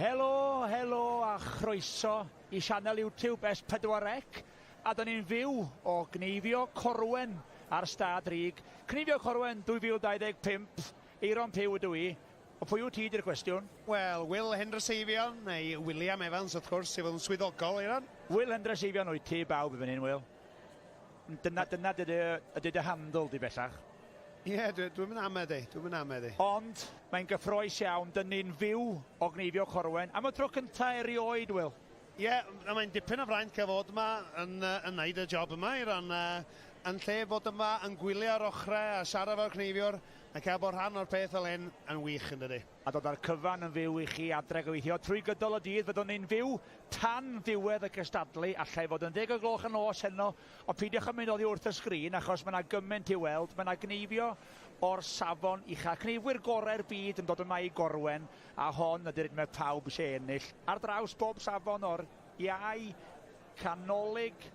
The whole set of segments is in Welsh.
Helo, helo a chroeso i sianel YouTube S4C a da ni'n fyw o Gneifio Corwen ar Stad Rug. Cneifio Corwen 2025, Eiron Pugh ydw i. O pwy wyt ti di'r cwestiwn? Wel, Wil Hendreseifion, neu William Evans wrth gwrs, i fod yn swyddogol, Eiron. Wil Hendreseifion wyt ti, bawb i fan hyn, Wil. Dyna, dyna dy, dy, dy handle di bellach. Ie, yeah, dwi'n dwi mynd ame di, dwi'n mynd ame di. Ond, mae'n gyffroes iawn, dyn ni'n fyw o Gneifio Corwen, am y tro cyntaf erioed, Wil. Ie, yeah, a mae'n dipyn o fraint cael fod yma yn, yn neud y job yma i ran, yn lle fod yma yn gwylio ar ochrau a siarad efo'r cneifiwr, a cael bod rhan o'r peth fel hyn yn wych yn dydi. A dod â'r cyfan yn fyw i chi adre gobeithio trwy gydol y dydd. Fyddwn ni'n fyw tan ddiwedd y cystadlu, allai fod yn ddeg o gloch y nos heno, ond peidiwch â mynd oddi wrth y sgrin achos mae 'na gymaint i'w weld, mae 'na gneifio o'r safon ucha', cneifwyr gorau'r byd yn dod yma i Gorwen, a hon ydy'r un mae pawb eisiau ennill, ar draws bob safon o'r iau, canolig,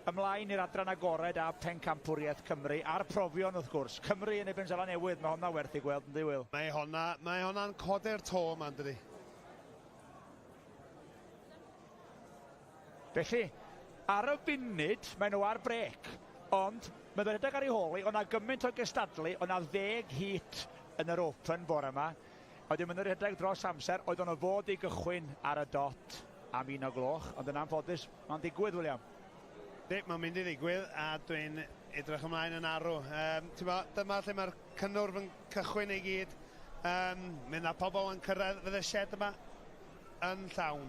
Ymlaen i'r adran agored a Phencampwriaeth Cymru, a'r profion wrth gwrs. Cymru yn erbyn Seland Newydd, mae honna werth ei gweld yndi Wil? Mae honna, mae honna'n codi'r to yma yndydi? Felly, ar y funud, maen nhw ar brêc, ond mae nhw'n rhedeg ar ei hôl hi, oedd 'na gymaint o gystadlu, oedd 'na ddeg heat yn yr Open bore 'ma, a wedyn maen nhw'n rhedeg dros amser, oedden nhw fod i gychwyn ar y dot am un o gloch, ond yn anffodus, Mae'n digwydd, William. Yndi, mae'n mynd i ddigwydd a dwi'n edrych ymlaen yn arw. Um, bo, dyma lle mae'r cynnwrf yn cychwyn i gyd. Um, mae yna pobl yn cyrraedd, fydd y shed yma yn llawn.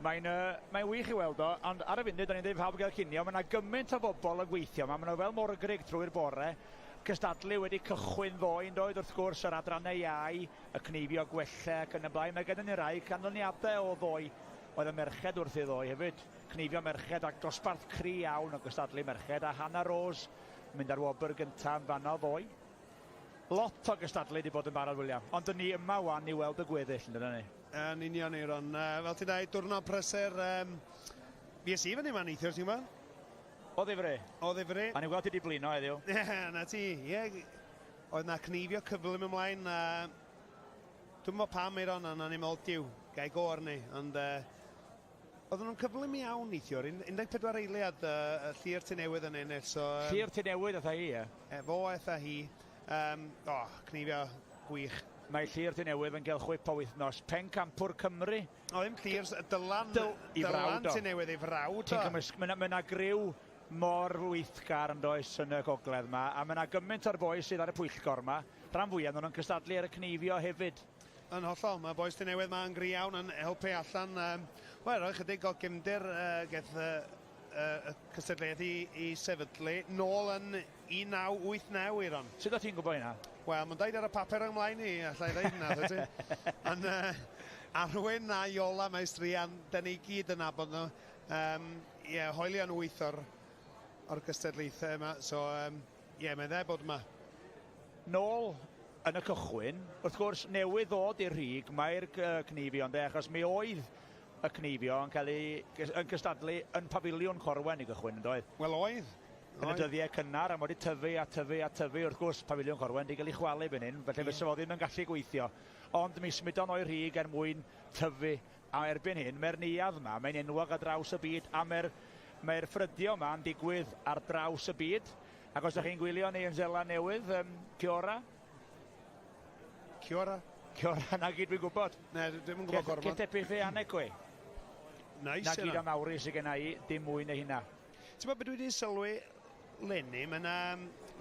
Mae'n uh, mae wych i weld o, ond ar y funud, o'n i'n dweud pawb gael cinio, mae yna gymaint o bobl yn gweithio yma, maen nhw fel morgrug trwy'r bore. Cystadlu wedi cychwyn ddoe yn doedd, wrth gwrs, yr adrannau iau, y cneifio gwella ac yn y blaen. Mae gennym ni rai canlyniadau o ddoe. Oedd y merched wrthi ddoe hefyd. Cneifio merched ac dosbarth cry iawn o gystadlu merched a Hannah Rose yn mynd ar wobr gynta yn fanno ddoe. Lot o gystadlu wedi bod yn barod William, ond dyn ni yma wan i weld y gweddill yn dydyn ni? Yn union Euron, fel ti'n dweud, diwrnod prysur, um, fues i fyny yma neithiwr ti'n gwybod? O ddifri? O ddifri. A ni'n gweld ti di blino heddiw. Ie, na ti, ie. Oedd na cneifio cyflym ymlaen a Dwi'm yn gwybod pam, Aeron, ond o'n i'n meddwl, Duw, ga i go arni. Ond uh, oedden nhw'n cyflym iawn neithiwr, 14 eiliad uh, y Llyr Tŷ Newydd yn ennill. So, um, Llyr Tŷ Newydd atha hi, ie? Efo atha hi. Um, oh, cneifio gwych. Mae Llyr Tŷ Newydd yn gael chwip o wythnos. Pencampwr Cymru. O, ddim Llyr, Dylan, Dyl, i frawd Dylan Tŷ Newydd, ei frawd o. Ti'n cymysg, mae yna griw mor weithgar yn does yn y gogledd yma, a mae yna gymaint o'r bois sydd ar y pwyllgor yma. Rhan fwyaf nhw'n cystadlu ar y cneifio hefyd. Yn hollol, mae bois Tŷ Newydd 'ma yn gry iawn yn helpu allan. Um, Wel, rhoi chydig o gefndir uh, geth uh, uh, y cystadleuaeth i, i sefydlu nôl yn 1989, Iron. Sut o ti'n gwybod hynna? Wel, mae'n dweud ar y papur yng mlaen i, allai ddeud hynna, dwi ti. Ond uh, Arwyn a Iola Maestrian, dyn ni gyd yn nabod nhw. Um, ie, yeah, hoelion wyth o'r, or gystadlaethau yma, so um, ie, yeah, mae'n dda bod yma. Nôl yn y cychwyn, wrth gwrs, newydd ddod i'r rhig mae'r cneifio ynde, achos mi oedd y cneifio yn cael ei yn cystadlu yn Pafiliwn Corwen i gychwyn yn doedd? Wel oedd. Yn y dyddiau cynnar, a mae wedi tyfu a tyfu a tyfu, wrth gwrs, Pafiliwn Corwen wedi cael ei chwalu fan hyn, felly fysa fo ddim yn gallu gweithio. Ond mi symudon o'i rhig er mwyn tyfu, a erbyn hyn, mae'r neuadd yma, mae'n enwog ar draws y byd, a mae'r mae'r ffrydio yma yn digwydd ar draws y byd. Ac os ydych chi'n gwylio ni yn Seland Newydd, um, kia ora. Kia ora. Kia ora, na gyd dwi'n gwybod. Na, dwi'n gwybod gorfod. Ke te pithi ane koe. Nice Na gyd am Maori sydd gen i, dim mwy na hynna. Ti'n gwybod beth dwi wedi sylwi leni, mae yna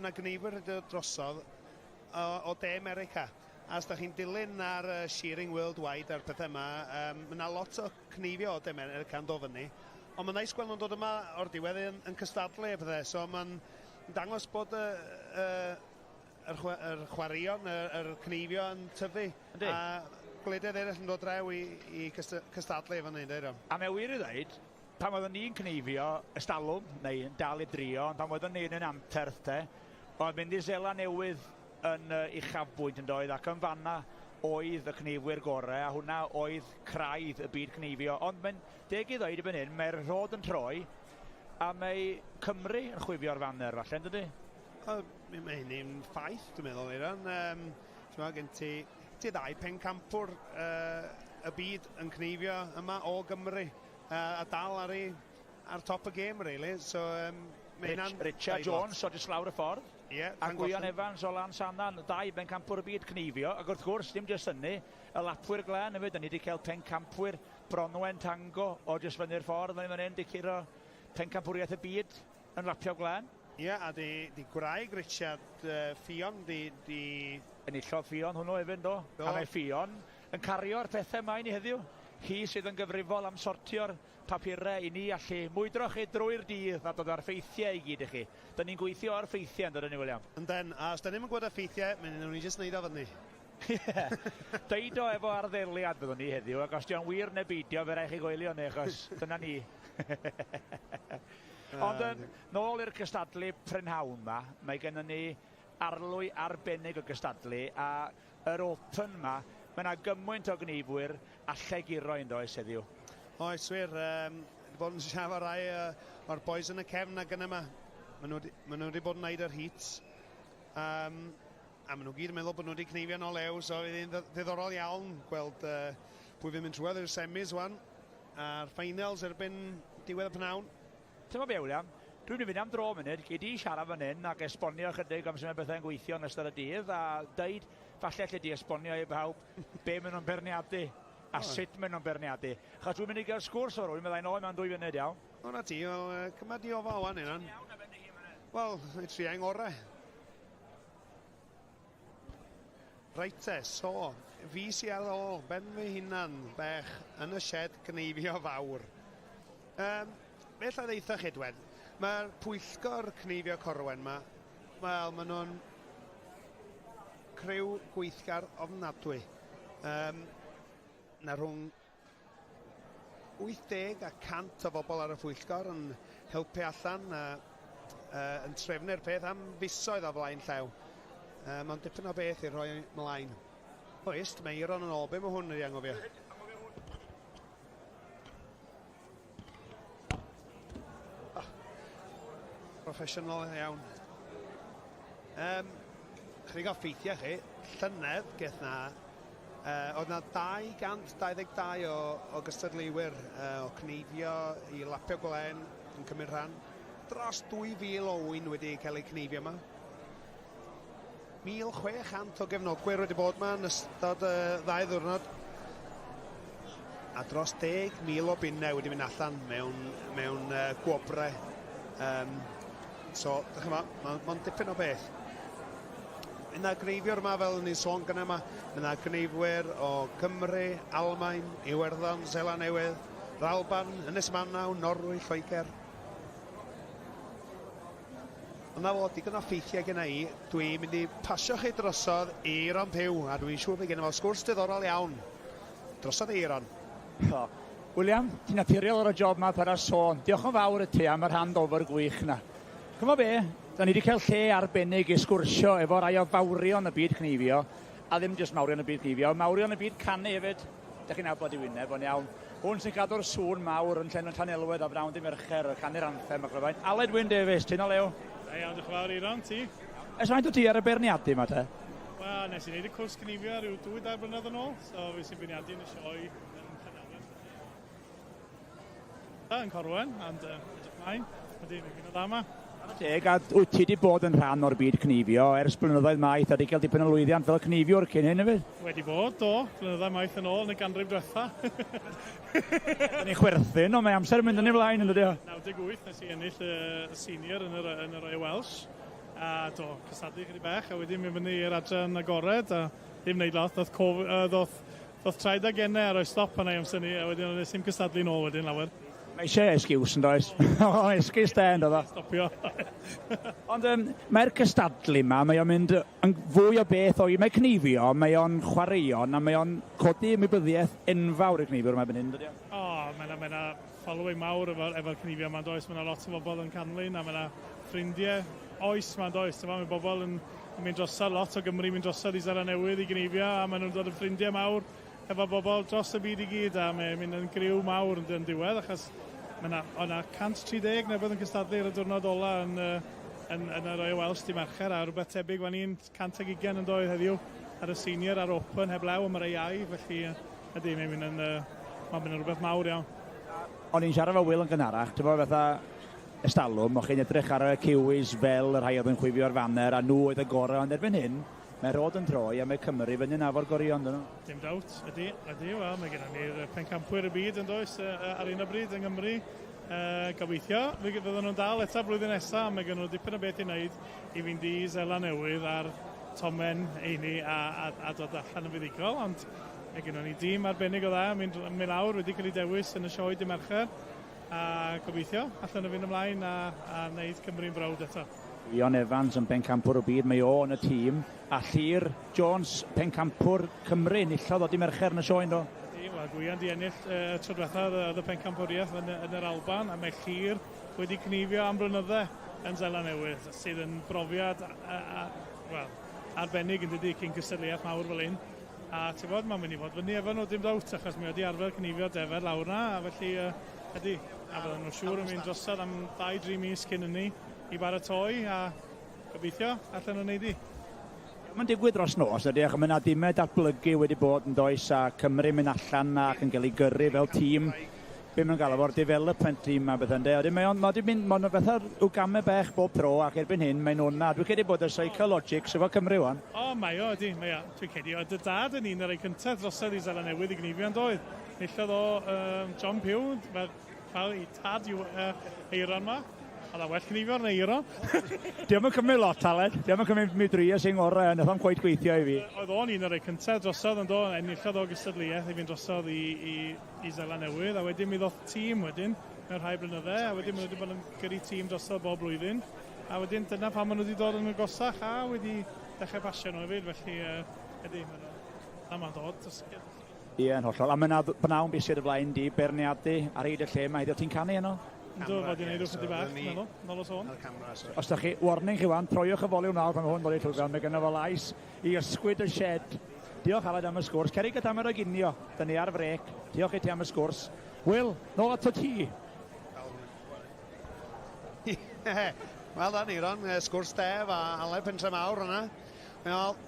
ma gneifwyr wedi dod drosodd o, o De America. A os da chi'n dilyn ar uh, Shearing Worldwide a'r pethau yma, um, mae yna lot o cneifio o De America yn dod fyny. Ond mae'n neis gweld nhw'n dod yma o'r diwedd yn, yn cystadlu a pethau, so mae'n dangos bod y, y, yr, chwa, yr chwaraeon, yr, yr cneifio yn tyfu. Yndi. A gwledydd eraill yn dod draw i, i cystadlu efo ni, dweud. A mae wir i ddweud, pan oeddwn ni'n cneifio ystalwm, neu yn dal i drio, ond pan oeddwn ni'n yn anterth te, oedd mynd i Seland Newydd yn uchafbwynt yn doedd, ac yn fanna oedd y cneifwyr gorau, a hwnna oedd craidd y byd cneifio. Ond mae'n deg i ddweud erbyn hyn, mae'r rhod yn troi, a mae Cymru yn chwifio'r faner falle, yn dydy? O, mae hynny'n ffaith, dwi'n meddwl, Eiron. Um, ti'n meddwl, gen ti, ti ddau pencampwr uh, y y byd yn cneifio yma o Gymru a dal ar ei ar top y gêm, really. So, mae hynna'n Richard Jones o jyst lawr y ffordd. Ie, yeah, a Gwion Evans o Lansannan, dau bencampwr y byd cneifio. Ac wrth gwrs, dim jyst hynny, y lapwyr glen hefyd, ni wedi cael pencampwyr Bronwen Tango o jyst fyny'r ffordd, fyny fan hyn, di curo pencampwriaeth y byd yn lapio glen. Ie, yeah, a di gwraig Richard Ffion, di Enillodd Ffion hwnnw hefyd, do. Do. A mae Ffion yn cario'r pethau yma i ni heddiw. Hi sydd yn gyfrifol am sortio'r papurau i ni allu mwydro chi drwy'r dydd a dod â'r ffeithiau i gyd i chi. Dyn ni'n gweithio ar ffeithiau, yn dydyn ni, William? Ynden, a os da ni'm yn gwybod y ffeithiau, mi wnawn ni jyst wneud o fyny. Ie, deud o efo arddeliad fyddwn ni heddiw, ac os dio'n wir neu beidio, fe rai chi goelio ni, achos dyna ni. Ond yn nôl i'r cystadlu prynhawn ma, mae gennym ni arlwy arbennig o gystadlu, a yr Open ma, mae yna gymaint o gneifwyr allai guro yn does heddiw. Oes wir, wedi bod yn siarad efo rai o'r boys yn y cefn ag yn yma. Maen nhw wedi bod yn neud yr heats. A maen nhw gyd yn meddwl bod nhw wedi cneifio yn o lew, so fydd hi'n ddiddorol iawn gweld pwy fydd yn mynd trwodd i'r semis wan, a'r finals erbyn diwedd y pnawn. Ti'n be, William? Dwi'n mynd i fynd am dro munud, gei di siarad fan hyn ac esbonio chydig am sut mae bethau'n gweithio yn ystod y dydd, a deud, falle allu di esbonio i bawb be maen nhw'n berniadu a sut maen nhw'n berniadu. Achos dwi'n mynd i gael sgwrs o rywun, meddai nôl mewn 2 funud, iawn. O, na ti, wel, cyma di ofal wan, hynna'n. Wel, i triau ngorau. Reit te, so, fi sy ar ôl, ben fy hunan, bech, yn y shed gneifio fawr. Be alla i ddeutha chi, dwed? Mae'r pwyllgor cneifio Corwen ma, wel, maen nhw'n criw gweithgar ofnadwy. Na rhwng 80 a 100 o bobl ar y pwyllgor yn helpu allan a yn trefnu'r peth am fisoedd o flaen llaw. Mae'n dipyn o beth i rhoi ymlaen. Oes, mae Eiron yn ôl. Be mae hwn wedi anghofio? Oh, professional iawn. Chydig o ffeithiau chi, llynedd geth na, oedd na 222 o gystadleuwyr o cneifio i lapio gwlen yn cymryd rhan. Dros 2,000 o ŵyn wedi cael eu cneifio yma. 1,600 o gefnogwyr wedi bod yma yn ystod y ddau ddiwrnod. A dros 10,000 o bunnau wedi mynd allan mewn gwobrau. So, dych chi'n gwbod, mae'n dipyn o beth. Yna gneifio'r yma, fel ni'n sôn gyda yma, yna gneifwyr o Gymru, Almaen, Iwerddon, Seland Newydd, yr Alban, Ynys Manaw, Norwy, Lloegr. Yna fo, digon o ffeithiau gyda i. Dwi'n mynd i pasio chi drosodd i Eiron Pugh, a dwi'n siŵr fydd gennym fo sgwrs diddorol iawn. Drosodd i Eiron. O, William, ti'n naturiol ar y job ma para sôn. Diolch yn fawr i ti am yr handover gwych na. Ch'mo be, da ni wedi cael lle arbennig i sgwrsio efo rai o fawrion y byd cneifio, a ddim jyst mawrion y byd cneifio, mawrion y byd canu hefyd. Da chi'n nabod i wyneb, o'n iawn. Hwn sy'n cadw'r sŵn mawr yn llen yn Llanelwedd a bnawn dy Mercher, y canu'r anthem ac yn Aled Wyn Davies, ti'n o lew? Da iawn, diolch yn fawr, Eiron, ti? Ers faint wyt ti ar y beirniadu yma te? Wel, nes i wneud y cwrs cneifio rhyw 2-3 blynedd yn ôl, so fi sy'n beirniadu yn y sioe yn Llanelwedd. Yn Corwen, ond edrych mlaen, ydy, mae'n gyda dda yma. Teg, a wyt ti wedi bod yn rhan o'r byd cneifio ers blynyddoedd maith a wedi cael dipyn o lwyddiant fel cneifiwr cyn hyn hefyd? Wedi bod, do, blynyddoedd maith yn ôl yn y ganrif diwetha. Dyn ni'n chwerthin, ond mae amser yn mynd yn ei flaen yn dydi o? 98 nes i ennill y senior yn y Royal Welsh, a do, cystadlu chydig bach, a wedyn mynd fyny i'r adran agored, a ddim wneud lot, ddoth traed ag enau a rhoi stop arna i amser ni, a wedyn nes i'm cystadlu nôl wedyn lawer. Mae eisiau excuse yn does? O, excuse da yn dod o. Stopio. Ond mae'r cystadlu yma, mae o'n mynd yn fwy o beth o... Mae cneifio, mae o'n chwaraeon, a mae o'n codi ymwybyddiaeth enfawr i'r cneifiwr yma fan hyn, dydi o? O, mae 'na following mawr efo'r cneifio yma, does? Mae 'na lot o bobl yn canlyn, a mae 'na ffrindiau oes yma, does? Mae bobl yn mynd drosodd, lot o Gymru mynd drosodd i Seland Newydd i gneifio, a maen nhw'n dod yn ffrindiau mawr efo bobl dros y byd i gyd, a mae'n mynd yn griw mawr yn diwedd, achos mae 'na 130 neu beth yn cystadlu ar y diwrnod ola yn y Royal Welsh dy Mercher, a rhywbeth tebyg fan 120 yn doedd heddiw ar y senior a'r Open heblaw am yr AI, felly ydy, mae'n mynd yn, uh, mae'n mynd yn rhywbeth mawr iawn. O'n i'n siarad efo Will yn gynharach, ti'n bod fatha estalwm, o'ch chi'n edrych ar y Kiwis fel y rhai oedd yn chwifio'r faner a nhw oedd y gorau, ond erbyn hyn, mae rod yn troi a mae Cymru fyny na fo'r goreuon, dyn nhw. Dim dawt, ydy, ydy, wel, mae gennym ni'r pencampwyr y byd yn does ar un o bryd yng Nghymru. Gobeithio, fe fydden nhw'n dal eto blwyddyn nesaf, mae gen nhw dipyn o beth i wneud i fynd i Seland Newydd ar tomen heini a, a, a dod allan yn fuddugol, ond mae gennym ni dîm arbennig o dda yn mynd, mynd lawr, wedi cael ei dewis yn y sioe dy Mercher, a gobeithio allan nhw fynd ymlaen a, a wneud Cymru'n browd eto. Ion Evans yn bencampwr y byd, mae o yn y tîm, a Llyr Jones, pencampwr Cymru, enillodd o dy Mercher yn y sioe, ynddo? Ydy, wel, Gwion di ennill y tro diwetha oedd y pencampwriaeth yn, yn yr Alban, a mae Llyr wedi cnifio am blynydde yn Seland Newydd, sydd yn brofiad a, a, well, arbennig yn dydy cyn cystadleuaeth mawr fel un. A ti'n bod, mae'n mynd i fod fyny efo nhw dim dawt, achos mi wedi arfer cnifio defaid lawr na, a felly ydy, a fydden nhw'n siŵr yn mynd drosodd am 2-3 mis cyn hynny i baratoi, a gobeithio allan nhw'n neud i. Mae'n digwydd dros nos, ydy, achos mae yna dimau datblygu wedi bod yn does, a Cymru mynd allan ac yn cael ei gyrru fel tîm, be mae'n galw fo'r development team a bethau, ynde. Wedyn mae o'n, mae wedi mynd, mae'n fatha rhyw gamau bech bob tro, ac erbyn hyn mae'n hwnna. Dwi'n credu bod y psychologics efo Cymru wan. O, mae o, ydy, mae o. Dwi'n credu, oedd dy dad yn un o'r rhai cyntaf drosodd i Seland Newydd i gneifio yn doedd. Enillodd o um, John Pugh, fel, fel i tad i'w uh, Eiron ma. Oedd o'n well cnifio'r neu Eiron. Diolch yn cymryd lot, Aled. Diolch yn cymryd mi dri sy'n ngorau, nath o'm cweit gweithio i fi. Oedd o'n un o'r rhai cyntaf drosodd yn do, enillodd o gystadleuaeth i fynd drosodd i, i, i Seland Newydd, a wedyn mi ddoth tîm wedyn mewn rhai blynydde, a wedyn maen nhw wedi bod yn gyrru tîm drosodd bob blwyddyn, a wedyn dyna pam maen nhw wedi dod yn agosach a wedi dechrau pasio nhw hefyd, felly uh, ydy, maen nhw, na mae'n dod. Ie, yn hollol. A mae yna bnawn bus i'r flaen di, beirniadu ar hyd y lle mae heddiw. Ti'n canu heno? Yndw, fod i'n neud rhywbeth bach, meddwl, nôl o sôn. Os da chi, warning chi wan, troiwch y foliwm nawr pan mae hwn dod i'r llwyfan, mae gynno fo lais i ysgwyd y shed. Diolch Aled am y sgwrs. Ceri gyda am yr oginio, da ni ar frec. Diolch i ti am y sgwrs. Will, nôl ato ti. Wel dan, Eiron, sgwrs Dev a Aled Pentre Mawr yna. Wel,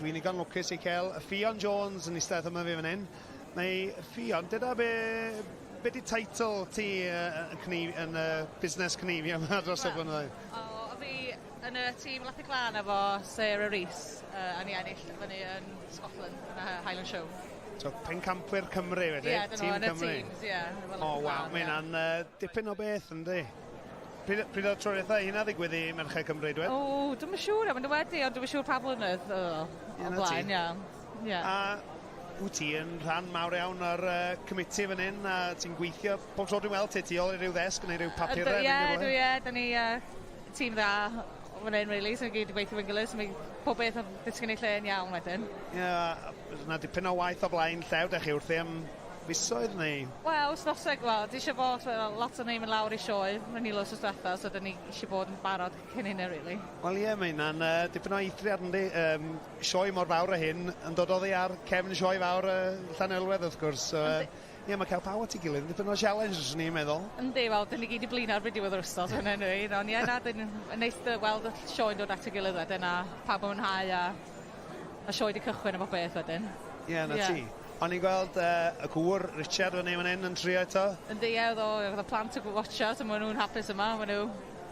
Dwi'n ddigon lwcus i cael Ffion Jones yn eistedd yma fi fan hyn. Mae Ffion, dyna be, be di teitl ti uh, yn, cnif, yn uh, busnes cnifio yma dros y blynyddoedd? O, fi yn y tîm Lathy Glân efo Sarah Rees, uh, a ni ennill fyny yn Scotland yn y Highland Show. So, pencampwyr Cymru felly, yeah, tîm Cymru. Teams, yeah, o, oh, waw, mae hynna'n uh, dipyn o beth, yndi? Pryd, pryd oedd tro ddiwetha i hynna ddigwydd i Merched Cymru, dwed? O, dwi'm yn siŵr am yn wedi, ond dwi'm yn siŵr pa blynedd o, o blaen, ia. Yeah. A wyt ti yn rhan mawr iawn o'r uh, committee fan hyn, a ti'n gweithio, pob tro dwi'n weld ti, tu ôl i ryw ddesg neu ryw papurau. Ie, dwi, ie, da ni uh, tîm dda fan hyn, really, so ni gyd yn gweithio fe'n gilydd, so mae pob beth yn disgyn ei lle yn iawn wedyn. Ie, yeah, yna dipyn o waith o blaen llew, da chi wrthi am fisoedd neu? Wel, wythnosau, wel, di eisiau bod, well, lot o ni'n mynd lawr i sioe, mae'n ni los diwetha, so dyn ni eisiau bod yn barod cyn hynny, really. Wel ie, mae hynna'n uh, dipyn o eithriad yndi. Um, sioe mor fawr a hyn yn dod oddi ar cefn sioe fawr uh, Llanelwedd, wrth gwrs. So, uh, ie, mae cael pawb at ei gilydd yn dipyn o challenge, os ni'n meddwl. Yndi, wel, dyn ni gyd i blino ar diwedd yr wythnos, hynny anyway. Ond ie, na, dyn neis dy weld y sioe'n dod at ei gilydd wedyn, a pawb yn mwynhau, a, a sioe di cychwyn efo beth wedyn. Ie, yeah, na yeah. ti. O'n i'n gweld uh, y gŵr Richard fan hyn yn trio eto. Yndi, ie, oedd o, oedd y plant yn watcha, so maen nhw'n hapus yma, maen nhw...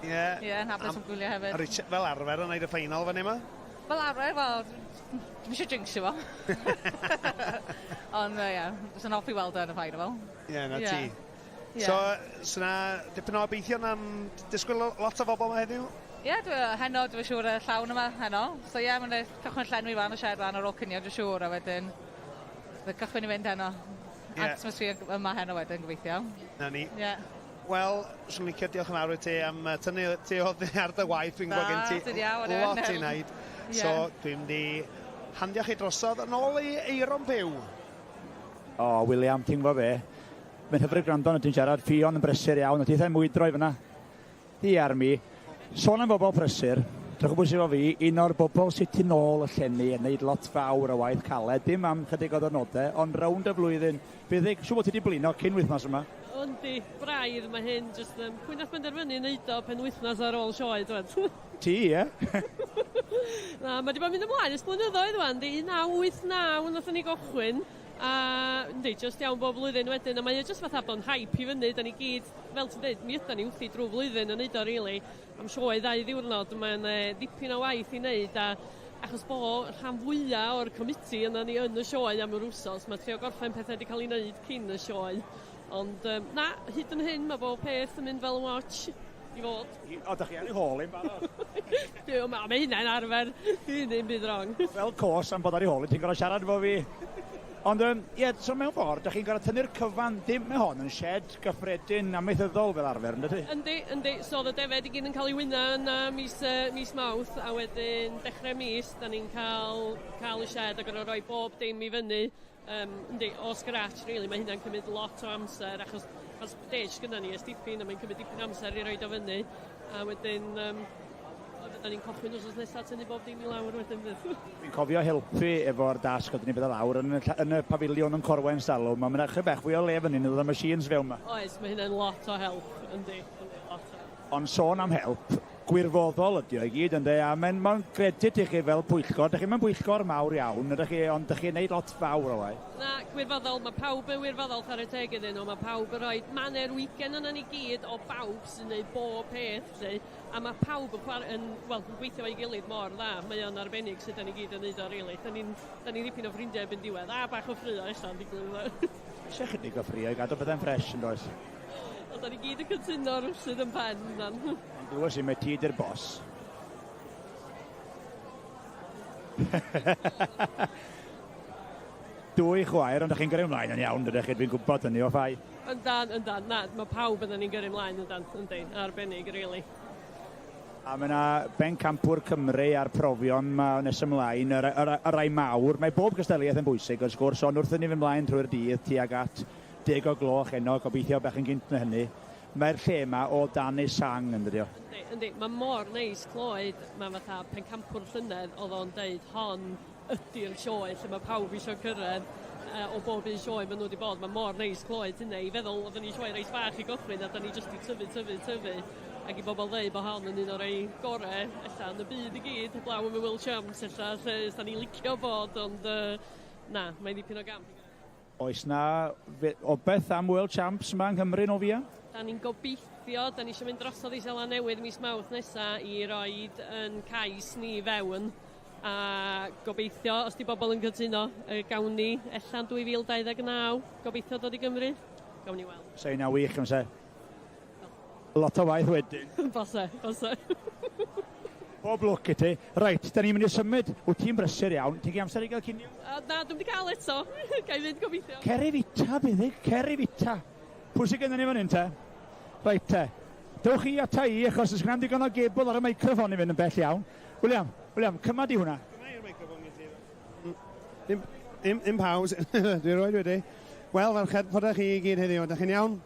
Ie. Yeah. Ie, yn hapus yn gwylio hefyd. Richard, fel arfer yn neud y ffeinal fan yma? Fel arfer, wel, dwi'm eisiau jinxio fo. Ond, ie, yeah, fysa'n hoffi weld o yn y ffeinal. Ie, yeah, na yeah. ti. Yeah. So, so na dipyn o obeithion am disgwyl lot o bobl yma heddiw? Ie, yeah, dwi, heno, dwi'n siŵr y llawn yma heno. So ie, yeah, mae'n cychwyn llenwi fan y shed fan ar ôl cinio, dwi'n siŵr, a wedyn bydd cychwyn i fynd heno. Yeah. Atmosphere yma heno wedyn, gobeithio. Na ni. Ie. Yeah. Wel, swn licio diolch yn fawr i ti am tynnu ti oddi ar dy waith. Dwi'n gwybod gen ti lot i wneud. Yeah. So, dwi'n mynd i handio chi drosodd yn ôl i Eiron Byw. O, oh, William, ti'n gwybod be? Mae'n hyfryd gwrando arno ti'n siarad, Ffion yn brysur iawn, a tithau'n mwydro i fyna. Diar mi. Sôn am bobl prysur, drychwch pwy sydd efo fi, un o'r bobl sydd tu nôl y llenni yn neud lot fawr o waith caled, dim am chydig o ddyrnodau, ond rownd y flwyddyn. Buddug, siŵr bod ti wedi blino cyn wythnos yma. Yndi, braidd, mae hyn jyst um, pwy nath benderfynu neud o penwythnos ar ôl sioe, dwed? Ti, ie? Na, mae wedi bod yn mynd ymlaen ers blynyddoedd wan, di 1989 nathon ni gochwyn. A yndi, jyst iawn bob blwyddyn wedyn, a mae o jyst fatha bod yn hype i fyny, da ni gyd, fel ti'n dweud, mi ydan ni wrthi drwy flwyddyn yn neud o rili, am sioe ddau ddiwrnod, mae'n e, dipyn o waith i wneud, a achos bo rhan fwya o'r comiti yna ni yn y sioe am yr wsos, mae trio gorffen pethau wedi cael ei wneud cyn y sioe. Ond um, na, hyd yn hyn mae bob peth yn mynd fel yn watch i fod. O, da chi ar ei hôl i'n barod. Dwi'n meddwl, mae hynna'n arfer. Dwi'n ddim byd wrong. Fel cos am bod ar ei hôl, ti'n gorfod siarad efo fi. Ond, um, ie, yeah, so mewn ffordd, da chi'n gorfod tynnu'r cyfan, dim mae hon yn shed gyffredin amaethyddol fel arfer, yn dydy? Yndi, yndi. So oedd y defed i gyd yn cael ei wyna yna mis, uh, mis Mawrth, a wedyn dechrau mis, da ni'n cael, cael y shed a gorfod rhoi bob dim i fyny. Um, yndi, o scratch, really. Mae hynna'n cymryd lot o amser, achos, achos stage gyda ni ers dipyn, a mae'n cymryd dipyn o amser i roed o fyny. A wedyn, um, da ni'n cychwyn wrth nesaf tynnu bob dim i lawr wedyn fydd. Fi'n cofio helpu efo'r dasg oedden ni'n bydd lawr yn y, yn y pafiliwn yn Corwen stalwm, a mae'n chydig bach fwy o le fyny, yn dod â machines fewn yma. Oes, mae hynna'n lot o help, yndi. Yndi, lot o help. Ond sôn am help, gwirfoddol ydi o i gyd, ynde, a mae'n ma gredit i chi fel pwyllgor. Dych chi'm yn bwyllgor mawr iawn, ydych chi, ond dych chi'n neud lot fawr o waith. Na, gwirfoddol, mae pawb yn wirfoddol chwarae teg iddyn nhw, mae pawb yn rhoi, mae yna'r weekend yna ni gyd o bawb sy'n neud bob peth, lle, a mae pawb yn, chwarae, yn, wel, yn gweithio efo'i gilydd mor dda, mae o'n arbennig sut da ni gyd yn neud o, really. Da ni'n da ni ddipyn o ffrindiau erbyn diwedd, a bach o ffrio ella'n digwydd. Eisiau chydig o ffrio i gadw pethau'n ffres, yn does? Ond da ni gyd yn cytuno rhywsut yn pen, yndan. Ond glywes i, mae ti di'r boss. Dwy chwaer, ond ydych chi'n gyrru ymlaen yn iawn, dydych chi, dwi'n gwybod hynny o ffaith. Yndan, yndan, na, mae pawb yna ni'n gyrru ymlaen yndan, yndi, arbennig, really. A mae yna bencampwr Cymru a'r profion ma nes ymlaen, yr, yr, yr rai mawr. Mae bob cystadleuaeth yn bwysig, wrth gwrs, ond wrth i ni fynd ymlaen trwy'r dydd tuag at deg o gloch heno, gobeithio bach yn gynt na hynny. Mae'r lle yma o dan ei sang, yn dydi o? Yndi, yndi. Mae mor neis clywed, mae fatha pencampwr llynedd, oedd o'n deud hon ydy'r sioe lle mae pawb eisiau cyrraedd uh, o bob un sioe maen nhw wedi bod. Mae mor neis clywed hynny. I feddwl, oedden ni'n sioe reit fach i gychwyn a da ni jyst i tyfu, tyfu, tyfu. Ac i bobl ddeud bod hon yn un o'r rei gorau ella yn y byd i gyd, heblaw am y World Champs ella, lle da ni'n licio bod, ond uh, na, mae'n ddipyn o gamp. Oes 'na obeth am World Champs yma yng Nghymru yn o fuan? Da ni'n gobeithio, da ni eisiau mynd drosodd i Seland Newydd mis Mawrth nesa i roid yn cais ni fewn a gobeithio, os di bobl yn cytuno, gawn ni ella'n 2029, gobeithio dod i Gymru. Gawn ni weld. Se hynna'n wych yn se? Lot o waith wedyn. Byse, byse. Pob lwc i ti. Reit, da ni'n mynd i symud. Wyt ti'n brysur iawn. Ti'n gael amser i gael cinio? Uh, na, dwi'n wedi cael eto. Ga i fynd gobeithio. Cer i fita, Buddug. Cer i fita. Pwy sydd gennym ni fan hyn te? Reit te. Dewch chi ata i, achos oes gynna digon o gebl ar y microffon i fynd yn bell iawn. William, William, cyma di hwnna. Cyma i'r microffon gen ti. Ddim, ddim, ddim paws. Dwi'n rhoi wedi. Wel, ferched, fod chi i gyd heddiw. Ydych chi'n iawn?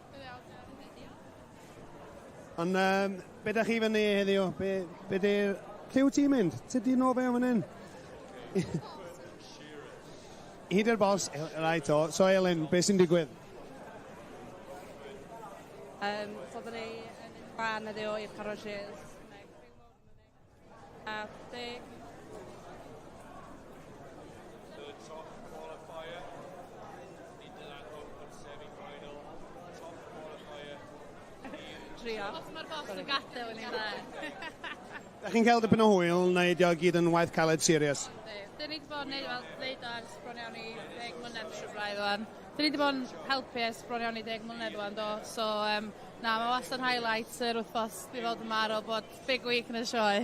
Ond um, be da chi fyny heddiw? Be, be di'r... Lle wyt ti'n mynd? Ti di nôl fe fan hyn? Hi di'r bos. Right o. So Elin, be sy'n digwydd? Um, so oedden ni yn mynd fan heddiw i'r Carol Shears. A deg. The top qualifier into that open semi-final. Top qualifier. Trio. Os mae'r bos yn gadael i ni dde. Da chi'n cael dipyn o hwyl neu ydi o gyd yn waith caled serious? Dyn ni wedi bod yn neud, wel, neud o ers bron iawn i 10 mlynedd siwr braidd wan. Dyn ni wedi bod yn helpu ers bron iawn i 10 mlynedd wan do. So, um, na, mae wastad yn highlight yr wythnos di fod yma ar ôl bod big week yn y sioe.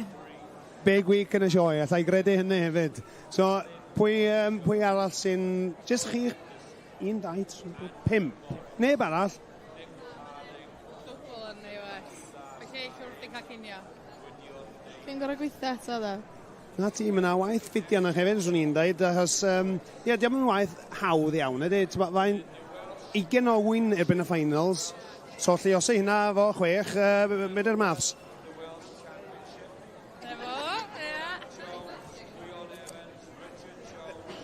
Big week yn y sioe, allai gredu hynny hefyd. So, pwy, um, pwy arall sy'n... Jyst chi... 1, 2, 3, 5. Neb arall? Cwpl yn AOS. Felly, lleill wrthi'n cael cinio. Dwi'n gorau gweithio eto, ddo. Na ti, mae yna waith ffidio yna hefyd, swn i'n dweud, achos, um, ie, diolch yn waith hawdd iawn, ydy. Fain 20 o wyn erbyn y finals, so lle os hynna fo chwech, uh, be di'r maths? Efo, ie.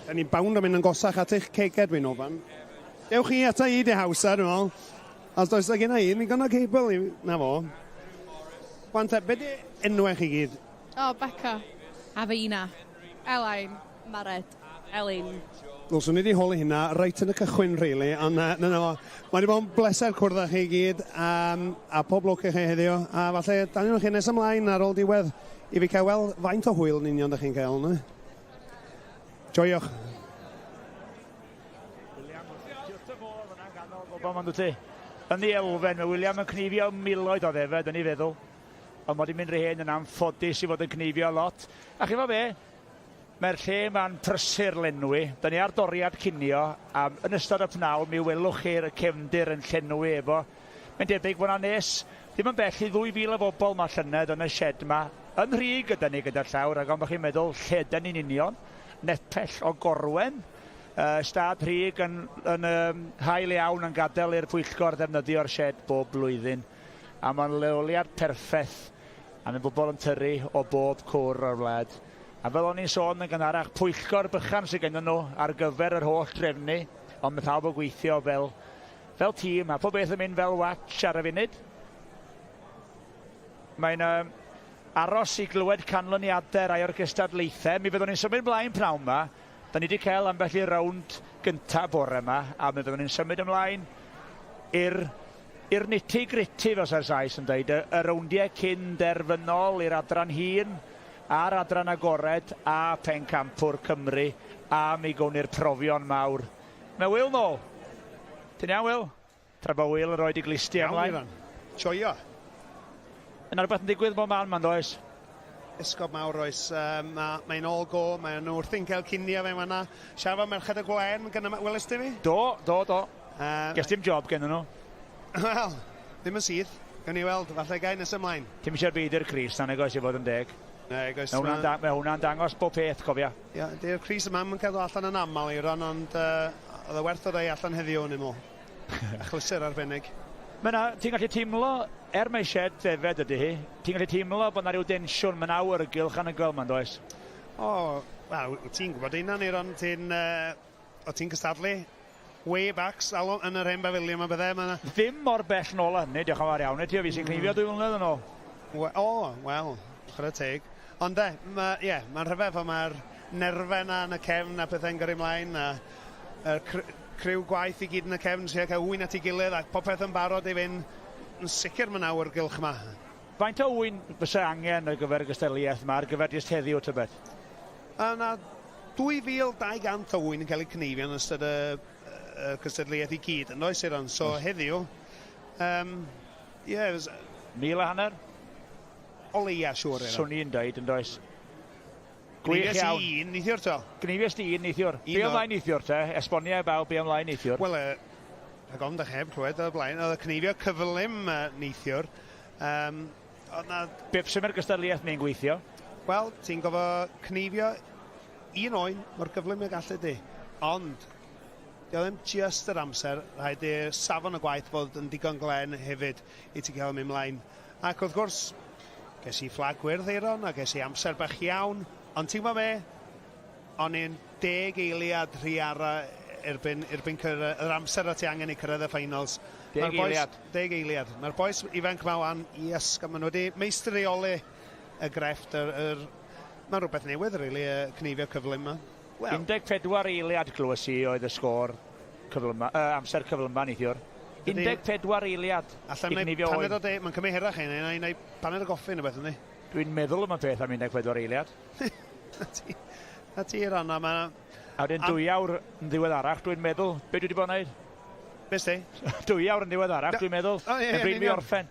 Da ni'n bawnd o mynd yn gosach at eich ceged, dwi'n ofan. Dewch chi ata i dy hawsa, dwi'n meddwl. Os does da gen i, mi'n gonna cable i... Na fo. Wan te, be di enwau chi gyd? O, Beca. Afina. Elain. Mared. Elin. Ddylswn i wedi holi hynna reit yn y cychwyn, really, ond na, na, mae wedi bod yn bleser cwrdd â chi i gyd, a pob lwc i chi heddiw, a falle daniwn chi nes ymlaen ar ôl diwedd i fi cael weld faint o hwyl yn union da chi'n cael yna. Joiwch. William, wrth y modd yna ganol bobl ma'n dwyt ti. Yn ei elfen, mae William yn cneifio miloedd o ddefed yn ei feddwl. Ond mae wedi mynd rhy hen yn anffodus i fod yn cneifio lot. A chi fo be? Mae'r lle 'ma'n prysur lenwi. Da ni ar doriad cinio, a yn ystod y pnawn mi welwch chi'r cefndir yn llenwi efo. Mae'n debyg bod 'na nes ddim yn bell i 2,000 o bobl 'ma llynedd yn y shed 'ma. Yn Rhug ydan ni gyda'r llaw, rhag ofn bod chi'n meddwl lle ydan ni'n union. Nepell o Gorwen. Uh, Stad Rhug yn, yn um, hael iawn yn gadael i'r pwyllgor ddefnyddio'r shed bob blwyddyn. A mae'n leoliad perffaith. A mae bobl yn tyrru o bob cwr o'r wlad. A fel o'n i'n sôn yn gynharach, pwyllgor bychan sydd gennym nhw ar gyfer yr holl drefnu, ond mae pawb yn gweithio fel, fel tîm, a pob beth yn mynd fel watch ar y funud. Mae'n uh, aros i glywed canlyniadau rai o'r gystadlaethau. Mi fyddwn ni'n symud ymlaen pnawn yma. Da ni wedi cael ambell i rownd gyntaf bore yma, a mi fyddwn ni'n symud ymlaen i'r i'r nitty gritty, fel sa'r Sais yn dweud, y, y rowndiau cyn derfynol i'r adran hŷn a'r adran agored a Phencampwr Cymru a mi gown ni'r profion mawr. Mae Will nôl. Ti'n iawn, Will? Tra bod Will yn rhoi dy glustiau ymlaen. Iawn, Joio. Yna rhywbeth yn digwydd bob man, ma'n does? Esgob mawr oes. Um, Mae'n all go, mae'n nhw wrthi'n cael cinio fe'n fanna. Siarad efo Merched y Gwlen, gyda, welys ti fi? Do, do, do. Ges ti'm job gennyn nhw? Wel, ddim yn syth. Gawn ni weld, falle gai nes ymlaen. Ti'm eisiau'r byd i'r crys na, nag oes, i fod yn deg. Nag oes. Mae hwnna'n da mae hwnna'n dangos bob peth, cofia. Ia, di'r crys yma ddim yn cael dod allan yn aml, Euron, ond uh, oedd e werth o roi allan heddiw, o'n i'n meddwl. Achlysur arbennig. Mae 'na, ti'n gallu teimlo, er mai shed ddefed ydy hi, ti'n gallu teimlo bod 'na ryw densiwn, mae 'na awyrgylch anhygoel 'ma, yn does? O, wel, ti'n gwybod dy hunan, Euron, ti'n... Uh, O ti'n cystadlu way back salw yn yr hen bafiliwn a pethe ma' 'na... Ddim mor bell nôl â hynny, diolch yn fawr iawn i ti, o fi sy'n cneifio 2 mlynedd yn ôl. We- o, wel, chwarae teg. Ond de, ma' ie, mae'n rhyfedd pan mae'r nerfau 'na yn y cefn a pethe'n gyrru mlaen a y cr- criw gwaith i gyd yn y cefn trio cael ŵyn at ei gilydd a popeth yn barod i fynd. Yn sicr ma' 'na awyrgylch 'ma. Faint o ŵyn fysa angen ar gyfer y gystadleuaeth 'ma, ar gyfer jyst heddiw tybed? Yna 2,200 o ŵyn yn cael eu cneifio yn ystod y, y cystadleuaeth i gyd, yn oes Euron? So heddiw, um, yeah, was... 1,500? O leia, siŵr. Swn i'n dweud, yn does. Gwych iawn. i un neithiwr, to. Gneifes di un neithiwr. Be ymlaen neithiwr, te? Esbonia i bawb be ymlaen neithiwr. Wel, rhag ofn dach heb clywed o'r blaen, oedd y cneifio cyflym neithiwr. Um, oedd na... Be sy'n mae'r gystadleuaeth ni'n gweithio? Wel, ti'n gofio cneifio un oen mor gyflym ag allu di. Ond, di o ddim just yr amser, rhaid i'r safon y gwaith fod yn digon glen hefyd i ti gael mynd mlaen. Ac wrth gwrs, ges i fflag gwyrdd Euron a ges i amser bach iawn, ond ti'n gwybod be? O'n i'n 10 eiliad rhy ara erbyn cyrraedd, yr amser o ti angen i cyrraedd y finals. 10 Mae'r bois- eiliad. 10 eiliad. Mae'r bois ifanc ma wan, yes, maen nhw wedi meistrioli y grefft. Mae'n rhywbeth newydd, really, y cneifio cyflym yma. Wel, 14 eiliad glywes i oedd y sgôr cyflyma, amser cyflyma neithiwr. 14 eiliad Allan i wneud gneifio paned oen. o de, mae'n cymryd hirach i ni, neu paned o goffi neu beth yndi. Dwi'n meddwl am y peth am 14 eiliad. Na ti ran, a mae... A wedyn 2 awr yn ddiweddarach, dwi'n meddwl, be dwi wedi bod yn neud? Beth ti? 2 awr yn ddiweddarach, dwi'n meddwl, O, ie, yn bryd yn mi union. orffen.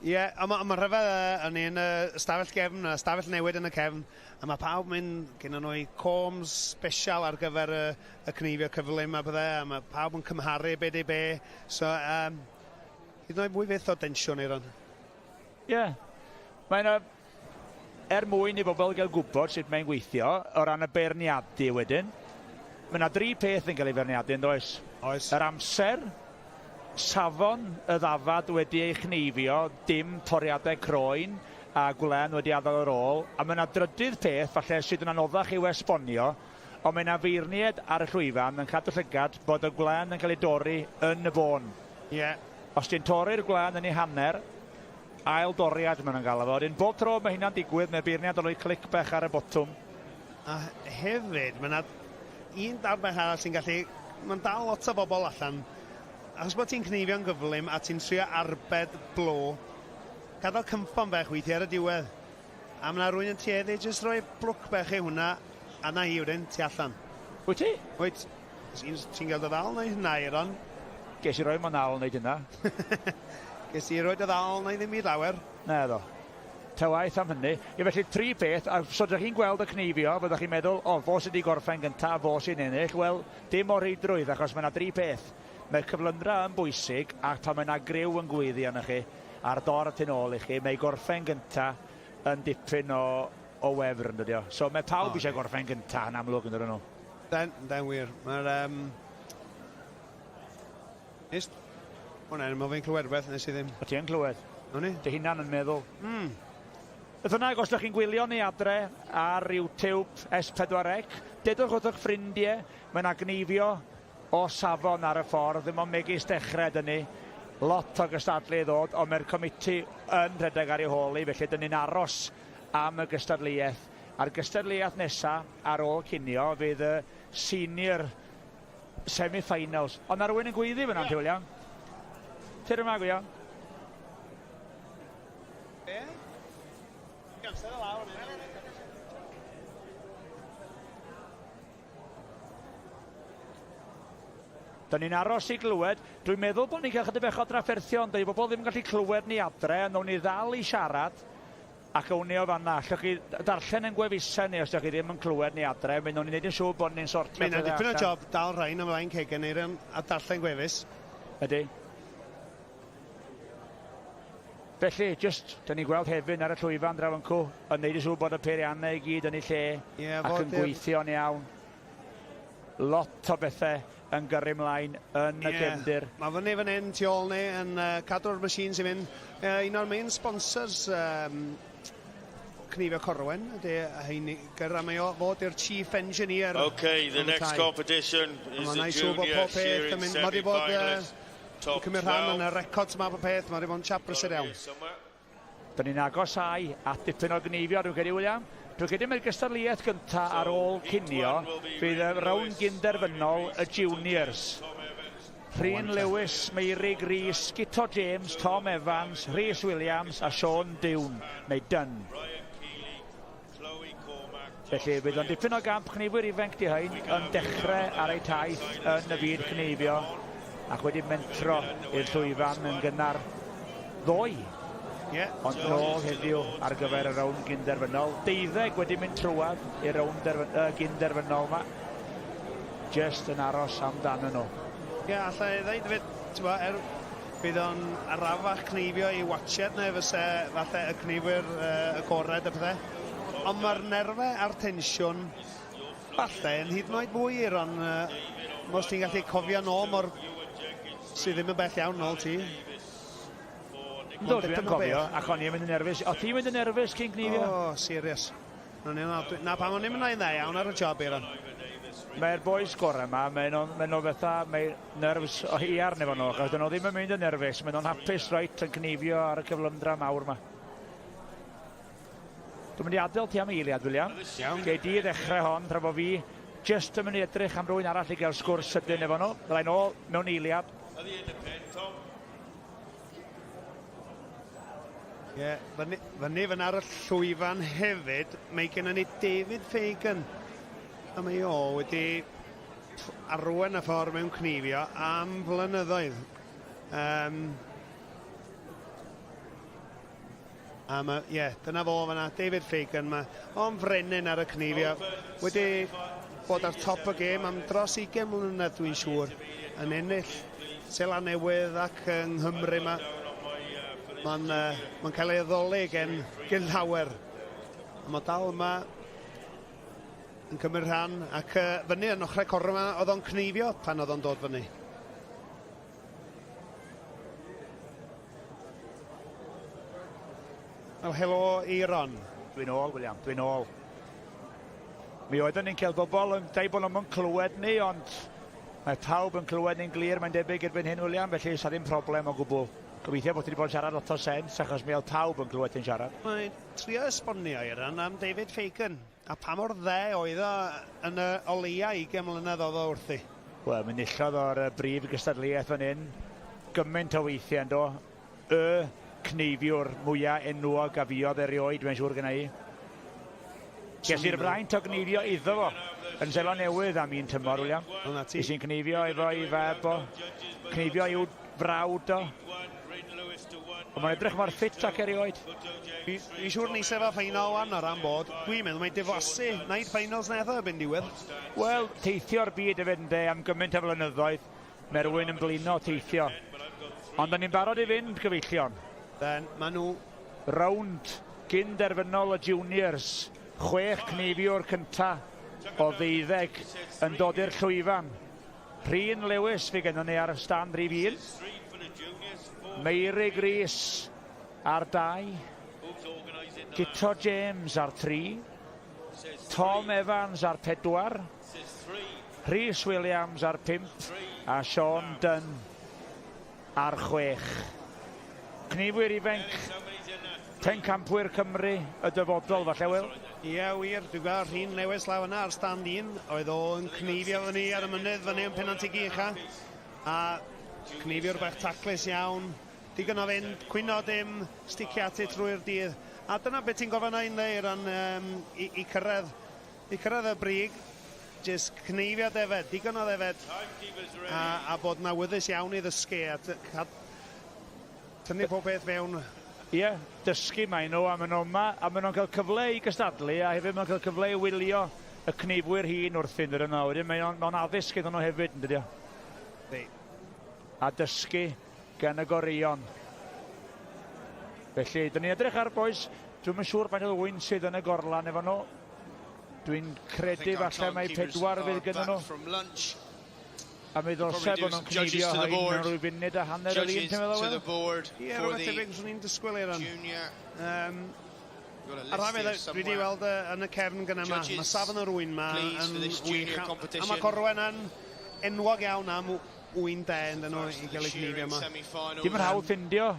Ie, a mae ma rhyfedd, o'n i yn y stafell gefn, y stafell newid yn y cefn, a mae pawb mynd, gyda nhw i combs special ar gyfer y cneifio cyflym a bydde, a mae pawb yn cymharu be di be. So, hyd yn oed mwy fyth o densiwn i ran. Ie. Yeah. Mae'n er mwyn i bobl gael gwybod sut mae'n gweithio, o ran y beirniadu wedyn, mae yna dri peth yn cael ei feirniadu, yn does? Oes. Yr amser, safon y ddafad wedi ei chneifio, dim toriadau croen a gwlen wedi adael ar ôl, a mae yna drydydd peth, falle sydd yn anoddach i'w esbonio, ond mae yna feirniad ar y llwyfan yn cadw llygad bod y gwlen yn cael ei dorri yn y bôn. Ie. Yeah. Os ti'n torri'r gwlen yn ei hanner, ail doriad maen nhw'n gael o fo. Wedyn bob tro mae hynna'n digwydd, mae'r beirniad yn rhoi clic bach ar y botwm. A hefyd, mae yna Un darn bach arall sy'n gallu... Mae'n dal lot o bobl allan. Achos bod ti'n cneifio'n gyflym a ti'n trio arbed blo, gadael cynffon bach weithiau ar y diwedd. A mae 'na rywun yn tueddu jyst rhoi blwc bach i hwnna, a 'na hi wedyn, tu allan. Wyt ti? Wyt. Ti'n cael dy ddal neu na, Aeron? Ges i roi mo nal wneud hynna. Ges i roi dy ddal neu ddim i lawer. Naddo. Ta waeth am hynny. Ie, felly tri peth, a so ydych chi'n gweld y cneifio, fyddwch chi'n meddwl, o, fo sydd wedi gorffen gyntaf, fo sy'n ennill. Wel, dim o reidrwydd, achos mae yna dri peth. Mae'r cyflymdra yn bwysig, a pan mae yna griw yn gweiddi arnoch chi, a'r dor tu nôl i chi, mae gorffen gyntaf yn dipyn o, o wefr, yn dydi o. So mae pawb oh, eisiau gorffen gyntaf yn amlwg, yn dydyn nhw. Den, den wir. Mae'r... Um... Nest... Hwna, yn fi'n clywed rhywbeth, nes i ddim. O ti yn clywed? O'n i? Dy hunan yn meddwl. Beth bynnag, os ydych chi'n gwylio ni adre ar YouTube S4C, dedwch wrth eich ffrindiau, mae yna gneifio o safon ar y ffordd, ddim ond megis dechrau dyn ni. Lot o gystadlu i ddod, ond mae'r comiti yn rhedeg ar ei hôl i, felly dyn ni'n aros am y gystadleuaeth. A'r gystadleuaeth nesaf ar ôl cinio fydd y senior semi-finals. Ond na rhywun yn gweiddi fyna, yeah. William. Tyr yma, Gwion. Be? Amser lawr. Da ni'n aros i glywed. Dwi'n meddwl bod ni'n cael chydig bach o drafferthion. Dydy bobl ddim yn gallu clywed ni adre, ond nawn ni ddal i siarad ac awn ni o fanna. Allwch chi darllen yn gwefusau ni os ydych chi ddim yn clywed ni adre. Mi nawn ni wneud yn siŵr bod ni'n sortio Mae'n dipyn o job dal rhain ymlaen cegen Eirin a darllen gwefus. Ydy. Felly, just, dyn ni'n gweld Hefin ar y llwyfan draw yn cw, yn neud yn siŵr bod y peiriannau i gyd yn ei lle yeah, ac yn gweithio'n iawn. Lot o bethau yn gyrru mlaen yn y cefndir. Mae fyny fan hyn tu ôl ni yn cadw'r machines i fynd. Un o'r main sponsors Cnifio Corwen ydy Heiniger, a mae o fod i'r chief engineer. Okay, the next competition is the junior shearing semi-finalists. Top 12. Cymryd rhan yn y records yma pob peth, mae wedi bod yn chap brysur iawn. Dyn ni'n agosáu at dipyn o gneifio, dwi'n credu, William. Dwi'n credu mai'r gystadleuaeth gyntaf ar ôl cinio fydd y rownd gynderfynol y juniors. Rhun Lewis, Meirig Rees, Guto James, Tom Evans, Rhys Williams a Sean Dune, neu Dunn. Felly bydd o'n dipyn o gamp cneifwyr ifanc di hein yn dechrau ar eu taith yn y byd cneifio ac wedi mentro i'r llwyfan yn gynnar ddoe. Yeah. Ond nôl heddiw ar gyfer y rownd gynderfynol. Deuddeg wedi mynd trwad i'r rownd gynderfynol yma. Just yn aros amdanyn nhw. Ie, yeah, allai ddeud fyd, ti'n bo, er bydd o'n arafach cneifio i watched neu fyse falle y cneifwyr agored a pethau. Ond mae'r nerfau a'r tensiwn falle yn hyd yn oed fwy Eiron. Os ti'n gallu cofio nôl mor sydd ddim yn bell iawn nôl ti. Yndw, dwi yn cofio, ac o'n i'n mynd yn nerfus. O ti'n mynd yn nerfus cyn cneifio? O, serious. Na pam o'n i'n mynd dda iawn ar y job, Eiron. Mae'r boys gorau yma, maen nhw'n mae nhw fatha, mae nerves o haearn efo nhw, achos dyn nhw ddim yn mynd yn nerfus, maen nhw'n hapus reit yn cneifio ar y cyflymdra mawr yma. Dwi'n mynd i adael ti am eiliad, William. Iawn. Gei di ddechrau hon, tra bo fi just yn mynd i edrych am rywun arall i gael sgwrs sydyn efo nhw. Fydda i'n ôl mewn eiliad. Ie, yeah, fyny, fyny fan ar y llwyfan hefyd, mae gennym ni David Fagan. A mae o wedi arwain y ffordd mewn cneifio am flynyddoedd. A mae, ie, yeah, dyna fo fan'na, David Fagan, mae o'n frenin ar y cneifio. Wedi bod ar top y gêm am dros 20 mlynedd dwi'n siŵr, yn ennill Seland Newydd ac yng Nghymru yma. Mae'n ma cael ei addoli gen llawer. A mae dal yma yn cymryd rhan ac fyny yn ochrau corner yma oedd o'n cneifio pan oedd o'n dod fyny. Wel, helo Eiron. Dwi'n ôl, William, dwi'n ôl. Mi oedden ni'n cael bobl yn dweud bod nhw'n clywed ni, ond mae pawb yn clywed ni'n glir, mae'n debyg erbyn hyn, William, felly sa ddim problem o gwbl. Gobeithio bod ti wedi bod yn siarad lot o sens, achos mi oedd pawb yn clywed ti'n siarad. Mae'n trio esbonio Eiron am David Fagan. A pa mor dde oedd o yn y o leia 20 mlynedd oedd o wrthi. Wel, mi enillodd o'r brif gystadleuaeth fan hyn gymaint o weithiau yn do. Y cneifiwr mwyaf enwog a fuodd erioed, mae'n siŵr gyna i. Ges i'r fraint o gneifio iddo fo yn Seland Newydd am un tymor, William. Nes i'n cneifio efo'i fab o, cneifio i'w frawd o. Ond mae'n edrych mor ffit ac erioed. Fi'n siŵr ni sef a ffeinal wan o ran bod. Dwi'n meddwl mae diflasu night finals nath o erbyn diwedd. Wel, teithio'r byd hefyd ynde, am gymaint o flynyddoedd. Mae rhywun yn blino teithio. Ond da ni'n barod i fynd, gyfeillion. Ben, maen nhw... Rownd gyn-derfynol y Juniors. 6 cneifiwr cynta o ddeuddeg yn dod i'r llwyfan. Rhun Lewis fi gennon ni ar y stand rhif 1. Meirig Rees ar 2. Guto James ar 3. Tom Evans ar 4. Rhys Williams ar 5 a Sean Dunn ar 6. Cnifwyr ifanc, pencampwyr Cymru y dyfodol falle, Wil? Ie, wir, dwi'n gweld Rhun Lewis law yna ar stand 1, oedd o'n cneifio fyny ar y mynydd fyny yn Penantigy ucha, a cneifiwr bach taclus iawn, digon o fynd, cwyno dim, sticio ati trwy'r dydd. A dyna beth ti'n gorfod wneud ynde, i ran um, i, i cyrraedd i cyrraedd y brig, jyst cneifio defed, digon o ddefed, a bod yn awyddus iawn i ddysgu a tynnu pob peth fewn. Ie, dysgu maen nhw, a maen nhw yma, a maen nhw'n cael cyfle i gystadlu, a hefyd maen nhw'n cael cyfle i wylio y cneifwyr hŷn wrthyn nhw yno. Wedyn mae o'n mae addysg iddyn nhw hefyd, yn dydi o? A dysgu gan y goreuon. Felly, dyn ni'n edrych ar boys, dwi'm yn siŵr faint o ŵyn sydd yn y gorlan efo nhw. Dwi'n credu falle mai 4 fydd gyda nhw. A mi ddylse bod nhw'n cneifio rhain mewn rhyw funud a hanner yr un, ti'n meddwl? Wil? Ie, rhywbeth tebyg swn i'n disgwyl i ran. A rhaid meddwl, dwi wedi weld yn y cefn gyda yma, mae safon yr ŵyn ma yn wych. A mae Corwen yn enwog iawn am ŵyn de yn dyn nhw i gael eu cneifio yma. Dim yn hawdd ffindio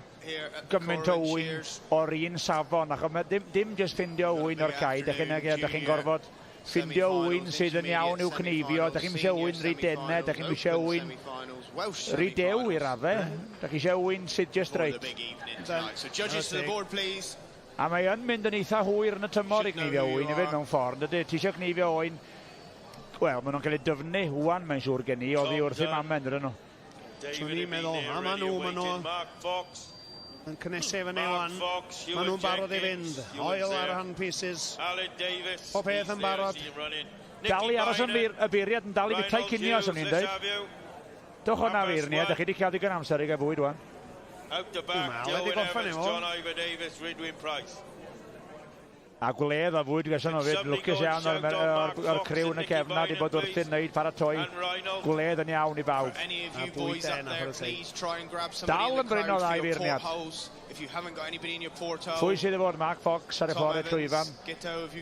gymaint o ŵyn o'r un safon, achos mae dim, dim jyst ffindio ŵyn o'r cae, da chi'n da chi'n gorfod ffindio ŵyn sydd yn iawn i'w cneifio, da chi'n eisiau ŵyn rhy denau, da chi'n eisiau ŵyn rhy dew i raddau, da chi eisiau ŵyn sydd just reit. A mae yn mynd yn eitha hwyr yn y tymor i gneifio ŵyn hefyd mewn ffordd, dydy? Ti eisiau gneifio ŵyn, wel, maen nhw'n cael eu dyfnu ŵan, mae'n siŵr gen i, oddi wrth eu mamau, yn dydyn nhw? Swn i'n meddwl, a maen nhw, maen nhw yn cynnesu fyny wan. Maen nhw'n barod i fynd. Oil ar handpieces. Pob peth yn barod. Dal i aros yn y beiriad yn dal i fwytau cinio, swn i'n dweud. Dewch o'na feirniad, da chi wedi cael digon amser i gael bwyd wan. Dwi'n meddwl, wedi gorffen efo. A gwledd o fwyd gason nhw 'fyd, lwcus iawn o'r, or, or criw yn y cefn na wedi bod wrthi'n wneud paratoi gwledd yn iawn i bawb. A bwyd den, a Dal yn brin o ddau feirniad. Pwy sydd i fod? Mark Fox ar y ffordd i'r llwyfan.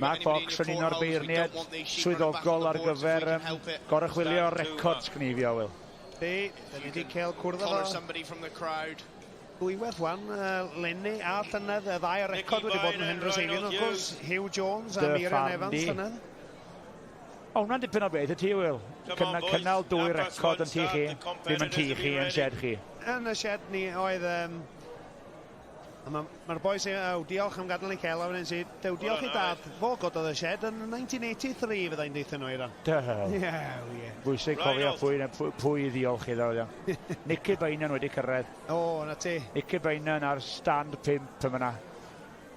Mark Fox yn un o'r beirniaid swyddogol ar gyfer goruchwylio records cneifio, Wil. Di, da ni wedi cael cwrdd efo dwywaith wan, leni a llynedd, y ddau record wedi bod yn Hendrys Eifion, wrth gwrs, Hugh Jones a Miriam Evans llynedd. O, hwnna'n dipyn o beth y ti, Wil. Cynnal dwy record yn tŷ chi, ddim yn tŷ chi, yn shed chi. Yn y shed ni oedd... Mae'r ma boys, oh, diolch am gadael ni cael o fan hyn, dew, diolch i dad, fo gododd y shed yn 1983 fyddai'n deithio nhw Iran. Ie, ie. Bwysig cofio pwy i ddiolch iddo. Nicky Bainan wedi cyrraedd. O, na ti. Nicky Bainan ar stand 5 yma.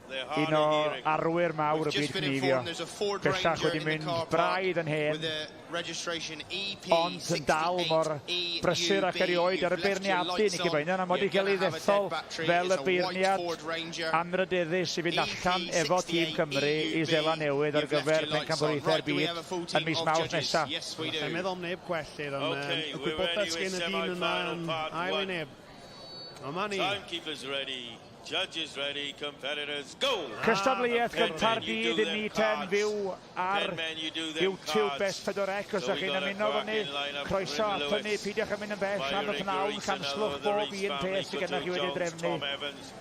Un o arwyr mawr y byd cneifio. Bellach wedi mynd braidd yn hen, ond yn dal mor brysur ac erioed ar y beirniadu Nicky Bainan, a mod i gael ei ddethol fel y beirniad anrydeddus i fynd allan efo tîm Cymru i Seland Newydd ar gyfer Pencampwriaethau'r Byd yn mis Mawrth nesaf. Allai meddwl am neb gwell i'r y gwybodaeth sgen y dyn yna yn ail i neb. Yma ni. Judges ready, competitors, go! Cystadleuaeth gynta'r dydd i ni ten fyw ar YouTube S4C os ydych chi'n ymuno efo ni. Croeso ato ni, peidiwch yn mynd yn bell am y pnawn, canslwch bob un peth sydd gennych chi wedi drefnu.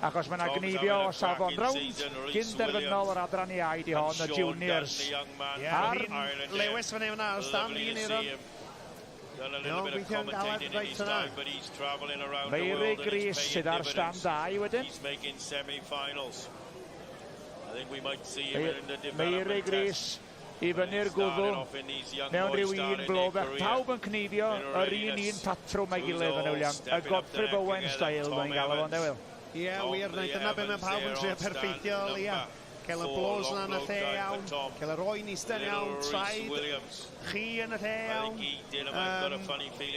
Achos mae yna gneifio o safon. Rownd gyn-derfynol yr adran iau di hon, y juniors. Ar Lewis fan hyn ar stand un i'r Done a little bit of commentating in his time, but he's travelling around the world and he's paying sydd ar stand 2 wedyn. He's making semi-finals. I think we might see him in the development Meirig Rees i fyny'r gwddw mewn rhyw un blob. Pawb yn cneifio yr un un patrwm a'i gilydd yn William. Y Godfrey Bowen style mae'n gael o'n dewil. Ie, wir, dyna be mae pawb yn trio perffeithio, Lia. Cael y blows yna yn y lle iawn, cael yr oen eistedd iawn, traed chi yn y lle iawn.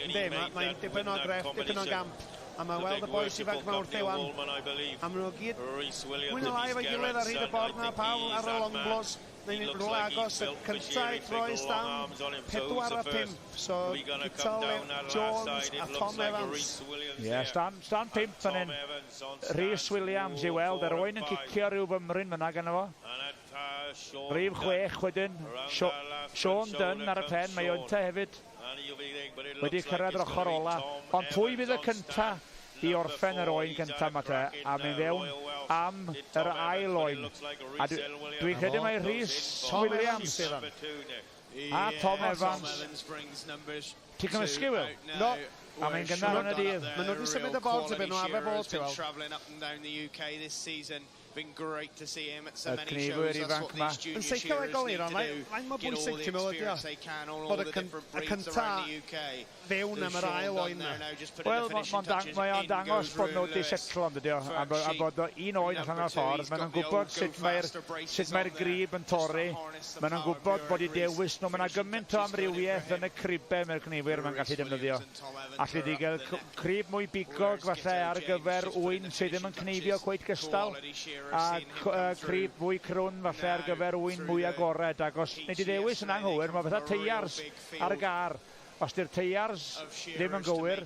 Ynddi, mae'n dipyn o grefft, dipyn o gamp. A mae weld y bois ifanc yma wrth Iwan. A maen nhw gyd mwy na lai efo'i gilydd ar hyd y bord na pawb ar y long blows. Mae'n rhywle agos y cyntaf i droi stand 4 a 5. So Guto Jones a Tom Evans. Ie, yeah, stand 5 fan hyn. Rhys Williams i weld, yr oen yn cicio rhyw fymryn fyna gynno fo. Rhif 6 wedyn, Sean Dunn ar y pen, mae oente hefyd wedi cyrraedd yr ochr ola. Ond pwy fydd y cynta i orffen yr oen gyntaf yma te, a mynd fewn am yr ail oen. A dwi'n credu mai Rhys Williams a Tom Evans. Ti'n cymysgu, Will? No. A mae'n gynnar yn y dydd. Maen nhw wedi symud y bord tipyn, nhw arfer bod, ti'n weld. Y cneifwyr ifanc ma. Yn seicolegol i ran, faint mor bwysig ti'n meddwl ydi o? Bod y cynta fewn am yr ail oen na. Wel, mae o'n dangos bod nhw wedi setlo yn dydi o, a bod un oen allan o'r ffordd. Maen nhw'n gwybod sut mae'r grib yn torri. Maen nhw'n gwybod bod eu dewis nhw. Mae yna gymaint o amrywiaeth yn y cribau mae'r cneifwyr ma'n gallu defnyddio. Allu di gael crib mwy bigog falle ar gyfer ŵyn sydd ddim yn cneifio cweit gystal, a crib fwy crwn falle ar gyfer ŵyn mwy agored. Ac os nid i ddewis yn anghywir, mae fatha teiars ar y gar. Os di'r teiars ddim yn gywir,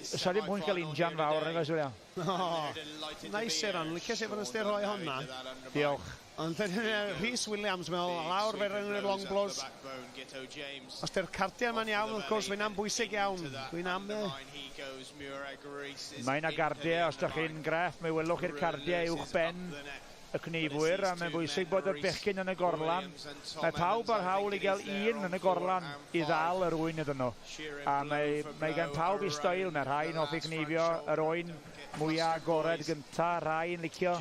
sa ddim pwynt gael injan fawr, nag oes, William? Nice, Eran. Licio sef yn ystyr rhoi honna. Diolch. Ond Rhys Williams, meddwl, lawr fe rhwng yr long blows. Os di'r cardiau yma'n iawn, wrth gwrs, mae'n bwysig iawn. Dwi'n am... Mae yna gardiau, os ydych chi'n greff, mi welwch chi'r cardiau uwch ben y cneifwyr, a mae'n bwysig bod y bechgyn yn y gorlan. Mae pawb ar hawl i gael un yn y gorlan i ddal yr ŵyn iddyn nhw. A mae gan pawb i steil, mae rhai'n hoffi cneifio yr oen mwyaf agored gynta, rhai'n licio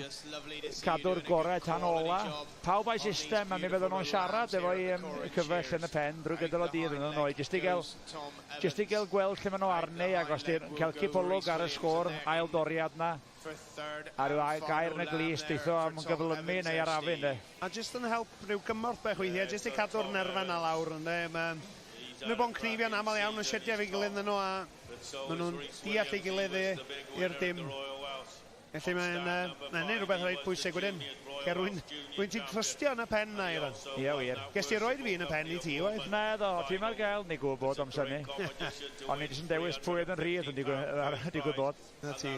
cadw'r gorau tan ola. Pawb a'i system, a mi fydden nhw'n siarad efo'i cyfell yn y pen drwy gydol y dydd yn oed. Jyst i gael gweld lle maen nhw arni, ac os di'n cael cipolwg ar y sgôr ail doriad na, a rhyw gair yn y glust, deitho am gyflymu neu arafu, ynddo. A jyst yn help rhyw gymorth bech weithiau, jyst i cadw'r nerfa na lawr, ynddo. Mae'n bod yn cneifio'n aml iawn yn siediau fi gilydd nhw, a maen nhw'n deall ei gilydd i'r dim. Felly mae'n neud rhywbeth reit bwysig wedyn. Lle rwy'n ti'n trystio yn y pen na, Iran. Ie, wir. Ges ti roed fi yn y pen i ti, waith? Na, ddo, ti'n ar gael, ni gwybod amser ni. Ond ni jyst yn dewis pwy oedd yn rhydd yn digwydd bod. Na ti.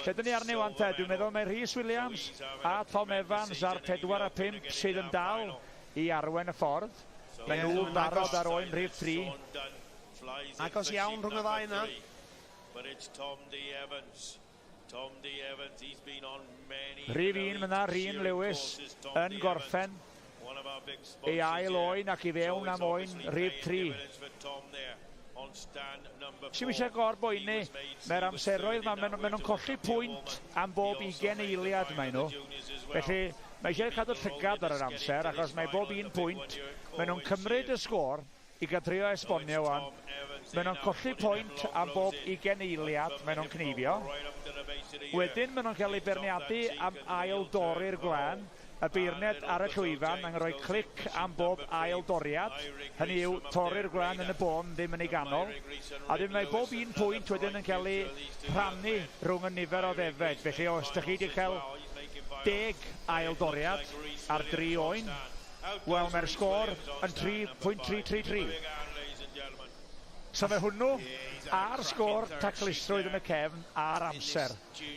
Lle dyn ni arni wan te, dwi'n meddwl mae Rhys Williams a Tom Evans ar 4 a 5 sydd yn dal i arwen y ffordd. Mae nhw'n barod ar oen rhif 3. Agos iawn rhwng y ddau yna. Rhif 1 fyna, Rhun Lewis yn gorffen ei ail oen ac i fewn am oen rhif 3. Sy'm eisiau gorboeni, mae'r amseroedd yma, maen nhw'n colli pwynt am bob 20 eiliad maen nhw. Felly mae eisiau cadw llygad ar yr amser, achos mae bob un pwynt, maen nhw'n cymryd y sgôr i gael trio esbonio wan. Maen nhw'n colli pwynt am bob 20 eiliad maen nhw'n cneifio. Wedyn maen nhw'n cael eu beirniadu am ail dorri'r gwlân. Y beirniad ar y llwyfan yn rhoi clic am bob ail doriad. Hynny yw torri'r gwlân yn y bôn, ddim yn ei ganol. A wedyn mae bob un pwynt wedyn yn cael ei rhannu rhwng y nifer o ddefed. Felly os ydych chi wedi cael 10 ail doriad ar 3 oen, wel mae'r sgôr yn 3.333. So mae hwnnw a'r sgôr taclusrwydd yn y cefn a'r amser.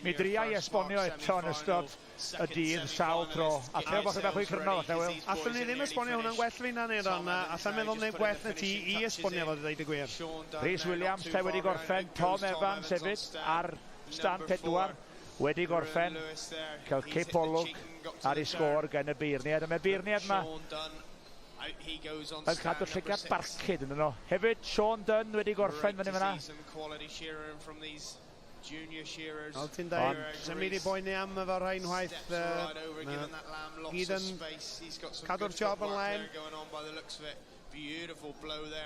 Mi dria i esbonio eto yn ystod y dydd sawl tro. A trio bod bach fwy cryno falle, Wil. Allwn ni ddim esbonio hwnna'n gwell fi na Neuron, a allan meddwl neb gwell na ti i esbonio fo, dweud y gwir. Rhys Williams te wedi gorffen, Tom Evans hefyd ar stand 4 wedi gorffen, cael cipolwg ar ei sgôr gen y beirniad. A mae beirniad yma yn cadw llygad barcud yn nhw. Hefyd, Sean Dunn wedi gorffen fyny fyna. Fel ti'n dweud, sy'n mynd i boeni am efo rhain waith. Gyd yn cadw'r job yn len.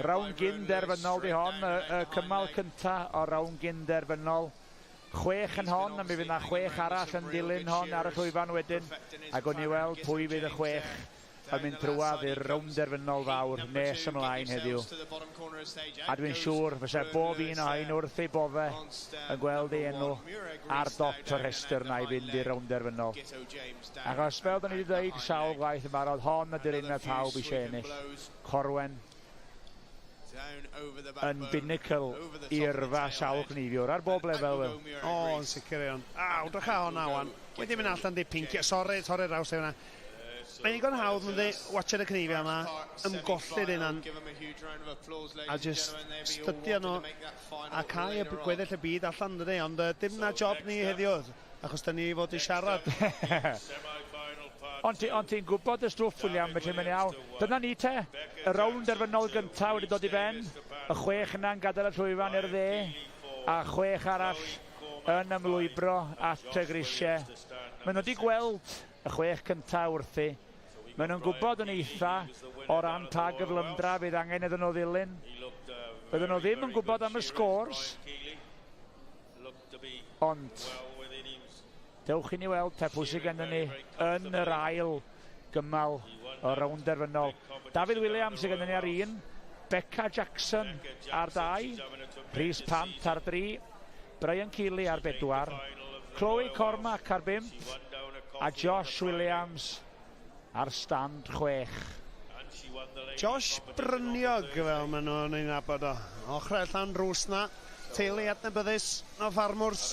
Rownd gyn derfynol di hon, y cymal cynta o rownd gyn derfynol. 6 yn hon, a mi fydd na 6 arall yn dilyn hon ar y llwyfan wedyn. A gwn i weld pwy fydd y 6 yn mynd trwadd i'r rownd derfynol fawr nes ymlaen heddiw. A dwi'n siŵr fysa bob un o hein wrth ei bodde yn gweld ei enw ar dop y rhestr na i fynd i'r rownd derfynol. Achos fel da ni wedi dweud sawl gwaith yn barod, hon ydy'r un mae pawb eisiau ennill. Corwen yn binnacle i yrfa sawl cneifiwr ar bob lefel, Wil. O, yn sicr iawn. Aw, drych a honna wan. Wedi mynd allan di pincio. Sori, torri'r raws yna. Mae'n ddigon hawdd yn dweud, watcher y cneifio yma, ymgolli'r unan, a just stydio nhw, a cael y gweddill y byd allan, dydy, ond dim na job ni heddiw, achos da ni fod i siarad. Ond ti'n ti gwybod y stwff, William, felly mae'n iawn. Dyna ni te, y rownd derfynol gyntaf wedi dod i ben, y 6 yna'n gadael y llwyfan i'r dde, a 6 arall yn ymlwybro at y grisiau. Maen nhw wedi gweld y 6 cyntaf wrthi. Maen nhw'n gwybod yn eitha o ran pa gyflymdra fydd angen iddyn nhw ddilyn. Bydden nhw ddim yn gwybod am y scores. Ond dewch i ni weld te pwy sydd gennym ni yn yr ail gymal o rownd derfynol. David Williams sydd gennym ni ar 1, Becca Jackson ar 2, Rhys Pant ar 3, Brian Keeley ar 4, Chloe Cormack ar 5, a Josh Williams ar stand 6. Josh Bryniog, fel maen nhw'n ei nabod o. Ochrau allan rws na, teulu adnabyddus o ffarmwrs.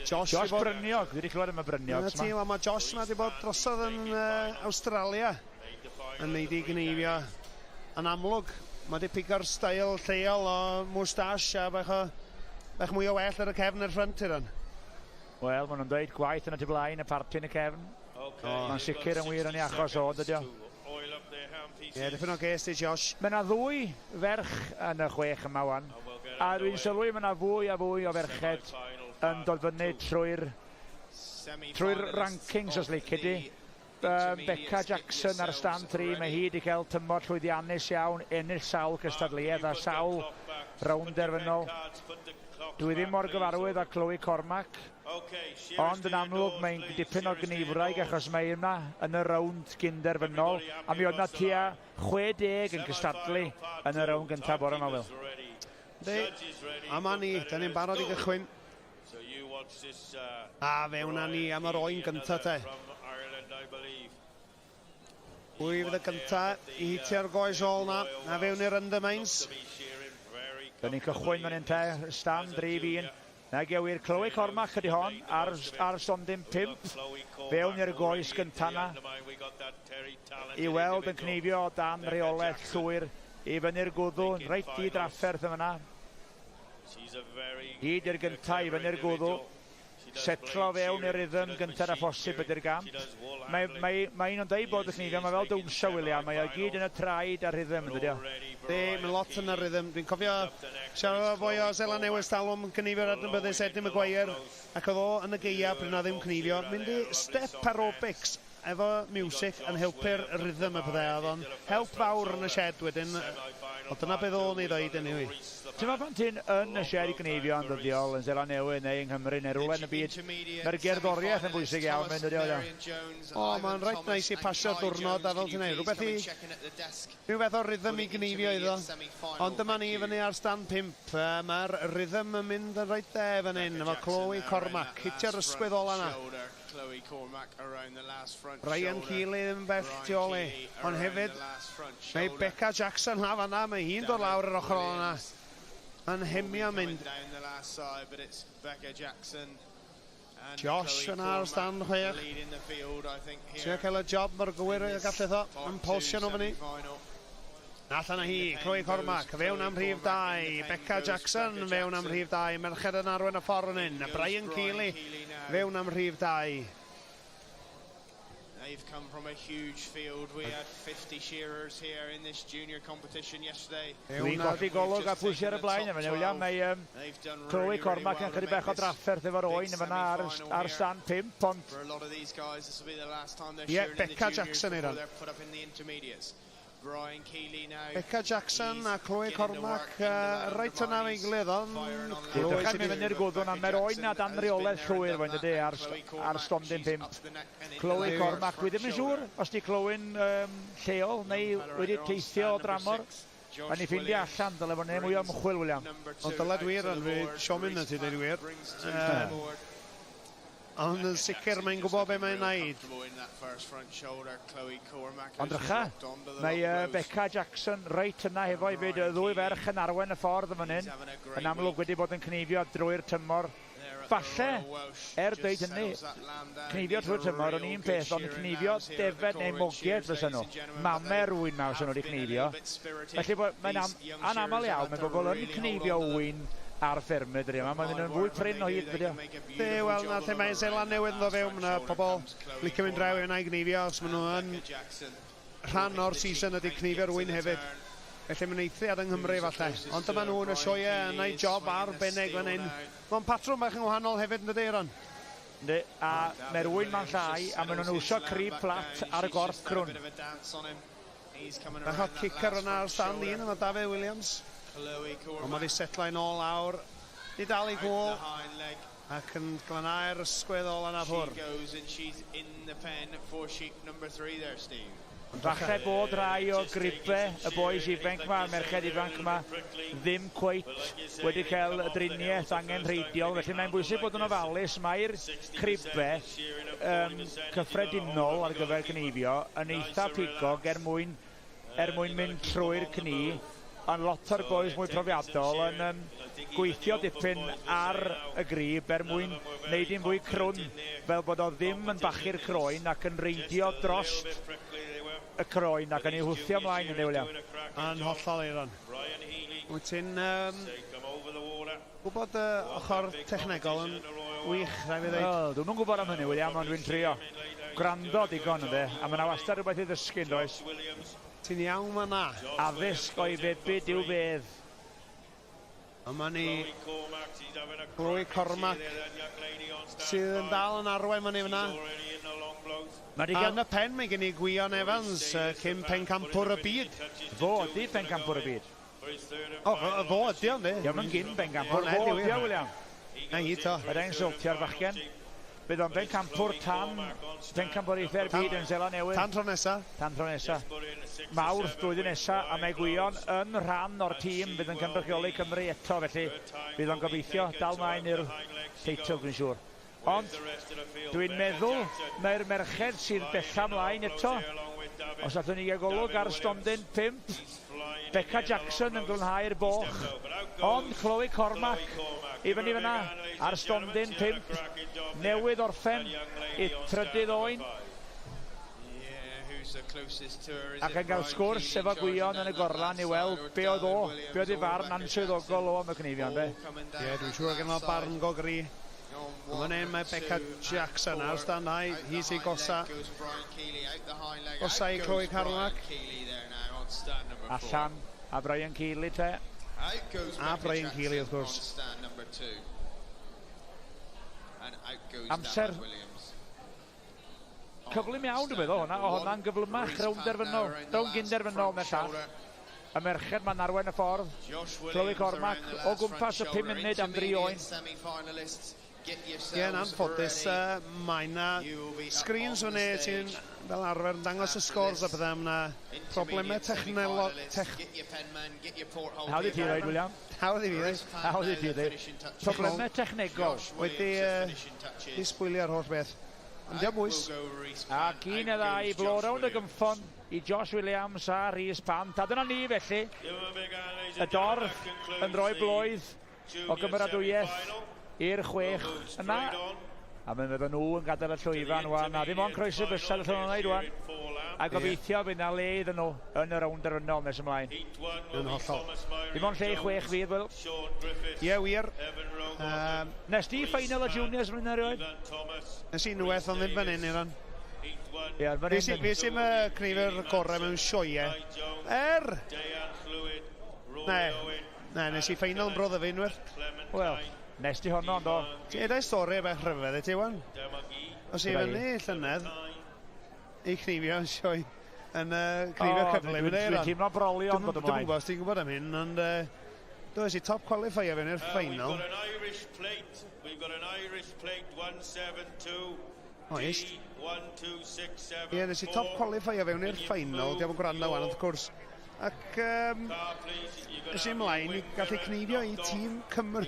Josh Bryniog, dwi wedi clywed am y Bryniog. Dyna ti, wel, mae Josh ma wedi bod drosodd yn Australia yn neud i gneifio. Yn amlwg, mae wedi pigo'r steil lleol o moustache a bach mwy o well ar y cefn a'r ffrynt i'r. Wel, maen nhw'n dweud gwaith yn y tu blaen, y parti yn y cefn. Mae'n sicr yn wir yn ei achos o, dydy o. Ie, dipyn o ges i Josh. Mae yna ddwy ferch yn y 6 yma wan. A dwi'n sylwi mae yna fwy a fwy o ferched yn dod fyny trwy'r rankings, os lici di. Becca Jackson ar stand 3, mae hi wedi cael tymor llwyddiannus iawn, ennill sawl cystadleuaeth a sawl rownd derfynol. Dwi ddim mor gyfarwydd â Chloe Cormack, ond yn amlwg mae'n dipyn o gneifwraig achos mae yma yn y rownd gynderfynol, a mi oedd yna tua 60 yn cystadlu yn y rownd gyntaf bore yma, Wil. A ma ni, da ni'n barod i gychwyn. A fewn â ni am yr oen gyntaf te. Pwy fydd y gyntaf i hitio'r goes ôl na, a fewn i'r undermines. Da ni'n cychwyn fan hyn te, stand rhif 1. Na gewir Chloe Cormack ydy hon ar stondin 5. Fewn i'r goes gyntaf na. I weld yn cneifio o dan reolaeth llwyr i fyny'r gwddw, reit di drafferth yma. Hyd i'r gyntaf i fyny'r gwddw. Setlo fewn i'r rhythm gyntaf a phosib ydy'r gamp. Mae un o'n dweud bod y cneifio, mae fel dawnsio, William, mae o gyd yn y traed a'r rhythm, yn dydi o? Di, mae lot yn y rhythm. Dwi'n cofio siarad efo boi o Seland Newydd talwm cneifio'r adnabyddus Eddie Maguire, ac oedd o yn y gaea pryd na ddim cneifio, mynd i step aerobics efo music yn helpu'r rhythm y pethau. Oedd o'n help fawr yn y shed wedyn. Ond dyna beth o'n ei ddeud anyway. Ti'n meddwl pan ti'n yn y shed i gneifio yn ddyddiol yn Seland Newydd neu yng Nghymru neu rhywle yn y byd, mae'r gerddoriaeth yn bwysig iawn, mae'n dydi o? O, mae'n reit neis i pasio diwrnod a fel ti'n neud. Rhywbeth o rhythm i gneifio iddo. Ond dyma ni fyny ar stand 5. Mae'r rhythm yn mynd yn reit dde fan hyn, efo Chloe Cormack. Hitio'r ysgwydd ola na. Ryan Keeley ddim bell tu ôl i. Ond hefyd, mae Becca Jackson la fanna, mae hi'n dod lawr yr ochr ola na. Yn hemio mynd. Josh yn ar stand 6. Trio cael y job mor gywir y galleth o. Yn polsio nhw fyny. Allan â hi, Chloe Cormack, fewn am rhif 2. Becca Jackson fewn am rhif 2. Merched yn arwain y ffordd yn hyn. Brian Keeley fewn am rhif 2. They've come from a huge field. We had 50 shearers here in this junior competition yesterday. Dwi'n colli golwg a pwy sydd ar y blaen yma, William. Mae Chloe Cormack yn chydig bach o drafferth efo'r oen yma ar, ar stand 5, ond. Ie, Becca Jackson i'r. Becca Jackson a Chloe Cormack reit yna fe'i gilydd, ond Chloe sy'n mynd fyny'r gwddwn am mae'r oen na dan reolaeth llwyr fo'n dydy ar stondin 5. Chloe Cormack, dwi ddim yn siŵr os di Chloe'n lleol neu wedi teithio o dramor. A ni ffeindio allan, dyle fod neu mwy o ymchwil, William. Ond dyle wir yn fi siomin na ti dweud wir. Ond yn sicr mae'n gwybod be mae'n neud. Ond drycha, mae Becca Jackson reit yna hefo i fyd, y ddwy ferch yn arwain y ffordd yn fan hyn. Yn amlwg wedi bod yn cneifio drwy'r tymor. Falle, er dweud hynny, cneifio trwy'r tymor o'n un peth, ond cneifio defed neu mogied fysa nhw. Mame rwy'n mawr sy'n nhw wedi cneifio. Felly mae'n anaml iawn, mae bobl yn cneifio wyn ar ffermydd yma, mae'n mynd yn fwy prin o hyd, fyddio. De, wel, na lle mae Seland Newydd yn dod fewn, mae pobl licio mynd draw yna i gneifio, os maen nhw yn rhan o'r season ydy cneifio'r wyn hefyd. Felly mae'n eithriad yng Nghymru falle. Ond dyma nhw yn y sioe yn gwneud job arbennig fan hyn. Mae'n patrwm bach yn wahanol hefyd yn dydy, Aaron? Yndi, a mae'r wyn ma'n llai, a maen nhw'n wsio crib fflat ar y gorff crwn. Bach o kicker yna ar stand 1 yma Dafydd Williams. Ond mae wedi setlo yn ôl lawr. Di dal i gôl. Ac yn glanhau'r ysgwydd ôl yna ffwr. Falle bod rai o gribau y boys ifanc yma, a'r merched ifanc yma, ddim cweit wedi cael y driniaeth angenrheidiol. Felly mae'n bwysig bod yn ofalus. Mae'r cribau cyffredinol ar gyfer cneifio yn eitha pigog er mwyn mynd trwy'r cni, ond lot o'r boys mwy profiadol yn gweithio dipyn ar y grib er mwyn wneud hi'n fwy crwn, fel bod o ddim yn bachu'r croen ac yn reidio dros y croen ac yn ei hwthio ymlaen yn William. Yn hollol, Eiron. Wyt ti'n gwybod y ochr technegol yn wych, rhaid fi ddweud. Wel, dwi'm yn gwybod am hynny, William, ond dwi'n trio. Gwrando digon ynddo, a mae yna wastad rhywbeth i ddysgu, yn does? Ti'n iawn ma na. Addysg o'i febyd i'w fedd. Yma ni Chloe Cormack sydd yn dal yn arwain fyny fyna. Mae di A gael yn y pen mae gen i Gwion Evans, cyn pencampwr y byd. Fo ydi pencampwr y byd. O, fo ydi o'n di. Diolch yn gyn pencampwr, O, na, fo di ydi o, wir. William. Na hi to. Bydd e'n syltio'r fachgen. Bydd o'n bencampwr tan pencampwriaethau'r byd yn Seland Newydd. Tan tro nesa. Tan tro nesa. Mawrth blwyddyn nesa, a mae Gwion yn rhan o'r tîm fydd yn cynrychioli Cymru eto, felly bydd o'n gobeithio dal mlaen i'r teitl, dwi'n siŵr. Ond dwi'n meddwl mae'r merched sydd bella mlaen eto. Os allwn ni gael golwg ar stondin 5, Becca Jackson yn glanhau'r boch, ond Chloe Cormack i fyny fyna ar stondin 5, newydd orffen i trydydd oen. Ac yn cael sgwrs efo Gwion yn y gorlan i weld be oedd o, be oedd ei farn answyddogol o am y cneifion, be? Ie, dwi'n siŵr gen o barn go gry. Fan hyn mae Becca Jackson ar stand 2, hi sy'n gosa. Gosa i Chloe Cormack. Allan a Brian Keeley te. A Brian Keeley, wrth gwrs. Amser cyflym iawn dwi'n meddwl hwnna, o hwnna'n gyflymach rownd derfynol, rownd gynderfynol mewn llall. Y merched ma'n arwain y ffordd. Chloe Cormack o gwmpas y 5 munud am dri oen. Ie, yn anffodus, mae yna screens fan hyn sy'n fel arfer yn dangos y scores a pethau, mae yna problemau technelo... Tech... Hawdd i ti ddweud, William. Hawdd i fi ddweud. Hawdd i ti ddweud. Problemau technegol. Wedi disbwylio'r holl beth. Ond diolch bwys. Ac un neu ddau, blo rownd y gynffon. i Josh Williams a Rhys Pant. A dyna ni felly, y dorf yn rhoi bloedd o gymeradwyaeth i'r 6 yna. A mi fydden nhw yn gadael y llwyfan wan, a ddim ond croesi bysedd allan nhw'n wneud wan. A gobeithio fydd 'na le iddyn nhw yn y rownd derfynol nes ymlaen. Yn hollol. Dim ond lle i 6 fydd, Wil. Ie, wir. Nes di final y juniors fan hyn erioed? Nes i unwaith, ond ddim fan hyn, Eiron. Ie, fan hyn. Fi sy'n cneifio'r gorau mewn sioeau. Ne, nes i final yn Bro Ddyfi unwaith. Wel, nes di honno, do. Ti edau stori bach rhyfedd i ti, wan. Os i fyny llynedd i cneifio yn sioe yn cneifio cyflym. Dwi'n teimlo brolion bod ymlaen. Dwi'n gwybod os ti'n gwybod am hyn, ond do, es i top qualifier fewn i'r final. We've got an Irish plate. We've got an Irish plate 172. O, ist. Ie, nes i top qualifier fewn i'r final. Diolch yn gwrando wan, wrth gwrs. Ac es i ymlaen i gallu cneifio i tîm Cymru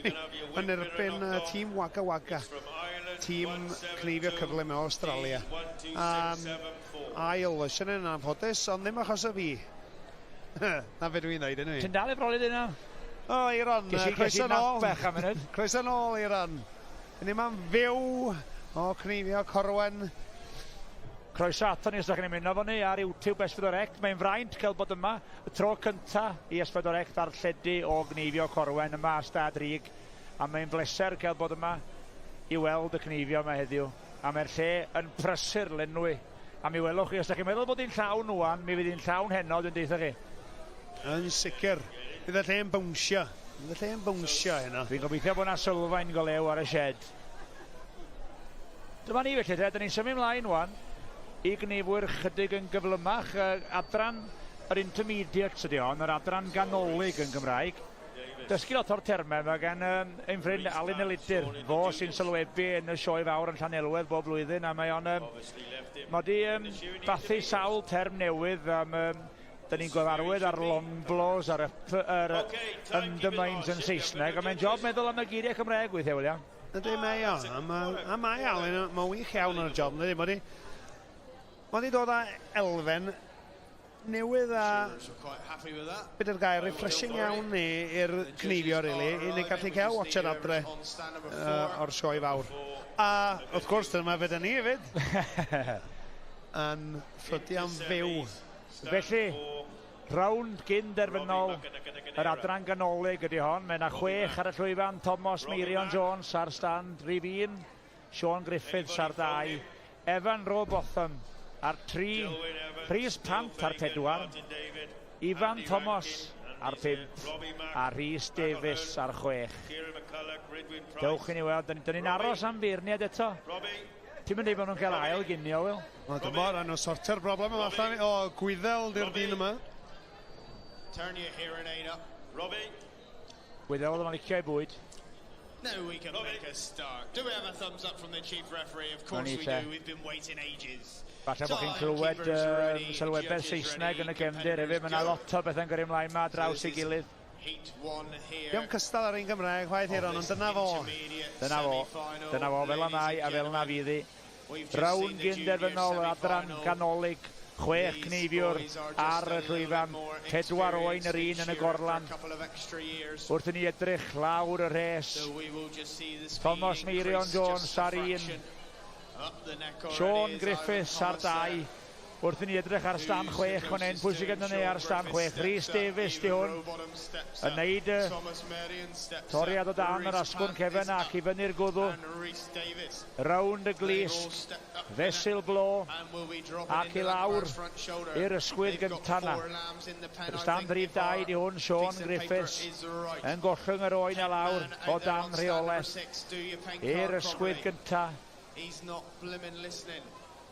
yn erbyn tîm Wagga Wagga, tîm cneifio cyflym o Australia. Ail, oes yn anffodus, ond ddim achos o fi. Na fe dwi'n dweud, anyway. Ti'n dal i broli dyna? O, Eiron, croeso nôl. Croeso nôl, Eiron. Ni yma'n fyw o cneifio Corwen. Croeso ato ni os ydych chi'n ymuno fo ni ar YouTube S4C. Mae'n fraint cael bod yma y tro cynta i S4C ddarlledu o gneifio Corwen yma ar Stad Rug. A mae'n bleser cael bod yma i weld y cneifio yma heddiw. A mae'r lle yn prysur lenwi. A mi welwch chi, os ydych chi'n meddwl bod hi'n llawn wan, mi fydd hi'n llawn heno, dwi'n deutha chi. Yn sicr. Bydd y lle'n bownsio. Bydd y lle'n bownsio heno. Dwi'n gobeithio bod yna sylfaen go lew ar y shed. Dyma ni felly, te. Dyn ni'n symud ymlaen wan i gneifwyr chydig yn gyflymach. Adran yr intermediates ydy hon, yr adran ganolig yn Gymraeg. Dysgu lot o'r termau yma gan ein ffrind Alun Elidyr. Fo sy'n sylwebu yn y sioe fawr yn Llanelwedd bob blwyddyn, a mae o'n mae di bathu sawl term newydd am dyn ni'n gyfarwydd ar long blows, ar yr undermines yn Saesneg, a mae'n job meddwl am y geiriau Cymraeg weithiau, William. Ydy, mae o. A mae Alun, mae'n wych iawn ar y job, ydy, mae di dod â elfen newydd a beth yw'r gair, refreshing iawn i'r cneifio, really, i ni gallu cael watcher adre o'r sioe fawr. A, wrth gwrs, dyma fe dyn ni hefyd. Yn ffrydiau'n fyw. Felly, rownd gyn derfynol yr adran ganolig ydy hon. Mae yna 6 ar y llwyfan, Thomas Meirion Jones ar stand rhif 1, Sean Griffiths ar 2, Evan Robotham ar 3, Rhys Pant ar 4, Ifan Thomas ar 5 a Rhys Davies ar 6. Dewch i ni weld, dyn ni'n aros am feirniad eto. Ti'n mynd i bod nhw'n cael ail ginio, Wil? O, dyma, rhan o sortio'r broblem yma allan. O, Gwyddel di'r dyn yma. Turn your hearing aid up. Robbie. Gwyddel oedd yma'n licio ei bwyd. Now we can make a start. Do we have a thumbs up from the chief referee? Of course we do. We've been waiting ages. Falle bod chi'n clywed sylwebedd Saesneg yn y gefndir hefyd. Mae yna lot o bethau'n gyrru ymlaen yma draws ei gilydd. Diolch cystal ar un Gymraeg, chwaith Eiron, ond dyna fo. Dyna fo. Dyna fo, fel yna a fel yna fydd hi. Rownd gyn derfynol yr adran ganolig. 6 cneifiwr ar y llwyfan, 4 oen yr un yn y gorlan. Wrth i ni edrych lawr y rhes, Thomas Meirion Jones ar 1, Sean Griffiths ar 2. Wrth i ni edrych ar stan 6 fan hyn, pwy sydd gyda ni ar stan 6? Rhys Davies di hwn, yn neud y toriad o dan yr asgwrn cefen ac i fyny'r gwddw. Rownd y glust, fesul blo, ac i lawr i'r ysgwydd gyntaf na. Yr stand rhif 2 di hwn, Sean Griffiths, yn gollwng yr oen a lawr o dan rheolaeth i'r ysgwydd gyntaf. He's not blimmin' listening.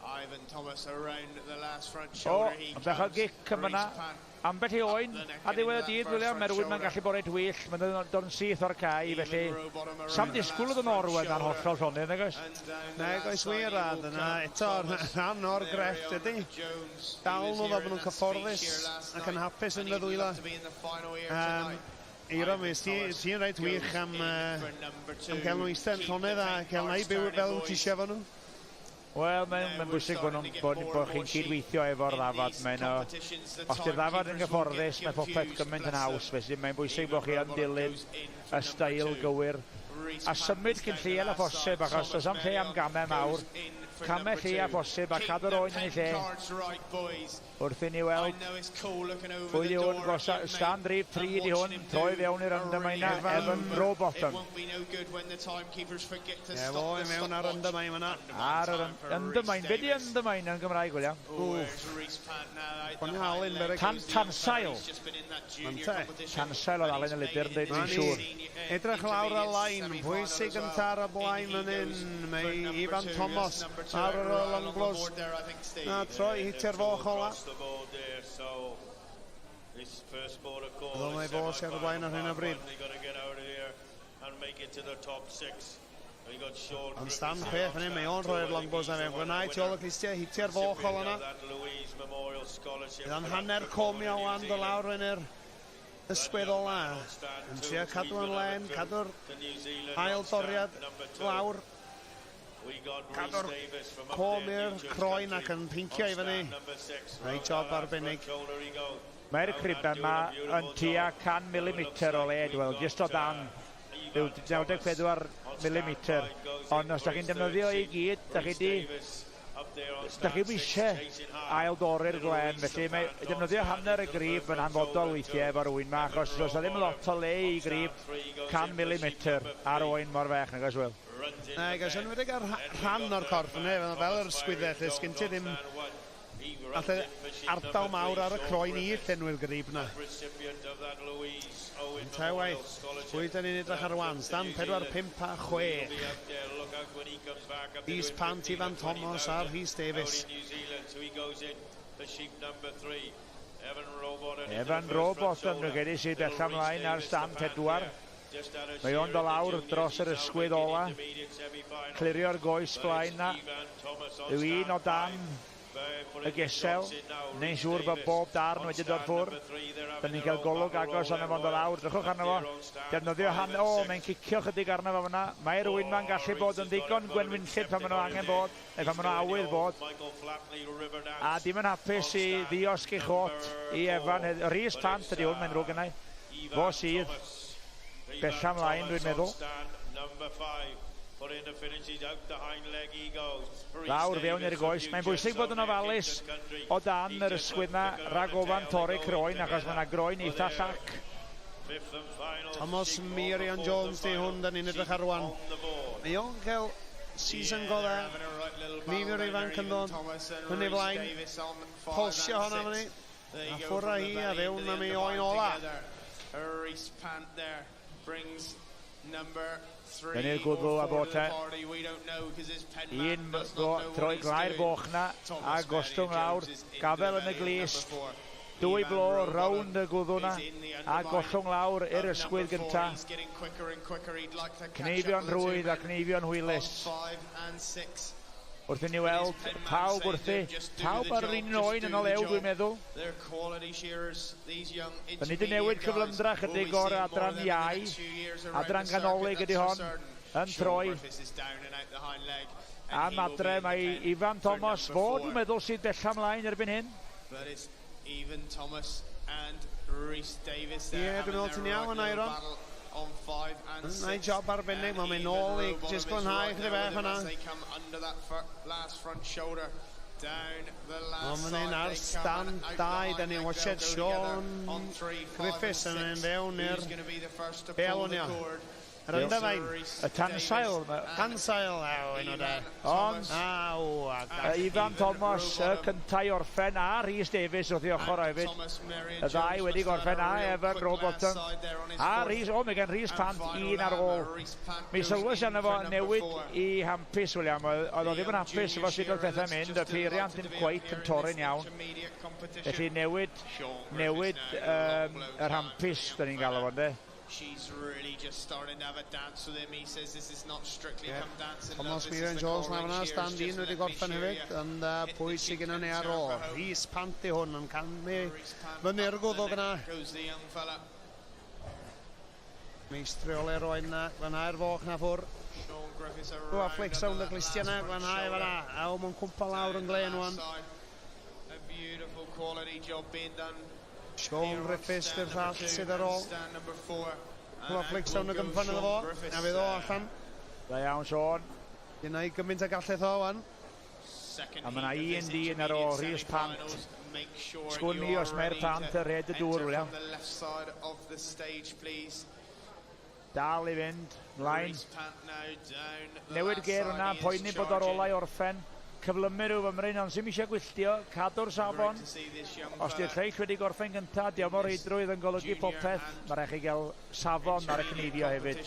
Ivan Thomas around the last front O, shoulder. He bach o comes. gic yn fyna. Rhys Pant Ambell i oen, a diwedd y dydd, William, mae'r wyn ma'n gallu bod reit wyll, mae'n dod yn syth o'r cae, felly sam disgwyl oedd yn orwedd ar hollol llonydd, nag oes? Nag oes wir, a dyna eto rhan o'r grefft ydy. Dal nhw fel bod nhw'n cyfforddus ac yn hapus yn y ddwylo. Eiron, mi ti'n reit wych am gael nhw eistedd yn llonydd a cael nhw i byw fel ti eisiau fo nhw. Wel, mae'n bwysig bod chi'n cydweithio efo'r ddafad. Os di'r ddafad yn gyfforddus, mae popeth gymaint yn haws. Felly mae'n bwysig bod chi yn dilyn y steil gywir a symud cyn lleied â phosib, achos does am lle am gamau mawr. Camau lleia phosib a cadw'r oen yn ei lle. Wrth i ni weld pwy di hwn, stand rhif 3 di hwn, troi fewn i'r undermine, Evan Rowbotham. Efo i mewn ar undermine yna. Ar yr undermine, be di undermine yn Gymraeg, William? Wff. O'n Alun beryg. Tansail. Tansail oedd Alun y Lidur yn dweud, dwi'n siŵr. Edrych lawr y lain, pwy sydd gyntaf ar y blaen fan hyn? Mae Ifan Thomas ar yr longblos. Na, troi hitio'r foch ola. Oedd mae fo sydd ar y blaen ar hyn o bryd. Ond stand 6 fan hyn, mae o'n rhoi'r longbos na fewn. Gwenau tu ôl y clustiau, hitio'r foch ola yna. Bydd o'n hanner comio wan do lawr yn yr ysgwydd ola. Yn trio cadw yn len, cadw'r ail doriad lawr. Cadw'r com i'r croen ac yn pincio i fyny. Reit job arbennig. Mae'r cribau yma yn tua 100 mm o led, wel, jyst o dan 94 mm. Ond os da chi'n defnyddio i gyd, da chi eisiau ail dorri'r glen, felly mae defnyddio hanner y grib yn hanfodol weithiau efo'r oen yma, achos does ddim lot o le i grib 100 mm ar oen mor fech, nag oes, Will? Na, gos yn wedi ar rhan o'r corff yna, fel yr sgwyddau, lle sgyn ti ddim alle ardal mawr ar y croen i llenwi'r grib na. Yn ta waith, pwy da ni'n edrych ar wan? Stand 4, 5 a 6. Rhys Pant, Ifan Thomas a Rhys Davies. Evan Rowbotham, dwi'n credu sydd bell ymlaen ar stand 4. Mae o'n dod lawr dros yr ysgwydd ola. Clirio'r goes blaen na. Yw un o dan y gesel. Neu'n siŵr bod bob darn wedi dod ffwrdd. Da ni'n cael golwg agos arno fo'n dod lawr. Drychwch arno fo. Defnyddio han... O, mae'n cicio chydig arno fo fyna. Mae rhywun ma'n gallu bod yn ddigon gwenwynllyd pan maen nhw angen bod, neu pan maen nhw awydd bod. A dim yn hapus i ddiosg ei chot i Evan. Rhys Pant ydi hwn, mae'n ddrwg gennau. Fo sydd bella ymlaen, dwi'n meddwl. Lawr fewn i'r goes. Mae'n bwysig bod yn ofalus o dan yr ysgwydd na rhag ofan torri croen, achos mae yna groen eitha llac. Thomas Miriam Jones di hwn, da ni'n edrych ar rwan. Mae o'n cael season go dda. Nifer ifanc yn dod yn ei flaen. Polsio hwnna fyny. A ffwrdd â hi a fewn am ei oen ola. Fyny'r gwddw a bod te. Un troi glau'r boch na a gostwng lawr. Gafel yn y glist. Dwy blo rownd y gwddw na a gollwng lawr i'r ysgwydd gynta. Cneifio'n rhwydd a cneifio'n hwylus. Wrth i ni weld pawb wrthi, pawb ar yr un oen yn olew, dwi'n meddwl. Da ni wedi newid cyflymdra chydig o'r adran iau, adran ganolig ydy hon, yn troi. Am adre mae Ifan Thomas, fo dwi'n meddwl sydd bella ymlaen erbyn hyn. Ie, dwi'n meddwl ti'n iawn yna, Iron. Na'i job arbennig, mae'n mynd nôl i jyst glanhau chydig bach yna. Ond mae'n un ar stand 2, da ni'n watched Sean Griffiths yn mynd fewn i'r bel hwnna. Yr undermine. Y tansail. Tansail, aw, un o da. Ond, Ifan Thomas, y cyntaf i orffen, a Rhys Davies wrth ei ochr hefyd. Y ddau wedi gorffen, a Evan Rowbotham. A Rhys, o, mae gen Rhys Pant un ar ôl. Mi sylwys arno fo newid i hampus, William. Oedd o ddim yn hapus efo sut oedd pethau'n mynd, y peiriant ddim cweit yn torri'n iawn. Felly newid yr hampus, da ni'n galw fo, ynde? Thomas Miriam Jones na fyna, stand un wedi gorffen hefyd, ond pwy sydd gennym ni ar ôl? Rhys Pant i hwn yn camu fyny'r gwddwg yna. Meistriol oen na, fyna i'r foch na ffwr. Rwa flick sound y glustia na, glanhau fel a o, mae'n cwmpa lawr yn glen wan. Sean Griffiths di'r llall sydd ar ôl. Rwa flick sound y gymffan iddo fo, a fydd o allan. Da iawn, Sean. Dyna i gymaint a galleth o wan. A mae yna un dyn ar ôl, Rhys Pant. Sgwn i os mae'r Pant yn rhed y dŵr, William. Dal i fynd, mlaen. Newid ger hwnna, poeni bod ar olau orffen. Cyflymu rhyw fymryn, ond sy'm eisiau gwylltio, cadw'r safon. Os di'r lleill wedi gorffen gyntaf, diolch mor reidrwydd yn golygu popeth. Mae rhaid chi gael safon ar y cneifio hefyd.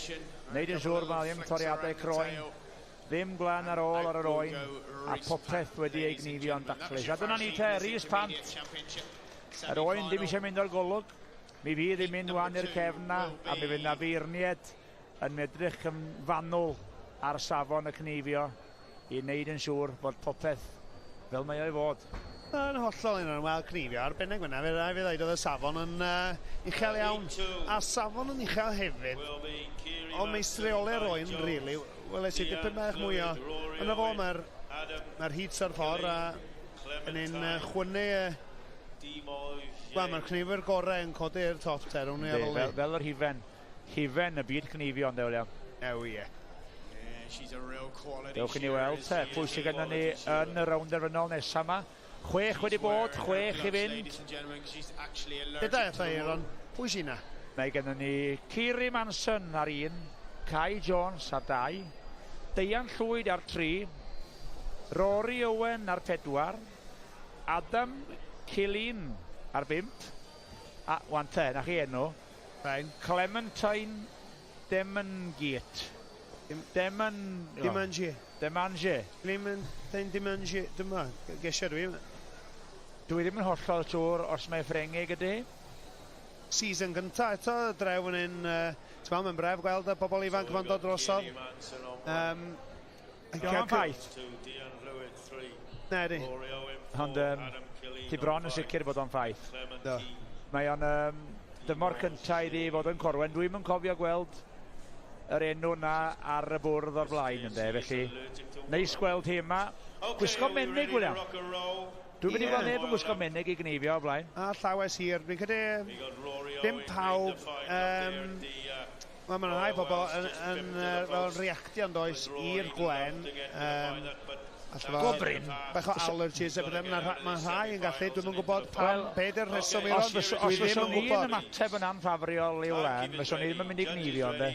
Wneud yn siŵr mae ddim toriadau croen, ddim gwlan ar ôl ar yr oen, a popeth wedi ei gneifio'n daclus. A dyna ni te, Rhys Pant. Yr oen ddim eisiau mynd o'r golwg. Mi fydd yn mynd wan i'r cefn na, a mi fydd na feirniad yn edrych yn fanwl ar safon y cneifio i wneud yn siŵr bod popeth fel mae o i fod. Yn hollol un o'n weld cneifio arbennig fyna, fe rai fi ddweud oedd y safon yn uchel iawn, a safon yn uchel hefyd, ond meistriole'r oen, really, weles i dipyn bach mwy o, yna fo, mae'r mae heats ar ffordd, a yn un chwynnu, wel, mae'r cneifwyr gorau yn codi'r top te, rhwng ni ar ôl. Fel yr hufen, hufen y byd cneifio, ynddo, William? Ew, ie. Dewch i ni weld te, pwy sydd gennym ni yn y rownd derfynol nesaf yma. 6 wedi bod, 6 i fynd. Gyda eto, Aaron, pwy sy'n na? Mae gennym ni Kiri Manson ar 1, Kai Jones ar 2, Deian Llwyd ar 3, Rory Owen ar 4, Adam Killeen ar 5, a wan te, na chi enw, Clementine Demangate. Demange. Demange. Clementine Demange. Dyma, gesio dwi. Dwi ddim yn hollol siŵr os mae Ffrengig ydy. Season gynta eto, drew yn un, ti'n meddwl, mae'n bref gweld y bobl ifanc ma'n dod drosodd. Diolch ffaith. Na, di. Ond ti bron yn sicr bod o'n ffaith. Mae o'n dymor cynta iddi fod yn Corwen. Dwi'm yn cofio gweld yr enw na ar y bwrdd o'r blaen, ynddo, felly neis gweld hi yma. Gwisgo menig, William. Dwi'n mynd i gweld neb yn gwisgo menig i gneifio o'r blaen. A llawes hir, fi'n credu ddim pawb, wel, mae'n rhai pobl yn fel reactio yn does i'r gwlen. Gobrin. Bach o allergies a pethau, mae rhai yn gallu, dwi'm yn gwybod pam, be di'r rheswm i ron, dwi ddim yn gwybod. Os fyswn i'n ymateb yn anffafriol i'w len, fyswn i ddim yn mynd i gneifio, ynddo.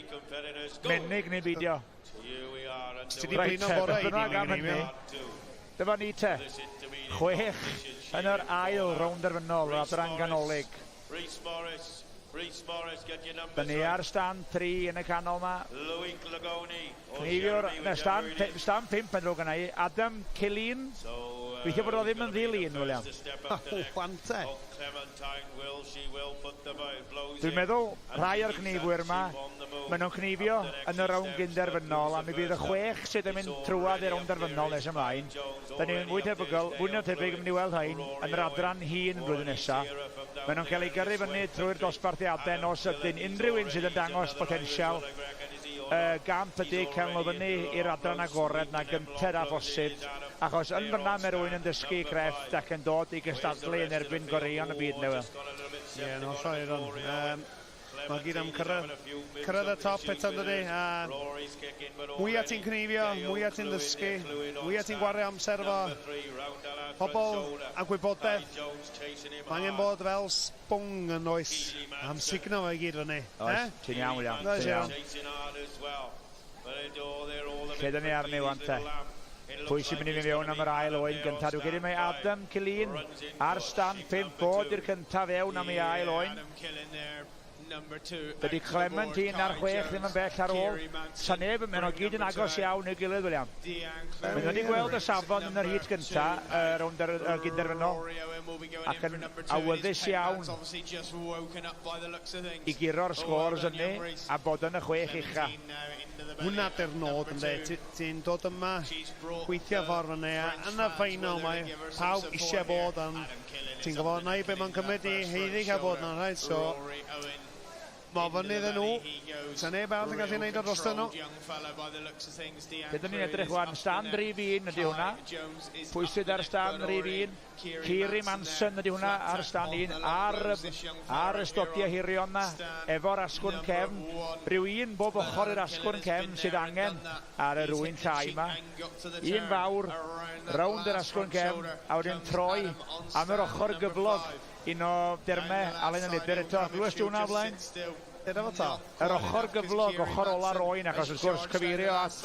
Menig neu beidio. Ti di blino bore i ni gneifio. Dyma ni te, 6 yn yr ail rownd derfynol, yr adran ganolig. Dyna ni ar stand 3 yn y canol yma. Cneifiwr, na, stand 5 yn ddrwg yna i, Adam Killeen. Weithio bod o ddim yn ddilyn, William. Wante. Dwi'n meddwl rhai o'r cneifwyr yma, maen nhw'n cneifio yn y rownd gynderfynol, a mi fydd y 6 sydd yn mynd trwad i'r rownd derfynol nes ymlaen. Da ni'n fwy tebygol, fwy na tebyg yn mynd i weld rhain yn yr adran hŷn blwyddyn nesaf. Maen nhw'n cael eu gyrru fyny trwy'r dosbarthiadau nos ydyn unrhyw un sydd yn dangos potensial. Gamp ydy cael nhw fyny i'r adran agored na gynted a phosib, achos yn fyna mae rhywun yn dysgu crefft ac yn dod i gystadlu yn erbyn goreuon y byd newydd. Ie, yn hollol Aaron. Mae gyd am cyrraedd y top eto, dydy. Mwyaf ti'n cneifio, mwyaf ti'n dysgu, mwyaf ti'n gwario amser efo pobl a gwybodaeth. Mae angen bod fel sbwng yn oes am signo fe i gyd fyny. Oes, ti'n iawn, William. Ti'n iawn. Lle dyn ni arni wan te? Pwy sy'n mynd i fynd fewn am yr ail oen gyntaf? Dwi'n credu mae Adam Killeen ar stand 5 bod i'r cyntaf fewn am ei ail oen. Dydy Clementine ar 6 ddim yn bell ar ôl. Sa neb yn mynd o gyd yn agos iawn i'w gilydd, William. Maen nhw wedi gweld y safon yn yr hyd gyntaf, y rownd gynderfynol, ac yn awyddus iawn i guro'r sgôrs yny a bod yn y 6 ucha. Hwna di'r nod, ynddo. Ti'n dod yma, gweithio ffordd fyny, a yn y ffeinal mae pawb eisiau bod, ond ti'n gwybod na i be mae'n cymryd i heiddi cael bod yna, rhaid, so... Mae fyny iddyn nhw. Sa neb arall yn gallu neud o drostyn nhw. Lle ni'n edrych wan, stand rhif 1 ydy hwnna. Pwy sydd ar stand rhif 1? Kiri Manson ydy hwnna ar stand 1. Ar y stodiau hirion na, efo'r asgwrn cefn. Rhyw un bob ochr i'r asgwrn cefn sydd angen ar yr ŵyn llai yma. Un fawr, rownd yr asgwrn cefn, a wedyn troi am yr ochr gyflog. Un o dermau Alun Elidyr eto. Glywes ti hwnna o blaen? Dyna fo ta. Yr ochr gyflog, ochr ola'r oen, achos wrth gwrs cyfeirio at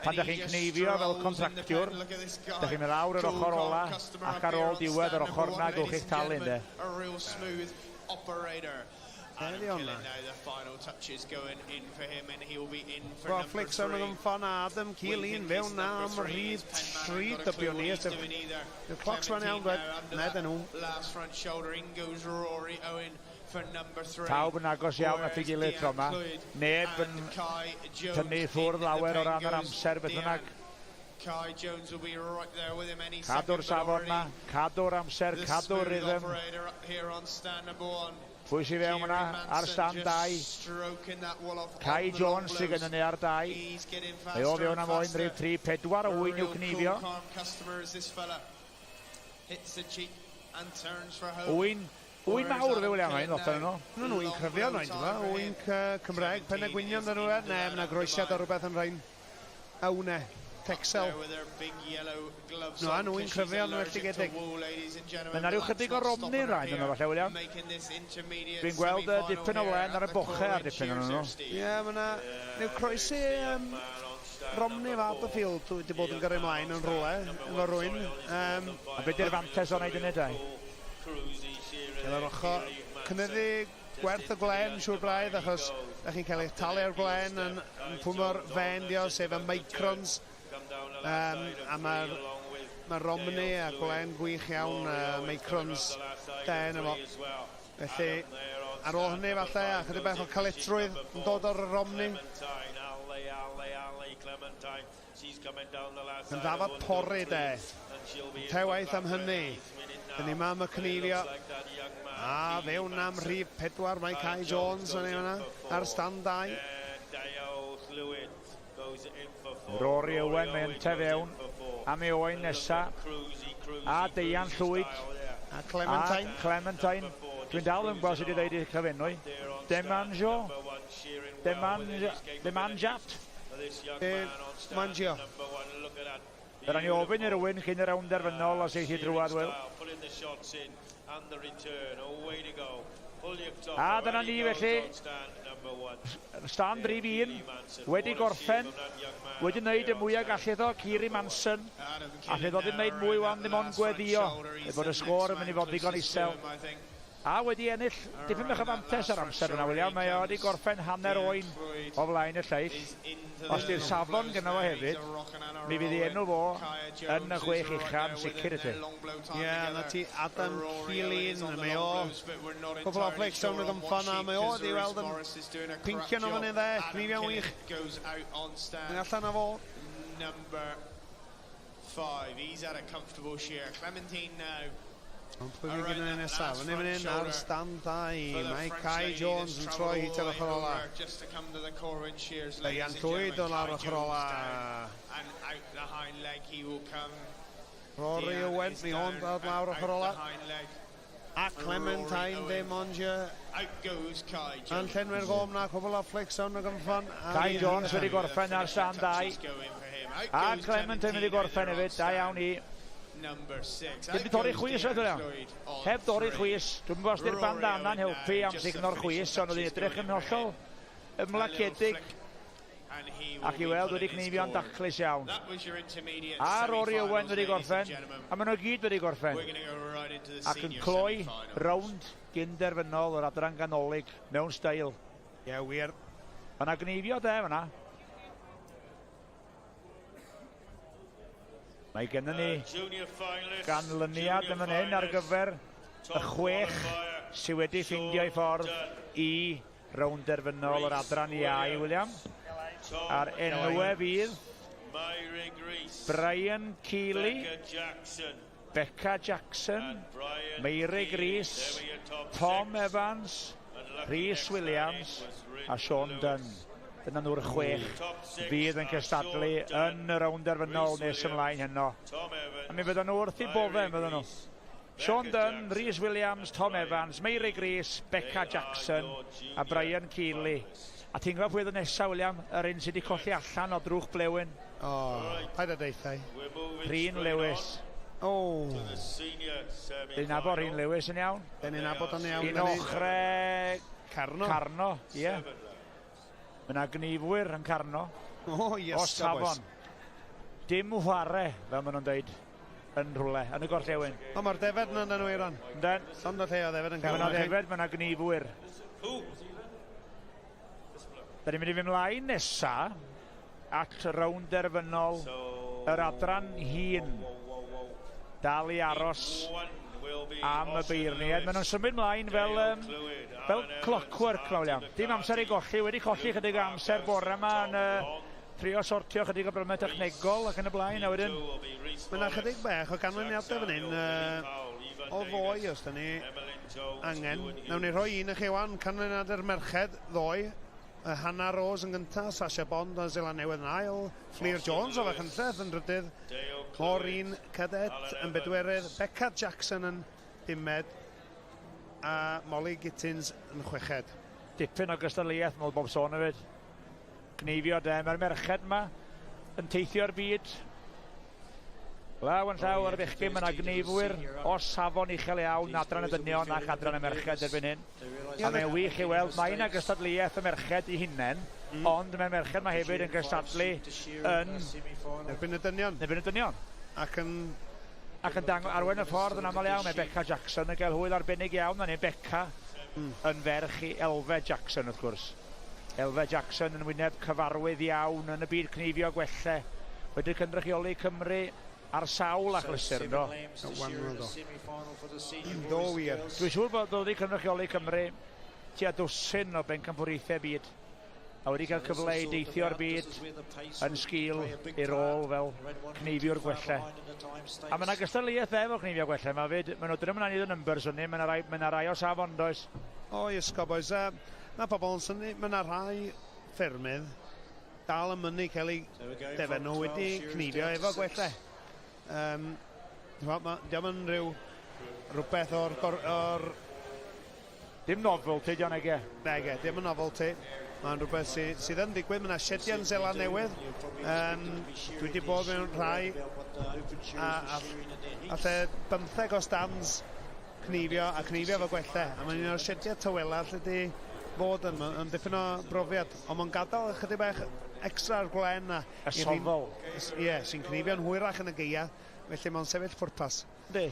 pan da chi'n cneifio fel contractiwr, da chi'n mynd lawr yr ochr ola ac ar ôl diwedd yr ochr na gewch chi'ch talu, ynde. Ydy hwnna. Wel, Flick Sound yn ffon Adam Keeling fewn na am rhif 3 dybio ni. Yw'r clocs fan iawn, dweud. Na, dyn nhw. Pawb yn agos iawn at ei gilydd tro yma. Neb yn tynnu ffwrdd lawer o ran yr amser, beth bynnag. Cadw'r safon na, cadw'r amser, cadw'r rhythm. Pwy sydd fewn yna ar stand 2? Kai Jones sydd gennym ni ar 2. Mae o fewn am oen rhif 3, 4 o ŵyn i'w cneifio. Ŵyn mawr fe William, rhain, lot ohonyn nhw. Nhw'n ŵyn cryfion, rhain, ti'n gwybod? Ŵyn Cymraeg, Pen y Gwynion dyn nhw, ne, mae yna groesiad o rhywbeth yn rhain. Awne, Texel. No, a nhw'n cryfion yn felltigedig. Mae yna rhyw chydig o Romney rhain yno falle, William. Dwi'n gweld dipyn o wlen ar y bochau ar dipyn o'n nhw. Ie, mae yna... Neu croesi Romney efo Aberfield wedi bod yn gyrru ymlaen yn rhywle, efo rwy'n. A be di'r fantes o'n neud hynny, de? Cael yr ochr, cynyddu gwerth y gwlen, siŵr braidd, achos da chi'n cael eich talu ar gwlen yn pwy mor fen dio, sef y microns. A mae'r ma Romney a gwlen gwych iawn, microns de yna fo. Felly, ar ôl hynny falle, a chydig bach o caletrwydd yn dod o'r Romney. Yn ddafad pori de. Te waith am hynny. Dyn ni ma am y cneifio. A fewn am rhif 4 mae Kai Jones yn ei hwnna ar stand 2. Rory Owen mae ynte fewn am ei oen nesa. A Deian Llwyd. A Clementine. A Clementine. Dwi'n dal yn gweld sydd wedi dweud i'r cyfenwi. Demanjo. Demanjat. Mangio. Fe rai ni ofyn i rywun cyn y rownd derfynol os eith hi drwad, Wil. A dyna ni felly, stand rhif 1, wedi gorffen, wedi wneud y mwyaf gallith o, Kiri Manson, a lle ddod ddim wneud mwy wan ddim ond gweddio, er bod y sgôr yn mynd i fod ddigon isel. A wedi ennill dipyn bach o fantes ar amser yna, William. Mae o wedi gorffen hanner oen o flaen y lleill. Os di'r safon gyda fo hefyd, mi fydd ei enw fo yn y 6 ucha yn sicr i ti. Ie, na ti Adam Keeling, mae o cwpl o flics down y gymffon a mae o wedi weld yn pincio nhw fyny dde, cnifio'n wych. Mae allan o fo. Number 5, he's had a comfortable shear. Clementine now. Ond pwy fydd gyda ni nesaf? Fyny fan hyn ar stand 2. Mae Kai Jones yn troi hi tua'r ochr ola. Deian Llwyd o'n lawr ochr ola. Rory Owen, mi o'n dod lawr ochr ola. A Clementine de Monge yn llenwi'r gom na, cwbl o flics o'n y gymffon. Kai Jones wedi gorffen ar stand 2. A Clementine wedi gorffen hefyd, da iawn i. Dim wedi torri chwys, oedd William. Heb dorri chwys. Dwi'n gwybod os di'r bandana'n helpu am sugno'r chwys, ond oedd hi'n edrych yn hollol ymlaciedig ac i weld wedi cneifio'n daclus iawn. A Rory Owen wedi gorffen, a maen nhw gyd wedi gorffen. Ac yn cloi rownd gynderfynol o'r adran ganolig mewn steil. Ie, wir. Mae yna gneifio de fan'na. Mae gennym ni ganlyniad yn fan hyn ar gyfer y 6 sydd wedi ffeindio'i ffordd i rownd derfynol yr adran iau, William. A'r enwau fydd Brian Keeley, Becca Jackson, Meirig Rees, Tom Evans, Rhys Williams a Sean Dunn. Dyna nhw'r 6 fydd yn cystadlu yn y rownd derfynol nes ymlaen heno. A mi fyddan nhw wrth i bofe, fyddan nhw. Sean Dunn, Rhys Williams, Tom Evans, Meirig Rees, Becca Jackson a Brian Keeley. A ti'n gwybod pwy oedd y nesaf, William? Yr un sydd wedi colli allan o drwch blewyn. O, paid â deithau. Rhun Lewis. O. Dyn nabod Rhun Lewis yn iawn. Dyn ni'n nabod o'n iawn. Un ochre... Carno. Carno, ie. Yeah. Mae yna gneifwyr yn Carno. O, yes, o safon. Dim whare, fel maen nhw'n dweud, yn rhywle, yn y gorllewin. O, mae'r defed yna nhw, Eiron. Yndyn. Llond o lle o ddefed yn Carno. Mae yna ddefed, mae yna gneifwyr. Da ni'n mynd i fynd mlaen nesa at rownd derfynol yr adran hŷn. Dal i aros am y beirniaid. Maen nhw'n symud mlaen fel, fel clockwork, William. Dim amser i golli, wedi colli chydig o amser bore yma yn trio sortio chydig o broblemau technegol ac yn y blaen. A wedyn... Mae yna chydig bach o ganlyniadau fan hyn o ddoe, os da ni angen. Nawn ni rhoi un i chi wan, canlyniadau'r merched ddoe. Hannah Rose yn gyntaf, Sasha Bond o Seland Newydd yn ail, Fflur Jones o Fachynlleth yn drydydd, Maureen Cadet yn bedwerydd, Becca Jackson yn bumed, a Molly Gittins yn chweched. Dipyn o gystadleuaeth, mae'n bob sôn hefyd. Gneifio de, mae'r merched yma yn teithio'r byd. Law yn llaw ar y bechgyn, mae yna gneifwyr o safon uchel iawn, adran y dynion ac adran y merched erbyn hyn. A mae'n wych i weld, mae yna gystadleuaeth y merched i hunain, ond mae'r merched yma hefyd yn cystadlu yn... Erbyn y dynion. Erbyn y dynion. Ac yn... Ac yn arwain y ffordd yn aml iawn, mae Becca Jackson yn cael hwyl arbennig iawn, a ni'n Becca yn ferch i Elfe Jackson, wrth gwrs. Elfe Jackson yn wyneb cyfarwydd iawn yn y byd cneifio gwelle, wedi cynrychioli Cymru ar sawl achlysur, do. Do wir. Dwi'n siŵr bod wedi cynrychioli Cymru tua dwsin o bencampwriaethau byd, a wedi cael cyfle i deithio'r byd yn sgil ei rôl fel cneifiwr gwelle. A mae yna gystadleuaeth efo cneifio gwelle yma fyd. Mae nhw dyn nhw'n neud y numbers hynny, mae yna rai o safon, does? O, Iesgob, oes. Mae pobl yn synnu, mae yna rhai ffermydd dal yn mynnu cael eu defed nhw wedi cneifio efo gwelle. Diolch yn rhyw rhywbeth o'r... Dim novelty, diolch nage. Nage, dim yn novelty. Mae'n rhywbeth sydd yn digwydd. Mae yna siediau yn Seland Newydd. Dwi wedi bod mewn rhai a lle 15 o stands cneifio a cneifio efo gwelle. A mae'n un o'r siediau tawela lle di fod yn dipyn o brofiad. Ond mae'n gadael ychydig bach extra ar gwlen. Y sofol. Ie, sy'n cneifio'n hwyrach yn y gaea, felly mae'n sefyll pwrpas. Yndi.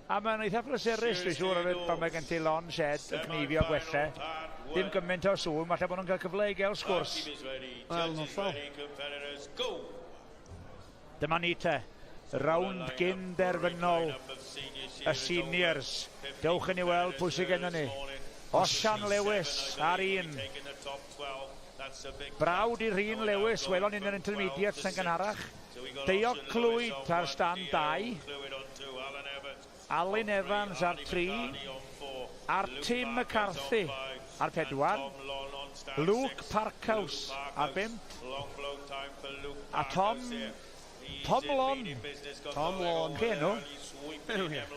A mae'n eitha pleserus, dwi'n siŵr, hefyd, pan mae gen ti lon shed yn cneifio gwelle. Dim gymaint o sŵn, falle bod nhw'n cael cyfle i gael sgwrs. Wel, hollol. Dyma ni te. Rownd gyn derfynol y seniors. Dewch i ni weld pwy sydd gennym ni. Osian Lewis ar un. Brawd i Rhun Lewis, welon ni'n yr intermediates yn gynharach. Deio Clwyd ar stand 2. Alun Evans ar 3. Artie McCarthy ar 4. Luke Parkhouse ar 5. A Tom Lon. Tom Lon. Ce nhw?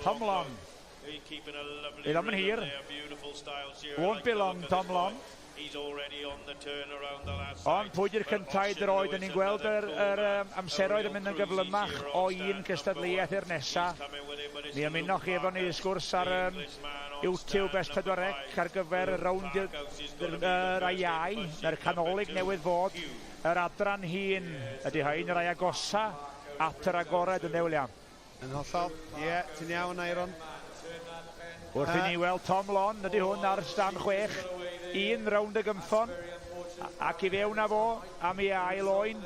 Tom Lon. Bydd o'm yn hir. Won't be long, Tom Lon. Ond pwy di'r cyntaf i droed? Ni'n gweld yr amseroedd yn mynd yn gyflymach o un cystadleuaeth i'r nesaf. Mi ymunoch chi efo ni sgwrs ar YouTube S4C ar gyfer y rownd yr iau, neu'r canolig newydd fod. Yr adran hŷn ydy hein, yr rai agosa at yr agored yn William. Yn hollol, ie, ti'n iawn, Eiron. Wrth i ni weld Tom Lon, ydy hwn ar stand 6, un rownd y gymffon, ac i fewn â fo am ei ail oen.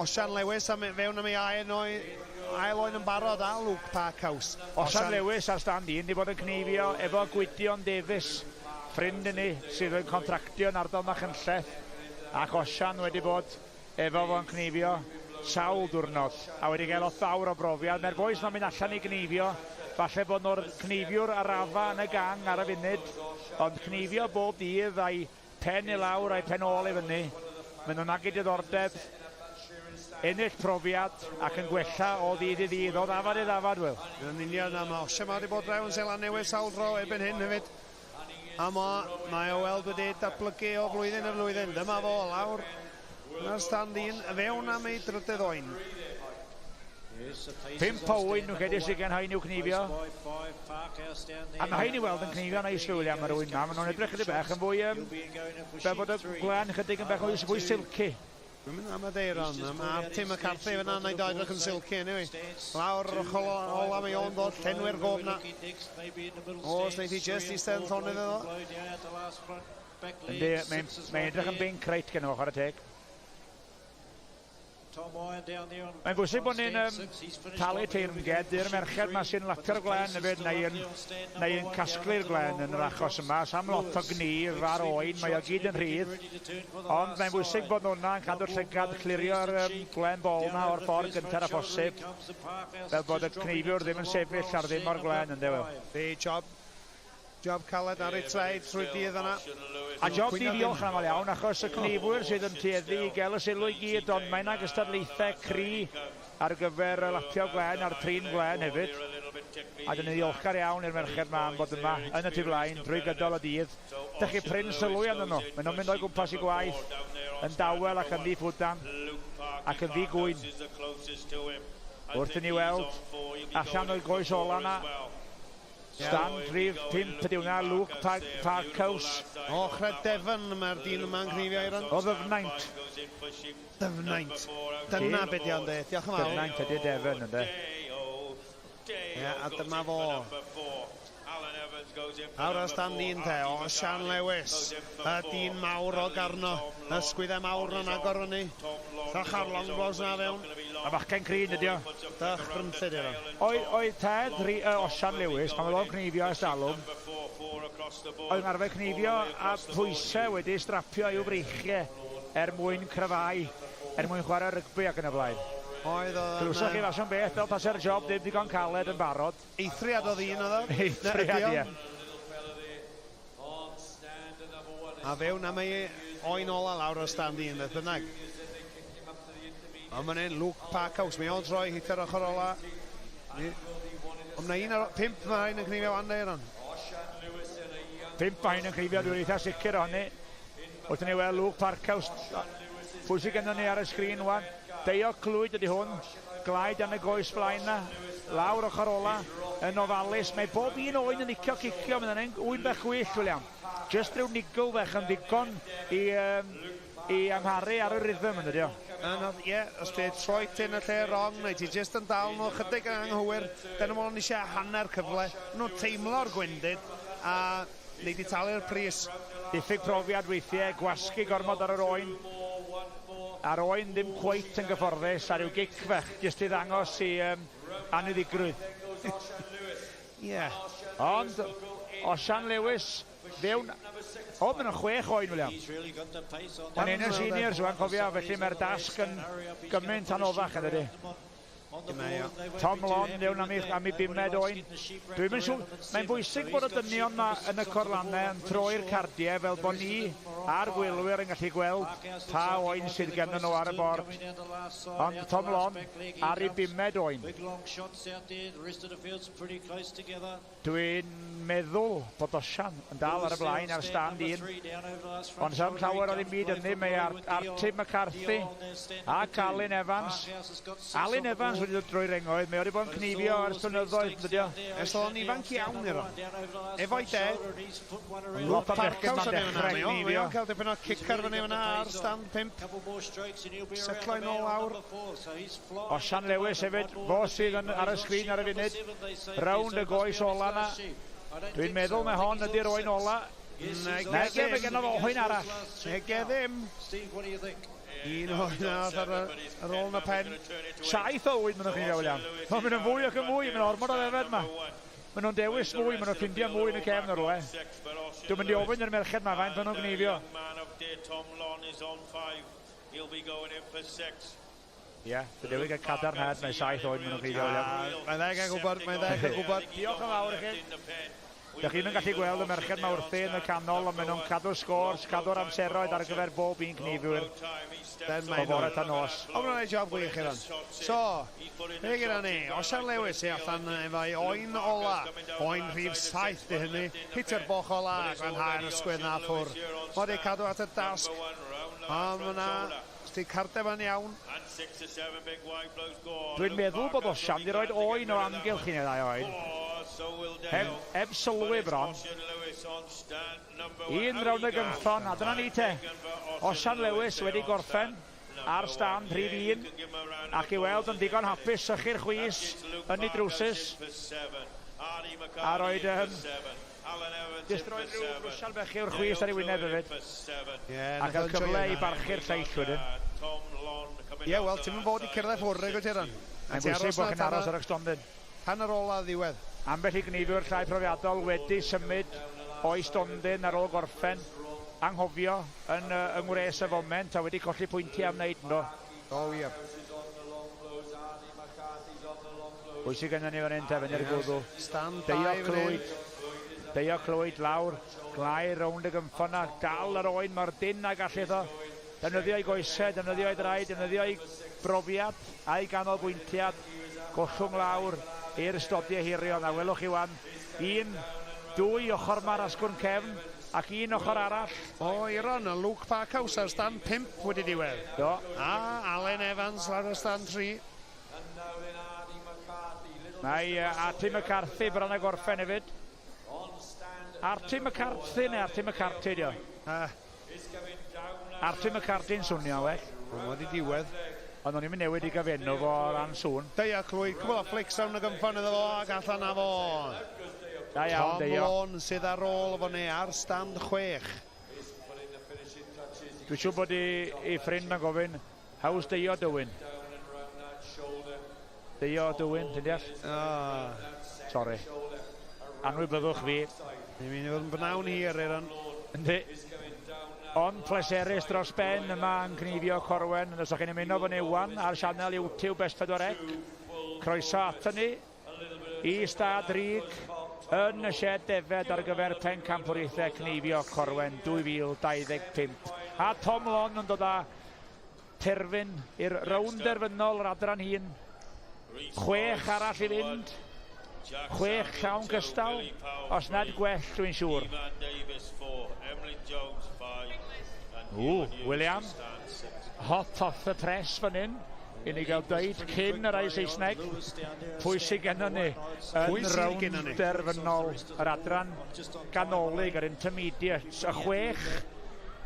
Osian Lewis am fewn am ei ail oen yn barod a Luke Parkhouse. Osian Lewis ar stand 1, di bod yn cneifio efo Gwydion Davies, ffrind i ni sydd yn contractio yn ardal Machynlleth, ac Osian wedi bod efo fo'n cneifio sawl diwrnod, a wedi cael lot fawr o brofiad. Mae'r bois ma'n mynd allan i gneifio. Falle bod nhw'r cneifiwr arafa yn y gang ar y funud, ond cneifio bob dydd a'i pen i lawr a'i pen ôl i fyny. Maen nhw'n magu diddordeb, ennill profiad ac yn gwella o ddydd i ddydd, o ddafad i ddafad, Wil. Yn union, a mae Osian wedi bod draw yn Seland Newydd sawl dro erbyn hyn hefyd. A mae o weld wedi datblygu o flwyddyn i flwyddyn. Dyma fo lawr yn stand un, fewn am ei drydydd oen. 5 o ŵyn nhw'n credu sydd gen hain i'w cneifio. A mae hain i weld yn cneifio neis, William, yr ŵyn 'ma. Maen nhw'n edrych chydig bach yn fwy, fel bod y gwlân chydig yn bach yn fwy silky. Dwi'n mynd am y deiron. Mae Tim McCarthy fyna yn neud o edrych yn silky anyway. Lawr yr ochr ola mae o'n dod llenwi'r gof na. Os wneith hi just eistedd yn llonydd iddo. Yndi, mae'n mae edrych yn binc reit gen o, chwarae teg. Mae'n bwysig bod ni'n talu teyrnged i'r merched 'ma sy'n lapio'r gwlen hefyd, neu yn, neu yn casglu'r gwlen yn yr achos yma. Sam lot o gnif ar oen, mae o gyd yn rhydd. Ond mae'n bwysig bod nhw'na yn cadw'r llygad, clirio'r gwlen bol 'na o'r ffordd gyntaf â phosib, fel bod y cneifiwr ddim yn sefyll ar ddim o'r gwlen, ynddo, Wil? Di, job, job caled ar ei traed trwy dydd yna. A job di ddiolch yn aml iawn, achos y cneifwyr sydd yn tueddu i gael y sylw i gyd, ond mae yna gystadlaethau cry ar gyfer y lapio gwlen a'r trin gwlen hefyd. A dyn ni ddiolchgar iawn i'r merched 'ma am fod yma yn y tu flaen drwy gydol y dydd. Dych chi prin sylwi arnyn nhw. Maen nhw'n mynd o'i gwmpas i gwaith yn dawel ac yn ddi-ffwdan ac yn ddi-gŵyn. Wrth i ni weld allan o'i goes ola 'na, Stand rhif 5 ydy hwnna, Luke Parkhouse. O, Cred Devon, mae'r dyn yma'n cneifio Eiron. O Ddyfnaint. Dyfnaint. Dyna beth di o'n de. Diolch yn fawr. Dyfnaint ydy Devon, ynddo. Ie, a dyma fo. Awr o stand un te, o Sian Lewis, y dyn mawr o Garno, y sgwyddau mawr yn agor fyny. Llach ar longbos na fewn. A fachgen crin ydi o. Dychrynllyd iddo. Oedd ted Osian Lewis, pan oedd o'n cneifio ers dalwm, oedd yn arfer cneifio a pwysau wedi strapio i'w freichiau er mwyn cryfhau, er mwyn chwarae rygbi ac yn y blaen. Oedd o'n... Glywsoch chi fasion beth fel tase'r job ddim digon caled yn barod. Eithriad o ddyn oedd o. Eithriad, ie. A fewn am ei oen ola lawr o stand un, beth bynnag. Ond mae'n un Luke Parkhouse, mae o'n troi hitio'r ochr ola. Ond mae un ar 5 mae rhain yn cneifio wan, Eiron. 5 mae rhain yn cneifio, dwi'n eitha sicr o hynny. Wrth i ni weld Luke Parkhouse, pwy sydd gennym ni ar y sgrin wan? Deio Clwyd ydy hwn, glaid yn y goes flaen na, lawr ochr ola, yn ofalus. Mae bob un oen yn licio cicio, mae'n ŵyn bach gwyllt, William. Just rhyw niggle fech yn ddigon i amharu ar y rhythm yn ydi o. Ie, os ti'n troi ti'n y lle wrong, neu ti just yn dal nhw chydig yn anghywir, dyna mwyn eisiau hanner cyfle. Nhw'n teimlo'r gwendid, a neu di talu'r pris. Diffyg profiad weithiau, gwasgu gormod ar yr oen. A'r oen ddim cweit yn gyfforddus, a rhyw gic fech, jyst i ddangos i aniddigrwydd. Ie. Ond, Osian Lewis, fewn... O, maen nhw'n 6 oen, William. Mae'n un o'r seniors, rwan, cofio, felly mae'r dasg yn gymaint anoddach, yn dydi? Tom Lon fewn am ei bumed oen. Dwi'n mynd siŵr, mae'n bwysig bod y dynion yma yn y corlannau yn troi'r cardiau fel bod ni a'r gwylwyr yn gallu gweld pa oen sydd gennym nhw ar y bord. Ond Tom Lon ar ei bumed oen. Dwi'n meddwl bod Osian yn dal ar y blaen ar stand un. Ond sam llawer o ddim byd ynddi, mae Artie McCarthy ac Alun Evans. Alun Evans wedi dod drwy rengoedd, mae wedi bod yn cneifio ers blynyddoedd, dydy o? Ers oedd o'n ifanc iawn iddo. Efo'i dad. Lot o bechgyn ma'n dechrau cneifio. Mae o'n cael dipyn o kicker fyny fyna ar stand 5. Setlo i nôl lawr. Osian Lewis hefyd, fo sydd ar y sgrin ar y funud. Rownd y goes ola na. Dwi'n meddwl mae hon ydy'r oen ola. Nege, mae genno fo oen arall. Nege ddim. Un oen arall ar ôl na pen. 7 o ŵyn maen nhw'n cneifio, William. Mae'n mynd yn fwy ac yn fwy, mae'n ormod o ddefed yma. Maen nhw'n dewis mwy, maen nhw'n ffindio mwy yn y cefn o'r le. Dwi'n mynd i ofyn i'r merched yma faint maen nhw'n gneifio. Ie, yeah, dy newid gael cadarnhad, mae 7 oed maen nhw'n cneifio, William. Mae'n dda gael gwybod, mae'n dda gael gwybod. Diolch yn fawr i chi. Dych chi'n gallu gweld y merched 'ma wrthi yn y canol, ond maen nhw'n cadw'r scores, cadw'r amseroedd ar gyfer bob un cneifiwr. Then O fore tan nos. O, maen nhw'n gwneud job gwych, Iran. So, be gyda ni? Osian Lewis i allan efo'i oen ola. Oen rhif 7 di hynny. Hitio'r boch ola ac glanhau'r ysgwydd na ffwr. Mae wedi cadw at y dasg. A mae yna... Os di cardef yn iawn. Dwi'n meddwl bod Osian wedi rhoi oen o amgylch i neu ddau oen. Heb sylwi bron. Un rownd y gynffon, a dyna ni te. Osian Lewis wedi gorffen ar stand rhif 1 ac i weld yn ddigon hapus sychu'r chwys yn ei drwsus a roed jyst rhoi rhyw brwsial bechu o'r chwys ar ei wyneb hefyd. Yeah, a cael cyfle i barchu'r lleill wedyn. Ie, yeah, wel, ti'n mynd fod i cerdded ffwrdd, rhaid o Ran. Mae'n bwysig bod chi'n aros ar eich stondin. Tan ar ôl a ddiwedd. Ambell i gneifwyr llai profiadol wedi symud o'i stondin ar ôl gorffen, anghofio yn yng ngwres y foment a wedi colli pwyntiau am wneud ynddo. O, wir. Pwy sydd gennym ni fan hyn te, fyny'r gwddw? Stand Deio Clwyd. Deio Clwyd lawr, glai rownd y gynffon a dal yr oen mor dynn a gallith o. Defnyddio ei goesau, defnyddio ei draed, defnyddio ei brofiad a'i ganolbwyntiad. Gollwng lawr i'r stodiau hirion. A welwch chi wan, un, dwy ochr ma'r asgwrn cefn ac un ochr arall. O, Iron, y Luke Parkhouse ar stand 5 wedi diwedd. Do. A Alan Evans lawr ar stand 3. Mae Artie McCarthy bron a gorffen hefyd. Artie McCarthy neu Artie McCarthy dio? Artie McCarthy'n swnio well. Mae wedi diwedd. Ond o'n i'n mynd newid i gyfenw fo o ran sŵn. Deia Clwyd, cwbl o flicks rownd y gynffon iddo fo ac allan â fo. Da iawn, Tom Deio. Lôn sydd ar ôl efo ni ar stand 6. Dwi'n siŵr bod ei ffrind yn gofyn, how's Deio doing? Deio doing, ti'n deall? Ah. Sorry. Anwybyddwch fi. Ni'n mynd i fod yn bnawn hir, Eiron. Yndi. Ond pleserus dros ben yma yn cneifio Corwen. Os ydych chi'n ymuno fo ni wan ar sianel YouTube S4C. Croeso ato ni i Stad Rug yn y shed defed ar gyfer Pencampwriaethau Cneifio Corwen 2025. A Tom Lon yn dod â terfyn i'r rownd derfynol yr adran hŷn. 6 arall i fynd. 6 llawn cystal, os nad gwell dwi'n siŵr. Ww, William, hot off the press fan hyn, i ni gael deud cyn yr rai Saesneg, pwy sydd gennym ni yn rownd derfynol yr adran ganolig, yr intermediates, y 6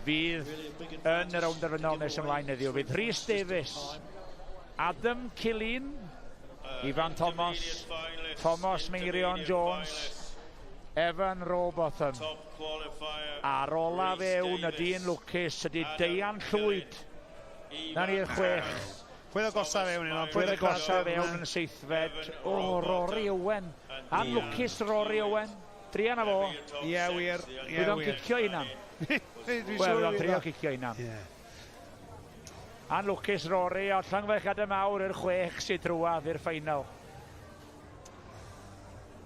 fydd yn y rownd derfynol nes ymlaen heddiw. Fydd Rhys Davies, Adam Killeen, Ifan Thomas, Thomas Meirion Jones, Evan Robotham. A'r ola fewn y dyn lwcus ydy Deian Llwyd. Na ni'r 6. Pwy agosa fewn yno? Pwy agosa fewn yn seithfed? O, Rory Owen. Anlwcus Rory Owen. Druan â fo. Ie, wir. Bydd o'n cicio hunan. Wel, bydd o'n trio cicio hunan. Anlwcus Rory, a llongyfarchiadau mawr i'r 6 sydd drwadd i'r ffeinal.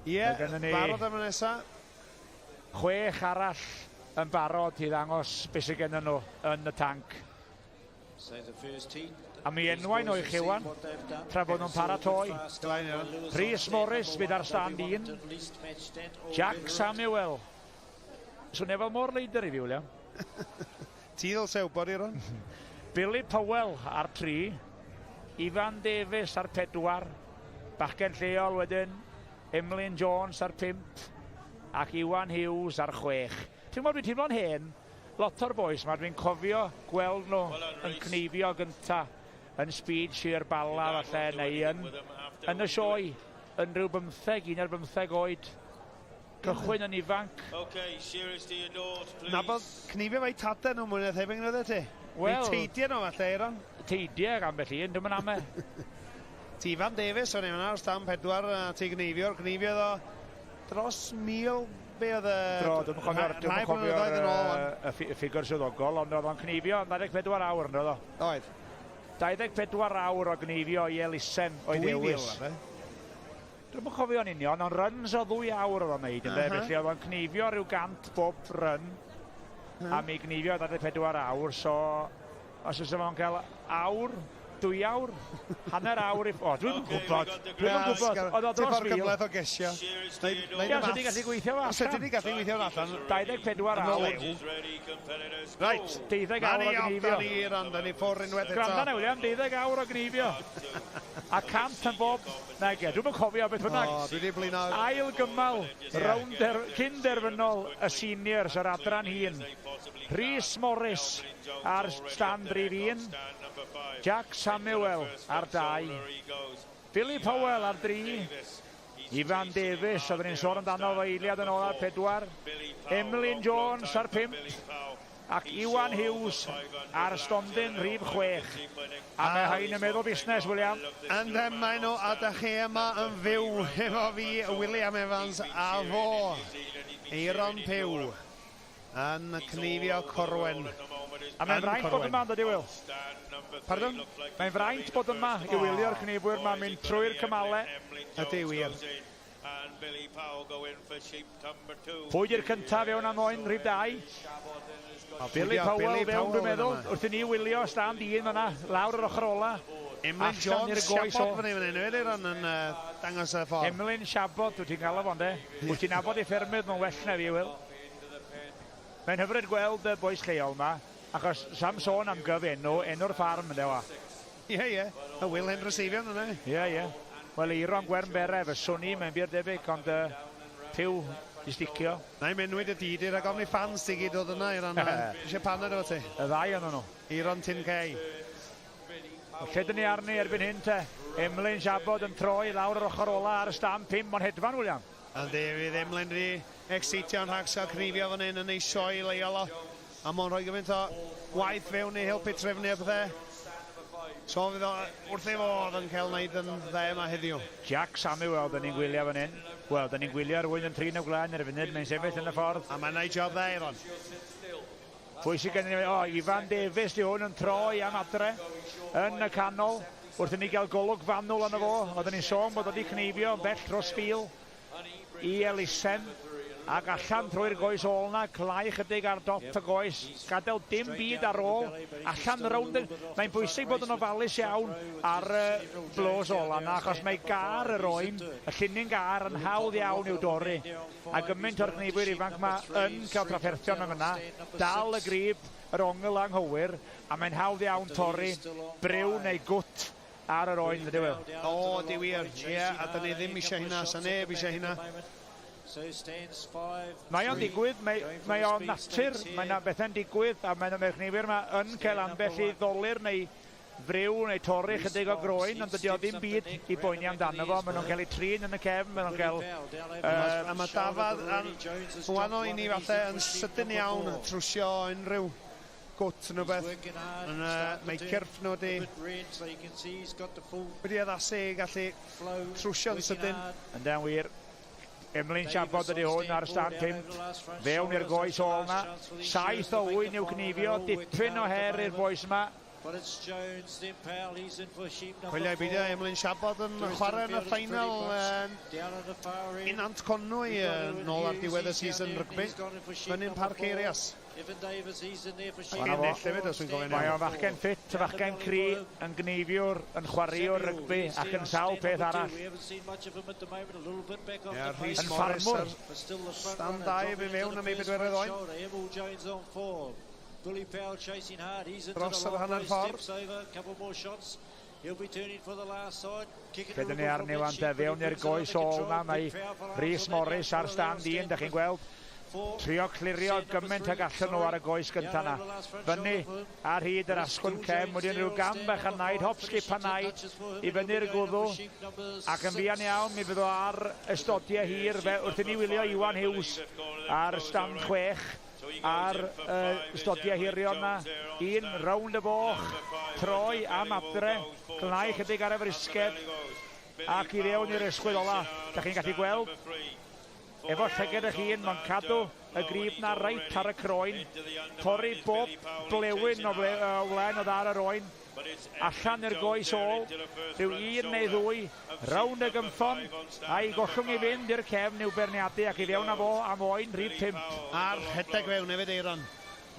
Ie, barod am y nesa. 6 arall yn barod i ddangos beth sydd gennym nhw yn y tanc. A mi enwau nhw i chi wan, tra bod nhw'n paratoi. Rhys Morris fydd ar stand 1. Jack Samuel. Swnio fel môr leidr i fi, William. Ti ddylse wybod, Iron. Billy Powell ar 3, Ifan Davies ar 4, bachgen lleol wedyn, Emlyn Jones ar 5, ac Iwan Hughes ar 6. Ti'n gwybod, dwi'n teimlo'n hen, lot o'r boys ma, dwi'n cofio gweld nhw yn cneifio gynta yn Speed Shear Bala falle, neu yn y sioe, yn rhyw 15, 11 oed. Cychwyn yn ifanc. Na bod cneifio fe'i tadau nhw mwy na thebyg nhw, ti? Wel, teidiau nhw falle, Eiron. Teidiau ambell un, dwi'm yn ame. Ti Ifan Davies, o'n i'n mynd ar stand 4, a ti gneifio'r, gneifiodd o dros 1000, be oedd y... Dro, dwi'm yn cofio'r y ffigur swyddogol, ond oedd o'n cneifio yn 24 awr, yn oedd o? Oedd. 24 awr o gneifio i elusen o'i ddewis. Dwi'm yn cofio'n union, ond runs o 2 awr oedd o'n neud, ynde? Felly oedd o'n cneifio rhyw 100 bob run, a mi gneifio 24 awr, so os oes o'n cael awr, 2 awr, hanner awr i... O, dwi'n gwybod, dwi'n gwybod, oedd o dros 1000. Cymhleth o gesio. Ie, os ydy'n gallu gweithio fo allan. Os ydy'n gallu gweithio fo allan. 24 awr. Reit, 12 awr o gneifio. Na ni off, da ni ffwr unwaith eto. Gwranda na, William, 12 awr o gneifio. A 100 yn bob... Nage, dwi'm yn cofio beth bynnag. O, dwi wedi blino. Ail gymal, rownd cyn derfynol y seniors, yr adran hŷn. Rhys Morris ar stand rhif 1. Jack Samuel ar 2. Billy Powell ar 3. Ifan Davies, oedden ni'n sôn amdano fo eiliad yn ôl ar 4. Emlyn Jones ar 5. Ac Iwan Hughes ar stondin rhif 6. A mae hain yn meddwl busnes, William. And maen nhw, a da chi yma yn fyw efo fi, William Evans, a fo, Eiron Pugh, yn cneifio Corwen. A mae'n fraint bod yma, dydy, Will? Pardon? Mae'n fraint bod yma i wylio'r cneifwyr yma mynd trwy'r cymalau. Ydy, wir. Pwy di'r cyntaf fewn am oen rhif 2? Billy Powell fewn, dwi'n meddwl, wrth i ni wylio stand 1 fan'na, lawr yr ochr ola. Emlyn Jones, Siabod fan hyn, Eiron yn dangos y ffordd. Emlyn Siabod, wyt ti'n gael o fo, Wyt ti'n nabod ei ffermydd nhw'n well na fi, Will. Mae'n hyfryd gweld y bois lleol yma, achos sam sôn am gyf enw, enw'r ffarm, ynde wa. Ie, ie, y Will Henry Seifion yna. Ie, ie. Wel, Eiron Gwern Bere, fyswn i, mae'n bir debyg, ond Pugh i sticio. Na i menwyd y dyd i'r agor ni fans ti gyd oedd yna, Eiron. Eisiau paned efo ti? Y ddau o'n nhw. Eiron Tin Cei. Lle dyn ni arni erbyn hyn te? Emlyn Siabod yn troi lawr yr ochr ola ar y stand 5, ond hedfan, William. Yndi, fydd Emlyn wedi excitio'n rhag cneifio fan hyn yn ei sioe leol o. A mae'n rhoi gymaint o waith fewn i helpu trefnu a pethau. So fydd o wrth ei fodd yn cael wneud yn dde yma heddiw. Jack Samuel, dyn ni'n gwylio fan hyn. Wel, dyn ni'n gwylio rhywun yn trin y gwlân ar y funud, mae'n sefyll yn y ffordd. A mae'n neud job dde, Eiron. Pwy sydd gen i? O, Ifan Davies di hwn yn troi am adre yn y canol. Wrth i ni gael golwg fanwl arno fo, oedden ni'n sôn bod wedi cneifio yn bell dros fil i elusen. Ac allan trwy'r goes ôl na, clau chydig ar dop y goes, gadael dim byd ar ôl, allan rownd. Mae'n bwysig bod yn ofalus iawn ar y blows ola na, achos mae gar yr oen, y llinyn gar yn hawdd iawn i'w dorri. A gymaint o'r gneifwyr ifanc ma yn cael trafferthion yn fyna, dal y grib, yr ongl anghywir, a mae'n hawdd iawn torri briw neu gwt ar yr oen, ydy Wil? O, di wir, ie, a da ni ddim eisiau hynna, sa neb eisiau hynna. Mae o'n digwydd, mae o'n natur, mae yna bethau'n digwydd, a mae'n cneifwyr yma yn cael ambell i ddolur neu friw neu torri chydig o groen, ond dydy o ddim byd i boeni amdano fo. Maen nhw'n cael eu trin yn y cefn, maen nhw'n cael... A mae dafad yn wahanol i ni falle yn sydyn iawn trwsio unrhyw gwt neu beth. Mae cyrff nhw wedi addasu i gallu trwsio'n sydyn. Ynde'n wir. Emlyn Siabod ydy hwn ar stand 5. Fewn i'r goes ôl na. 7 o 8 i'w cneifio. Dipyn o her i'r bois yma. Chwiliau beidio, Emlyn Siabod yn chwarae yn y ffeinal i Nant Conwy nôl ar diwedd y season rygbi. Fyny'n Parc Eirias. Ac ennill hefyd, os dwi'n gofyn. Mae o'n fachgen ffit, fachgen cry, yn gneifiwr, yn chwaraewr rygbi ac yn sawl peth arall. Ie, Rhys Yn Morris ffarmwr. ar stand 2 fi mewn am ei bedwerydd oen. Dros yr hanner ffordd. Lle dyn ni arni wan te, fewn i'r goes ôl na, mae Rhys Morris ar stand 1, da chi'n gweld. Trio clirio gymaint ag allan nhw ar y goes gynta na. Fyny ar hyd yr asgwrn cefn, wedyn rhyw gam bach a naid, hop, skip a naid, i fyny'r gwddw. Ac yn fuan iawn, mi fydd o ar ystodiau hir, fe wrth i ni wylio Iwan Hughes ar stand 6, ar ystodiau hirion na. Un rownd y boch, troi am adre, cnau chydig ar y frisged, ac i fewn i'r ysgwydd ola. Da chi'n gallu gweld Efo llygad eich hun, mae'n cadw y grib na reit ar y croen. Torri bob blewyn o flaen oedd ar yr oen. Allan i'r goes ôl, rhyw un neu ddwy, rownd y gynffon, a'i gollwng i fynd i'r cefn i'w beirniadu ac i fewn â fo am oen rhif 5. A'r rhedeg fewn hefyd, Eiron.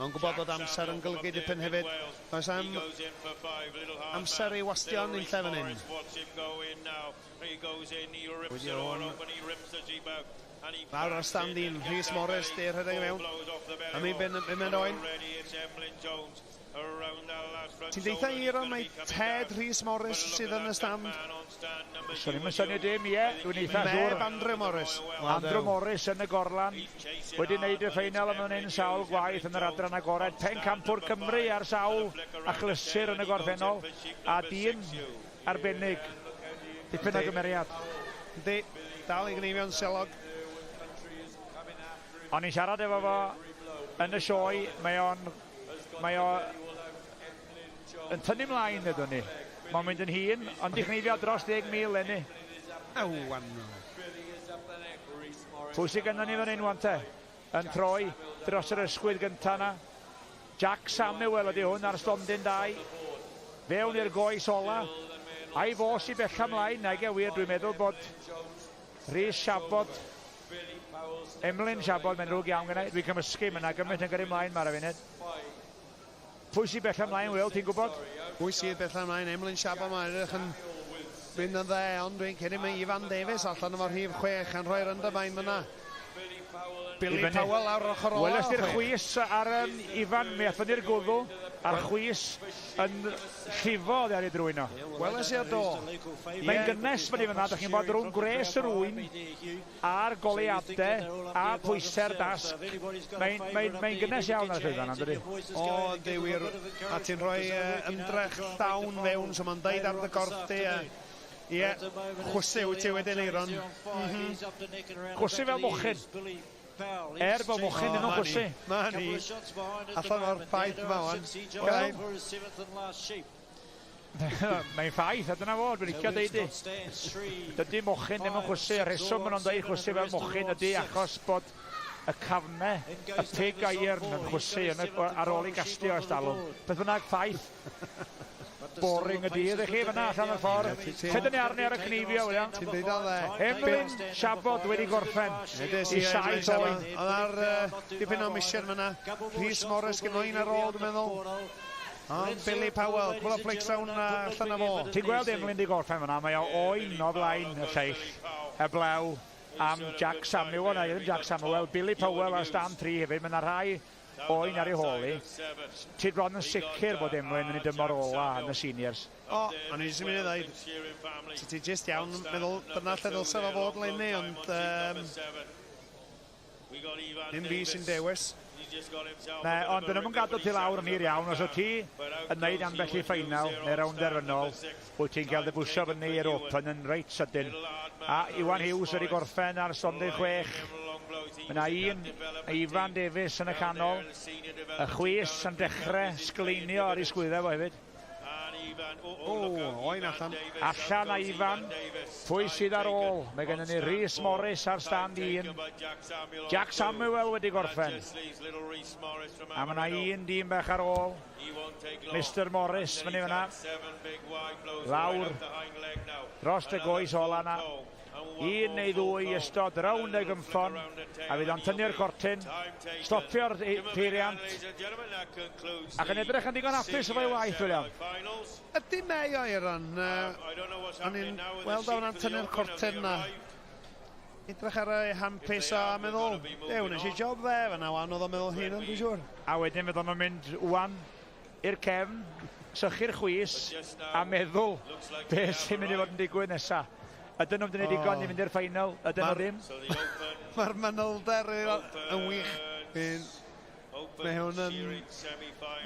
Mae'n gwybod bod amser yn golygu dipyn hefyd. Does am amser i wastio yn unlle fan hyn. Wedi hwn. Lawr ar stand un, Rhys Morris, di rhedeg i mewn. A mi'n mynd oen. Ti'n deutha i Eiron mai Ted Rhys Morris sydd yn y stand? Swn i'm yn synnu dim, ie, dwi'n eitha siŵr. Meb Andrew Morris. Andrew Morris yn y gorlan, wedi wneud y ffeinal am hyn sawl gwaith yn yr adran agored. Pencampwr Cymru ar sawl achlysur yn y gorffennol, a dyn arbennig. Dipyn o gymeriad. Yndi, dal i gneifio'n selog. O'n i'n siarad efo fo yn y sioe, mae o yn tynnu mlaen ydyn ni. Mae'n mynd yn hŷn, ond di chneifio dros 10,000 leni. Aw, anno. Pwy sydd gynnon ni fan hyn wan te? Yn troi dros yr ysgwydd gynta na. Jack Samuel ydy hwn ar stondin 2. Fewn i'r goes ola. A'i fos i bella mlaen, nag e wir, dwi'n meddwl bod Rhys Siabod, Emlyn Siabod, mae'n rhwg iawn gyda. Dwi'n cymysgu, mae'n gymaint yn gyrru mlaen mae'r funud. Pwy sy'n bella mlaen, Will, ti'n gwybod? Pwy sydd bella mlaen? Emlyn Siabod, mae'n edrych yn mynd yn dde, ond dwi'n credu mae Ifan Davies allan efo'r rhif 6 yn rhoi'r undermine fyna. Billy Powell ar ochr ola. Welest i'r chwys ar Ifan, mi athon ni'r gwddw, a'r chwys yn llifo oddi ar ei drwyn o. Weles i'r do. Mae'n gynnes fyny fyna, da chi'n bod rhwng gwres yr ŵyn a'r goleuadau a pwysau'r dasg. Mae'n gynnes iawn ar y llwyfan, ydy? O, yndi wir. A ti'n rhoi ymdrech llawn fewn, so mae'n deud ar dy gorff di. Ie, chwysu wyt ti wedyn, Eiron. Chwysu fel mochyn. Er bod mochyn ddim yn chwysu. Ma ni. Allan o'r ffaith yma, wan. Mae'n ffaith, a dyna fo, dwi'n licio deud i. Dydy mochyn ddim yn chwysu, y rheswm maen nhw'n deud chwysu fel mochyn ydy achos bod y cafnau, y pig iron yn chwysu ar ôl i gastio ers talwm. Beth bynnag, ffaith boring y dydd i chi fyna allan o'r ffordd. Lle dyn ni arni ar y cneifio, William? Ti'n deud o dde. Emlyn Siabod wedi gorffen i 7 oen. Oedd ar dipyn o mission fyna. Rhys Morris gyda un ar ôl, dwi'n meddwl. Ond Billy Powell, cwbl o flics rown allan o fo. Ti'n gweld Emlyn di gorffen fyna, mae o oen o flaen y lleill, heblaw am Jack Samuel, na ddim Jack Samuel, Billy Powell ar stand 3 hefyd, mae yna rhai oen ar ei hôl i. Ti bron yn sicr bod Emlyn yn ei dymor ola yn y seniors. O, o'n i jyst yn mynd i ddweud, so ti jyst iawn meddwl dyna lle ddylse fo fod leni, ond ddim fi sy'n dewis. Ne, ond dyn nhw'n gadael ti lawr yn hir iawn, os o ti yn neud ambell i ffeinal neu rownd derfynol, wyt ti'n cael dy bwysio fyny i'r Open yn reit sydyn. A Iwan Hughes wedi gorffen ar stondin 6. Mae yna un Ifan Davies yn y canol, y chwys yn dechrau sgleinio ar ei sgwyddau fo hefyd. O, oen allan. Allan a Ifan. Pwy sydd ar ôl? Mae gennym ni Rhys Morris ar stand 1. Jack Samuel wedi gorffen. A mae yna un dyn bach ar ôl. Mr Morris fyny fyna. Lawr. Dros y goes ola na. Un neu ddwy ystod rownd y gynffon, a fydd o'n tynnu'r cortyn, stopio'r peiriant, ac yn edrych yn digon hapus efo'i waith, William. Ydy mei o Eiron, o'n i'n weld o'n tynnu'r cortyn na. Edrych ar ei handpiece a meddwl, dew, nes i job dde fan'na wan, oedd o'n meddwl hyn, dwi'n siŵr. A wedyn fydd o'n mynd wan i'r cefn, sychu'r chwys, a meddwl beth sy'n mynd i fod yn digwydd nesa. Ydyn nhw'n mynd i digon i fynd i'r ffeinal? Ydyn nhw ddim? Mae'r manylder yn wych. Mae hwn yn...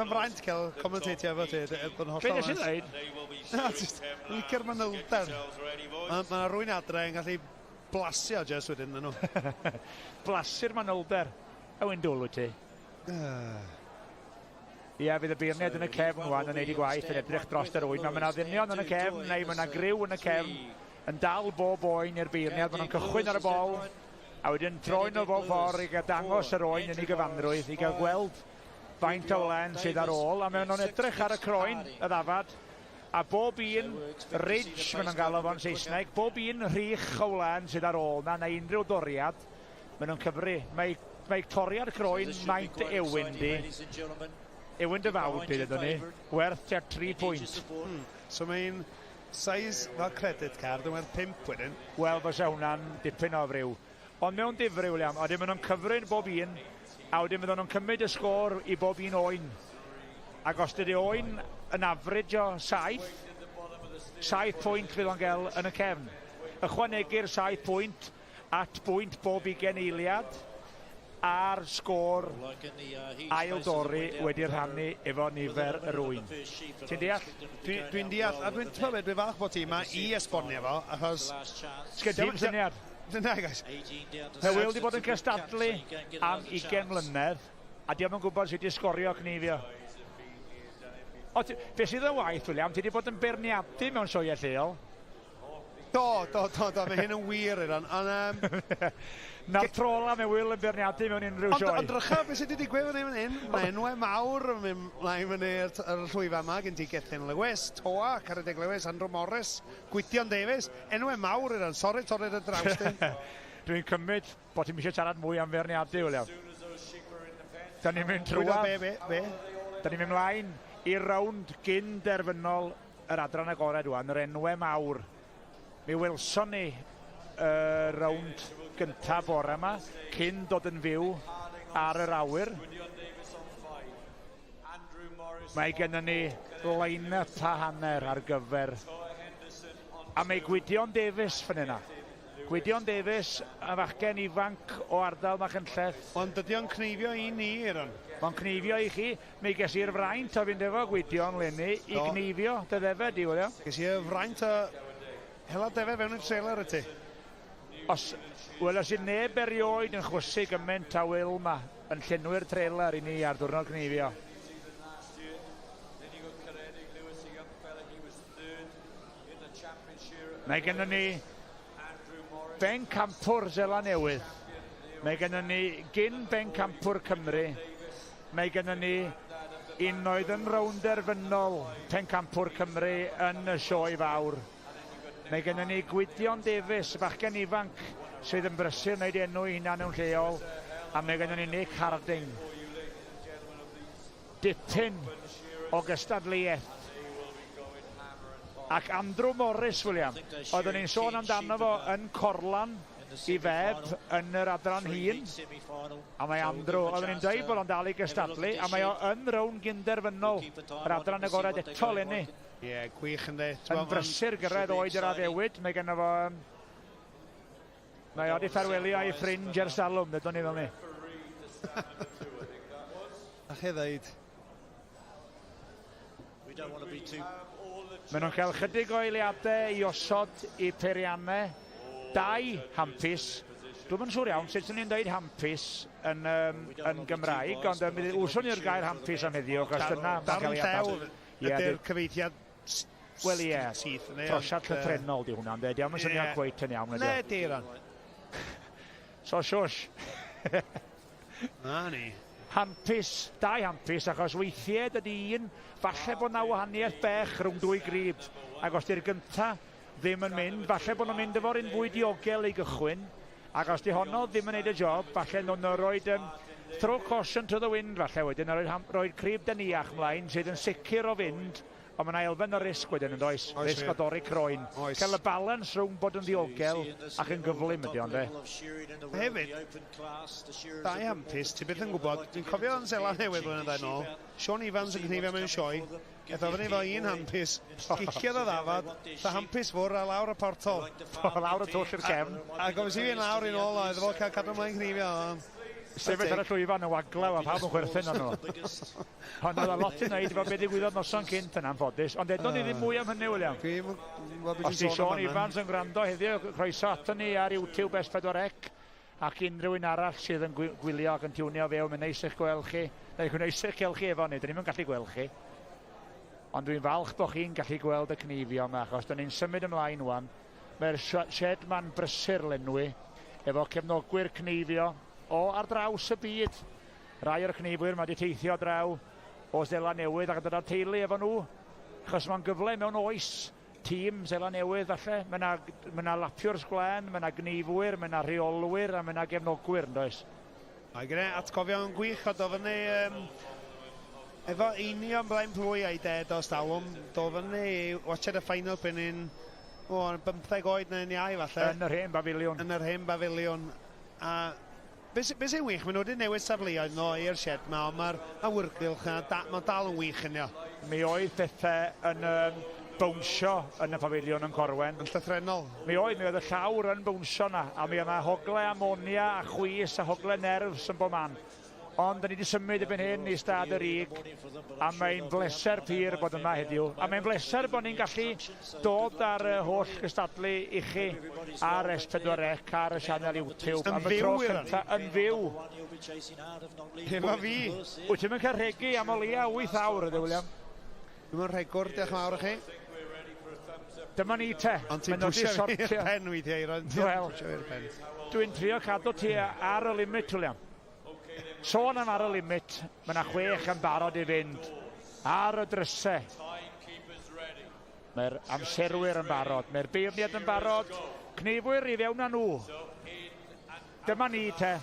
Mae'n fraint cael commentatio efo ti, bod yn hollol... Be nes i ddweud? Na, jyst licio'r manylder. Mae rhywun adre yn gallu blasio jyst wedyn nhw. Blasu'r manylder. A wy'n dwl wyt ti? Ie, fydd y beirniad yn y cefn wan yn neud i gwaith yn edrych dros yr oen. Mae yna ddynion yn y cefn, neu mae yna griw yn y cefn yn dal bob oen i'r beirniad. Maen nhw'n cychwyn ar y bol. A wedyn troi nhw bob ffordd i gael dangos yr oen yn ei gyfanrwydd, i gael gweld faint o wlen sydd ar ôl, a maen nhw'n edrych ar y croen, y ddafad, a bob un ridge, maen nhw'n galw fo'n Saesneg, bob un rhych o wlen sydd ar ôl na, neu unrhyw doriad, maen nhw'n cyfri. Mae toriad croen maint ewin di, ewin dy fawd di, dydyn ni, werth tua 3 pwynt. So mae'n size fel credit card yn werth 5 wedyn. Wel, fysa hwnna'n dipyn o friw. Ond mewn difri, William, a wedyn maen nhw'n cyfrin bob un, a wedyn fydden nhw'n cymryd y sgôr i bob un oen. Ac os dydy oen yn average o 7 pwynt fydd o'n gael yn y cefn. Ychwanegir 7 pwynt at bwynt bob 20 eiliad a'r sgôr ail dorri wedi rhannu efo nifer yr ŵyn. Ti'n deall? Dwi'n deall, a dwi'n dwi falch bod ti yma i esbonio fo, achos... Sgen ti'm syniad? Na, guys. Mae Will wedi bod yn cystadlu am 20 mlynedd, a diolch yn gwybod sut i sgorio cneifio. O, be sydd yn waith, William, ti wedi bod yn beirniadu mewn sioeau lleol. Do, mae hyn yn wir, Iran. Ond, Na'r tro ola mae Will yn beirniadu mewn unrhyw sioe. Ond drycha beth sydd wedi digwydd fan hyn. Mae enwau mawr yn mynd mlaen fyny ar y llwyfan yma. Gen ti Gethin Lewis, Toa, Caredig Lewis, Andrew Morris, Gwydion Davies. Enwau mawr, Iran. Sori, torri'r y draws di. Dwi'n cymryd bod ti'n eisiau siarad mwy am feirniadu, William. Da ni'n mynd trwadd. Be? Da ni'n mynd mlaen i'r rownd gyn derfynol yr adran agored wan, yr enwau mawr. Mi welson ni y rownd gyntaf bore yma, cyn dod yn fyw ar yr awyr. Mae gennym ni line-up a hanner ar gyfer. A mae Gwydion Davies fan yna. Gwydion Davies, y fachgen ifanc o ardal Machynlleth. Ond dydy o'n cneifio i ni, Iran. Mae'n cneifio i chi. Mi ges i'r fraint o fynd efo Gwydion leni i gneifio dy ddefed i, William. Ges i'r fraint o hela defed fewn i'r trailer y ti. Os weles i neb erioed yn chwysu gymaint a Will ma yn llenwi'r trailer i ni ar diwrnod cneifio. Mae gennym ni bencampwr Seland Newydd. Mae gennym ni gyn bencampwr Cymru. Mae gennym ni un oedd yn rownd derfynol pencampwr Cymru yn y sioe fawr. Mae gennym ni Gwydion Davies, bachgen ifanc sydd yn brysur wneud enw ei hunan mewn lleol, a mae gennym ni Nick Harding. Dipyn o gystadleuaeth. Ac Andrew Morris, William, oeddwn ni'n sôn amdano fo yn Corlan i Feb yn yr adran hŷn. A mae Andrew, oeddwn ni'n dweud bod o'n dal i gystadlu, a mae o yn rownd gynderfynol yr adran agored eto leni. Ie, gwych yndi. Yn brysur gyrraedd oed yr addewid, mae genno fo... Mae o wedi ffarwelio â'i ffrind ers talwm, ddedon ni fel ni. A chi ddeud. Maen nhw'n cael chydig o eiliadau i osod i peiriannau. 2 handpiece. Dwi'm yn siŵr iawn sut ni'n dweud handpiece yn Gymraeg, ond mi wswn ni'r gair handpiece am heddiw, achos dyna mae'n cael ei adnabod. Ydy'r cyfeithiad Wel ie, trosiad llythrennol di hwnna, ynddo? Dio'm yn swnio cweit yn iawn, ydy? Ne, di, So, shush. Na ni. Handpiece, 2 handpiece, achos weithiau dydy un, falle bod na wahaniaeth bech rhwng 2 grib, ac os di'r gynta ddim yn mynd, falle bod nhw'n mynd efo'r un fwy diogel i gychwyn, ac os di honno ddim yn neud y job, falle nhw'n rhoi throw caution to the wind, falle wedyn, a rhoi crib dyniach mlaen sydd yn sicr o fynd, ond mae yna elfen o risg wedyn yn does, risg o dorri croen. Cael y balans rhwng bod yn ddiogel ac yn gyflym ydy ond e. Hefyd, 2 handpiece, ti byth yn gwybod, dwi'n cofio yn Seland Newydd blynyddoedd nôl, Sean Evans yn cneifio mewn sioe, aeth o fyny efo un handpiece, giciodd y ddafad, the handpiece fwr a lawr y portol. Lawr y twll i'r cefn. A gofys i fi lawr i'n ôl, oedd fo cael cadw ymlaen cneifio. Sefyll ar y llwyfan yn waglaw a pawb yn chwerthin arno fo. Ond oedd lot i wneud efo beth ddigwyddodd noson cynt yn anffodus, ond edon ni ddim mwy am hynny, William. Os di Sean Evans yn gwrando heddiw, croeso aton ni ar YouTube S4C ac unrhyw un arall sydd yn gwylio ac yn tiwnio fewn, mae'n neis eich gweld chi, neu mae'n neis eich cael chi efo ni, dyn ni'm yn gallu gweld chi. Ond dwi'n falch bod chi'n gallu gweld y cneifio yma, achos dyn ni'n symud ymlaen wan. Mae'r shed ma'n brysur lenwi efo cefnogwyr cneifio o ar draws y byd. Rai o'r cneifwyr mae wedi teithio draw o Seland Newydd ac yn dod â'r teulu efo nhw, achos mae'n gyfle mewn oes tîm Seland Newydd falle. Mae yna ma 'na lapiwrs gwlân, mae yna gneifwyr, mae yna rheolwyr a mae yna gefnogwyr, yn does? Mae gen i atgofion gwych o do fyny efo Einion Blaen Plwy a'i ded o stalwm, do fyny i watched y final pen i'n o, 15 oed neu'n iau falle. Yn yr hen bafiliwn. Yn yr hen bafiliwn. A be sy'n wych, maen nhw wedi newid safleoedd nhw i'r shed ma, ond mae'r awyrgylch yna, mae'n dal yn wych yn Mi oedd pethau yn bownsio yn y pafiliwn yn Corwen. Yn llythrennol. Mi oedd y llawr yn bownsio na, a mi oedd yna hogle amonia a chwys a hogle nerves yn bob man. Ond da ni wedi symud erbyn hyn i Stad y Rug, a mae'n bleser pur bod yma heddiw. A mae'n bleser bod ni'n gallu dod ar y holl gystadlu i chi ar S4C, ar y sianel YouTube. Yn Am y tro fyw, Iran. cynta, yn fyw. Efo fi. Wyt ti'n mynd cael rhegi am o leia 8 awr, ydy, William? Dwi'n mynd rhegwr, diolch yn fawr i chi. Dyma ni te. Ond ti'n Maen nhw 'di pwysio fi i'r sortio. pen weithiau, Iran. Ti'n Wel. pwysio fi i'r pen. Dwi'n trio cadw ti ar y limit, William. Sôn am ar y limit, mae yna 6 yn barod i fynd. Ar y drysau. Mae'r amserwyr yn barod, mae'r beirniad yn barod. Cneifwyr i fewn â nhw. Dyma ni te,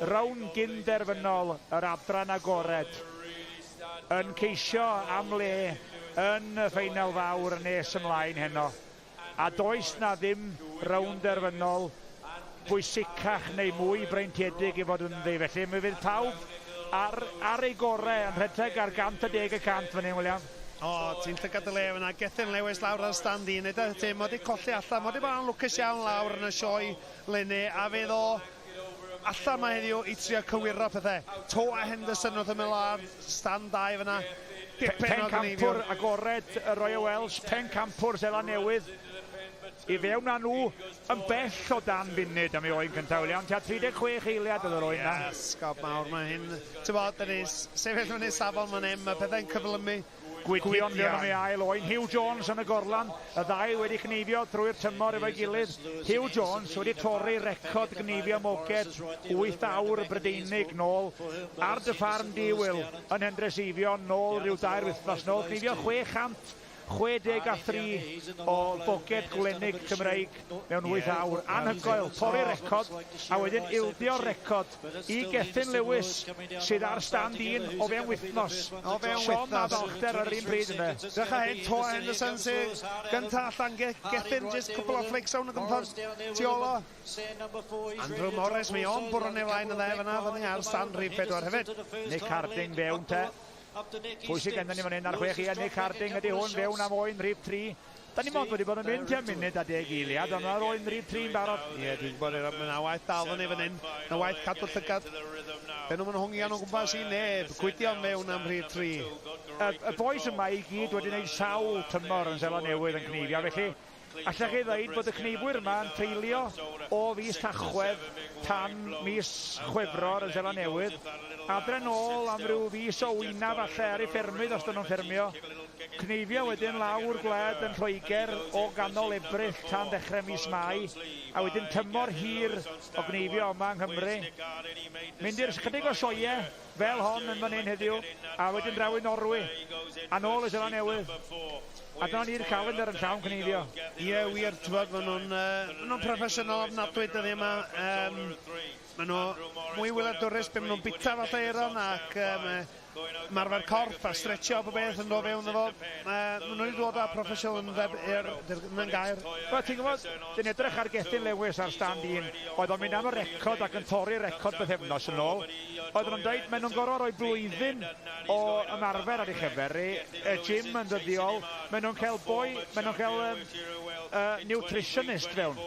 rown gynderfynol yr adran agored. Yn ceisio am le yn y ffeinal fawr yn nes ymlaen heno. A does na ddim rownd derfynol bwysicach neu mwy breintiedig i fod ynddi. Felly mi fydd pawb ar ei gorau yn rhedeg ar 110% fan hyn, William. O, ti'n llygad y le fyna. Gethin Lewis lawr ar stand un. Eda ti, mae wedi colli allan. Mae wedi bod yn lwcus iawn lawr yn y sioe leni. A fydd o allan mae heddiw i trio cywiro pethau. Toa Henderson wrth ymyl ar stand 2 fyna. Dipyn o Pencampwr gneifio. agored y Royal Welsh, pencampwr Seland Newydd. I fewn â nhw yn bell o dan funud am ei oen cyntaf, William. Tua 36 eiliad oedd yr oen na. Esgob mawr, mae hyn. Ti'n bod, da ni sefyll fyny safon fan hyn, mae pethau'n cyflymu. Gwydion fewn am ei ail oen. Hugh Jones yn y gorlan. Y ddau wedi cneifio drwy'r tymor efo'i gilydd. Hugh Jones wedi torri record gneifio moged 8 awr Brydeinig nôl ar dy ffarm di, Will, yn Hendre Seifion nôl rhyw 2 wythnos nôl. Cneifio 663 o boged gwlenig Cymreig mewn 8 awr. Anhygoel, torri record a wedyn ildio'r record i Gethin Lewis sydd ar stand 1 o fewn wythnos. O fewn Siom a wythnos. balchder ar yr un pryd yna. Dechrau hyn, Toa Henderson sydd gynta allan. Gethin just cwpl o flics awn o gwmpas tu ôl o. Andrew Morris, mae o'n bwrw yn ei flaen yn dde fyna, fyny ar stand rhif 4 hefyd. Nick Harding fewn te. Pwy sydd gennym ni fan hyn ar 6 ia? Nick Harding ydy hwn fewn am oen rhif 3. Da ni mond wedi bod yn mynd tua munud a 10 eiliad, ond mae'r oen rhif 3 yn barod. Ie, dwi'n gwybod, mae yna waith dal fyny fan hyn. Yna waith cadw llygad. Dyn nhw'n hongian o gwmpas i neb. Gwydion mewn am rhif 3. Y boys yma i gyd wedi gwneud sawl tymor yn Seland Newydd yn cneifio, felly allech chi ddweud bod y cneifwyr yma yn treulio o fis Tachwedd tan mis Chwefror yn Seland Newydd. Adre nôl am ryw fis o wyna falle ar ei ffermydd os dyn nhw'n ffermio. Cneifio wedyn lawr gwlad yn Lloegr o ganol Ebrill tan ddechrau mis Mai. A wedyn tymor hir o gneifio yma yng Nghymru. Mynd i'r chydig o sioeau fel hon yn fan hyn heddiw, a wedyn draw i Norwy, a nôl i Seland Newydd. A dyna ni'r calendar yn llawn cneifio. Ie, wir, ti'n bod, maen nhw'n ma nhw proffesiynol ofnadwy dyddi yma. Maen nhw mwy wyliadwrus be maen nhw'n bita falle Aeron ac marfer corff a stretcho bob beth yn dod fewn efo. Maen nhw wedi dod â proffesiynol yn i'r yn gair. Wel, ti'n gwybod, dyn edrych ar Gethin Lewis ar stand 1, oedd o'n mynd am y record ac yn torri record bythefnos yn ôl. Oedd nhw'n dweud, maen nhw'n gorfod rhoi blwyddyn o ymarfer ar ei chyfer i, y gym yn ddyddiol, maen nhw'n cael boi, maen nhw'n cael nutritionist fewn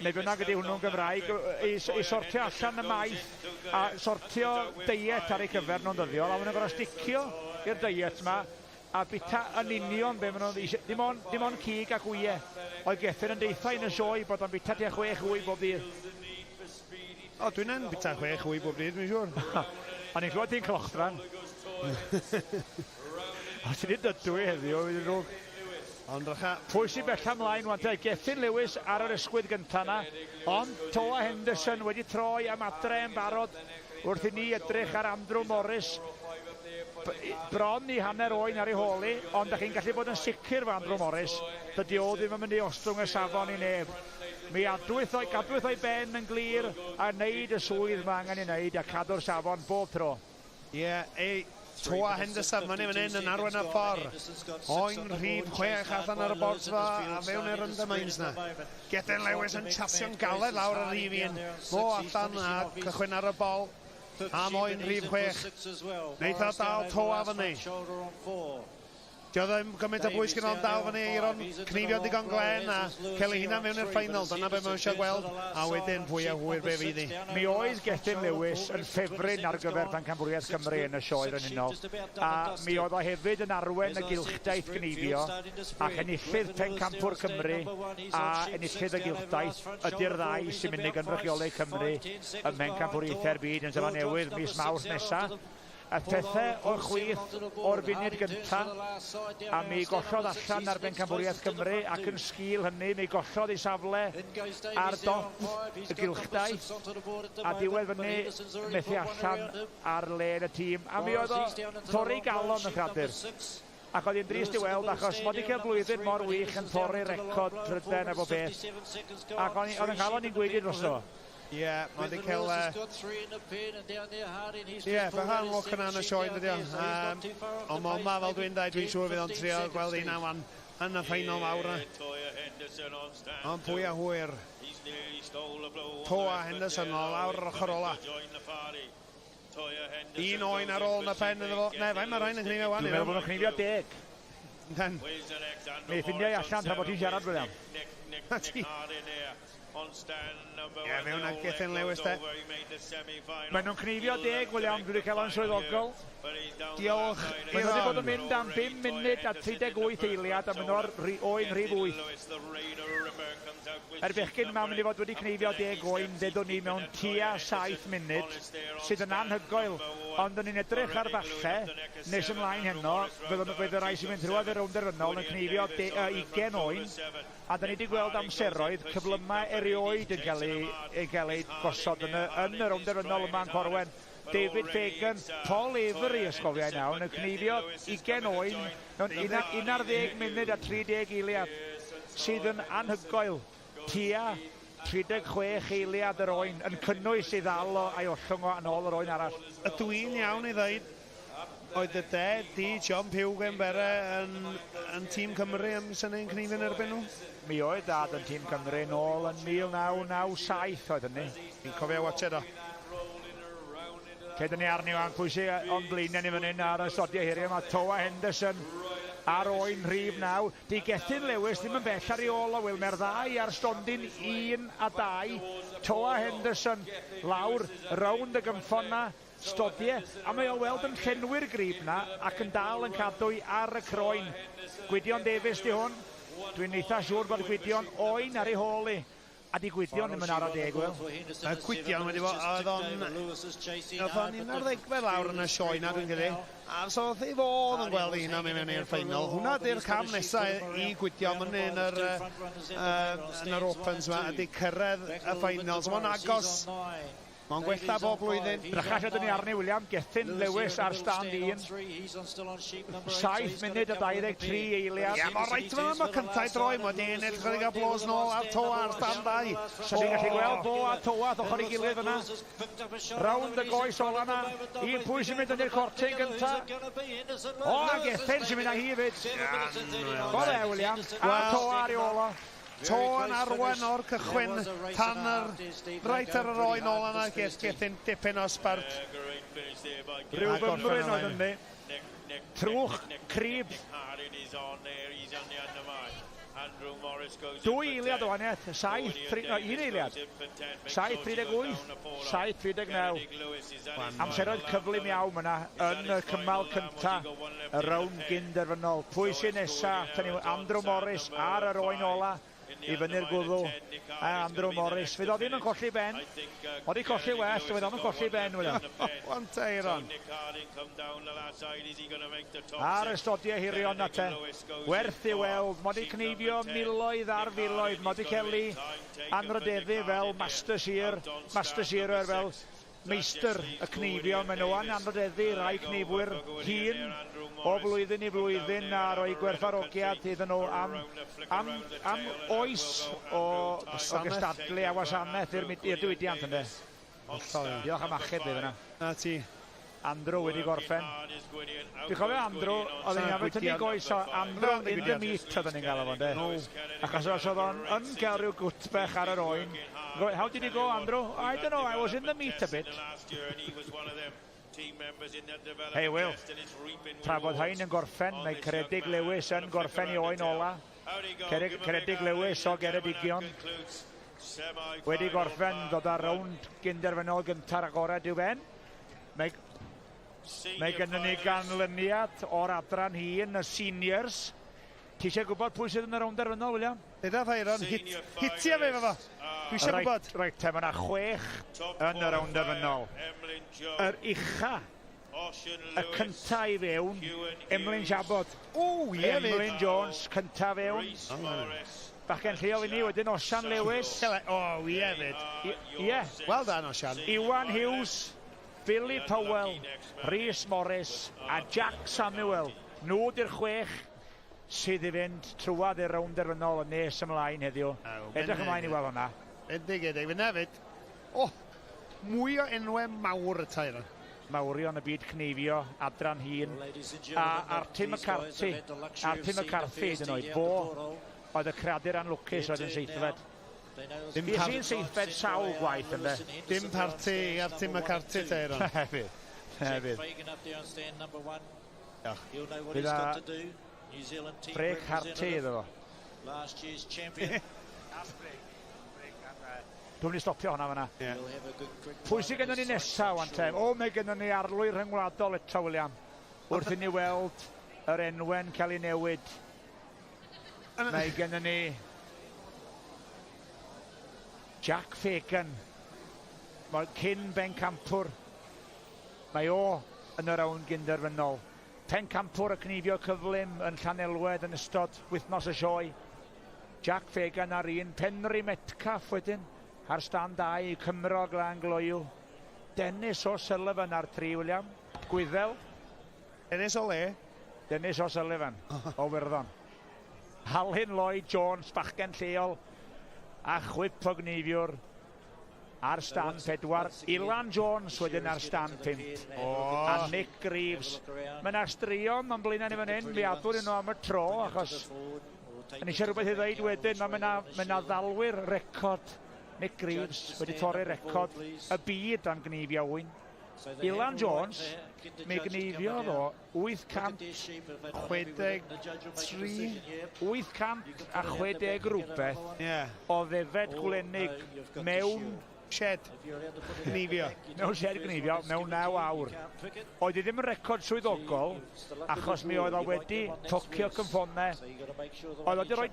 neu bynnag ydy hwnnw'n Gymraeg, i sortio allan y maeth a sortio diet ar ei cyfer nhw'n ddyddiol, a maen nhw'n gorfod sticio i'r diet yma a bita yn union be maen nhw'n eisiau. Dim ond cig ac wyau. Oedd Gethin yn deutha yn y sioe bod o'n bita tua 6 wy bob dydd. O, dwi'n yn bita 6 wy bob dydd, dwi'n siŵr. O'n i'n clywed ti'n clochdran. O, ti'n dydw i heddiw, fydd ddrwg. Ond drycha. Pwy sy'n bella ymlaen wan te? Gethin Lewis ar yr ysgwydd gynta na. Ond Toa Henderson wedi troi am adre yn barod wrth i ni edrych ar Andrew Morris. Bron i hanner oen ar ei hôl hi, ond da chi'n gallu bod yn sicr fo Andrew Morris, dydy o ddim yn mynd i ostwng y safon i neb. Mi adwyth o'i, gadwyth o'i ben yn glir a wneud y swydd mae angen ei wneud a cadw'r safon bob tro. Ie, yeah, ei, Toa Henderson fyny fan hyn yn arwain y ffordd. Oen rhif 6 allan ar y bord fa a fewn i'r undermines na. Gethin Lewis yn chasio'n galed lawr ar rhif 1. Fo allan a cychwyn ar y bol am oen rhif 6. Neith o dal Toa fyny. Dio ddim gymaint o bwys gyda o'n dal fyny Eiron, cneifio digon glen a cael ei hunan mewn i'r final. Dyna be mae'n eisiau gweld, a wedyn pwy a hwyr be fydd hi. Mi oedd Gethin Lewis yn ffefryn ar gyfer Pencampwriaeth Cymru yn y sioe frenhinol, a mi oedd o hefyd yn arwen y gylchdaith gneifio, ac enillydd Pencampwr Cymru a enillydd y gylchdaith ydy'r ddau sy'n mynd i gynrychioli Cymru ym Mhencampwriaethau'r Byd yn Seland Newydd mis Mawrth nesaf. Y pethau o'r chwith o'r funud gyntaf, a mi gollodd allan ar Bencampwriaeth Cymru, ac yn sgil hynny mi gollodd ei safle ar dop y gylchdaith, a diwedd fyny methu allan ar len y tîm, a mi oedd o torri galon y cradur. Ac oedd hi'n drist i weld, achos mod i cael blwyddyn mor wych yn torri record Prydain efo beth, ac oedd yn nghalon i'n gwaedu drosto. Ie, yeah, mae wedi cael... Ie, bach lwc yna yn y sioe, dydy o. Ond mae yma, fel dwi'n dweud, dwi'n siŵr fydd o'n trio gweld un awan yn y ffeinal mawr yna. Ond pwy a hwyr. Toa Henderson o lawr yr ochr ola. Un oen ar ôl na pen iddo fo. Ne, faint mae rhain yn cneifio wan? Dwi'n meddwl bod nhw'n cneifio 10. Den. Mi ffindiau allan tra bod ti'n siarad, William. Ie, fewn â Gethin Lewis de. Maen nhw'n cneifio 10, William, dwi wedi cael o'n swyddogol. Diolch. Maen nhw wedi bod yn mynd am 5 munud a 38 eiliad a maen nhw ar oen rhif 8. Er bechgyn yma mynd i fod wedi cneifio 10 oen, ddedwn ni mewn tua 7 munud, sydd yn anhygoel, ond yn ni'n edrych ar falle, nes ymlaen heno, fydd y rai sy'n mynd trwodd i'r rownd derfynol yn cneifio 20 oen, a da ni wedi gweld amseroedd cyflymau erioed yn cael ei gosod yn y rownd derfynol yma yn Corwen. David Fagan, Paul Avery ysgofiau nawr, yn cneifio 20 oen mewn 11 munud a 30 eiliad, sydd yn anhygoel. Tua 36 eiliad yr oen, yn cynnwys i ddal o a'i ollwng o yn ôl yr oen arall. Ydw i'n iawn i ddweud, oedd y dad di John Pugh yn bere yn tîm Cymru am sy'n cneifio'n erbyn nhw? Mi oedd dad yn tîm Cymru nôl yn 1997 oedd hynny. Fi'n cofio watched o. Lle dyn ni arni wan, pwy sy'n o'n blaenau ni fan hyn ar y stodiau hiriau, mae Toa Henderson ar oen rhif 9. Di Gethin Lewis ddim yn bell ar ei ôl o Wil, mae'r ddau ar stondin 1 a 2. Toa Henderson lawr, rownd y gymffon na, stodiau, a mae o weld yn llenwi'r grib na ac yn dal yn cadw ar y croen. Gwydion Davies di hwn. Dwi'n eitha siŵr bod Gwydion oen ar ei hôl i. A di Gwydion ddim yn ara deg, Wil. Mae Gwydion wedi bod, oedd o'n 11 lawr yn y sioe na, dwi'n credu. A so oedd ei fod yn gweld un am i mewn i'r ffeinal. Hwna di'r cam nesaf i Gwydion yn yr Opens yma, ydy cyrraedd y ffeinals. Mae'n agos. Mae'n gwella bob blwyddyn. Drycha lle dyn ni arni, William. Gethin Lewis ar stand 1. 7 munud a 23 eiliad. Ie, mae'n reit fan yma cyntaf i droi. Mae wedi ennill chydig o blos nôl ar Toa ar stand 2. So ti'n gallu gweld Bo a Toa ochr i gilydd yna. Rownd y goes ola yna. Un pwy sy'n mynd yn i'r cortyn gyntaf. O, a Gethin sy'n mynd â hi hefyd. Go dde, William. A Toa ar ei ôl o. Toa yn arwain o'r cychwyn tan yr reit ar yr oen ola yna, Gethin dipyn o sbart. Rhyw fymryn oedd ynddi. Trwch, crib. 2 eiliad o wahaniaeth, 1 eiliad. 7.38, 7.39. Amseroedd cyflym iawn yna yn y cymal cynta, y rownd gynderfynol. Pwy sy'n nesa? Andrew Morris ar yr oen ola. i fyny'r gwddw a Andrew Morris. Fydd o ddim yn colli ben. Oedd i colli well, fydd o'n colli ben, William. Wan Teiron. Ar ystodiau hirion na te. Werth i weld, mod i cneifio miloedd ar filoedd, mod i cael ei anrhydeddu fel Master Shearer, Master Shearer fel meistr y cneifio. Maen nhw yn anrhydeddu rai cneifwyr hŷn o flwyddyn i flwyddyn a rhoi gwerthfawrogiad iddyn nhw am oes o gystadlu a wasanaeth i'r diwydiant, ynddo. Diolch am achub fi fyna. Na ti. Andrew wedi gorffen. Dwi'n cofio Andrew, oedd e'n arfer tynnu goes o Andrew in the meat oedden ni'n galw fo, ynde? Achos os oedd o'n yn cael rhyw gwtbech ar yr oen. How did you go, Andrew? I don't know, I was in the meat a bit. Hey, Will, tra bod hain yn gorffen, mae Ceredig Lewis yn gorffen i oen ola. Ceredig Lewis o Geredigion wedi gorffen dod ar rownd gynderfynol gynta'r agored i'w ben. Mae gennym ni ganlyniad o'r adran hŷn, y seniors. Ti eisiau gwybod pwy sydd yn y rownd derfynol, William? Deuda, Teiron, hitia fi efo fo. Dwi eisiau gwybod. Reit, te, mae yna 6 yn y rownd derfynol. Yr ucha, y cynta i fewn, Emlyn Siabod. O, ie. Emlyn Jones, cynta fewn. Bachgen lleol i ni wedyn, Osian Lewis. O, ie fyd. Ie. Well done, Osian. Iwan Hughes, Billy Powell, Rhys Morris a Jack Samuel. Nhw di'r 6 sydd i fynd trwad i'r rownd derfynol yn nes ymlaen heddiw. Edrych ymlaen i weld hwnna. Bendigedig, fyna fyd. O, mwy o enwau mawr y tair. Mawrion y byd cneifio, adran hŷn. A Artie McCarthy, Artie McCarthy hyd yn oed, fo oedd y creadur anlwcus oedd yn seithfed. Dim sy'n seithfed sawl gwaith, ynddo. Dim parti i Artie McCarthy, Teiron. Hefyd. Hefyd. Bydd a brec harti iddo fo. Dwi'n mynd i stopio hwnna fyna. Pwy sydd gennym ni nesaf, wan te? O, mae gennym ni arlwy rhyngwladol eto, William. Wrth i ni weld yr enwau'n cael ei newid. Mae gennym ni Jack Fagan. Mae cyn bencampwr. Mae o yn y rownd gynderfynol. Pencampwr y cneifio cyflym yn Llanelwedd yn ystod wythnos y sioe. Jack Fagan ar un, Penry Metcalf wedyn ar stand 2, Cymro Glan Gloyw. Dennis O'Sullivan ar 3, William. Gwyddel. Dennis o le? Dennis O'Sullivan o Wirddon. Halyn Lloyd Jones, bachgen lleol a chwip o gneifiwr ar stand 4. Ilan Jones wedyn ar stand 5. A Nick Greaves. Mae yna straeon o'n blaenau ni fan hyn, mi adwn nhw am y tro, achos yn eisiau rhywbeth i ddeud wedyn, ond mae yna ddalwyr record. Nick Greaves wedi torri record y byd am gneifio wyn. Ilan Jones, mi gneifiodd o 863 860 rhywbeth o ddefed gwlenig mewn shed gneifio. Mewn shed gneifio, mewn 9 awr. Oedd i ddim yn record swyddogol, achos mi oedd o wedi tocio cynffonau. Oedd o wedi rhoi,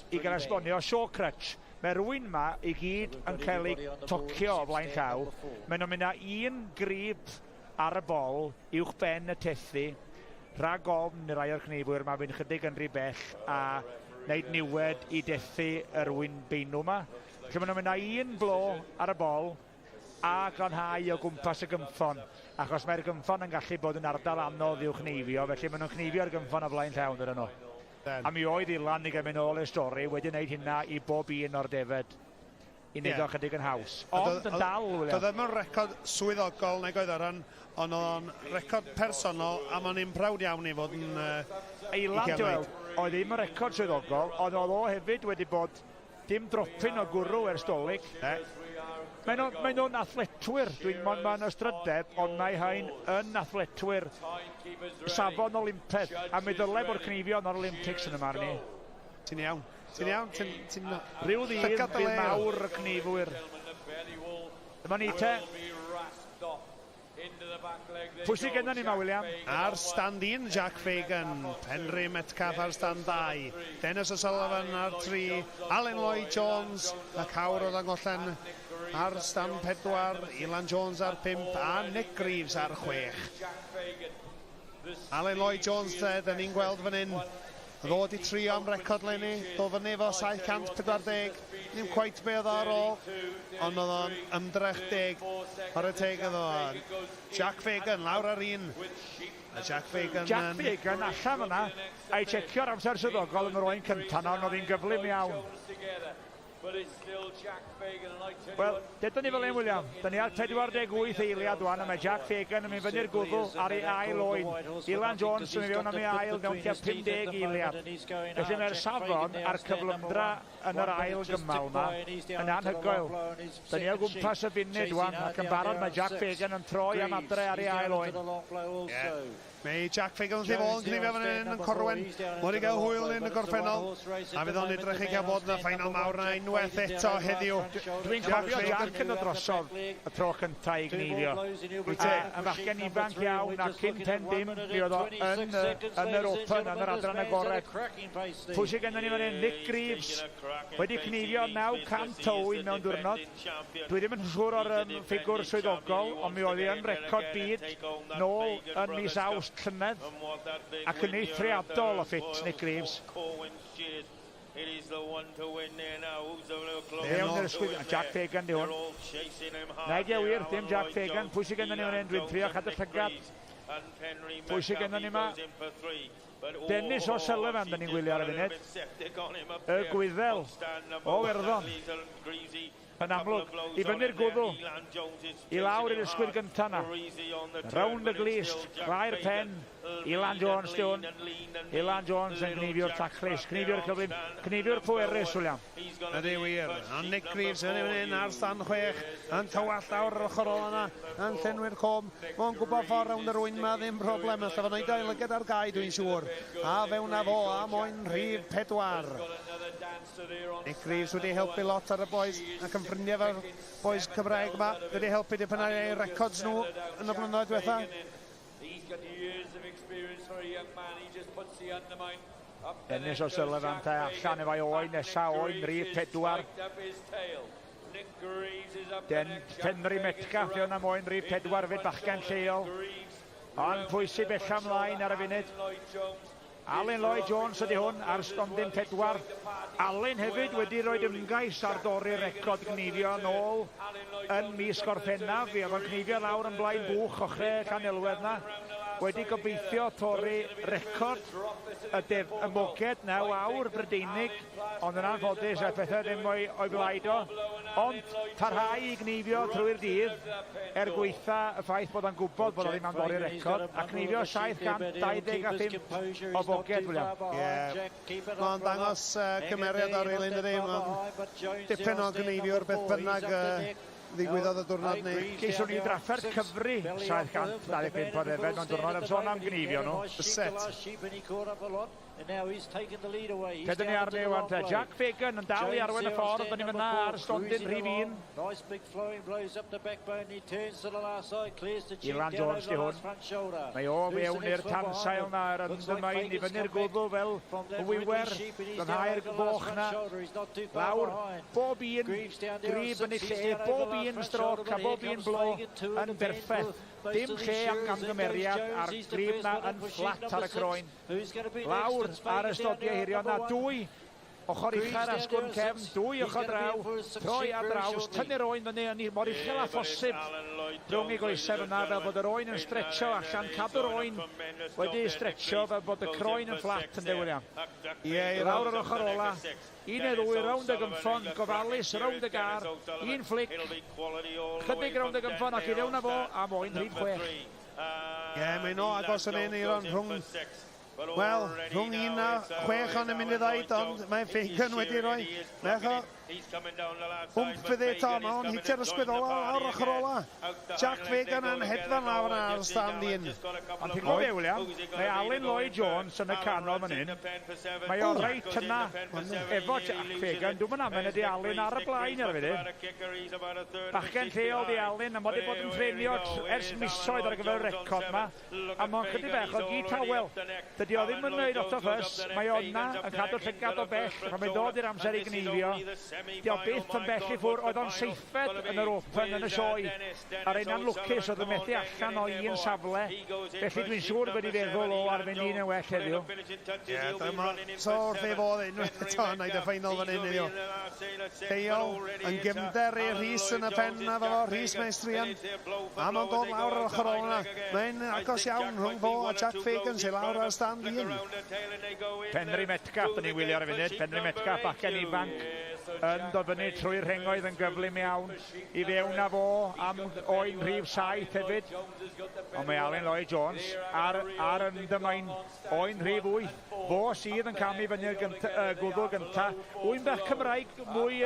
i gael esbonio, show crutch. Mae rhywun ma i gyd yn cael ei tocio o flaen llaw. Maen nhw'n mynd â un grib ar y bol uwch ben y tethu, rhag ofn i rai o'r cneifwyr ma fynd chydig yn rhy bell a wneud niwed i dethu yr wyn beinw ma. Felly maen nhw'n mynd â un blo ar y bol a glanhau o gwmpas y gymffon, achos mae'r gymffon yn gallu bod yn ardal anodd i'w chneifio, felly maen nhw'n chneifio'r gymffon o flaen llaw yn nhw. A mi oedd Ilan i gymryd nôl i'r stori wedi gwneud hynna i bob un o'r defed i wneud o chydig yn haws. Ond yn dal, William. Doedd ddim yn record swyddogol nag oedd o ran, ond oedd o'n record personol, a mae'n un prawd iawn i fod yn... Ilan, ti'n weld, oedd ddim yn record swyddogol, ond oedd o hefyd wedi bod dim dropyn o gwrw ers Dolig. Maen nhw'n athletwyr, mae'n ystrydeb, ond mae hain yn athletwyr safon Olympedd, a mi ddylai bod cneifio yn o'r Olympics yn y marn i. Ti'n iawn, ti'n iawn, ti'n... Rhyw ddydd bydd mawr y cneifwyr. Dyma ni te. Pwy sydd gennym ni yma, William? Ar stand 1, Jack Fagan. Penri Metcalf ar stand 2. Dennis O'Sullivan ar 3. Alan Lloyd Jones, y cawr o Ddangollen, ar stand 4. Elan Jones ar 5. A Nick Greaves ar 6. Alan Lloyd Jones, te, dyn ni'n gweld fan hyn. Ddod i trio am record leni, dod fyny efo 740, ddim cweit be oedd o ar ôl, ond oedd o'n ymdrech deg, chwarae teg iddo fo. Jack Fagan lawr ar 1. A Jack Fagan. Jack Fagan allan fyna, a'i checio'r amser swyddogol yn yr oen cyntaf na, ond oedd hi'n gyflym iawn. Wel, dydyn ni fel un, William. Dyn ni ar 48 eiliad wan, a mae Jack Fagan yn mynd fyny'r gwddw ar ei ail oen. Elan Jones yn mynd fewn am ei ail mewn tua 50 eiliad. Felly mae'r safon a'r cyflymdra yn yr ail gymal yma yn anhygoel. Dyn ni o gwmpas y funud wan, ac yn barod mae Jack Fagan yn troi am adre ar ei ail oen. Yeah. Mae Jack Fagan wrth ei fodd yn cnifio fan hyn yn Corwen. Mae wedi cael hwyl yn y gorffennol. A fydd o'n edrych i gael bod yn y ffeinal mawr na unwaith eto heddiw. Dwi'n cofio Jack yn y drosodd y tro cyntaf i gneifio. Yn fachgen ifanc iawn a cyn pen dim, mi oedd o yn yr Open, yn yr adran agored. Pwy sydd gennym ni fan hyn? Nick Greaves wedi cneifio 900 oen mewn diwrnod. Dwi ddim yn siŵr o'r ffigwr swyddogol, ond mi oedd hi yn record byd nôl yn mis Awst llynedd, ac yn eithriadol o ffit Nick Greaves. Fewn i'r ysgwydd, Jack Fagan di hwn. Nag e wir, dim Jack Fagan. Pwy sydd gennym ni fan hyn? Dwi'n trio cadw llygad. Pwy sydd gennym ni yma? Dennis O'Sullivan, dyn ni'n gwylio ar y funud. Y Gwyddel o Werddon. Yn amlwg, i fyny'r gwddw, i lawr i'r ysgwydd gyntaf na. Rownd y glist, clai'r pen, Elan Jones di hwn. Elan Jones yn gneifio'r taclus, gneifio'r cyflym, gneifio'r pwerus, William. Ydy wir, ond Nick Greaves yn hyn ar stand 6, yn tywallt lawr yr ochr ola yna, yn llenwi'r cwm. Mae'n gwybod ffordd rownd yr wyn ma, ddim problem, alla fo'n neud o'i lygad ar gau, dwi'n siŵr. A fewn â fo, a moyn rhif 4. Nick Greaves wedi helpu lot ar y boys ac yn ffrindiau efo'r boys Cymraeg yma. Wedi helpu dipyn ar eu records nhw yn y blynyddoedd diwetha. Dennis O'Sullivan te allan efo'i oen nesa, oen rhif 4. Den Penri Metcalf di hwn am oen rhif 4 fyd bachgen lleol. Ond pwy sy'n bella ymlaen ar y funud? Alan Lloyd Jones ydy hwn ar stondin 4. Alan hefyd wedi rhoi ymgais ar dorri'r record gneifio nôl yn mis Gorffennaf. Fi oedd o'n gneifio lawr yn blaen bwch ochrau Llanelwedd na. Wedi gobeithio torri record y moged 9 awr Brydeinig, ond yn anffodus a pethau ddim o'i blaid o. Ond parhau i gneifio trwy'r dydd er gweitha y ffaith bod o'n gwybod bod o ddim am dorri'r record, a gneifio 725 o foged, William. Ie, mae'n dangos cymeriad ar ei dydi, mae'n dipyn o gneifiwr beth bynnag ddigwyddodd y diwrnod ni. Geiswn ni drafferth cyfri 725 o ddefed mewn diwrnod am sôn am gneifio nhw. Set. Lle ni arni wan te? Jack Fagan yn dal i arwain y ffordd, dyn ni'n mynd ar stondin rhif 1. Elan Jones di hwn. Mae o fewn i'r tansail na, yr undermine i fyny'r gwddw fel y wiwer, glanhau'r boch na. Lawr, bob un grib yn ei lle, bob un stroc a bob un blo yn berffaith. Dim lle am gamgymeriad a'r grib na yn fflat ar y croen. Lawr ar y stodiau hirion na, 2 ochr ucha'r asgwrn cefn, 2 ochr draw, troi ar draws, tynnu'r oen fyny yn mor uchel â phosib rhwng ei goesau fyna fel bod yr oen yn stretcho allan, cadw'r oen wedi stretcho fel bod y croen yn fflat yn de, William. Ie, lawr yr ochr ola, 1 neu 2 rownd y gymffon, gofalus rownd y gar, un flic, chydig rownd y gymffon ac i fewn â fo am oen rhif 6. Ie, mae'n o agos yn un Eiron rhwng. Wel, rhwng 1 a 6 o'n mynd i ddeud, ond mae Fagan wedi rhoi. Hwmp fydd eto, mae o'n hitio'r ysgwydd ola lawr ochr ola. Jack Fagan yn hedfan lawr ar stand 1. Ond ti'n gwybod be, William, mae Alun Lloyd Jones yn y canol fan hyn. Mae o reit yna efo Jack Fagan. Dwi'n mynd am ydy Alun ar y blaen ar y funud. Bachgen lleol di Alun, a mod i bod yn treinio ers misoedd ar gyfer y record yma. A mae'n chydig bach o gi tawel. Dydy o ddim yn gwneud lot o ffys. Mae o yna yn cadw llygad o bell pan mae'n dod i'r amser i gneifio. Di o byth yn bell i ffwrdd, oedd o'n seithfed yn yr Open yn y sioe. A'r un anlwcus oedd yn methu allan o un safle. Felly dwi'n siŵr wedi feddwl o ar fynd un yn well heddiw. Ie, dyma, so wrth ei fodd unwaith eto yn neud y ffeinal fan hyn heddiw. Deiol yn gefnder i Rhys yn y pen na fo, Rhys Maestrian. A mae'n dod lawr ar ochr ola yna. Mae'n agos iawn rhwng fo a Jack Fagan sy'n lawr ar stand 1. Penri Metcalf, dyn ni'n wylio ar y funud. Penri Metcalf, bachgen ifanc, yn dod fyny trwy'r rhengoedd yn gyflym iawn i fewn â fo am oen rhif 7 hefyd. Ond mae Alun Lloyd Jones ar undermine oen rhif 8. Fo sydd yn camu fyny'r gwddw gynta. Wy'n bach Cymraeg mwy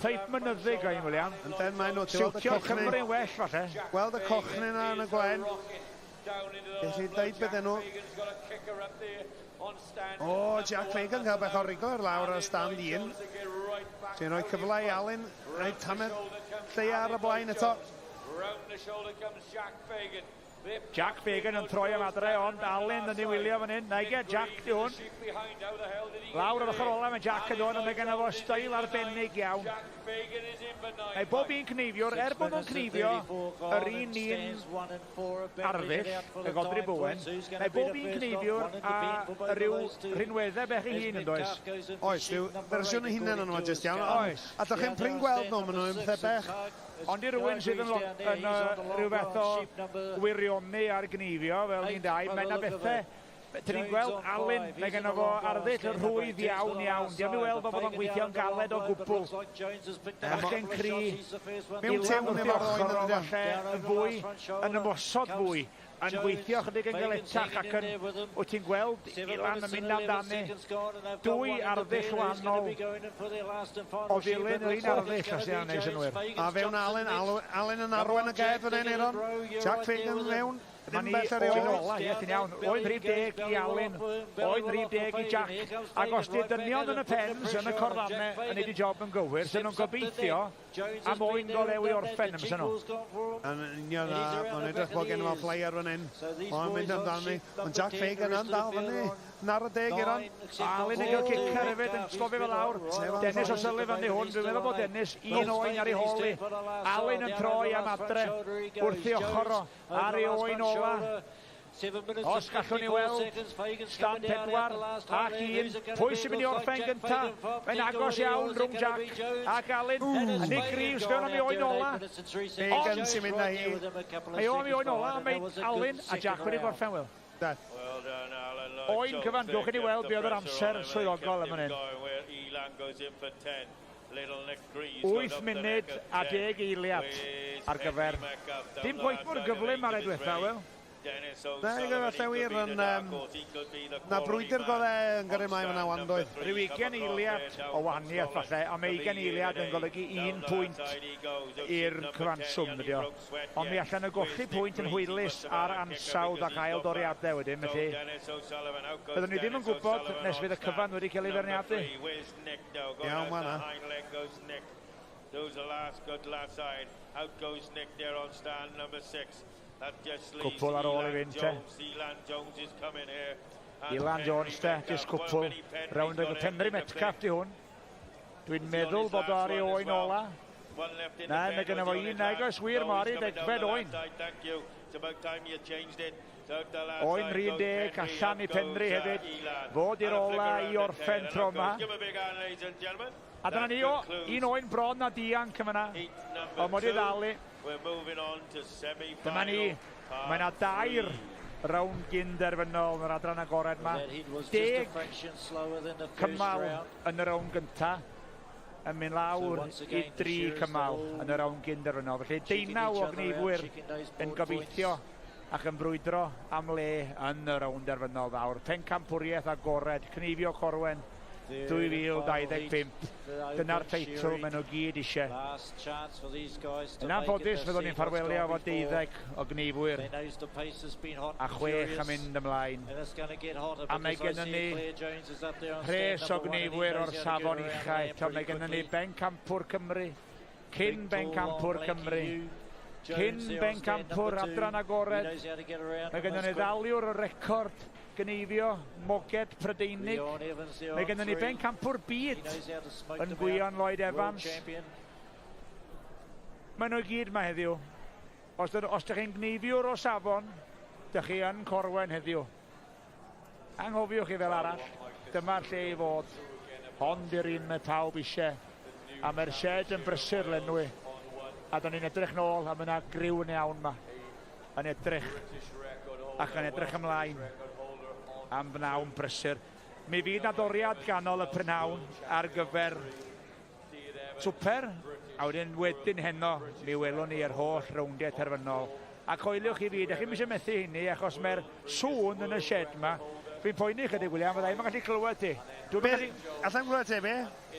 teip mynyddig oen, William. Ynden maen nhw, ti'n weld y Siwtio cochni. Cymru'n well falle. Gweld y cochni yna yn y glen. Felly deud beth nhw. O, Jack Fagan cael bach o rigor lawr ar stand 1. Sy'n rhoi cyfle i Alun, rhoi tamed lleia ar y blaen eto. Jack Fagan yn troi am adre, ond Alun yn ei wylio fan hyn. Naige, Jack di hwn. Lawr ar ochr ola mae Jack yn dod, ond mae genno fo steil arbennig iawn. Mae bob un cneifiwr, er bod nhw'n cneifio yr un arddull, y Godri Bowen, mae bob un cneifiwr a rhyw rhinweddau bech ei hun yn does? Oes, rhyw fersiwn ei hunain o'n nhw jyst iawn. Oes. A dych chi'n prin gweld nhw, maen nhw'n pethau bech. Ond i rywun sydd yn rhyw fath o wirioni ar gneifio, fel ni'n dau, mae yna bethau. Dyn ni'n gweld Alun, mae genno fo arddull yn rhwydd iawn iawn. Diolch i weld bod o'n gweithio'n galed o gwbl. Bachgen cry, Mewn Ilan tiwn wrth ei efo'r oen ochr o yn dydi? falle yn fwy, yn ymosod fwy, yn gweithio chydig yn galetach ac yn, wyt ti'n gweld Ilan yn mynd amdani. Dwy arddull wahanol o ddilyn yr un arddull, os yna'n neud synnwyr. A fewn Alun, Alun yn arwain y ged fan hyn, Eiron. Jack Fagan mewn, Dyma ddim ni bell ar ei oen ôl. ola, ie, ti'n iawn. Oen rhif 10 i Alun, oen rhif 10 i Jack. Ac os di dynion yn y pens, yn y corfannau, yn neud i job yn gywir, sy'n nhw'n gobeithio am oen go lew i orffen ymysyn nhw. Yn union, a mae'n edrych bod gen fo flyer fan hyn. Mae'n mynd amdani. Ond Jack Fagan yn dal fyny. Nar y deg, Eiron. Alun yn cael cicer hefyd yn stofio fe lawr. Dennis O'Sullivan di hwn, dwi'n meddwl bod Dennis un oen ar ei hôl i. Alun yn troi am adre wrth ei ochr o ar ei oen ola. Os gallwn ni weld stand 4 ac 1, pwy sy'n mynd i orffen gynta? Mae'n agos iawn rhwng Jack ac Alun. A Nick Greaves fewn am ei oen ola. Fagan sy'n mynd â hi. Mae o am ei oen ola, mae Alun a Jack wedi gorffen, Will. Oen cyfan, dwch i ni weld be oedd yr amser swyddogol am hyn. 8 munud a 10 eiliad ar gyfer. Dim gwaith mor gyflym ar y diwetha, Will. Na, falle wir yn... Na brwydr gorau yn gyrru mlaen fyna wan, doedd. Rhyw 20 eiliad o wahaniaeth falle, ond mae 20 eiliad yn golygu 1 pwynt i'r cyfanswm, ydi o. Ond mi allan nhw golli pwynt yn hwylus ar ansawdd ac ail doriadau wedyn, felly byddwn ni ddim yn gwybod nes fydd y cyfan wedi cael ei feirniadu. Iawn, ma' 'na. Those the last good last side. Out goes Nick there on stand number 6. Cwpwl ar ôl i fynd te. Ilan Jones te, jyst cwpwl. Rownd y Penri Metcalf di hwn. Dwi'n meddwl bod o ar ei oen ola. Na, mae gynno fo un, nag oes wir, mae ar ei degfed oen. Oen rhif 10, allan i Penri hefyd. Fod i'r ola i orffen tro yma. A dyna ni o, un oen bron a dianc yma. Ond mod i ddal i. Dyma ni, mae yna dair rownd gyn-derfynol yn yr adran agored yma. 10 cymal yn y rownd gynta, yn mynd lawr i 3 cymal yn y rownd gyn-derfynol. Felly 19 o gneifwyr yn gobeithio ac yn brwydro am le yn y rownd derfynol fawr. Pencampwriaeth agored, cneifio Corwen 2025. Dyna'r teitl maen nhw gyd eisiau. Yn anffodus, fyddwn ni'n ffarwelio efo 12 o gneifwyr a 6 yn mynd ymlaen. A mae gennym ni rhes o gneifwyr o'r safon ucha eto. Mae gennym ni bencampwr Cymru, cyn bencampwr Cymru, cyn bencampwr adran agored. Mae gennym ni ddaliwr y record gneifio moged Prydeinig. Mae gennym ni bencampwr byd yn Gwion Lloyd Evans. Maen nhw i gyd yma heddiw. Os ydych chi'n gneifiwr o safon, ydych chi yn Corwen heddiw. Anghofiwch chi fel arall, dyma'r lle i fod. Hon di'r un mae pawb eisiau. A mae'r shed yn brysur lenwi. A da ni'n edrych nôl, a mae yna griw yn iawn yma. Yn edrych ac yn edrych ymlaen am bnawn brysur. Mi fydd 'na doriad ganol y prynhawn ar gyfer swper, a wedyn heno mi welwn ni yr holl rowndiau terfynol. A coeliwch i fi, dych chi'm eisiau methu hynny, achos mae'r sŵn yn y shed yma. Fi'n poeni chydig, William, fydda i'm yn gallu clywed ti. Dwi'n Be? gallu. Allai'm clywed ti, be?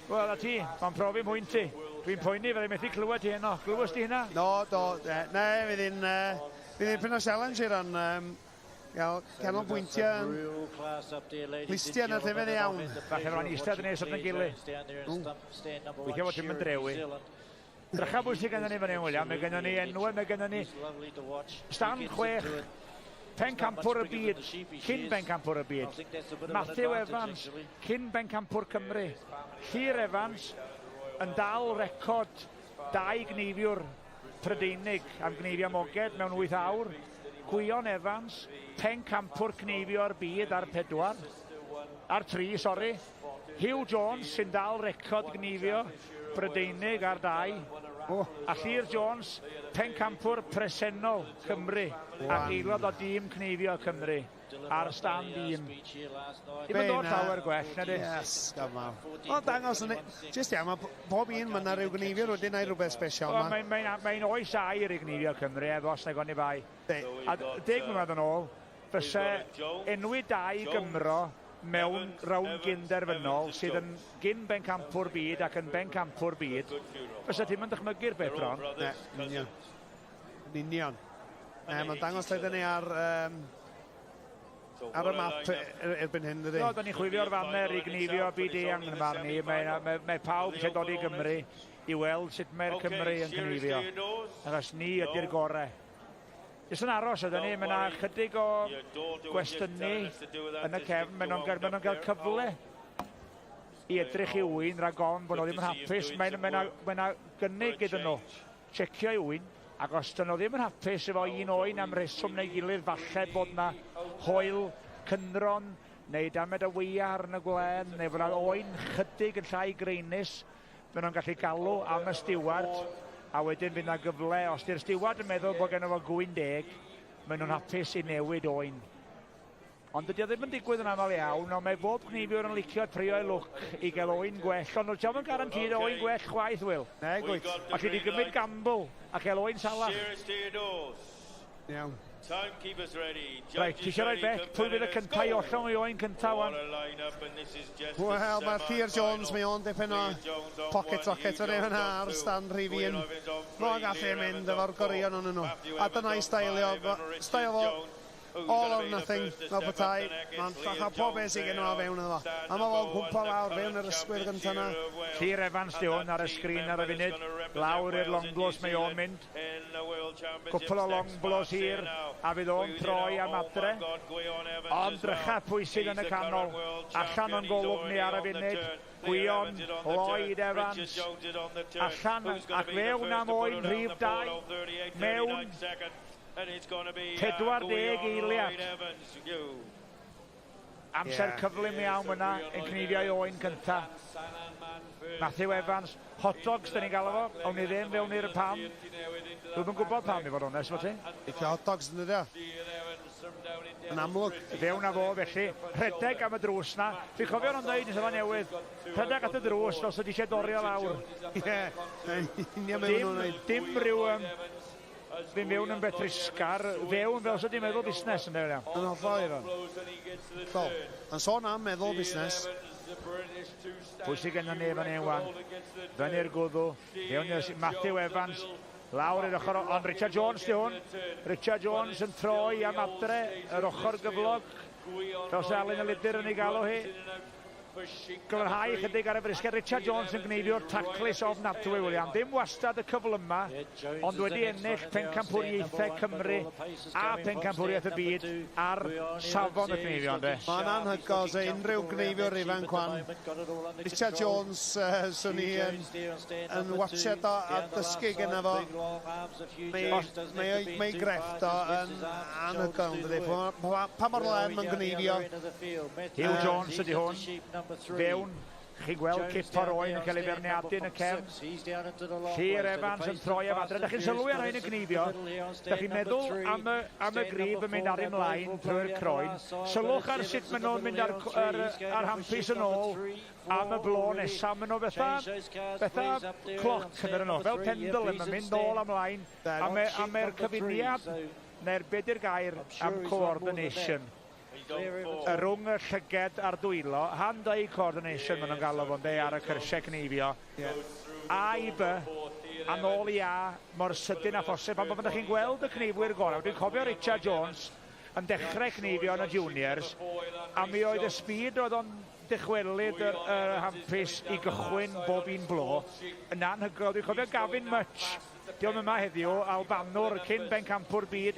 Wel, a ti, mae'n profi mwynt ti. Dwi'n poeni fydda i'n methu clywed ti heno. Glywes ti hynna? No, do, ne, fydd hi'n pyn o challenge i'r ran, gael canolbwyntio yn listiau yn y llefydd iawn. Falle fo'n eistedd yn nes at yn gilydd. Weithio fod ti'n mynd drewi. Drycha bwy sydd gennym ni fan hyn, William. Mae gennym ni enwau, mae gennym ni Stan 6, pencampwr y byd, cyn bencampwr y byd. Matthew Evans, cyn bencampwr Cymru. Llyr Evans yn dal record dau gneifiwr Prydeinig am gneifio moged mewn 8 awr. Gwion Evans, pencampwr cneifio'r byd ar 4. Ar 3, sori. Hugh Jones sy'n dal record gneifio Brydeinig ar 2. Oh. A Llyr Jones, pencampwr presennol Cymru ac aelod o dîm cneifio Cymru ar stand 1. Dim yn dod llawer gwell, na di? Yes, gafal. O, dangos yn. Just iawn, mae pob un, mae yna rhyw gneifiwr wedi gwneud rhywbeth special. Mae'n mae oes aur i gneifio Cymru, efo os nag oni bai. A 10 mlynedd yn ôl, fyse enwi dau Gymro mewn rownd gynderfynol sydd yn gyn bencampwr byd ac yn bencampwr byd, fysa ti'n mynd dychmygu'r beth bron. Ne, union. Yn union. Mae'n dangos lle dyn ni ar y map erbyn hyn, dydy? No, da ni'n chwifio'r faner i gneifio byd eang yn farn ni. Mae pawb eisiau dod i Gymru i weld sut mae'r Cymru yn cneifio. Achos ni ydy'r gorau. Jyst yn aros ydyn ni, mae yna chydig o gwestiynu yn y cefn. Maen nhw'n cael cyfle i edrych i wyn rhag ofn bod nhw ddim yn hapus. Mae yna gynnig iddyn nhw checio i wyn, ac os dyn nhw ddim yn hapus efo un oen am reswm neu gilydd, falle bod yna hoel cynron neu damed o weiar yn y gwlen, neu fod yna oen chydig yn llai greinus, maen nhw'n gallu galw am y stiward, a wedyn fydd yna gyfle, os di'r stiward yn meddwl bod genno fo gwyn deg, maen nhw'n hapus i newid oen. Ond dydy o ddim yn digwydd yn aml iawn, ond mae bob gneifiwr yn licio trio ei lwc i gael oen gwell, ond nhw'n yn guaranteed oen gwell chwaith, Will. Ne, gwyt. Alli di gymryd gamble a cael oen salach. Iawn. Reit, ti eisiau rhoi bet? Pwy fydd y cyntaf i ollwng ei oen cyntaf wan? Wel, mae Llyr Jones, mae o'n dipyn o pocket rocket o'r yna ar stand rhif 1. Mae'n gallu mynd efo'r goreuon o'n nhw. A dyna'i steilio, steil fo all or nothing, fel petai. Mae'n llacha pob beth sydd gen o fewn iddo fo. A mae fo'n cwmpa lawr fewn yr ysgwydd gyntaf yna. Llyr Evans di hwn ar y sgrin ar y funud. Lawr i'r long blows mae o'n mynd. Cwpl o long blows hir, a fydd o'n troi am adre. Ond drycha pwy sydd yn y canol. Allan o'n golwg ni ar y funud. Gwion Lloyd Evans. Allan ac fewn am oen rhif 2. Mewn 40 eiliad. Amser cyflym iawn yna yn cneifio ei oen cynta. Matthew Evans, hot dogs dyn ni'n galw fo, awn ni ddim fewn i'r pam. Dwi'm yn gwybod pam i fod onest efo ti. Licio hot dogs yn dydi o? Yn amlwg. Fewn â fo felly, rhedeg am y drws na. Fi'n cofio nhw'n dweud yn Seland Newydd, rhedeg at y drws fel sydd eisiau dorio lawr. Ie, union be maen nhw'n Dim, neud. dim rhyw ddim fewn yn betrisgar, fewn fel sydd wedi meddwl busnes yn dweud. Yn hollol, Iron. So, yn sôn am meddwl busnes, Pwy sydd gennym ni fan hyn wan? Fyny'r gwddw. Fewn i'r Matthew Evans. Lawr i'r ochr, ond Richard Jones di hwn. Richard Jones yn troi am adre, yr ochr gyflog. Fel sy'n Alun Elidyr yn ei galw hi. Glanhau chydig ar y brisged. Richard Jones yn gneifio'r taclus ofnadwy, William. Dim wastad y cyflyma, ond wedi ennill pencampwriaethau Cymru a pencampwriaeth y byd ar safon y cneifio, ynddo? Mae'n anhygoel, se unrhyw gneifiwr ifanc wan. Richard Jones, swn i yn watsiad o a dysgu gyda fo. Mae grefft o yn anhygoel, dydy. Pa mor len mae'n gneifio. Hugh Jones ydy hwn. Fewn, chi'n gweld cip o'r oen yn cael ei feirniadu yn y cefn. Llyr Evans yn troi am adre. Da chi'n sylwi ar hyn yn gneifio. Da chi'n meddwl am y grib yn mynd ar ymlaen trwy'r croen. Sylwch ar sut maen nhw'n mynd ar hampus yn ôl am y blo nesaf. Maen nhw fatha cloc yn nhw, fel pendulum yn mynd nôl ymlaen. A mae'r cyfuniad, neu'r be di'r gair am coordination. Y rhwng y llyged a'r dwylo, hand-eye coordination maen nhw'n galw fo'n de ar y cyrsiau cneifio. A i B, a nôl i A, mor sydyn â phosib. Pan bod chi'n gweld y cneifwyr gorau, dwi'n cofio Richard Jones yn dechrau cneifio yn y juniors, a mi oedd y speed oedd o'n dychwelyd yr hampus i gychwyn bob un blo yn anhygoel. Dwi'n cofio Gavin Much, diolch yma heddiw, Albanwr cyn bencampwr byd,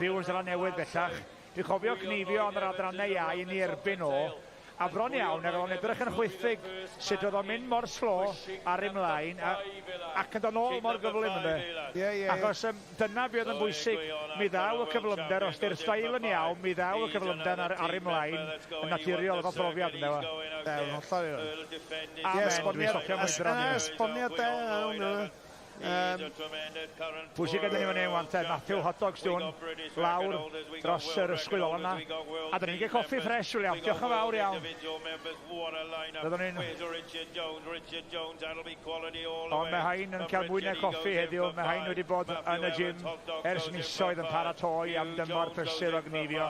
byw yn Seland Newydd bellach. Dwi'n cofio cneifio yn yr adrannau iau yn ei erbyn o, a bron iawn, er o'n edrych yn chwithig sut oedd o'n mynd mor slo ar ymlaen ac yn dod nôl mor gyflym, ynddo. Ie. Achos dyna be oedd yn bwysig, mi ddaw y cyflymder, os di'r stael yn iawn, mi ddaw y cyflymder ar ymlaen yn naturiol efo profiad, ynddo. Ie, hollol iawn. Amen, dwi'n stopio mwydro. Esboniad da iawn. Pwy sydd gyda ni fan hyn wan te? Matthew Hot Dogs di hwn, lawr dros yr ysgwydd ola yna. A dyn ni'n cael coffi ffres, William. Diolch yn fawr iawn. Byddwn ni'n... Ond mae hain yn cael mwy na coffi heddiw. Mae hain wedi bod yn y gym ers misoedd yn paratoi am dymor prysur o gneifio.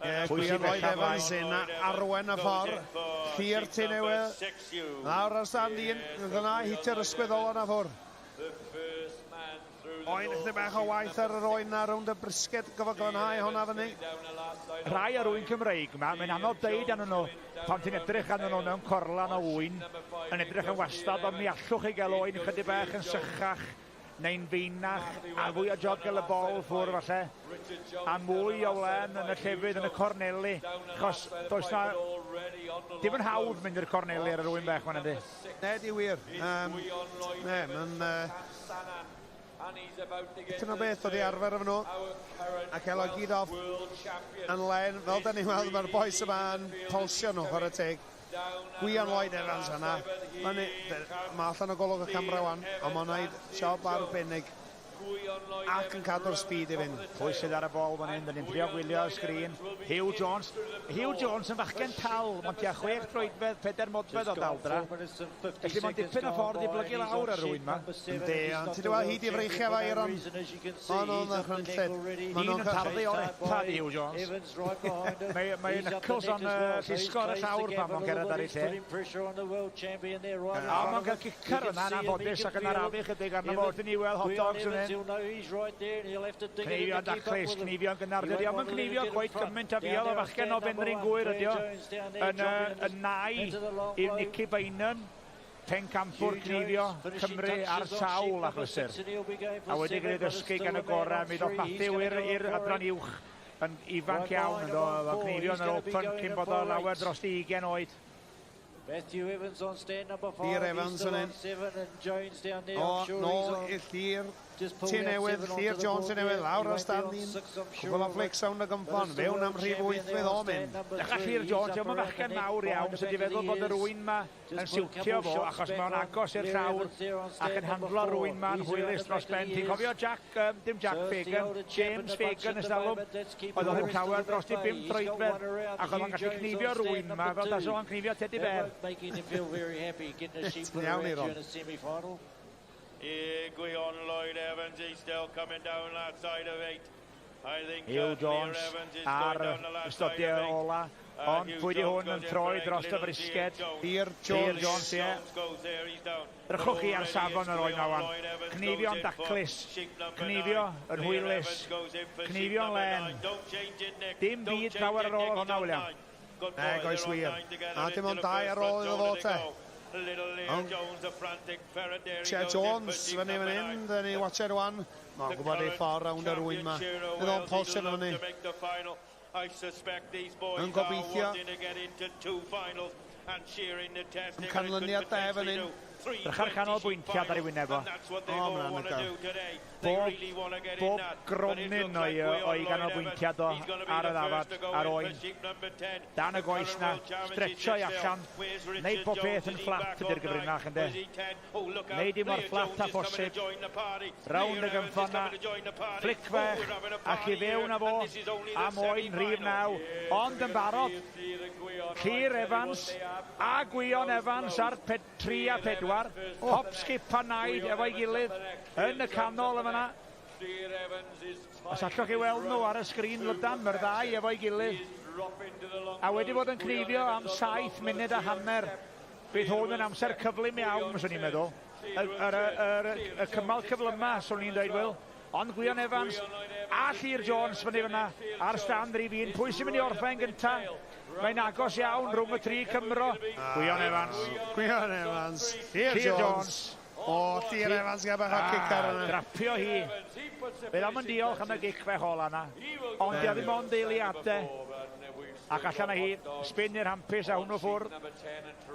Ie, Gwion Lloyd Evans yn arwen y ffordd. Llyr tu newydd. Lawr ar stand un, dyna hitio'r ysgwydd ola na ffwrdd. Oen, chydig bach o waith ar yr oen na rownd y brisged, gofod glanhau hwnna fyny. Rhai ar ŵyn Cymreig yma, mae'n anodd deud arnyn nhw pan ti'n edrych arnyn nhw mewn corlan o ŵyn, yn edrych yn wastad, ond mi allwch chi gael oen chydig bach yn sychach neu'n feinach, a fwy o job gael y bol ffwrdd falle, a mwy o wlen yn y llefydd yn y corneli, achos does na, dim yn hawdd mynd i'r corneli ar yr ŵyn bach ma'n yndi. Ne, di wir. Ne, mae'n... Dyna beth oedd i arfer efo nhw, a cael o gyd off yn len, fel da ni'n weld, mae'r boys yma yn polsio nhw, chwarae teg. Gwion Lloyd Evans yna. Mae allan o golwg y camera wan, ond mae'n gwneud job arbennig ac yn cadw'r speed i fynd. Pwy sydd ar y bol fan hyn? Dyn ni'n trio gwylio y sgrin. Hugh Jones. Hugh Jones yn fachgen tal. Mae'n tua 6 troedfedd, 4 modfedd o daldra. Felly mae'n dipyn o ffordd i blygu lawr ar rywun ma. Yndi, ond ti wedi weld hyd i freichiau fa, Iron. O'n nhw'n ddychrynllyd. Un yn tarddu o'r epa di Hugh Jones. Mae knuckles o'n llusgo ar y llawr pan mae'n gerdded ar ei lle. A mae'n cael cicar yna yn anffodus ac yn arafu chydig arno fo wrth i ni weld hot dogs yn hyn. Cneifio'n daclus, cneifio'n gynnar. Dydy o'm yn cneifio cweit gymaint a fuodd o fachgen o Benrhyn Gŵyr ydi o. Yn nai i Nicky Beynon, pencampwr cneifio Cymru ar sawl achlysur. A wedi gwneud ddysgu gan y gorau, mi ddoth Matthew i'r adran uwch yn ifanc iawn ynddo. Oedd o'n cneifio yn yr Open cyn bod o lawer dros 20 oed. Matthew Evans on stand number 5. Llyr Evans yn un. O, nôl i'r Llyr. Tŷ Newydd, Llyr Jones yn newydd, lawr ar stand un. Cwbl o flics awn y gymffon, fewn am rhif 8 fydd o'n mynd. Dechrau Llyr Jones, yw'n fachgen mawr iawn, sydd wedi feddwl bod yr ŵyn ma yn siwtio fo, achos mae'n agos i'r llawr ac yn handlo rwy'n ma'n hwylus dros ben. Ti'n cofio Jack, dim Jack Fagan, James Fagan ystalwm, oedd o ddim llawer dros i 5 troedfedd, ac oedd o'n gallu cneifio rwy'n ma, fel tas o'n cneifio teddy bear. Iawn i Ron. Gwion Lloyd Evans, he's still coming down that side of 8. I think Hugh Jones ar ystodiau ola Ond pwy di hwn yn troi dros y frisged? Llyr Jones. Llyr Jones, ie. Drychwch chi ar safon yr oen 'ma wan. Cneifio'n daclus. Cneifio yn hwylus. Cneifio'n len. Dim byd llawer ar ôl hwnna, William. Nag oes wir. A dim ond dau ar ôl iddo fo te. Ond Cher Jones fyny fan hyn, dyn ni watcher rwan. Mae'n gwybod ei ffordd rownd yr ŵyn ma. Bydd o'n posib fyny. Yn gobeithio. Yn canlyniad da fan hyn. Drych ar canolbwyntiad ar ei wyneb o. O, mae'n anhygoel. Bob, bob gronyn o'i, o'i ganolbwyntiad o ar y ddafad, ar oen. Dan y goes na, stretcho i allan, neud pob peth yn fflat ydy'r gyfrinach ynde. Neud i mor fflat a phosib. Rownd y gynffon na, flic fech, ac i fewn â fo, am oen rhif 9, ond yn barod. Llyr Evans a Gwion Evans ar 3 a 4, hop, skip a naid efo'i gilydd yn y canol yn fyna. Os allwch chi weld nhw ar y sgrin lydan, mae'r ddau efo'i gilydd. A wedi bod yn cneifio am 7 munud a hanner. Bydd hwn yn amser cyflym iawn, swn i'n meddwl. Y, y, y, y cymal cyflyma, swn i'n dweud, Will. Ond Gwion Evans a Llyr Jones fyny fyna ar stand rhif 1. Pwy sy'n mynd i orffen gynta? Mae'n agos iawn rhwng y tri Cymro. Gwion Evans. Gwion Evans. Llyr Llyr Jones. Jones. O, Llyr Evans gael bach o cic ar yna. Drapio hi. Fe am yn diolch am y gic fech ola yna. Ond di o ddim ond eiliadau. Ac allan â hi, spin i'r hampus a hwnnw ffwrdd.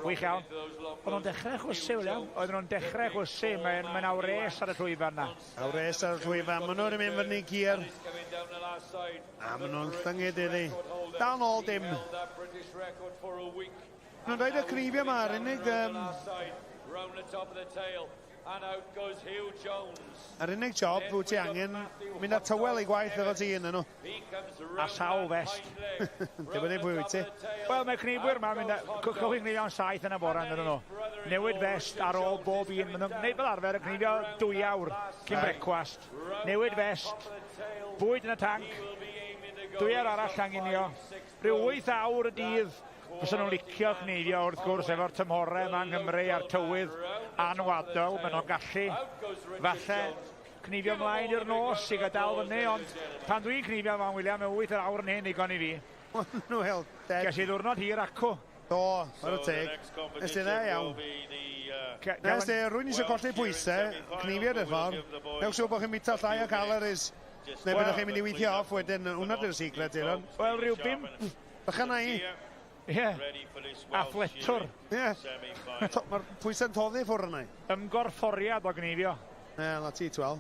Gwych iawn. Oedden nhw'n dechrau chwysu, William. Oedden nhw'n dechrau chwysu. Mae'n mae wres ar y llwyfan na. A wres ar y llwyfan. Maen nhw'n mynd fyny gear. A maen nhw'n llyngu iddi. Dal nôl dim. Nhw'n rhaid y cnifio yma, yr unig... Yr unig job wyt ti angen mynd â tywel i gwaith efo ti yn nhw. A sawl fest. Dibynnu pwy wyt ti. Wel, mae cnifwyr yma, mynd cychwyn cnifio'n 7 yn y bore yn nhw. Newid fest ar ôl bob un. Maen nhw'n gwneud fel arfer yn cnifio 2 awr cyn brecwast. Newid fest, bwyd yn y tanc, 2 awr arall anginio. Rhyw 8 awr y dydd fysa nhw'n licio cneifio wrth gwrs efo'r tymhorau yma yng Nghymru a'r tywydd anwadol. Maen nhw'n gallu falle cneifio ymlaen i'r nos i gael dal fyny, ond pan dwi'n cneifio fan William, mae 8 awr yn hen ddigon i fi. Wel, dead. Ges i ddiwrnod hir acw. Do, ar y teg. Nes ti dda iawn. Nes ti, rwy'n eisiau colli pwysau, cneifio dy ffordd. Newch siŵr bod chi'n bwyta llai o calories. Neu byddwch chi'n mynd i weithio off wedyn. Hwna di'r secret, Elon. Wel, rhyw bum. Bychan na i. Ie. Athletwr. Ie. Mae'r pwysau'n toddi ffwrdd yna. Ymgorfforiad o gneifio. Ne, na ti, twel.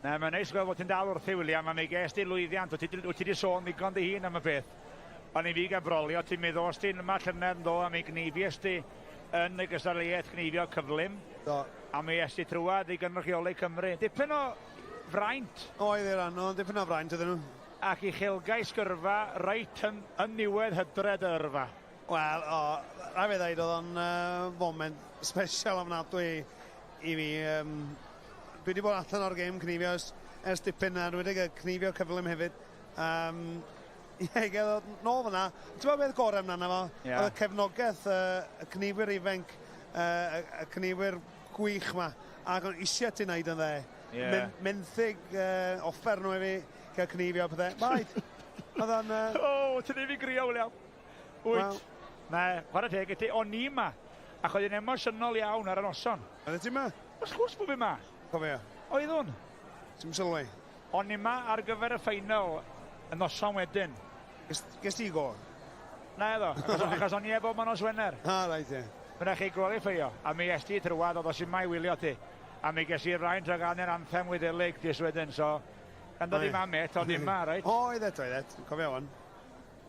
Na, mae'n neis gweld bod ti'n dal wrthi, William, a mi ges di lwyddiant. Wyt ti wedi sôn ddigon dy hun am y peth. Ond i fi gael brolio, ti'n meddwl os ti'n yma llynedd yn do, a mi gneifies di yn y gystadleuaeth gneifio cyflym. Do. A mi es di trwad i gynrychioli Cymru. Dipyn o fraint. Oedd i'r rhan, ond dipyn o fraint ydyn nhw. Ac uchelgais gyrfa reit yn, yn niwedd hydred y yrfa. Wel, o, rhaid fi ddeud, oedd o'n moment special ofnadwy i fi. Dwi wedi bod allan o'r gêm cnifio ers dipyn, a dwi wedi cael cnifio cyflym hefyd. Ie, i gael ddod nôl fyna. Ti'n gwybod beth gorau amdano fo? Ie. Oedd y cefnogaeth, y cnifwyr ifanc, y cnifwyr gwych ma, ac o'n eisiau ti wneud yn dde. Ie. Menthyg offer nhw i fi cael cnifio a pethau. Right. Oedd o'n... O, ti'n neud fi grio, William. Wyt. Wel. Na, chwarae teg i ti, o'n i ma, ac oedd hi'n emosiynol iawn ar y noson. Oedd ti ma? Wrth gwrs bod fi ma. Cofio. Oeddwn. Ti'n sylwi? O'n i ma ar gyfer y ffeinal y noson wedyn. Ges ti go? Na iddo, achos o'n i efo yma nos Wener. Ah, reit, ie. Mae rhaid chi gwalifeio, a mi es ti trwad, oedd o sy'n mai wylio ti. A mi ges i'r fraint o ganu'r anthem Wyddelig dis wedyn, so... Gan dod i ma, met, ond yma, reit? O, oedd et, oedd et, cofio wan.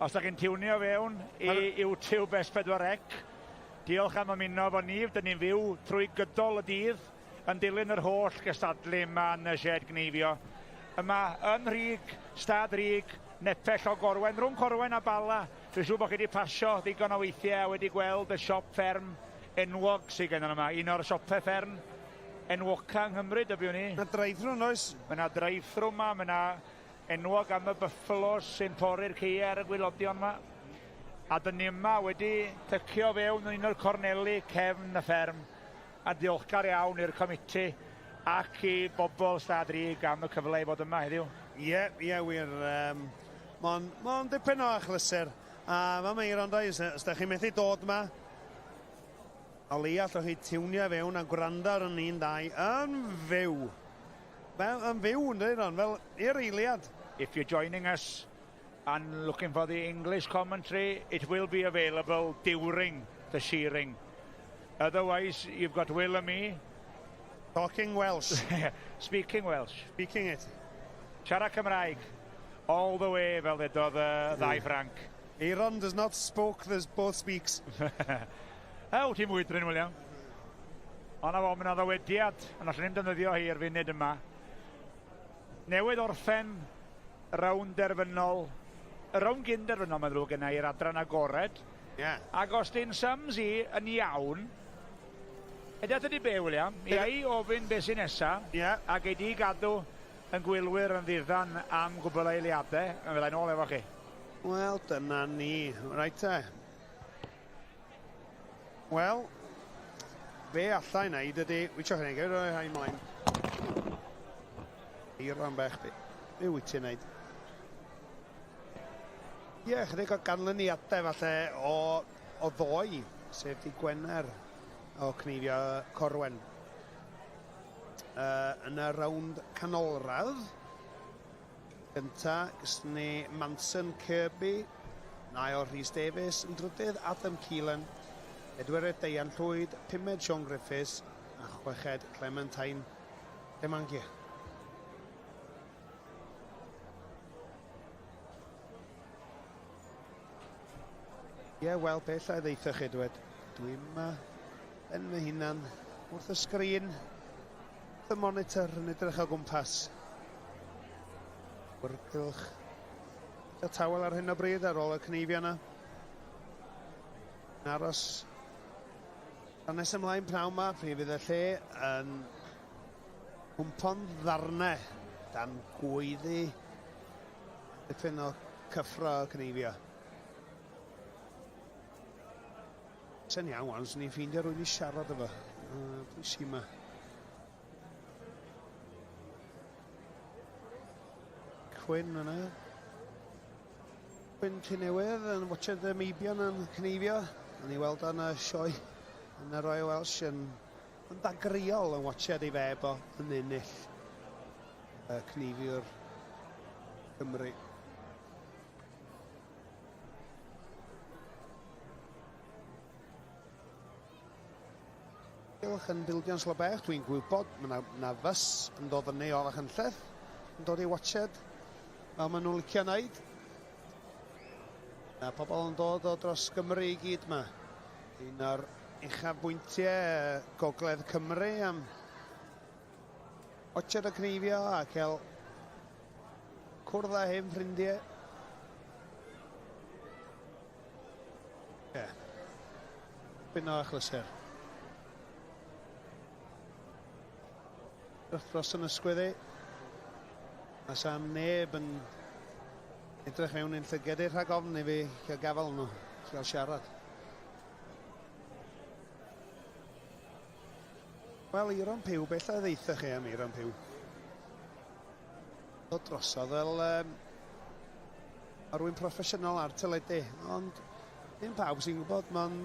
Os da chi'n tiwnio fewn i YouTube S4C, diolch am ymuno efo ni, dyn ni'n fyw trwy gydol y dydd, yn dilyn yr holl gystadlu yma yn y shed gneifio. Yma yn Rhug, Stad Rhug, nepell o Gorwen, rhwng Corwen a Bala. Dwi'n siŵr bod chi wedi pasio ddigon o weithiau a wedi gweld y siop fferm enwog sydd gennym yma. Un o'r siopau fferm enwoca yng Nghymru, dybiwn ni. Mae drive-thru yn oes? Mae yna drive-thru yma, mae yna enwog am y buffalos sy'n pori'r ceir ar y gwaelodion yma. A dyn ni yma wedi tycio fewn yn un o'r corneli cefn y fferm. A diolchgar iawn i'r comiti ac i bobl Stad Rug am y cyfle i fod yma heddiw. Ie, ie wir. Mae'n ma dipyn o achlysur. A mae Meiron dweud, os da chi'n methu dod yma, o leia allwch chi tiwnio fewn a gwrando ar yn un dau yn fyw. Fel yn fyw, yn dweud Ron, fel i'r eiliad. If you're joining us and looking for the English commentary, it will be available during the shearing. Otherwise, you've got Will and me. Talking Welsh. Speaking Welsh. Speaking it. Siarad Cymraeg. All the way, fel ddedodd ddau Frank. Aaron does not spoke, there's both speaks. Ew, ti'n mwydryn, William. Ond na fo, mae'n ddywediad, ond allwn ni'n defnyddio hi ar funud yma. Newydd orffen rownd derfynol, y rownd gyn derfynol mae'n ddrwg yna i'r adran agored. Yeah. Ac os di'n sums i yn iawn, edrych ydy be, William? I ai ofyn beth sy'n nesa, yeah. Ac ei di gadw yn gwylwyr yn ddiddan am gwbl eiliadau, yn fyddai'n ôl efo chi. Wel, dyna ni. Reit te. Wel, be allai wneud ydy... Wyt ti'n gwneud? Rhoi rhai mlaen. Eiron bech, be wyt ti'n wneud? Ie, chydig o ganlyniadau falle o ddoe, sef di Gwener o cneifio Corwen. Yn y rownd canolradd, gynta, gysyn ni Manson Kirby, Niall Rhys Davies yn drydydd, Adam Keelan, Edwerydd Deian Llwyd, pumed Sean Griffiths a chweched Clementine Demangia. Ie, wel, beth allai ddeutha chi dwed? Dwi'n yma yn fy hunan wrth y sgrin, wrth y monitor yn edrych o gwmpas. Wrgylch. Eitha tawel ar hyn o bryd ar ôl y cneifio yna. Yn aros tan nes ymlaen pnawn yma, pryd fydd y lle yn cwmpo'n ddarnau dan gweiddi dipyn o cyffro o cneifio. Sy'n iawn, wan, swn i'n ffeindio rhywun i siarad efo. Pwy sy yma? Cwyn yna. Cwyn Tŷ Newydd yn watchad y meibion yn cneifio. O'n i weld o'n y sioe yn y Royal Welsh yn ddagriol yn watchad ei feb o yn ennill y cneifiwr Cymru. Diolch yn bildio'n slo bech, dwi'n gwybod, mae yna fys yn dod fyny o Fachynlleth, yn dod i watched, fel maen nhw'n licio wneud. Mae pobl yn dod o dros Gymru i gyd yma. Un o'r uchafbwyntiau Gogledd Cymru am watched y cneifio a cael cwrdd â hen ffrindiau. Ie. Byn o achlysur. Dros yn ysgwyddi. A sa neb yn edrych mewn i'n llygad i rhag ofn i fi cael gafael nhw, cael siarad. Wel, Eiron Pugh, beth allai ddeutha chi am Eiron Pugh? Dod drosodd fel rhywun proffesiynol ar teledu, ond ddim pawb sy'n gwybod, mae'n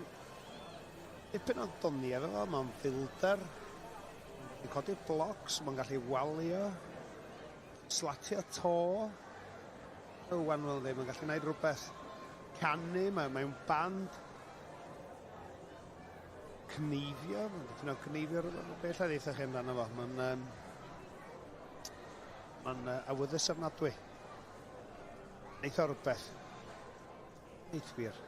dipyn o doniau efo fo, mae'n filter. Mae'n codi blocs, mae'n gallu walio, slatio to. Rwan fel ddim, mae'n gallu gwneud rhywbeth. Canu, mae'n band. Cneifio, mae'n dipyn o cneifio, beth allai ddeutha chi amdano fo. Mae'n awyddus ofnadwy. Neith o rhywbeth. Neith wir.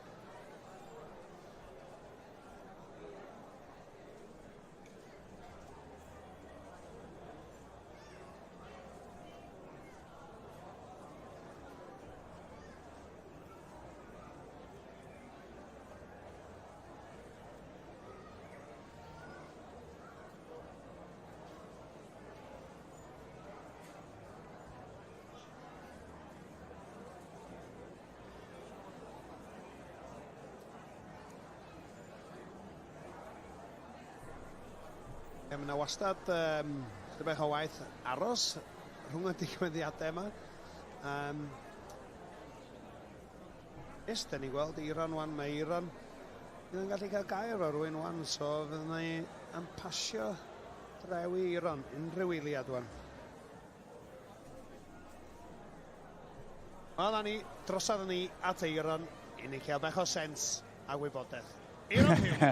Ie, mae yna wastad um, rhywbeth o waith aros rhwng y digwyddiadau yma. Um, Yes, da ni'n gweld Eiron wan, mae Eiron fydd yn gallu cael gair o rwy'n wan, so fydd ni yn pasio draw i Eiron unrhyw eiliad wan. Wel, na ni, drosodd ni at Eiron i ni cael bach o sens a wybodaeth. Eiron Pugh!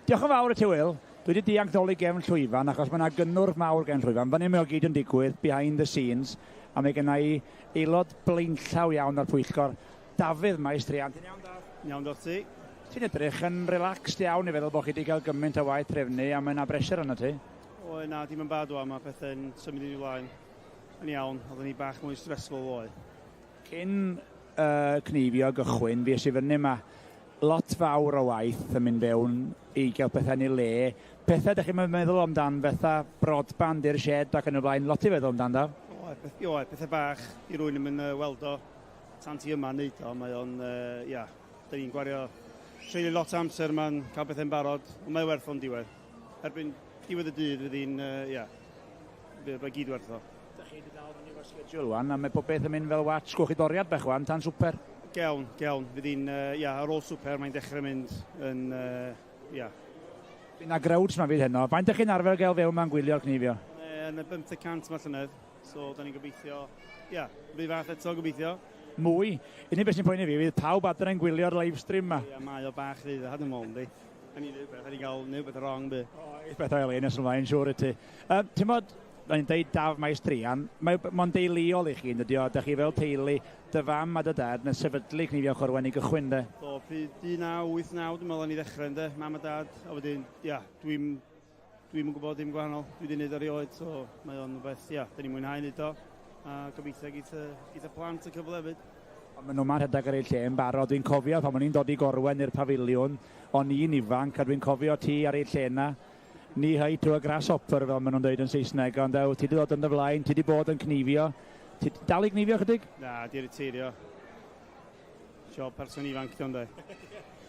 Diolch yn fawr i ti, Will. Dwi wedi dianc nôl i gefn llwyfan achos mae yna gynnwrf mawr gefn llwyfan. Fan hyn mae o gyd yn digwydd, behind the scenes, a mae genna i aelod blaenllaw iawn o'r pwyllgor, Dafydd Maes Druan. Ti'n iawn, Daf? Iawn, diolch ti. Ti'n edrych yn relaxed iawn i feddwl bod chi wedi cael gymaint o waith trefnu a mae yna bressure arno ti. O, na, dim yn bad wan, mae pethau'n symud yn ei flaen yn iawn. Oedden ni bach mwy stressful ddoe. Cyn y cneifio gychwyn, fues i fyny 'ma. Lot fawr o waith yn mynd fewn i gael pethau yn ei le. Pethau dych chi'm yn meddwl amdan, fatha broadband i'r shed ac yn y blaen. Lot i feddwl amdan, Daf. Oe, peth, oe, pethau bach i rwy'n ddim yn weld o tan ti yma'n neud o. Mae o'n, uh, ia, da ni'n gwario treulio lot o amser yma'n cael pethau'n barod, ond mae werth o'n diwedd. Erbyn diwedd y dydd, fydd hi'n, uh, ia, fydd o gyd werth o. Dach chi 'di dal fyny efo schedule wan a mae pob beth yn mynd fel watch gwch i doriad bach wan tan swper. Gewn, gewn. Fydd hi'n, uh, ia, ar ôl swper mae'n dechrau mynd yn, uh, ia. Fydd na crowds ma fydd heno. Faint ydych chi'n arfer gael fewn ma'n gwylio'r cneifio? Yn y 500 ma llynedd, so da ni'n gobeithio, ia, rhyw fath eto gobeithio. Mwy. Unig beth sy'n poeni fi fydd pawb adre'n gwylio'r live stream ma. Ia, mae o bach rhydd, had yn ôl, yndi. Da ni'n neud beth, da ni'n gael neud beth wrong, by. O, beth o'i le nes ymlaen, siŵr i ti. Ti'n bod, o'n i'n deud Daf Maes Druan, mae mo'n deuluol i chi, yn dydi o? Dych chi fel teulu, dy fam a dy dad yn sefydlu Cneifio Chorwen i gychwyn, de? Do, pryd 1989, dwi'n meddwl o'n i ddechrau, ynde, mam a dad, a wedyn, ia, dwi'n dwi'm yn gwybod dim gwahanol, dwi wedi neud o erioed, so mae o'n rhywbeth, ia, da ni'n mwynhau neud o, a gobeithio geith y, geith y plant y cyfle hefyd. Ond maen nhw 'ma'n rhedeg ar eu lle yn barod. Dwi'n cofio pan o'n i'n dod i Gorwen i'r pafiliwn, o'n i'n ifanc, a dwi'n cofio ti ar eu lle 'na. Knee high to a grasshopper, fel maen nhw'n dweud yn Saesneg, ond ew, ti 'di dod yn dy flaen, ti 'di bod yn cneifio. Ti dal i gneifio chydig? Na, di riteirio. Job person ifanc di ond e.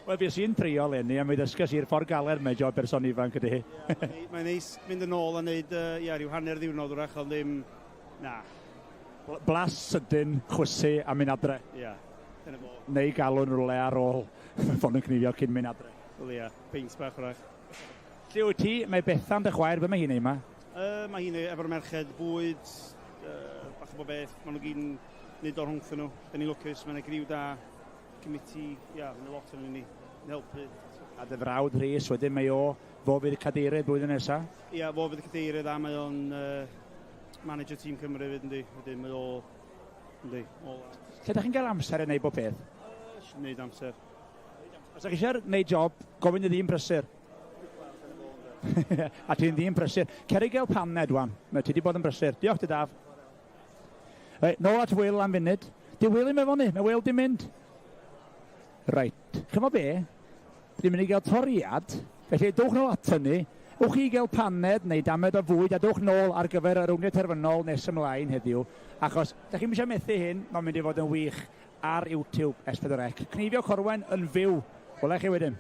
Wel, fues i'n trio leni, a mi ddysges i'r ffordd galed mae job person ifanc ydy hi. Ie, mae'n neis mynd yn ôl a neud, uh, ia, rhyw hanner ddiwrnod wrach, ond ddim, na. Blas sydyn, chwysu a mynd adre. Ia, dyna fo. Neu galw'n rhywle ar ôl fod yn cneifio cyn mynd adre. Wel ia, peint bach wrach. Lle wyt ti? Mae Bethan dy chwaer, be mae hi'n neud 'ma? Uh, mae hi'n efo'r merched, bwyd, uh, bach o bob beth. Maen nhw gyd yn neud o rhwngthyn nhw. Da ni'n lwcus, mae'n griw da, committee, ia, mae'n lot o'n ni yn helpu. A dy frawd Rhys, wedyn mae o, fo fydd y cadeirydd blwyddyn nesa? Ia, fo fydd y cadeirydd a mae o'n uh, manager tîm Cymru fyd, yndi. Wedyn mae o, yndi, all out. Lle da chi'n cael amser i wneud bob peth? Uh, wneud amser. Os ydych chi eisiau gwneud job, gofyn i ddyn prysur. A ti'n ddyn prysur. Cer i gael paned, wan. Mae ti wedi bod yn brysur. Diolch ti, Daf. Reit, nôl at Will am funud. Di Will ddim efo ni. Mae Will di mynd. Reit. Chymod be? Dwi'n mynd i gael toriad. Felly, dowch nôl ato ni. Ewch chi i gael paned neu damed o fwyd a dowch nôl ar gyfer y rowndiau terfynol nes ymlaen heddiw. Achos, da chi'm eisiau methu hyn, mae'n mynd i fod yn wych. Ar YouTube S4C. Cneifio Corwen yn fyw. Wela i chi wedyn.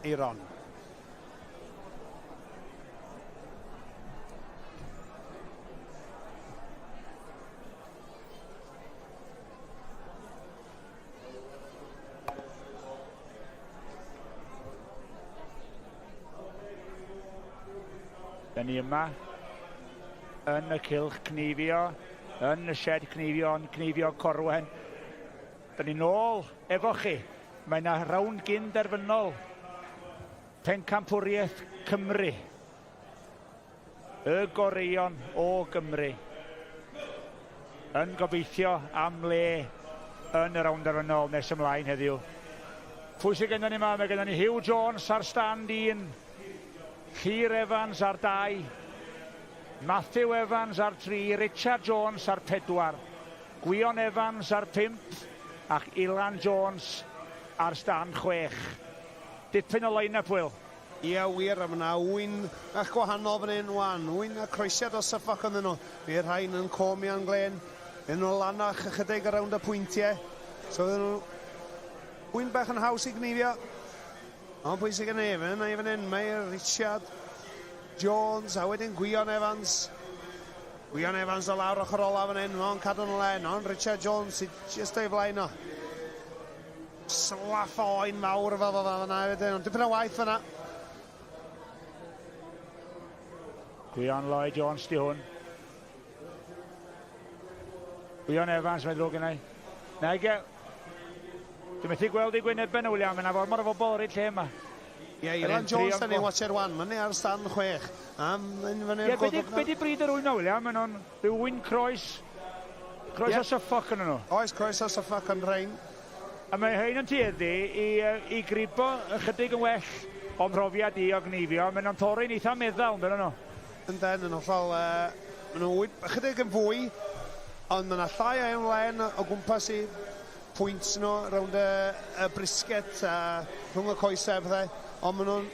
Eiron. Da ni yma yn y cylch cneifio, yn y shed cneifio, yn cneifio Corwen. Da ni nôl efo chi. Mae yna rownd gyn derfynol Pencampwriaeth Cymru. Y goreuon o Gymru. Yn gobeithio am le yn y rownd derfynol nes ymlaen heddiw. Pwy sydd gennym ni yma? Mae gennym ni Hugh Jones ar stand 1, Llyr Evans ar 2, Matthew Evans ar 3, Richard Jones ar 4, Gwion Evans ar 5 ac Ilan Jones ar stand 6. Dipyn o line-up, Will. Ie, wir, a mae yna ŵyn bach gwahanol fan hyn wan. Ŵyn a croesiad o Suffolk ynddyn nhw. Fydd rhain yn comian glên. Fydden nhw lanach ychydig ar rownd y pwyntiau. So fydden nhw ŵyn bach yn haws i gneifio. Ond pwy sydd gen i? Fan hyn, fan hyn, mae Richard Jones a wedyn Gwion Evans. Gwion Evans o lawr ochr ola fan hyn, mae'n cadw'n len, ond Richard Jones sydd jyst o'i flaen o. Slaff o oen mawr fel fo fan'na hefyd, ond dipyn o waith fan'na. Gwion Lloyd Jones di hwn. Gwion Evans, mae'n ddrwg gennau. Nage, dwi'n methu gweld ei gwynebau nhw, William, mae'n formor o bobl ar ei lle yma. Ie, Ilan Jones, da ni'n watcher wan, mae'n ar stand 6. Am yn fyny'r Ie, be di bryd yr ŵyn o, William? Maen nhw'n rhyw ŵyn croes, croes o Suffolk yn nhw. Oes, croes o Suffolk yn rhain. A mae rhain yn tueddu i gribo ychydig yn well o mhrofiad i o gneifio. Maen nhw'n torri'n eitha meddal, yn nhw? Ynden, yn hollol, maen nhw ychydig yn fwy, ond mae yna llai o ymlaen o gwmpas i pwynt nhw rownd y brisket a rhwng y coesau a pethau, ond maen nhw'n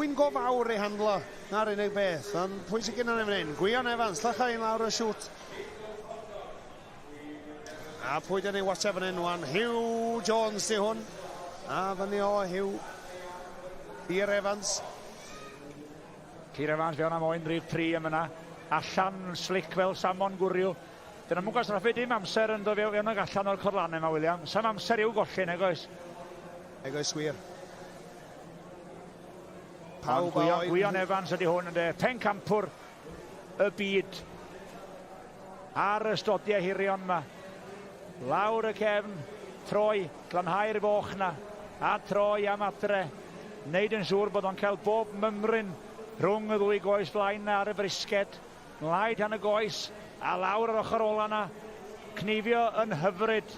ŵyn go fawr i handlo, na'r unig beth. Ond pwy sydd gennym ni fan hyn? Gwion Evans, llachau un lawr y siwt. A pwy dyn ni'n watcha fan hyn wan? Hugh Jones di hwn. A fyny o Hugh. Llyr Evans. Llyr Evans fewn am oen rhif 3 am yna. Allan slick fel Samon Gwryw. Dyna mwyn gwastraffu dim amser yn dod fewn ag allan o'r corlannau yma, William. Sam amser i'w golli, nag oes? Nag oes wir. Pawb Gwion, Gwion Evans ydy hwn, ynddo. Pencampwr y byd ar y stodiau hirion yma. Lawr y cefn, troi, glanhau'r foch na, a troi am adre. Wneud yn siŵr bod o'n cael bob mymryn rhwng y ddwy goes flaen ar y brisged. Mlaen tan y goes, a lawr yr ochr ola na. Cneifio yn hyfryd.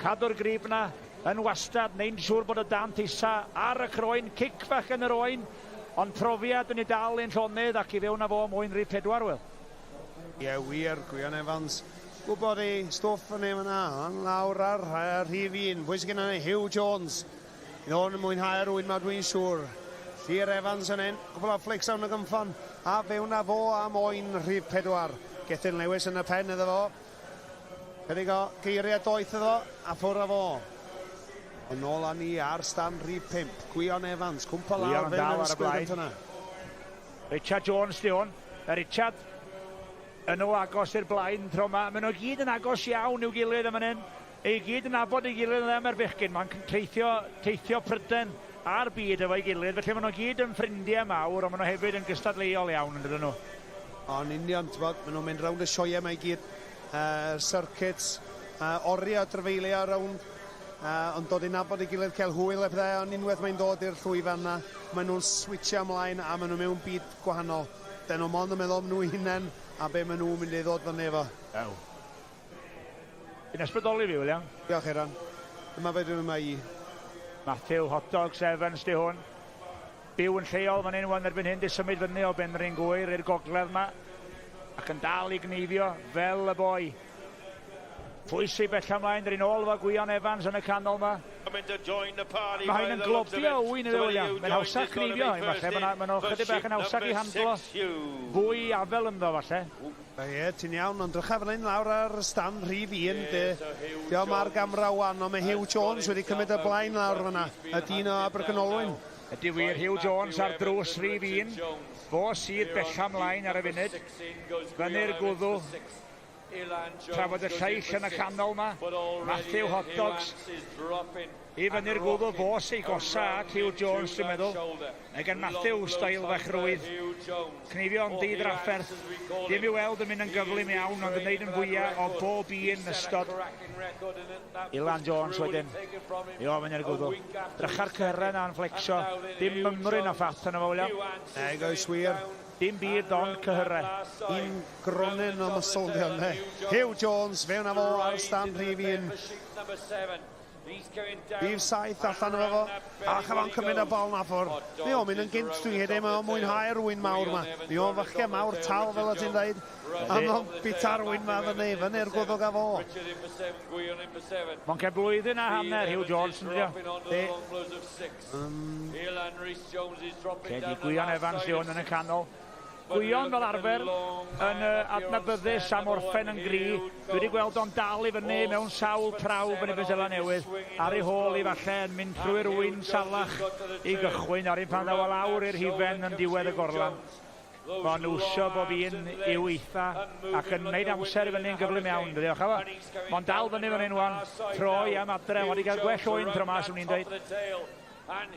Cadw'r grib na yn wastad, neu'n siŵr bod y dant isa ar y croen, cic fach yn yr oen, ond profiad yn ei dal yn llonydd ac i fewn â fo mwyn rhif 4, Wil. Ie, wir, Gwion Evans. Gwybod ei stwff yn ei fyna, yn lawr ar rhif 1. Pwy sydd gennym ni? Hugh Jones. Yn o'n mwynhau'r ŵyn ma, dwi'n siŵr. Llyr Evans yn un, cwbl o flics awn y gymffon, a fewn â fo am oen rhif 4. Gethin Lewis yn y pen iddo fo. Chydig o geiriau doeth iddo, a ffwrdd â fo. Yn ôl â ni ar stand rhif 5. Gwion Evans, cwmpa lawr fewn yr ysgwydd yna. Richard Jones di hwn. Richard yn o agos i'r blaen tro yma. Maen nhw gyd yn agos iawn i'w gilydd am hyn. Ei gyd yn nabod ei gilydd yn dda mae'r bechgyn. Mae'n teithio Prydain a'r byd efo'i gilydd. Felly maen nhw gyd yn ffrindiau mawr, ond maen nhw hefyd yn gystadleuol iawn yn dydyn nhw. O'n union, ti'n bod, maen nhw'n mynd rownd y sioeau yma i gyd. Circuits, oriau drafeilio rownd, ond dod i nabod ei gilydd, cael hwyl a pethau, ond unwaith mae'n dod i'r llwyfan yna, maen nhw'n switcho ymlaen a maen nhw mewn byd gwahanol. Dyn nhw mond yn meddwl am nhw hunain a be maen nhw'n mynd i ddod fyny efo. Ew. Ti'n ysbrydoli fi, William. Diolch, Eran. Dyma fe dwi'n yma i. Matthew Hot Dogs Evans di hwn. Byw yn lleol fan hyn wan erbyn hyn, di symud fyny o Benrhyn Gŵyr i'r gogledd yma. Ac yn dal i gneifio fel y boi. Pwy sy'n bell ymlaen, dyn ni'n ôl efo Gwion Evans yn y canol yma. Mae hyn yn globio ŵyn iddo, William. Mae'n hawsach cnifio hyn, falle. Mae'n chydig bach yn hawsach i handlo. Fwy afel ynddo, falle. Ie, ti'n iawn, ond drycha fan hyn lawr ar stand rhif 1. Diolch ar gamra wan, ond mae Hugh Jones wedi cymryd y blaen lawr fyna, y dyn o Abergynolwyn. Ydy wir, Hugh Jones ar drws rhif 1. Fo sydd bella mlaen ar y funud. Fyny'r gwddw. Tra fod y lleill yn y canol yma, Matthew Hotdogs i fyny'r gwddw, fo sy'n gosa at Hugh Jones, dwi'n meddwl. Mae gan Matthew stael fach rwydd. Cnifio'n ddi-drafferth. Dim i weld yn mynd yn gyflym iawn, ond yn gwneud yn fwyaf o bob un ystod. Ilan Jones wedyn. I o fyny'r gwddw. Drycha'r cyhyrau na'n flexio. Dim mymryn o fat yna fo, William. Nag oes wir. Dim byd ond cyhyrau. Un gronyn o muscle di hwn, Hugh Jones, fewn â fo ar stand rhif 1. Rhif 7 allan efo fo, a chafo'n cymryd y bol na ffwrdd. Mae o'n mynd yn gynt dwi'n credu, mae o'n mwynhau'r wyn mawr yma. Mae o'n fachgen mawr tal fel o ti'n dweud, a mae'n bita'r wyn ma fyny, fyny'r gwddwg â fo. Mae'n cael blwyddyn a hanner Hugh Jones, yn dydi? Lle di Gwion Evans di hwn yn y canol. Gwion fel arfer yn adnabyddus am orffen yn gry. Dwi wedi gweld o'n dal i fyny mewn sawl prawf yn y Seland Newydd. Ar ei hôl i falle yn mynd trwy'r wyn salach i gychwyn ar un pan ddaw lawr i'r hufen yn diwedd y gorlan. Mae'n wsio bob un i'w eitha ac yn gwneud amser i fyny'n gyflym iawn. Mae'n dal fyny fan hyn wan, troi am adre, wedi cael gwell oen tro ma, swn i'n dweud. Mae'n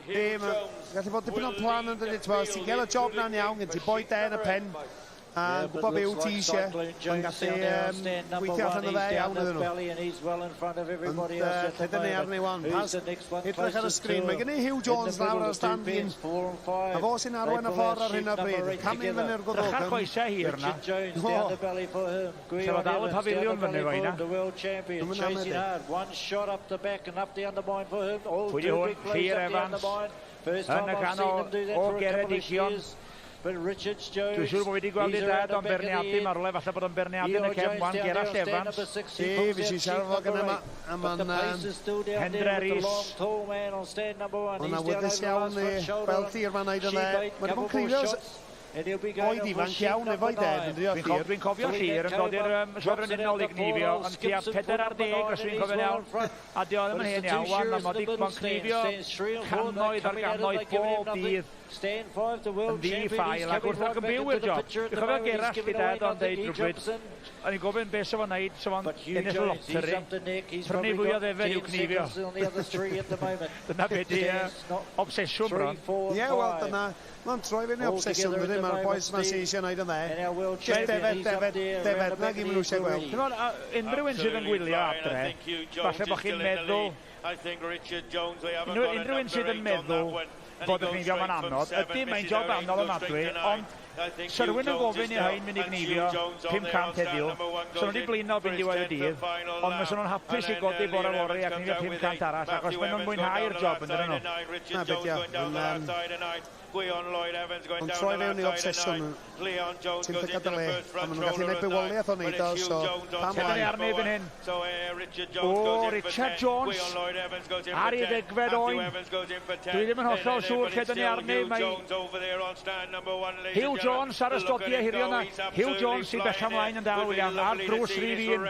gallu bod dipyn o plan yn dydy, os ti'n cael y job na'n iawn, gen ti boi de yn y pen, a gwybod be wyt ti eisiau, mae'n gallu gweithio allan o dde iawn iddyn nhw. Ond lle dyn ni arni wan, pas edrych ar y sgrin, mae gen i Hugh Jones lawr ar stand un, a fo sy'n arwain y ffordd ar hyn o bryd, camu fyny'r gwddwg. Drycha'r coesau hir na. Lle fo dal y pafiliwn fyny fo hynna. Pwy di hwn? Llyr Evans yn y canol o Geredigion. Dwi'n siŵr bod fi wedi gweld ei dad o'n berniadu mae rhywle, falle bod o'n berniadu yn y cefn wan, Gerallt Evans. Ie, fi sy'n siarad fo gan yma. Hendre Rhys. Mae'n awyddus iawn i gweld Llyr ma'n neud yn dde. Mae wedi bod yn cnifio oed ifanc iawn efo'i dad yn drio Llyr. Dwi'n cofio Llyr yn dod i'r Sioe Frenhinol i gnifio yn tua 40 os dwi'n cofio'n iawn. A di o ddim yn hen iawn wan, a mae'n cnifio cannoedd ar gannoedd bob dydd yn ddi-ffael ac wrth ac yn byw i'r job. Dwi'n cofio Gerallt i dad o'n deud rhywbryd, o'n i'n gofyn beth sef o'n neud, sef o'n ennill y lottery, prynu fwy o ddefed i'w cnifio. Dyna be di obsesiwn bron. Ie, wel dyna, mae'n troi fyny obsesiwn dydy, mae'r boys ma sy'n eisiau neud yn dde. Just defed, defed, defed, na gyd maen nhw eisiau gweld. Unrhyw un sydd yn gwylio adre, falle bod chi'n meddwl, unrhyw un sydd yn meddwl bod y cnifio ma'n anodd, ydy mae'n job anodd ofnadwy, ond Sir rhywun yn gofyn i hein mynd i gnifio 500 heddiw, so nhw wedi blino byn diwedd y dydd, ond mae nhw'n hapus i godi bore fory a cnifio 500 arall, achos maen nhw'n mwynhau'r job yn dyn nhw. Na beth ia, ond troi fewn i obsesiwn, ti'n llygad y le, a maen nhw'n gallu gwneud bywoliaeth o'n neud o, so pam lai. Lle arni fan hyn? O, Richard Jones, ar ei ddegfed oen. Dwi ddim yn hollol siŵr lle dyn ni arni, mae Hugh Jones ar y stodiau hirion na. Hugh Jones sy'n bell ymlaen yn dal, William, ar drws rhif 1.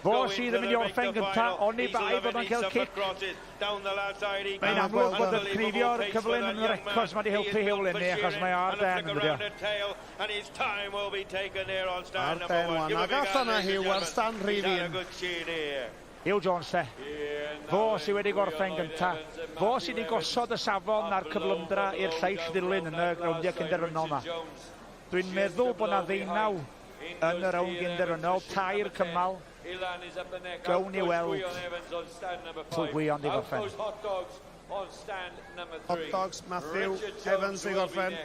Fo sydd yn mynd i orffen gyntaf, oni bai bod o'n cael cic. Mae'n amlwg bod y cnifio'r cyflym yn yr ecos mae wedi helpu Hugh leni, achos mae ar den yn dydio. Ar den wan, ac allan â Hugh ar stand rhif 1. Hugh Jones te. Fo sydd wedi gorffen gyntaf. Fo sydd wedi gosod y safon a'r cyflymdra i'r lleill ddilyn yn y rowndiau cynderfynol yma. Dwi'n meddwl bod na 19 yn y rownd gynderfynol, 3 cymal. Gawn ni weld pwy Gwion di gorffen. Hot Dogs, Matthew Evans di gorffen.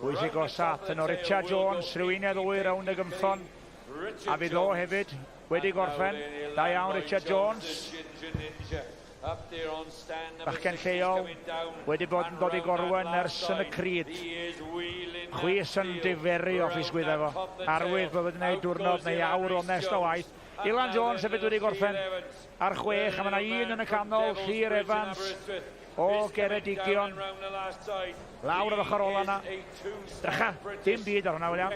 Pwy sy'n gosod yn o Richard Jones, rhywun neu ddwy rownd y gymffon. A fydd o hefyd wedi gorffen. Da iawn Richard Jones. Bachgen lleol wedi bod yn dod i gorwen ers yn y cryd. Chwys yn diferu off i sgwydda fo. Arwydd bod wedi gwneud diwrnod neu awr onest o waith. Ilan Jones hefyd wedi gorffen ar 6, a mae yna un yn y canol, Llyr Evans o Geredigion. Lawr yr ochr ola yna. Drycha, dim byd ar hwnna, William.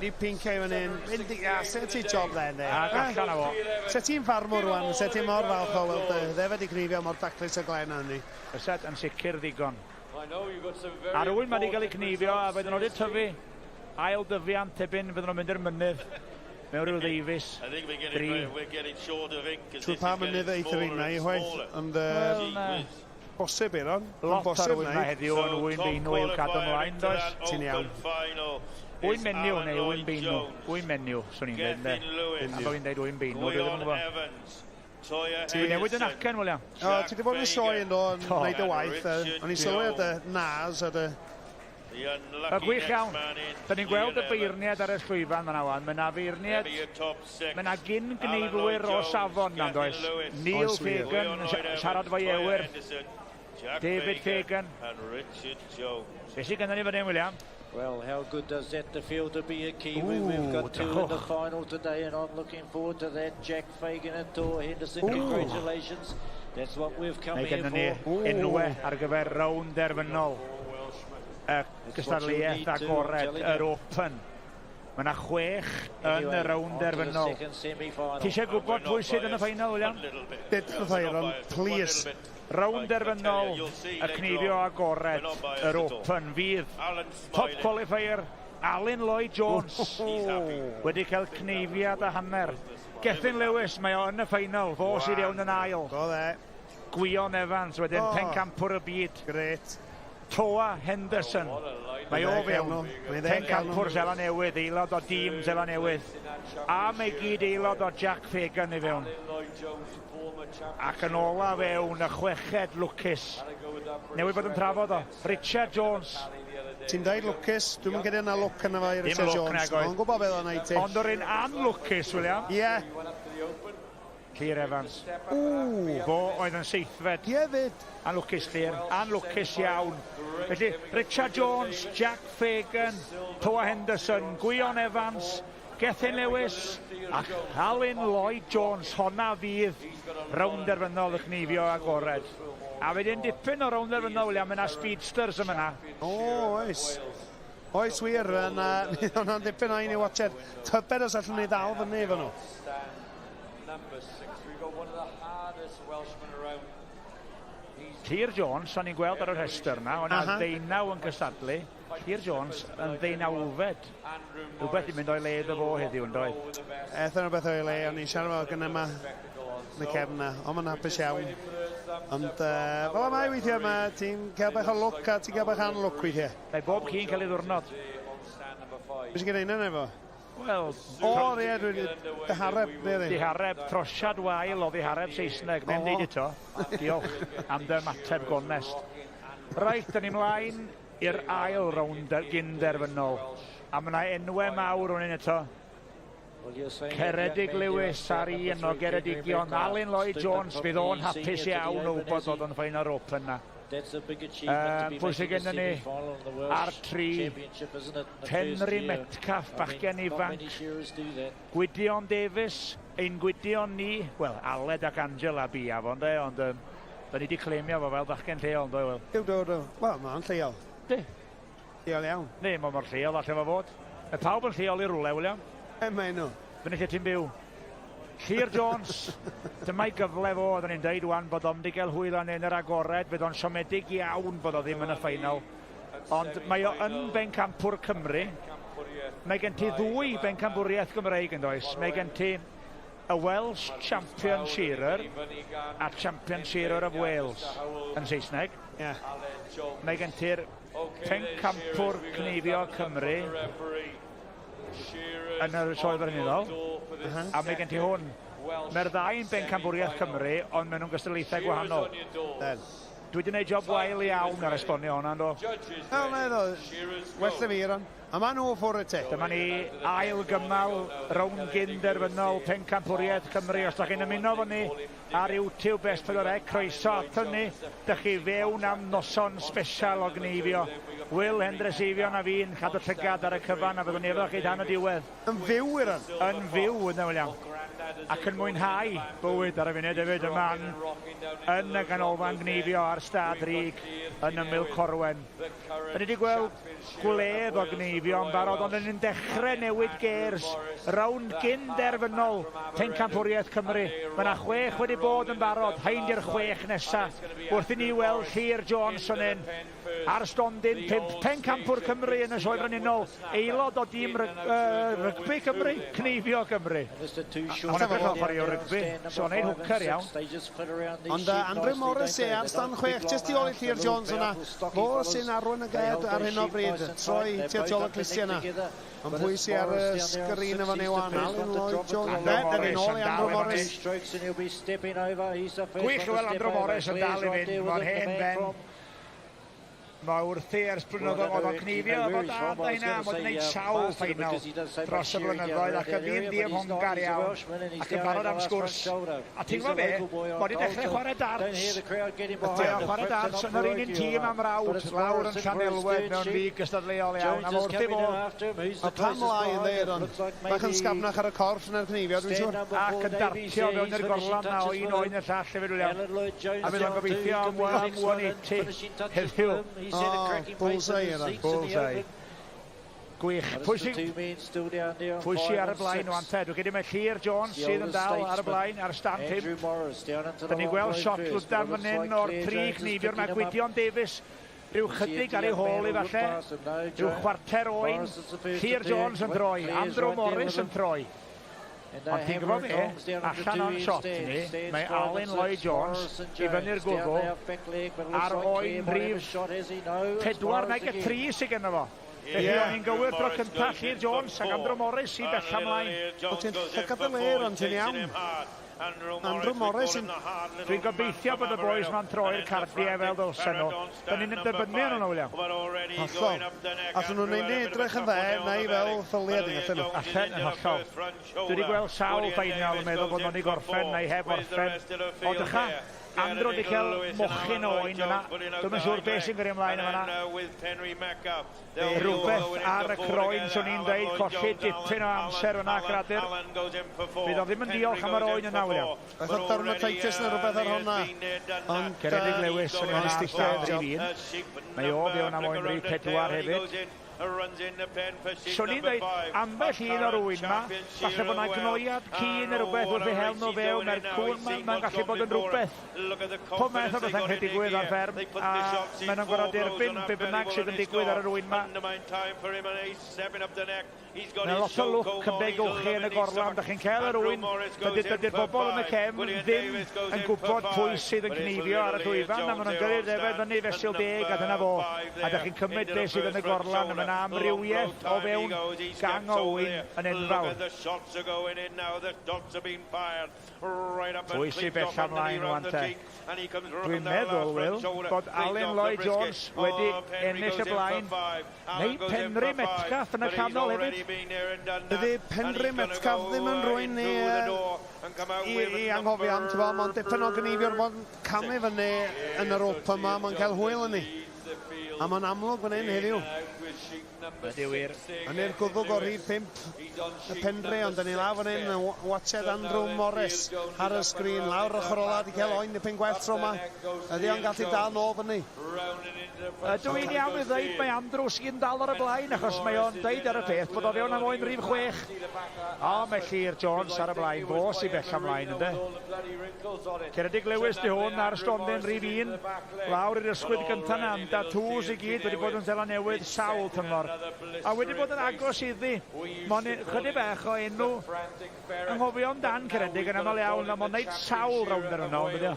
Di pinciau fan hyn. Mynd i... A, set ti job then, de. Ac allan â fo. Se ti'n ffarmwr rwan, se ti'n mor falch o weld y ddefed i gneifio mor daclus y glen hynny. Fyset yn sicr ddigon. A rwy'n mae wedi cael ei cneifio a fydden nhw wedi tyfu ail dyfiant ebyn fydden nhw'n mynd i'r mynydd mewn rhyw ddeufis, dri. Trwy pa mynydd eith yr un i chwaith, ond bosib Eiron. Lot ar ŵyn 'ma heddiw yn ŵyn beinw i'w cadw ymlaen, does? Ti'n iawn. Ŵyn menyw neu ŵyn beinw? Ŵyn menyw, swn i'n dweud, ynde? Am bod fi'n dweud ŵyn beinw, dwi ddim yn gwybod. Ti newid yn acen, William. O, ti wedi bod yn sioe yn do, yn gwneud y waith. O'n i'n sylwi ar dy nas a dy... Y gwych iawn. Da ni'n gweld y beirniad ar y llwyfan fan'na wan. Mae 'na feirniad, mae 'na gyn-gneifwyr o safon 'na, does? Neil Fagan yn siarad efo'i ewyrth. David Fagan. Be sydd gennym ni fan hyn, William? Well, how good does that to feel to be a Kiwi? We've got two in the final today, and I'm looking forward to that. Jack Fagan and Tor Henderson, congratulations. That's what we've come Mae here gennym for. ni enwau ar gyfer rownd derfynol y gystadleuaeth agored, yr Open. Mae yna 6 yn y rownd derfynol. Ti eisiau gwybod pwy sydd yn y final, William? Dyd wrtha Eiron, please. Rownd derfynol y cneifio agored, yr Open, fydd top qualifier Alun Lloyd Jones wedi cael cneifiad a hanner. Gethin Lewis, mae o yn y final, fo sydd iawn yn ail. Go dde. Gwion Evans, wedyn pencampwr y byd. Gret. Toa Henderson, mae o fewn, pencampwr Seland Newydd, aelod o dîm Seland Newydd, a mae gyd aelod o Jack Fagan i fewn. Ac yn ola fewn, y chweched lwcus. Newydd bod yn trafod o, Richard Jones. Ti'n dweud lwcus, dwi'n mynd gyda yna lwc yna fo i Richard Jones. Mae'n gwybod beth o'n neud ti. Ond o'r un anlwcus, William. Ie. Llyr Evans. Fo oedd yn seithfed. Ie fyd. Anlwcus Llyr, anlwcus iawn. Felly, Richard Jones, Jack Fagan, Toa Henderson, Gwion Evans, Gethin Lewis ac Alun Lloyd Jones. Honna fydd rownd derfynol y cneifio agored. A wedyn dipyn o rownd derfynol, William, mae yna speedsters yma yna. O, oes. Oes wir, yna, hwnna'n dipyn o un i watched. Tybed os allwn ni ddal fyny efo nhw. Llyr Jones, o'n i'n gweld ar y rhestr yna, o'n i'n 19 yn cystadlu. Llyr Jones yn ddeunawfed. Rhywbeth i'n mynd o'i le iddo fo heddiw, yn doedd? Ethon rhywbeth o'i le, o'n i'n siarad fel gyda yma yn y cefn yna, ond mae'n hapus iawn. Ond fel yma weithiau yma, ti'n cael bach o lwc a ti'n cael bach anlwc weithiau. Mae bob ci'n cael ei ddwrnod. Be sy'n gwneud yna efo? Wel... O, ie, dwi'n dihareb, neu ddim. Dihareb, trosiad wael o ddihareb Saesneg. Neu'n deud eto. Diolch am dy ymateb gonest. Reit, dyn ni mlaen i'r ail rownd gynderfynol. A mae yna enwau mawr o'n un eto. Ceredig Lewis ar un o Geredigion. Alun Lloyd Jones, fydd o'n hapus iawn o wybod bod o'n final Open na. Pwy sydd gennym ni ar 3? Henry Metcalf, bachgen ifanc. Gwydion Davies, ein Gwydion ni. Wel, Aled ac Angela bia fo, ynde, ond da ni wedi claimio fo fel bachgen lleol, ynddo, Wil? Duw, duw, duw. Wel, mae'n lleol. Di. Lleol iawn. Ne, mae mor lleol allan fo fod. Mae pawb yn lleol i rwle, William. E, mae nhw. Fyny lle ti'n byw. Llyr Jones, dyma'i gyfle fo, oedden ni'n deud wan bod o'n wedi cael hwyl yn yr agored, fydd o'n siomedig iawn bod o ddim yn y final. Ond mae o yn bencampwr Cymru. Mae gen ti ddwy bencampwriaeth Gymreig yn does. Mae gen ti y Welsh Champion Shearer a Champion Shearer of Wales yn Saesneg. Mae gen ti'r pencampwr cneifio Cymru yn yr sioe frenhinol, a mae gen ti hwn. Mae'r ddau yn bencampwriaeth Cymru, ond maen nhw'n gystadlaethau gwahanol. Dwi wedi gwneud job wael iawn ar esbonio hwnna, do. O, na, do. Well na fi, Ron. A ma nhw ffwrdd y te. Dyma ni ail gymal rownd gyn-derfynol Pencampwriaeth Cymru. Os da chi'n ymuno fo ni ar YouTube S4C, croeso aton ni. Dych chi fewn am noson sbesial o gneifio. Wil Hendres Eifion a fi'n cadw llygad ar y cyfan a fyddwn ni efo chi tan y diwedd. Yn fyw, Iran. Yn fyw, yna, William. Ac yn mwynhau bywyd ar y funud hefyd yma yn y ganolfan gneifio ar stad Rug yn ymyl Corwen. Da ni wedi gweld gwledd o gneifio yn barod, ond yn dechrau newid gers. Rownd gyn-derfynol Pencampwriaeth Cymru. Mae yna 6 wedi bod yn barod, hain di'r 6 nesaf. Wrth i ni weld Llyr Jones yn hyn, ar stondin 5, Pencampwr Cymru yn y Sioe Frenhinol, aelod o dîm rygbi Cymru, cneifio Cymru. Ond edrych fel chwaraewr rygbi, so wneud hwcer iawn. Ond Andrew Morris e ar stand 6, jyst i ôl i Llyr Jones yna. Fo sy'n arwain y ged ar hyn o bryd, troi tuag ôl y clustiau yna. Ond pwy sy'n ar y sgrin efo ni wan? Alun Lloyd Jones. Andrew Morris yn dal efo ni. Gwych i weld Andrew Morris yn dal i fynd, mae'n hen ben. Mae wrthi ers blynyddoedd, oedd o'n cneifio efo dad a hynna, mae wedi gwneud sawl ffeinal dros y blynyddoedd ac yn ddyn diymhongar iawn ac yn barod am sgwrs. A ti'n gwybod be, mae wedi dechrau chwarae darts. Mae o'n chwarae darts yn yr un un tîm am rawd, lawr yn Llanelwedd mewn lig gystadleuol iawn, a mae wrth ei fodd. A pam lai yn ddeud, ond bach yn sgafnach ar y corff na'r cneifio, dwi'n siŵr. Ac yn dartio mewn i'r gorlan na o un oen y llall hefyd, William. A fydd o'n gobeithio am 180 heddiw. Oh, bullseye yna. Bullseye. Gwych. Pwy sy ar y blaen o'n te? Dwi'n credu mae Llyr Jones sydd yn dal ar y blaen ar stand 5. Dyn ni'n gweld shot lwdan fan hyn o'r tri cneifiwr. Mae Gwydion Davies rhyw chydig ar ei hôl i falle. Rhyw chwarter oen. Llyr Jones yn troi. Andrew Morris yn troi. Ond ti'n gwybod be, allan o'n shot ni, mae Alun Lloyd Jones i fyny'r gwddw ar oen rhif 4 nag y 3 sydd genno fo. Felly o'n i'n gywir dro cyntaf Llyr Jones ac Andrew Morris i bella ymlaen. O, ti'n llygad y le, ond ti'n iawn. Andrew Morris yn... Dwi'n gobeithio bod y boys ma'n troi'r cardiau fel ddylsen nhw. Da ni'n dibynnu arnyn nhw, William. Hollol. Allan nhw'n neud ni edrych yn dde, neu fel ffyliad yn allan nhw. Allan yn hollol. Dwi wedi gweld sawl ffeinal yn meddwl bod nhw'n ei gorffen neu heb orffen. O, dycha, Andrew wedi cael mochyn o oen yna. Dwi'm yn siŵr beth sy'n gyrru ymlaen yma. Rhywbeth ar y croen, swn i'n dweud, colli dipyn o amser yna, gradur. Bydd o ddim yn diolch am yr oen yna, William. Fath o dermatitis neu rhywbeth ar hwnna. Ond Ceredig Lewis yn mynd stand rhif 1. Mae o fewn am oen rhif 4 hefyd. Swn i'n dweud, ambell un o'r ŵyn yma, falle bod yna gnoiad ci neu rhywbeth wrth ei hel nhw fewn, mae'r cŵn mae'n gallu bod yn rhywbeth. Pob math o bethau'n gallu digwydd ar fferm, a maen nhw'n gorfod derbyn be bynnag sydd yn digwydd ar yr ŵyn yma. Mae lot o lwc yn degwch chi yn y gorlan, da chi'n cael yr ŵyn, dydy'r bobl yn y cefn ddim yn gwybod pwy sydd yn cneifio ar y llwyfan, a maen nhw'n gyrru'r ddefed fyny fesul 10 a dyna fo. A da chi'n cymryd beth sydd yn y gorlan, a mae yna amrywiaeth o fewn gang o ŵyn yn enfawr. Pwy sy'n bell ymlaen rwan te? Dwi'n meddwl, Will, bod Alun Lloyd Jones wedi ennill y blaen, neu Penri Metcalf yn y canol hefyd. Dydy Penri Metcalf ddim yn rhywun i anghofio am, ti'n bod, mae'n dipyn o gneifio'r bod camu fyny yn yr Open yma, mae'n cael hwyl yn ni. A mae'n amlwg fan hyn heddiw. Ydy wir. Yn i'r gwddwg o'r rhif 5, y Penri, ond dyn ni lawr fan hyn, watched Andrew Morris ar y sgrin, lawr ochr ola, di cael oen dipyn gwell tro yma. Ydy o'n gallu dal nôl fyny. Ydw i'n iawn i ddweud mae Andrew sy'n dal ar y blaen, achos mae o'n dweud ar y peth bod o fewn am oen rhif 6. O, mae Llyr Jones ar y blaen, fo sy'n bell ymlaen, ynddo. Ceredig Lewis di hwn ar stondin rhif 1, lawr i'r ysgwyd gyntaf na, tatŵs i gyd wedi bod yn Seland Newydd sawl tymor. A wedi bod yn agos iddi. Mae'n chydig bach o enw anghofio amdan Ceredig yn aml iawn, a mae'n gwneud sawl rownd ar yno, ynddo?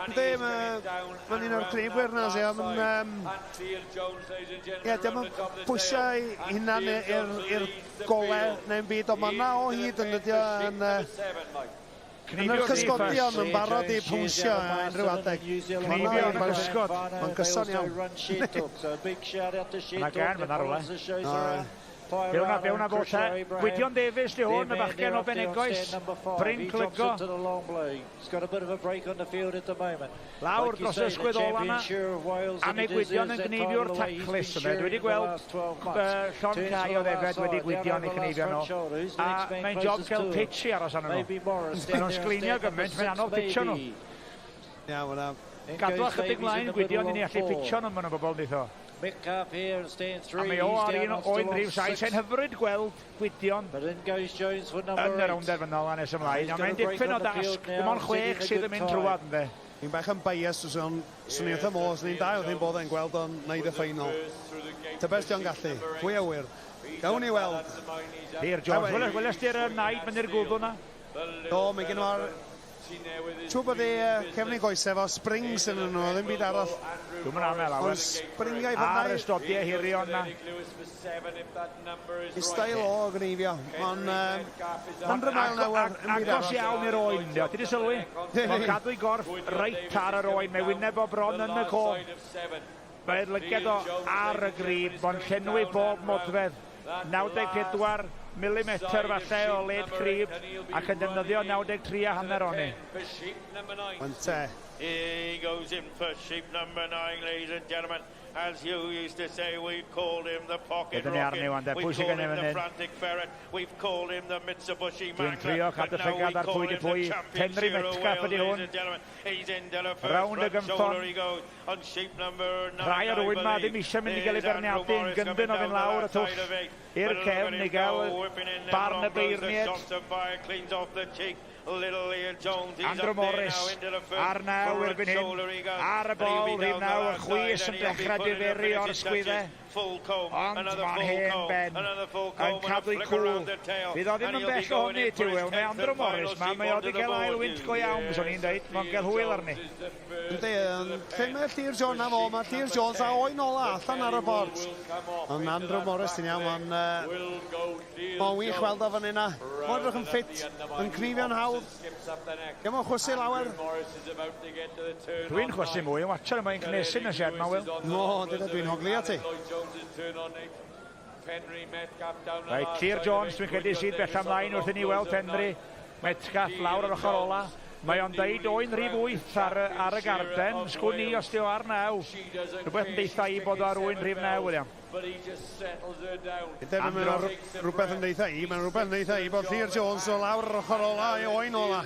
Yndi, mae'n un o'r cneifwyr na, mae'n... Ie, diolch yn pwysau hunan i'r golau neu'n byd, ond mae'n na o hyd yn ydi yn... Yn yr cysgodion yn barod i pwnsio unrhyw adeg. Cneifio yn y cysgod. Mae'n gyson iawn. Yna gan, fyna rhywle. Fewn a fewn a fo te. Gwydion Davies di hwn, y bachgen o Benegoes. Bryn Clygo. Lawr dros y sgwydd ola yna. A mae Gwydion yn gneifiwr taclus yma. Dwi wedi gweld llond cae o ddefed wedi Gwydion i gneifio nhw. A mae'n job cael pitch i aros arnyn nhw. Maen nhw'n sgleinio gymaint, mae'n anodd pitcho nhw. Iawn, Gadw chydig mlaen Gwydion i ni allu pitcho nhw, maen nhw'n bobl nitho. A mae o ar un oen rhif 7. Mae'n hyfryd gweld Gwydion yn y rownd derfynol a nes ymlaen. Ond mae'n dipyn o dasg. Dim ond 6 sydd yn mynd trwad, ynddo. Fi'n bach yn bias, swn i wrth y modd, swn i'n da wrth i'n bod yn gweld o'n neud y ffeinal. Tybed os di o'n gallu, pwy a wyr. Gawn ni weld. Llyr Jones, weles di'r naid fyny'r gwddw na? Do, mae gen nhw ar... Trwy bod ei cefn ei goesau efo springs yn nhw, ddim byd arall. Dwi'n mynd aml lawer. Ond springiau fod Ar y stodiau hirion na. I stael o gneifio. Mae'n 100 mile an hour yn byd Agos iawn i'r oen, di. Ti di sylwi? Mae'n cadw ei gorff reit ar yr oen. Mae wyneb o bron yn y cof. Mae'r lyged o ar y grib. Mae'n llenwi bob modfedd. 94 milimetr falle o led crib ac yn defnyddio 93.5 ohoni. Wante. He goes in for sheep number 9, ladies and gentlemen. As you used to say, we've called him the pocket rocket. We've called him the frantic ferret. We've called him the Mitsubishi Dwi'n trio cadw llygad ar pwy di pwy. Penri Metcalf ydi hwn. Round y gynffon. Rhai o'r rwy'n ma ddim eisiau mynd i gael ei berniadu yn gyndyn o fynd lawr y twll i'r cefn i gael barn y beirniad. Andrew Morris ar 9 erbyn hyn, ar y bol, rhif 9, y chwys yn dechrau diferu o'r sgwyddau. Ond mae'n hen ben yn cadw'i cwl. Fydd o ddim yn bell ohoni, ti Wil. Mae Andrew Morris ma, mae o wedi cael ail wynt go iawn, swn i'n dweud. Mae'n cael hwyl arni. Yndi, lle mae Llyr Jones na fo, mae Llyr Jones a oen ola allan ar y bord. Ond Andrew Morris, ti'n iawn, mae'n wych weld o fan yna. Mae'n edrych yn ffit, yn cnifio'n hawdd. Gem o'n chwysu lawer. Dwi'n chwysu mwy, yn watcher yma i'n cnesu yn y shed ma, Wil. No, dyna dwi'n hogli ati. Reit, Llyr Jones, dwi'n credu sydd bell ymlaen wrth i ni weld Penri Metcalf lawr ar ochr ola. Mae o'n deud oen rhif 8 ar y garden. Sgwn i os di o ar 9. Rhywbeth yn deitha i bod o ar oen rhif 9, William. Rhywbeth yn deitha i, mae'n rhywbeth yn deitha i bod Llyr Jones o lawr ar ochr ola i oen ola.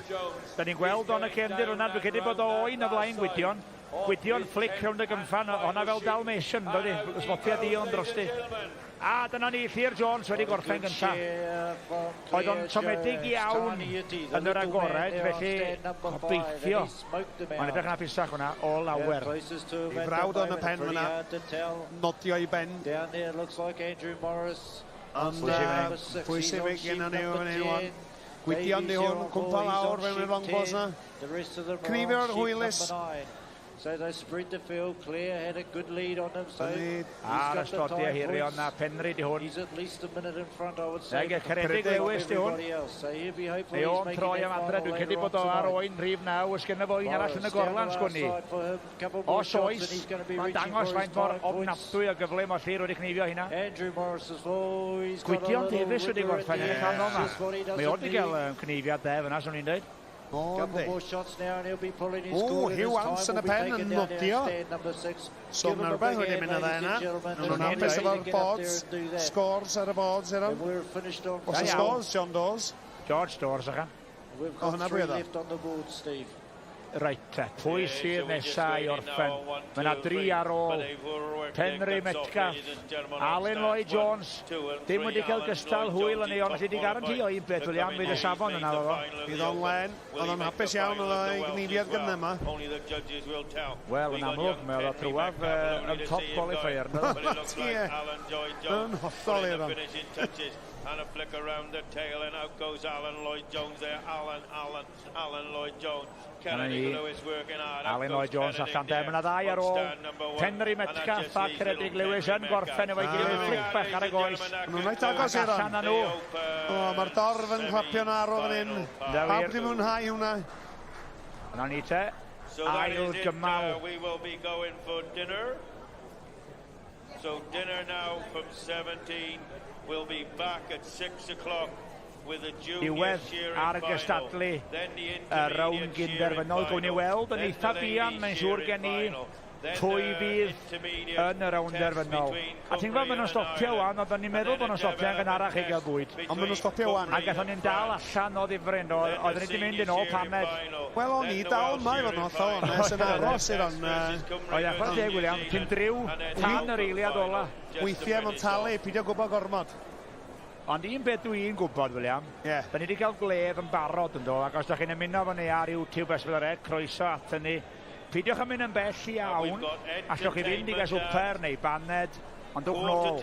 Da ni'n gweld o'n y cefndir hwnna, dwi'n credu bod o oen o flaen Gwydion. Gwydion flic rownd y gynffan, hwnna fel Dalmatian, dydi, smotia dion drosti. A dyna ni, Llyr Jones wedi gorffen gyntaf. Oedd o'n siomedig iawn yn yr agored, felly gobeithio. Mae'n edrych yn hapusach hwnna o lawer. I frawd o'n y pen fyna, nodio i ben. Ond pwy sy'n fe gen ni fan hyn wan? Gwydion di hwn, cwmpa lawr fewn i'r long balls na. Cnifio'r hwylus. So they spread the field clear, had a good lead on them. So ar y stodiau hirion na Penri di hwn. He's at least a minute in front, I would say. Nag Ceredig Lewis di hwn. Mae o'n troi am adre, dwi'n credu bod o ar oen rhif 9, ys gynno fo un arall yn y gorlan, sgwn i. Os oes, mae'n dangos faint mor ofnadwy o gyflym o Llyr wedi cneifio hynna. Gwydion Davies wedi gorffen yn y canol ma. Mae o wedi cael cneifiad dde fyna, swn i'n dweud. O, Hugh Ants yn y pen yn nodio. So mae rhywbeth wedi mynd yn dda yna. Nhw'n hapus efo'r boards, scores ar y boards yna. What's the scores, John Dawes? George Dawes, ychan. O, hwnna pwy oedd o? Reit te, pwy sydd nesa i orffen? Mae yna 3 ar ôl. Penri Metcalf, Alun Lloyd Jones, dim wedi cael gystal hwyl yn ei ond wedi garantio un beth, William, fydd y safon yna fo. Fydd o'n len, oedd o'n hapus iawn, oedd o'n gnifiad gyda yma. Wel, yn amlwg, mae oedd o trwaf yn top qualifier. Ie, yn hollol i'r o'n. And a flick around the tail, and out goes Alan Lloyd Jones there. Alan, Alan, Alan Lloyd Jones. Kennedy Lewis working hard. Alan Lloyd Jones allan de. Mae yna ddau ar ôl. Penry Metcalf a Ceredig Lewis yn gorffen efo'i gilydd. Flic bach ar y goes. Maen nhw'n reit agos i'r Allan â nhw. O, mae'r dorf yn clapio'n arw fan hyn. Pawb wedi mwynhau hwnna. Yna ni te. Ail gymal. We will be going for dinner. So dinner now from 17. We'll be back at 6 o'clock with the junior Diwedd shearing ar y final. gystadlu Then the y intermediate rownd gynderfynol. shearing Gwn i final. weld yn Then eitha the buan, ladies mae'n siŵr shearing gen i final. Then pwy the fydd intermediate yn y rownd test derfynol. between A ti'n gwybod, maen nhw'n Cymru stopio and wan, oedden ni'n Ireland. meddwl And bod nhw'n then stopio yn a gynharach i gael bwyd. between Ond maen nhw'n stopio wan. A gathon ni'n dal allan o ddifryn, oedden ni wedi mynd yn ôl paned. Wel, o'n i dal yma i fod yn hollol onest, yn aros i'r on. Oedd e, chwarae teg, William, ti'n driw tan yr eiliad ola. Weithiau mae'n talu, pidio gwybod gormod. Ond un beth dwi'n gwybod, William, yeah. da ni wedi cael gledd yn barod yn do, ac os da chi'n ymuno efo ni ar YouTube S4C, croeso at ni. Peidiwch yn mynd yn bell iawn, allwch chi fynd i gael swper neu baned, ond dwch nôl,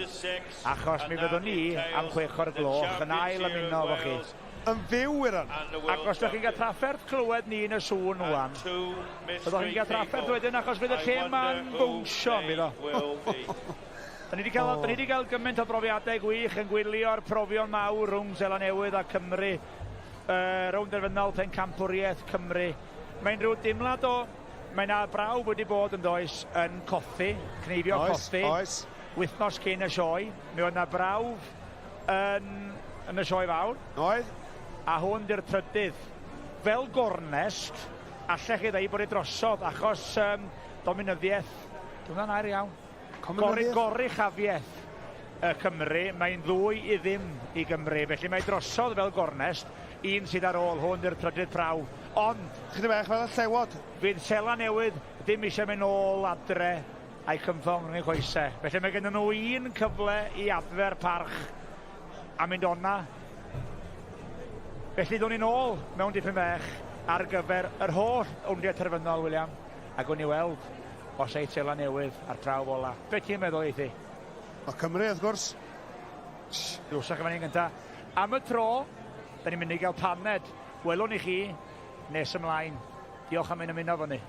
achos mi fyddwn ni am 6 o'r gloch yn ail ymuno efo chi. Yn fyw, Iran. Ac os da chi'n cael trafferth clywed ni yn y sŵn wan, byddwch chi'n cael trafferth wedyn achos fydd y lle ma'n bwnsio, fydd o. Da ni wedi cael gymaint o brofiadau gwych yn gwylio'r profion mawr rhwng Seland Newydd a Cymru, rownd derfynol Pencampwriaeth Cymru. Mae'n rhyw deimlad o, mae yna brawf wedi bod yn does yn coffi, cneifio coffi. Oes. Wythnos cyn y sioe, mi oedd yna brawf yn y sioe fawr. Oedd. A hwn di'r trydydd. Fel gornest, allech chi ddeud bod ei drosodd, achos dominyddiaeth, dwi'n air iawn. Goruchafiaeth y Cymru, mae'n 2-0 i Gymru, felly mae drosodd fel gornest, un sydd ar ôl hwn di'r trydydd prawf. Ond, chydig bach fel y llewod. Fydd Seland Newydd ddim eisiau mynd nôl adre a'i cymffong rhwng eu coesau. Felly mae gennym nhw un cyfle i adfer parch a mynd o'na. Felly ddwn ni'n ôl mewn dipyn bach ar gyfer yr holl rowndiau terfynol, William, a gwn i weld os ei Seland Newydd a'r prawf ola. Be ti'n meddwl, Eithi? O Cymru, wrth gwrs. Glwsach yn fan hyn gynta. Am y tro, da ni'n mynd i gael paned. Welwn i chi nes ymlaen. Diolch am ein ymuno efo ni.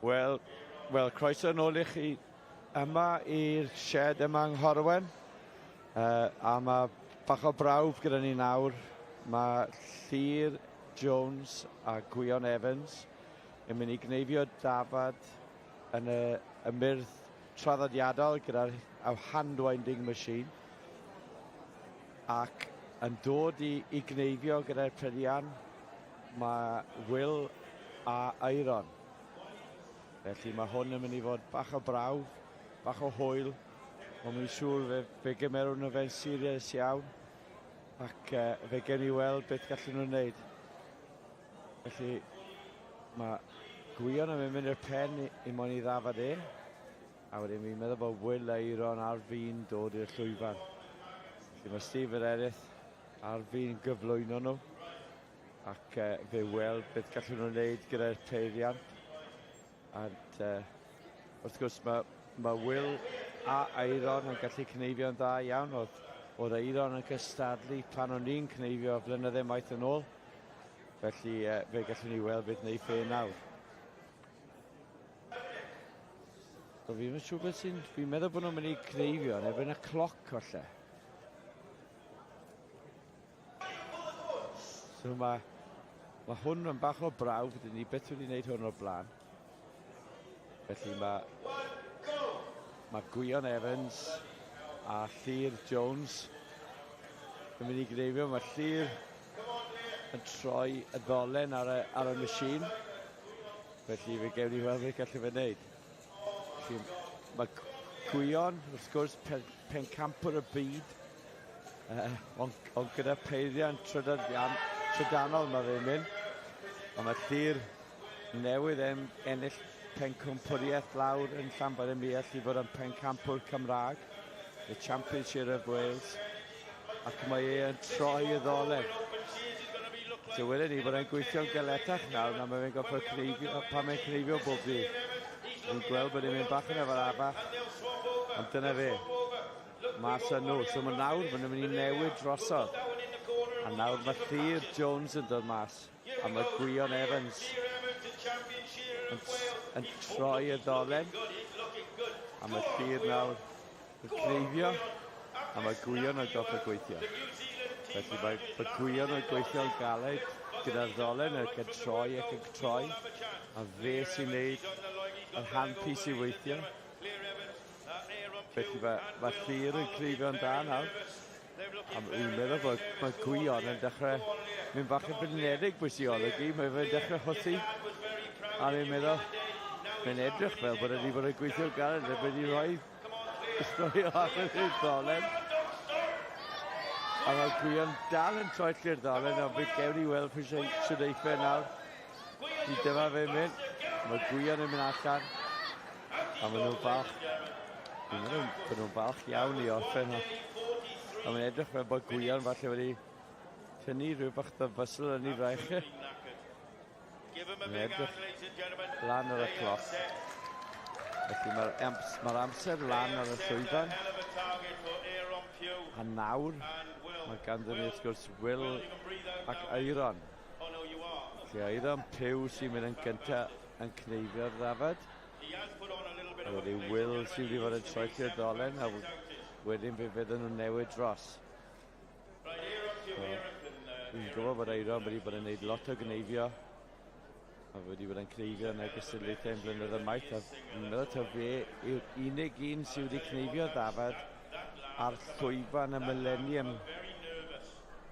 Wel, wel, croeso nôl i chi yma i'r shed yma yng Nghorwen. A mae bach o brawf gyda ni nawr. Mae Llyr Jones a Gwion Evans yn mynd i gneifio dafad yn y, y myrdd traddodiadol gyda'r hand-winding machine ac yn dod i, i gneifio gyda'r peirian mae Will a Aeron. Felly mae hwn yn mynd i fod bach o brawf, bach o hwyl, ond mi'n siŵr fe, fe gymerwn nhw fe'n serious iawn ac fe gen i weld beth gallen nhw'n wneud. Felly mae Gwion yn mynd i'r pen i, i moyn i ddafad e. A wedyn fi'n meddwl bod Will Aeron ar fin dod i'r llwyfan. Felly mae Steve yr Erith ar fin gyflwyno nhw. Ac fe weld beth gallen nhw'n wneud gyda'r peiriant. And wrth gwrs mae, mae Will a Aeron yn gallu cneifio'n dda iawn. Oedd, oedd Aeron yn cystadlu pan o'n i'n cneifio flynydde maith yn ôl. Felly fe gallwn ni weld beth wneud fe nawr. So fi'n siŵr beth sy'n... Fi'n meddwl bod nhw'n mynd i cneifio yn erbyn y cloc falle. So mae, mae hwn yn bach o brawf, dyn ni beth wedi wneud hwn o'r blaen. Felly mae, mae Gwion Evans a Llyr Jones yn mynd i gneifio. Mae Llyr yn troi y ddolen ar y, ar y machine. Felly fe gewn ni weld beth gallu fe wneud. Felly mae Gwion, wrth gwrs, pen, pencampwr y byd, ond, ond gyda peiriant trydanol mae fe'n mynd. Ond mae Llyr newydd en, ennill pencampwriaeth lawr yn Llanfair-ym-Muallt i fod yn pencampwr Cymraeg, the Championship of Wales, ac mae e yn troi y ddolen. So wedyn ni bod e'n gweithio'n galetach nawr na mae fe'n gorfod cneifio, pan mae'n cneifio bob dydd. Fi'n gweld bod e'n mynd bach yn arafach, ond dyna fe. Mas â nhw. So mae nawr, maen nhw'n mynd i newid drosodd. A nawr mae Llyr Jones yn dod mas. A mae Gwion Evans yn, yn troi y ddolen. A mae Llyr nawr yn cneifio. A mae Gwion yn gorfod gweithio. Felly mae, mae Gwion yn gweithio'n galed gyda'r ddolen ac yn troi ac yn troi. A fe sy'n neud yr handpiece i weithio. Felly mae, mae Llyr yn cneifio'n da nawr. A fi'n meddwl bod mae Gwion yn dechrau mynd bach yn blinedig bwys i olygu. Mae fe'n dechrau chwythu. A fi'n meddwl, mae'n edrych fel bod wedi bod yn gweithio'n galed. Mae wedi rhoi stori o ar y ddolen. A mae Gwion dal yn troelli'r ddolen, ond fe gewn ni weld pwy sy'n eiff e nawr. Felly dyma fe'n mynd. Mae Gwion yn mynd allan. A maen nhw'n falch. Dwi'n meddwl bod nhw'n falch iawn i orffen. A mae'n edrych fel bod Gwion falle wedi tynnu rhyw bach o fysl yn ei fraich. Mae'n edrych lan ar y cloc. Felly mae'r ams mae amser lan ar y llwyfan. A nawr mae ganddyn ni wrth gwrs Will ac Aeron. Felly Aeron Pugh sy'n mynd yn gyntaf yn cneifio'r ddafad. A wedyn Will sydd wedi fod yn troelli'r ddolen a wedyn fe fydden nhw'n newid dros. So, fi'n gwybod bod Aeron wedi bod yn gwneud lot o gneifio a wedi bod yn cneifio yn y gystadlaethau yn blynyddoedd maith a fi'n meddwl taw fe yw'r unig un sydd wedi cneifio ddafad ar llwyfan y Millennium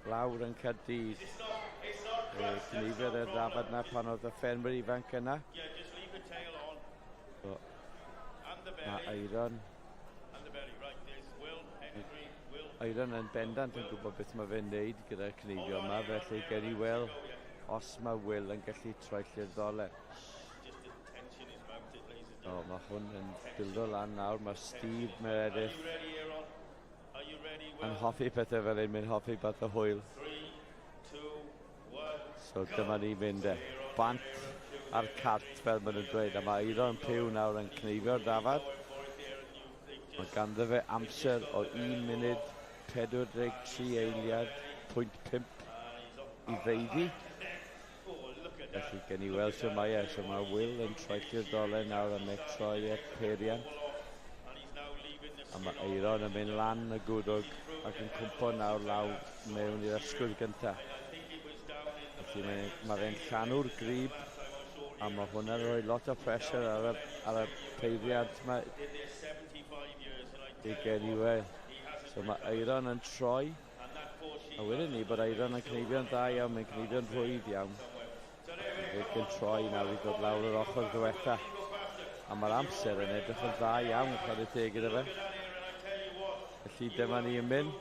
lawr yn Caerdydd. E, cneifiodd e'r ddafad na pan oedd y ffermwyr ifanc yna. So, mae Aeron Aeron yn bendant yn gwybod beth mae fe'n neud gyda'r cneifio yma, felly gen i weld os mae Will yn gallu troelli'r ddolen. O, mae hwn yn bildo lan nawr. Mae Steve Meredith yn hoffi pethau fel hyn, mae'n hoffi beth o hwyl. So dyma ni fynd e. Bant a'r cart fel maen nhw'n dweud. A mae Aeron Pugh nawr yn cneifio'r ddafad. Mae ganddo fe amser o 1 munud 43 eiliad pwynt 5 i feiddi. Felly gen i weld sut mae e. So mae Will yn troelli'r dolen nawr a mae'n troi y peiriant. A mae Eiron yn mynd lan y gwddwg ac yn cwmpo nawr law mewn i'r ysgwydd gyntaf. Felly mae, mae fe'n llanw'r grib a mae hwnna'n rhoi lot o pressure ar y, ar y peiriant yma i gen i weld. So mae Eiron yn troi. A wedyn ni bod Eiron yn cneifio'n dda iawn, mae'n cneifio'n rhwydd iawn. Fe yn troi nawr i dod lawr yr ochr ddiwetha. A mae'r amser yn edrych yn dda iawn, chwarae teg iddo fe. Felly dyma ni yn mynd.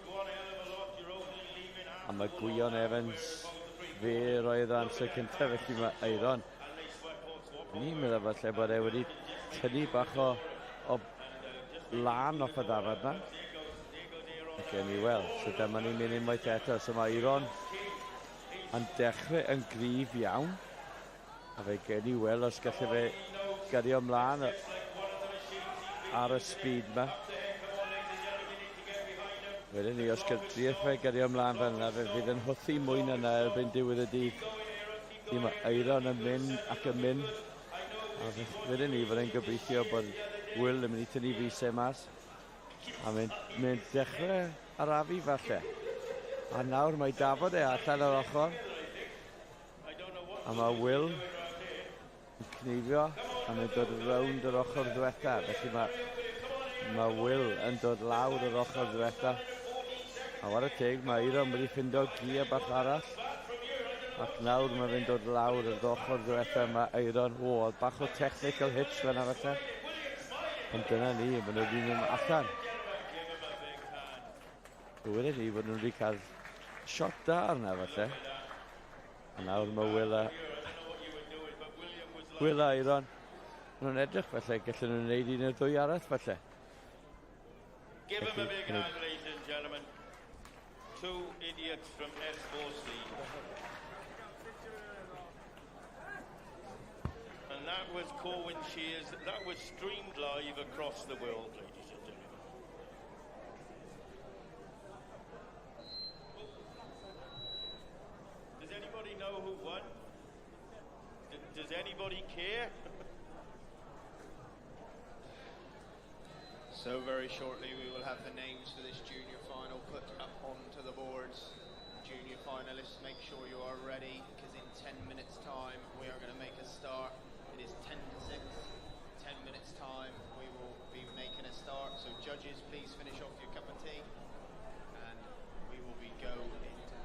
A mae Gwion Evans, fe roedd yr amser cyntaf, felly mae Eiron. Ni'n meddwl falle bod e wedi tynnu bach o, o lan off y ddafad na. Gen i weld. So dyma ni'n mynd unwaith eto. So mae Eiron yn dechrau yn gryf iawn. A fe gen i weld os gallu fe gario ymlaen ar y speed yma. Wedyn ni, os gyda'r fe gario ymlaen fel yna, fe fydd yn hwthu mwy na yna erbyn diwedd y dydd. Felly mae Eiron yn mynd ac yn mynd. A wedyn ni, fydde'n gobeithio bod Will yn mynd i tynnu fisau mas. A mae'n mae dechrau arafu falle. A nawr mae dafod e allan o'r ochr. A mae Will yn cneifio a mae'n dod rownd yr ochr ddwetha. Felly mae, mae Will yn dod lawr yr ochr ddwetha. A war y teg, mae Eiron wedi ffindo gia bach arall. Ac nawr mae fe'n dod lawr yr ochr ddwetha. Mae Eiron, o, oedd bach o technical hitch fan'na falle. Ond dyna ni, maen nhw wedi mynd allan. Dywedwn ni bod nhw wedi cael shot da arna falle. A nawr mae Will a... Will a Eiron. Maen nhw'n edrych falle, gallen nhw'n gwneud un neu ddwy arall falle. Give him a big hand, ladies and gentlemen. Two idiots from S4C. And that was Corwen Shears. That was streamed live across the world, ladies and gentlemen. Does anybody know who won? Does anybody care? So very shortly we will have the names for this junior final put up onto the boards. Junior finalists, make sure you are ready, because in 10 minutes time we are going to make a start. It is 10 to 6. 10 minutes time we will be making a start. So judges, please finish off your cup of tea and we will be go in 10.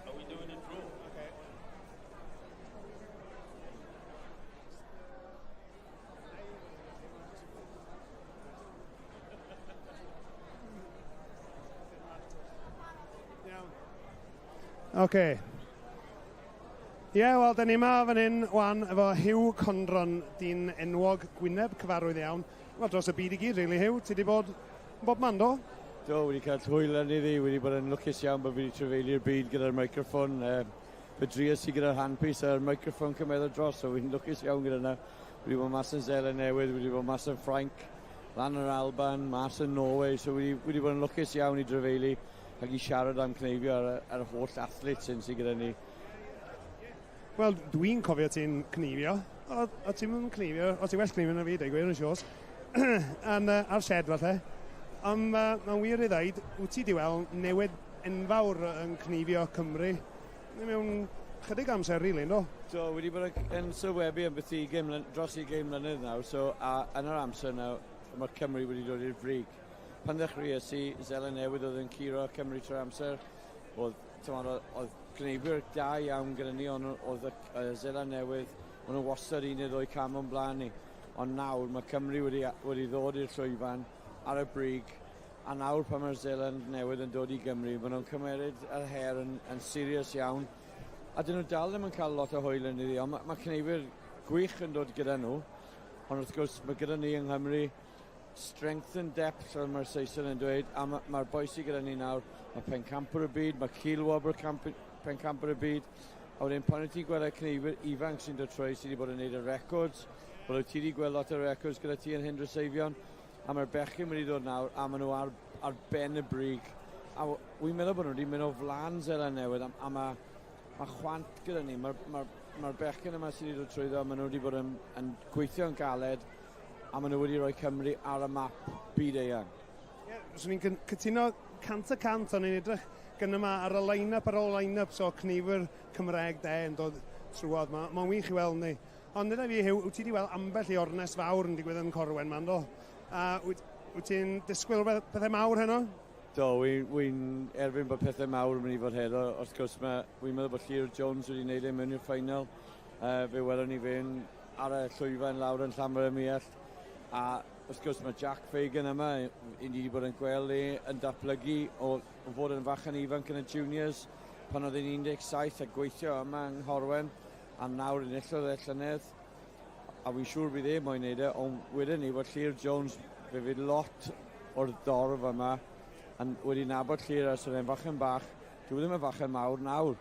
Are we doing a draw? Okay. Iawn. Oce. Ie, yeah, wel, da ni yma fan hyn, wan, efo Hugh Condron, dyn enwog gwyneb cyfarwydd iawn. Wel, dros y byd i gyd, really, Hugh. Ti di bod yn bob man, do? Do, wedi cael hwyl yn iddi, wedi bod yn lwcus iawn bod fi wedi trafeilio'r byd gyda'r microffon. Fe dries i gyda'r handpiece a'r microffon cymeddol dros, so fi'n lwcus iawn gyda yna. Wedi bod mas yn Seland Newydd, wedi bod mas yn Ffrainc, lan yr Alban, mas yn Norway, so wedi, wedi bod yn lwcus iawn i drafeili ac i siarad am cneifio ar, ar holl athletes sy'n sydd gyda ni. Wel, dwi'n cofio ti'n cneifio. O, o ti'n mynd cneifio, o ti'n well cneifio na fi, dweud gwir yn siôs. Yn, ar shed falle. Ond mae'n wir i ddeud, wyt ti di weld newid enfawr yn cneifio Cymru mewn chydig amser, really, ynddo? Do, wedi bod yn sylwebu am beth 20 dros 20 mlynedd nawr, so a yn yr amser nawr, mae Cymru wedi dod i'r brig. Pan ddechreuais i, Seland Newydd oedd yn curo Cymru trwy'r amser, oedd, t'mod, oedd gneifwyr da iawn gyda ni, ond oedd y Seland Newydd, maen nhw wastad un neu ddwy cam o'n blaen ni. Ond nawr mae Cymru wedi, wedi ddod i'r llwyfan ar y brig, a nawr pan mae'r Seland Newydd yn dod i Gymru, maen nhw'n cymeryd yr her yn, yn serious iawn. A dyn nhw dal ddim yn cael lot o hwyl yn iddi, ond mae, mae cneifwyr gwych yn dod gyda nhw. Ond wrth gwrs, mae gyda ni yng Nghymru strength and depth, fel mae'r Saeson yn dweud, a mae'r ma bois sydd gyda ni nawr, mae pencampwr y byd, mae Cilwobr pencampwr y byd, A wedyn pan wyt ti'n gweld y cneifwyr ifanc sy'n dod trwy sydd wedi bod yn neud y records, wel wyt ti wedi gweld lot o records gyda ti yn Hendra Seifion, a mae'r bechgyn wedi dod nawr a maen nhw ar, ar ben y brig. A wy'n meddwl bod nhw wedi mynd o flan Seland Newydd a, a mae, mae chwant gyda ni. Mae'r mae, mae bechgyn yma sydd wedi dod trwyddo, maen nhw wedi bod yn, yn gweithio'n galed a maen nhw wedi rhoi Cymru ar y map byd eang. Ie, yeah, swn i'n cytuno 100%, o'n i'n edrych gynna yma ar y line-up ar ôl line-up, so cneifwyr Cymraeg de yn dod trwodd. Mae'n ma wych i weld ni. Ond dyna fi, Huw, wyt ti wedi weld ambell i ornest fawr yn digwydd yn Corwen ma'n do? A wyt, wyt ti'n disgwyl rhywbeth pethau mawr heno? Do, wy'n wy erbyn bod pethau mawr yn mynd i fod heno. Wrth gwrs, wy'n meddwl bod Llyr Jones wedi gwneud e mewn i'r ffeinal. Fe welwn ni fe'n ar y llwyfan lawr yn Llanfair-ym-Muallt. A wrth gwrs mae Jack Fagan yma, i ni wedi bod yn gweld e yn datblygu o fod yn fachan ifanc yn y juniors pan oedd e'n 17 a gweithio yma yng Nghorwen a nawr enillodd e llynedd a wy'n siŵr bydd e moyn neud e ond wedyn ni fod Llyr Jones fe fydd lot o'r dorf yma yn wedi nabod Llyr ers oedd e'n fachan bach dyw e ddim yn fachan mawr nawr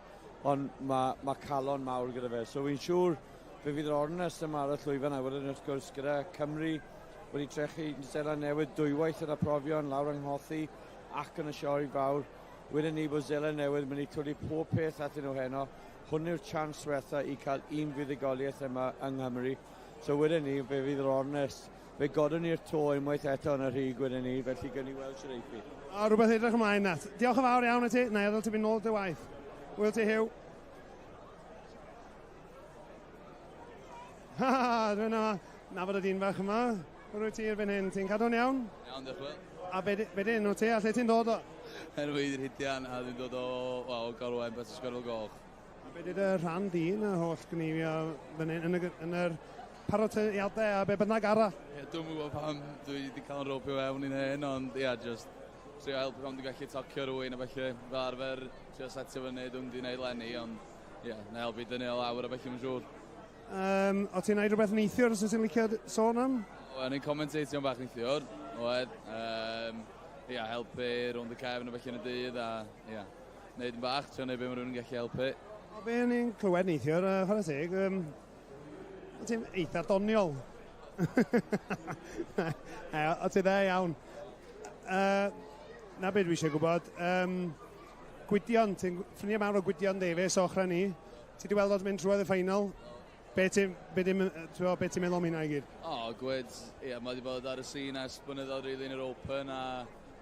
ond mae, mae calon mawr gyda fe so wy'n siŵr fe fydd yr ornest yma ar y llwyfan a wedyn wrth gwrs gyda Cymru wedi trechu Seland Newydd dwywaith yn y profion lawr yng Nghothi ac yn y sioe fawr. Wedyn ni bod Seland Newydd mynd i twlu pob peth atyn nhw heno. Hwn yw'r chance diwetha i cael un fuddugoliaeth yma yng Nghymru. So wedyn ni, fe fydd yr ornest. Fe godwn ni'r to unwaith eto yn y rhig wedyn ni, felly gawn ni weld sut eiff hi. O, rhywbeth edrych ymlaen at. Diolch yn fawr iawn i ti. Na i adael ti fynd nôl dy waith. Wyl ti, Huw. Ha, dwi'n yma. Nabod y dyn fach yma. Pwy wyt ti erbyn hyn? Ti'n cadw'n iawn? Iawn, diolch Will. A be, be di enw ti a lle ti'n dod o? Enw i ydy'r Rhydian a dwi'n dod o, wel, o Gorwen, beth Ysgorol Goch. A be di dy rhan di yn y holl gneifio fan hyn, yn, y, yn yr parotiadau a be bynnag arall? Ie, yeah, dwi'n gwybod pam dwi wedi cael yn ropio fewn i'n hyn, ond ie, yeah, just trio helpu pam dwi'n gallu tocio rhywun a felly fel arfer trio setio fyny, dwi'n wedi gwneud lenni, ond ie, yeah, na helpu dynnu o lawr a felly mae'n siŵr. Um, o ti'n neud rhywbeth neithiwr os ti'n licio sôn am? O'n i'n commentatio'n bach neithiwr, oedd. Um, ia, helpu rownd y cefn o felly yn y dydd a ia, neud yn bach, trio neud be mae rhywun yn gallu helpu. O be o'n i'n clywed neithiwr, chwarae teg, um, o ti'n eitha doniol. e, o ti dde iawn. Na beth dwi eisiau gwybod, um, Gwydion, ti'n ffrindiau mawr o Gwydion Davies o ochr ni. Ti 'di weld o mynd trwodd y ffeinal. Be ti'n be ti'n t'mo' be ti'n meddwl am hynna i gyd? O, gwyd, ie, mae wedi bod ar y scene ers blynyddoedd really yn yr Open a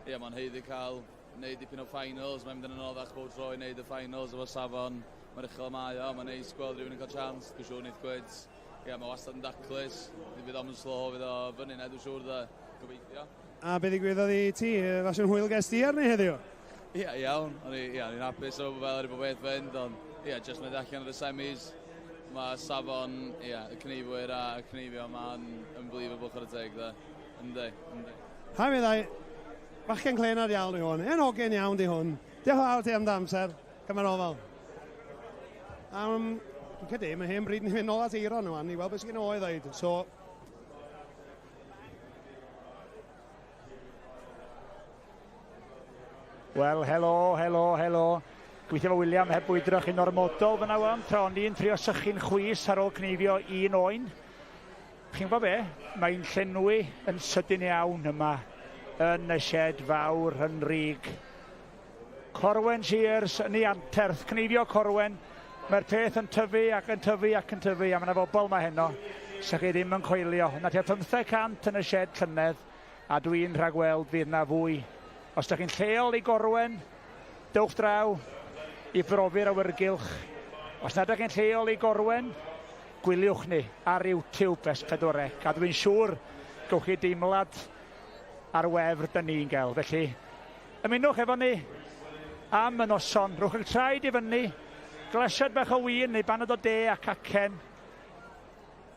ie, mae'n haeddu cael wneud dipyn o finals. Mae'n mynd yn anoddach bob tro i wneud y finals efo safon mor uchel y mae o. Mae'n neis gweld rhywun yn cael chance. Dwi'n siŵr wneud gwyd. Ie, mae wastad yn daclus. Fydd o'm yn slow, fydd o fyny na, dwi'n siŵr dde. Gobeithio. A be ddigwyddodd i ti? Fasiwn hwyl ges di arni heddiw? Ie, iawn. O'n i, ie, o'n i'n hapus efo fel ar i bob beth fynd, ond ie, just mynd allan ar y semis. Mae safon, ie, y cneifwyr a y cneifio yma'n unbelievable chwarae teg, dde. Yndi, yndi. Hi meddai, bachgen clen ar iawn i hwn. Yn hogyn iawn di hwn. Diolch yn fawr ti am dy amser. Cymer ofal. Um, dwi'n credu, mae hen bryd ni fynd nôl at Eiron rwan i weld beth sy'n gen o i ddeud. So, Wel, helo, helo, helo. Gweithio fo William heb bwydro chi'n ormodol fyna wan, tra o'n i'n trio sychu'n chwys ar ôl cneifio un oen. Chi'n gwybod be? Mae'n llenwi yn sydyn iawn yma yn y shed fawr yn Rug. Corwen Shears yn ei anterth, cneifio Corwen. Mae'r peth yn tyfu ac yn tyfu ac yn tyfu, a mae yna bobl yma heno sa chi ddim yn coelio. Yna tua 500 yn y shed llynedd, a dwi'n rhagweld fydd na fwy. Os da chi'n lleol i Gorwen, dewch draw i brofi'r awyrgylch. Os nad ydych chi'n lleol i Gorwen, gwyliwch ni ar YouTube S4C, a dwi'n siŵr gewch chi deimlad ar wefr dyn ni'n gael. Felly, ymunwch efo ni am y noson. Rhowch eich traed i fyny, glasiad bach o win neu baned o de a cacen,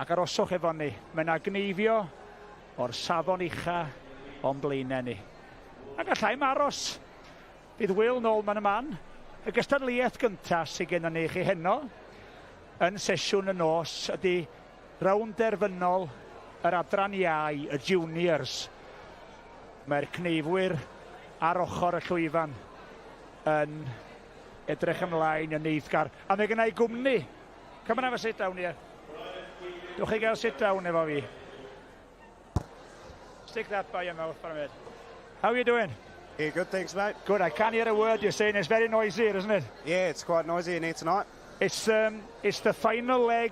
ac aroswch efo ni. Mae yna gneifio o'r safon ucha o'n blaenau ni. Ac allai'm aros. Bydd Will nôl man y man. Y gystadleuaeth gyntaf sydd gennym ni i chi heno yn sesiwn y nos ydy rownd derfynol yr adran iau, y juniors. Mae'r cneifwyr ar ochr y llwyfan yn Edrych ymlaen yn eiddgar. A mae gennau gwmni. Come and have a sit down here. Dwch chi gael sit down efo fi. Stick that by your mouth for a minute. How are you doing? Yeah, good, thanks, mate. Good, I can't hear a word you're saying. It's very noisy here, isn't it? Yeah, it's quite noisy in here tonight. It's, it's the final leg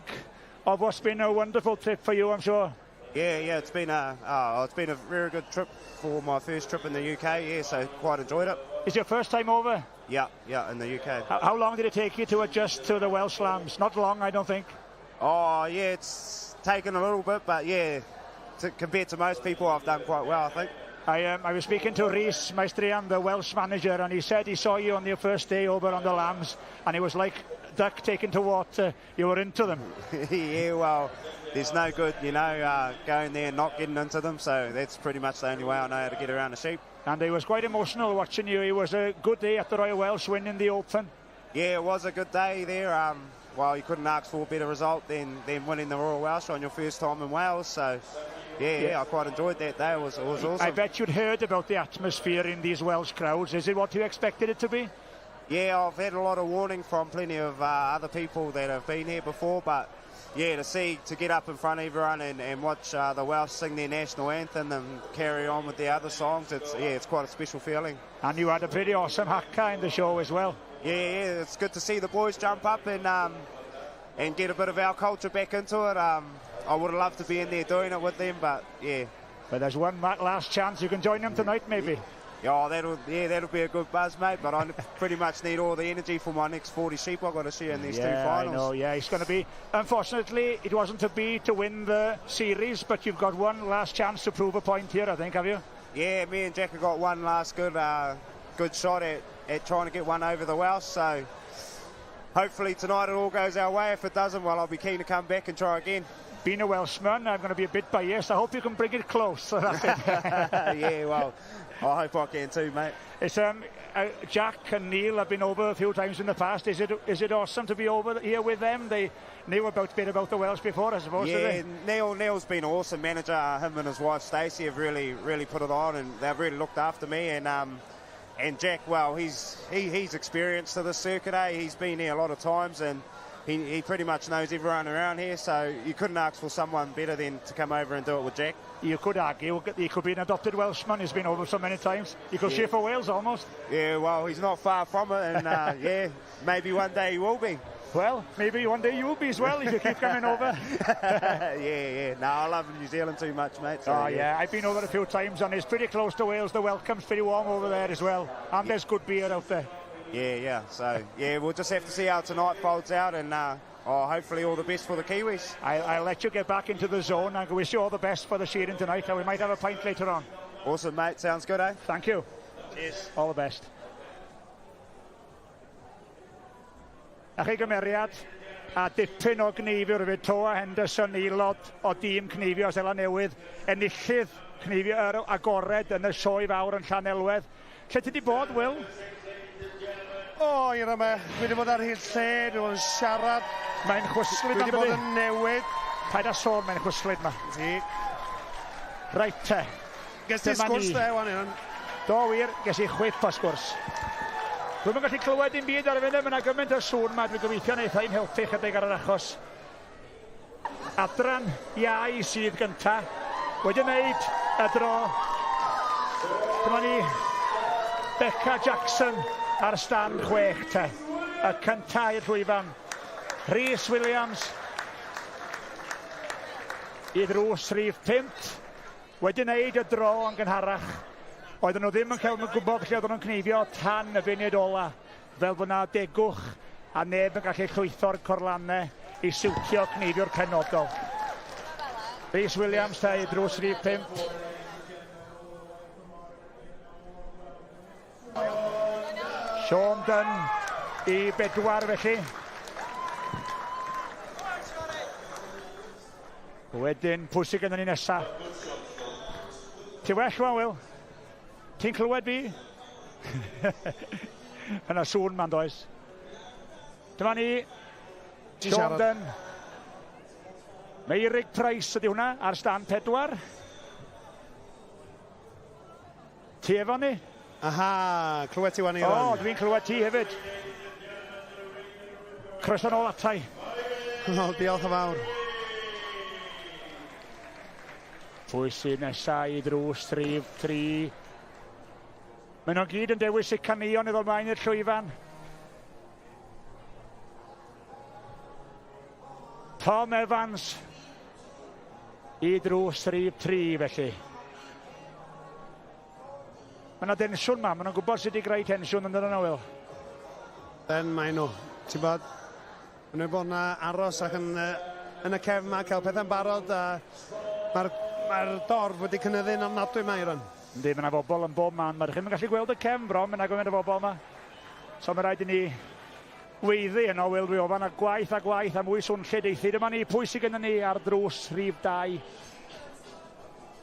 of what's been a wonderful trip for you, I'm sure. Yeah, yeah, it's been a it's been a very good trip for my first trip in the UK. Yeah, so quite enjoyed it. It's your first time over? Yeah, yeah, in the UK. How long did it take you to adjust to the Welsh lambs? Not long, I don't think. Oh, yeah, it's taken a little bit, but yeah, compared to most people, I've done quite well, I think. I was speaking to Rhys Maestrian, the Welsh manager, and he said he saw you on your first day over on the lambs, and it was like duck taken to water. You were into them. Yeah, well, there's no good, you know, going there and not getting into them, so that's pretty much the only way I know how to get around the sheep. And he was quite emotional watching you. It was a good day at the Royal Welsh winning the Open. Yeah, it was a good day there. Well, you couldn't ask for a better result than winning the Royal Welsh on your first time in Wales, so... Yeah, I quite enjoyed that day. It was awesome. I bet you'd heard about the atmosphere in these Welsh crowds. Is it what you expected it to be? Yeah, I've had a lot of warning from plenty of other people that have been here before, but yeah, to get up in front of everyone and watch the Welsh sing their national anthem and carry on with their other songs, it's quite a special feeling. And you had a pretty awesome haka in the show as well. Yeah, it's good to see the boys jump up and get a bit of our culture back into it. I would have loved to be in there doing it with them, but yeah. But there's one last chance. You can join them tonight, maybe. Yeah, that'll be a good buzz, mate. But I pretty much need all the energy for my next 40 sheep I've got to shear in these two finals. I know, yeah, it's going to be... Unfortunately, it wasn't to be to win the series, but you've got one last chance to prove a point here, I think, have you? Yeah, me and Jack have got one last good shot at trying to get one over the Welsh, so hopefully tonight it all goes our way. If it doesn't, well, I'll be keen to come back and try again. Being a Welshman, I'm going to be a bit biased. I hope you can bring it close. So that's it. Yeah, well, I hope I can too, mate. It's Jack and Neil have been over a few times in the past. Is it awesome to be over here with them? They knew a bit about the Welsh before, I suppose. Yeah, Neil's been an awesome manager. Him and his wife Stacey have really, really put it on, and they've really looked after me. And Jack, well, he's experienced to this circuit, eh? He's been here a lot of times, and he pretty much knows everyone around here, so you couldn't ask for someone better than to come over and do it with Jack. You could argue he could be an adopted Welshman. He's been over so many times. He could shear for Wales almost. Yeah, well, he's not far from it, and yeah, maybe one day he will be. Well, maybe one day you will be as well if you keep coming over. Yeah. No, I love New Zealand too much, mate. So, yeah, I've been over a few times, and it's pretty close to Wales. The welcome's pretty warm over there as well, and there's good beer out there. Yeah. So, yeah, we'll just have to see how tonight folds out, and hopefully all the best for the Kiwis. I'll let you get back into the zone, and wish you all the best for the shearing tonight, and we might have a pint later on. Awesome, mate. Sounds good, eh? Thank you. Cheers. All the best. A chi gymeriad a dipyn o gneifio hefyd, Toa Henderson, aelod o dîm cneifio Seland Newydd, enillydd cneifio agored yn y sioe fawr yn Llanelwedd. Lle ti di bod, Will? O, i'r yma, dwi wedi bod ar hyd lle, dwi wedi bod yn siarad. Mae'n chwyslyd. Dwi wedi bod yn newid. Paid â sôn, mae'n chwyslyd ma. Ti. Reit te. Ges ti sgwrs de, wan hyn. Do wir, ges i chwip o sgwrs. Dwi'm yn gallu clywed dim byd ar y funud, mae yna gymaint o sŵn ma, dwi'n gobeithio wneith hi'n helpu chydig ar yr achos. Adran iau sydd gynta, wedi wneud y dro. Dyma ni, Becca Jackson ar stand 6 te, y cynta i'r llwyfan. Rhys Williams i ddrws rhif 5, wedi wneud y dro yn gynharach. Oedden nhw ddim yn cael yn gwybod lle oedden nhw'n cneifio tan y funud ola, fel bod na degwch a neb yn gallu llwytho'r corlannau i siwtio cneifio'r penodol. Rhys Williams te i drws rhif 5. Sean Dunn i 4 felly. Wedyn, pwy sydd gennym ni nesa? Ti well rwan, Will? Ti'n clywed fi? Yna sŵn ma'n does. Dyma ni, Sean Dunn. Meirig Price ydy hwnna ar stand 4. Ti efo ni? Aha, clywed ti wan i O, dwi'n clywed ti hefyd. Croeso nôl atai. Wel, diolch yn fawr. Pwy sydd nesaf i drws rhif 3? Maen nhw'n gyd yn dewis eu caneuon i ddod mlaen i'r llwyfan. Tom Evans i drws rhif 3 felly. Mae yna densiwn ma, maen nhw'n gwybod sut i greu tensiwn yn dydyn nhw, Wil. Ben maen nhw, ti'n bod, maen nhw'n bod yna aros ac yn, yn y cefn ma, cael pethau'n barod a mae'r mae dorf wedi cynyddu'n ofnadwy ma, Iron. Yndi, mae yna bobl yn bob man. Mae chi'n gallu gweld y cefn bron, mae yna gymaint o bobl yma. So mae rhaid i ni weiddi yno, Wil, dwi ofan, a gwaith a gwaith a mwy swnllyd eithi. Dyma ni, pwy sydd gennym ni ar drws rhif 2?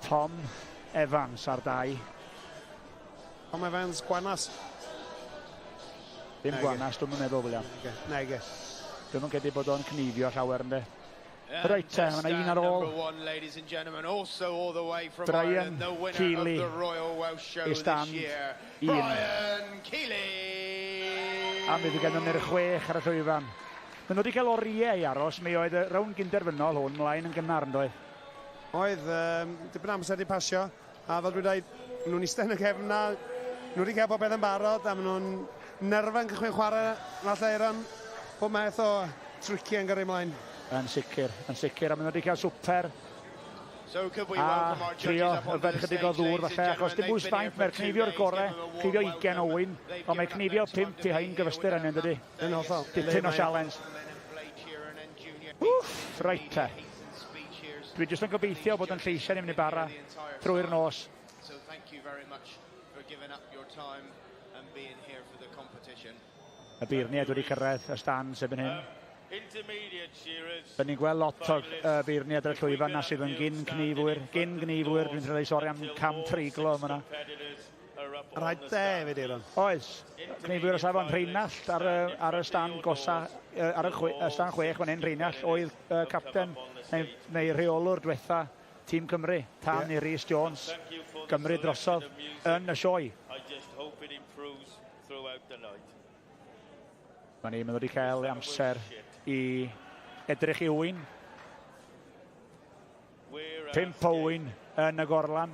Tom Evans ar 2. Tom Evans, Gwanas. Dim Gwanas, dwi'n meddwl, William. Nege. Dwi'n yn credu bod o'n cnifio llawer, ynddo. Reit te, mae yna un ar ôl. Brian Keeley i stand 1. Brian Keeley! A mi fydd gennym ni'r 6 ar y llwyfan. Maen nhw wedi cael oriau i aros, mi oedd y rownd gynderfynol hwn mlaen yn gynnar, yn doedd? Oedd, dipyn amser wedi pasio, a fel dwi'n dweud, nhw'n eistedd yn y cefn na, nhw wedi cael popeth yn barod, a maen nhw'n nerfau'n cychwyn chwarae, falle Iron, pob math o triciau yn gyrru ymlaen. Yn sicr, yn sicr, a maen nhw wedi cael swper a trio yfed chydig o ddŵr falle, achos dim bwys faint, mae'r cnifio'r gorau, cnifio 20 o wyn, ond mae cnifio 5 i hain gyfystyr hynny, dydy? Yn hollol. Dipyn o sialens. Wff, reit te. Dwi jyst yn gobeithio bod yn lleisiau ni'n mynd i bara trwy'r nos. So thank you very much for giving up your time and being here for the competition. Y beirniaid wedi cyrraedd y stand erbyn hyn. Dyn ni'n gweld lot o beirniaid ar y llwyfan na sydd yn gyn cnifwyr, gyn-gnifwyr, dwi'n rhaid sori am cam treiglo yma. Rhaid de hefyd, Eiron. Oes, cnifwyr o safon Rheinallt ar y stand gosa, ar y stand 6 fan hyn, Rheinallt oedd capten neu rheolwr diwetha Tîm Cymru, tan i Rhys Jones gymryd drosodd yn y sioe. Mae ni'n mynd wedi cael amser i edrych i wyn. 5 o wyn yn y gorlan.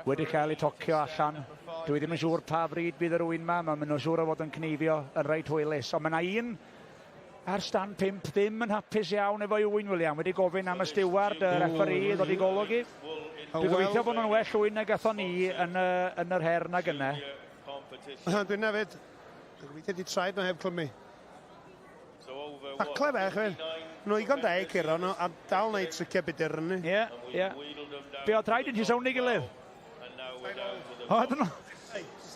Wedi cael ei tocio allan. Dwi ddim yn siŵr pa bryd bydd yr wyn ma. Mae'n nhw'n siŵr o fod yn cneifio yn reit hwylus. Ond mae yna un ar stand 5 ddim yn hapus iawn efo'i wyn, William. Wedi gofyn am y stiward, y referee, ddod i golwg i. Dwi'n gobeithio bod nhw'n well wyn nag athon ni yn yr her na gynne. Dwi'n hefyd. Dwi'n gobeithio di traed nhw heb clymu. Tacle fe, chwyn. Nhw igon da i curo nhw, a dal wneud triciau budur yn ni. Ie, ie. Be oedd traed yn ti sownd ei gilydd? O, dyn nhw.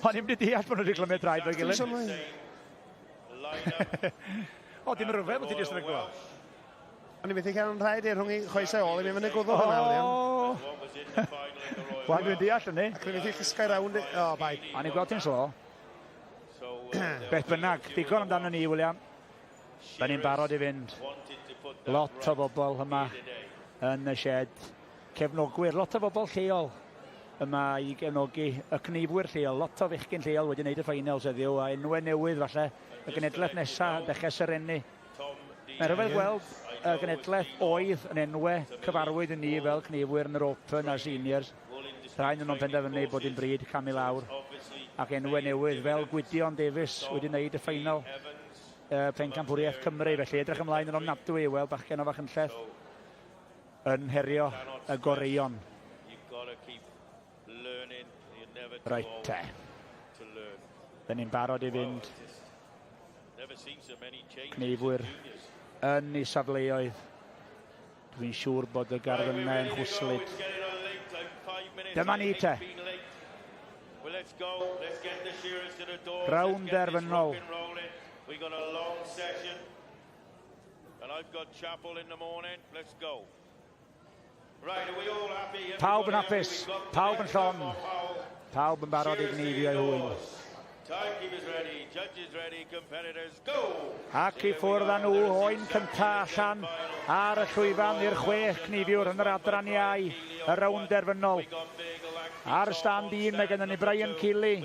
O'n i'n mynd i deall bod nhw wedi clymu traed o'i gilydd. O, dim rhyfedd bod ti jyst yn y gweld. O'n i'n methu cael yn rhaid i rhwng i choesau ôl i mi fyny gwddw hwnna, William. Wel, dwi'n deall hynny. Ac o'n i'n methu llusgau rownd. O, bai. O'n i'n gweld ti'n slo. Beth bynnag, digon amdano ni, William. Da ni'n barod i fynd. Lot o bobl yma yn y shed. Cefnogwyr, lot o bobl lleol yma i gefnogi y cneifwyr lleol. Lot o fechgyn lleol wedi gwneud y finals heddiw, a enwau newydd falle, y genedlaeth nesaf dechrau serennu. Mae'n rhyfedd gweld y genedlaeth oedd yn enwau cyfarwydd i ni fel cneifwyr yn yr Open a Seniors. Rhaid nhw'n penderfynu bod hi'n bryd camu lawr. Ac enwau newydd fel Gwydion Davies wedi gwneud y ffeinal Pencampwriaeth Cymru. Felly edrych ymlaen yn ofnadwy i weld bachgen o Fachynlleth yn herio y goreuon. Reit te. Dyn ni'n barod i fynd. Cneifwyr yn ei safleoedd. Dwi'n siŵr bod y garfynnau yn chwslyd. Dyma ni te. Rownd derfynol. Pawb yn hapus, pawb yn llon, pawb yn barod i gneifio i hwyn. Ac i ffwrdd â nhw, oen cynta allan ar y llwyfan i'r 6 cneifiwr yn yr adran iau, y rownd derfynol. Ar stand 1 mae gennym ni Brian Keeley.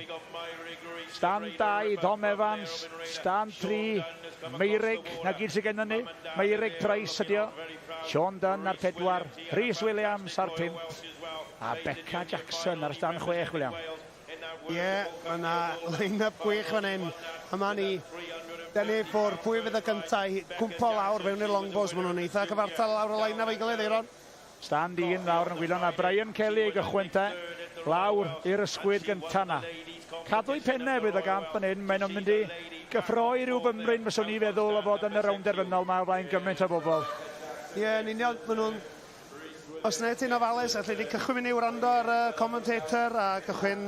Stand 2, Tom Evans. Stand 3, Meirig. Na gyd sydd gennym ni. Meirig Price ydi o. Sean Dunn ar 4. Rhys Williams ar 5. A Becca Jackson ar stand 6, William. Ie, yeah, mae yna line-up gwych fan hyn. Yma ni dynnu ffwr pwy fydd y gyntaf cwmpo lawr fewn i'r longbows. Maen nhw'n eitha cyfartal lawr y line-up ei gilydd, Eiron. Stand 1 lawr yn gwylio na Brian Kelly i gychwyn te. Lawr i'r ysgwyd gyntaf na. Cadw'i pennau fydd y gamp yn hyn. Maen nhw'n mynd i gyffroi rhyw fymryn fyswn i feddwl o fod yn y rownd derfynol ma o flaen gymaint o bobl. Ie, yeah, yn union, maen nhw'n... Os na ti'n ofalus, allai di cychwyn mynd i wrando ar y commentator a cychwyn,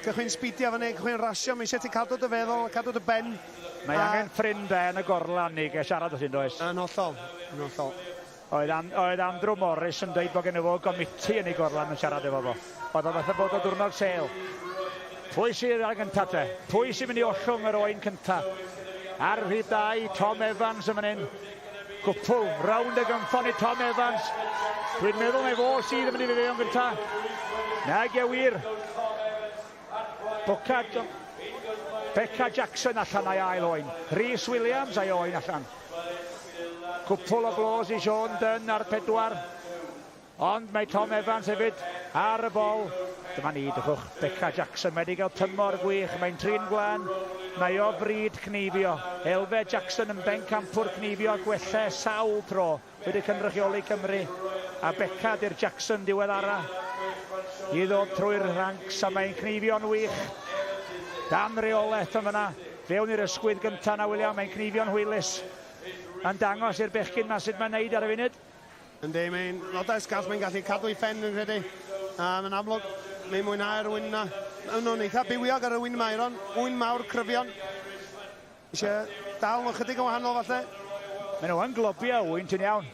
cychwyn speedio fyny, cychwyn rasio. Mae eisiau ti cadw dy feddwl, cadw dy ben. Mae angen ffrind e yn y gorlan i gael siarad o ti'n does? Yn hollol, yn hollol. Oedd, oedd Andrew Morris yn dweud bod gen fo gomiti yn ei gorlan yn siarad efo fo. Oedd o fatha bod o diwrnod sêl. Pwy sydd ar gyntaf te? Pwy sy'n mynd i ollwng yr oen cyntaf? Ar rhif 2, Tom Evans yn fan hyn. Cwpl, rownd y gynffon i Tom Evans. Dwi'n meddwl mai fo sydd yn mynd i fynd fewn gyntaf. Nag e wir. Becca Jackson allan a'i ail oen. Rhys Williams a'i oen allan. Cwpl o glos i Sean Dunn ar 4. Ond mae Tom Evans hefyd ar y bol. Dyma ni, dychwch, Becca Jackson. Mae wedi cael tymor gwych. Mae'n trin glan. Mae o fryd cneifio. Elfe Jackson yn bencampwr cneifio gwella sawl tro. Wedi cynrychioli Cymru. A Becca di'r Jackson diweddara i ddod trwy'r ranks a mae'n cneifio'n wych. Dan reolaeth yn fyna. Fewn i'r ysgwydd gyntaf na, William. Mae'n cneifio'n hwylus. Yn dangos i'r bechgyn ma sut mae'n neud ar y funud. Yndi, mae'n lot o esgas, mae'n gallu cadw ei phen yn credu. A mae'n amlwg, mae'n mwynhau'r wyn na. Maen nhw'n eitha bywiog ar y wyn Myron, wyn mawr cryfion. Eisiau dal nhw chydig yn wahanol falle. Maen nhw yn globio wyn, ti'n iawn.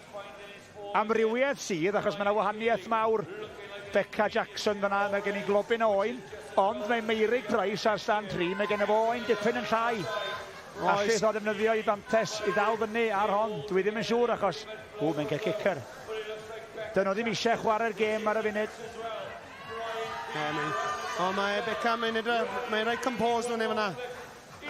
Amrywiaeth sydd, achos mae yna wahaniaeth mawr. Becca Jackson fyna, mae gen i globyn o oen, ond mae Meirig Price ar stand 3, mae gen i fo oen dipyn yn llai. Allith o ddefnyddio i fantes i ddal fyny ar hon. Dwi ddim yn siŵr achos... O, mae'n cael kicker. Dyn nhw ddim eisiau chwarae'r gêm ar y funud. O, mae Becca, mae'n edrych, mae'n rhaid composed nhw'n efo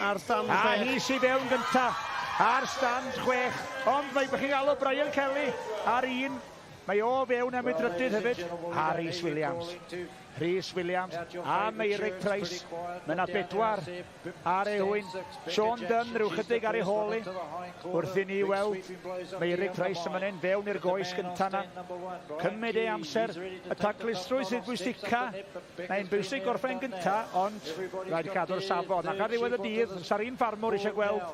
ar stand 6. A hi sydd fewn gyntaf ar stand 6. Ond mae chi'n galw Brian Kelly ar 1. Mae o fewn am ei drydydd hefyd. A Rhys Williams. Rhys Williams a Meirig Price. Mae yna 4 ar ei hwyn. Sean Dunn rhyw chydig ar ei hôl i. Wrth i ni weld Meirig Price yn fan hyn fewn i'r goes gyntaf na. Cymryd ei amser. Y taclustrwydd sydd bwysica. Mae'n bwysig gorffen gyntaf, ond rhaid cadw'r safon. Ac ar ddiwedd y dydd, sa'r un ffarmwr eisiau gweld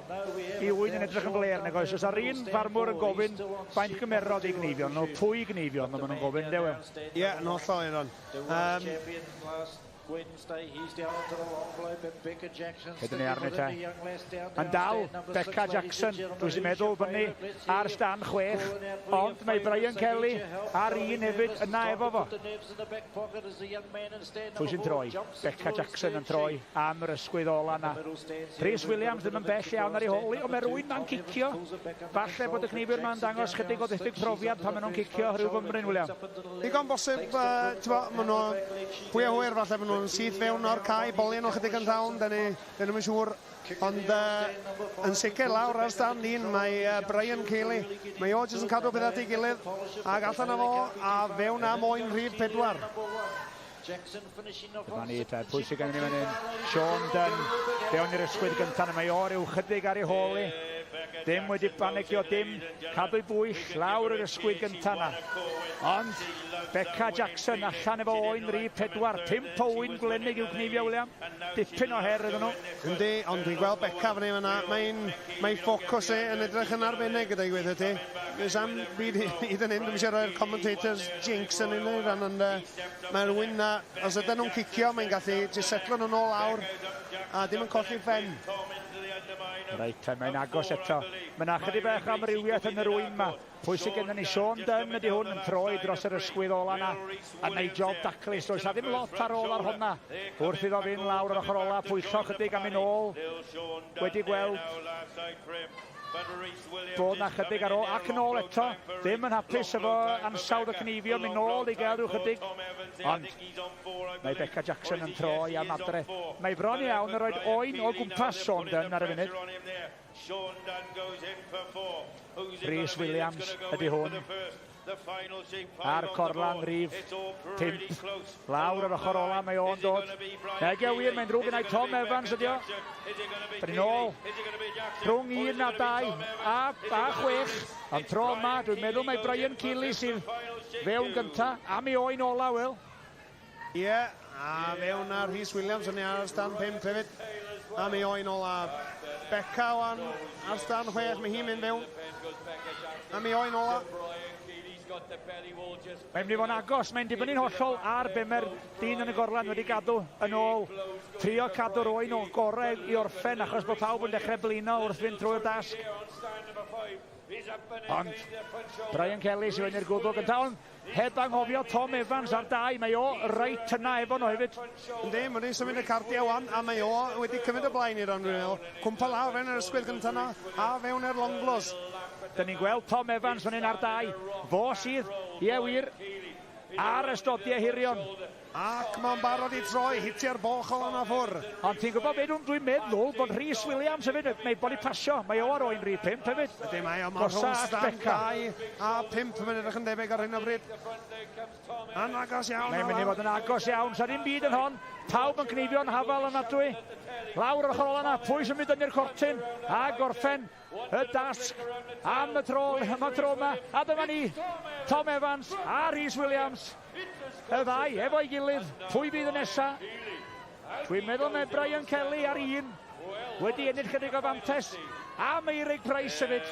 i wyn yn edrych yn fler, nag oes. Os ar un ffarmwr yn gofyn faint gymerodd i gneifio nhw, pwy gneifio nhw, maen nhw'n gofyn, dew e? Ie, yn hollol, Eiron. Cedyn ni arni te. Yn dal Becca Jackson, dwi sy'n meddwl fyny ar stand 6, ond mae Brian Kelly ar 1 hefyd yna efo fo. Pwy sy'n troi? Becca Jackson yn troi am yr ysgwydd ola na. Rhys Williams ddim yn bell iawn ar ei holi, ond mae rhywun ma'n cicio. Falle bod y cneifwyr ma'n dangos chydig o ddiffyg profiad pan maen nhw'n cicio rhyw fymryn, William. Digon bosib, maen nhw pwy a hwyr falle maen nhw'n syth fewn o'r cae, bolio nhw chydig yn llawn, dyn nhw'n siŵr. Ond yn sicr lawr ar stand 1 mae Brian Kelly. Mae o jyst yn cadw beth at ei gilydd ac allan â fo a fewn am oen rhif 4. Dyma ni te, pwy sydd gen i fan hyn? Sean Dunn, fewn i'r ysgwydd gyntaf, mae o ryw chydig ar ei hôl i. Dim wedi panicio, dim cadw'i bwyll lawr yr ysgwydd gyntaf na. Ond Becca Jackson allan efo oen rhif 4, 5 o wyn gwlenig i'w cneifio, William. Dipyn o her iddyn nhw. Yndi, ond dwi'n gweld Becca fan hyn fan'na. Mae'n ffocws e yn edrych yn arbennig gyda'i gweithio ti. Does am byd hyd yn hyn, dwi'n eisiau rhoi'r commentators jinx yn un rhan, ond mae rhywun na, os ydyn nhw'n cicio, mae'n gallu jyst setlo nhw'n ôl lawr a dim yn colli phen. Reit, mae'n agos eto. Mae yna chydig bach amrywiaeth yn yr wyn ma. Pwy sydd gennym ni? Sean Dunn ydy hwn yn troi dros yr ysgwydd ola na. A neud job daclus. Does na ddim lot ar ôl ar hwnna. Wrth iddo fynd lawr yr ochr ola, pwyllo chydig am mynd ôl. Wedi gweld Bod na chydig ar ôl, ac yn ôl eto, ddim yn hapus efo ansawdd y cneifio, mynd nôl i gael rhyw chydig. Ond mae Becca Jackson yn troi am adre. Mae bron iawn yn rhoi oen o gwmpas Sean Dunn ar y funud. Rhys Williams ydy hwn. A'r corlan rif 5. Lawr yr ochr ola mae o'n dod. Nage wir, mae'n ddrwg gennau Tom Evans ydi o. Dyn ni'n ôl. Rhwng 1 a 2 a, a 6. Ond tro yma, dwi'n meddwl mae Brian Keeley sydd fewn gynta am ei oen ola, Will. Ie, yeah, a fewn ar Rhys Williams yn ar stan 5 hefyd. Am ei oen ola. Becca wan ar stan 6, mae hi'n mynd fewn. Am ei oen ola. Mae'n mynd i fod yn agos, mae'n dibynnu'n hollol ar be mae'r dyn yn y gorlan wedi gadw yn ôl. Trio cadw'r oen o gorau i orffen achos bod pawb yn dechrau blino wrth fynd trwy'r dasg. Ond Brian Kelly sy'n fynd i'r gwddw gyntaf, ond heb anghofio Tom Evans ar dau, mae o reit yna efo nhw hefyd. Yndi, mae wedi symud y cardiau wan, a mae o wedi cymryd y blaen i'r ond dwi'n meddwl. Cwmpa lawr fewn yr ysgwydd gyntaf yna, a fewn i'r longlos. Dyn ni'n gweld Tom Evans fan hyn ar dau. Fo sydd, ie wir, ar y stodiau hirion. Ac mae'n barod i troi, hitio'r boch o yna ffwr. Ond ti'n gwybod beth dwi'n meddwl bod Rhys Williams hefyd, mae bod i pasio, mae o ar oen rhif 5 hefyd. Ydy mae o, mae'n rhwng stan 2 a 5 mae'n edrych yn debyg ar hyn o bryd. Yn agos iawn. Mae'n mynd i fod yn agos iawn, sa ddim byd yn hon. Pawb yn cneifio'n hafal yn adwy. Lawr yr ochr ola yna, pwy sy'n mynd yn i'r cortyn a gorffen y dasg am y tro, am y tro yma. A dyma ni, Tom Evans a Rhys Williams. Y ddau efo'i gilydd, pwy fydd y nesa? Dwi'n meddwl mae Brian Kelly ar un wedi ennill chydig o fantes a Meirig Price hefyd.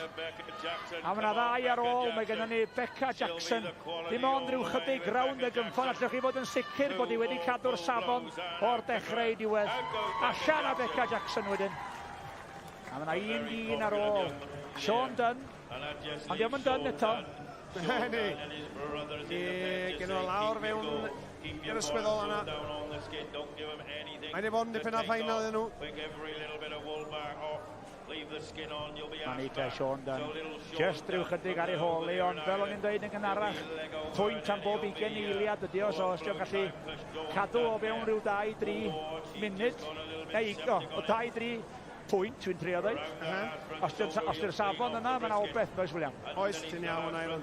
A mae yna ddau ar ôl, mae gennym ni Becca Jackson. Dim ond rhyw chydig rownd y gynffon, allwch chi fod yn sicr bod hi wedi cadw'r safon o'r dechrau i diwedd. Allan â Becca Jackson wedyn. A mae yna un dyn ar ôl. Sean Dunn. Ond diolch yn Dunn eto. Ni. I gen o lawr fewn i'r ysgwyddol yna. Mae wedi bod yn dipyn o ffainal iddyn nhw. Mae'n eita Sean Dunn. Just rhyw chydig ar ei hôl ei, ond fel o'n i'n dweud yn gynharach, pwynt am bob 20 eiliad ydi o, so os ti'n gallu cadw o fewn rhyw 2-3 munud, neu o 2-3 pwynt, dwi'n trio dweud. Os di'r safon yna, mae yna obeith, does William? Oes, ti'n iawn yna, Ivan.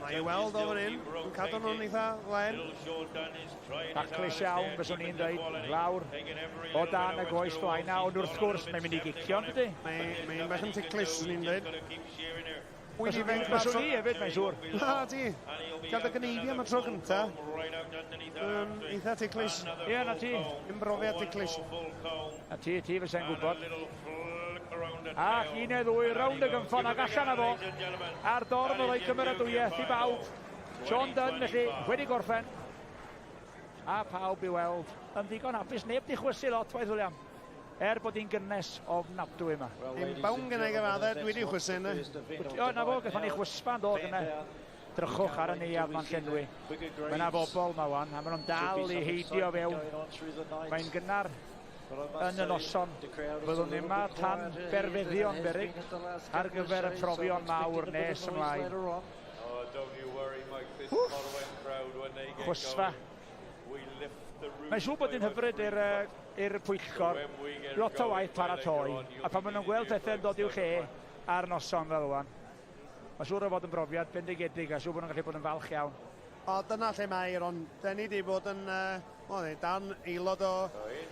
Mae i weld o fan hyn, yn cadw nhw'n eitha len. Taclus iawn, fyswn i'n dweud, lawr o dan y goes flaen na, ond wrth gwrs, mae'n mynd i gicio, yn dydy? Mae'n bach yn ticlus, swn i'n dweud. Fyswn i hefyd, mae'n siŵr. Na, ti. Gael dy gneifio am y tro gynta. Eitha ticlus. Ie, na ti. Yn brofiad ticlus. Na ti, ti fysa'n gwybod. Ac un neu ddwy rownd y gynffon ac allan â fo. A'r dorf o roi cymeradwyaeth i bawb. Sean Dunn, felly, wedi gorffen. A pawb i weld yn ddigon hapus. Neb di chwysu lot, waith William. Er bod hi'n gynnes ofnadwy yma. Dim bawn gennau gyfadde, dwi wedi chwysu yna. O, na fo, gathon ni chwysfa yn dod yna. Drychwch ar y neuadd ma'n llenwi. Mae yna bobl yma wan, a maen nhw'n dal i heidio fewn. Mae'n gynnar yn y noson. Byddwn ni yma tan berfeddion beryg ar gyfer y profion mawr nes ymlaen. Chwysfa. Mae'n siŵr bod hi'n hyfryd i'r pwyllgor, lot o waith paratoi, a pan maen nhw'n gweld pethau'n dod i'w lle ar noson fel wan, mae'n siŵr o fod yn brofiad bendigedig a siŵr bod nhw'n gallu bod yn falch iawn. O, dyna lle mae Eiron. Da ni wedi bod yn, o, dan aelod o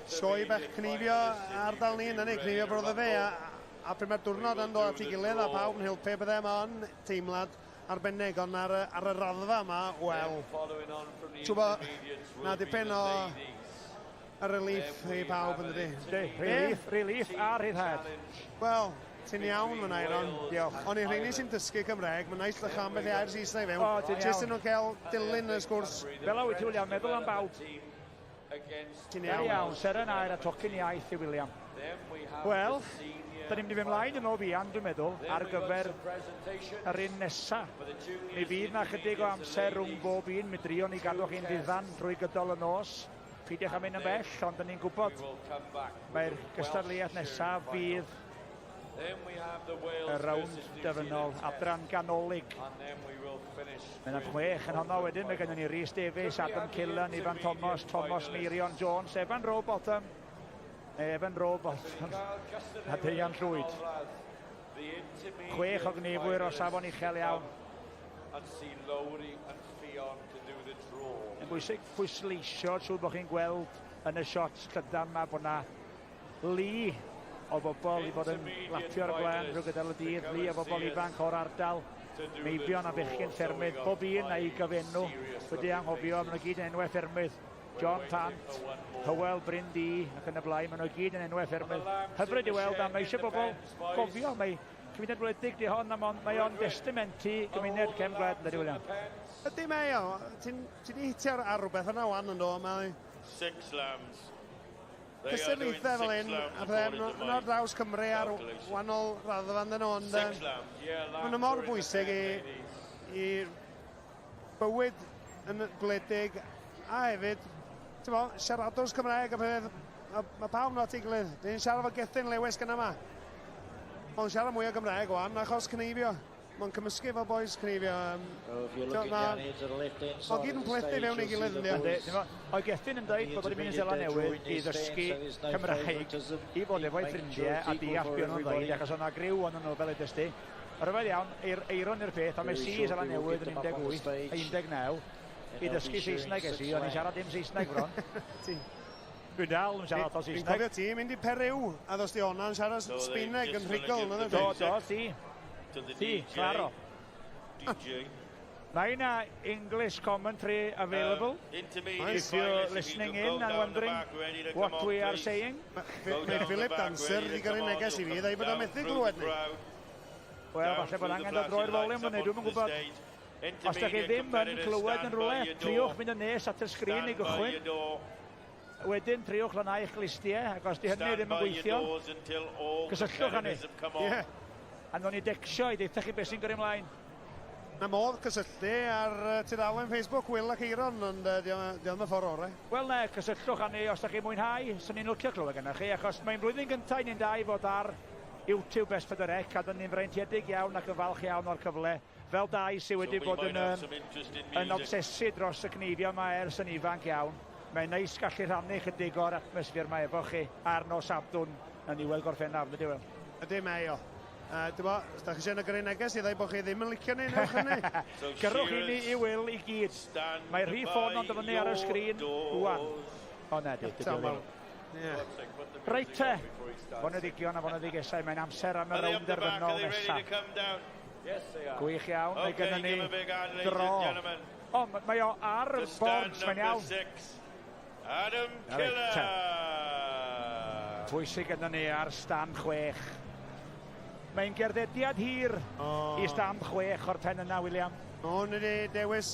sioe bach cneifio ardal ni, yna ni, cneifio broddo fe, a pryd mae'r diwrnod yn dod at ei gilydd a pawb yn helpu bydde, mae'n teimlad arbennig, ond ar y raddfa yma, wel, ti'n na dipyn o relief i pawb yn dydi. Relief, relief a rhyddhad. Wel, ti'n iawn fyna, Eiron. Diolch. Ond i rheini sy'n dysgu Cymraeg, mae'n neis lych ambell i air Saesneg fewn. O, ti'n iawn. Jyst yn nhw'n cael dilyn y sgwrs. Fel a wyt ti, William, meddwl am bawb. Ti'n iawn. Iawn, seren air a tocyn iaith i William. Wel, da ni'n mynd i fynd ymlaen yn o fuan, dwi'n meddwl, ar gyfer yr un nesa. Mi fydd na chydig o amser rhwng bob un, mi drio ni gadw chi'n ddiddan drwy gydol y nos. Peidiwch â mynd yn bell, ond da ni'n gwybod mae'r gystadleuaeth nesaf fydd Y rownd dyfynol, adran ganolig. Mae yna 6 yn honno wedyn, mae gennym ni Rhys Davies, Adam Killen, Ifan Thomas, Thomas Meirion Jones, Evan Rowbotham, Evan Rowbotham a Deian Llwyd. 6 o gneifwyr o safon uchel iawn. Yn bwysig pwysleisio trwy bod chi'n gweld yn y shots llydan yma bod yna lu o bobl i fod yn lapio'r blaen drwy gydol y dydd, lu o bobl ifanc o'r ardal, meibion a bechgyn ffermydd, bob un a'i gyfenw wedi anghofio, maen nhw gyd yn enwau ffermydd. John Pant, Hywel Bryn D ac yn y blaen, maen nhw gyd yn enwau ffermydd. Hyfryd i weld, a mae eisiau bobl gofio, mae cymuned wledig di hon, a mae o'n testament i gymuned cefn gwlad, yn dydi William? Ydy mae o, ti'n ti di hitio ar rhywbeth yna wan yn do, mae... Six lambs. Cystadlaethau fel hyn, a pethau, yn ar draws Cymru ar wahanol raddfa yn nhw, ond maen nhw mor bwysig i bywyd yn gwledig a hefyd, ti'n bo, siaradwrs Cymraeg a pethau, mae pawb nhw at ei gilydd. Dwi'n siarad efo Gethin Lewis gyda yma. Mae'n siarad mwy o Gymraeg wan, achos cneifio. Mae'n cymysgu efo boys cneifio. Mae gyd yn plethu fewn ei gilydd, yndi? Oedd Gethin yn dweud bod o'n mynd i Seland Newydd i ddysgu Cymraeg i fod efo'i ffrindiau a deall be o'n nhw'n dweud, achos o'na griw o'n nhw fel ydys ti. Rhyfedd iawn, eiron i'r peth, a mes i Seland Newydd yn 18 a 19 i ddysgu Saesneg es i, o'n i'n siarad dim Saesneg bron. Dwi'n dal yn siarad o Saesneg. Dwi'n cofio ti mynd i Peru, a ddos di o'na'n siarad Sbaeneg yn rhugl. Do, do, ti. Ti, claro. DJ. Mae yna English commentary available. If you're listening in and wondering what we are saying. Mae Philip Dancer wedi gyrru neges i fi, dweud bod o'n methu glywed ni. Wel, falle bod angen dod droi'r volume fyny, dwi'm yn gwybod. Os da chi ddim yn clywed yn rhywle, triwch mynd yn nes at y sgrin i gychwyn. Wedyn, triwch lanhau eich glustiau, ac os di hynny ddim yn gweithio, cysylltwch â ni. A nawn ni decsio i deutha chi beth sy'n gyrru ymlaen. Mae modd cysylltu ar tudalen Facebook Will ac Eiron, ond di o'm y ffordd orau. Wel ne, cysylltwch â ni os da chi'n mwynhau, swn i'n licio clywed gennych chi, achos mae'n blwyddyn gyntaf i ni'n dau fod ar YouTube S4C, a dyn ni'n freintiedig iawn ac yn falch iawn o'r cyfle. Fel dau sydd wedi bod yn obsesu dros y cneifio yma ers yn ifanc iawn. Mae'n neis gallu rhannu chydig o'r atmosffer yma efo chi ar nos Sadwrn yn niwedd Gorffennaf, ydy Will? Ydy mae o. Dwi'n bo, os da chi eisiau gyrru neges i ddweud bod chi ddim yn licio ni, newch hynny. Gyrrwch i ni i Will i gyd. Mae rhif ffôn ond fyny ar y sgrin rwan. O na, di, dydy o ddim. Reit te, foneddigion a foneddigesau, mae'n amser am y rownd derfynol nesaf. Gwych iawn, mae gennym ni dro. O, mae o ar y bord, mae'n iawn. Adam Killer! Pwy sydd gennym ni ar stand 6? Mae'n gerddediad hir i stand 6 o'r pen yna, William. Hwn ydi dewis.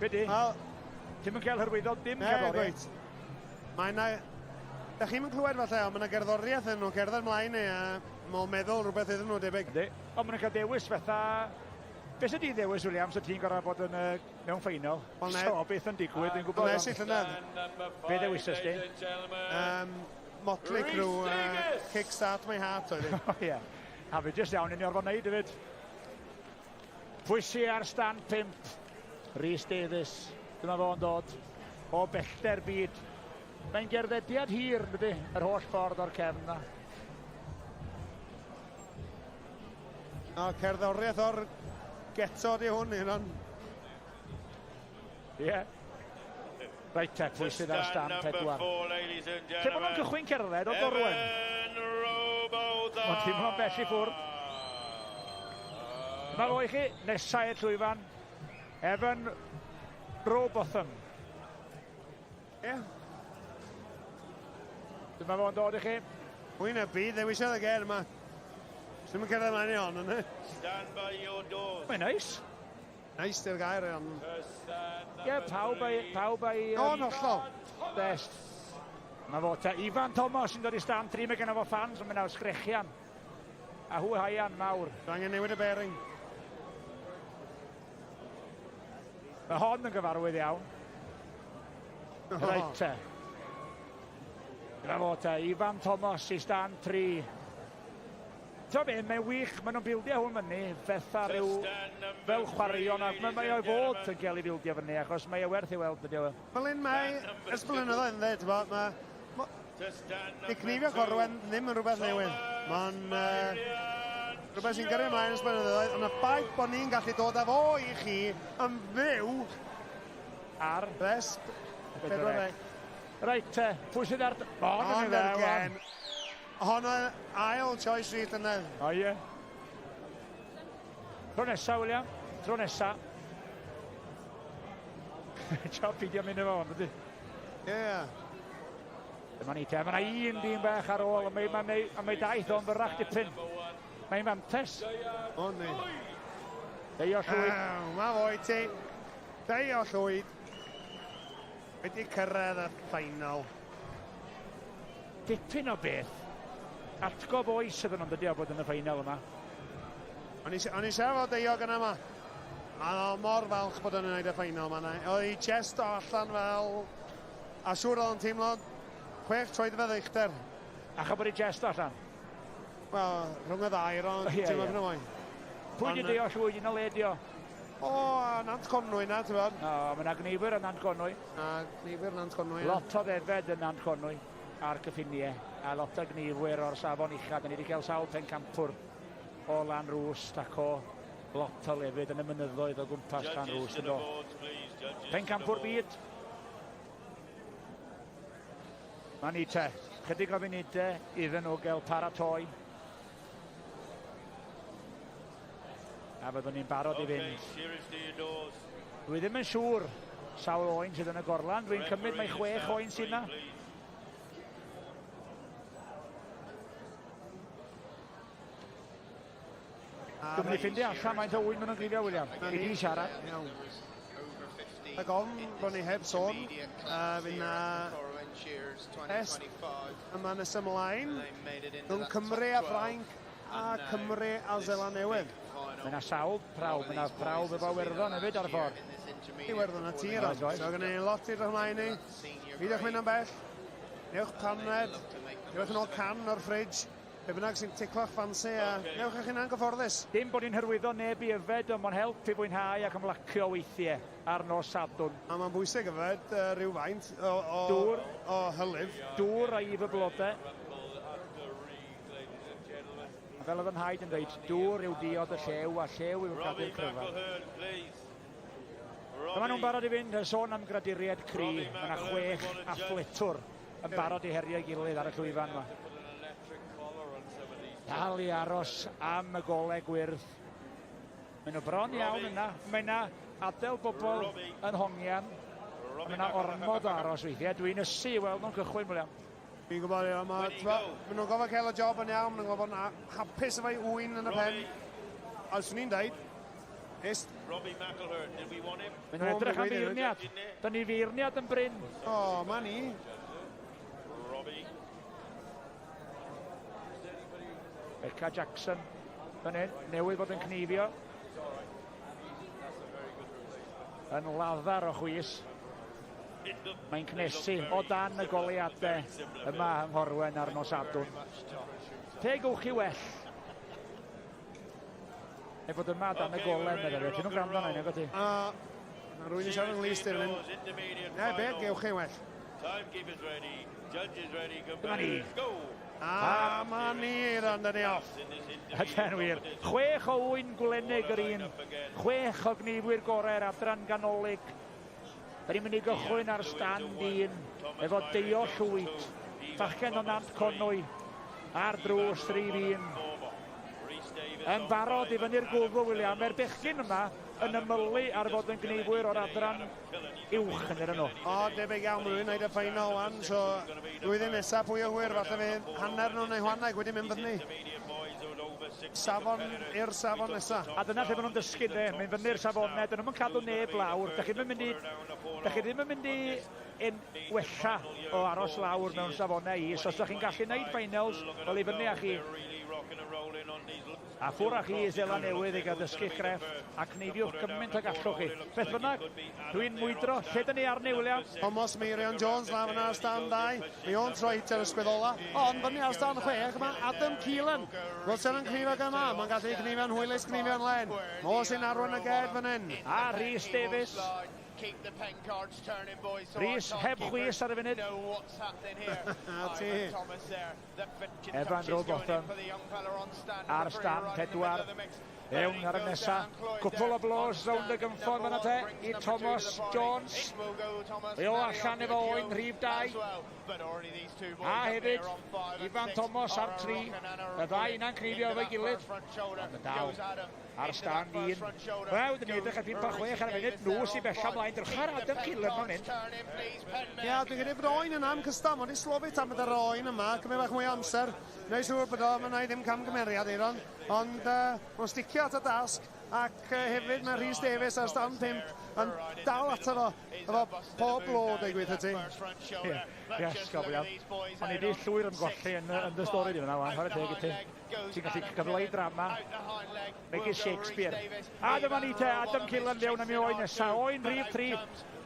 Be di? Ti'm yn cael hyrwyddo dim cerddoriaeth. Mae yna... Da chi'm yn clywed falle, ond mae yna gerddoriaeth yn nhw, cerdded mlaen ni, a mae'n meddwl rhywbeth iddyn nhw debyg. Yndi. Ond maen nhw'n cael dewis fatha... Be sydd di ddewis, William, so ti'n gorfod bod yn mewn ffeinal? So, beth yn digwydd, dwi'n gwybod. Nes i llynedd. Be ddewisais di? Motley Crue, Kickstart My Heart oedd hi. Ie. A fe jyst iawn i ni orfod wneud hefyd. Pwy sy ar stand 5? Rhys Davies. Dyma fo'n dod o bellter byd. Mae'n gerddediad hir, dydy, yr holl ffordd o'r cefn na. O, cerddoriaeth o'r ghetto di hwn, hyn. Ie. Reit te, pwy sydd ar stand 4? Lle maen nhw'n cychwyn cerdded o Dorwen? Mae'n teimlo'n bell i ffwrdd. Dyma fo i chi, nesa i'r llwyfan. Evan Rowbotham. Ie. Dyma fo'n dod i chi. Pwy na byd ddewisiodd y ger yma. Swn i'n cerdded ymlaen i hon, yna. Stand by your doors. Mae'n neis. Neis di'r gair, ond... Ie, pawb a'i... Pawb a'i... O'n hollol. Best. Mae fo te Ifan Thomas yn dod i stand 3, mae genno fo fans yn mynd awr sgrechian. A hwy haian mawr. Dwi angen newid y bearing. Mae hon yn gyfarwydd iawn. Reit te. Dyma fo te, Ifan Thomas i stand 3. Ti'n be, mae'n wych, maen nhw'n bildio hwn fyny, fetha rhyw fel chwaraeon, ac mae o i fod yn cael ei bildio fyny, achos mae e werth ei weld, dydy o. Fel un mae, ers blynyddoedd yn dweud, mae Di cnifio Corwen ddim yn rhywbeth newydd. Mae'n rhywbeth sy'n gyrru ymlaen ers blynyddoedd, ond y ffaith bod ni'n gallu dod â fo i chi yn fyw ar Resp 4. Reit te, pwy sydd ar... O, Ond again. Hon oedd ail choice fi llynedd. O ie. Tro nesa, William. Tro nesa. Tio pidio mynd efo hwn, dydy? Ie. Dyma ni te, mae yna un dyn bach ar ôl, a mae, mae, mae, mae daith o'n fyrrach dipyn. Mae'n fantes. O, ni. Deio Llwyd. Mae fo i ti. Deio Llwyd. Wedi cyrraedd y final. Dipyn o beth. Atgof oes ydyn nhw'n dydio bod yn y final yma. O'n i siarad fo Deio gyna yma. A o mor falch bod o'n gwneud y final yma. Oedd hi jest o allan fel... A siŵr oedd o'n teimlo 6 troedfedd uchder. A bod hi jest o allan? Wel, rhwng y ddau, ond teimlo yeah, yeah. Pwy di Deio Llwyd un o le dio? O, Nant Conwy na, ti'n bod? O, mae yna gneifwyr yn Nant Conwy. A gneifwyr Nant Conwy. Lot o ddefed yn Nant Conwy a'r cyffiniau, a lot o gneifwyr o'r safon ucha. Da ni wedi cael sawl pencampwr o Lanrwst ac o lot o lefydd yn y mynyddoedd o gwmpas Llanrwst yn do. Pencampwr byd. Mae ni te, chydig o funudau iddyn nhw gael paratoi. A fyddwn ni'n barod i fynd. Dwi ddim yn siŵr sawl oen sydd yn y gorlan. Dwi'n cymryd mae 6 oen sydd yna. Dwi'n mynd i ffindio allan faint o ŵyn maen nhw'n grifio, William. I di siarad. Iawn. Ac ofn bod ni heb sôn, fydd na test yma nes ymlaen rhwng Cymru a Ffrainc a Cymru a Seland Newydd. Mae yna sawl prawf, mae yna prawf efo Iwerddon hefyd ar y ffordd. Iwerddon a tir, so gen i lot i'r ymlaen ni. Peidiwch mynd am bell, newch paned, newch yn ôl can o'r ffridge, be bynnag sy'n ticlo'ch ffansi a newch eich hunan gyfforddus. Dim bod ni'n hyrwyddo neb i yfed, ond mae'n help i fwynhau ac ymlacio weithiau ar nos Sadwrn. A mae'n bwysig yfed rhywfaint o, o hylif. Dŵr a if y blodau. Fel oedd yn nhaid yn dweud, dŵr yw diod y llew a llew yw'r cradur cryfa. Dyma nhw'n barod i fynd, sôn am graduriaid cry. Mae yna 6 athletwr yn barod i herio'i gilydd ar y llwyfan yma. Dal i aros am y golau gwyrdd. Maen nhw bron iawn yna. Mae yna adael bobl yn hongian. Mae yna ormod o aros weithiau. Dwi'n ysu i weld nhw'n cychwyn, William. Fi'n gwybod, ie, maen nhw'n gofio cael y job yn iawn, maen nhw'n gofio bod hapus efo'i ŵyn yn y pen. A swn i'n dweud, Ist. Robbie McElhern, did we want him? Maen nhw'n edrych am feirniad. Da ni feirniad yn brin. O, ma ni. Robbie. Becca Jackson, fan hyn, newydd fod yn cneifio. Yn laddar o chwys. Mae'n cnesu o dan y goleuadau yma yng Nghorwen ar nos Sadwrn. Pe gewch chi well. Neu bod yma dan y golau, meddwl. Ti'n nhw'n gwrando arna i, nag o ti? Mae rhywun yn siarad yn glust i'r hyn. Ne, be gewch chi well? Dyma ni. A ma ni, Eiron, ni off. Ydy'n wir. 6 o ŵyn gwlenig yr un. 6 o gneifwyr gorau'r adran ganolig. Da ni'n mynd i gychwyn ar stand 1 efo Deio Llwyd. Bachgen o Nant Conwy ar drws rhif 1. Yn barod i fyny'r gwddw, William. Mae'r bechgyn yma yn ymylu ar fod yn gneifwyr o'r adran uwch yn nhw. O, debyg iawn, maen nhw'n gwneud y final wan, so blwyddyn nesaf pwy o hwyr, falle fydd hanner nhw'n neu chwaneg wedi mynd fyny. Safon i'r safon nesaf. A dyna lle maen nhw'n dysgu, de, mynd fyny'r safonau, dyn nhw'n cadw neb lawr. Da chi ddim yn mynd i, da chi ddim yn mynd i yn wella o aros lawr mewn safonau is. Os ydych chi'n gallu gwneud finals, wel i fyny â chi. A ffwr â chi i Seland Newydd i gael dysgu crefft a cneifiwch gymaint ag allwch chi. Beth bynnag, dwi'n mwydro. Lle dyn ni arni, William? Thomas Meirion Jones lawr yna ar stand 2. Mae o'n troi hitio'r ysgwydd ola. Ond fyny ar stand 6 mae Adam Keelan. Wilson yn cnifio gyma. Mae'n gallu cnifio'n hwylus, cnifio'n len. Mo sy'n arwain y ged fan hyn. A Rhys Davies. Rhys heb chwys ar y funud. A ti. Evan Robotham ar stand 4. Ewn ar y nesa. Cwpl o blos rownd y gynffon fan'na te i Thomas Jones. Mae o allan efo oen rhif 2. A hefyd Ifan Thomas ar 3. Y ddau yna'n cnifio efo'i gilydd. Ond yn dal ar stand 1. Wel, dyn ni edrych ar 5 a 6 ar y funud. Nhw sy'n bella ymlaen. Drycha ar Adam Keelan fan hyn. Ie, dwi'n credu bod oen yna am cystal. Mae'n di slofi tan bod yr oen yma. Cymryd bach mwy o amser. Neu siŵr bod o, mae'n ddim camgymeriad Eiron. Ond mae'n sticio at y dasg. Ac hefyd mae Rhys Davies ar stand 5 yn dal ato fo efo pob lod ei gweithio ti. Ie, yes, gofio. O'n i wedi llwyr ymgolli yn dy stori di fyna, wan, chwarae teg i ti. Ti'n gallu cyfleu drama, megis Shakespeare. A dyma ni te, Adam Keelan fewn am ei oen nesa, oen rhif 3.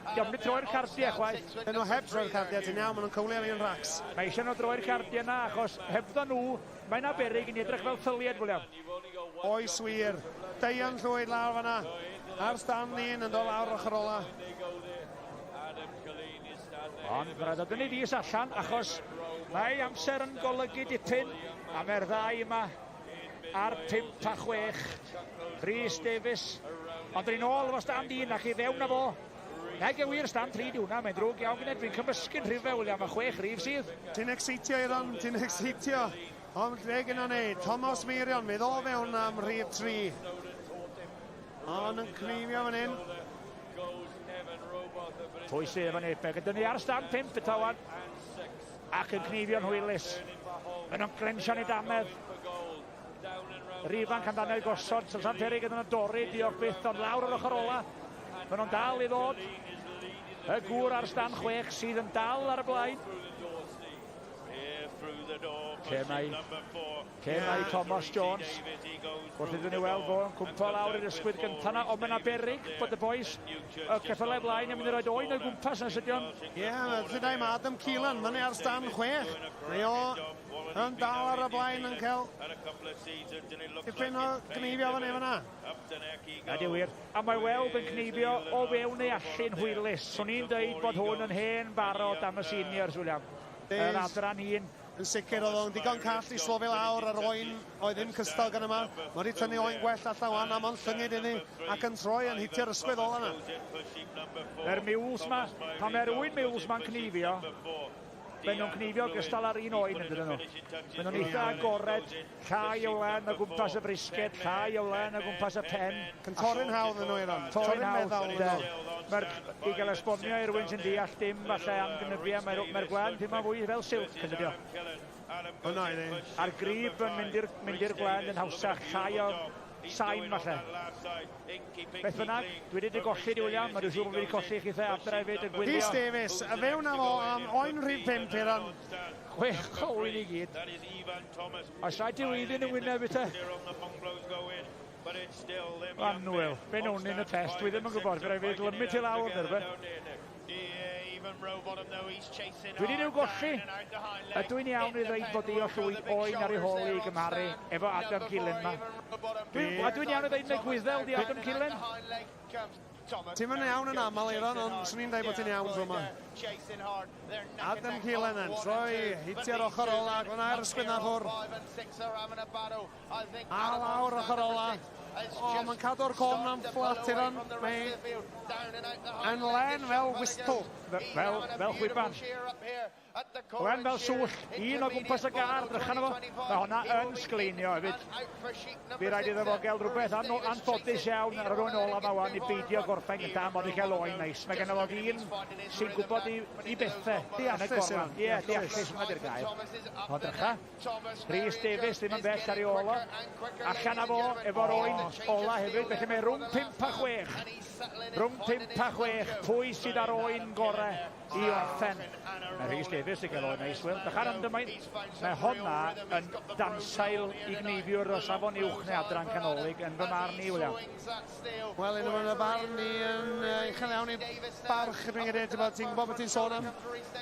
Diolch wedi troi'r cardiau chwaith. Dyn nhw heb troi'r cardiau, ti'n iawn, maen nhw'n cywlio am un racs. Mae eisiau nhw droi'r cardiau yna, achos hebddo nhw, mae yna beryg i ni edrych fel ffylied, William. Oes wir. Deian Llwyd lawr fan'na. Ar stand 1 yn dod lawr ochr ola. Ond mae rhaid ni fus allan, achos mae amser yn golygu dipyn, a mae'r ddau yma ar 5 a 6. Rhys Davies. Ond dyn ni'n ôl efo stand 1 ac i fewn â fo. Nag e wir stand 3 di hwnna, mae'n ddrwg iawn gyda dwi'n cymysgu'n rhifau, William, a 6 rhif sydd. Ti'n excitio, Eiron, ti'n excitio. Ond lle gyda ni, Thomas Meirion, mi ddo fewn am rhif 3. Ond yn cnifio fan hyn. Pwy sydd efo ni? Be gyda ni ar stand 5 y tawan. Ac yn cnifio'n hwylus. Maen nhw'n glensio'n ei damedd. Yr ifanc amdano i gosod, so Sam Terry gyda nhw'n dorri, diolch byth, ond lawr yr ochr ola. Maen nhw'n dal i ddod. Y gŵr ar stand 6 sydd yn dal ar y blaen. Lle mae Thomas Jones. Wrth iddyn ni weld fo yn cwmpo lawr i'r ysgwydd gyntaf na, ond mae yna beryg bod y boys y ceffylau blaen yn mynd i roed oen o'i gwmpas yn sydion. Ie, lle mae Adam Keelan, fyny ar stand 6. Mae o yn dal ar y blaen yn cael dipyn o gneifio fyny fyna. Ydy wir. A mae weld yn cneifio o fewn ei allu'n hwylus. Swn i'n deud bod hwn yn hen barod am y seniors, William. Yr adran hun. Yn sicr oedd o'n digon call i slofi lawr ar oen oedd ddim cystal gan yma. Mae wedi tynnu oen gwell allan wan am ond llyngyd iddi ac yn troi yn hitio'r ysgwydd ola yna. Mae'r mules ma, pan mae'r oen mules ma'n cneifio, maen nhw'n cneifio gystal ar un oen yn dydyn nhw. Maen nhw'n eitha agored, llai o len o gwmpas y brisged, llai o len o gwmpas y pen. Yn torri'n hawdd yn nhw, Eiron. Torri'n hawdd, de. Mae'r i gael esbonio i rywun sy'n deall dim falle am gynnyfiau, mae'r gwlân ddim fwy fel silk yn dydio. Hwna i ni. A'r grib yn mynd i'r gwlân yn hawsach, llai o sain falle. Beth bynnag, dwi wedi golli di William, mae dwi'n siŵr bod fi wedi colli chithau adre hefyd yn gwylio. Rhys Davies, a fewn â fo am oen rhif 5 Eiron. 6 oen i gyd. Oes rhaid i weiddi'n y wyneb i te? Anwyl, be nhw'n yn y test, dwi ddim yn gwybod, fe rhaid fi glymu ti lawr neu rhywbeth. Dwi wedi i'w golli. Ydw i'n iawn i ddweud bod Dio Llwyd oen ar ei hôl i gymharu efo Adam Keelan ma. Ydw i'n iawn i ddweud na Gwyddel di Adam Keelan? Ti'n mynd iawn yn aml, Eiron, ond swn i'n dweud bod ti'n iawn tro yma. Adam Keelan yn troi, hitio'r ochr ola, gwna i'r ysgwydd na ffwr. A lawr ochr ola. O, mae'n cadw'r corn am fflat, Eiron. Mae yn len fel whistle. Fel chwiban. Len fel swll, un o gwmpas y gar, drychan efo. Mae hwnna yn sgleinio hefyd. Fi rhaid iddo fo gael rhywbeth anffodus iawn ar yr oen ola yma wan i beidio gorffen gyda, ond i gael oen neis. Mae genno fo ddyn sy'n gwybod i bethau. Deallus iawn. Ie, deallus hwnna di'r gair. O, drycha. Rhys Davies ddim yn bell ar ei ôl o. Allan â fo efo'r oen ola hefyd, felly mae rhwng 5 a 6. Rhwng 5 a 6, pwy sydd ar oen gorau i orffen? Mae Rhys Davies yn cael oen neis, Will. Bychan undermine. Mae honna yn dansail i gneifiwr o safon uwch neu adran canolig yn fy marn i, William. Wel, un o'n y barn i yn uchel iawn i barch, dwi'n credu, ti'n bod, ti'n gwybod beth ti'n sôn am.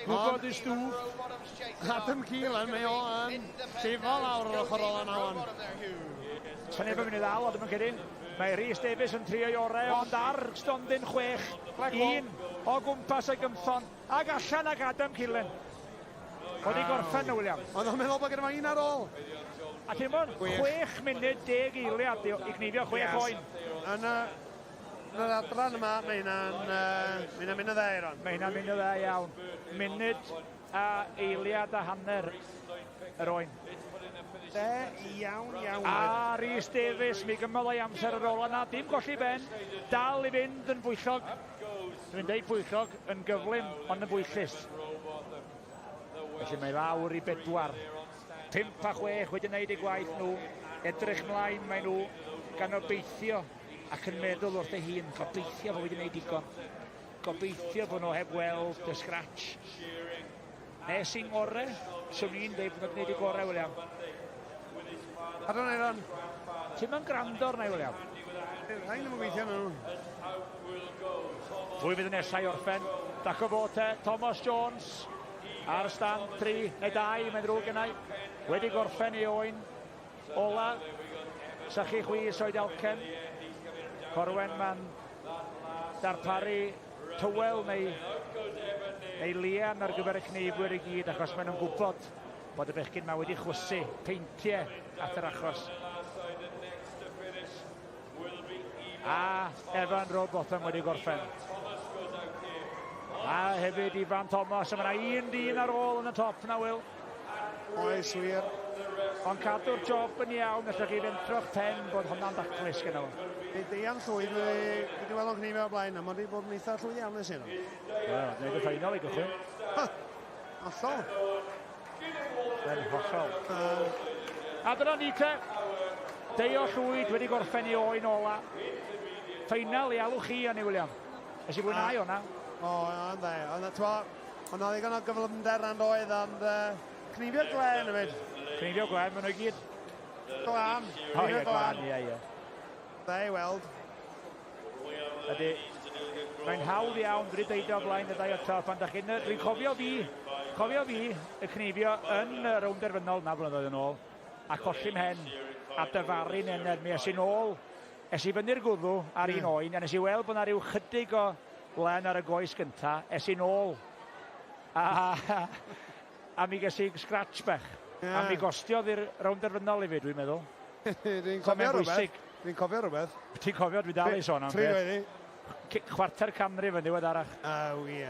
Gwybod i stwff. Adam Keelan, mae o yn llifo lawr yr ochr ola na wan. Sa neb yn mynd i ddal, ond yn credu. Mae Rhys Davies yn trio ei orau, ond ar stondin 6, un o gwmpas y gymffon, ag allan ag Adam Keelan. Wedi gorffen nhw, William. Oedd o'n meddwl bod gyda fo un ar ôl. A ti'n bod, 6 munud 10 eiliad i gneifio 6 oen. Yn y, yn yr adran yma, mae hynna'n uh, mae hynna'n mynd yn dda, Iron. Mae hynna'n mynd yn dda iawn. Munud a eiliad a hanner yr oen. De iawn, iawn. A Rhys Davies, mi gymodd o'i amser yr ola na, dim golli ben, dal i fynd yn bwyllog. Dwi'n deud bwyllog, yn gyflym, ond yn bwyllus. Felly mae lawr i bedwar. 5 a 6 wedi gwneud eu gwaith nhw. Edrych mlaen mae nhw gan obeithio ac yn meddwl wrth ei hun, gobeithio fod wedi gwneud digon. Gobeithio bod nhw heb weld y scratch. Nes i'n ngore, swn i'n dweud bod nhw'n gwneud eu gorau, William. Pardon, Aaron. Ti'n mynd gwrando arna i, William? Rhaid ddim yn gweithio nhw. Pwy fydd yn nesau i orffen? Daco fo te, Thomas Jones ar stand 3 neu 2, mae'n ddrwg gennau. Wedi gorffen ei oen ola. Sychu chwys o'i dalcen. Corwen ma'n darparu tywel neu, neu lian ar gyfer y cneifwyr i gyd, achos maen nhw'n gwybod bod y bechgyn ma wedi chwysu peintiau at yr achos. A Evan Robotham wedi gorffen. A hefyd Ifan Thomas, a mae yna un dyn ar ôl yn y top na, Will. Oes, wir. Ond cadw'r job yn iawn, allwch chi fentro'ch pen bod honna'n daclus gyda fo. Fi Deian Llwyd, fi wedi weld o'n cneifio o blaen, a mae wedi bod yn eitha llwyddiannus hyn. Wel, gwneud y ffeinal i gychwyn. Hollol. Yn hollol. A dyna ni te. Deio Llwyd wedi gorffen i oen ola. Ffeinal i alw chi, Annie William. Nes i fwynhau hwnna. O, o'n dde. Ond t'mo, ond oedd ddigon o gyflymder and oedd, ond uh, cneifio glen hefyd. Cneifio glen, maen nhw i gyd. Glan. O ie, glan, ie, ie. Dde i weld. Ydy. Mae'n hawdd iawn, dwi wedi deud o blaen y ddau o top, ond dach chi'n... Dwi'n cofio fi, cofio fi y cneifio yn y rownd derfynol na blynyddoedd yn ôl, a colli mhen, a dyfaru nened. Mi es i'n ôl, es i fyny'r gwddw ar un oen, a nes i weld bod na ryw chydig o len ar y goes gynta, es i'n ôl. A, a mi ges i scratch bach. Yeah. A mi gostiodd i'r rownd derfynol i fi, dwi'n meddwl. Dwi'n cofio rhywbeth. Dwi'n cofio rhywbeth. Ti'n cofio, dwi dal i sôn am beth. Pryd Chwarter canrif yn ddiweddarach. Aw, ie.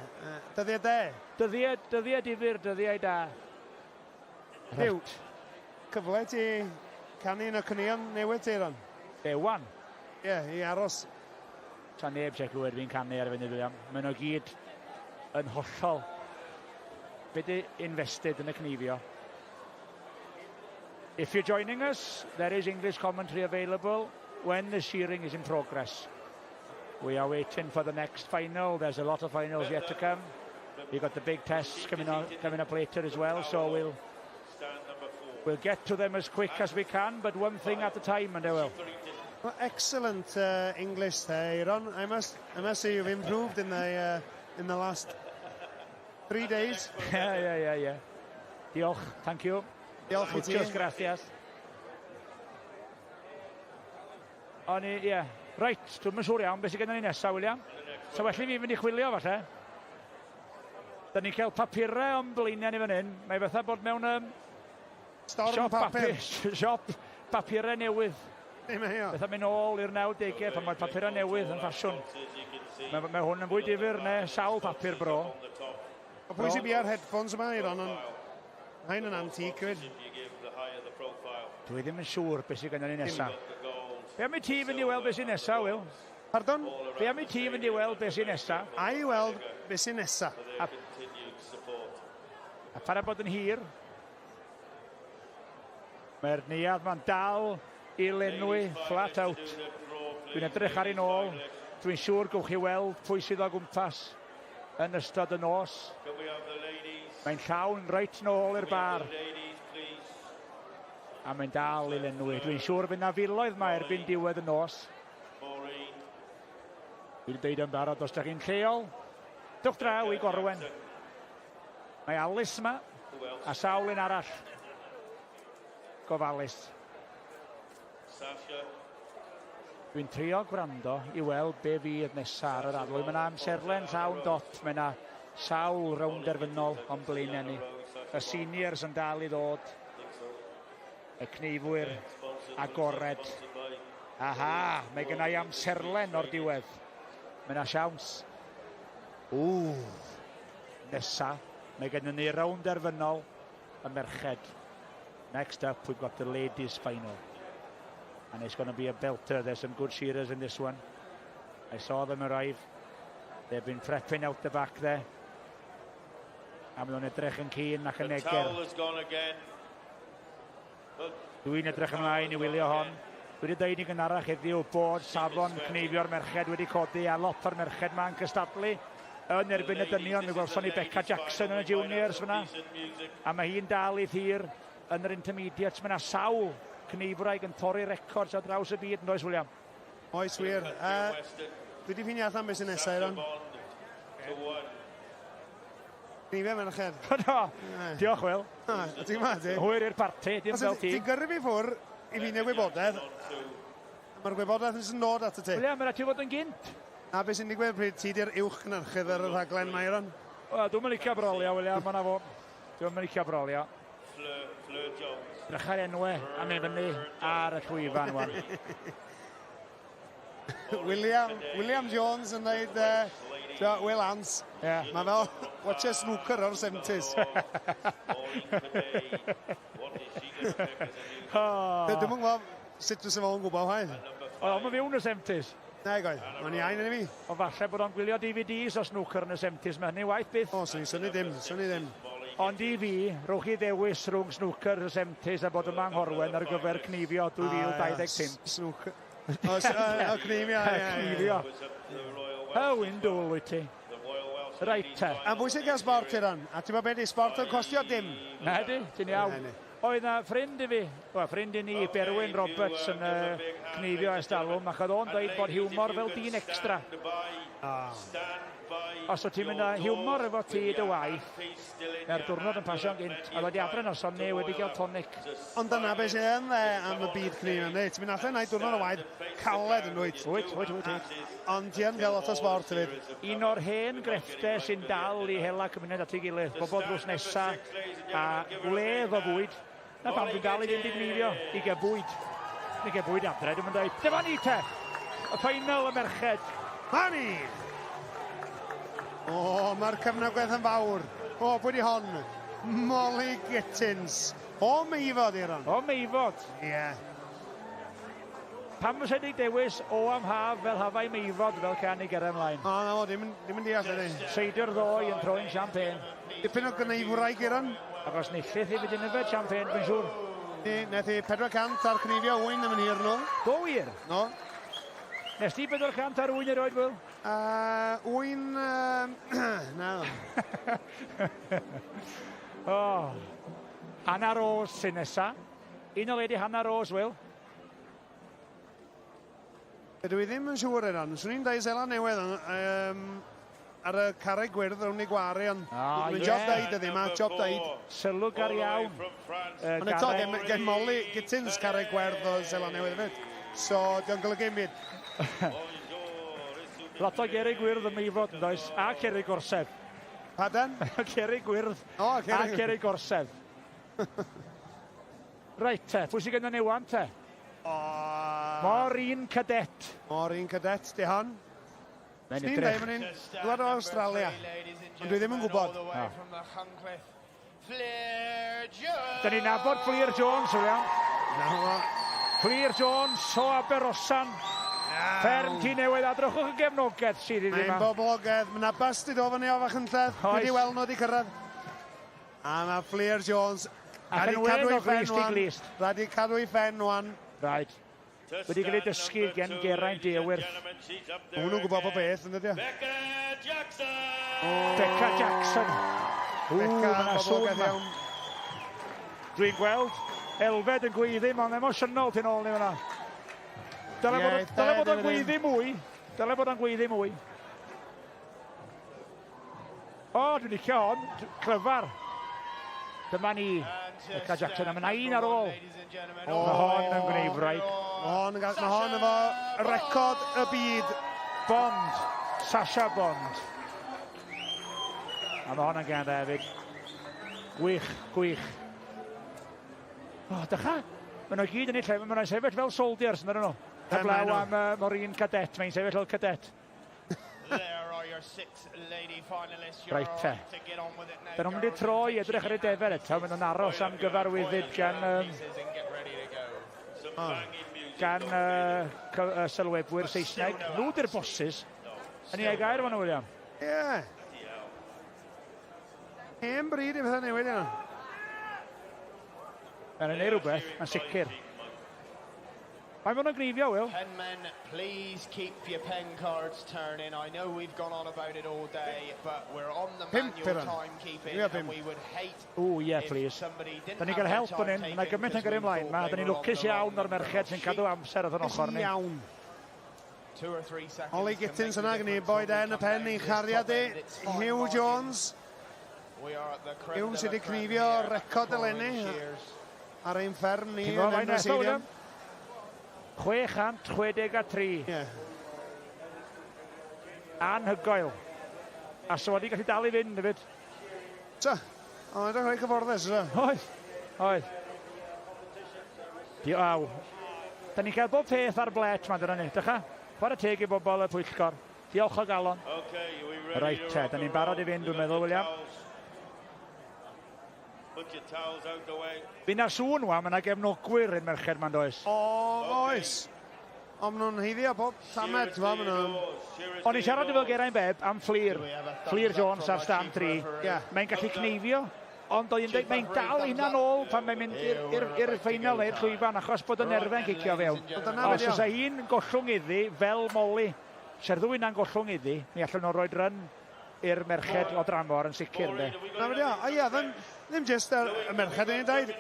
Dyddiau de? Dyddiau, dyddiau difyr, dyddiau da. Reit. Cyfle ti canu un o caneuon newydd ti, Ron. Be, wan? Ie, yeah, i aros. Sa neb eisiau clywed fi'n canu ar y funud, William. Maen nhw gyd yn hollol. Be di invested yn y cneifio? If you're joining us, there is English commentary available when the shearing is in progress. We are waiting for the next final. There's a lot of finals yet to come. We've got the big tests coming, on, coming up later as well, so we'll we'll get to them as quick as we can, but one thing at a time, and they will. Well, excellent English there, Aaron. I must, I must say you've improved in the in the last three days. Yeah, yeah, yeah, yeah. Diolch, thank you. Diolch i ti. Muchas gracias. O'n i, ie. Reit, dwi'm yn siŵr iawn beth sydd gennym ni nesaf, William. So well i fi fynd i chwilio, falle. Da ni'n cael papurau o'n blaenau ni fan hyn. Mae fatha bod mewn um, Storm siop papur. papur, siop papurau newydd. Dim heo. Fatha mynd nôl i'r 90au pan mae papurau newydd yn ffasiwn. Mae, mae hwn yn fwy difyr neu sawl papur bro. O pwy sy'n bia'r headphones yma, Iron, ond rhain yn antique, hefyd. Dwi ddim yn siŵr beth sydd gennym ni nesaf. Be am i ti fynd i weld beth sy'n nesaf, Will? Pardon? Be am i ti fynd i weld beth sy'n nesaf? A i weld beth sy'n nesaf. A, a para bod yn hir, mae'r neuadd ma'n dal i lenwi flat out. Dwi'n edrych ar un ôl. Dwi'n siŵr gowch chi weld pwy sydd o gwmpas yn ystod y nos. Mae'n llawn reit nôl i'r bar. A mae'n dal i lenwi. Dwi'n siŵr fydd na filoedd ma erbyn diwedd y nos. Dwi'n deud yn barod, os da chi'n lleol, dewch draw i Gorwen. Mae Alice yma a sawl un arall. Gofalus. Dwi'n trio gwrando i weld be fydd nesa ar yr arlwy. Mae yna amserlen llawn dot. Mae yna sawl rownd derfynol o'n blaenau ni. Y seniors yn dal i ddod. Y cneifwyr agored. Aha, mae gen i amserlen o'r diwedd. Mae yna siawns. Ww. Nesa, mae gennym ni rownd derfynol y merched. Next up, we've got the ladies final. And it's going to be a belter. There's some good shearers in this one. I saw them arrive. They've been prepping out the back there. A maen nhw'n edrych yn cyn ac yn eger. Dwi'n edrych ymlaen i wylio hon. Dwi wedi dweud yn gynharach heddiw bod safon cneifio'r merched wedi codi a lot o'r merched ma'n cystadlu yn erbyn y dynion. Mi gwelson ni Becca Jackson yn y juniors fyna. A mae hi'n dal i thir yn yr intermediates. Mae yna sawl cneifwraig yn torri records ar draws y byd, yn does, William? Oes wir. Dwi wedi ffeindio allan beth sy'n nesaf, Iron. Cneifio merched. Do, diolch, Will. Ti'n ma, ti? Hwyr i'r parti, dim fel ti. Ti'n gyrru fi ffwr i ffeindio gwybodaeth. Mae'r gwybodaeth yn dod at y ti. William, mae'n ti fod yn gynt. A beth sy'n digwydd pryd ti di'r uwch gynhyrchydd ar y rhaglen, Myron? Wel, dwi'm yn licio brolio, William, mae 'na fo. Dwi'm yn licio brolio. Drycha'r enwau am mynd fyny ar y llwyfan, wan. William, William Jones yn dweud, Will Ants. Yeah. Mae fel watch snooker o'r 70s. Oh. Dwi'm yn gwybod sut fysa fo'n gwybod chwaith. O, mae'n fyw yn y 70s. Na, goedd. Mae'n iau na fi. O, falle bod o'n gwylio DVDs o snooker yn y 70s. Mae hynny waith byth. O, swn i'n synnu dim, swn i ddim. Ond i fi, rowch chi ddewis rhwng snooker y 70s a bod yma yng Nghorwen ar gyfer cneifio 2025. Snooker. O, cneifio, ie. Cneifio. O, un dwl wyt ti. Reit te. A bwysig sy'n cael sbort, Iran? A ti'n meddwl beth di sbort yn costio dim? Na di, ti'n iawn. Oedd na ffrind i fi, wel, ffrind i ni, Berwyn Roberts yn cneifio ers talwm, ac oedd o'n dweud bod hiwmor fel dyn extra. Os wyt ti'n mynd â hiwmor efo ti i dy waith, mae'r diwrnod yn pasio'n gynt, a ddod i adre noson neu wedi cael tonic. Ond dyna beth sy'n yn dde am y byd cneifio, yndi? Ti'n mynd allan na'i diwrnod o waith caled yn wyt. Wyt, wyt, wyt, wyt. Ond ti yn cael lot o sbort hefyd. Un o'r hen grefftau sy'n dal i hela cymuned at ei gilydd, bobl drws nesa a gwledd o fwyd. Na pam dwi'n dal i fynd i gneifio, i gael bwyd. I gael bwyd adre, dwi'n mynd dweud, dyma ni te! Y ffeinal y merched. Mani! O, mae'r cefnogaeth yn fawr. O, pwy di hon? Molly Gittins. O Meifod, Iron. O Meifod. Ie. Yeah. Pam fysa di dewis o am haf fel hafau Meifod fel can i gyrra ymlaen? O, na fo, dim, dim yn deall ydy. Seidio'r ddoi yn troi'n champagne. Dipyn o gneifwraig, Iron. Ac os nillith i fynd yn yfed champagne, dwi'n siŵr. Ni, nath i 400 ar cneifio wyn am yn hir nôl. Do wir? No. Nes ti 400 ar wyn erioed, Will? Wyn... na. Oh. Hannah Rose sy'n nesa. Un o lady Hannah Rose, Will. Dwi ddim yn siŵr Iran. Swn i'n dweud Seland Newydd ar y carreg gwyrdd rownd i gwari, ond mae'n job deud ydi, ma, job deud. Sylwgar iawn. Ond eto, gen Molly Gittins carreg gwerdd o Seland Newydd hefyd. So, dio'n golygu dim byd. Lot o gerrig gwyrdd ym Meifod, yn does? A cerrig gorsedd. Pardon? Cerrig gwyrdd O, a cerrig gorsedd. Reit te, pwy sydd gennym ni wan te? O... Maureen Cadet. Maureen Cadet, di hon. Mae'n Swn i'n edrych. dweud, mae'n dŵad o Australia. Ond dwi ddim yn gwybod. Da ni'n nabod Fflur Jones, William. Na fo. Fflur Jones o Aberosan. Fferm Tŷ Newydd, a drychwch y gefnogaeth sydd iddi Mae'n yma. boblogaidd. Mae yna bus di dod fyny o Fachynlleth. Dwi wedi Oes. weld nhw wedi cyrraedd. A mae Fflur Jones. Ac Rhaid yn i cadw wên ei o phen glust i wan. glust. Rhaid i cadw ei phen wan. Right. Wedi cael ei dysgu gen Geraint Ewyrth. Maen nhw'n gwybod bod beth, yn dydy? Becca Jackson! Becca Jackson. Ww, Becca, mae 'na sŵn boblogaidd 'ma. iawn. Dwi'n gweld Elfed yn gweiddi, mae'n emosiynol tu nôl ni fyna. Dyle Ie, bod, dyle bod o'n eitha, gweiddi mwy. Dyle bod o'n gweiddi mwy. O, dwi'n licio hon. Clyfar. Dyma ni. Becca Jackson, a mae 'na un ar ôl. Mae hon yn gwneud wraig. Mae hon, yn ma hon efo record y byd. Bond. Sasha Bond. A mae hon yn gen dda hefyd. Gwych, gwych. O, dycha. Maen nhw gyd yn eu lle, maen nhw'n sefyll fel soldiers, yn nhw. Heblaw am Maureen Cadet, mae'n sefyll fel cadet. There are your six lady finalists. You're Reit te. to get on with it now. Dyn nhw'n mynd i troi edrych ar eu defed eto, maen nhw'n aros am gyfarwyddyd gan, gan sylwebwyr Saesneg. Nhw di'r bosses. Yn ei gair fan nhw, William. Ie. Yeah. Hen bryd i bethau newid yna. Mae'n ei rhywbeth, mae'n sicr. Mae'n fod yn grifio, Will. Penmen, please keep your pen cards turning. I know we've gone on about it all day, but we're on the Pump, manual Iran. timekeeping, Ie, and pump. we would hate Ww, ie, if please. somebody didn't Da ni'n have cael their help yn time hyn. Mae taken gymaint yn 'cause gyrru we ymlaen. thought Ma, they da ni'n were on lwcus the iawn wrong o'r merched sy'n cadw amser wrth yn ochr ni. Iawn. Two or three seconds Ollie can Gittins make the yna, gen i difference boi when we den y come pen down i'n to this chariad top i. end. It's fine Hugh margins. Jones. We are at the creme Hugh de sydd la wedi creme cnifio here at record Corwen eleni Shears. ar ein fferm ni Ti'n yn gwybod faint Emrys nesa, William? Stadium. 663. Ie. Anhygoel. A so wedi gallu dal i fynd hefyd. So, ond edrych reit cyfforddus, yna. Oedd. Oedd. Aw. Da ni'n cael bob peth ar blet ma, dyna ni. Dycha? Chwarae teg i bobl y pwyllgor. Diolch o galon. Okay, we ready Reit to te, rock da ni'n and barod roll? i fynd, We dwi'n got meddwl, the William. towels. Put your towels out the way. Fi na sŵn wa, mae yna gefnogwyr yn merched ma'n does. O, oes. Ond maen nhw'n haeddu pob tamed, ti'n gwbod, maen nhw'n... O'n i'n siarad efo Geraint Bebb am Fflur. Fflur Jones ar stand 3. Ie. Mae'n gallu cneifio, ond oedd hi'n dweud mae'n dal hynna'n ôl pan mae'n mynd i'r ffeinal neu'r llwyfan achos bod y nerfau'n cicio fewn. Dyna Os be' 'di o. oes hi'n gollwng iddi, fel Molly, se'r ddwy na'n gollwng iddi, mi allan nhw roed run i'r merched o dramor yn sicr, de. Na fe di o. A ie, ddim jyst y merched yn ei dweud.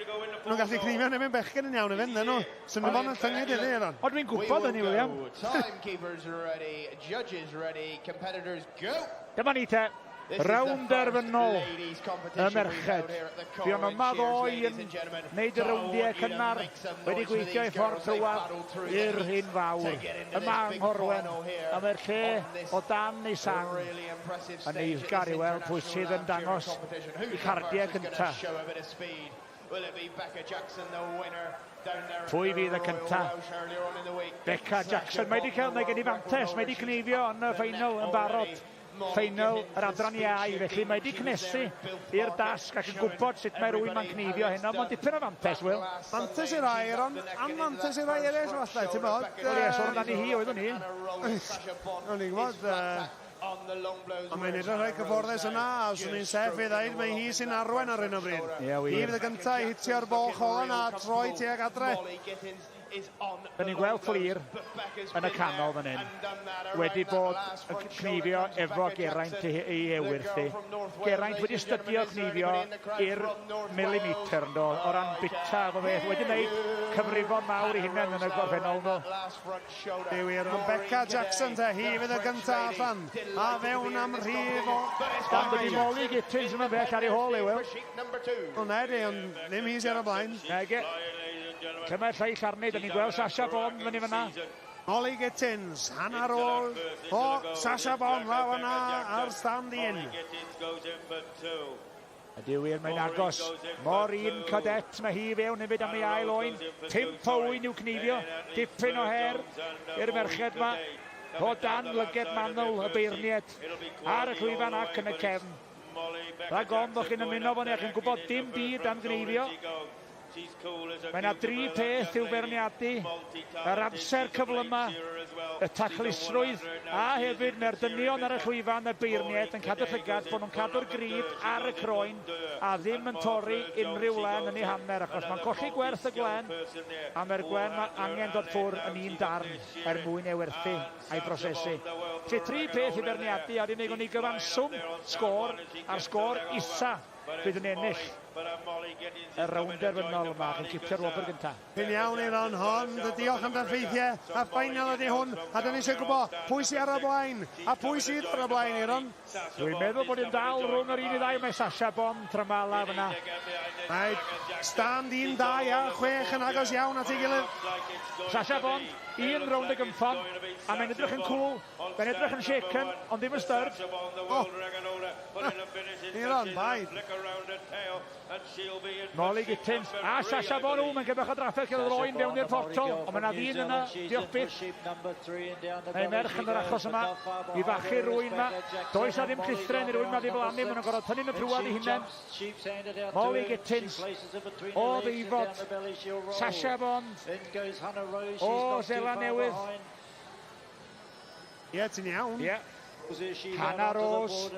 Nhw'n gallu cnifio neu mynd bechgyn yn iawn i fynd, nhw. Sy'n nhw'n bod yn llyngu iddi, Aaron. Ond dwi'n We gwybod will hynny, William. go. Timekeepers ready, judges ready, competitors go. Dyma ni te. This is the Rownd first derfynol ladies y competition we've merched. held here at the Fuon Corwen yma Shears, ddoe ladies yn and gentlemen. neud y So I rowndiau want you to cynnar, make some wedi noise for gweithio these i ffordd girls. They've trwad battled through the i'r heat hyn fawr. to get into Yma this yng big Nghorwen, final here a mae'r lle on this o dan ei sang really impressive yn stage at eiddgar this i weld pwy international sydd yn lamb shearing dangos competition. Who's i the cardiau first who's gonna cynta. show a bit of speed? Will it be Becca Jackson, the winner, down there at Pwy the fydd y Royal cynta? Welsh earlier on in the week? Becca Sasha Jackson, mae wedi cael, Bond, mae gen i the world fantes, record mae wedi holder. cneifio yn y She's up the ffeinal neck yn barod. already. Molly Ffeinal Gittins, yr adran the iau, speed felly mae wedi she was cnesu there at Builth i'r Market, dasg ac yn showing gwybod sut mae rhywun ma'n everybody cneifio how it's heno. Mae'n done. dipyn o fantes, Will. Mantes i'r rai, Aaron. Anfantes i'r rai eraill, falle, ti'n bod? Wel, ie, sôn amdani hi oeddwn i. O'n i'n gwybod, ond mae'n edrych reit cyfforddus yna, a swn i'n seff i ddeud, mae hi sy'n arwain ar hyn o bryd. Ie, wir. Hi fydd y gyntaf i hitio'r boch ola na troi tuag adre. Da ni'n gweld Fflur yn y canol fan hyn, wedi bod yn cnifio efo Geraint i ewyrth i. Geraint wedi stydio cnifio i'r millimeter yndo, o ran bita efo beth, wedi gwneud cyfrifon mawr i hunain yn y gorffennol nhw. Di wir, ond Becca Jackson te, hi fydd y gyntaf allan, a fewn am rhif o... Ond dydi Molly Gittins yn bell ar ei hôl, i Will. O ne, di, ond ddim hi sydd ar y blaen. Nage. Lle mae'r lleill arni, da ni'n gweld Sasha Bond fyny fyna. Molly Gittins, hanner ôl o Sasha Bond lawr yna ar stand un. Ydy wir, mae'n agos. Maureen Cadet, mae hi fewn hefyd am ei ail oen. 5 o wyn i'w cnifio. Dipyn o her i'r merched ma. O dan lyged manwl y beirniad ar y llwyfan ac yn y cefn. Rhag ofn bod chi'n ymuno fo ni ac yn gwybod dim byd am gneifio. Mae yna dri peth i'w feirniadu, yr amser cyflyma, y taclusrwydd, a hefyd mae'r dynion ar y llwyfan, y beirniaid, yn cadw llygad bod nhw'n cadw'r grib ar y croen a ddim yn torri unrhyw wlen yn ei hanner, achos mae'n colli gwerth y gwlen, a mae'r gwlen mae angen dod ffwr yn un darn er mwyn ei werthu a'i brosesu. Felly tri peth i feirniadu, a wedyn ni gyfanswm sgôr, a'r sgôr isa fydd yn ennill y rownd derfynol yma ac yn cipio'r wobr gyntaf. Ti'n iawn Eiron, ond diolch am dy ffeithiau, a final ydy hwn, a dyn ni eisiau gwybod pwy sydd ar y blaen, a pwy sydd ar y blaen, Eiron? Dwi'n meddwl bod hi'n dal rhwng yr 1 i 2, mae Sasha Bond Tramala fyna. Mae stand 1, 2 a 6 yn agos iawn at ei gilydd. Sasha Bond, un rownd y gynffon, a mae'n edrych yn cool, mae'n edrych yn shaken, ond ddim yn stirred. Oh. Eiron, paid. Molly Gittins a Sasha Bond, mae'n gyfach o drafferth gyda'r oen fewn i'r portol, ond mae yna ddyn yna, diolch byth. Mae merch yn yr achos yma i fachu rwy'n yma. Does a ddim llithren i rwy'n yma ddiflannu, maen nhw'n gorfod tynnu'n y trwad i hunain. Molly Gittins o Ddeifod, Sasha Bond o Seland Newydd. Ie, ti'n iawn. Ie. Hannah Rose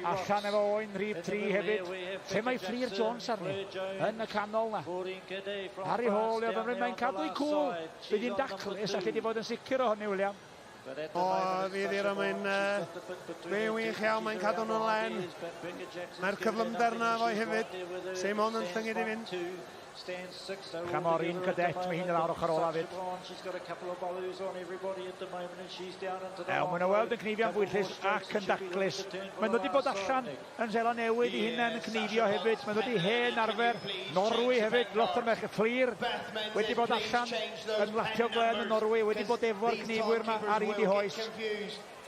allan efo oen rhif 3 hefyd. Lle mae Fflur Jones arni? Yn y canol na. Ar ei hôl, mae'n cadw'i cwl. Bydd hi'n daclus, allu di fod yn sicr o hynny, William. O, fydd i'r mae'n wych iawn, mae'n cadw nhw'n len. Mae'r cyflymder na fo'i hefyd. Seimon yn llyngu i fynd. Chamorin Cadet, mae hi'n lawr ochr ola fyd. Ew, maen nhw weld yn cnifio'n bwyllus ac yn daclus. Maen nhw wedi bod allan yn Seland Newydd i hunain yn cnifio hefyd. Maen nhw wedi hen arfer Norwy hefyd, lot o'r merched Fflur wedi bod allan yn lapio glen yn Norwy, wedi bod efo'r cnifwyr yma ar hyd i hoes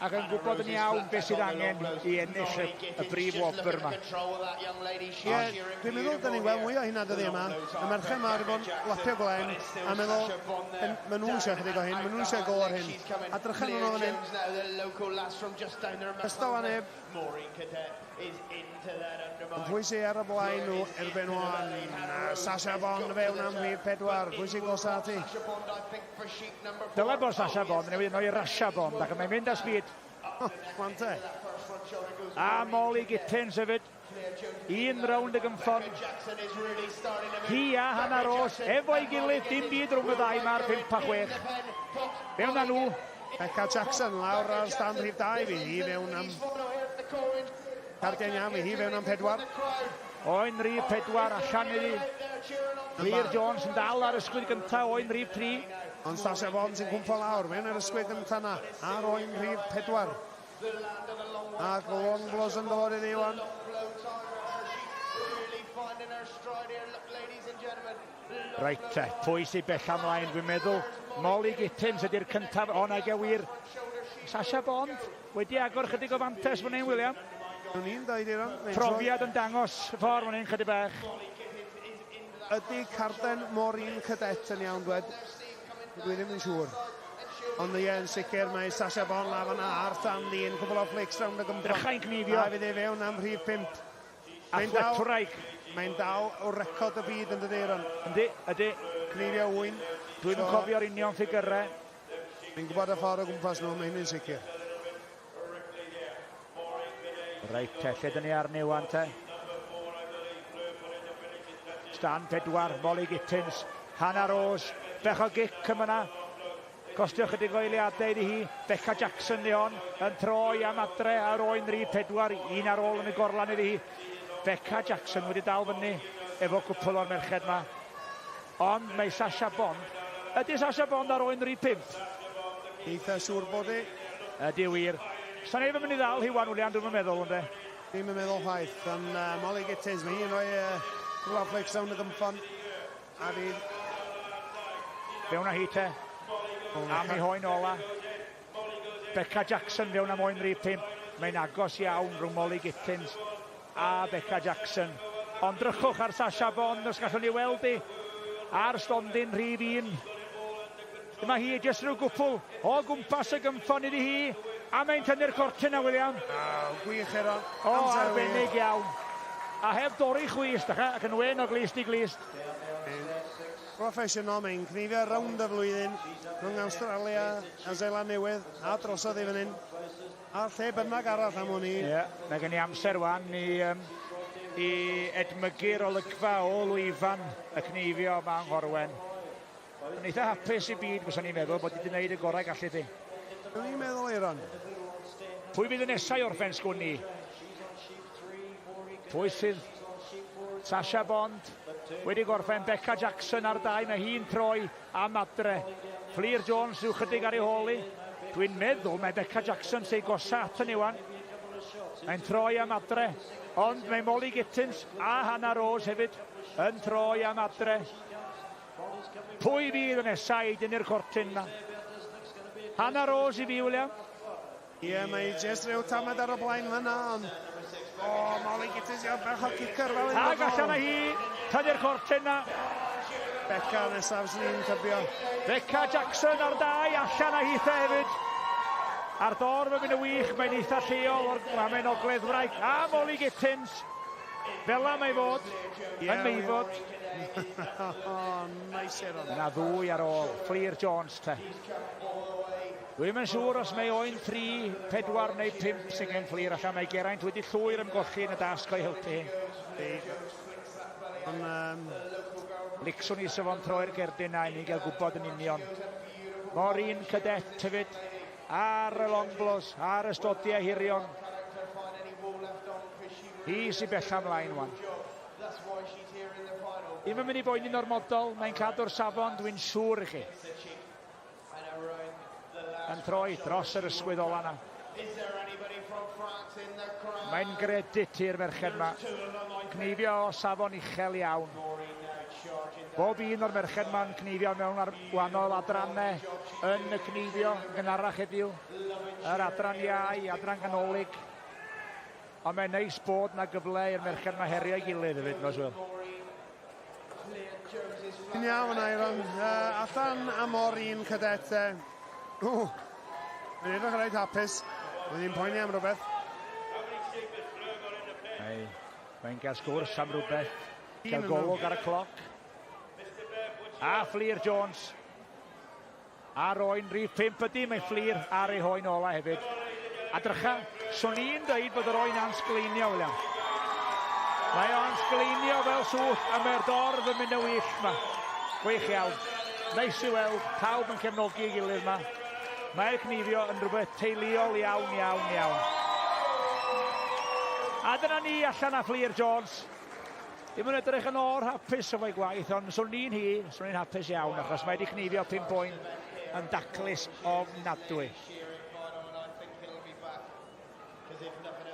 ac yn gwybod yn iawn beth sydd angen i ennill y brif wobr yma. Ie, dwi'n meddwl da ni'n gweld mwy o hynna dyddi yma. Y merched yma wedi bod yn lapio glen a meddwl, maen nhw eisiau chydig o hyn, maen nhw eisiau go ar hyn. A drychan nhw fan hyn. Ystol a neb. Ond pwy sydd ar y blaen nhw erbyn hwn? Sasha Bond fewn am rhif 4. Pwy sy'n gosa ati? Dylai bod Sasha Bond yn newid i Rasha Bond ac mae'n mynd â speed. Gwante. A Molly Gittins hefyd. Un rownd y gynffon. Hi a Hannah Rose efo'i gilydd, dim byd rhwng y ddau mae'r 5 a 6. Fewn â nhw. Becca Jackson lawr ar stand rhif 2 fi hi fewn am cardiau iawn, fi hi fewn am 4. Oen rhif 4 allan iddi. Fflur Jones yn dal ar ysgwydd gyntaf, oen rhif 3. Ond Sasha Bond sy'n cwmpo lawr mewn ar ysgwydd gyntaf na, ar oen rhif 4. Ac long blows yn dod iddi wan. Reit te, pwy sy'n bell ymlaen, dwi'n meddwl. Molly Gittins ydy'r cyntaf, o nag e wir. Sasha Bond wedi agor chydig o fantes fan hyn, William. Ni'n dweud Eiron. Profiad yn dangos y ffordd fan hyn chydig bach. Ydy carden Maureen Cadet yn iawn, dwed? Dwi ddim yn siŵr. Ond ie, yn sicr mae Sasha Bond lawr fan'na ar stand un, cwbl o flicks rownd y gymro. Dechrau'n cnifio. A fydd e fewn am rhif 5. Athletwraig. Mae'n dal o record y byd yn dydi, Eiron? Yndi, ydy. Cnifio wyn. Dwi'n so, cofio'r union ffigyrau. Fi'n gwybod y ffordd o gwmpas nhw, mae hynny'n sicr. Reit te, lle dyn ni arni wan te? Stand 4, Molly Gittins, Hannah Rose, bech o gic yma na. Costio chydig o eiliadau iddi hi. Becca Jackson ni hon, yn troi am adre ar oen rhif 4, un ar ôl yn y gorlan iddi hi. Becca Jackson wedi dal fyny efo cwpl o'r merched yma. Ond mae Sasha Bond. Ydy Sasha Bond ar oen rhif 5? Eitha siŵr bod i. Ydy wir. Sa neb yn mynd i ddal hi wan, William, dwi'n meddwl, ynddo? Ddim yn meddwl chwaith, ond Molly Gittins, mae hi'n rhoi cwbl o flicks rownd y gymffon. A fydd... Fewn â hi te. Am ei hoen ola. Becca Jackson fewn am oen rhif 5. Mae'n agos iawn rhwng Molly Gittins a Becca Jackson. Ond drychwch ar Sasha Bond, os gallwn ni weld hi ar stondin rhif 1. Dyma hi, jyst rhyw gwpl o gwmpas y gymffon iddi hi. A mae'n tynnu'r cortyn na, William. Oh, gwych Eiron. O, arbennig iawn. A heb dorri chwys, dach, ac yn wen o glist i glist. Proffesiynol, mae'n cneifio rownd y flwyddyn rhwng Awstralia a Seland Newydd a drosodd i fan hyn. A lle bynnag arall am hwn i. Ie, yeah, mae gen i amser wan i, i edmygu'r olygfa o lwyfan y cneifio yma yng Nghorwen. Yn eitha hapus i byd, fyswn i'n meddwl, bod wedi gwneud y gorau gallu di. Dwi'n meddwl, Eiron. Pwy fydd y nesau i orffen sgwn i? Pwy sydd? Sasha Bond wedi gorffen, Becca Jackson ar 2, mae hi'n troi am adre. Fflur Jones yw chydig ar ei hôl hi. Dwi'n meddwl mae Becca Jackson sy'n gosa ato ni wan. Mae'n troi am adre, ond mae Molly Gittins a Hannah Rose hefyd yn troi am adre. Pwy fydd y nesau i dynnu'r cortyn na? Hannah Rose i fi, William. Ie, yeah, mae jyst rhyw tamad ar y blaen fyna, ond... O, oh, Molly Gittins, iawn, bach o kicker fel un. Ag allan â hi, tynnu'r cortyn na. Becca nesaf sy'n ni'n tybio. Becca Jackson ar 2, allan â hitha hefyd. A'r dorf yn mynd yn wych, mae'n eitha lleol o'r mae'n ogleddwraig. A Molly Gittins, fel la mae fod, yn meifod. Oh, nice Aaron. Yna ddwy ar ôl, Fflur Jones te. Dwi'm yn siŵr os mae oen 3, 4 neu 5 sy'n gen Fflur allan. Mae Geraint wedi llwyr ymgolli yn y dasg o'i helpu hi. Ond, Licswn i sef o'n troi'r gerdyn na i ni gael gwybod yn union. Maureen Cadet hefyd ar y long blows, ar y stodiau hirion. Hi sy'n bella ymlaen wan. Ddim yn mynd i boeni'n ormodol, mae'n cadw'r safon, dwi'n siŵr i chi. Yn troi dros yr ysgwydd ola na. Mae'n gredit i'r merched yma. Cneifio o safon uchel iawn. Bob un o'r merched yma'n cneifio mewn ar wahanol adrannau yn y cneifio yn gynharach heddiw. Yr adran iau, adran ganolig. Ond mae'n neis bod na gyfle i'r merched yma herio ei gilydd hefyd, nos Wil. Yn iawn, Eiron. Allan am Maureen Cadet. Mae'n edrych yn reit hapus. Mae'n ddim poeni am rhywbeth. Mae'n cael sgwrs am rhywbeth. Cael golwg ar y cloc. A Fflur Jones. Ar oen rhif 5 ydy, mae Fflur ar ei hoen ola hefyd. A drycha, swn i'n dweud bod yr oen a'n sgleinio, William. Mae o'n sgleinio fel swll a mae'r dorf yn mynd yn wyllt ma. Gwych iawn. Neis i weld, pawb yn cefnogi ei gilydd ma. Mae'r cneifio yn rhywbeth teuluol iawn, iawn, iawn. A dyna ni allan â Fflur Jones. Ddim yn edrych yn or hapus efo'i gwaith, ond swn i'n hi, swn i'n hapus iawn, achos mae wedi cneifio 5 oen yn daclus ofnadwy.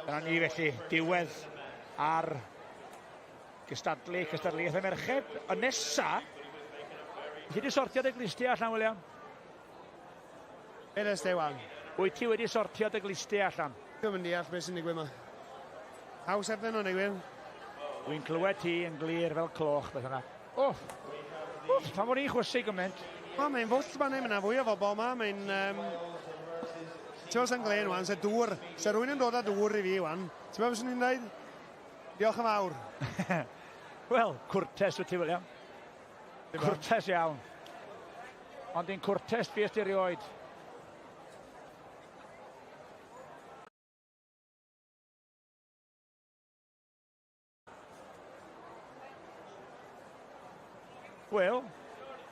Dyna ni felly, diwedd ar gystadlu, cystadleuaeth y merched. Y nesa, ti wedi sortio dy glistiau allan, William? Be nes di, Wan? Wyt ti wedi sortio dy glistiau allan? Dwi'm yn deall beth sy'n digwydd yma. Haws ebyn nhw'n digwydd. Wy'n clywed ti yn glir fel cloch, beth yna. Wff, wff, pan o'n i'n chwysu gymaint. O, mae'n fwll ma, neu, mae'n fwy o bobl yma, mae'n... Ti'n gwybod sy'n glên, wan, se dŵr, se rwy'n yn dod â dŵr i fi, wan. Ti'n gwybod beth swn i'n dweud? Diolch yn fawr. Wel, cwrtes wyt ti, William. Cwrtes iawn. Ond un cwrtes fuest ti erioed. Wel,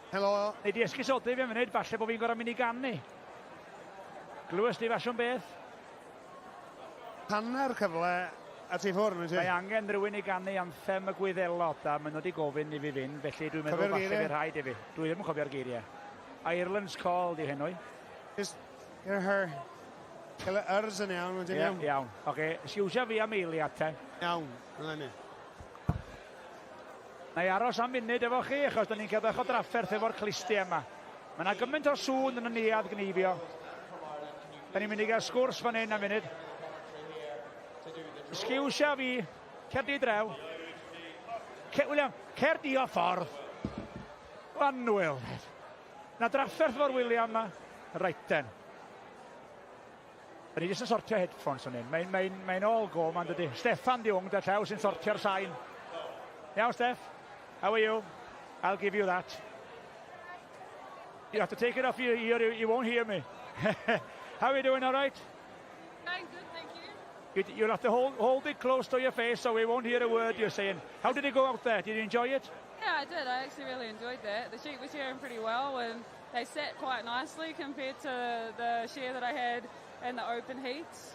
Helo. Nei di esgusodi fi am funud, falle bod fi'n gorau mynd i ganu. Glywes di fasiwn beth? Hanner cyfle a ti ffwrdd, wyt ti? Mae angen rhywun i ganu anthem y Gwyddelod, a maen nhw wedi gofyn i fi fynd, felly dwi'n meddwl falle fydd rhaid i fi. Dwi ddim yn cofio'r geiriau. Ireland's Call di henw i. Just hear her. Cael y ers yn iawn, wyt ti'n iawn? Iawn. Oce, siwsia fi am eiliad te. Iawn, dyna ni. Na i aros am munud efo chi, achos da ni'n cael bach o drafferth efo'r clustiau yma. Mae yna gymaint o sŵn yn y neuadd gneifio. Da ni'n mynd i gael sgwrs fan hyn am munud. Sgiwsia fi, cer di drew. William, cer di o ffordd. Annwyl. Na drafferth fo'r William yma. Right then. Da ni jyst yn sortio headphones o'n hyn. Mae'n all go, ma'n dydy. Steffan di wng, da llaw sy'n sortio'r sain. Iawn, Steff. How are you? I'll give you that. You have to take it off your ear, you won't hear me. How are you doing, all right? I'm good, thank you. You'll have to hold it close to your face so we won't hear a word you're saying. How did it go out there? Did you enjoy it? Yeah, I did. I actually really enjoyed that. The sheep were shearing pretty well and they sat quite nicely compared to the shear that I had in the open heats.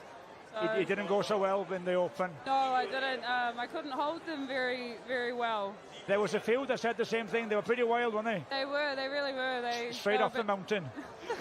So it didn't go so well in the open? No, I didn't. I couldn't hold them very, very well. There was a few that said the same thing. They were pretty wild, weren't they? They were. They really were. They straight off the mountain.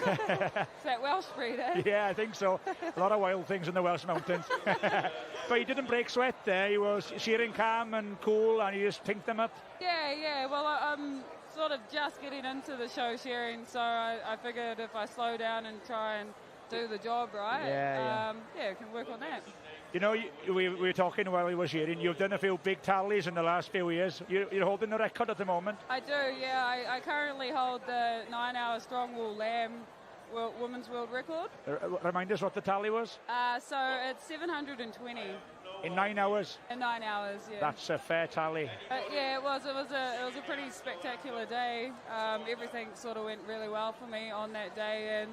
It's that Welsh breed, eh? Yeah, I think so. A lot of wild things in the Welsh mountains. But he didn't break sweat there. He was shearing calm and cool, and he just pinked them up. Yeah, yeah. Well, I'm sort of just getting into the show shearing, so I figured if I slow down and try and do the job right, yeah, can work on that. You know, we were talking while we were shearing, you've done a few big tallies in the last few years. You're holding the record at the moment. I do, yeah. I currently hold the 9-hour strong wool lamb women's world record. Remind us what the tally was? So it's 720. In 9 hours? In 9 hours, yeah. That's a fair tally. Yeah, it was. It was a pretty spectacular day. Everything sort of went really well for me on that day, and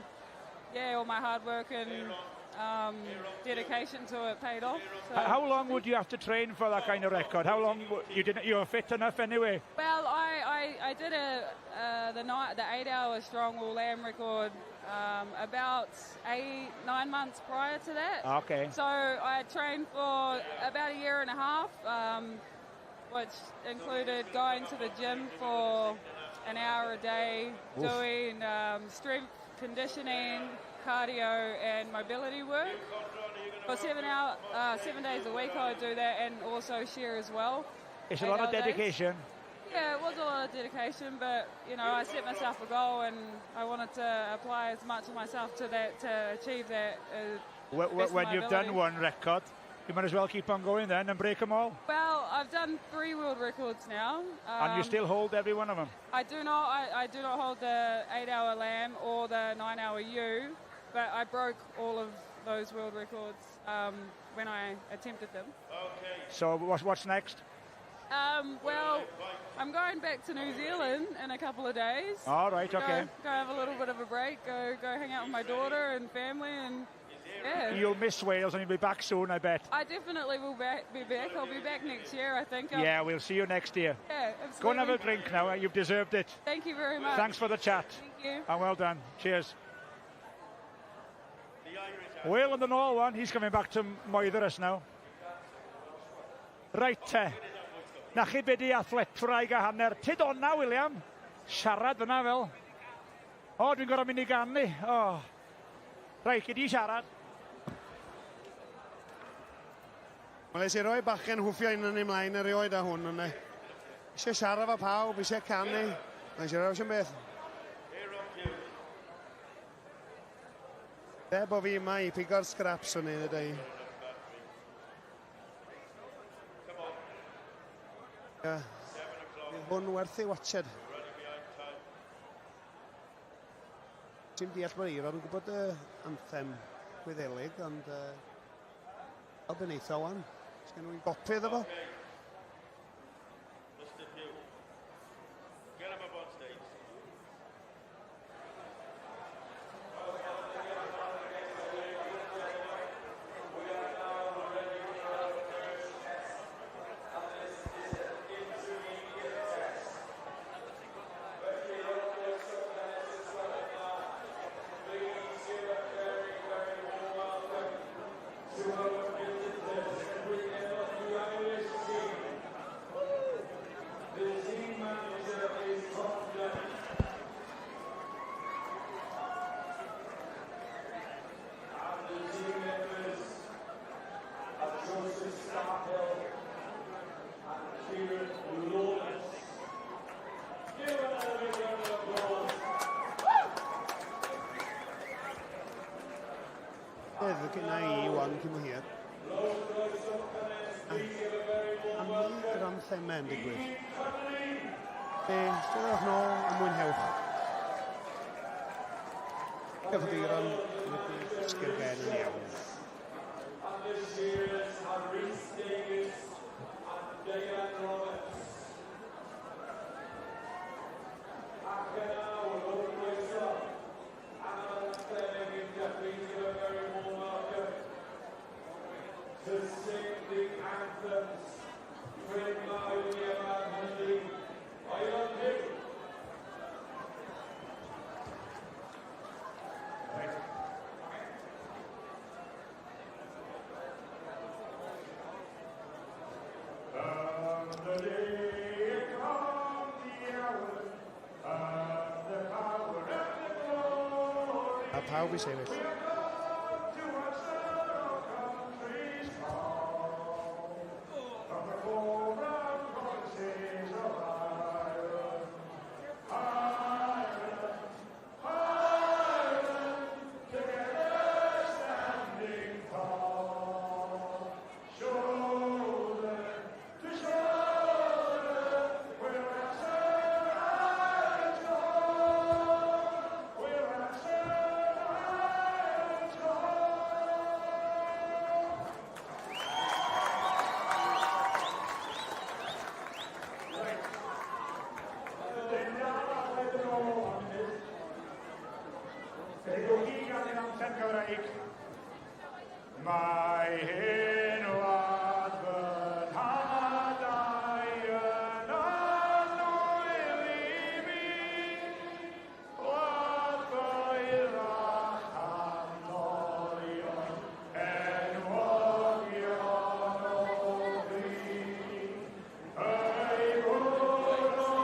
yeah, all my hard work and dedication to it paid off. So. How long would you have to train for that kind of record? How long you didn't? You were fit enough anyway. Well, I did the 8-hour strong wool lamb record about 8-9 months prior to that. Okay. So I trained for about a year and a half, which included going to the gym for an hour a day, Oof. Doing strength conditioning, cardio and mobility work. For 7 days a week I would do that, and also shear as well. It's a lot of dedication. Days. Yeah, it was a lot of dedication, but you know, I set myself a goal and I wanted to apply as much of myself to that to achieve that. When you've done one record, you might as well keep on going then and break them all. Well, I've done 3 world records now. And you still hold every one of them? I do not. I do not hold the 8-hour lamb or the 9-hour ewe, but I broke all of those world records when I attempted them. Okay. So what's next? Well, I'm going back to New Zealand in a couple of days. All right, okay. Go have a little bit of a break, go hang out with my daughter and family, and yeah. You'll miss Wales and you'll be back soon, I bet. I definitely will be back. I'll be back next year, I think. Yeah, we'll see you next year. Yeah, absolutely. Go and have a drink now. You've deserved it. Thank you very much. Thanks for the chat. Thank you. And well done. Cheers. Will and the Nol one, he's coming back to Moitherus now. Right te. Na chi be di athletwraig a hanner. Tyd o'na, William. Siarad fyna fel. O, dwi'n gorfod mynd i ganu. O. Reit, gyd i siarad. Wel, es i roi bachgen hwffio un yn ei mlaen erioed â hwn, yna. Eisiau siarad efo pawb, eisiau canu. Mae'n siarad eisiau beth. De bo fi yma i pigo'r scraps o'n ei ddweud. Fydd hwn werth ei watched. Ti'n deall bod Eiron yn gwybod y anthem Gwyddelig, ond fel byn eitha wan. Sgen nhw'n gopi iddo fo. Gyna i wan cyn bo hir. Am yr anthemau yn digwydd. Stedwch nôl a mwynhewch. Diolch yn Eiron wedi llosgi'r gen yn iawn. A pawb i sefyll. Mae hyn wlad fy nhadau yn annwyl i mi, wlad boerach anorion, enwogion o fi. Ei gwrdd o'r ryfelwyr,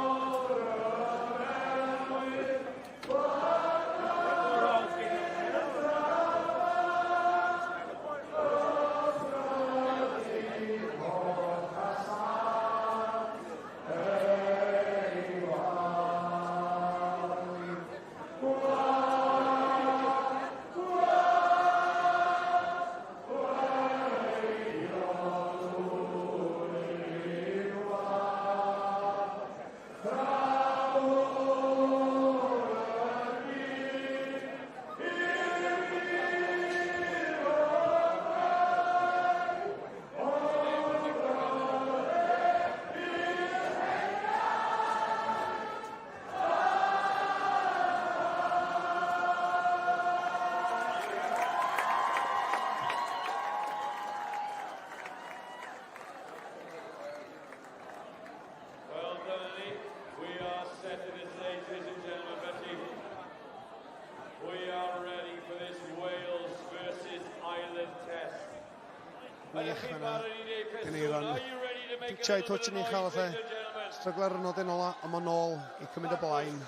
Well done, Lee. We are set to the stage, ladies and gentlemen. Felly, we are ready for this Wales versus Ireland test. Wych yna. Gyneiron. Pitio i touch yn uchel fatha. Stryglo ar y nodyn ola, ond mae'n ôl i cymryd y blaen.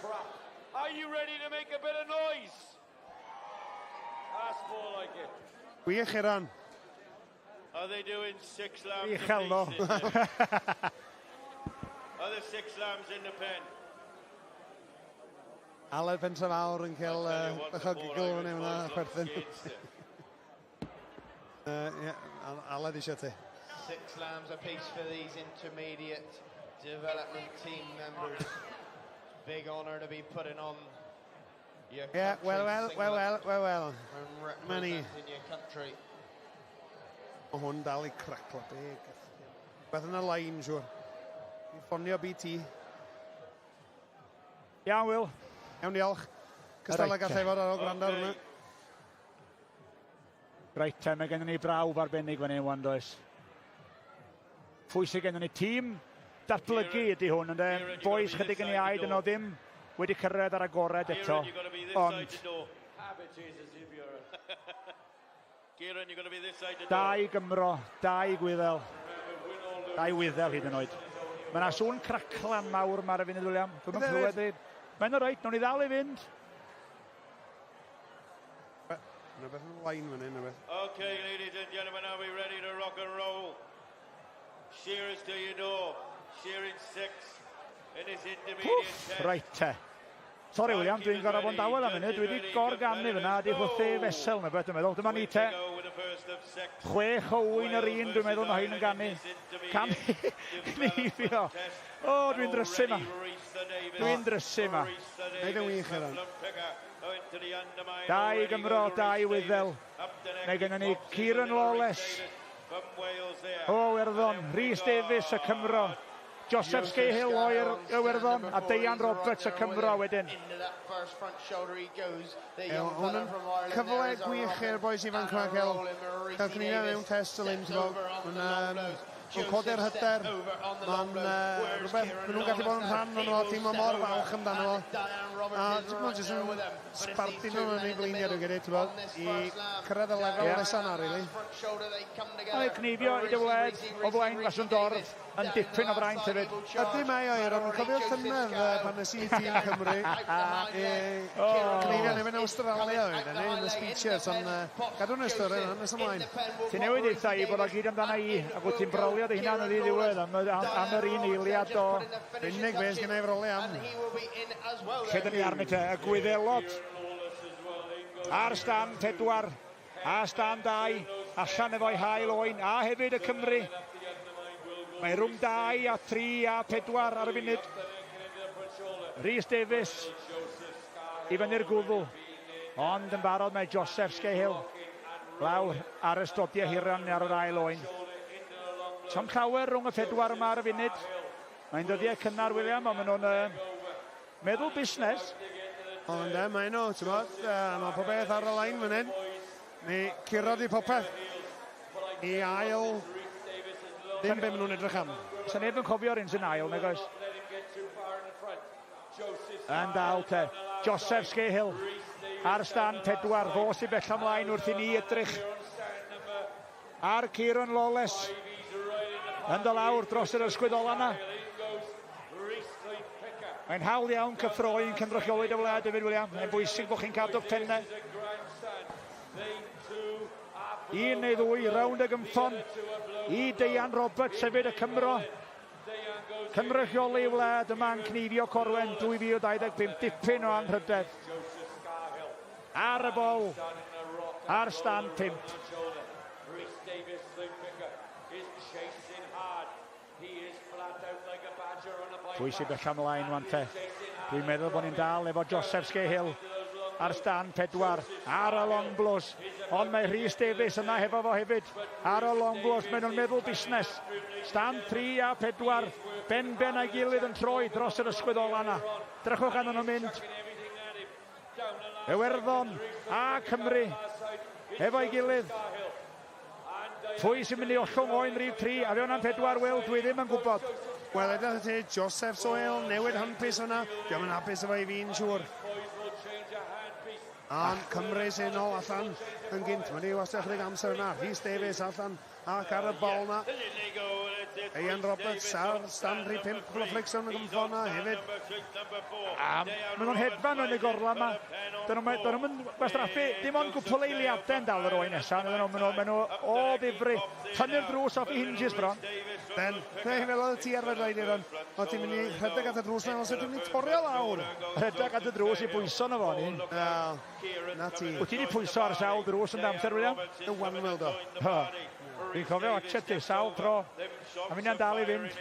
Are you ready to make a bit of noise? That's more like it. Wych, Iran. Are they doing six lambs Uchel, no. apiece in there? Are there six lambs in the pen? Aled Pentre Fawr yn cael bach o giggle fan hyn, hwnna, chwerthin. Ie, Aled eisiau ti. Six lambs apiece for these intermediate development team members. Big honour to be putting on your Yeah, country well, well, well, well, well, well. and Many. representing your country. Mae hwn dal i craclo. Big. Beth yn y line, siwr. I ffonio BT. Iawn, Will. Iawn, diolch. Cystal ag Reit, allai fod ar ôl gwrando ar hwnna. Reit te, mae gennym ni brawf arbennig fan hyn wan, does. Pwy sydd gennym ni? Tîm datblygu ydy hwn, ynde? Boys chydig yn ei aid yno ddim wedi cyrraedd ar agored eto. Kieran, you've got to be this Ond side the door. Habit is as if you're a... Kieran, you've got to be this side the door. Dau Gymro, dau Gwyddel. Dau Wyddel hyd yn oed. Mae yna sŵn craclan mawr yma ar y funud, William. Dwi'm yn Ydy, clywed i. Mae'n o reit, nawn ni ddal i fynd. Yna beth yn y line fan hyn, yna beth. Okay, ladies and gentlemen, are we ready to rock and roll? Shearers to your door. Shearing six in this intermediate test. Reit te. Sori, William, dwi'n gorfod bod yn dawel am hynny. Dwi wedi gorganu fyna, di chwythu fesel neu beth, dwi'n meddwl. Dyma ni te. 6 o ŵyn yr un, dwi'n meddwl, mae hyn yn ganu. Cam cneifio. O, dwi'n drysu ma. Dwi'n drysu ma. Neud yn wych, Iran. Dau Gymro, dau Wyddel. Mae gennym ni Kieran Lawless o Iwerddon, Rhys Davies y Cymro, Joseph Scahill o Iwerddon a Deian Roberts y Cymro wedyn. Hwn yn cyfle gwych i'r bois ifanc yma cael cael cnifio mewn test y lim, ti'n gwbod. Mae'n um, codi'r hyder. Mae'n rhywbeth, maen nhw'n gallu bod yn rhan o'n fo, teimlo mor falch amdano fo. A ti'n gwbod, jyst yn sbardun nhw yn ei blaeniau, dwi'n credu, ti'n gwbod, i cyrraedd y lefel nesaf na, really. Mae cnifio i dy wled o flaen Glaswn Dorf yn dipyn o fraint hefyd. Ydy mae o, Iron. Cofio llynedd pan nes i tîm Cymru. Cnifio neu fynd Australia oedd ni, yn y speeches, ond gadw'n ystod yna, nes ymlaen. Ti'n newid eitha i bod o gyd amdana i, ac wyt ti'n brolio dy hunan yn ddiwedd am, am, am yr un eiliad o... Unig beth gen i froli am. Lle dyn ni arni te? Y Gwyddelod ar stand 4 a stand 2 allan efo'i hail oen a hefyd y Cymru. Mae rhwng 2 a 3 a 4 ar y funud. Rhys Davies i fyny'r gwddw. Ond yn barod mae Joseph Scahill lawr ar y stodiau hiran ar yr ail oen. Tom llawer rhwng y pedwar yma ar y funud. Mae'n dyddiau cynnar, William, ond maen nhw'n meddwl busnes. Ond mae nhw, ti'n bod, mae pob beth ar y lein fan hyn. Ni curo di popeth i ail ddim be maen nhw'n edrych am. Sa neb yn cofio'r un sy'n ail, nag oes? Yn dal te. Joseph Scahill ar stand 4, fo sy'n bell ymlaen wrth i ni edrych ar Kieran Lawless yn dod lawr dros yr ysgwydd ola yna. Mae'n hawdd iawn cyffroi yn cynrychioli dy wlad hefyd, William. Mae'n bwysig bod chi'n cadw'ch pennau. Un neu ddwy rownd y gymffon i Deian Roberts hefyd y Cymro. Cynrychioli wlad yma yn cnifio Corwen 2025, dipyn o anrhydedd. Ar y bol, ar stand 5. Pwy sy'n bell ymlaen wan te? Dwi'n meddwl bod ni'n dal efo Joseph Scahill ar stand 4 ar y long blows. Ond mae Rhys Davies yna hefo fo hefyd ar y long blows. Maen nhw'n meddwl busnes. Stand 3 a 4, ben-ben a'i gilydd yn troi dros yr ysgwydd ola yna. Drychwch arnyn nhw'n mynd. Iwerddon a Cymru efo'i gilydd. Pwy sy'n mynd i ollwng oen rhif 3 a fewn am 4, Will, dwi ddim yn gwybod. Wel, edrych ti, Joseph Soel, newid handpiece yna. Diolch yn hapus efo i fi'n siŵr. Ond Cymru sy'n ôl allan yn gynt. Mae wedi wastad chydig amser yna. Rhys Davies allan ac ar y bol na. Ian Roberts ar stand rhif 5, cwpl o flicks yn y gymffon na hefyd. A maen nhw'n hedfan yn y gorla yma. Dyn nhw'n gwastraffu dim ond gwpl eiliadau yn dal yr oen nesaf. Maen nhw, maen nhw o ddifri. Tynnu'r drws off i hinges bron. Ben, neu fel oedd ti arfer dweud Iron, o ti'n mynd i rhedeg at y drws na, os ti'n mynd i torri o lawr. Rhedeg at y drws i bwyso na fo ni. Na, na ti. Wyt ti wedi pwyso ar sawl drws yn damser, William? Y wanwyl do. Fi'n cofio watchet ti, sawl tro. A mi'n dal i fynd.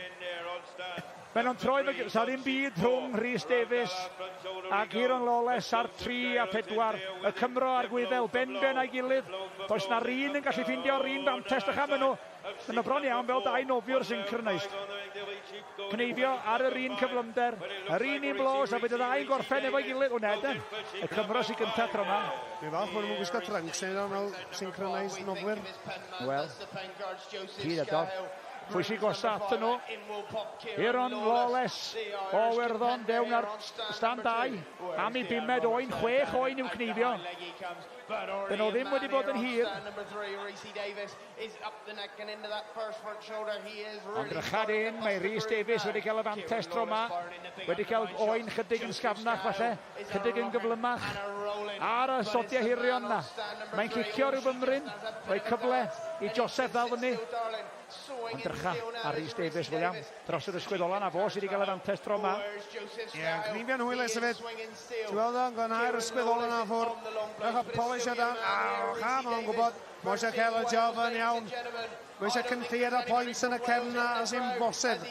Maen nhw'n troi, sa ddim byd rhwng Rhys Davies a Kieran Lawless ar 3 a 4. Y Cymro a'r Gwyddel, ben-ben a'i gilydd. Does na'r un yn gallu ffeindio'r un fantes. Dych am nhw. Maen nhw bron iawn fel dau nofiwr synchronised. Cneifio ar yr un cyflymder, yr un un blos, a bydd y ddau'n gorffen efo'i gilydd. O, Neden, y Cymro sy'n gyntaf tro yma. Dwi'n falch bod nhw'n gwisgo trunks neu fel synchronised nofwyr. Wel, hyd a dof. Pwy sy'n gosa atyn nhw? Kieran Lawless o Iwerddon dewn ar stand 2 am ei bumed oen, 6 oen i'w cneifio. Dyn nhw ddim wedi bod yn hir. Ond drychad un, mae Rhys Davies wedi cael y fantes tro yma. Wedi cael oen chydig yn sgafnach falle, chydig yn gyflymach. Ar y sodiau hirion na. Mae'n cicio rhyw fymryn, rhoi cyfle i Joseph ddal fyny. Ond drycha ar Rhys Davies, William, dros yr ysgwydd ola na fo sydd wedi cael y fantes tro yma. Ie, cnifio'n hwylus hefyd. Ti'n weld o'n glanhau'r ysgwydd ola na ffwr. Bach o polish o dan. Aw, cha, mae'n gwybod. Mae eisiau cael y job yn iawn. Mae eisiau cynlliad o points yn y cefn na, os yw'n bosib.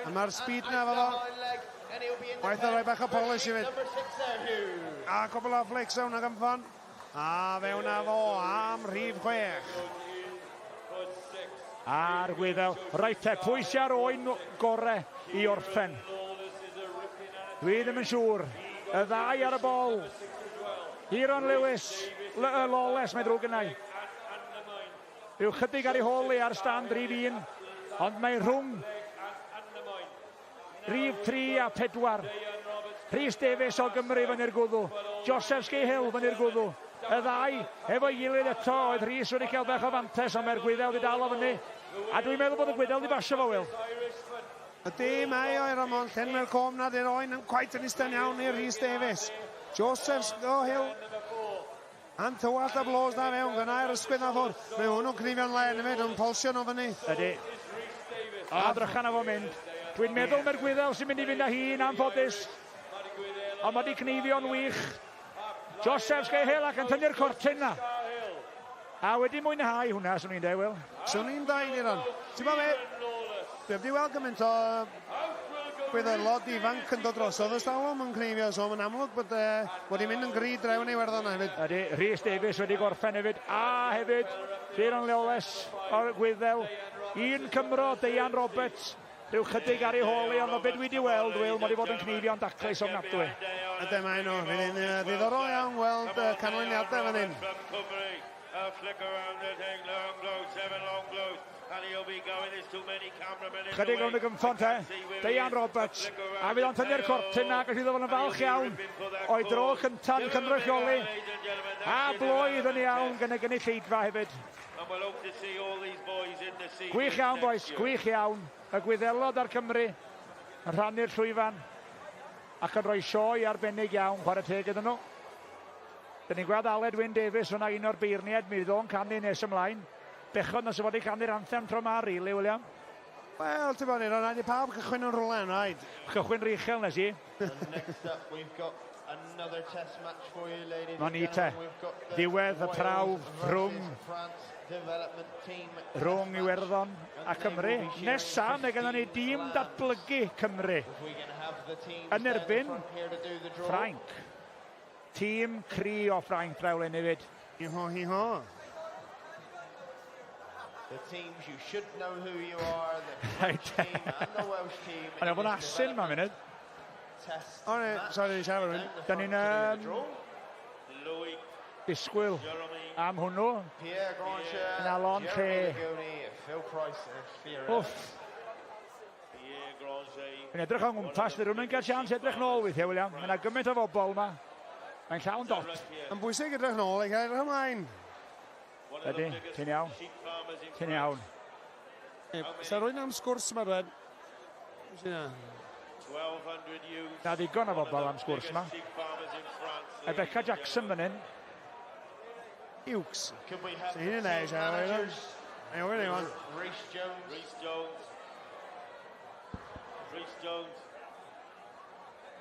A mae'r speed na fo. Waeth o roi bach o polish hefyd. A cwbl o flicks o'n ag ymffon. A fewn â fo am rhif 6. A'r Gwyddel. Reit te, pwy sy ar oen gore i orffen? Dwi ddim yn siŵr. Y ddau ar y bol. Hiron Lewis, Lawless, mae ddrwg gennau. Rhyw chydig ar ei hôl i ar stand rhif 1, ond mae rhwng rhif 3 a 4. Rhys Davies o Gymru fyny'r gwddw. Joseph Scahill fyny'r gwddw. Y ddau efo'i gilydd eto, oedd Rhys wedi cael bach o fantes, ond mae'r Gwyddel wedi dal o fyny. A dwi'n meddwl bod y Gwyddel wedi basio fo, Will. Ydy, mae o Ramon, llenwi'r com na, dy'r oen yn quite yn eistedd iawn i Rhys Davies. Joseph Scahill A'n tywallt y blos na fewn, gyna i'r ysgwydd na ffwrdd. Mae hwnnw'n cnifio'n len hefyd, yn polsio nhw fyny. Ydy. A drychan â fo'n mynd. Dwi'n meddwl mae'r Gwyddel sy'n mynd i fynd â hi'n anffodus. Ond mae wedi cneifio'n wych. Joseph Scahill ac yn tynnu'r cortyn na. A wedi mwynhau hwnna, swn i'n dweud, Will. Swn i'n dweud, Iron. Ti'n bod be? Dwi wedi weld gymaint o Gwyddelod ifanc yn dod drosodd ers talwm yn cneifio, so mae'n amlwg bod wedi mynd yn gry draw yn Iwerddon hefyd. Ydy, Rhys Davies wedi gorffen hefyd, a hefyd Kieran Lawless o'r Gwyddel. Un Cymro, Deian Roberts, rhyw chydig ar ei hôl i, ond o beth dwi wedi weld, Will, mae wedi bod yn cneifio'n daclus ofnadwy. Ydy, mae nhw. Fydd hi'n ddiddorol iawn gweld canlyniadau fan hyn. Chydig rownd y gynffon te, Deian Roberts, a fydd o'n tynnu'r cortyn na, gallu fod yn falch iawn o'i dro cynta'n cynrychioli, a bloedd yn iawn gan y gynulleidfa hefyd. Gwych iawn, bois, gwych iawn. Y Gwyddelod a'r Cymry yn rhannu'r llwyfan ac yn rhoi sioe arbennig iawn, chwarae teg iddyn nhw. Dyn ni'n gweld Aled Wyn Davies fyna, un o'r beirniaid, mi fydd o'n canu nes ymlaen. Bechod na sy'n fod i canu'r anthem tro ma, really, William. Wel, ti'n bod, ni'n rhaid i pawb cychwyn yn rhywle, yn rhaid. Cychwyn richel nes i. Next up, we've got another test match for you, ladies and ni te. Ddiwedd y prawf rhwng rhwng Iwerddon a Cymru. Nesa, mae gennym ni dîm datblygu Cymru yn erbyn Ffrainc. Tîm cry o Ffrainc draw le hefyd. Hi ho, hi ho. The teams you should know who you are, the French team and the Welsh team. Ond efo asyn ma munud. O, ne, sorry, siarad rhywun. Da ni'n disgwyl am hwnnw. Yna lon lle. Wff. Yn edrych o'n gwmpas, dyn nhw'n cael sians edrych nôl weithiau, William. Mae yna gymaint o bobl yma. Mae'n llawn dot. Yn bwysig edrych nôl, i cael edrych ymlaen. Ydy, ti'n iawn. Ti'n iawn. Sa rwy'n am sgwrs yma, rwan? Na ddigon o bobl am sgwrs yma. Rebecca Jackson fan hyn. Hughes. So hyn yn neis, Ei, o'r un. Rhys Jones. Rhys Jones. Rhys Jones.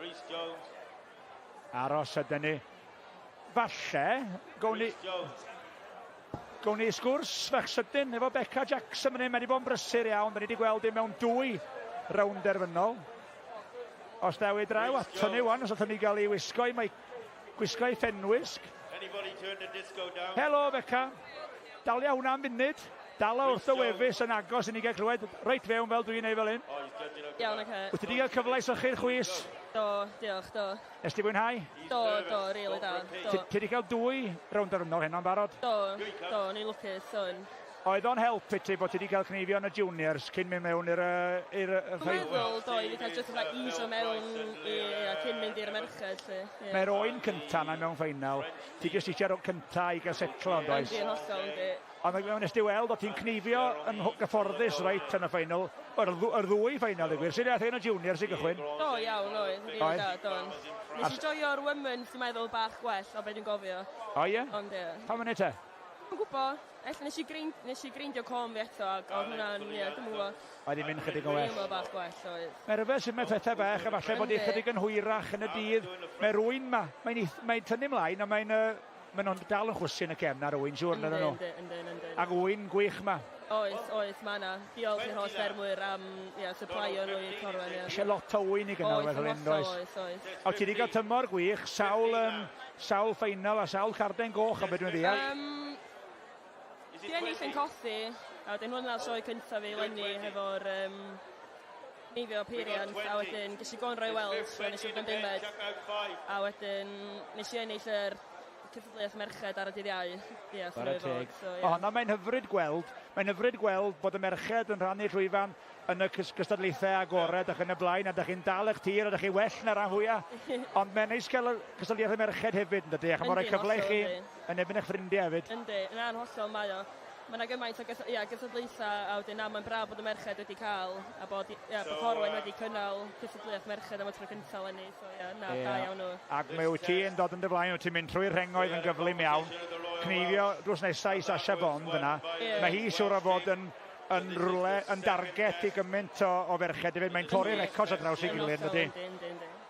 Rhys Jones. Aros ydyn ni. Falle, gawn ni... Gawn ni sgwrs fach sydyn efo Becca Jackson fan hyn. Mae wedi bod yn brysur iawn. Da ni wedi gweld hi mewn dwy rownd derfynol. Os daw i draw ato ni wan, os allwn ni gael ei wisgo i, mae gwisgo i ffenwisg. Helo Becca. Dalia hwnna am funud. Dala wrth y wefus yn agos i ni gael clywed reit fewn fel dwi'n ei fel hyn. Iawn, oce. Wyt ti wedi cael cyfle i sychu'r chwys? Do, diolch, do. Nes ti fwynhau? Do, do, really da. Do. Ti wedi cael dwy rownd derfynol heno'n barod? Do, do, o'n i'n lwcus, o'n. Oedd o'n help i ti bod ti wedi cael cneifio yn y juniors cyn mynd mewn i'r... Dwi'n meddwl, do, i fi cael just fatha easio mewn i, ia, cyn mynd i'r merched, lly. Yeah. Mae'r oen cynta na mewn ffeinal, ti jyst eisiau'r cynta i gael setlo, yn does? Yndi, yn hollol, yndi. Ond nes ti weld, o ti'n cneifio yn gyfforddus reit yn y ffeinal, yr ddwy ffeinal, dweud gwir. Sut aeth un o juniors i gychwyn? Do, iawn, oedd. Rili da, do. Nes i joio'r women's, dwi'n meddwl, bach gwell o beth dwi'n gofio. O, ie? Ond, ie. Pam yn te? Dwi'n gwybod, ella nes i greindio com fi eto ac oedd hwnna'n, ie, dwi'n gwybod. Oedd hi'n mynd chydig yn well. Dwi'n bach gwell, oedd. Mae'n rhyfedd sut mae pethau bach, a falle bod hi chydig yn hwyrach yn y dydd. Mae rwy'n ma, mae'n tynnu mlaen, ond mae'n maen nhw'n dal yn chwysu yn y cefn ar rwy'n siŵr, ydyn nhw. Yndyn, yndyn, yndyn. Ac wy'n gwych ma. Oes, oes, mae yna. Diolch i'r holl ffermwyr am ia, supplyio nhw i Corwen. Ia. Eisiau lot o wyn i gynnal fel hyn, does? Oes, oes. O, ti wedi cael tymor gwych, sawl, sawl ffeinal a sawl carden goch am beth dwi'n ddeall. Di ennill yn Cothi, a wedyn hwnna'r sioe cyntaf fi leni hefo'r neifio peiriant, a wedyn ges i gon roi Welsh, a nes i fod yn bumed, a wedyn nes i ennill yr cystadleuaeth merched ar y dydd Iau. Ie, so Chwarae teg. So, yeah. O, na, mae'n hyfryd gweld. Mae'n hyfryd gweld bod y merched yn rhannu llwyfan yn y cystadlaethau agored ac yn y blaen, a dych chi'n dal eich tir, a dych chi well na'r rhan fwyaf. Ond mae'n neis cael y cystadlaethau merched hefyd, yn dydy? Ac mae'n rhoi cyfle i chi yn erbyn eich ffrindiau hefyd. Yndi, na'n hollol mae o. Mae yna gymaint o gystadlaethau, a wedyn na, mae'n braf bod y merched wedi cael, a bod, ia, bod Corwen wedi cynnal cystadleuaeth merched am y tro cyntaf eleni, so ia, na, da iawn nhw. Ac mae wyt ti yn dod yn dy flaen, wyt ti'n mynd trwy'r rhengoedd yn gyflym iawn, cneifio drws nesaf i Sasha Bond yna. Mae hi siŵr o fod yn rhywle, yn darget i gymaint o ferched hefyd. Mae'n torri records ar draws ei gilydd, ydy.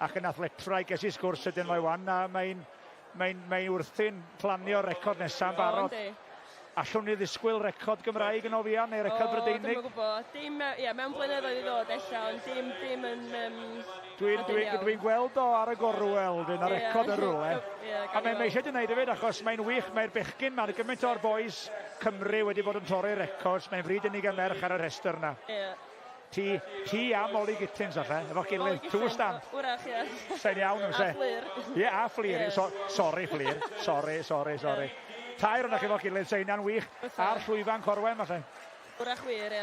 Ac yn athletrau, ges i sgwrs ydyn nhw wan, a mae'n wrthi'n planio record nesaf yn barod. Allwn ni ddisgwyl record Gymraeg yn o fuan, neu record Brydeinig? O, dwi'm yn gwybod. Dim, ie, mewn blynyddoedd i ddod ella, ond dim yn... Dwi'n gweld o ar y gorwel, dwi'n ar record yn rhywle. A mae'n eisiau di wneud hefyd, achos mae'n wych, mae'r bechgyn, mae'n gymaint o'r boys Cymru wedi bod yn torri records, mae'n bryd i ni gael merch ar y rhestr yna. Ti a Molly Gittins, falle, efo'ch gilydd, two stand. Wrach, ie. Sa'n iawn, ymse. A Fflur. Ie, a Fflur. Sorry, Fflur. Sorry. Tair o'na chi efo'ch gilydd, so hynna'n wych ar llwyfan Corwen, falle. Wrach wir, ie.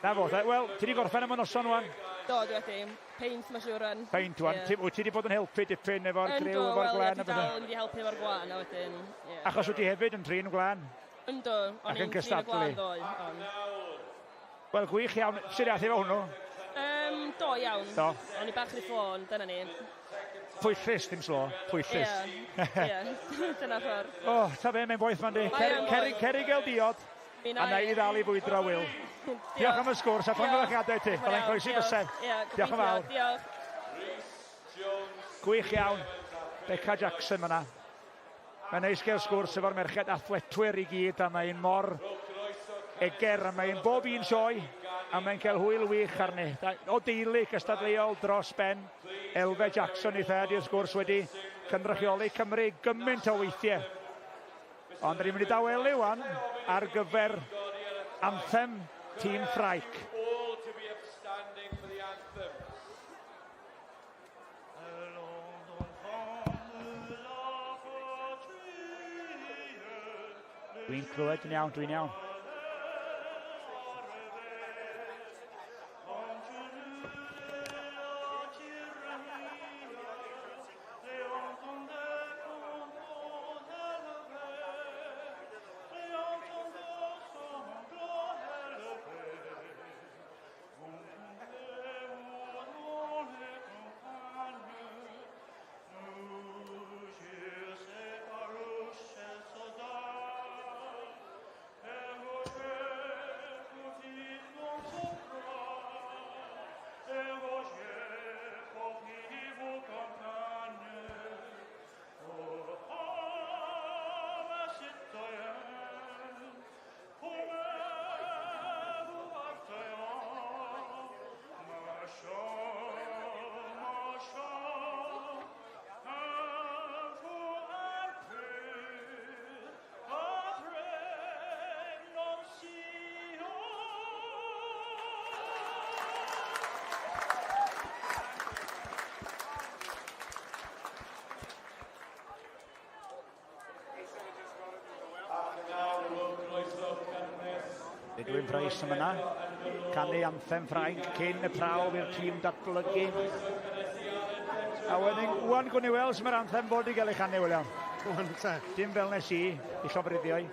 Na fo, wel, ti wedi gorffen am y noson wan? Do, dwi wedi. Peint, mae'n siŵr wan. Peint wan. Wyt ti wedi bod yn helpu dipyn efo'r griw, efo'r gwlân? Ynddo, wel, dwi dal yn wedi helpu efo'r gwlân, a wedyn, ie. Achos wyt ti hefyd yn trin gwlân? Ynddo, o'n i'n trin y gwlân ddoe. Wel, gwych iawn. Sut ath efo hwnnw? Do, iawn. Do. O'n i bach rhy slo, ond dyna ni. Pwyllus, dim slo. Pwyllus. Ie, dyna ffordd. O, ta be, mae'n boeth ma'n di. Ceri gael diod, a na i ddal i fwydro Wil. Diolch am y sgwrs, a llongyfarchiadau ti. Byddai'n croesi bysedd. Diolch yn fawr. Diolch. Gwych iawn. Beca Jackson yna. Mae'n neis gael sgwrs efo'r merched athletwyr i gyd, a mae'n mor eger, a mae'n bob un sioe, a mae'n cael hwyl wych arni. O deulu cystadleuol dros ben, Elfe Jackson i thad i'r sgwrs wedi cynrychioli Cymru gymaint o weithiau. Ond rydyn ni'n mynd i dawelu wan ar gyfer anthem Tîm Ffrainc. Dwi'n clywed yn iawn, dwi'n iawn. Edwin Price yma yna, canu anthem Ffrainc cyn y prawf i'r tîm datblygu. A wedyn, wan gwn i weld sy'n mae'r anthem fod i gael ei chanu, William. Wan te. Dim fel nes i llofruddio i.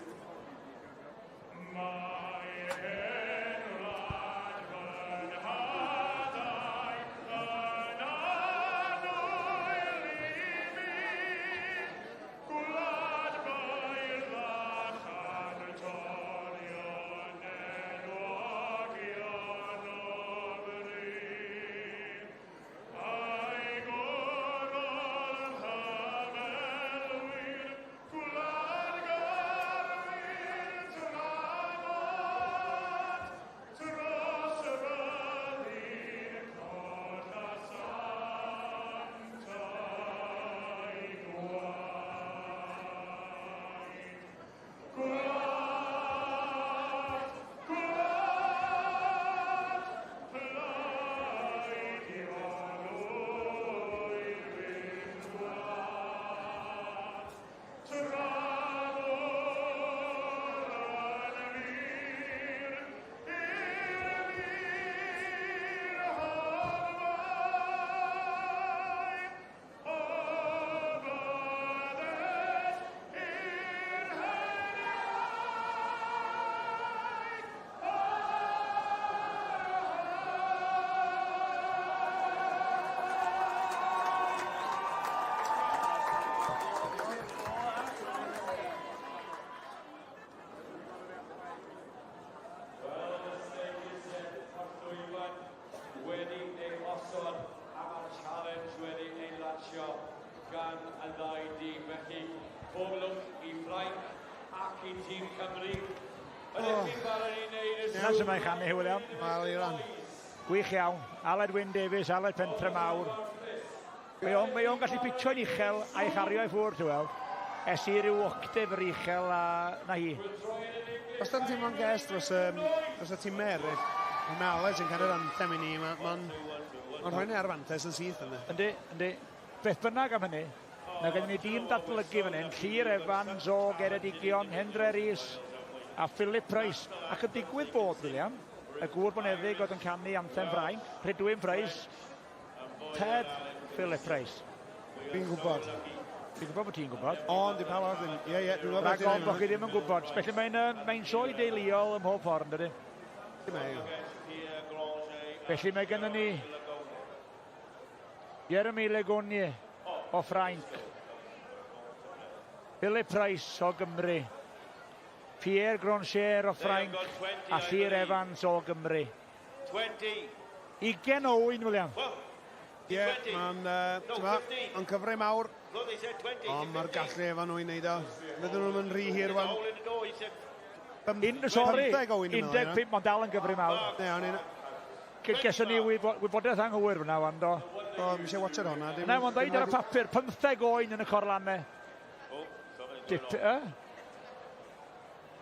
gan y ddau dîm. Felly, pob lwc i Ffrainc ac i tîm Cymru. Ydych chi'n barod i wneud y Dyna sut mae'n chanu hi, William. Wel, Iran. Gwych iawn. Aled Wyn Davies, Aled Pentre Mawr. Mae o'n mae o'n gallu pitio'n uchel a'i chario i ffwrdd, ti'n weld. Es i ryw octef yr uchel a na hi. Os da'n teimlo'n ges dros, dros y tîm eraill, mae Aled sy'n canu'r anthem i ni, mae'n ma ma rhoi ni ar fantes yn syth yna. Yndi, yndi. Beth bynnag am hynny, mae gennym ni dîm datblygu fan hyn, Llyr Evans o Geredigion, Hendre Rees a Philip Price. Ac yn digwydd bod, William, y gŵr boneddig oedd yn canu anthem Ffrainc, Rhydwyn Price, Ted Philip Price. Fi'n gwybod. Fi'n gwybod bod ti'n gwybod. O, yndi, pawb arall ddim. Ie, ie, dwi'n gwybod. Rhag ofn bod chi ddim yn gwybod. Felly mae'n mae sioe deuluol ym mhob ffordd, yn dydy? Mae. Felly mae gennym ni Jeremy Legonie o Ffrainc, Philip Price o Gymru, Pierre Groncher o Ffrainc a Llyr Evans o Gymru. 20. 20 o wyn, William. Ie, mae'n uh, cyfri mawr. Ond mae'r gallu efo nhw i wneud o. Fydden nhw'n mynd rhy hir wan. Un, sori, 15, mae'n dal yn gyfri mawr. Ne, o'n i'n... Geson ni wybodaeth anghywir fyna, wan, do. O, mi eisiau watcher hwnna. Na, mae'n dweud ar y papur, 15 oen yn y corlanau. Dip, e?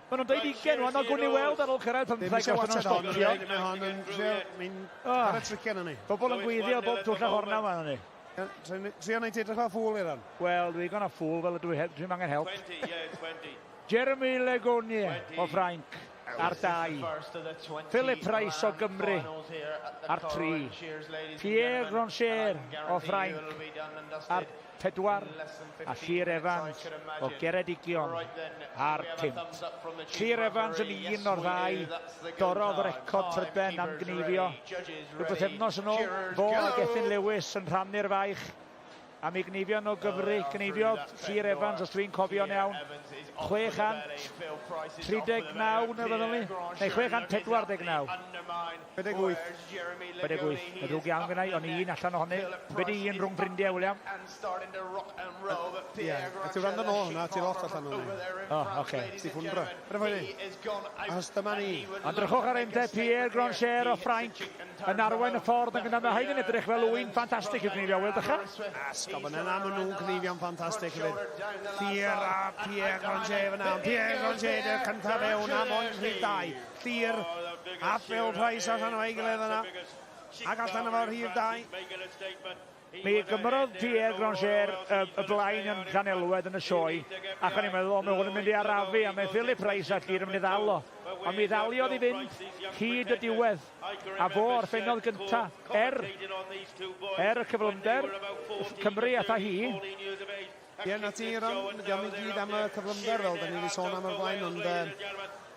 Maen nhw'n dweud 20 wan, ond gwn i weld ar ôl cyrraedd 15 os nhw'n stopio. Mae hon yn... Mae'n ar y tricio na ni. Bobl yn gweithio bob twll a chorna yma ni. Trio neud ti edrych fel ffŵl i'r ran. Wel, dwi'n gonna ffŵl fel ydw i, dwi'n angen help. 20, yeah, 20. Jeremy Legonie o Ffrainc ar 2. Philip Price o Gymru ar 3. Pierre Groncher o Ffrainc ar 4. A Llyr Evans o Geredigion ar 5. Llyr Evans yn un o'r ddau dorrodd record Prydain am gneifio. Rhyw bythefnos yn ôl, fo a Gethin Lewis yn rhannu'r faich. A mi gneifio o Gymru, gneifiodd Llyr Evans, os dwi'n cofio'n iawn, 639 neu fyddwn ni? Neu 649. 68. 68. Mae drwg iawn gynnau, o'n i un allan ohoni. Wedi un rhwng ffrindiau, William. Ie, a ti'n rand yn ôl hwnna, ti lot allan ohoni. O, oce. Ti ffwndra. Rhaid ni. Achos dyma ni. Ond drychwch ar ein te Pierre Groncher o Ffrainc yn arwain y ffordd yn gyda. Mae hein yn edrych fel wyn ffantastig i'w gneifio, Wil, dycha? Asgob yna, na, maen nhw'n cneifio'n ffantastig hefyd. Llyr a Pierre Groncher fyna. Pierre Groncher, y cyntaf fewn am oen rhif 2. Llyr a Phil Price allan o'i gilydd yna. Ac allan efo'r rhif 2. Mi gymrodd Pierre Groncher y blaen yn Llanelwedd yn y sioe, ac o'n i'n meddwl, o, mae hwn yn mynd i arafu, a mae Philip Price a Llyr yn mynd i ddal o. Ond mi ddaliodd i fynd hyd y diwedd, a fo orffennodd gynta, er y cyflymder, Cymru atha hi. Ie, na ti, Ron, diolch i gyd am y cyflymder fel da ni wedi sôn am o'r blaen, ond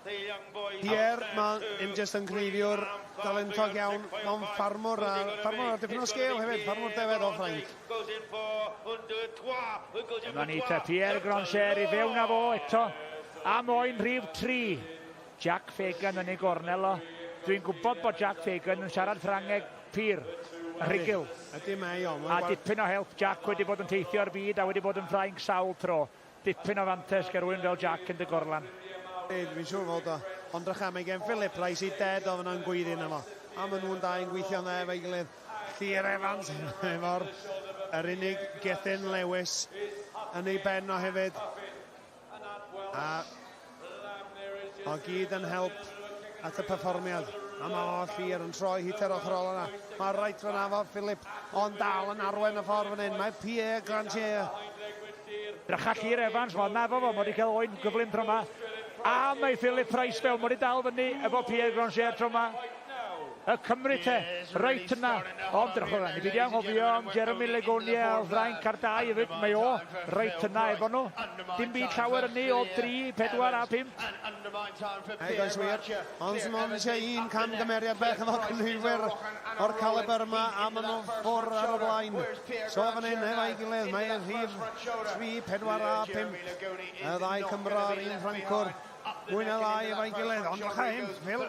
Pierre, mae ddim jyst yn cneifiwr talentog iawn, mae'n ffarmwr a ffarmwr ar dipyn o sgêl hefyd, ffarmwr defed o Ffrainc. Dyma ni te Pierre Groncher i fewn â fo eto am oen rhif 3. Jack Fagan yn ei gornel o. Dwi'n gwybod bod Jack Fagan yn siarad Ffrangeg pur, rhugl. Ydy mae o. A dipyn o help, Jack wedi bod yn teithio'r byd a wedi bod yn Ffrainc sawl tro. Dipyn o fantes ger rhywun fel Jack yn dy gorlan. Dwi'n siŵr fod o. Ond drycha, mae gen Philip Price i ded o fyna'n gweiddi yna fo. A maen nhw'n dau'n gweithio'n dda efo'i gilydd. Llyr Evans efo'r yr unig Gethin Lewis yn ei ben o hefyd. A o gyd yn help at y perfformiad. A mae o Llyr yn troi hit yr ochr ôl yna. Mae reit fyna fo Philip, ond dal yn arwain y ffordd fan hyn. Mae Pierre Grangier. Drycha Llyr Evans, mae'n nafo fo, mae wedi cael oen gyflym tro yma. A mae Philip Price fewn, mae wedi dal fyny efo Pierre Groncher tro yma. Y Cymru te, reit yna. Ond drychwch yna, ni byd i anghofio am Jeremy Legonie o Ffrainc ar 2 hefyd. Mae o reit yna efo nhw. Dim byd llawer yn ni o 3, 4 a 5. Ei, does wir. Ond mae'n eisiau un camgymeriad bach efo cynhwyfwyr o'r caliber yma, a maen nhw'n ffwr ar y blaen. So fan hyn efo'i gilydd, mae'n rhif 3, 4 a 5. Y ddau Cymro a'r un Ffrancwr. Mwy na lai efo'i gilydd, ond drycha hyn, Phil,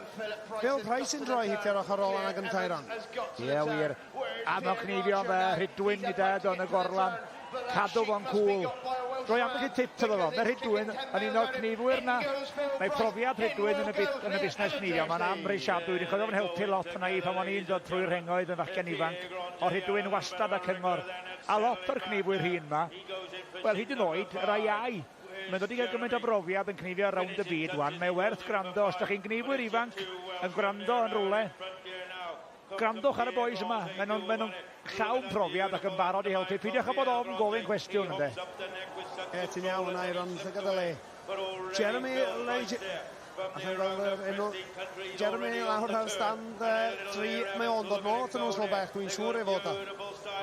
Phil Price yn droi hitio'r ochr ola na gyntaf ran. Ie, wir. A mae'n cneifio fe, Rhydwyn i dad o'n y gorlan. Cadw fo'n cŵl. Roi ambell i tip iddo fo. Mae Rhydwyn yn un o'r cneifwyr na. Mae profiad Rhydwyn yn y, yn y busnes cneifio. Mae'n amhrisiadwy. Dwi'n cofio fo'n helpu lot yna i pan o'n i'n dod trwy'r rhengoedd yn fachgen ifanc. O Rhydwyn wastad a cyngor. A lot o'r cneifwyr hŷn ma, wel hyd yn oed, y rai iau, mae'n dod i gael gymaint o brofiad yn cneifio rownd y byd wan. Mae werth gwrando. Os da chi'n gneifwyr ifanc yn gwrando yn rhywle, gwrandwch ar y boys yma. Maen nhw'n mae nhw llawn profiad ac yn barod i helpu. Peidiwch â bod ofn gofyn cwestiwn, ynddo. Ie, ti'n iawn yna, Iron, llygad y le. Jeremy Leige... Allai weld yr enw. Jeremy lawr ar stand 3. Mae o'n dod nôl at y nos bech, dwi'n siŵr ei fod o.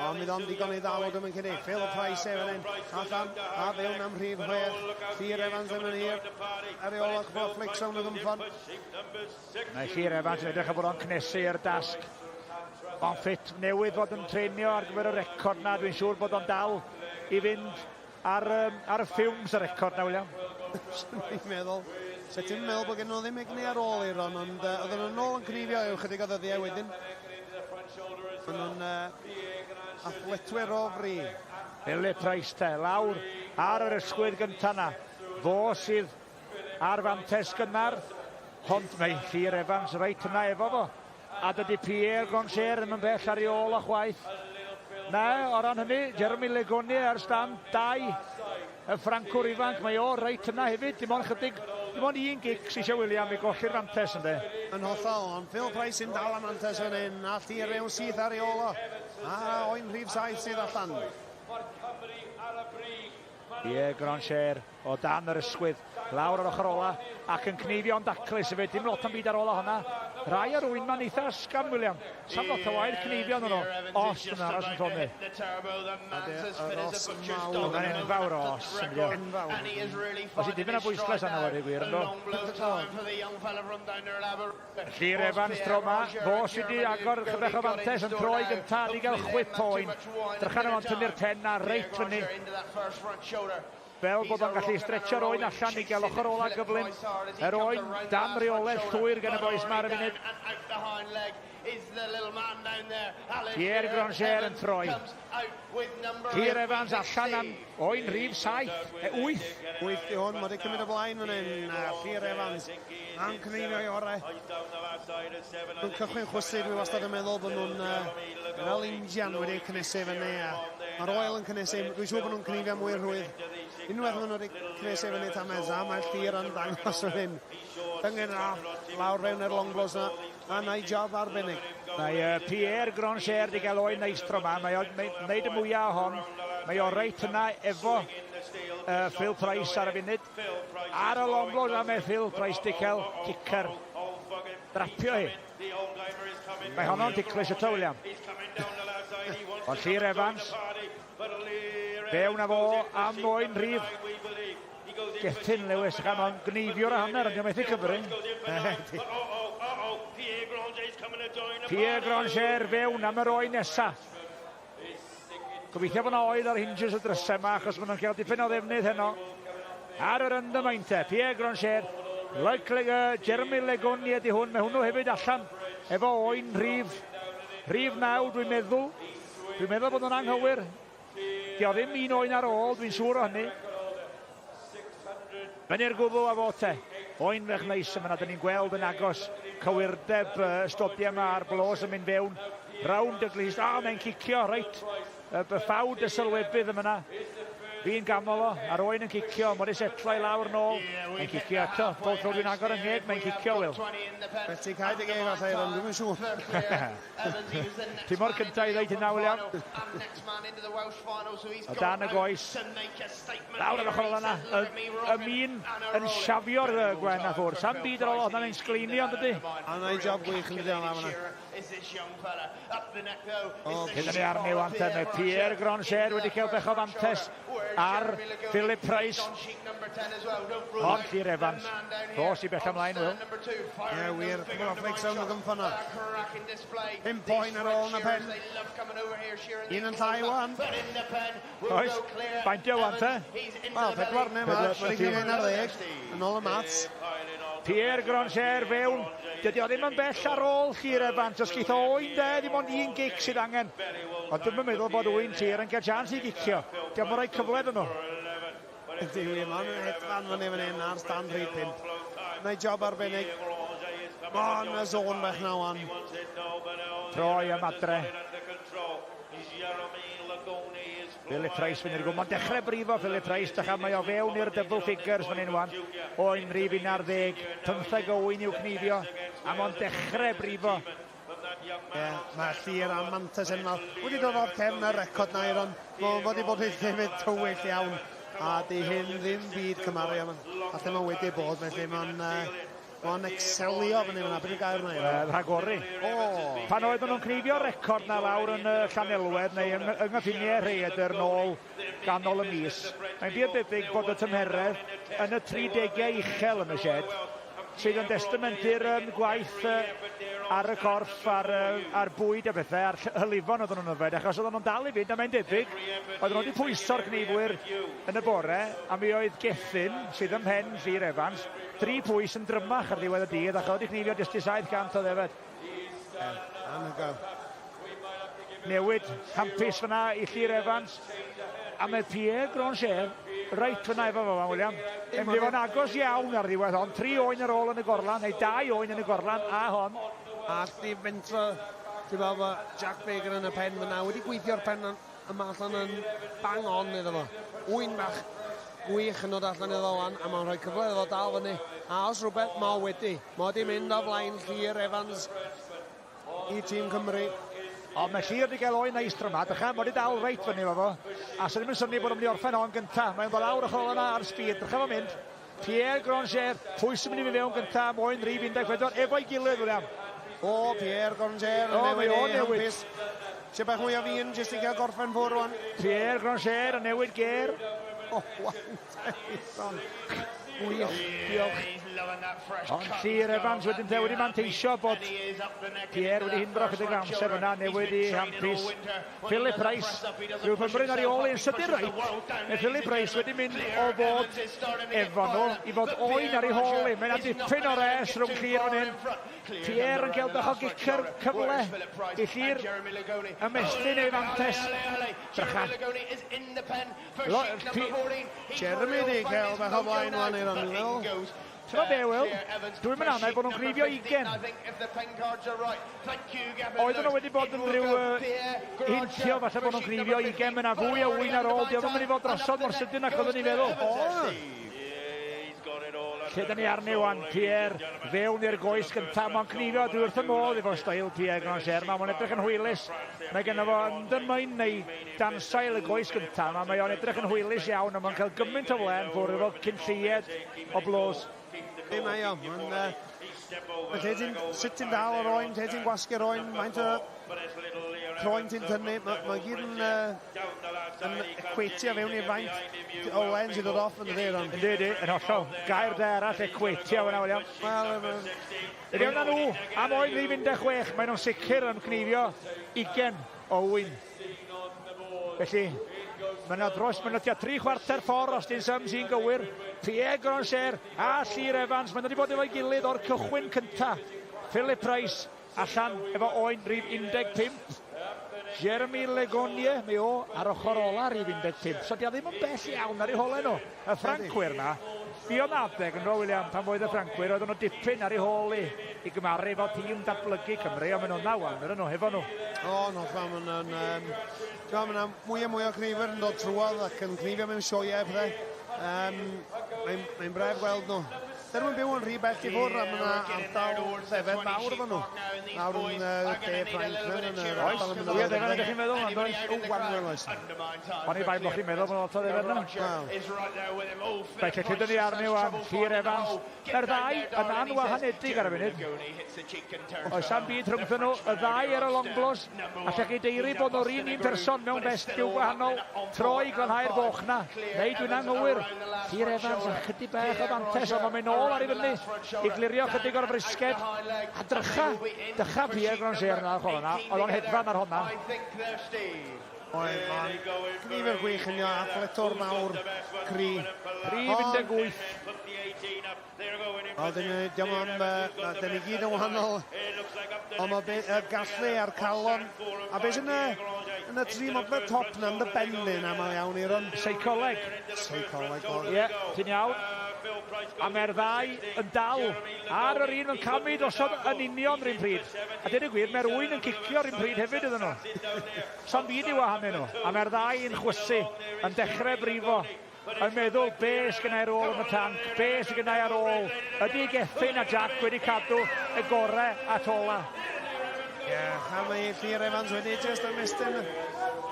Ond mi o'n digon i ddal o dwi'n cynnig. Phil Price e fan hyn. Allan, a fewn am rhif 6. Llyr Evans ddim yn hir. Ar ei ôl ac bod flic rownd y gymffon. Mae Llyr Evans yn edrych ar bod o'n cnesu i'r dasg. O'n ffit newydd fod yn treinio ar gyfer y record na. Dwi'n siŵr bod o'n dal i fynd ar, ar y fumes y record na, William. Swn i'n meddwl. Se ti'n meddwl bod gen nhw ddim egni ar ôl Eiron, ond oedden nhw'n ôl yn cneifio yw chydig o ddyddiau wedyn. Maen nhw'n athletwyr o fri. Philip Price te, lawr ar yr ysgwydd gynta na. Fo sydd ar fantes gynnar. Ond mae Llyr Evans reit yna efo fo. A dydy Pierre Groncher ddim yn bell ar ei ôl o chwaith. Na, o ran hynny, Jeremy Legoni ar stand 2. Y Ffrancwr ifanc, mae o reit yna hefyd. Dim ond chydig, dim ond un gic sy'n eisiau William i golli'r fantes ynddo. Yn hollol, ond Phil Price yn dal am mantes fan hyn. A Llyr mewn syth ar ei ôl o. A oen rhif 7 sydd allan. Ie, Groncher o dan yr ysgwydd, lawr ar ochr ola, ac yn cneifio'n daclus hefyd, dim lot am byd ar ola hwnna. Rai ar rwy'n ma'n eitha ysgafn, William. Sam lot o waith cneifio nhw, os yn aros yn llonydd. Yr os mawr. Mae'n enfawr o os. Enfawr. Os i dipyn o bwyslais arno fo, gwir, ynddo. Llyr Evans tro ma, fo sydd wedi agor chyfech o fantes yn troi gynta, di gael chwip oen. Drychan o'n tynnu'r pen a reit fyny. Fel bod o'n gallu stretcho'r oen allan i gael ochr ola gyflym. Yr oen dan reolaeth llwyr gan y boys ma ar y funud. Pierre Groncher yn troi. Llyr Evans allan am oen rhif 7, 8. 8 di hwn, mae wedi cymryd y blaen fan hyn. Llyr Evans yn cneifio ei orau. Nhw'n cychwyn chwysu, dwi wastad yn meddwl bod nhw'n fel injan wedi cynnesu fyny. Mae'r oel yn cynnesu, dwi'n siŵr bod nhw'n cneifio mwy rhwydd. Unwaith maen nhw wedi cynnesu fyny tamez, a mae'r Llyr yn dangos fan hyn. Dyngen lawr fewn i'r long blows na. A na i job arbennig. Mae Pierre Groncher wedi cael oen neis tro ma. Mae o'n wneud y mwyaf o hon. Mae o reit yna efo Phil Price ar y funud. Ar y long blows a mae Phil Price wedi cael kicker. Drapio hi. Mae honno'n diclus eto, William. Ond Llyr Evans, fewn â fo am oen rhif. Gethin Lewis, gan o'n gneifiwr a hanner, ond diolch methu cyfri. Pierre Groncher fewn am yr oen nesa. Gobeithio bod yna oed ar hinges y drysau yma, achos maen nhw'n cael dipyn o ddefnydd heno. Ar yr undermain te, Pierre Groncher, like Jeremy Legoni ydy hwn, mae hwnnw hefyd allan efo oen rhif 9, dwi'n meddwl. Dwi'n meddwl bod nhw'n anghywir. Dio ddim un oen ar ôl, dwi'n siŵr o hynny. Fyny'r gwddw a fo te. Oen fech neis yma, dyn ni'n gweld yn agos cywirdeb ystodiau yma a'r blos yn mynd fewn. Rownd y glist, a mae'n cicio, reit. Y ffawd y sylwebydd yma na. Fi'n gamol o, a'r oen yn cicio, mae wedi setlo i lawr nôl. Mae'n cicio eto, bob tro dwi'n agor yng ngheg, mae'n cicio, Will. Beth ti'n cael dy geg falle, Eiron, dwi'n siŵr. Ti'n mor cyntaf i ddeud hynna, William. O dan y goes. Lawr ar ochr ola yna. Y min yn siafio'r gwen a ffwrdd. Sam byd ar ôl hwnna'n sgleinio, yn dydy? A na i job gwych yn dydy o'n yna. O, Gyda ni arni wan te, mae Pierre Granger wedi cael bech o fantes ar Philip Price. Ond Llyr Evans, dos i bell ymlaen, Will. Ie, wir, cwbl o flics o'n gymffo na. 5 oen ar ôl na pen. Un yn llai wan. Oes, faint o wan te? Wel, 4 neu ma, wedi cael 11, yn ôl y maths. Pierre Granger fewn. Dydy o ddim yn bell ar ôl Llyr Evans. Os geith o oen de, ddim ond un gic sydd angen. Ond dwi'm yn meddwl bod oen Llyr yn cael chance i gicio. Diolch yn rhoi cyfle iddyn nhw. Ydy wir, mae'n hedfan fyny fan hyn ar stand rhif 5. Gwneud job arbennig. Mae'n y zone bach na wan. Troi am adre. Philip Price fynd i'r gwm. Mae'n dechrau brifo Philip Price. Dach mae o fewn i'r double figures fan hyn wan. Oen rhif 11, 15 o oen i'w cneifio. A mae'n dechrau brifo. Ie, yeah, mae Llyr a mantes enfawr. Wedi dod o'r cefn y record na Iron. Mae'n fod i bod yn llefydd tywyll iawn. A di hyn ddim byd cymaru am a lle mae'n wedi bod, felly mae'n mae'n excelio fyny fyna. Beth yw'r gair yna? Rhagori. O! Pan oedden nhw'n cneifio'r record na lawr yn Llanelwedd neu yng nghyffiniau Rhaeadr nôl ganol y mis, mae'n bur debyg bod y tymheredd yn y 30au uchel yn y shed, sydd yn destament i'r gwaith ar y corff, ar bwyd a bethau, a'r hylifon oedden nhw'n yfed, achos oedden nhw'n dal i fynd, a mae'n debyg, oedden nhw wedi pwyso'r cneifwyr yn y bore, a mi oedd Gethin, sydd ym mhen Llyr Evans, 3 pwys yn drymach ar ddiwedd y dydd, ac oedd wedi cneifio jyst i 700 o ddefed. Anhygoel. Newid hampus fyna i Llyr Evans, a mae Pierre Granger reit fyna efo fo, William. Yn mynd i fod yn agos iawn ar ddiwedd hon. 3 oen ar ôl yn y gorlan, neu 2 oen yn y gorlan, a hon. A allu fentro, ti'n meddwl bod Jack Baker yn y pen fyna, wedi gweithio'r pen yma allan yn bang on iddo fo. Wyn bach gwych yn dod allan iddo wan, a mae'n rhoi cyfle iddo fo dal fyny. A os rhywbeth, mae o wedi. Mae wedi mynd o flaen Llyr Evans i tîm Cymru. Ond mae Llyr wedi cael oen neis tro yma, drycha, mae wedi dal reit fyny efo fo. A sy'n ddim yn synnu bod nhw'n mynd i orffen o'n gynta. Mae'n dod lawr ochr yna ar speed, drycha fo'n mynd. Pierre Granger, pwy sy'n mynd i fynd fewn gynta, moyn rhif 14, efo'i gilydd, William. O, Pierre Granger yn O, mae newid o'n ei newid. hampus. Eisiau bach mwy o fi'n, jyst i gael gorffen ffwr rwan. Pierre Granger yn newid ger. O, wan, Gwych. Diolch. Ond Llyr Evans wedyn te wedi manteisio bod Pierre wedi hindro chydig o amser fyna, newid i hampus. Philip Price, rhyw fymryn ar ei ôl yn sydyn reit. Mae Philip Price wedi mynd o fod efo nhw i fod oen ar ei hôl i. Mae yna dipyn o res rhwng Llyr fan hyn. Pierre yn cael bach o gicer cyfle i Llyr ymestyn ei fantes. Drycha. Jeremy di cael bach o flaen wan i'r anwyl. Ti'n be, Will? Dwi'n mynd amau bod nhw'n cneifio 20. Oedden nhw wedi bod yn rhyw hintio falle bod nhw'n cneifio 20, mae yna fwy o wyn ar ôl, diolch yn mynd i fod drosodd mor sydyn ac oedden ni'n feddwl. Lle da ni arni wan, Pierre, fewn i'r goes gyntaf, mae'n cneifio, dwi wrth y modd efo steil Pierre Granger, mae'n edrych yn hwylus, mae genno fo undermine neu dansail y goes gyntaf, mae o'n edrych yn hwylus iawn, a mae'n cael gymaint o flaen ffwrdd efo cyn lleied o blos. Be mae o, mae'n... Lle ti'n, sut ti'n dal yr oen, lle ti'n gwasgu'r oen, faint o croen ti'n tynnu, mae gyd yn, yn equatio fewn i'r faint o len sy'n dod off yn y dde. Yndi, yndi, yn hollol. Gair da arall, equatio fyna, William. Wel, I fewn â nhw, am oen rhif 16, maen nhw'n sicr yn cneifio 20 o wyn. Felly, mae yna dros, mae yna tua 3/4 ffordd os di'n sym sy'n gywir. Pierre Granger a Llyr Evans, maen nhw wedi bod efo'i gilydd o'r cychwyn cynta. Philip Price allan efo oen rhif 15. Jeremy Legonie, mae o ar ochr ola rhif 15. So di o ddim yn bell iawn ar ei holau nhw. Y Ffrancwyr na, fuodd adeg yn William, pan oedd y Ffrancwyr, oedden nhw dipyn ar ei hôl i gymaru efo tîm datblygu Cymru, ond maen nhw'n nawan, maen nhw hefo nhw. O, no, maen nhw'n... Mae yna mwy a mwy o cneifwyr yn dod trwodd ac yn cneifio mewn sioeau a pethau. Mae'n braf gweld nhw Dyn nhw'n byw yn rhy bell i ffwrdd a mae yna ardal ddefed mawr efo nhw. Nawr yn De Ffrainc yn yr ardal yn mynd. Oes, ddefed ydych chi'n meddwl, ond oes? O, Wanwyl oes. O'n i bai bod chi'n meddwl bod lot o ddefed yna. Reit, felly dyn ni arni wan, Llyr Evans. Mae'r ddau yn anwahanedig ar y funud. Oes am byd rhwngthyn nhw, y ddau ar y longblos. Allech chi deiri bod nhw'r un un person mewn fest lliw gwahanol. Troi glanhau'r boch na. Neu dwi'n anghywir. Llyr Evans a chydig bach o fantes, ond mae'n mynd nôl ar ei fyny i glirio chydig o'r frisged. A drycha, dycha Pierre Granger na chwarae na. Oedd o'n hedfan ar honna. Oedd, mae'n nifer gwych yn athletwr mawr, cry. Rhif 18. O, dyn ni, diolch am, dyn ni gyd yn wahanol, ond mae be, y gallu a'r calon, a beth sy'n y, yn y tri modfedd top na, yn dy ben yn aml iawn, Eiron? Seicoleg. Seicoleg, o. Ie, ti'n iawn. A mae'r ddau yn dal ar yr un yn camu drosodd yn union rhywun pryd. A dyn y gwir, mae'r ŵyn yn cicio rhywun pryd hefyd iddyn nhw. So'n byd i wahanu nhw. A mae'r ddau yn chwysu, yn dechrau brifo, yn meddwl be sgynnau ar ôl yn y tanc, be sgynnau ar ôl. Ydy Gethin a Jack wedi cadw y gorau at ola? Ie, yeah, a mae Llyr Evans wedi jyst ymestyn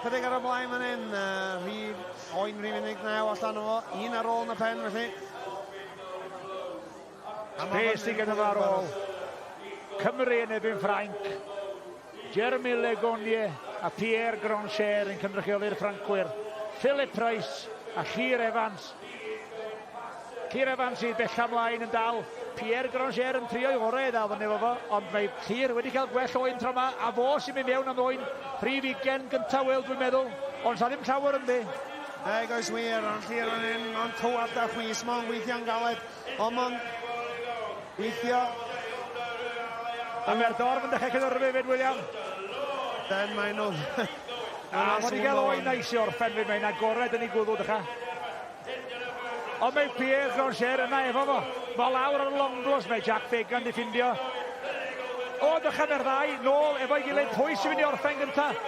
chydig ar y blaen fan hyn. Rhif oen rhif 19 allan o fo, un ar ôl yn y pen felly. Be sydd gyda fo ar ôl? Cymru yn erbyn Ffrainc. Jeremy Legonie a Pierre Grancher yn cynrychioli'r Ffrancwyr. Philip Price a Llyr Evans. Llyr Evans sydd bella mlaen yn dal. Pierre Granger yn trio i orau i ddal fyny efo fo, ond mae Llyr wedi cael gwell oen tro yma, a fo sy'n mynd mewn am oen rhif 20 gyntaf Wil, dwi'n meddwl, ond sa ddim llawer ynddi. Nag oes wir, ond Llyr yn un, ond tywallt a chwys, mae'n weithio'n galed, ond mae'n weithio. A mae'r dorf yn dechrau cynhyrfu hefyd, William. Den mae nhw. A mae wedi cael oen neis i orffen fyd, mae'n agored yn ei gwddw, dechrau. Ond mae Pierre Granger yna efo fo. Mae lawr ar y longblos, mae Jack Fagan di ffindio. O, dechrau mae'r ddau, nôl efo'i gilydd, pwy sy'n mynd i orffen gyntaf?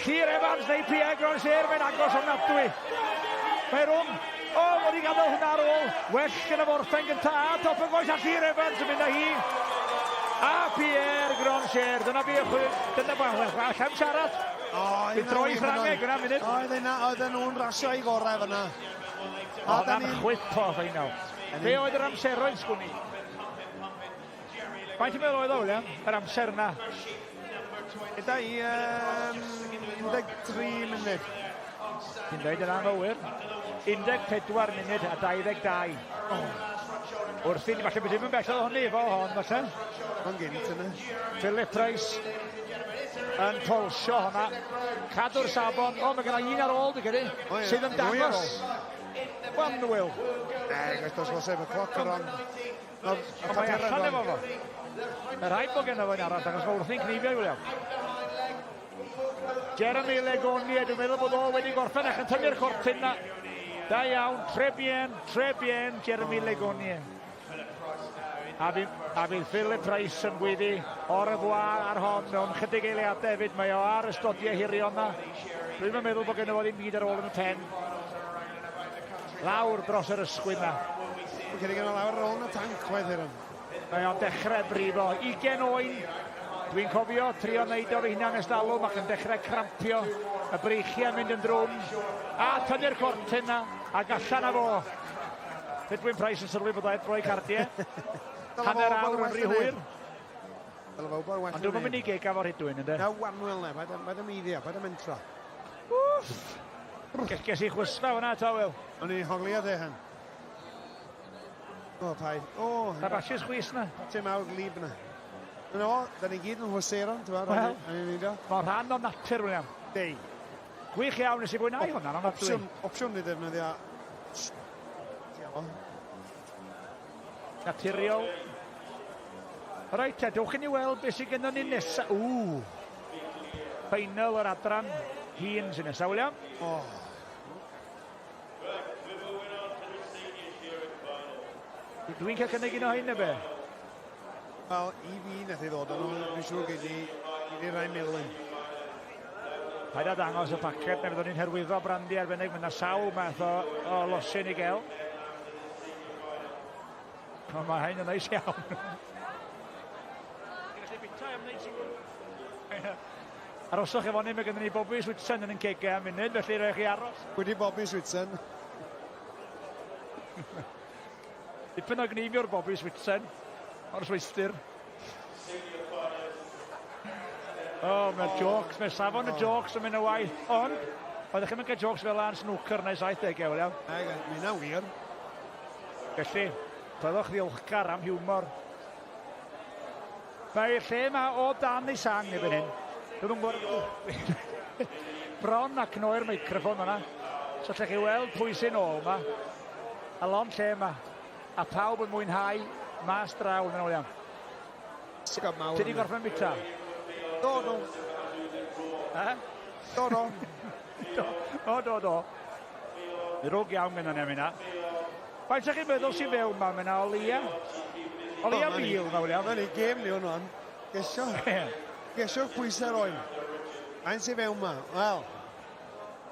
Llyr Evans neu Pierre Granger, mae'n agos ofnadwy. Mae rhwng, o, wedi gadael hwnna ar ôl. Well gyda fo orffen gyntaf, a top y goes, a Llyr Evans yn mynd â hi. A Pierre Granger, dyna fi, dyna fi, allai'm siarad. Fi'n troi Ffrangeg yna munud. Oedd yna, oedden nhw'n rasio i gorau fyna. Oedd yna'n chwip o ffeinal. Be oedd yr amseroedd sgwn i? Faint ti'n meddwl oedd o, William? Yr amser yna? Gyda i 13 munud. Ti'n dweud yna'n gywir. 14 munud a 22. Oh. Wrth i ni, falle bod ddim yn bell o hynny efo hon, falle. Mae'n gynt yna. Philip Price yn polsio honna. Cadw'r safon. O, mae gen i un ar ôl, dwi'n credu. Oh, yeah. Sydd yn dangos. One Will. Neg, oes dos efo cloc ar ran. Ond mae allan efo fo. Mae rhaid bod gen fo un arall, achos mae wrthi'n cnifio, William. Jeremy Legonie, dwi'n meddwl bod o wedi gorffen ac yn tynnu'r cortyn na. Da iawn, très bien, très bien, Jeremy Legonie. A fydd, a fydd Philip Price yn gweiddi au revoir ar hon mewn chydig eiliadau hefyd. Mae o ar y stodiau hirion na. Dwi'n meddwl bod gen fo ddim byd ar ôl yn y pen. Lawr dros yr ysgwydd na. Dwi'n credu gen o lawr ar ôl yn y tanc chwaith Eiron. Mae o'n dechrau brifo. 20 oen. Dwi'n cofio trio wneud o fy hunan ers dalwm ac yn dechrau crampio. Y breichiau mynd yn drwm. A tynnu'r cortyn na. Ac allan â fo. Rhydwyn Price yn sylwi bod o heb roi cardiau. Hanner awr yn rhy hwyr. Ond dwi'n mynd i gega fo Rhydwyn, ynddo? Na, Wanwyl ne, paid â meiddio, paid â mentro. Wff! Ges i chwysfa fyna eto, Wil. O'n i'n hogli o dde, hen. O, paid. O! Na basys chwys na. Ti'n mawr glib na. No, da ni gyd yn chwyseiron, ti'n gwybod? Wel, mae'n rhan o natur, William. Dei. Gwych iawn, nes i fwynhau hwnna, ofnadwy. Opsiwn i ddefnyddio. Naturiol. Reit, te, dewch i ni weld beth sydd gennym ni nesaf. Ww! Final yr adran hŷn sy'n nesaf, William. Oh. Dwi'n cael cynnig un o hyn, neu be? Wel, i fi nath ei ddod o'n nhw, dwi'n siŵr gei di rai melyn. Paid â dangos y paced, neu fyddwn ni'n hyrwyddo brandi arbennig. Mae yna sawl math o losin i gael. O, mae hein yn neis iawn. Ti'n gallu bita am wneud siŵr. Aroswch efo ni, mae gennym ni Bobby Switson yn ein cegau am munud, felly rhaid chi aros. Wedi Bobby Switson. Dipyn o gneifiwr Bobby Switson o'r Swistir. O, oh, mae'r oh. jokes, mae safon y oh. jokes yn mynd y waith, ond oeddech chi'n cael jokes fel yna'n snwcer neu 70au, William. Mae hynna'n wir. Felly, byddwch ddiolchgar am hiwmor. Mae'r lle yma o dan ei sang erbyn hyn. Dwi'm yn gwybod... Bron a cnoi'r meicroffon yna. So allech chi weld pwy sy'n ôl yma. A lond lle yma. A pawb yn mwynhau mas draw yn William. Mawr. Ti 'di gorffen bita? Do, do. Eh? Do, do. do, o, do, do. Ddrwg iawn gyda ni am hynna. Faint ydych chi'n meddwl sy'n fewn ma? Mae yna o leia. O leia 1,000 ma, William. Mae'n gêm ni hwn o'n. Gesio. Gesio pwysau'r oen. Faint sy'n fewn ma? Wel.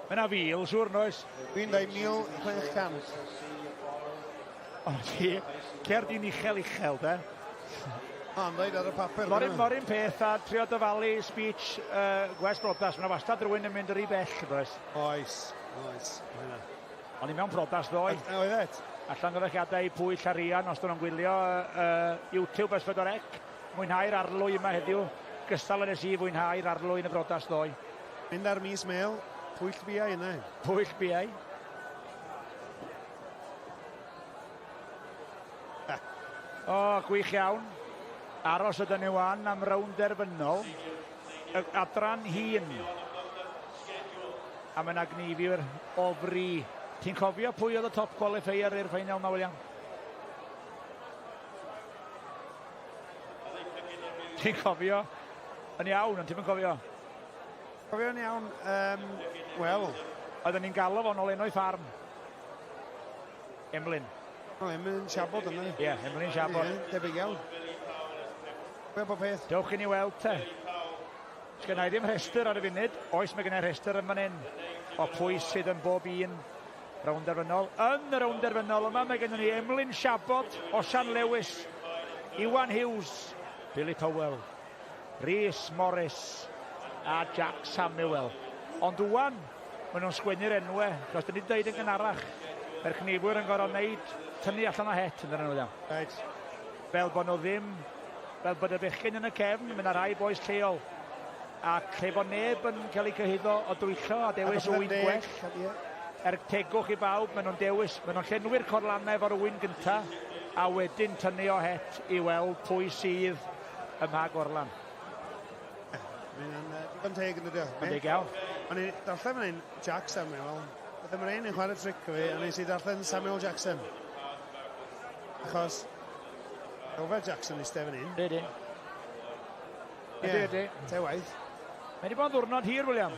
Mae yna 1,000, siŵr, noes? Dwi'n dweud 1,600. O, ti, cer di'n uchel uchel, de. Ond dweud ar y papur. Mor un peth a trio dyfalu speech Gwest Brodas. Mae yna wastad rhywun yn mynd rhy bell, does? Oes, oes. O'n i mewn prodas ddoe. Oedd et? A llongyfarchiadau i Pwyll a Rhian os dyn nhw'n gwylio YouTube S4C. Mwynhau'r arlwy yma heddiw. Gystal â nes i fwynhau'r arlwy yn y brodas ddoe. Mynd ar mis mel, Pwyll biau yna. Pwyll biau. O, gwych iawn. Aros ydyn ni wan am rownd derfynol. Adran hŷn. A mae yna gneifwyr o fri. Ti'n cofio pwy oedd y top qualifier i'r ffeinal yma, William? Ti'n cofio? Yn iawn, ond ti'n cofio? Cofio'n iawn, wel... Oedden ni'n galw fo'n ôl enw'i ffarm. Emlyn. O, Emlyn Siabod yna. Ie, yeah, Emlyn Siabod. Ie, debyg iawn. Be bob peth. Dewch i ni weld te. Sgynna i ddim rhestr ar y funud. Oes, mae gennau rhestr yn fan hyn o pwy sydd yn bob un rownd derfynol. Yn y rownd derfynol yma mae gennym ni Emlyn Siabod, Osian Lewis, Iwan Hughes, Billy Powell, Rhys Morris a Jack Samuel. Ond wan, maen nhw'n sgwennu'r enwau, achos dyn ni dweud yn gynharach, mae'r cneifwyr yn gorfod wneud tynnu allan o het yn dyn nhw, William. Right. Fel bod nhw ddim, fel bod y bechgyn yn y cefn, mae yna rai bois lleol. Ac lle bod neb yn cael ei cyhuddo o dwyllo a dewis ŵyn gwell, er tegwch i bawb, maen nhw'n dewis, maen nhw'n llenwi'r corlannau efo'r ŵyn gynta, a wedyn tynnu o het i weld pwy sydd ym mha gorlan. Mae'n digon teg yn dydi o. Mae'n deg iawn. O'n i'n darllen fan hyn, Jack Samuel, oedd yma un yn chwarae tric fi, a nes i darllen Samuel Jackson. Achos, Robert Jackson eistedd fan hyn. Ydy. Ydy, ydy. Te waith. Mae wedi bod yn ddiwrnod hir, William.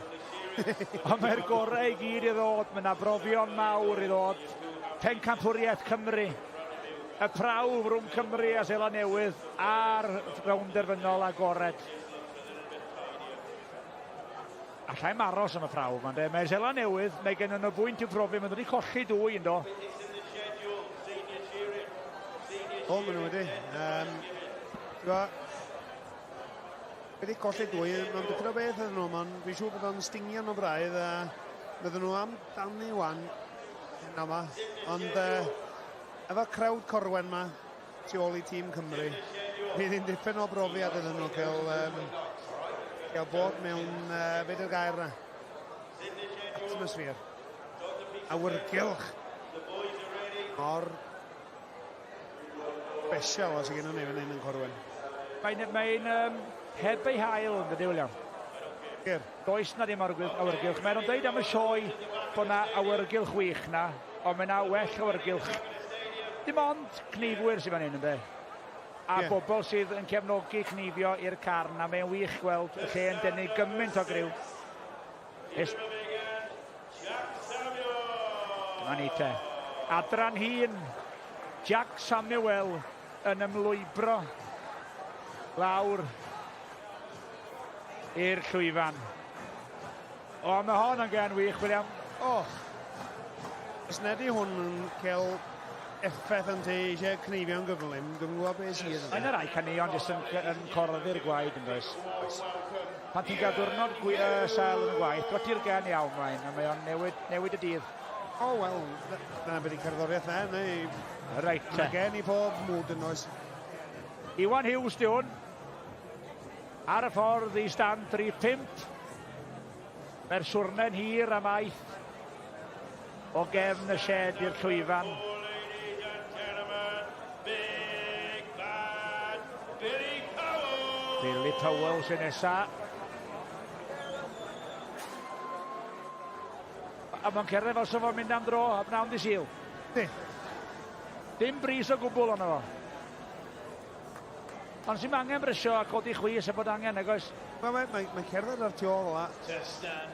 Ond mae'r gorau i gyd i ddod. Mae yna brofion mawr i ddod. Pencampwriaeth Cymru. Y prawf rhwng Cymru a Seland Newydd a'r rownd derfynol agored. Allai'm aros am y prawf yma, ynde. Mae Seland Newydd, mae gen nhw bwynt i'w profi, maen nhw wedi colli dwy yndo. O, maen nhw wedi. Wedi colli dwy, mae'n dipyn o beth iddyn nhw, mae'n dwi'n siŵr bod o'n stingio nhw braidd, a fydden nhw am danu wan heno yma, ond efo crowd Corwen ma, tu ôl i tîm Cymru, bydd hi'n dipyn o brofiad iddyn nhw cael, cael bod mewn, be di'r gair na? Atmosphere. Awyrgylch. Mor special os ydyn nhw'n fan hyn yn Corwen. Mae'n heb ei hail, yn dydy, William? Gyr. Does na ddim awyrgylch. Mae nhw'n dweud am y sioe bod na awyrgylch wych na, ond mae na well awyrgylch. Dim ond cneifwyr sydd fan hyn, ynddo? A yeah. Bobl sydd yn cefnogi cneifio i'r carn, a mae'n wych gweld y lle yn denu gymaint o griw. Dyma ni te. Adran hŷn, Jack Samuel yn ymlwybro lawr i'r llwyfan. O, mae hon yn gen wych, William. O, os nedi hwn yn cael effaith yn ti eisiau cneifio'n gyflym, dwi'n gwybod beth sydd. Mae yna rai caneuon jyst yn, yn corddi'r gwaed yn does. Pan ti'n cael diwrnod sal yn y gwaith, dwi ti'r gan iawn mlaen, a mae o'n newid, newid y dydd. O, oh, wel, dyna beth i cerddoriaeth e, neu... Reit te. Mae gen i pob mood yn oes. Iwan Hughes di hwn. Ar y ffordd i stand 3-5. Mae'r siwrne'n hir a maith o gefn y shed i'r llwyfan. Billy Powell sy'n nesa. A mae'n cerdded fel sef o'n mynd am dro a bnawn di Sul. Di. Dim bris o gwbl ono fo. Ond sy'n angen brysio a codi chwys a bod angen, nag oes? Mae mae, mae, mae cerdded ar tu ôl a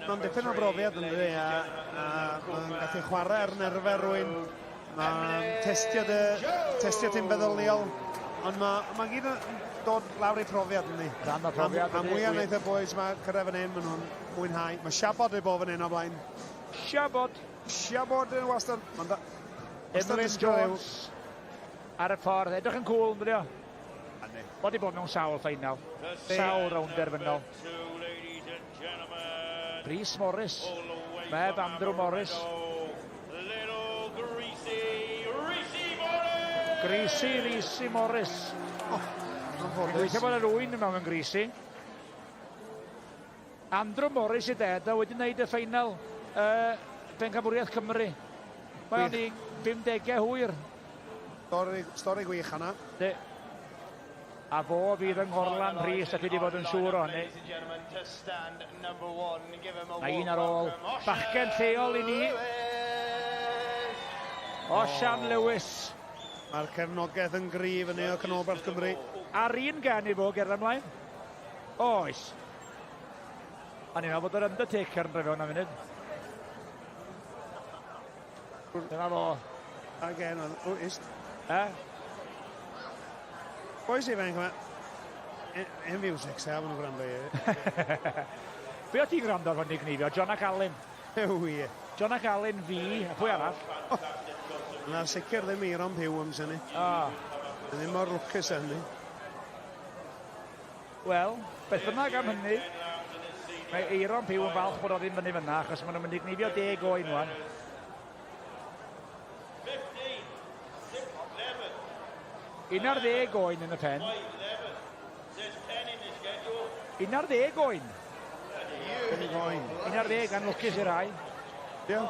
mae'n dipyn o brofiad yn dydi a, a mae'n gallu chwarae ar nerfau rwy'n. Mae'n testio dy, testio ti'n feddyliol, ond mae ma gyd yn dod lawr i profiad yndi. Rhan o'r profiad. A mwyaf wnaeth y boys mae cyrraedd fan hyn, maen nhw'n mwynhau. Mae siabod i bod fan hyn o blaen. Siabod. Siabod yn wastad. Mae'n da. Emlyn Jones ar y ffordd. Edrych yn cool, yn dydi o? Mae wedi bod mewn sawl ffeinal. Sawl rownd derfynol. Rhys Morris. Meb Andrew Morris. Greasy, Rhysy Morris. Oh, Dwi'n gweithio bod yr wyn yma mewn Greasy. Andrew Morris i ded a wedi wneud y ffeinal Pencampwriaeth Cymru. Mae o'n i 50au hwyr. Stori, stori gwych hwnna. De. A fo fydd yng Nghorlan Rhys, allu di fod yn siŵr o hynny. A un ar ôl. Bachgen lleol i ni. Osian Lewis. Mae'r cefnogaeth yn gryf yn neo canolbarth Cymru. A'r un gan i fo gerdded ymlaen. Oes. O'n i'n meddwl bod yr Undertaker yn rhoi fewn am funud. Dyna fo. Again, o, ist. E? Boys ifanc yma. Hen fiwsig, se, maen nhw'n gwrando i. Be o ti'n gwrando ar hwn i gneifio? John ac Alun. Ew, ie. John ac Alun, fi, a pwy arall? Na, sicr ddim Eiron Pugh am syni. Ah. Ddim mor lwcus â hynny. Wel, beth bynnag am hynny, mae Eiron Pugh yn falch bod o ddim fyny fyna, achos maen nhw'n mynd i gneifio deg oen wan. Un ar ddeg oen yn y pen. Un ar ddeg oen. Oen. Un ar ddeg, anlwcus i rai. Ie.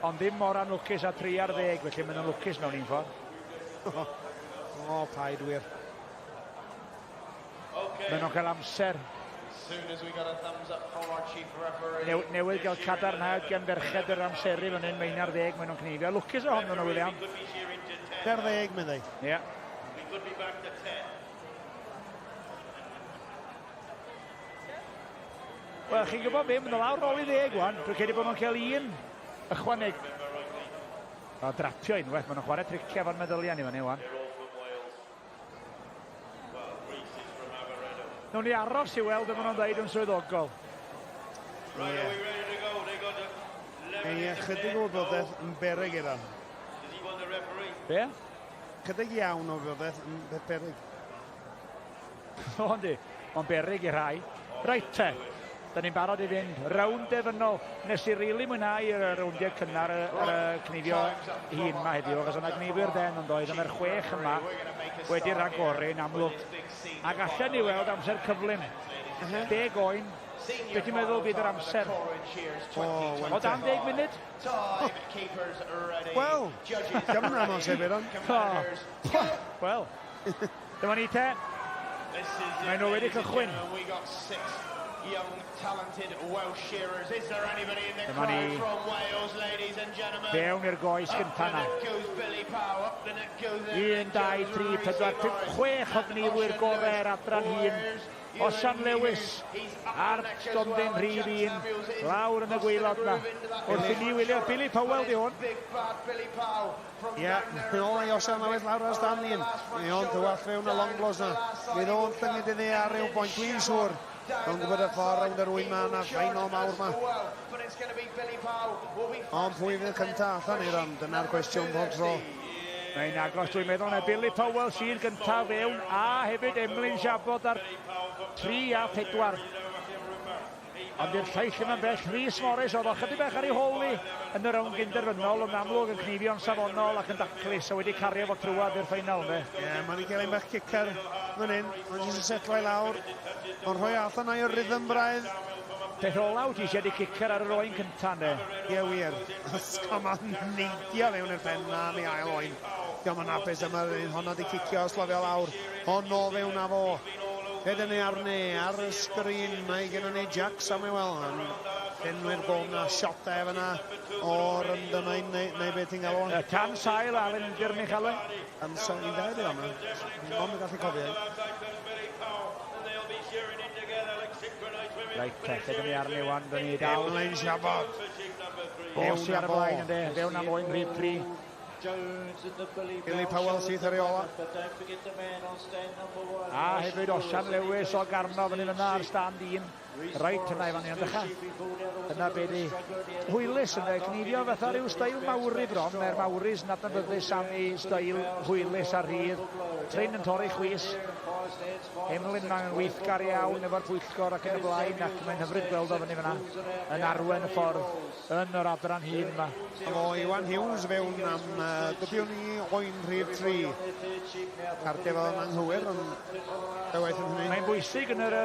Ond ddim mor anlwcus a 3 ar ddeg, felly maen nhw'n lwcus mewn un ffordd. O, paid wir. Maen nhw'n cael amser. New, newydd gael cadarnhad gan ferched yr amseru fan hyn, mae'n ar ddeg, maen nhw'n cneifio. Lwcus ohonyn nhw, William. Ar ddeg, meddai. Ie. Yeah. Wel, chi'n gwybod be, maen nhw lawr nôl i ddeg wan. Dwi'n credu bod nhw'n cael un ychwaneg. O, drapio unwaith, maen nhw'n chwarae triciau efo'r meddyliau ni fan hyn wan. Nawn ni aros i weld beth maen nhw'n dweud yn swyddogol. Ie. Mae ychydig o wybodaeth yn beryg iddo. Be? Chydig iawn o wybodaeth yn beth beryg. O, yndi. Mae'n beryg i rhai. Reit te. Da ni'n barod i fynd. Rownd derfynol. Nes i rili mwynhau yr rowndiau cynnar yr cneifio hŷn yma heddiw, achos o'na gneifwyr den yn doedd, ond mae'r chwech yma wedi rhagori yn amlwg. Ac allan ni weld amser cyflym. Deg oen. Be ti'n meddwl bydd yr amser? O, O dan deg munud? Wel, diolch yn aml sefyll ond. Wel, dyma ni te. Mae nhw wedi cychwyn. Dyma ni fewn i'r goes gynta na. 1, 2, 3, 4, 5, 6 o gneifwyr gorau'r adran hŷn. Osian Lewis ar stondin rhif 1, lawr yn y gwaelod na. Wrth i ni wylio Billy Powell di hwn. Ie, yn ôl i Osian Lewis lawr ar stand un. Mae o'n tywallt fewn y long blows na. Fydd o'n llynget iddi ar ryw bwynt, dwi'n siŵr. Mae'n gwybod y ffordd rownd yr ŵyn ma na ffeinal mawr ma. Ond pwy fydd y cyntaf allan i'r ond? Dyna'r cwestiwn pob tro. Mae'n agos dwi'n meddwl na Billy Powell sydd gyntaf fewn a hefyd Emlyn Siabod ar 3 a 4. Ond i'r lleill ddim yn bell, Rhys Morris oedd o chydig bach ar ei hôl hi yn y rownd gynderfynol, ond amlwg yn cnifio'n safonol ac yn daclus, a wedi cario fo trwad i'r ffeinal, ynde? Ie, yeah, mae'n cael ein bach cicer fan hyn, mae'n jyst yn setlo i lawr, mae'n rhoi allan o'i rhythm braidd. Peth ola wyt ti eisiau di cicer ar yr oen cynta, ynde? Ie, yeah, wir. Ysgo, mae'n neidio fewn i'r pen na mi ail oen. Diolch yn hapus am yr un honna di cicio, slofio lawr. Ond o fewn â fo. Be dyn ni arni ar y sgrin? Mae gennym ni Jack Samuel yn llenwi'r bom na siotau fyna o'r ymdymain neu, neu beth ti'n galw? Tan sail Alun yn dyrnu chael e. Tan sail i'n dweud i hwnna. Ond yn gallu cofio. Reit, te, lle dyn ni arni wan, dyn ni dal. Emlyn Siabod. Fo sy ar y blaen yndê, fewn am oen rhif 3. Billy Powell syth ar ei ola. A hefyd Osian Lewis o Garno fyny fyna ar stand 1. Reit yna i fan hyn, dycha. Dyna be di hwylus yn cnifio fatha rhyw steil Maori bron. Mae'r Maoris yn adnabyddus am ei steil hwylus a rhydd. Trin yn torri chwys. Emlyn mae'n weithgar iawn efo'r pwyllgor ac yn y blaen ac mae'n hyfryd gweld o fyny fyna yn arwen y ffordd yn yr adran hyn yma. O Iwan Hughes fewn am dybiwn i oen rhif 3. Cardiau fel yn anghywir, ond fe waith yn hynny. Mae'n bwysig yn yr y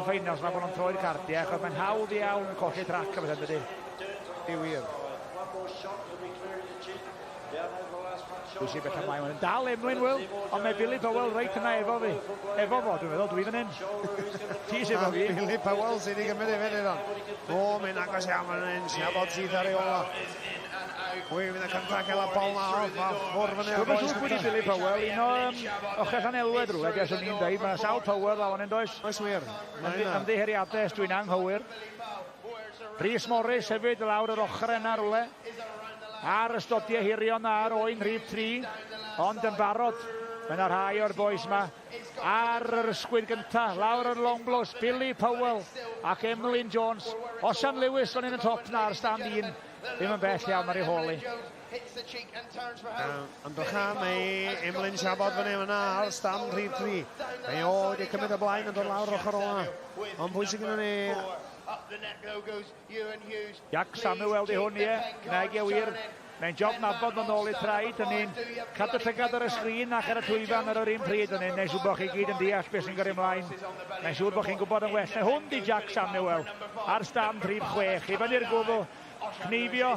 ffeinals mae bod nhw'n troi'r cardiau, achos mae'n hawdd iawn colli trac a beth ydy. Di wir. Bwysig beth ymlaen. Mae'n dal Emlyn Will, ond mae Billy Powell reit yna efo fi. Efo fo, dwi'n meddwl, dwi fan hyn. Ti sydd efo fi. Billy Powell sydd wedi gymryd efo iddo. O, mae'n agos iawn fan hyn. Siabod sydd ar ei ola. Pwy fydd y cyntaf cael y bol na off a ffwrdd fyny. Dwi'n siŵr pwy di Billy Powell, un o ochr Llanelwedd rhywle, ges o'n i'n dweud, mae sawl Powell lawr yn does? Oes wir. Ymddiheuriadau, os dwi'n anghywir. Rhys Morris hefyd lawr yr ochr yna rhywle. Ar ystodiau hirion ar oen rhif 3, ond yn barod. Mae yna rhai o'r boys yma ar yr ysgwydd gyntaf, lawr yr long blows, Billy Powell ac Emlyn Jones. Osian Lewis fan hyn yn top na ar stand 1, ddim yn bell iawn ar ei hôl hi. Ond bycha, mae Emlyn Siabod fan hyn yna ar stand rhif 3. Mae o wedi cymryd y blaen yn dod lawr ochr ola. Ond pwy sydd gennym ni? Jack Samuel di hwn, ie. Nag e wir. Mae'n job nabod nhw'n ôl i traed. Dyn ni'n cadw llygad ar y sgrin ac ar y llwyfan ar yr un pryd. Dyn ni'n siŵr bod chi gyd yn deall beth sy'n gyrru ymlaen. Mae'n siŵr bod chi'n gwybod yn well. Mae hwn di Jack Samuel ar stand rhif 6. I fyny'r gwddw, cneifio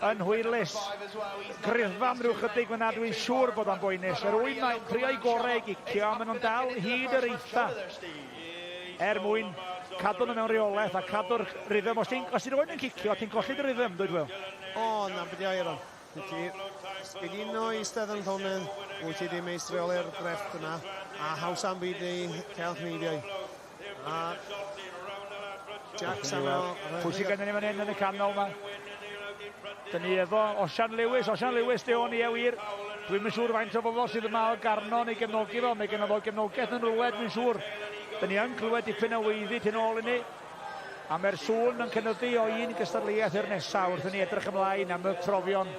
yn hwylus. Griddfan rhyw chydig fyna, dwi'n siŵr bod o'n boenus. Yr ŵyn mae'n trio'i gorau i gicio, a maen nhw'n dal hyd yr eitha er mwyn cadw nhw mewn reolaeth a cadw'r rhythm. Os ti'n os ti rhywun yn cicio, ti'n colli dy rhythm, dweud Will. O, na, beth i oer o. Ti, gei di no eistedd yn llonydd, wyt ti di meistrioli'r drefft yna, a haws am byd i cael chneidiau. A Jack Samuel... Pwy sydd gennym ni fan hyn yn y canol yma? Dyn ni efo Osian Lewis, Osian Lewis di hwn, ie wir. Dwi'm yn siŵr faint o bobl sydd yma o Garno neu gefnogi fo, mae genno fo gefnogaeth yn rhywle, dwi'n siŵr. Dyn ni yn clywed dipyn o weiddi tu nôl i ni. A mae'r sŵn yn cynyddu o un gystadleuaeth i'r nesaf wrth i ni edrych ymlaen am y profion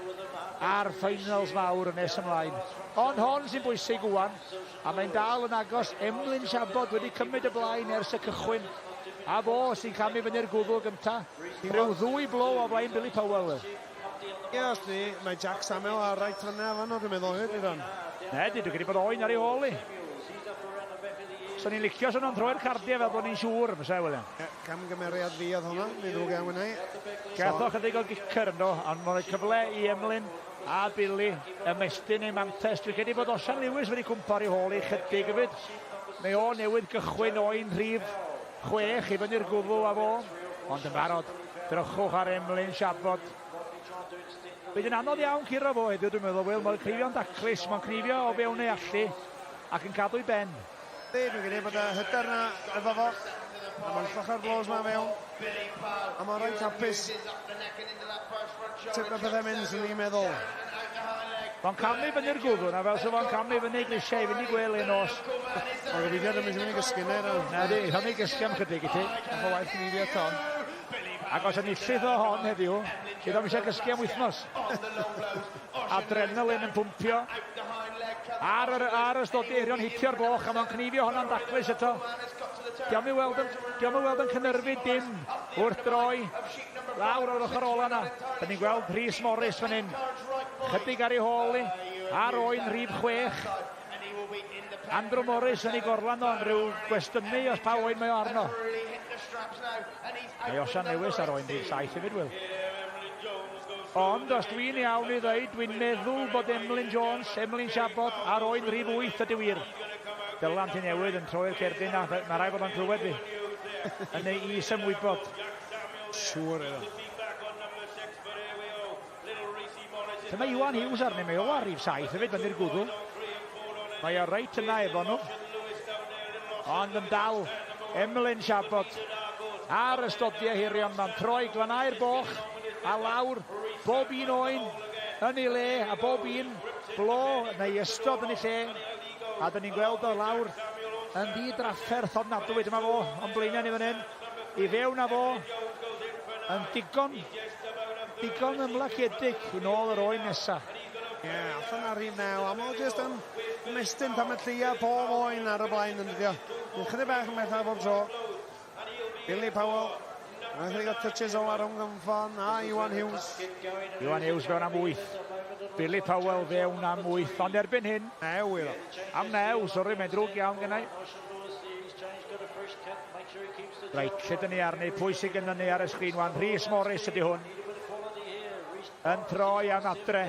a'r ffeinals mawr yn nes ymlaen. Ond hon sy'n bwysig ŵan, a mae'n dal yn agos. Emlyn Siabod wedi cymryd y blaen ers y cychwyn. A fo sy'n camu fyny'r gwddw gynta. Rhyw ddwy blow o flaen Billy Powell. Ie, os ni, mae Jack Samuel ar reit fyna fan dwi'n meddwl hefyd, Iran. Ne, dwi'n credu bod oen ar ei ôl i. So ni'n licio swn nhw'n troi'r cardiau fel bod ni'n siŵr, fysa, William. Ie, camgymeriad fi oedd hwnna, mi ddrwg iawn yna i. Gath o chydig o gicer ynddo, ond mae'n cyfle i Emlyn a Billy ymestyn ei mantes. Dwi'n credu bod Osian Lewis wedi cwmpo ar ei hôl i chydig hefyd. Mae o newydd gychwyn oen rhif 6 i fyny'r gwddw a fo, ond yn barod, drychwch ar Emlyn Siabod. Bydd yn anodd iawn curo fo heddiw, dwi'n meddwl, Wil. Mae'n cneifio'n daclus, mae'n cneifio o fewn ei allu ac yn cadw'i ben. Dwi'n credu bod y hyder na efo fo. A mae'n llochau'r blows ma fewn. A mae'n reit hapus. Sut mae pethau'n mynd, sy'n ni'n meddwl. Fo'n camu fyny'r gwddw na fel sy'n fo'n camu fyny grisiau i fynd i gwely nos. O, gobeithio ddim eisiau mynd i gysgu neu na. Na di, rhaid i gysgu am chydig i ti. Bach o waith ni fi ton. Ac os enillydd o hon heddiw, bydd o'm eisiau gysgu am wythnos. Adrenalin yn pwmpio. Ar yr, ar y stodi eirion hitio'r boch a mae'n cnifio honno'n daclus eto. Diolch i weld yn, diolch i weld yn cynyrfu dim wrth droi lawr o'r ochr ola yna. Da ni'n gweld Rhys Morris fan hyn. Chydig ar ei hôl i, ar oen rhif 6. Andrew Morris yn ei gorlan o, yn rhyw gwestiynu os pa oen mae o arno. Mae Osian Lewis ar oen rhif 7 hefyd, Will. Ond os dwi'n iawn i ddweud, dwi'n meddwl bod Emlyn Jones, Emlyn Siabod, ar oen rhif 8 ydy wir. Dylan Tŷ Newydd yn troi'r cerdyn a mae rhaid bod o'n clywed fi. Yn ei is-ymwybod. Siŵr iddo. Lle mae Iwan Hughes arni, mae o ar rhif 7 hefyd fyny'r gwddw. Mae o reit yna efo nhw. Ond yn dal Emlyn Siabod ar y stodiau hirion. Mae'n troi glanau'r boch a lawr bob un oen yn ei le a bob un blo neu ystod yn ei lle. A dyn ni'n gweld o lawr yn ddi-drafferth ofnadwy. Dyma fo o'n blaenau ni fan hyn. I fewn â fo yn digon, digon ymlaciedig i nôl yr oen nesa. Ie, yeah, allan ar rhif 9, a mae o jyst yn ymestyn pan mae lleia pob oen ar y blaen yn dydio. Mae'n chydig bach yn bellach bob tro. Billy Powell, mae'n chydig o touches ola rhwng gynffon, a Iwan Hughes. Iwan Hughes fewn am 8. Billy Powell fewn am 8, ond erbyn hyn... 9 iddo. Am 9, sori, mae'n drwg iawn gennau. Reit, lle dyn ni arni? Pwy sydd gennym ni ar y sgrin wan? Rhys Morris ydy hwn. Yn troi am adre.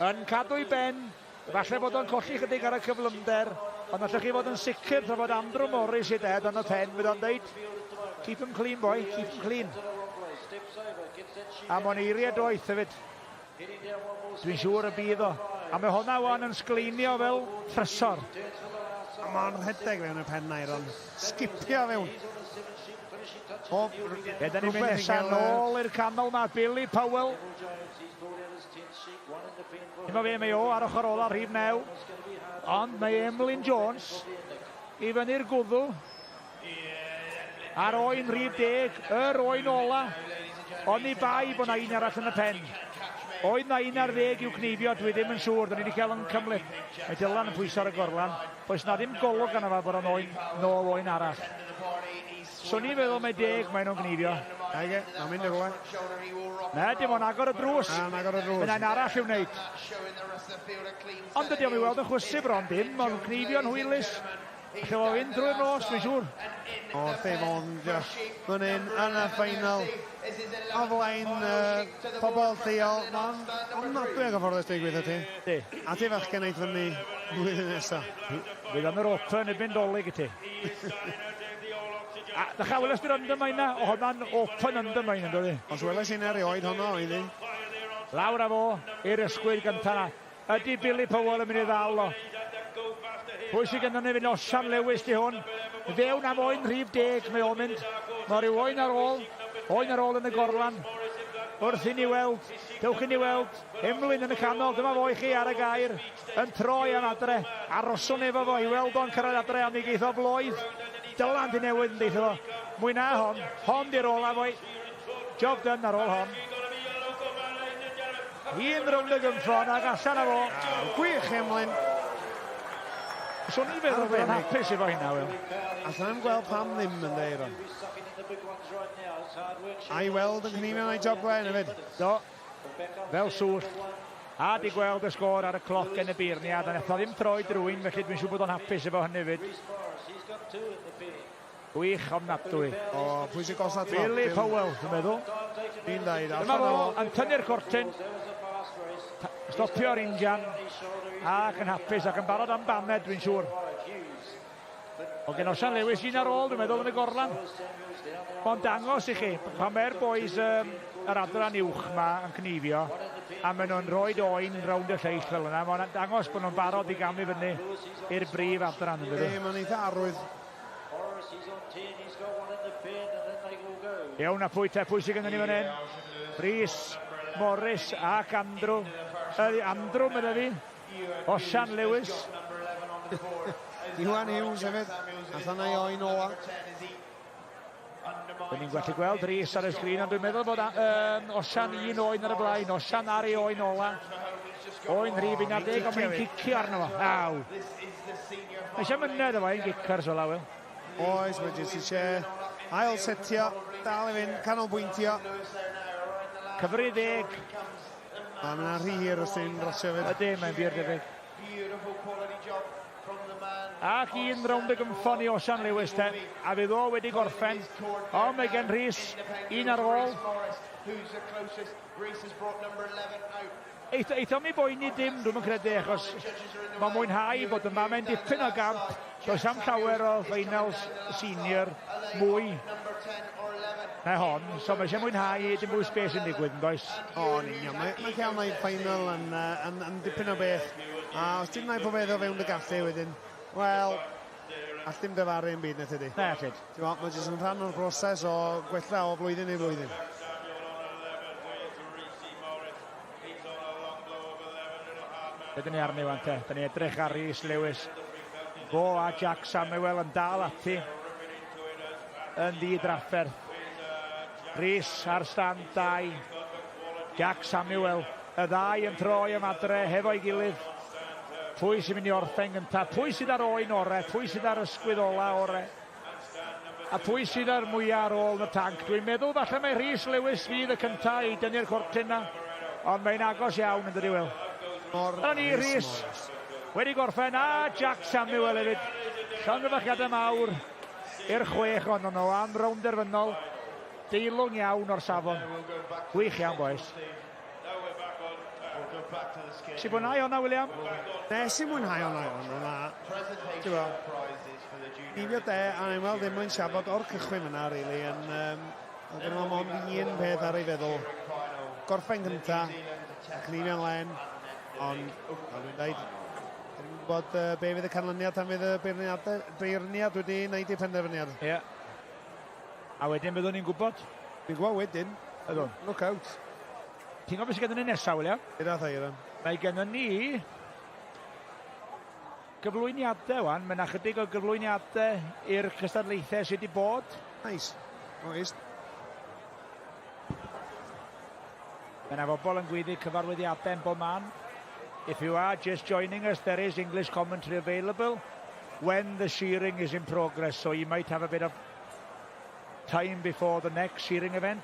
Yn cadw i ben. Falle bod o'n colli chydig ar y cyflymder. Ond allwch chi fod yn sicr tra bod Andrew Morris i ded yn y pen. Fydd o'n deud, keep him clean boy, keep him clean. A mae'n eiriau doeth hefyd. Dwi'n siŵr y bydd o. A mae hwnna wan yn sgleinio fel trysor. A mae'n rhedeg fewn y pen Iron. Sgipio fewn. O, Be da ni'n mynd nesaf nôl i'r canol ma, Billy Powell. Dyma fe, mae o ar ochr ola rhif 9. Ond mae Emlyn Jones i fyny'r gwddw. Ar oen rhif 10, yr oen ola. Oni bai bod na un arall yn y pen. Oedd na un ar ddeg i'w cneifio, dwi ddim yn siŵr. Da ni wedi cael yn cymhleth. Mae Dylan yn pwyso ar y gorlan. Does na ddim golwg arno fo bod o'n oen, nôl oen arall. Swn i'n feddwl mae 10 maen nhw'n gneifio. Ege, mae'n mynd i rhywle. Na, dim ond agor y drws. Na, agor y drws. Mae un arall i'w wneud. Ond dydy o'm i weld yn chwysu bron dim, ond cneifio'n hwylus. Lle fo fynd drwy'r nos, dwi'n siŵr. Wrth ei fond, fan hyn, yn y ffeinal, o flaen pobl lleol. Mae'n ofnadwy o gyfforddus dwi'n gweithio ti. Di. A ti fachgen eith fyny blwyddyn nesaf. Fydd yn yr Open erbyn Dolig i ti. A ddechrau weles di'r undermine na, o hwnna'n open undermine yn dod i. Os weles i'n erioed honno, oedd hi. Lawr â fo i'r ysgwyd gyntaf na. Ydy Billy Powell yn mynd i ddal o? Pwy sydd gynnon ni fynd? Osian Lewis di hwn. Fewn am oen rhif 10 mae o'n mynd. Mae rhyw oen ar ôl. Oen ar ôl yn y gorlan. Wrth i ni weld, dewch i ni weld, Emlyn yn y canol, dyma fo i chi ar y gair, yn troi am adre. Aroswn efo fo i weld o'n cyrraedd adre, ond mi geith o floedd. Dylan di newydd yn deithio fo. Mwy na hon, hon di'r ola foi. Job done ar ôl hon. Un rownd y gynffon ac allan â fo. Gwych, Emlyn. Swn i'n feddwl bod o'n hapus efo hynna, Wil. Allan i'm gweld pam ddim yn dweud Eiron. A i weld yn cynnig mewn ei job glen hefyd. Do, fel sŵll. A di gweld y sgôr ar y cloc yn y beirniad, a nath o ddim troi drwy'n, felly dwi'n siŵr bod o'n hapus efo hynny hefyd. Gwych ofnadwy. O, pwy sy'n gosod fo? Billy Powell, dwi'n meddwl. Fi'n dweud. Dyma fo, yn tynnu'r cortyn. Stopio'r injan ac yn hapus ac yn barod am baned, dwi'n siŵr. O gen Osian Lewis un ar ôl, dwi'n meddwl, yn y gorlan. Mae'n dangos i chi, pan mae'r boys yr adran uwch ma yn cneifio, a maen nhw'n rhoi oen rownd y lleill fel yna, mae'n dangos bod nhw'n barod i gamu fyny i'r brif adran, yn dydi? Mae'n eitha arwydd. Iawn, a pwy te, pwy sydd gennym ni fan hyn? Rhys, Morris ac Andrew. Ydy, Andrew, medda fi. Osian Lewis. Iwan Hughes hefyd. Allan o'i oen ola. Dyn ni'n gallu gweld Rhys ar y sgrin, ond dwi'n meddwl bod um, Osian un oen ar y blaen. Osian ar ei oen ola. Oen rhif 11, ond mae'n cicio arno fo. Aw. Mae eisiau myned efo ein gicars fel Will. Oes, mae jyst eisiau ail setio, dal i fynd, canolbwyntio. Cyfri ddeg. A mae'n rhy hir os ti'n rasio fyd. Ydy, mae'n bir debyg. Ac un rownd y gymffon i Osian Lewis te, a fydd o wedi gorffen. O, mae gen Rhys un ar ôl. Eithon mi boeni dim, dwi'n credu, achos mae'n mwynhau bod yma, mae'n dipyn o gamp. Does am llawer o finals senior mwy na hon, so mae eisiau mwynhau dim bwys beth sy'n digwydd, yn does? O, yn union. Mae, mae cael wneud final yn, yn, yn dipyn o beth. A os ti'n gwneud pob o fewn dy gallu wedyn, wel, all dim dyfaru yn byd na tydi. Na, allid. Ti'n gwbod, mae jyst yn rhan o'r broses o gwella o flwyddyn i flwyddyn. Be ni arni wan te? Dyn ni edrych ar Rhys Lewis. Fo a Jack Samuel yn dal ati yn ddi-drafferth. Rhys ar stand 2. Jack Samuel, y ddau yn troi am adre hefo'i gilydd. Pwy sy'n mynd i orffen gyntaf? Pwy sydd ar oen ore? Pwy sydd ar ysgwydd ola ore? A pwy sydd ar mwyaf ar ôl yn y tanc? Dwi'n meddwl falle mae Rhys Lewis fydd y cyntaf i dynnu'r cortyn na. Ond mae'n agos iawn yn dydi, Wil. Dyna ni, Rhys. Wedi gorffen, a Jack Samuel hefyd. Llongyfarchiadau mawr i'r chwech ohonyn nhw am rownd derfynol. Deilwng iawn o'r safon. Gwych iawn, boys. Ti mwynhau hwnna, William? Nes i mwynhau hwnna, hwnna. Ti'n gwbo, Nifio de, a ni'n weld ddim yn siabod o'r cychwyn yna, really, yn, um, oedd gen mond un peth ar ei feddwl. Gorffen gynta, cnifio'n len, ond, fel dwi'n dweud, dwi'n gwybod uh, be fydd y canlyniad tan fydd y beirniad, beirniad wedi gwneud ei penderfyniad. Ie. Yeah. A wedyn byddwn ni'n gwybod. Dwi'n gwybod wedyn. Ydw. Look out. Ti'n gwybod beth sydd gennym ni nesaf, William? Gyda Thairan. Mae gennym ni gyflwyniadau wan. Mae yna chydig o gyflwyniadau i'r cystadlaethau sydd wedi bod. Nice. Oes. Mae yna bobl yn gwyddu cyfarwyddiadau yn bob man. If you are just joining us, there is English commentary available when the shearing is in progress, so you might have a bit of time before the next shearing event.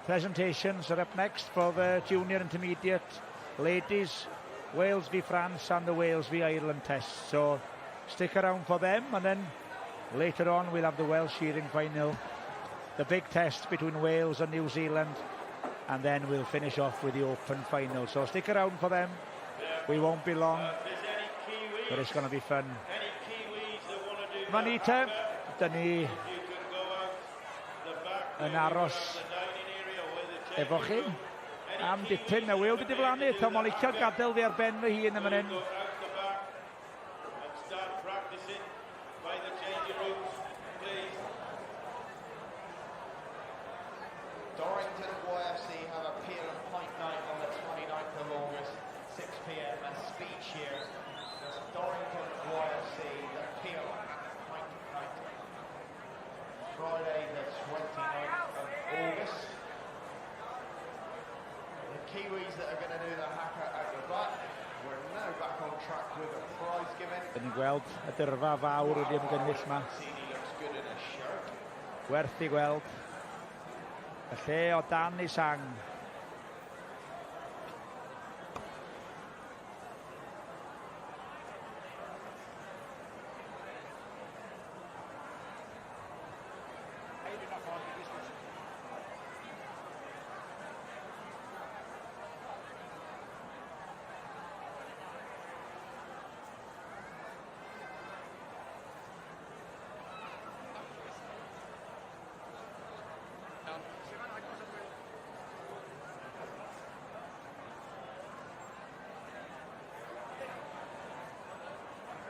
Presentations are up next for the junior intermediate ladies, Wales v France and the Wales v Ireland test. So stick around for them, and then later on we'll have the Welsh shearing final, the big test between Wales and New Zealand, and then we'll finish off with the open final. So stick around for them. We won't be long, but it's going to be fun. Mae ni te, dyn ni yn aros efo chi am dipyn. Na Will wedi diflannu eto, mae'n licio gadael fi ar ben fy hun yn fan hyn. Dorrington YFC have a Peel and Pint night on the 29th of August, 6 p.m. A speech here. That's Dorrington YFC, the Peel and Pint night. Friday, the 29th of August. The Kiwis that are going to do the haka at the back. We're now back on track with a prize giving. Dyn ni'n gweld y dyrfa fawr wedi ymgynnull yma. Mancini looks good in a shirt. Werth i gweld. Y lle o dan ei sang.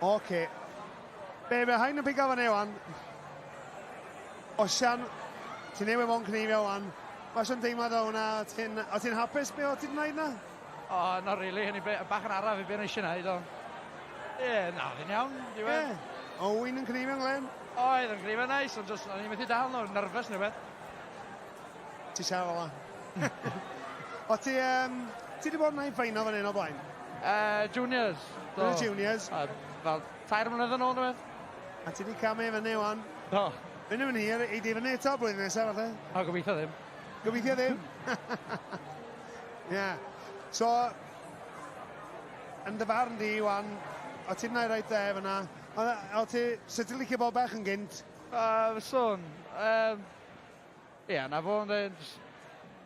Oce. Be, mae hain yn pigo fyny wan. Osian, ti'n newid mo'n cneifio wan. Mae eisiau'n deimlad o hwnna, o ti'n o ti'n hapus be o ti'n gwneud na? O, not really. Hynny bach yn araf i beth eisiau gwneud, ond... Ie, na, fi'n iawn, diwedd. Ie. Owen yn cnifio'n glen? Oedd, yn cnifio'n neis, ond just, o'n i'n methu dal nhw, nervous neu beth. Ti siarad fel la. O ti, ti wedi bod yn ein ffeinal fan hyn o blaen? Juniors. Do. Juniors. Fel 3 mlynedd yn ôl, neu beth. A ti wedi cael mynd fyny, wan? Do. Fyny yn hir, ei di fyny eto blwyddyn nesaf, falle? O, gobeithio ddim. Gobeithio ddim. Ie. Yeah. So, yn dy farn di, wan, o ti'n gwneud reit dde fyna. O ti, sut ti'n licio bod bach yn gynt? Fyswn. Ie, na fo, ond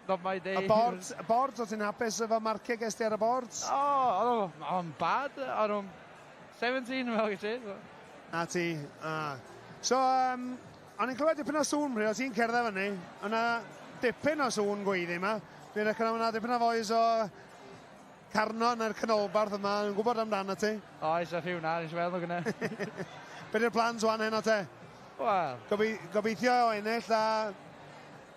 not my day. Y boards, o ti'n hapus efo marciau ges ti ar y boards? O, o'n bad. O'n nhw'n 17, fel gyd ti. Na ti, a. So, o'n i'n clywed dipyn o sŵn pryd o ti'n cerdded fyny. O'na dipyn o sŵn gweiddi yma. Dwi'n recno yna dipyn o fois o Carno neu'r canolbarth yma, yn gwybod amdano ti. Oes, a rhyw na, nes i weld nhw gyda. Be di'r plans wan heno te? Wel... Gobeithio o ennill a...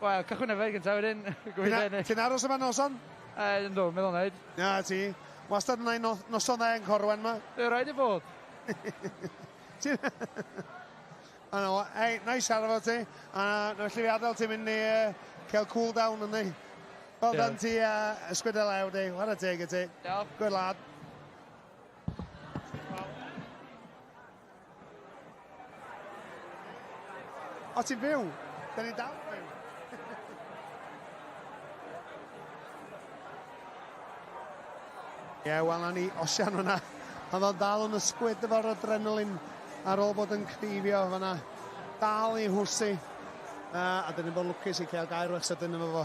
Wel, cychwyn yfed gyntaf wedyn, gobeithio ennill. Ti'n aros yma noson? Yndw, meddwl wneud. Na, ti. Wastad yn ei noson dda yn Corwen yma. Dwi'n rhaid i fod. Ano, ei, na i siarad efo ti. A na felly fi adael ti'n mynd i cael cool down yndi. Wel done ti, ysgwyd y lew di. Chwarae teg i ti. Diolch. Good lad. O, ti'n fyw? Da ni dal fyw. Ie, wel, na ni Osian fyna. Oedd o'n dal yn ysgwyd efo'r adrenalin ar ôl bod yn cneifio fyna. Dal i hwsi. A dyn ni'n bod lwcus i cael gair wech sydyn efo fo.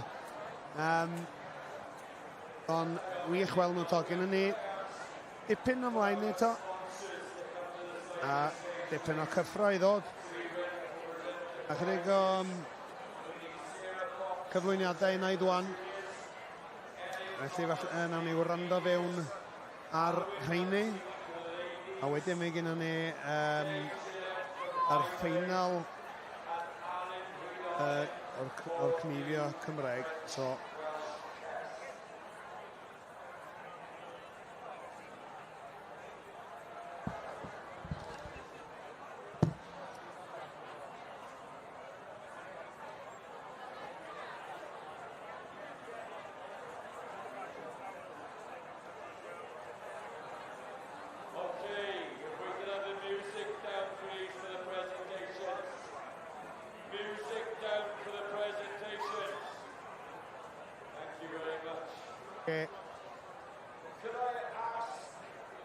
Ond wych weld nhw to. Gynnon ni dipyn ymlaen ni to. A dipyn o cyffro i ddod. A chydig o cyflwyniadau i wneud wan. Felly falle nawn ni wrando fewn ar rheini. A wedyn mae gennym ni yr ffeinal o'r cneifio Cymraeg. So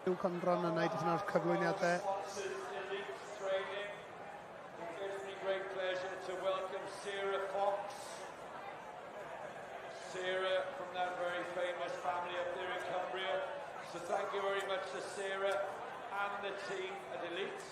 Huw Condron yn gwneud un o'r cyflwyniadau. It gives me great pleasure to welcome Sarah Fox. Sarah from that very famous family up there in Cumbria. So thank you very much to Sarah and the team at Elite.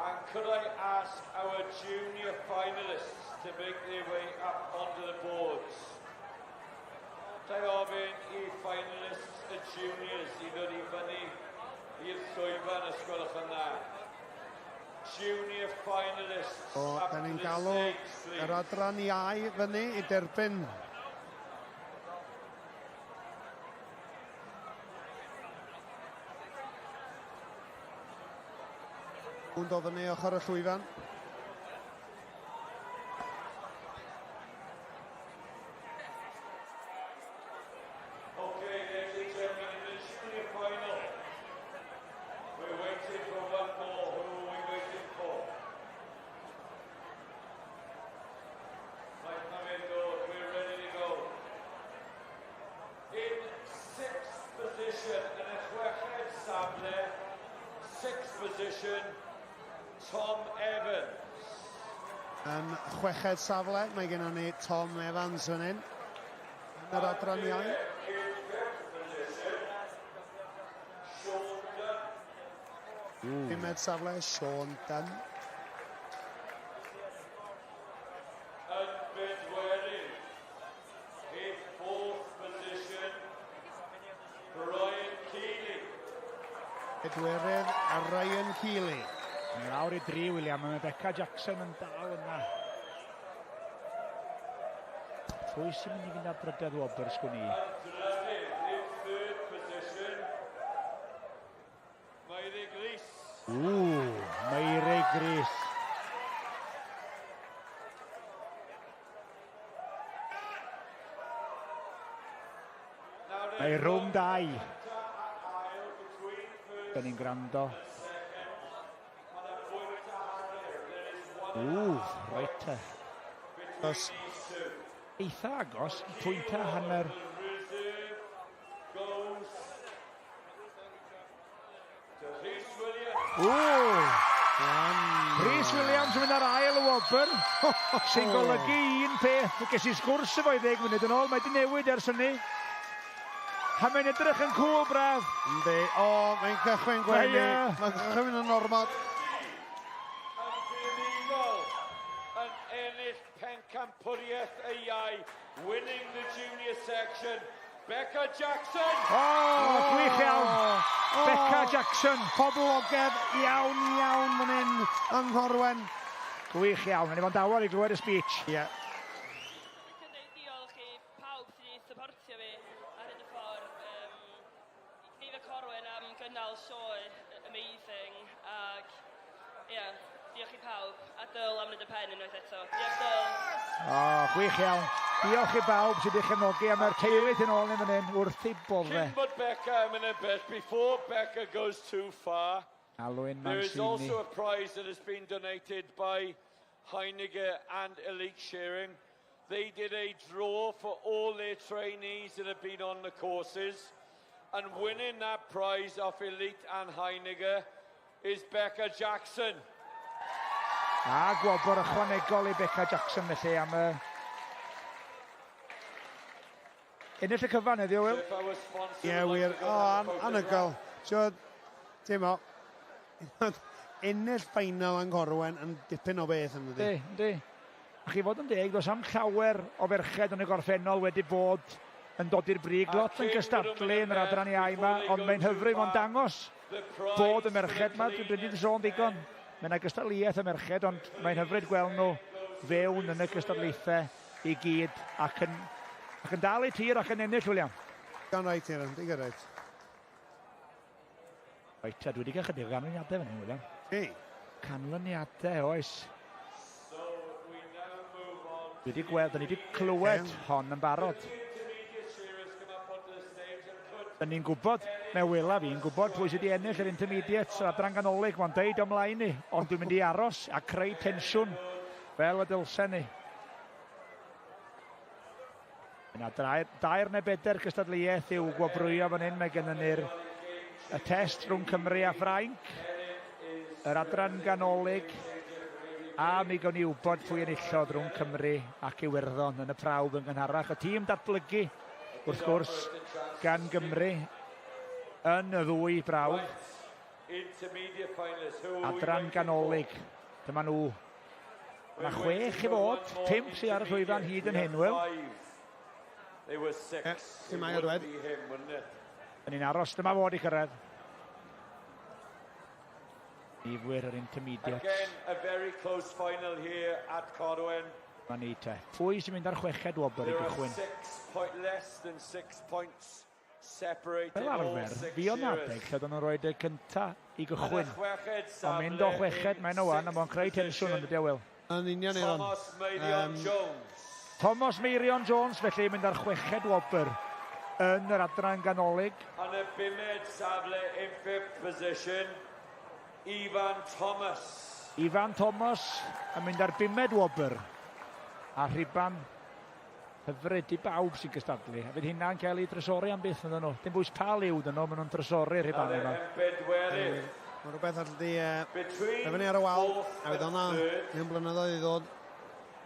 And could I ask our junior finalists to make their way up onto the boards? Ga i ofyn i finalists y juniors i ddod i fyny i'r llwyfan os gwelwch yn dda. Junior finalists O, up da to ni'n the galw stage, please. yr adran iau fyny i derbyn. Hwn dod fyny ochr y llwyfan. Okay, ladies and gentlemen, in the junior final, we're waiting for one more. Who are we waiting for? Right, come in, Lord. We're ready to go. In sixth position, yn y chweched safle, sixth position, Tom Evans. Yn chweched safle, mae gennym ni Tom Evans fan hyn. Yn yr adran iau. In fifth position, Sean Dunn. Pumed safle, Sean Dunn. Yn bedwerydd, in fourth position, Brian Keeley. Pedwerydd, a Ryan Keeley. Ni lawr i dri, William, mae Becca Jackson yn dal yna. Pwy sy'n mynd i fynd ar drydedd wobr, sgwn i? Meirig Rees. Ww, Meirig Rees. Mae rhwng dau. Da ni'n gwrando. Ww, reit te. Os. Eitha agos, pwynt a hanner. Ww! Rhys Williams yn mynd ar ail y wobr, sy'n golygu un peth. Ges i sgwrs efo i ddeg munud yn ôl, mae di newid ers hynny. A mae'n edrych yn cŵl, braf. Yndi, o, mae'n cychwyn gwenu. Mae'n cychwyn yn ormod. Yn fuddugol yn ennill pencampwriaeth y iau, winning the junior section, Becca Jackson! O, oh, gwych iawn. Oh, Becca Jackson. Poblogaidd iawn, iawn fan hyn yng Nghorwen. Gwych iawn. O'n i fo'n dawel i glywed y speech. Ie. Yeah. Dwi'n dweud diolch i pawb sydd wedi supportio fi ar hyd y ffordd. I Cneifio Corwen am gynnal sioe amazing ac ie, yeah, diolch i pawb. A Dyl am wneud y pen unwaith eto. Diolch Dyl. O, oh, gwych iawn. Diolch i bawb sydd wedi chefnogi a mae'r teulu sy'n ôl ni fan hyn wrth ei bodde. Cyn bod Becca yn mynd yn bell, before Becca goes too far, Alwyn there is Mancini. also a prize that has been donated by Heiniger and Elite Shearing. They did a draw for all their trainees that have been on the courses. And winning that prize off Elite and Heiniger is Becca Jackson. A gwobr ychwanegol i Becca Jackson felly am y... Ennill y cyfan heddiw, Will. Ie, yeah, wir. O, oh, anhygoel. Ti'n ti'n mo, ennill final yng Nghorwen yn dipyn o beth yn dydi. Yndi, yndi. A chi fod yn deg, does am llawer o ferched yn y gorffennol wedi bod yn dod i'r brig, lot yn cystadlu yn yr adran iau yma, ond mae'n hyfryd, mae'n dangos bod y merched yma, dwi'n wedi sôn ddigon, mae yna gystadleuaeth y merched, ond mae'n hyfryd gweld nhw fewn yn y cystadlaethau i gyd ac yn, ac yn dal eu tir ac yn ennill, William. Digon reit, Aaron, digon reit. Reit, dwi wedi cael chydig o ganlyniadau fan hyn, William. Ei. Canlyniadau, oes. Dwi wedi gweld, da ni wedi clywed hon yn barod. Da ni'n gwybod, mae Wela fi'n gwybod pwy sydd wedi ennill yr intermediates yr adran ganolig, mae'n deud ymlaen ni, ond dwi'n mynd i aros a creu tensiwn fel y dylsen ni. Yna dair, dair neu bedair cystadleuaeth i'w gwobrwyo fan hyn, mae gennym ni'r y test rhwng Cymru a Ffrainc, yr adran ganolig, a mi gawn ni wybod pwy enillodd rhwng Cymru ac Iwerddon yn y prawf yn gynharach. Y tîm datblygu, wrth gwrs, gan Gymru yn y ddwy brawf. Adran ganolig, dyma nhw. Mae chwech i fod, pump sydd ar y llwyfan hyd yn hyn, Will. Ti'n mae o'r wed. Yn ni'n aros, dyma fod i cyrraedd. Ifwyr yr intermediates. Again, a very close final here at Corwen. Dyma ni te. Pwy sy'n mynd ar chweched wobr i There are gychwyn? 6 point, less than 6 points separating Fel all arfer, six fi o'n adeg shearers. lle oedden nhw'n rhoi y cynta i gychwyn. Chweched Ond mynd o safle chweched, in mae'n o wan, a mae'n creu sixth tensiwn yn dydi, Will. Yn union, Aaron. Thomas Meirion Jones. Thomas Meirion Jones, felly, mynd ar chweched wobr yn yr adran ganolig. Yn y bumed safle in fifth position, Ifan Thomas. Ifan Thomas yn mynd ar bumed wobr. A rhiban hyfryd i bawb sy'n gystadlu. A fydd hynna'n cael ei drysori am byth yn nhw. Dim bwys pa liw dyn nhw, maen nhw'n trysori'r rhiban yma. Bedwerydd. Mae rhywbeth all di Between fyny ar y wal, fourth a fydd o'na and third, mewn blynyddoedd i ddod.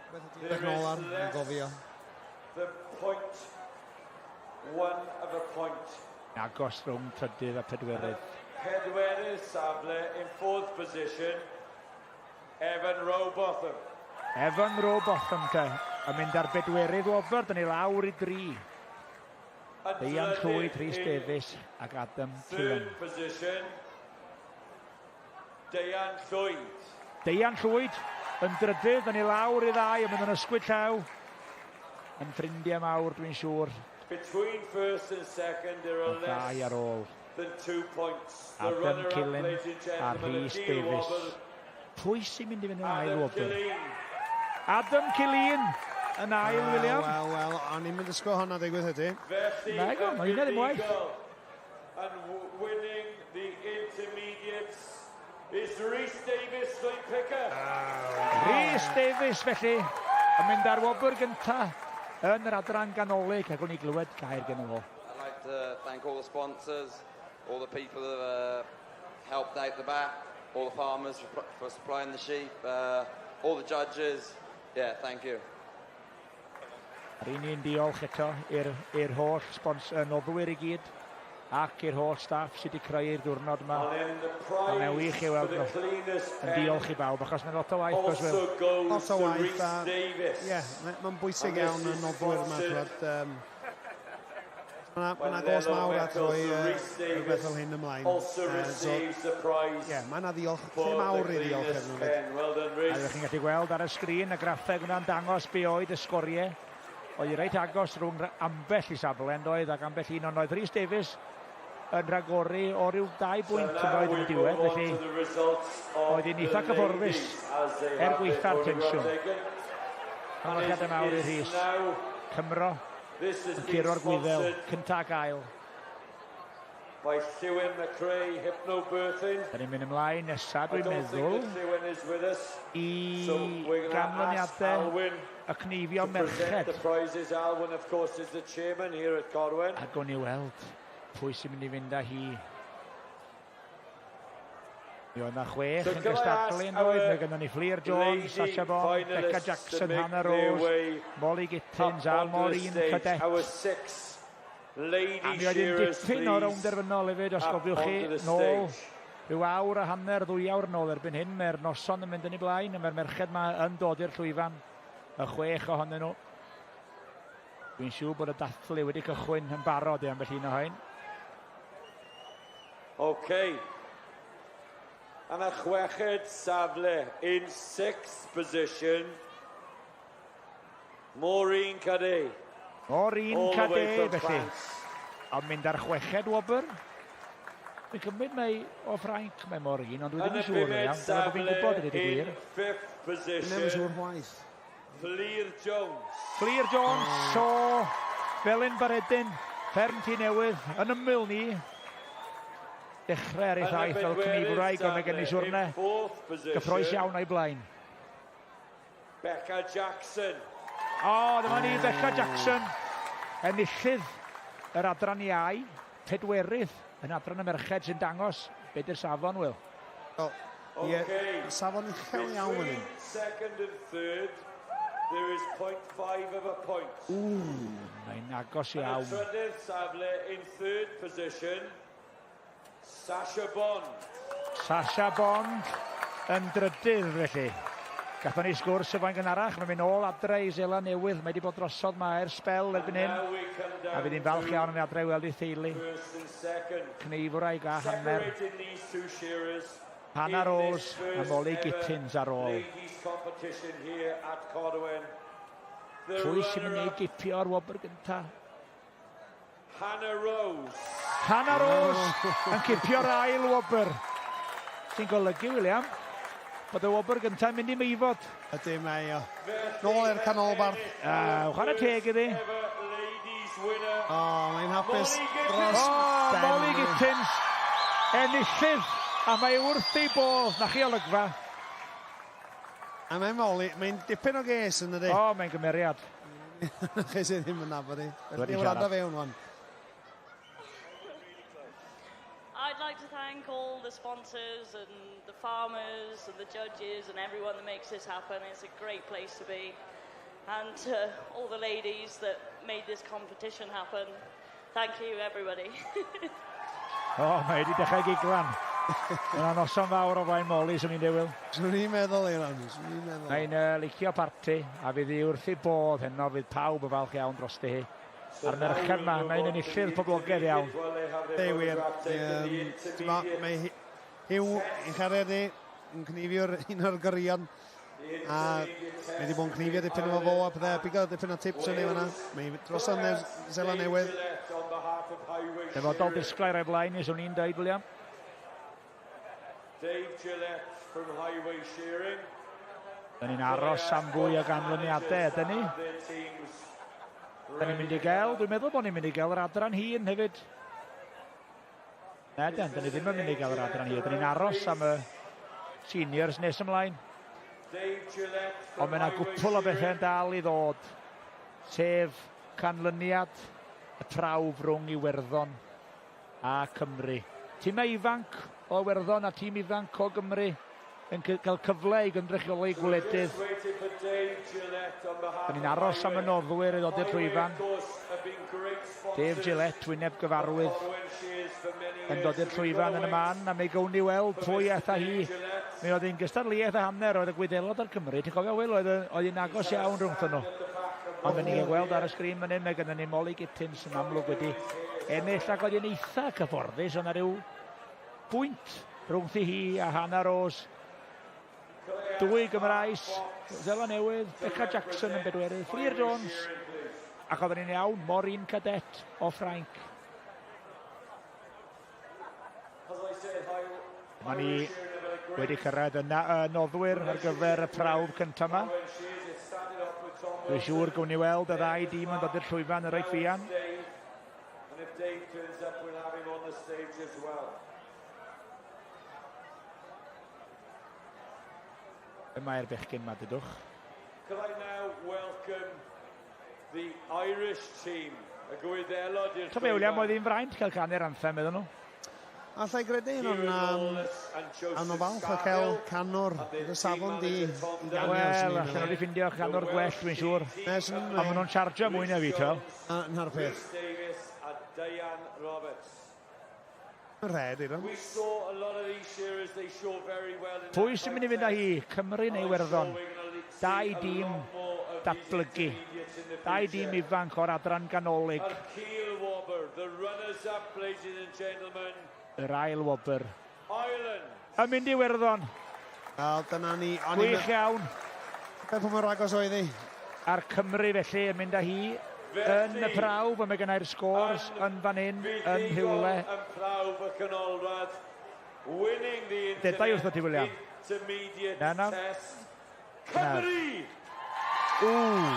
Rhywbeth all di There edrych nôl ar, is yn less gofio. than 0.1 of a point. Agos rhwng trydydd a pedwerydd. Pedwerydd safle in fourth position, Evan Rowbotham. Evan Rowbotham te, yn mynd ar bedwerydd wobr, dyn ni lawr i dri. Yn Deian drydydd Llwyd, Rhys in Davies ac Adam Killen. Third position, Deian Llwyd. Deian Llwyd yn drydydd, yn ei lawr i ddau, yn mynd yn ysgwyd llaw. Yn ffrindiau mawr, dwi'n siŵr. Between first and second, there are less ar ôl. than 2 points. The Adam Killen a Rhys Davies. Pwy sy'n mynd i fynd yn ail wobr? Adam Killeen yn ail, William. Wel, wel, o'n i'n mynd ysgol hwnna digwydd ydy. Na, go, mae hynna ddim waith. And winning the intermediates is Rhys Davies, Llwyn Picker. Rhys Davies, felly, yn mynd ar wobr gynta yn yr adran ganolig, ac o'n i glywed gair gen fo. I'd like to thank all the sponsors, all the people that helped out the back, all the farmers for supplying the sheep, all the judges. Yeah, thank you. A'r un un diolch eto i'r holl noddwyr i gyd ac i'r holl staff sydd wedi creu'r diwrnod yma. Mae'n wych i weld nhw yn diolch i bawb, achos mae'n lot o waith. Lot o waith. Ie, mae'n bwysig iawn y noddwyr yma. Mae yna gos mawr at roi rhywbeth fel hyn ymlaen. Ie, mae yna ddiolch, lle mawr i ddiolch iddyn nhw. A ydych chi'n gallu gweld ar y sgrin y graffeg hwnna'n dangos be oedd y sgoriau. Oedd hi reit agos rhwng ambell i safle yn doedd ac ambell un, ond oedd Rhys Davies yn rhagori o ryw 2 bwynt yn doedd yn y diwedd, felly oedd hi'n eitha cyfforddus er gweitha'r tensiwn. Llongyfarchiadau mawr i Rhys. Cymro yn curo'r Gwyddel, cynta ac ail. By Llewyn McRae, Hypnobirthing. Da ni'n mynd ymlaen nesaf, dwi'n meddwl, i ganlyniadau y cneifio merched. Alwyn, of course, is the chairman here at Corwen. A gawn ni weld pwy sy'n mynd i fynd â hi. Mi oedd yna 6 yn gystadlu yn doedd. Mae gynnon ni Fflur Jones, Sasha Bond, Becca Jackson, Hannah Rose, Molly Gittins a Maureen Cadet. A mi oedd hi'n dipyn o rownd derfynol hefyd, os gofiwch chi, nôl rhyw awr a hanner, 2 awr nôl erbyn hyn. Mae'r noson yn mynd yn ei blaen, a mae'r merched yma yn dod i'r llwyfan, y 6 ohonyn nhw. Dwi'n siŵr bod y dathlu wedi cychwyn yn barod i ambell un o hain. OK. Yn y chweched safle, in sixth position, Maureen Cadet. Maureen Cadet, felly. Ond mynd ar chweched wobr. Dwi'n cymryd mai o Ffrainc mae Maureen, ond dwi ddim yn siŵr iawn. Dyna bod fi'n gwybod ydy gwir. Fifth position. Ddim yn siŵr chwaith. Fflur Jones. Fflur Jones, so Felin Baredin, fferm Tŷ Newydd, yn ymyl ni. Dechrau ar ei thaith fel cneifwraig, ond mae gen i siwrne gyffrous iawn o'i blaen. Becca Jackson. O, dyma ni, Becca Jackson. Enillydd yr adran iau, pedwerydd yn adran y merched sy'n dangos be di'r safon, Will. O, ie, safon uchel iawn yn hyn. Second and third, there is 0.5 of a point. Ww, mae'n agos iawn. Yn y trydydd safle, in third position, Sasha Bond. Sasha Bond yn drydydd, felly. Gathon ni sgwrs efo'n gynharach, mae'n mynd nôl adre i Seland Newydd, mae wedi bod drosodd ma ers sbel erbyn hyn. A fydd hi'n falch iawn yn adre i weld ei theulu. Cneifwraig a hanner. Hannah Rose a Molly Gittins ar ôl. Pwy sy'n mynd i gipio'r wobr gynta? Hannah Rose. Hannah Rose yn cipio'r ail wobr. Sy'n golygu, William, bod y wobr gyntaf yn mynd i Meifod. Ydy, mae o. Nôl i'r canolbarth. Chwarae teg iddi. O, mae'n hapus dros ben. Molly Gittins, enillydd, a mae wrth ei bodd. Na chi olygfa. A mae Molly, mae'n dipyn o ges yn dydi? O, mae'n gymeriad. Chi sydd ddim yn nabod hi. Wedi wrando fewn, wan. I'd like to thank all the sponsors and the farmers and the judges and everyone that makes this happen. It's a great place to be. And to all the ladies that made this competition happen. Thank you, everybody. O, mae wedi dechrau giglan. Mae'n noson fawr o flaen Molly, swn i'n dweud. Swn i'n meddwl, Eiran, swn i'n meddwl. Mae'n licio parti, a fydd hi wrth ei bodd heno, fydd pawb yn falch iawn drosti hi. A'r merched yma, mae'n enillydd poblogaidd iawn. Dei wir. Mae Huw, ein chariad ni, yn cnifio'r un o'r gyrion. A mae wedi bod yn cnifio dipyn efo fo a pethau, bigo dipyn o tips yn ei fanna. Mae drosodd Seland Newydd. Dyfodol disglair o'i blaen ni, swn i'n dweud, William. Dave Gillett from Highway Shearing. Dyn ni'n aros am fwy o ganlyniadau, ydyn ni? Dyn ni'n mynd i gael, dwi'n meddwl bod ni'n mynd i gael yr adran hŷn hefyd. Na, dyn, dyn ni ddim yn mynd i gael yr adran hŷn. Dyn ni'n aros am y seniors nes ymlaen. Ond mae yna gwpl o bethau'n dal i ddod, sef canlyniad y prawf rhwng Iwerddon a Cymru. Tîmau ifanc o Iwerddon a tîm ifanc o Gymru yn cael cyfle i gynrychioli gwledydd. Dyn ni'n aros am y noddwyr i ddod i'r llwyfan. Dave Gillett, wyneb gyfarwydd, yn dod i'r llwyfan yn y man, a mi gawn ni weld pwy aeth â hi. Mi oedd hi'n gystadleuaeth a hanner, oedd y Gwyddelod a'r Cymry. Ti'n cofio, Wil, oedd oedd hi'n agos iawn rhwngthyn nhw. Ond dyn ni'n gweld ar y sgrin fan hyn, mae gennym ni Molly Gittins yn amlwg wedi ennill ac oedd hi'n eitha cyfforddus, oedd 'na ryw bwynt rhwngthi hi a Hannah Rose. Dwy Gymraes, Seland Newydd, Becca Jackson yn bedwerydd, Fflur Jones, ac oedden ni'n iawn, Maureen Cadet o Ffrainc. Mae ni wedi cyrraedd y noddwyr ar gyfer y prawf cyntaf yma. Dwi'n siŵr gawn ni weld y ddau dîm yn dod i'r llwyfan yn reit fuan. And if Dave turns up, we'll have him on the stage as well. Y mae'r bechgyn yma, dydwch. Could I now welcome the Irish team, y Gwyddelod i'r Ti'n William, oedd hi'n fraint cael canu'r anthem iddyn nhw. Alla i gredu nhw'n um, falch o cael canwr y safon di i ganu. Wel, allan nhw wedi ffindio canwr gwell, dwi'n siŵr. Nes, A maen nhw'n chargio mwy na fi, ti'n Na'r peth. Rhys Davies a Diane Roberts. Rhed, Eiron. We saw a lot of these shearers, they show very well in Pwy sy'n mynd i fynd â hi? Cymru neu Iwerddon? Dau dîm datblygu. Dau dîm ifanc o'r adran ganolig. Yr Keel Wobber, the runners-up, ladies and gentlemen, Yr ail wobr. Ireland. Yn mynd i Iwerddon. Wel, dyna ni. O'n i'n Gwych iawn. Beth mor agos oedd hi? A'r Cymru felly yn mynd â hi yn y prawf, a mae gennai'r scores yn fan hyn, yn rhywle. Yn prawf y canolradd, winning the Dedau wrtho ti, William. intermediate Na, na. test. Cymru! Ww,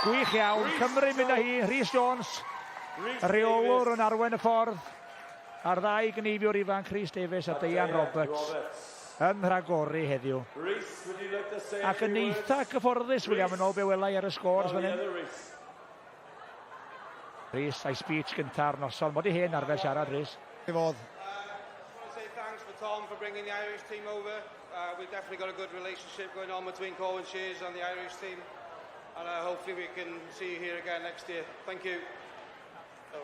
gwych iawn. Cymru mynd â hi. Rhys Jones, Rhys y rheolwr Davies yn arwain y ffordd. A'r ddau gnefiwr ifanc, Rhys Davies a Deian Roberts, yn rhagori heddiw. Rhys, would you like to say a Ac yn few words? eitha cyfforddus, William, yn ôl be welai ar y scores Oh, fan the hyn. other Rhys. Rhys a'i speech gynta'r noson. Mod i hen arfer siarad, Rhys. I fod. I want to say thanks for Tom for bringing the Irish team over. We've definitely got a good relationship going on between Corwen Shears and the Irish team. And hopefully we can see you here again next year. Thank you.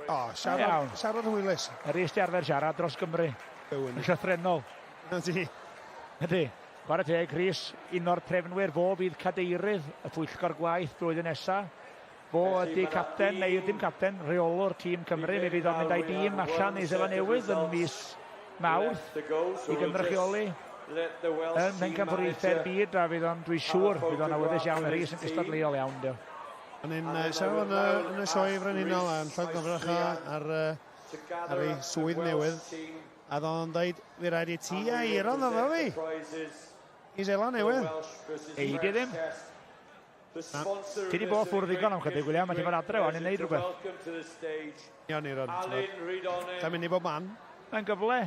O, siarad, Iawn. siarad hwylus. Rhys di arfer siarad dros Gymru. Yn llythrennol. Na ti. Ydy. Chwarae teg, Rhys, un o'r trefnwyr, fo fydd cadeirydd y pwyllgor gwaith blwyddyn nesa. Fo ydy capten, neu dim capten, rheolwr tîm Cymru. Mi fydd o'n mynd â'i dîm allan i Seland Newydd yn mis Mawrth i gynrychioli yn Mhencampwriaethau'r byd, a fydd o'n, dwi'n siŵr, fydd o'n awyddus iawn. Rhys yn gystadleuol iawn, dio. O'n i'n siarad yn y sioe frenhinol a'n llongyfarch o ar ei swydd newydd. A ddo'n dweud, fi rhaid i ti a Eiron ddod o fi. I Seland Newydd. Ei di ddim. Ti di bod ffwrdd ddigon am chydig, William, a ti fod adre wan i wneud rhywbeth. Iawn, Eiron. Ti'n mynd i bob man. Mae'n gyfle.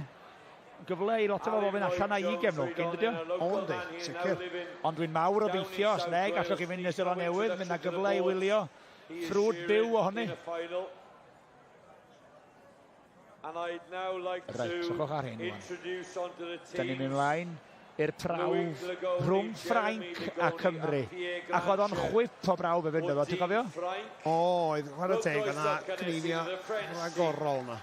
Gyfle i lot o bobl fynd allan a'i gefnogi, yn dydi o? O, yndi, sicr. Ond dwi'n mawr obeithio, os neg, allwch chi fynd i Seland Newydd, mynd â gyfle i wylio ffrwd byw ohoni. And I'd now like Reit, to sylwch ar hyn, wan. introduce onto the Da ni'n team mynd mlaen i'r prawf rhwng Ffrainc a Cymru. Ac oedd o'n chwip o brawf hefyd, oedd o, ti'n cofio? O, oedd chwarae teg, o'na cneifio rhagorol na.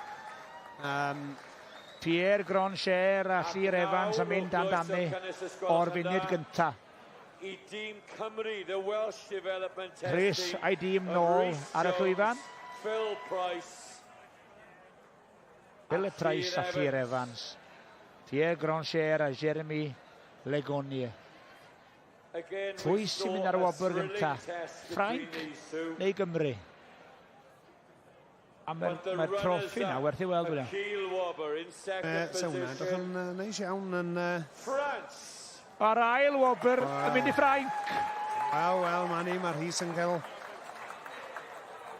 Pierre Grancher a Llyr Evans yn mynd amdani o'r funud gynta. I dîm Cymru, the Welsh Development Test Rhys Team a'i dîm of nôl Rhys ar y Jones, llwyfan. Phil Price. Phil Price a Llyr Evans. Pierre Grancher a Jeremy Legonie. Pwy sy'n mynd ar y wobr gynta? Ffrainc neu Gymru? A mae'r mae troffi na werth i weld, William. Se hwnna, edrych yn neis iawn yn... France! A'r ail wobr yn mynd i Ffrainc. Wel, wel, mae ni, mae Rhys yn cael...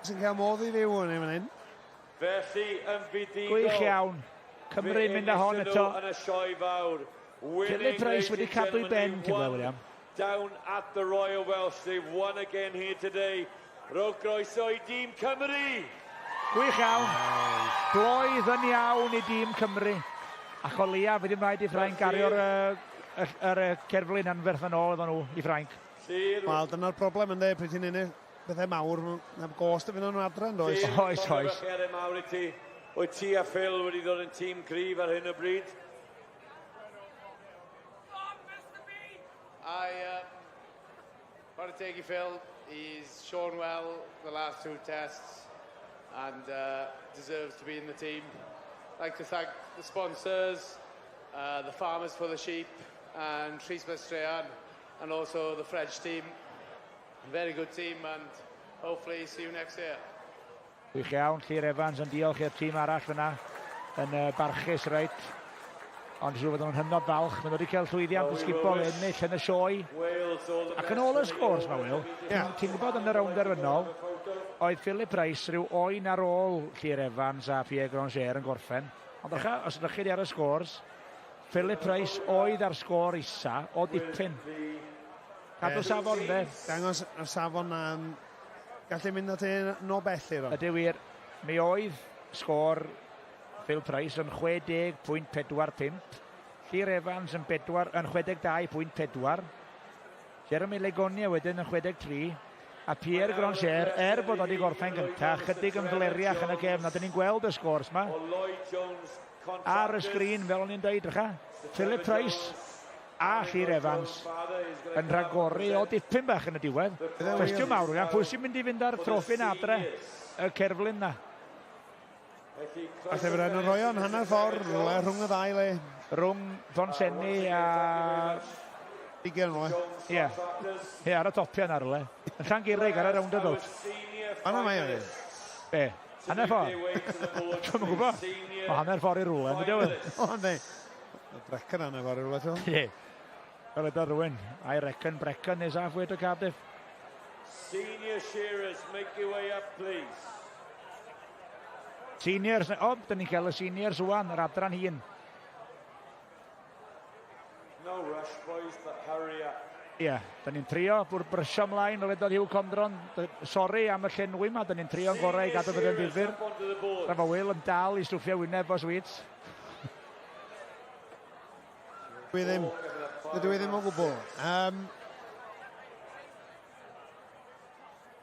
Rhys yn cael modd i fyw yn fan hyn. Felly, yn fuddugol... Gwych iawn. Cymru yn mynd â hon eto. Yn y sioe fawr. Philip Price wedi cadw i ben, ti'n gweld, William. Down at the Royal Welsh, they've won again here today. Rho groeso i dîm Cymru! Gwych iawn. Bloedd yn iawn i dîm Cymru. Ac o leia, fydd ddim rhaid i Ffrainc gario'r uh, yr, yr cerflun anferth yn ôl efo nhw i Ffrainc. Wel, dyna'r broblem ynddo, pryd ti'n ennill bethau mawr, mae'n gost y fynd nhw'n adre, yn does? Oes, oes. Mawr i ti. Wyt ti a Phil wedi dod yn tîm cryf ar hyn o bryd? I want to take you, Phil. He's shown well the last two tests and deserves to be in the team. I'd like to thank the sponsors, the farmers for the sheep, and Rhys Mestrean, and also the French team. Very good team, and hopefully see you next year. Gwych iawn, Llyr Evans yn diolch i'r tîm arall fyna yn barchus reit. Ond siŵr fod nhw'n hynod falch. Maen nhw wedi cael llwyddiant ysgubol ennill yn y sioe. Ac yn ôl y sgôrs mae Will, yeah. Ti'n gwybod yn y rownd derfynol, oedd Philip Price rhyw oen ar ôl Llyr Evans a Pierre Granger yn gorffen. Ond yeah. Os ydych chi ar y sgôrs, Philip Price oedd ar sgôr isa o dipyn. Cadw safon, de. Dangos y safon gallu mynd at un no bell i'r. Ydy wir, mi oedd sgôr Phil Price yn 60.45. Llyr Evans yn, 4, yn 62.4. Jeremy Legonia wedyn yn 63. A Pierre Grancher, bod o wedi gorffen gyntaf, chydig yn fleriach yn y gefn, a dyn ni'n gweld y sgôrs ma. Ar y sgrin, fel o'n i'n dweud, drycha. Philip Price a Llyr Evans yn rhagori o dipyn bach yn y diwedd. Cwestiwn mawr, William, pwy sy'n mynd i fynd ar troffi'n adre y cerflun na? Falle fydden nhw'n rhoi o'n hanner ffordd, rhywle rhwng y ddau le. Rhwng Fonsenni a... Ugain rhywle. Ie. Ie, ar y topiau na rhywle. Yn Llangurig ar y roundabout. Fanna mae o. Be? Hanner ffordd? Dwi'm yn gwybod. Mae hanner ffordd i rhywle, yn dydi? O, yndi. Brecon hanner ffordd i rhywle, ti'n Ie. Fel yda rhywun. I reckon Brecon is halfway to Cardiff. Senior shearers, make your way up, please. Seniors, o, dyn ni'n cael y seniors wan, yr adran hun. No rush, boys, but hurry up. Ie, yeah, dyn ni'n trio bwr brysio ymlaen, fel edodd Hugh Condron. Sori am y llenwi yma, dyn ni'n trio'n gorau i gadw bydd yn ddifyr. Rafa Will yn dal i stwffio wyneb o sweets. Dwi ddim. Dydw i ddim o gwbl.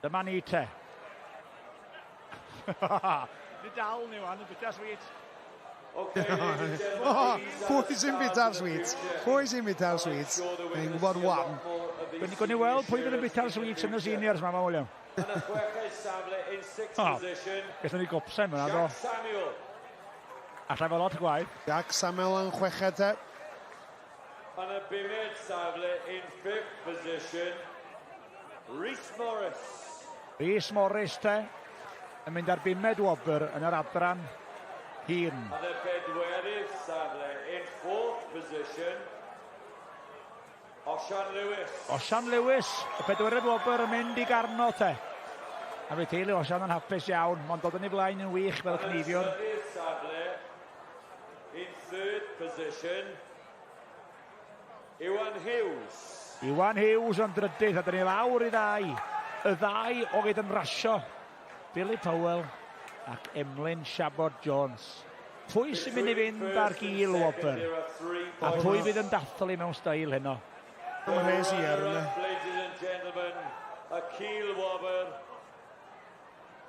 Dyma ni te. Ni dal ni wan, yn bita sweets. Pwy sy'n bita'r sweets? Pwy sy'n bita'r sweets? Ni'n gwybod wan. Gwni gwni weld pwy fydd yn bita'r sweets yn y seniors, ma, William. Yn y chweched safle in sixth position. Gallwn ni gopsen fyna, do. Allai fod lot gwaith. Jack Samuel yn chweched te. Yn y bumed safle in fifth position, Rhys Morris. Rhys Morris te, yn mynd ar bumed wobr yn yr adran hŷn. Yn y bedwerydd safle in fourth position, Osian Lewis. Osian Lewis, y bedwerydd wobr yn mynd i Garno te. A fe teulu Osian yn hapus iawn, mae'n dod yn ei flaen yn wych fel cneifiwr. Yn y trydydd safle, in third position, Iwan Hughes. Iwan Hughes yn drydydd, a dyn ni lawr i ddau. Y ddau oedd yn rasio. Billy Powell ac Emlyn Siabod Jones. Pwy sy'n mynd i fynd ar gil wobr? A pwy fydd yn dathlu mewn steil heno? Mae'n rhes i ar yna. Ladies and gentlemen, y cil wobr,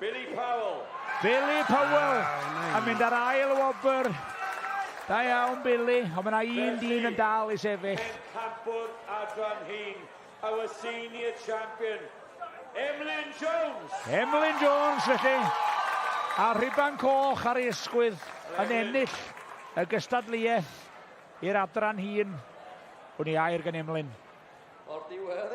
Billy Powell. Billy Powell yn mynd ar ail wobr. Da iawn, Billy. Ond mae yna un dyn yn dal i sefyll. Pencampwr adran hŷn, our senior champion, Emlyn Jones. Emlyn Jones, felly. A rhuban coch ar ei ysgwydd yn ennill y gystadleuaeth i'r adran hun. Wn i air gan Emlyn. O'r diwedd.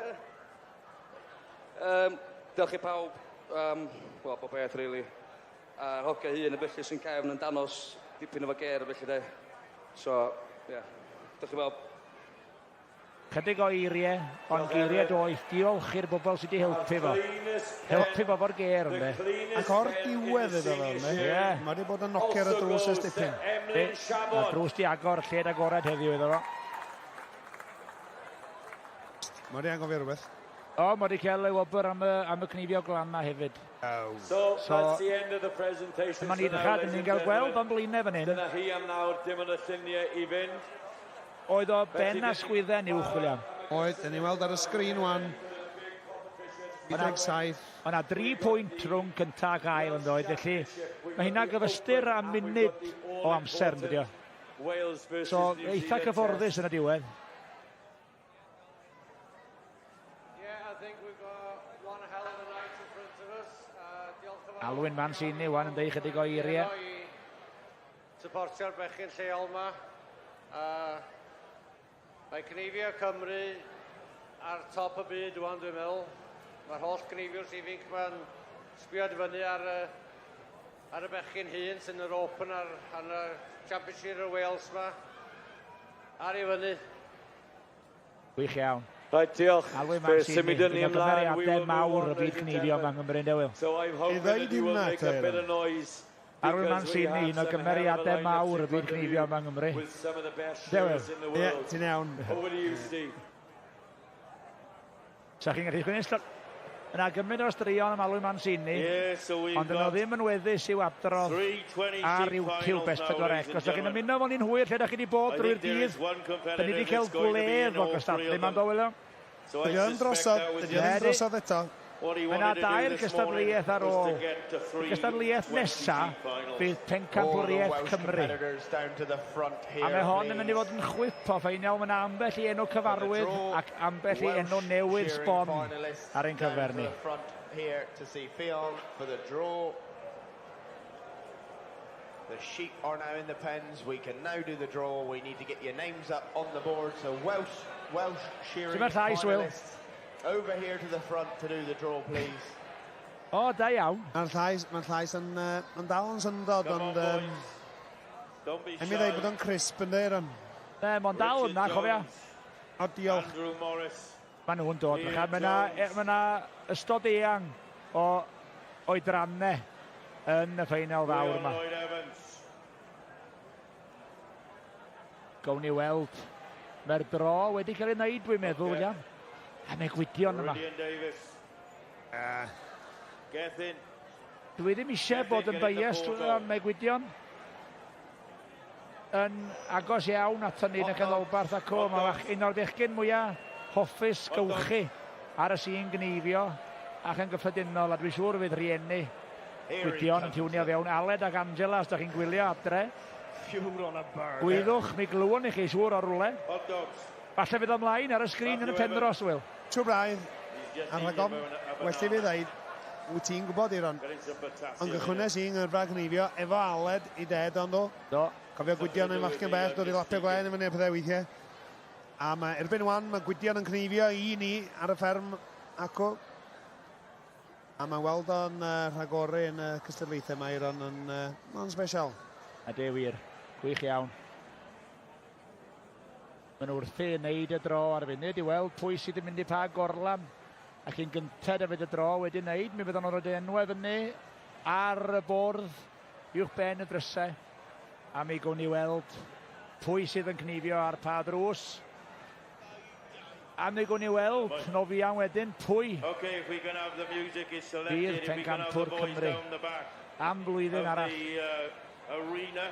Diolch i pawb. Wel, bob beth, really. A'r hogia hun y felly sy'n cefn yn danos dipyn efo ger felly de. So, ie. Yeah. Diolch i bawb. Chydig o eiriau, ond geiriau doeth. Diolch i'r bobl sydd wedi helpu fo. Helpu fo fo'r ger, ynddo. Ac o'r diwedd iddo fo, ynddo. Ie. Mae wedi bod yn nocio ar y drws ers dipyn. Mae'r drws di agor, lled agored heddiw iddo fo. Mae wedi anghofio rhywbeth. O, mae wedi cael ei wobr am y, am y cnifio glan na hefyd. So, so, that's the end of the presentation. Dyma ni ddechrau, dyn ni'n cael gweld o'n blaenau fan hyn. Dyna hi am nawr, dim ond y lluniau i fynd. Oedd o ben a sgwydden uwch, William. Oedd, dyn ni'n weld ar y sgrin wan. 17. Mae yna 3 pwynt rhwng cyntaf ac ail yn doedd, felly mae hynna gyfystyr â munud o amser, yn dydi o. So, eitha cyfforddus yn y diwedd. Alwyn Mancini wan yn deud chydig o eiriau. Supportio'r bechgyn lleol 'ma. Mae cneifio Cymru ar top y byd wan dwi'n meddwl. Mae'r holl cneifiwrs ifinc 'ma'n sbio fyny ar y, ar y bechgyn hyn sy'n yr Open a'r, ar y Championship y Wales 'ma. Ar i fyny. Gwych iawn. Right, diolch. Alwyn Fe Mancini, symudwn ni un o ymlaen. We gymeriadau will move mawr on, y byd ladies and cneifio yma gentlemen. yng Nghymru, ynde Wil? So I'm I hoping ddeud that you will hynna, make a bit Taylor. of noise Arwyn because we Mancini, have un o some hell of a gymeriadau lineup mawr in y byd front of cneifio you yma yng Nghymru. with some of the best Ynde Wil? shearers in the Ie, world. ti'n iawn. Over to you, Steve. Sa chi'n gallu chwynnu Yna gymaint o straeon am Alwyn Mancini, Yeah, so we've ond yno got ddim yn weddus i'w adrodd 320 ar sheep YouTube finals now, S4C. ladies and Os ydych chi'n gentlemen. ymuno fo'n ni'n hwyr lle ydych chi wedi bod I drwy'r think there is dydd, one da ni competitor wedi cael that's going to be gwledd in o all three gystadlu of ma'n them. do, William. So I Dydy o'n suspect drosodd, that was dydy o ddim Ydy. drosodd eto. what he Mae yna wanted to do dair this morning gystadleuaeth ar was ôl. to get to Y gystadleuaeth 320 nesa sheep finals. fydd All the Pencampwriaeth Welsh Cymru. competitors down to the front A here, mae hon yn mynd i please. fod yn chwip o ffeinal. Mae yna ambell i enw cyfarwydd draw, ac ambell i enw Welsh newydd shearing sbon finalists ar ein down cyfer to ni. the front here to see Fionn for the draw. The sheep are now in the pens. We can now do the draw. We need to get your names up on the board. So Welsh shearing Sut mae'r llais, Will? finalists over here to the front to do the draw, please. O, da iawn. Mae'r llais, mae'r llais yn, yn dal yn syndod, Come on, ond... boys. Don't be Em i ddeud bod shy. o'n crisp yn dweud. Ne, mae'n dal Richard yna, cofia. Jones, O, diolch. Andrew Morris. Maen nhw'n dod. Ian Mae yna Jones. ma 'na ystod eang o oedrannau yn y ffeinal fawr Leon yma. Lloyd Evans. Gawn ni weld. Mae'r dro wedi cael ei wneud, dwi'n meddwl, Ocê. William. A mae Gwydion yma. Rhydian Davies. Gethin. Dwi ddim eisiau bod yn biased, ond mae Gwydion yn agos iawn ato ni yn y canolbarth acw. Mae un o'r bechgyn mwyaf hoffus gywchu ar y sîn gneifio ac yn gyffredinol, a dwi'n siŵr fydd rhieni Gwydion yn tiwnio fewn. Aled ac Angela, os da chi'n gwylio adre. Gwyddwch, mi glywon ni chi siŵr o rwle. Falle fydd ymlaen ar y sgrin yn y Penrhos, Will. Trwy braidd, a rhag ofn, well i fi ddeud, wyt ti'n gwybod, Iron, ond gychwynnes i'n ngyrfa gneifio efo Aled i ded ond o. Do. Cofio Gwydion yn fachgen bell, dod i lapio gwen i fyny a pethau weithiau. A mae, erbyn wan, mae Gwydion yn cneifio i ni ar y fferm acw. A mae weld o'n rhagori yn y cystadlaethau mae Iron yn, mae'n special. A de wir, gwych iawn. Maen nhw wrthi yn neud y dro ar y funud i weld pwy sydd yn mynd i pa gorlan. Ac yn gynted a fydd y dro wedi wneud, mi fyddan nhw'n rhoi enwau fyny ar y bwrdd uwch ben y drysau. A mi gawn ni weld pwy sydd yn cnifio ar pa drws. A mi gawn ni weld no fuan wedyn pwy Okay, if we can have the music is selected, fydd if we can have the Pencampwr boys Cymru down the back am flwyddyn of arall. the arena.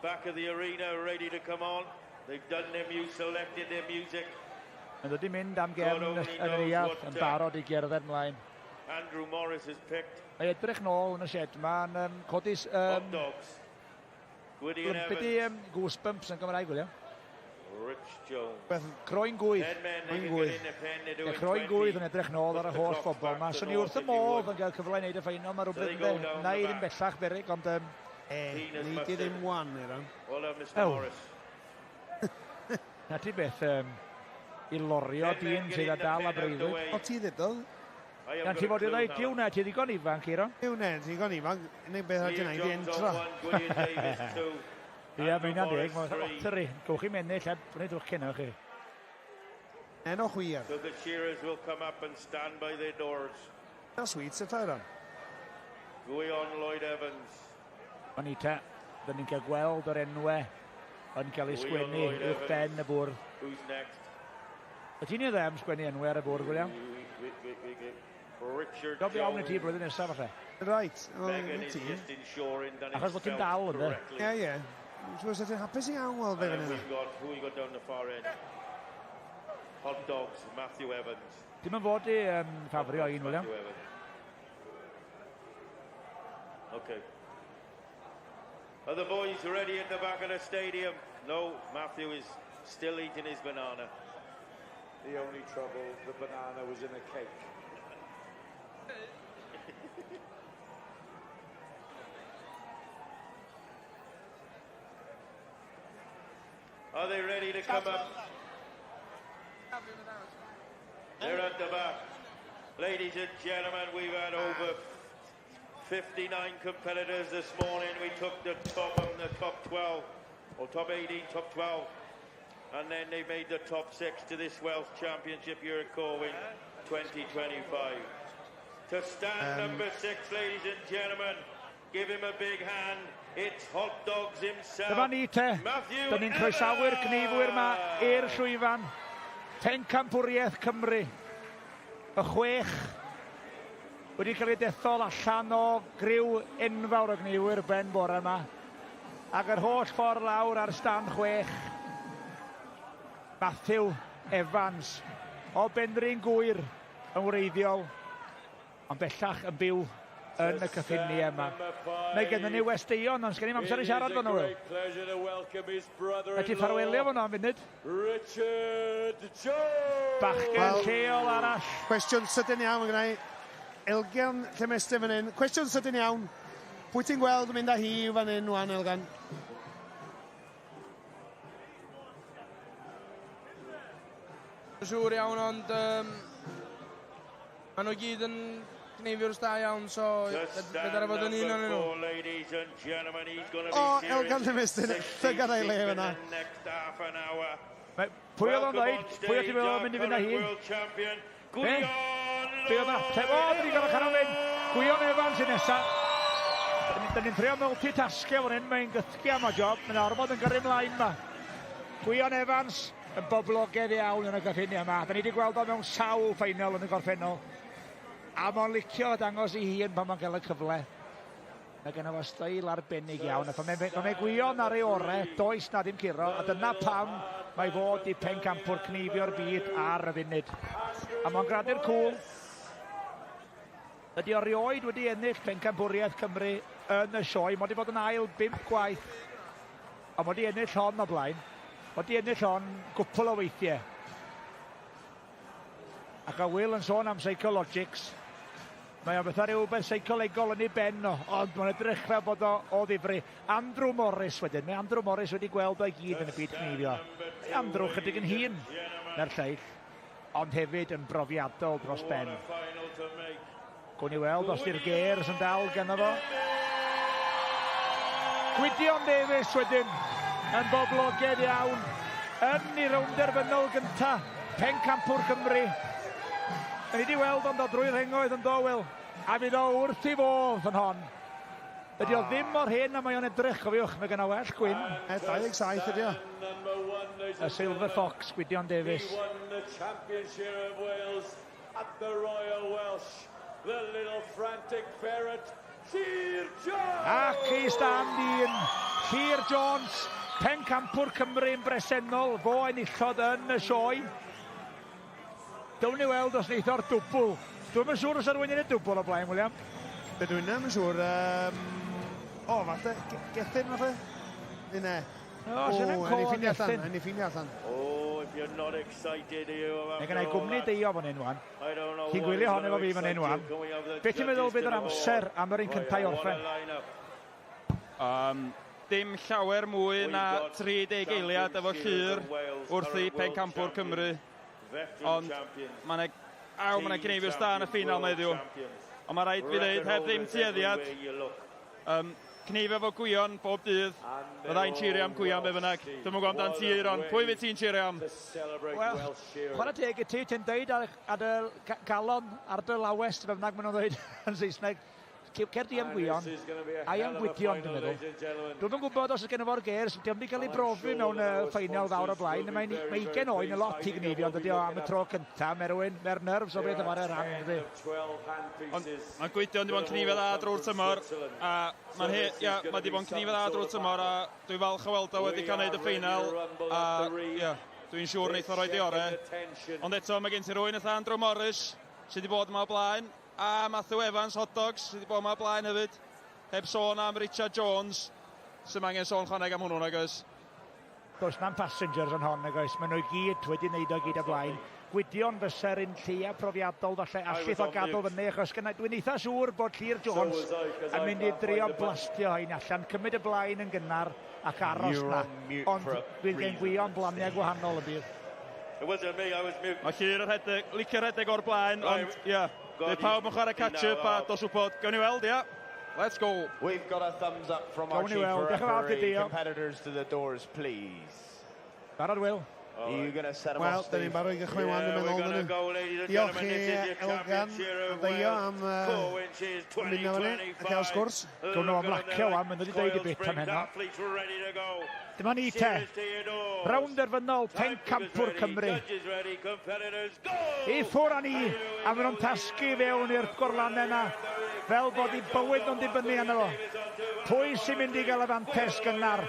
Back of the arena, ready to come on. They've done their music, selected their music. Yn dod i mynd am gefn God only yn yr knows iaf what, yn barod i gerdded mlaen. Andrew Morris has picked. Mae edrych nôl yn y shed yma yn codi... Hot dogs. Gwydion Be di Evans. goosebumps yn Gymraeg, William? Rich Jones. Croen gwydd. Ten men, they can get in the pen, they're doing Ie, croen 20. gwydd yn edrych nôl ar y Put the holl clock bobl back yma. to Swn i wrth y north if you modd would. yn cael cyfle i wneud y ffeinal. Mae So they rhywbeth go yn down Na the i ddim back. bellach berig, ond... Ni di ddim wan, Iron. Well done, Mr Ew. Morris. Na ti beth i lorio dyn sydd â dal a breuddwyd. O ti ddedodd? Gan ti fod i ddweud, diw na, ti ddigon ifanc, Eiron. Diw na, ti ddigon ifanc. Unig beth ar dyna i di entro. Ie, mae hynna'n deg. Mae'n lottery. Gowch chi'm ennill heb wneud o'ch cenau chi. En o chwir. So the shearers will come up and stand by their doors. Na sweets y Tyron. Gwion Lloyd Evans. O'n i te, dyn ni'n cael gweld yr enwau yn cael ei sgwennu uwch ben y bwrdd. Who's next? Wyt ti'n ei ddim sgwennu enwau ar y bwrdd, William? Richard Job iawn i ti blwyddyn nesaf, falle. Right. Megan is just ensuring that Achos bod ti'n dal, ynddo? Ie, ie. Dwi'n siŵr ti'n hapus iawn weld fe fan hyn. Who we got down the far end? Hot dogs, Matthew Evans. Dim yn fod i ffafrio un, William. Okay. Are the boys ready at the back of the stadium? No, Matthew is still eating his banana. The only trouble, the banana was in a cake. Are they ready to come up? They're at the back. Ladies and gentlemen, we've had over 59 competitors this morning. We took the top of the top 12, or top 18, top 12. And then they made the top 6 to this Welsh Championship here at Corwen 2025. To stand number 6, ladies and gentlemen, give him a big hand. It's Hot Dogs himself. Dyma ni te. Matthew Dyn ni'n croesawu'r cneifwyr yma i'r llwyfan. Pencampwriaeth Cymru. Y 6 wedi cael ei dethol allan o griw enfawr o gneifwyr ben bore yma. Ac yr holl ffordd lawr ar stand 6. Matthew Evans o Benrhyn Gŵyr yn wreiddiol, ond bellach yn byw yn y cyffiniau yma. Mae gennym ni westeion, ond sgen i'm amser i siarad fan nhw. Mae ti ffarwelio fan am funud. Richard Jones! Bachgen lleol arall. Cwestiwn sydyn iawn gyda i. Elgan Llemeste fan hyn. Cwestiwn sydyn iawn. Pwy ti'n gweld yn mynd â hi fan hyn wan, Elgan? Siŵr iawn, ond maen nhw gyd yn gneifiwrs da iawn, so fedra fod yn un o'n nhw. O, Elgan Llemeste, llygad a'i le fyna. Pwy oedd o'n dweud? Pwy oedd ti'n meddwl yn mynd i fynd â hi? Be? Be oedd ateb? O, dyn ni'n gorfod canol mynd. Gwion Evans sy'n nesaf. Dyn ni'n trio multitasgio fan hyn, mae'n gythgu am o job. Mae'n orfod yn gyrru ymlaen yma. Gwion Evans yn boblogaidd iawn yn y gyffiniau yma. Dyn ni wedi gweld o mewn sawl ffeinal yn y gorffennol. A mae'n licio dangos ei hun pan mae'n cael y cyfle. Mae genno fo steil arbennig iawn. A pan mae Gwion ar ei orau, does na ddim curo. A dyna pam mae fod i pencampwr cneifio'r byd ar y funud. A mae'n gradu'r cwl. Ydy o rioed wedi ennill pencampwriaeth Cymru yn y sioe. Mae wedi bod yn ail 5 gwaith. A mae wedi ennill hon o blaen. Mae wedi ennill hon gwpl o weithiau. Ac a Will yn sôn am psychologics. Mae o fatha rhyw beth seicolegol yn ei ben o, ond mae'n edrych fel bod o ddifri. Andrew Morris wedyn. Mae Andrew Morris wedi gweld o'i gyd yn y byd cneifio. Mae Andrew chydig yn hŷn na'r lleill, ond hefyd yn brofiadol dros ben. Gwn i weld os di'r gêrs yn dal ganddo fo. Gwydion Davies wedyn yn boblogaidd iawn yn ei rownd derfynol gynta, pencampwr Cymru. Da ni wedi weld o'n dod drwy'r rhengoedd yn do, Wil, a fydd o wrth i fodd yn hon. Ydy o ddim mor hen a mae o'n edrych, cofiwch, mae gynno well gwyn. 27 ydy o. Y Silver Fox, Gwydion Davies. He won the Championship of Wales at the Royal Welsh. The little frantic ferret, Llyr Jones! Ac i stand un, Llyr Jones, pencampwr Cymru yn bresennol, fo enillodd yn y sioe. Down ni weld os wneith o'r dwbl. Dwi'm yn siŵr os yw'n y dwbl o blaen, William. Dydw i'n yn siŵr. O, falle, Gethin, falle? Neu ne? O, sy'n yn côn, Gethin. Yn ei ffindio allan. Oh, if you're not excited, you Mae gen i gwmni deio fan hyn, wan. Ti'n gwylio hon efo fi fan hyn, wan. Beth ti'n meddwl bydd yr amser am yr un cyntaf i orffen? Dim llawer mwy na 30 eiliad efo Llyr wrth i Pencampwr Cymru. Ond mae yna... Aw, mae yna gneifiwrs da yn y ffeinal yma heddiw. Ond mae rhaid fi ddeud, heb ddim tueddiad, cneifio efo Gwion bob dydd, fydda i'n cheerio am Gwion be bynnag. Dwi'm yn gwybod amdan ti, Euron, pwy fydd ti'n cheerio am? Wel, chwarae teg i ti, ti'n deud ar, ar dy galon, ar dy lawes, be bynnag maen nhw'n dweud yn Saesneg. Cer di am Gwion, ai am Gwydion, dwi'n meddwl. Dwi'm yn gwybod os oes gen fo'r gers, diolch wedi cael ei brofi mewn ffeinal fawr o blaen. Mae'n mae 20 oen yn lot i gneifio, ond dydy o am y tro cyntaf. Mae rhywun, mae'r nerves o beth yn chwarae rhan, dydy. Ond mae Gwydion wedi bod yn cneifio dda drwy'r tymor, a mae'n he, ia, mae wedi bod yn cneifio dda drwy'r tymor, a dwi'n falch o weld o wedi cael neud y ffeinal, a ia, dwi'n siŵr wneith o roed ei orau. Ond eto, mae gen ti rywun fatha Andrew Morris, sydd wedi bod yma o blaen, a Matthew Evans, Hot Dogs, sydd wedi bod yma o blaen hefyd. Heb sôn am Richard Jones, sy'n angen sôn chwaneg am hwnnw, nag oes? Does na'm passengers yn hon, nag oes? Maen nhw i gyd wedi wneud o gyd o blaen. Gwydion fysa'r un lleia profiadol falle allith o gadw fyny, achos gynna, dwi'n eitha siŵr bod Llyr Jones yn mynd i drio blastio hein allan, cymryd y blaen yn gynnar ac aros na. Ond fydd gen Gwion blaniau gwahanol yn bydd. Mae Llyr yn rhedeg, licio rhedeg o'r blaen, ond ia, bydd pawb yn chwarae catch-up a dos wybod. Gawn ni weld, ia. Let's go. We've got a thumbs up from our Gawn ni chief weld. Diolch yn fawr ti, referee. Dio. Competitors to the doors, please. Barod, Will? Are you going to set them Wel, off, da ni'n Steve? barod i gychwyn wan, dwi'n meddwl, dyn nhw. Diolch i Elgan a Deio am ymuno efo ni a cael sgwrs. Gawn nhw ymlacio wan, maen nhw wedi dweud y bit am heno. Dyma ni te. Rownd derfynol Pencampwr Cymru. I ffwr â ni, a maen nhw'n tasgu fewn i'r gorlannau yna, fel bod eu bywyd nhw'n dibynnu arno fo. Pwy sy'n mynd i gael y fantes gynnar?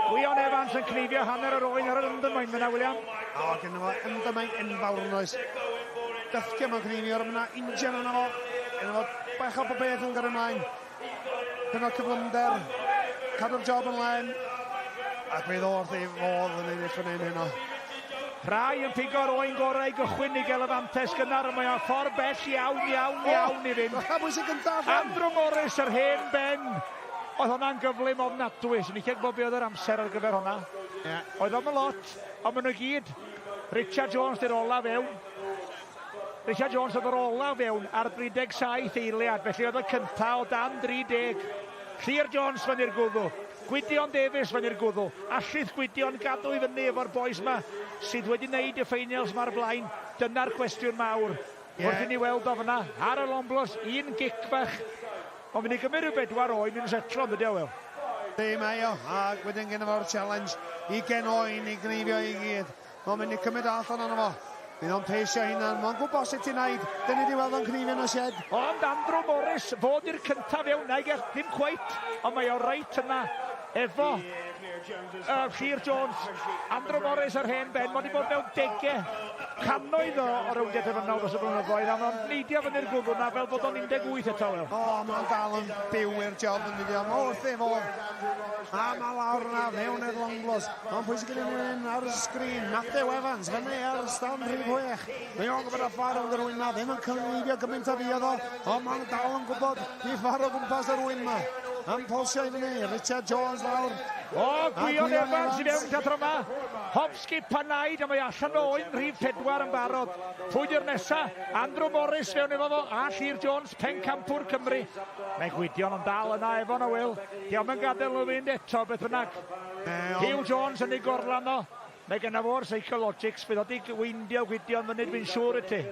Gwion Evans yn cneifio hanner yr oen ar yr undermine fyna, William. O, gynno fo undermine enfawr yn oes. Dyffio mewn cneifio, mae yna injan yna fo. Gynno fo bach o bob beth yn gyrru ymlaen. Gynno cyflymder, cadw'r job yn ymlaen. Ac fe ddod ei fodd yn ennill fan hyn heno. Rhai yn pigo'r oen gorau i gychwyn i gael y fantes gynnar, ond mae o'n ffordd bell iawn, iawn, iawn i fynd. A pwy sy'n gyntaf allan? Andrew Morris, yr hen ben. Oedd hwnna'n gyflym ofnadwy. Swn i'n licio gwybod be oedd yr amser ar gyfer hwnna. Yeah. Oedd o'm yn lot, ond maen nhw i gyd. Richard Jones di'r ola fewn. Richard Jones oedd yr ola fewn ar 37 eiliad, felly oedd y cynta o dan 30. Llyr Jones fyny'r gwddw. Gwydion Davies fyny'r gwddw. Allith Gwydion gadw i fyny efo'r boys ma sydd wedi wneud y ffeinals ma'r blaen. Dyna'r cwestiwn mawr. Yeah. Wrth i ni weld o fyna, ar y Lomblos, un gic bach. Ond mynd i gymryd rhyw bedwar oen yn setlo, yn dydi o, Wil? Dim mae o, ac wedyn gen fo'r challenge i gen oen i gneifio i gyd. Mae'n mynd i cymryd allan ono fo. Fydd o'n peisio hunan, mae'n gwybod sut i wneud. Dyn ni wedi weld o'n cneifio yn y shed. Ond Andrew Morris fod i'r cyntaf fewn, na i gell, ddim cweit, ond mae o reit yna efo Llyr Jones. Andrew Morris ar hen ben, mae wedi bod mewn degau, cannoedd o rowndiau terfynol dros y blynyddoedd, a mae'n neidio fyny'r gwddw na fel bod o'n 18 eto, Wil. O, mae'n dal yn byw i'r job yn dydi, ond wrth ei fodd. A mae lawr yna, fewn i'r Longblos. Ond pwy sy'n gyda ni fan hyn ar y sgrin? Matthew Evans, fyny ar stand rhif 6. Mae o'n gwybod y ffordd rownd yr ŵyn ma, ddim yn cynghreifio gymaint â fi oedd o, ond mae'n dal yn gwybod ei ffordd o gwmpas yr ŵyn ma. Yn polsio i fyny, Richard Jones lawr. O, Gwion Evans i fewn gyda yma. Hop, skip a naid, a mae allan o oen rhif 4 yn barod. Pwy di'r nesa? Andrew Morris fewn efo fo, a Llyr Jones, pencampwr Cymru. Mae Gwydion yn dal yna efo na, Wil. Dio'm yn gadael nhw fynd eto, beth bynnag. Huw Jones yn ei gorlan o. Mae genna fo'r psychologics, fydd o di weindio Gwydion fyny, dwi'n siŵr i ti.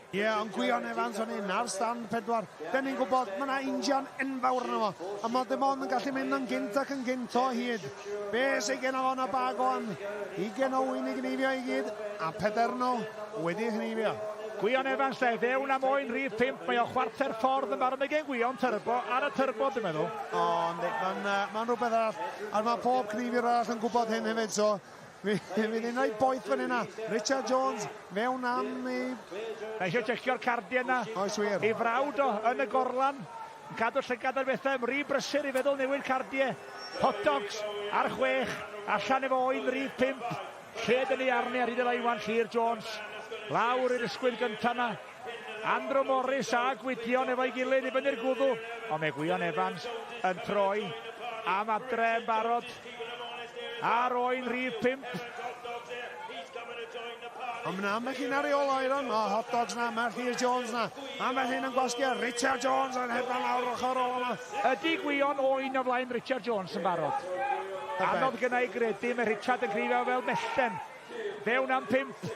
Ie, yeah, ond Gwion Evans o'n un ar stand 4. Dyn ni'n gwybod, mae yna injan enfawr yno fo. A mae dim ond yn gallu mynd yn gynt ac yn gynt o hyd. Be sy'n gen o fo yn y bag o'n? 20 o wyn i gneifio i gyd, a pedair nhw wedi gneifio. Gwion Evans de, fewn am oen rhif 5, mae o chwarter ffordd yn barod. Mae gen Gwion turbo, ar y turbo dwi'n meddwl. O, yndi, mae'n rhywbeth arall. A mae pob cneifiwr arall yn gwybod hyn hefyd, so mi fydd hi'n rhaid boeth fan hynna. Richard Jones mewn am i... Mae eisiau checio'r cardiau yna. Oes wir. Ei frawd o yn y gorlan. Yn cadw llygad ar bethau, rhy brysur i feddwl newid cardiau. Hot dogs ar 6, allan efo oen rhif 5. Lle dyn ni arni ar hyd y lein wan, Llyr Jones. Lawr i'r ysgwydd gyntaf yna. Andrew Morris a Gwydion efo'i gilydd i fyny'r gwddw. Ond mae Gwion Evans yn troi. Am adre yn barod. Ar oen rhif 5. Ond mae ambell un ar ei ôl Iron. O, hot dogs na, mae Llyr Jones na. Ambell un yn gwasgu, Richard Jones yn hedfan lawr ochr ôl yma. Ydy Gwion oen o flaen Richard Jones yn barod? Anodd gynna i gredu, mae Richard yn cneifio fel mellten. Fewn am 5.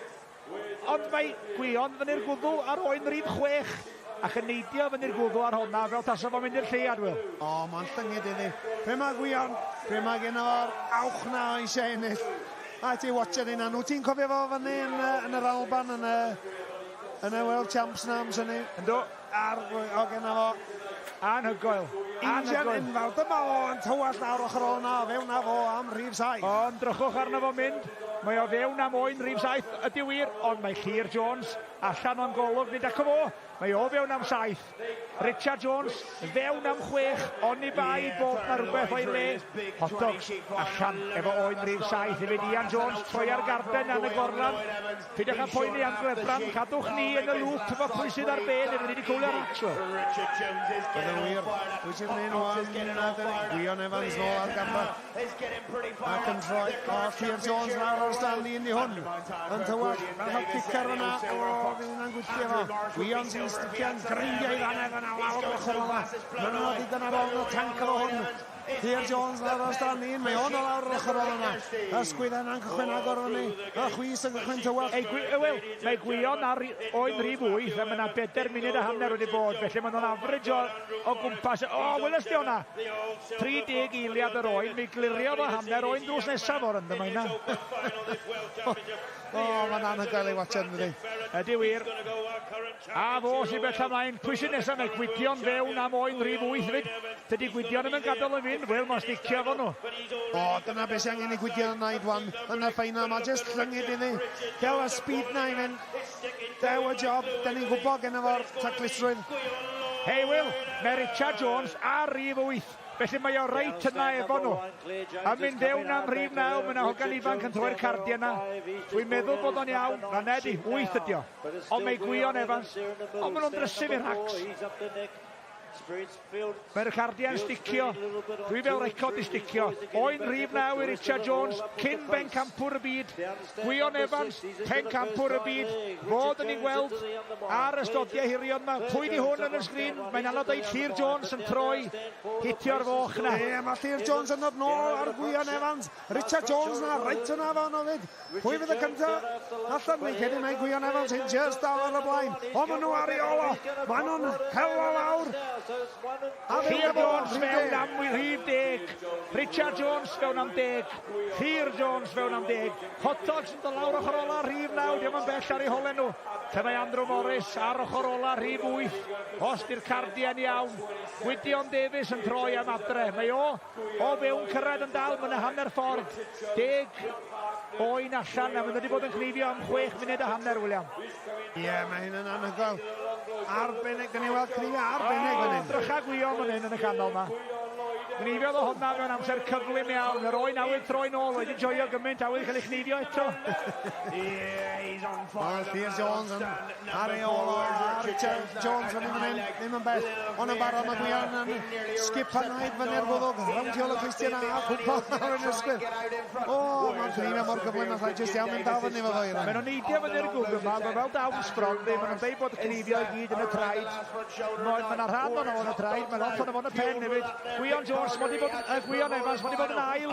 Ond mae Gwion fyny'r gwddw ar oen rhif 6. Ac yn neidio fyny'r gwddw ar honna fel tasa fo'n mynd i'r lleuad, Wil. O, mae'n llyngydd iddi. Pe mae Gwion, pe mae gen o'r awch na eisiau ennill. A ti watcher hynna. Nhw ti'n cofio fo fyny yn yr Alban, yn y World Champs na amser ni? Yndw. Ar, o genna fo. Anhygoel. Injan enfawr. Dyma fo yn tywallt lawr ochr ôl na, fewn na fo am rhif 7. Ond drychwch arno fo mynd. Mae o fewn am oen rhif 7, ydy wir, ond mae Llyr Jones allan o'n golwg, nid ac o fo. Mae o fewn am 7. Richard Jones fewn am 6, oni bai bod na rhywbeth o'i le. Hot dogs allan efo oen rhif 7 hefyd. Ian Jones troi ar garden yn y gorlan. Peidiwch â poeni am Glebran, cadwch ni yn y lŵp efo pwy sydd ar be, neu ni wedi cwylio'r Axwell. Bydd wir. Pwy sydd yn un o'n Gwion Evans nôl ar gamba. Ac yn troi. O, Llyr Jones lawr o'r stand un di hwn. Yn tywallt. Bach o cicar fyna. O, fydd hwnna'n gwylltio fo. Gwion sy'n stician grindiau i ddannedd yna lawr o'r ochr ola. Mae'n yno digon ar ôl y tanc efo hwn. Llyr Jones lawr o'r stand un. Mae o'n o lawr o'r ochr ola yna. Ysgwydd yna'n cychwyn agor fyny. Y chwys yn cychwyn tywallt. Ei, Wel, mae Gwion ar oen rhif 8 a mae yna 4 munud a hanner wedi bod, felly maen nhw'n average o gwmpas. O, welys di hwnna? 30 eiliad yr oen, mi glirio fo hanner oen drws nesaf o'r ynddo mae yna. O, mae'n anhygoel i watchan, dydi. Ydy wir. A fo sy'n bell ymlaen. Pwy sy'n nesaf? Mae Gwydion fewn am oen rhif 8 hefyd. Dydy Gwydion ddim yn gadael yn fynd. Wel, mae'n sticio efo nhw. O, dyna beth sy'n angen i Gwydion yn wneud wan yn y ffeinal. Mae jyst llyngydd iddi. Gael y speed na i fynd. Dew y job. Da ni'n gwybod gen efo'r taclusrwydd. Hei, Will, mae Richard Jones ar rhif 8. Felly mae o reit yna efo nhw. A mynd fewn am rhif 9, mae yna hogan ifanc yn troi'r cardiau yna. Dwi'n meddwl bod o'n iawn. Na nedi, 8 ydi o. Ond mae Gwion Evans, ond maen nhw'n drysu fi'r racs. Mae'r cardiau'n sticio. Dwi fel record i sticio. Oen rhif 9 i Richard Jones, cyn bencampwr y byd. Gwion Evans, pencampwr y byd. Fod yn ei gweld ar y stodiau hirion yma. Pwy di hwn yn y sgrin? Mae'n anodd dweud. Llyr Jones yn troi, hitio'r foch na. Ie, mae Llyr Jones yn dod nôl ar Gwion Evans. Richard Jones na, reit yna fan o fyd. Pwy fydd y cyntaf? Allan, ni'n credu mae Gwion Evans yn just dal ar y blaen. O, maen nhw ar ei ôl o. Maen nhw'n hel o lawr. Llyr Jones fewn am rhif 10. Richard Jones fewn am 10. Llyr Jones fewn am 10. Hot Dogs yn dod lawr ochr ola rhif 9. Diolch yn bell ar ei holen nhw. Lle mae Andrew Morris ar ochr ola rhif 8. Os di'r cardiau'n iawn. Gwydion Davies yn troi am adre. Mae o fewn cyrraedd yn dal. Mae'n hanner ffordd. 10 oen allan. A maen nhw wedi bod yn cneifio am 6 munud a hanner, William. Ie, mae hyn yn anhygoel. Arbennig, dyn ni weld cneifio arbennig fan hyn. Drycha Gwion fan hyn yn y canol ma. Cneifiodd o hwnna mewn amser cyflym iawn. Yr oen awydd troi nôl, wedi joio gymaint, awydd cael ei chneifio eto. O, Llyr Jones yn ar ei ôl o, a Richard Jones fan hyn, ddim yn bell. Ond yn barod mae Gwion yn sgip a naid fyny'r gwddwg. Rownd tu ôl y Christian a cwmpa ar yn ysgwydd. O, mae'n cneifio mor gyflym, allai jyst iawn mynd dal fyny fo fo. Maen nhw'n neidio fyny'r gwddwg yma, mae fel dawns bron, maen nhw'n deud bod cneifio i gyd yn y traed. Mae yna rhan o'n yn y traed, mae lot o'n yn y pen hefyd. Gwion Jones, Gwion Evans, mae wedi bod yn ail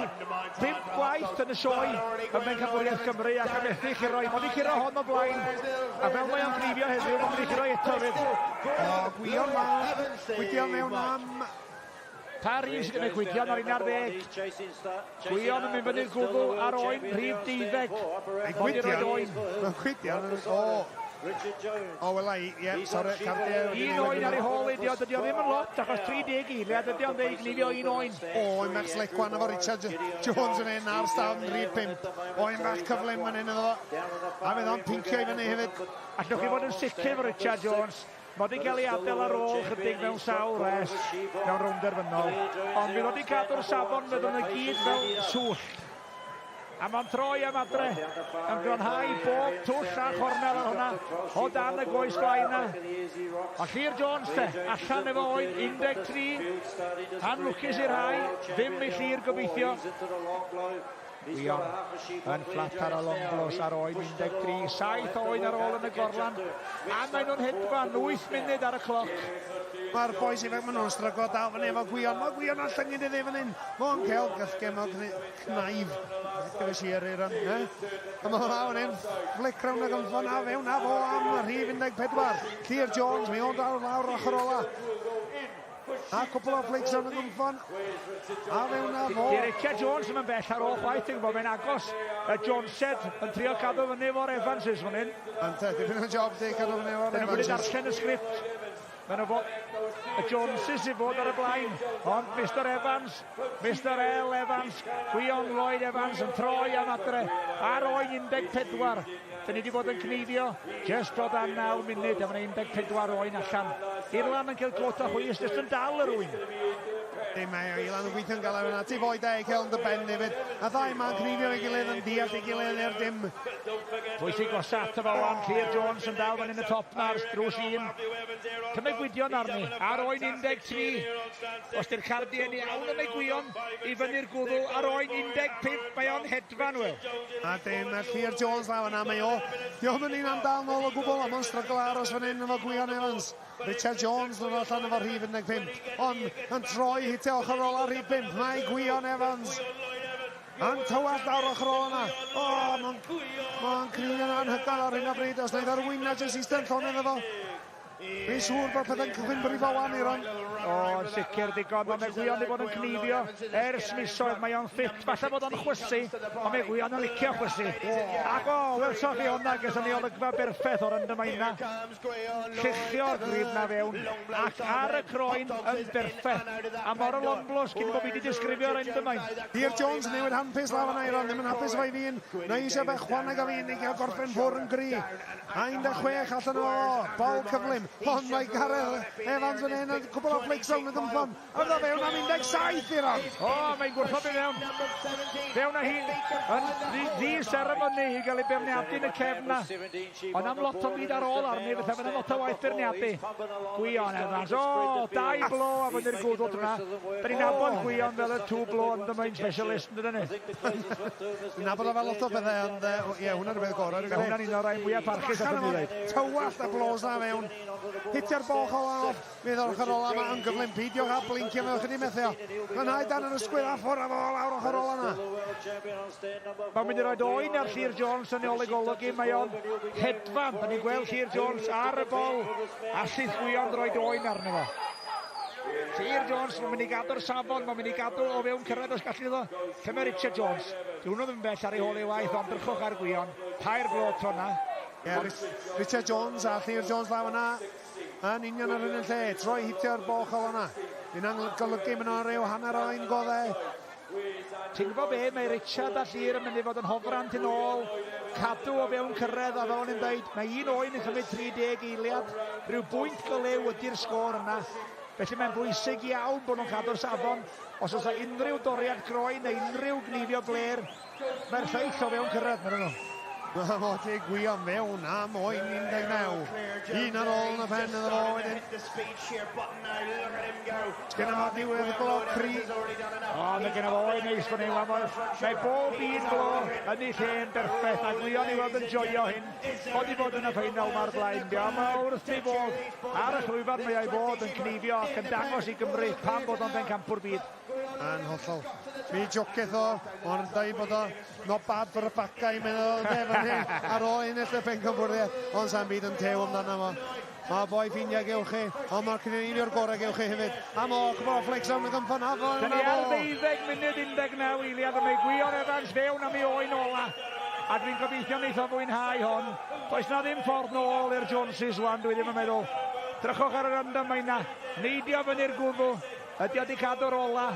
5 gwaith yn y sioe ym Mhencampwriaeth Cymru ac am methu curo. Mae wedi curo hon o blaen, a fel mae o'n cneifio heddiw, mae'n mynd i curo eto hefyd. O, Gwion lawr, Gwydion mewn am... Pa rif sydd gyda Gwydion ar 11? Gwion yn mynd fyny'r gwddw ar oen rhif 12. Gwydion, mae Gwydion yn... O, wel ai, ie, sori, cardiau... Un oen ar ei hôl ydi o, dydi o ddim yn lot, achos 30 eiliad ydi o'n dweud, cneifio un oen. Oen bach slecwan efo Richard Jones yn un ar stafn rhif 5. Oen bach cyflym fan hyn iddo fo. A fydd o'n pincio i fyny hefyd. Allwch chi fod yn sicr efo Richard Jones. Mae wedi cael ei adael ar ôl chydig mewn sawl res, mewn rownd derfynol. Ond fydd wedi cadw'r safon, fydd o'n y gyd fel swllt. A mae'n troi am adre, yn glanhau bob twll a chornel ar hwnna, o dan y goes blaen na. A Llyr Jones te, allan efo oen 13, anlwcus i'r rhai, ddim i Llyr gobeithio. Gwion yn fflat ar y long blows ar oen 13, 7 oen ar ôl yn y gorlan, a maen nhw'n hedfan 8 munud ar y cloc. Mae'r boys ifanc, maen nhw'n stryglo dal fyny efo Gwion. Mae Gwion yn llyngu iddi fan hyn. Mae'n cael gallgem o knaif. Gyda si ar ei ran. A mae hwnna fan hyn. Flick round y gynffon a fewn a fo am y rhif 14. Llyr Jones, mae o'n dal lawr ochr ola. A cwpl o flicks round y gynffon. A fewn a fo. Di Richard Jones ddim yn bell ar ôl chwaith, ti'n gwybod, mae'n agos. Y Jonesed yn trio cadw fyny efo'r Evanses fan hyn. Ynte, dipyn o job di cadw fyny efo'r Dyn nhw'n Evanses. darllen y sgript. Maen nhw fod, y Joneses i fod ar y blaen, ond Mr Evans, Mr L Evans, Gwion Lloyd Evans yn troi am adre ar oen 14. Dyn ni wedi bod yn cneifio just o dan 9 munud, a mae'n 14 oen allan. Irland yn cael cwt o chwys, jyst yn dal yr wyn. Dim mae Ilan yn gweithio'n galed fyna. Ti foi da i cael yn dy ben hefyd. A ddau ma'n cneifio ei gilydd yn deall ei gilydd i'r dim. Pwysig gosa ato fo wan, Llyr Jones yn dal fan hyn y top na ar drws un. Cymryd Gwydion arni, ar oen 13. Os di'r cardiau yn iawn yn ei Gwion i fyny'r gwddw, ar oen 15, mae o'n hedfan, Wil. A dim mae Llyr Jones lawr yna, mae o. Diolch yn un am dal nôl o gwbl, a mae'n strygl aros fan hyn efo Gwion Evans. Richard Jones yn dod allan efo rhif 15, ond yn troi hitio ochr ola rhif 5, mae Gwion Evans yn tywallt lawr ochr ola yna. O, mae'n ma cryfio'n anhygoel ar hyn o bryd, os wnaeth o'r wyna jyst eistedd llonydd efo. Fi'n siŵr bod pethau'n cychwyn brifo wan i ron. O, yn sicr digon, ond mae Gwion wedi bod yn cneifio ers misoedd, mae o'n ffit, falle bod o'n chwysu, ond mae Gwion yn licio chwysu. Ac o, welsoch chi hwnna, gyda ni olygfa berffaith o'r undermine. Lluchio'r grib na fewn, ac ar y croen yn berffaith. A mor y longblos cyn bod fi wedi disgrifio'r undermine. Llyr Jones yn newid handpiece lawr yna i ron, ddim yn hapus efo'i ddyn. Na eisiau fe chwaneg o fi'n i gael gorffen ffwr yn gry. A 16 allan o bol cyflym. Ond mae Gareth Evans yn hyn yn cwbl o flicks round y gynffon. A fydda fewn am 17 i ron. O, mae'n gwrthod i fewn. Fewn â hi yn ddi-seremoni i gael ei beirniadu yn y cefn na. Ond am lot o byd ar ôl arni, fatha fydd lot o waith beirniadu. Gwion Evans, o, 2 blo a fyny'r gwddw drwy'na. Da ni'n nabod Gwion fel y 2 blow undermine specialist, yn dydyn ni? Ni'n nabod o fel lot o bethau, ond ie, hwnna'n rhywbeth gorau. Mae hwnna'n un o'r rai mwyaf parchus allwn ni ddeud. Tywallt y blows na fewn. Hitio'r boch ola off. Fydd o'r ochr ola yma yn gyflym. Peidiwch â blincio, fe chydig methu o. Glanhau dan yn ysgwydd a ffwrdd â fo lawr ochr ola yna. Mae'n mynd i roed oen ar Llyr Jones yn ei ôl ei golygu. Mae o'n hedfan. Da ni'n gweld Llyr Jones ar y bol. A Llith Gwion roed oen arno fo. Llyr Jones, mae'n mynd i gadw'r safon, mae'n mynd i gadw o fewn cyrraedd os gallu iddo. Lle mae Richard Jones? Di hwnnw ddim yn bell ar ei hôl ei waith, ond drychwch ar Gwion. 3 blo tro na. Yeah, Richard Jones a Llyr Jones lawr yna yn union ar un lle, troi hitio'r boch o yna. Yna'n golygu maen nhw'n rhyw hanner oen goddau. Ti'n gwybod be, mae Richard a Llyr yn mynd i fod yn hofran tu nôl, cadw o fewn cyrraedd, a fel o'n i'n dweud, mae un oen yn cymryd 30 eiliad, rhyw bwynt go lew ydy'r sgôr yna. Felly mae'n bwysig iawn bod nhw'n cadw'r safon. Os oes unrhyw doriad groen neu unrhyw gneifio bler, mae'r lleill o fewn cyrraedd, maen nhw. Mae fo ti Gwion fewn am oen 19. Un ar ôl yn y pen iddo fo wedyn. Sgynna fo diwedd glo cri. O, mae genna fo oen neis fan hyn. Mae bob un glo yn ei lle yn berffaith, a Gwion i weld yn joio hyn. Ond i fod yn y ffeinal ma'r blaen. Dio, mae wrth ei fod ar y llwyfan mae o'i fod yn cneifio ac yn dangos i Gymru pam bod o'n bencampwr byd. Yn hollol. Mi joceth o, ond dweud bod o not bad for a fat guy, meddwl, de, fan hyn, ar ôl ennill y pencampwriaeth, ond sa'n byd yn tew amdano fo. Mae boi ffiniau gewch chi, ond mae'r cynnig gorau gewch chi hefyd. Am o, cwbl o flex am y gynffon, a fo, Da ni ar 12 munud 19 eiliad, a mae Gwion Evans fewn am ei oen ola. A dwi'n gobeithio wneith o fwynhau hon. Does na ddim ffordd nôl i'r Joneses wan, dwi ddim yn meddwl. Drychwch ar yr undermine. Neidio fyny'r gwddw. Ydy o wedi cadw'r ola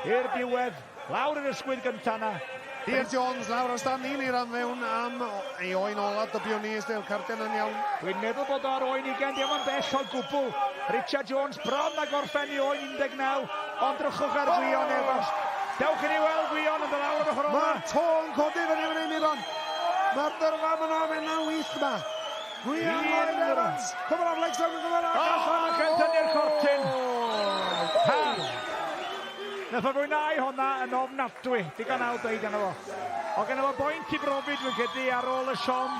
i'r diwedd. Lawr yr ysgwydd gynta na. Llyr Jones lawr o stan ni'n ei ran fewn am ei oen ola, dybio ni ysdil, carden yn iawn. Dwi'n meddwl bod o'r oen 20, diolch yn bell o gwbl. Richard Jones bron a gorffen i oen 19, ond drychwch ar Gwion Evans. Dewch i ni weld Gwion yn dod lawr am y ffordd. Mae'r to yn codi fyny fan hyn, Iron. Mae'r dyrfa ma'n am yna wyth yma. Gwion Lloyd Evans. Cwbl o'r legs yn gwybod ac allan. Ac yn tynnu'r cortyn. Ha! Nath o fwynhau honna yn ofnadwy. Digon awd dweud arno fo. O gen fo boint i brofi dwi'n credu ar ôl y siom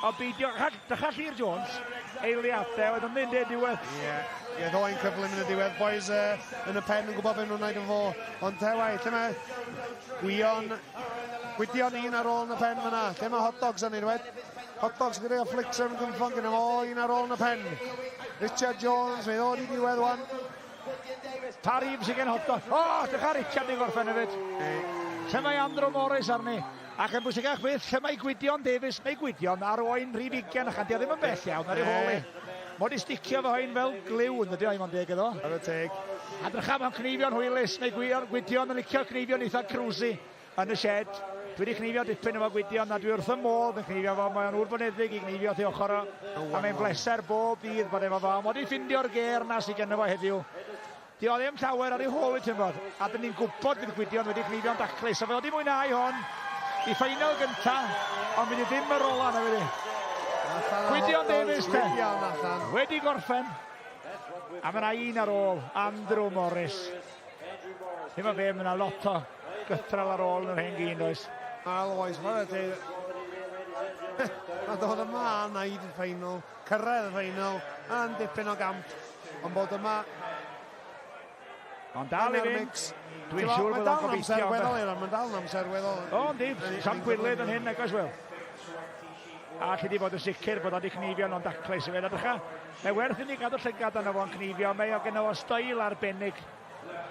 o beidio. Dycha Llyr Jones, eiliadau oedd yn mynd i'r diwedd. Ie, yeah. Ie, ddoen cyflym yn y diwedd. Boys yn y pen yn gwybod beth nhw'n gwneud yn fo. Ond tewai, lle mae Gwion, Gwydion un ar ôl yn y pen fyna. Lle mae hot dogs yn unwaith? Hot dogs gyda Flix yn gynffon gyda fo, un ar ôl yn y pen. Richard Jones, mae ddod i diwedd wan. Pa rif sy'n gen hot dog? O, oh, dycha Richard ni'n gorffen hefyd. Lle mae Andrew Morris arni? Ac yn bwysicach byth, lle mae Gwydion Davies? Mae Gwydion ar oen rhif 20, ac andio ddim yn bell iawn ar ei hôl i. Mod i sticio fo hyn fel gliw yn dydi o, i fo'n deg iddo. Ar y teg. A drycha, mae'n cneifio'n hwylus. Mae Gwydion, Gwydion yn licio cneifio'n eitha cruisy yn y shed. Dwi wedi cneifio dipyn efo Gwydion a dwi wrth y modd yn cneifio fo. Mae o'n ŵr boneddig i gneifio tu ochr o. A mae'n bleser bob dydd bod efo fo. Mod i ffindio'r gêr na sydd genno fo heddiw. Di o ddim llawer ar ei hôl i ti'n bod. A dyn ni'n gwybod fydd Gwydion wedi cneifio'n daclus. So fe wedi mwynhau hon i ffeinal gynta, ond fydd i ddim yr ola na fydd i. Gwydion Davies te. Wedi gorffen. A mae yna un ar ôl, Andrew Morris. Ddim o be, mae yna lot o gythral ar ôl yn yr hen gyn, does? Al oes, mae'n dweud. Mae dod yma a wneud y ffeinal, cyrraedd y ffeinal, yn dipyn o gamp. Ond bod yma... Ond dal i fynd. Dwi'n siŵr bod o'n gobeithio. Mae'n dal yn amser weddol, Iran, mae'n dal yn amser weddol. O, yndi, Sam Gwylydd yn hyn, agos, wel. A allu di fod yn sicr bod o wedi cneifio nhw'n daclus i fe. Edrycha, mae werth i ni gadw llygad arno fo'n cneifio. Mae o gen o steil arbennig.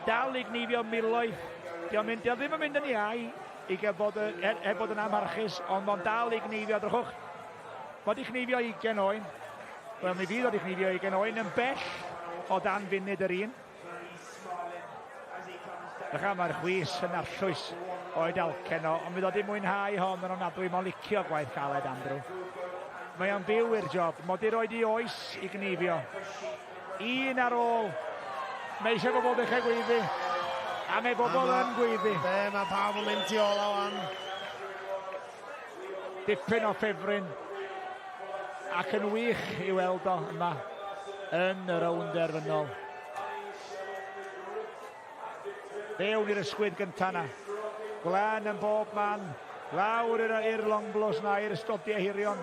Dal i gneifio miloedd. Di o'n mynd, di o ddim yn mynd yn iau i gael bod, er, er bod yn amharchus, ond mae'n dal i gneifio. Drychwch, mae wedi cneifio 20 oen. Wel, mi fydd o wedi cneifio 20 oen yn bell o dan funud yr un. Dycha, mae'r chwys yn arllwys o'i dalcen o, ond fydd o di mwynhau hon yn ofnadwy, mae'n licio gwaith caled Andrew. Mae o'n byw i'r job, mod i roed i oes i gneifio. Un ar ôl, mae eisiau bobl ddechrau gweiddi, a mae bobl yn gweiddi. Be, mae pawb yn mynd tu ôl o wan. Dipyn o ffefryn, ac yn wych i weld o yma yn y rownd derfynol. Fewn i'r ysgwyd gynta na. Gwlân yn bob man. Lawr i'r i'r longblos na, i'r ystodiau hirion.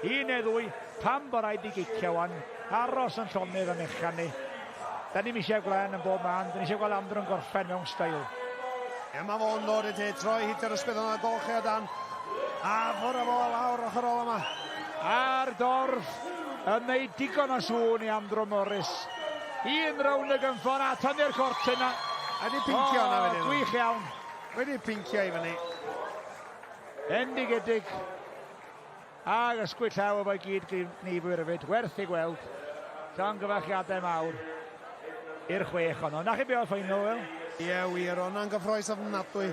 Un neu ddwy, pam bod rhaid i gicio wan? Aros yn llonydd yn echan ni. Da ni'm eisiau gwlân yn bob man, da ni eisiau gweld Andrew yn gorffen mewn steil. Ie, mae fo'n dod i ti, troi hitio'r ysgwydd yna, golchi o dan. A ffwrdd â fo lawr ochr ôl yma. A'r dorf yn neud digon o sŵn i Andrew Morris. Un rownd y gynffon a tynnu'r cortyn na. A di pincio yna wedyn. Gwych iawn. Wedi pincio i fyny. Endigedig. Ag ysgwyd llaw efo'i gyd gneifwyr hefyd. Werth ei gweld. Llongyfarchiadau mawr i'r chwech honno. Na chi be oedd ffeinal, Wil? Ie, wir, o'na'n gyffroes ofnadwy.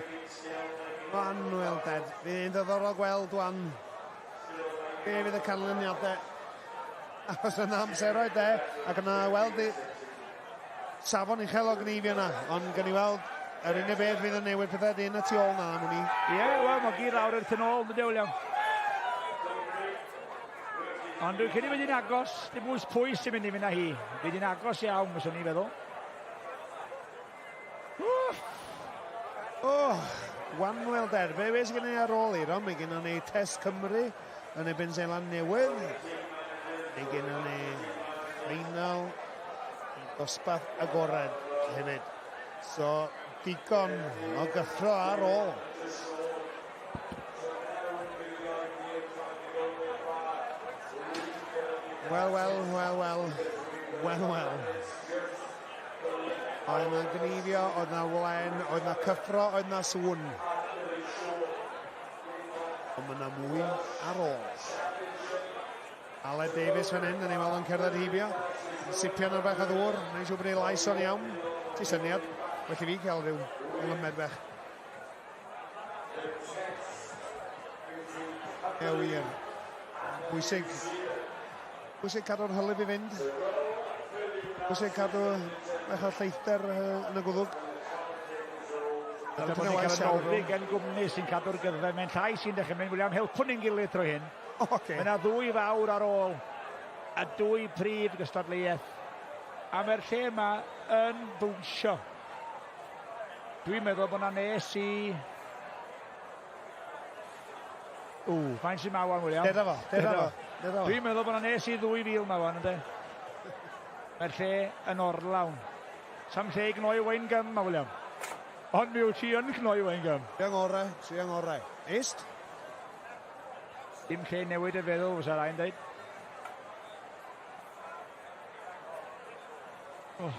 Manuel Ded. Fydd hi'n ddiddorol gweld wan be fydd y canlyniadau. Achos yna amseroedd de, ac yna weld i safon uchel o gneifio yna. Ond gan i weld yr unig beth fydd yn newid pethau dyn y tu ôl na am wn i. Ie, wel, mae gyd lawr i'r tu nôl, yn dydy, William? Ond dwi'n credu fydd hi'n agos, dim bwys pwy sy'n mynd i fynd â hi. Fydd hi'n agos iawn, fyswn i'n feddwl. Wff! Oh, Wanwel Der. Be be sydd gen i ar ôl Eiron? Mae gennym ni Test Cymru yn erbyn Seland Newydd. Mae gennym ni ffeinal dosbarth agored hefyd. So, digon o gyffro ar ôl. Wel, wel, wel, wel, wel, wel. Oedd yna gneifio, oedd yna wlen, oedd yna cyffro, oedd yna sŵn. Ond mae yna mwy ar ôl. Aled Davies fan hyn, dyn ni'n weld o'n cerdded heibio. Sipian ar bach o ddŵr, mae'n siŵr bod ei lais o'n iawn. Ti syniad, well i fi cael rhyw lymed bach. Ie, wir. Bwysig. Bwysig cadw'r hylif i fynd. Bwysig cadw bach o lleithder yn y gwddwg. Dyma bod ni'n cael y noddi gen gwmni sy'n cadw'r gyddfe. Mae'n llai sy'n dechrau mynd, William, helpwn ni'n gilydd trwy hyn. Okay. Mae yna ddwy fawr ar ôl a dwy prif gystadleuaeth. A mae'r lle yma yn bwnsio. Dwi'n meddwl bod yna nes i... Ww, faint sy'n ma wan, William? Deda fo, deda fo. Deda fo. Dwi'n meddwl bod yna nes i 2,000 ma wan, ynddo? Mae'r lle yn orlawn. Sam lle i gnoi wine gum ma, William. Ond mi wyt ti yn cnoi wine gum. Tria ngorau, tria ngorau. Est? Dim lle newid y feddwl, fysa rai'n dweud. Oh.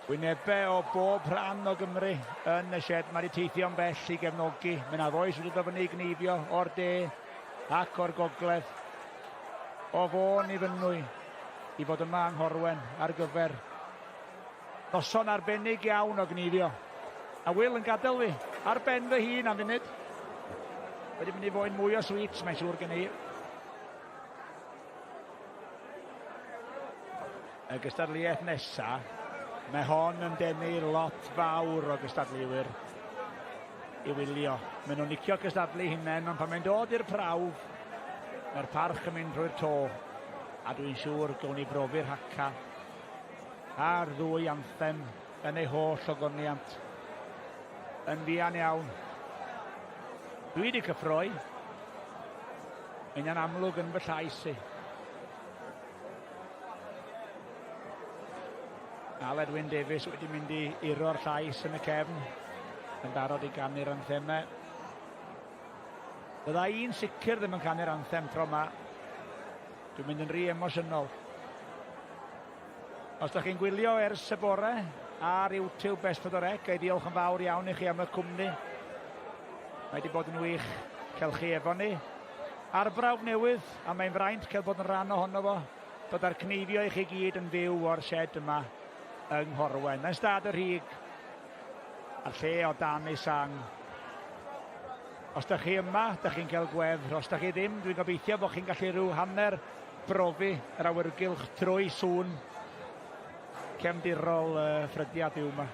Wynebau o bob rhan o Gymru yn y shed. Mae wedi teithio'n bell i gefnogi. Mae yna ddoes wedi dod fyny i gneifio o'r de ac o'r gogledd. O Fôn i Fynwy i fod yma yng Nghorwen ar gyfer noson arbennig iawn o gneifio. A Will yn gadael fi ar ben fy hun am funud. Wedi mynd i foen mwy o sweets, mae'n siŵr gen i. Y gystadleuaeth nesa, mae hon yn denu lot fawr o gystadleuwyr i wylio. Maen nhw'n licio cystadlu hunain, ond pan mae'n dod i'r prawf, mae'r parch yn mynd drwy'r to, a dwi'n siŵr gawn ni brofi'r haca a'r ddwy anthem yn ei holl ogoniant yn fuan iawn. Dwi wedi cyffroi. Mae'n amlwg yn fy llais i. Aled Wyn Davies wedi mynd i iro'r llais yn y cefn, yn barod i ganu'r anthemau. Bydda i'n sicr ddim yn canu'r anthem tro yma. Dwi'n mynd yn rhy emosiynol. Os da chi'n gwylio ers y bore ar YouTube S4C, ga i ddiolch yn fawr iawn i chi am y cwmni. Mae wedi bod yn wych cael chi efo ni. Arbrawf newydd, a mae'n fraint cael bod yn rhan ohono fo. Dod â'r cneifio i chi gyd yn fyw o'r shed yma yng Nghorwen. Yn stad y Rhig, a'r lle o dan ei sang. Os da chi yma, da chi'n cael gwefr. Os da chi ddim, dwi'n gobeithio bod chi'n gallu rhyw hanner brofi yr awyrgylch trwy sŵn cefndirol y ffrydiau byw yma.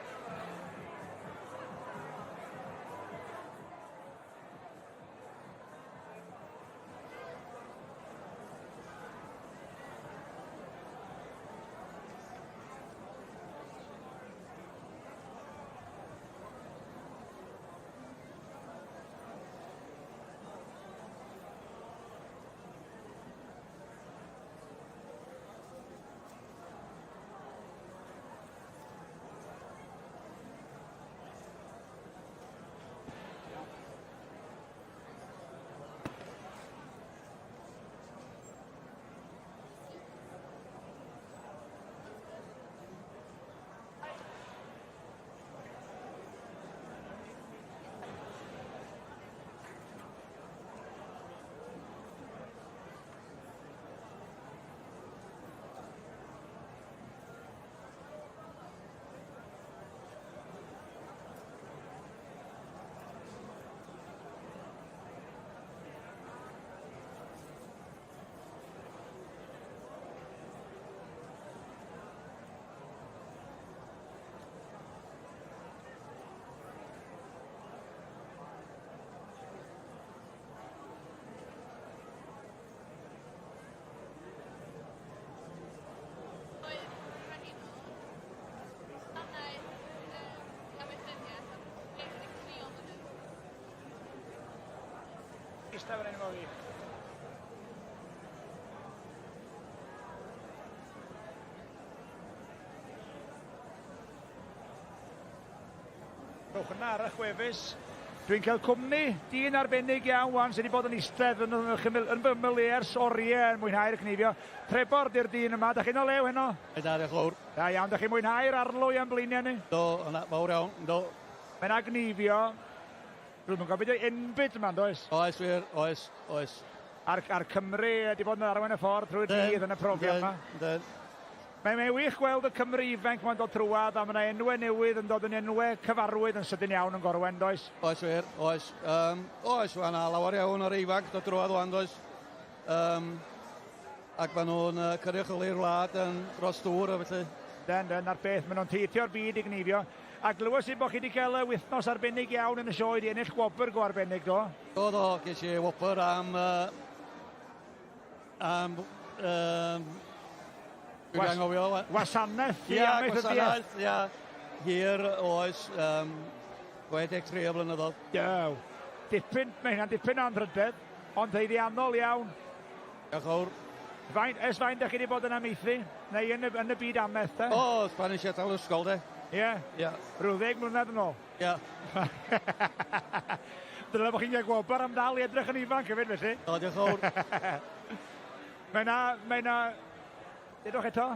Eistedd fan hyn efo fi. Rhowch yna ar y chwefus. Dwi'n cael cwmni dyn arbennig iawn wan sydd wedi bod yn eistedd yn, yn, yn fy ymyl i ers oriau yn mwynhau'r cneifio. Trebor di'r dyn yma. Da chi'n o lew heno? Da, diolch fawr. Da iawn, da chi'n mwynhau'r arlwy am blaenau ni? Do, yna, fawr iawn, do. Mae'n agneifio. Dwi'm yn gwybod beth yw enbyd yma, does? Oes wir, oes, oes. A'r, a'r Cymry wedi bod yn arwain y ffordd trwy'r dydd yn y profiad yma. Yndyn. Mae'n mae wych gweld y Cymry ifanc ma'n dod trwad a mae yna enwau newydd yn dod yn enwau cyfarwydd yn sydyn iawn yn Gorwen, does? Oes wir, oes. Um, oes, mae yna lawer iawn o'r ifanc dod drwad wan, does? Um, ac maen nhw'n cynrychioli'r wlad yn dros dŵr, a felly Yndyn, yndyn, 'na'r peth, maen nhw'n teithio'r byd i gneifio. A glywes i bod chi wedi cael y wythnos arbennig iawn yn y sioe, wedi ennill gwobr go arbennig, do? Do, do, ges i wobr am... Uh, am... Um, Dwi'n anghofio. Wasanaeth i Ia, gwasanaeth, ia. Hir oes, um, 63 o flynyddoedd. Dew. Dipyn, mae hynna'n dipyn o anrhydedd, ond haeddiannol iawn. Diolch yn fawr. Faint, ers faint dach chi wedi bod yn amaethu? Neu yn y, yn y byd amaeth, te? O, pan nes i adael ysgol, de. Ie? Yeah. Ie. Yeah. Rhyw ddeg mlynedd yn ôl? Ie. Yeah. Dyna bod chi'n cael gwobr am ddal i edrych yn ifanc hefyd, felly. O, diolch yn fawr. mae na, mae na... Dudwch eto.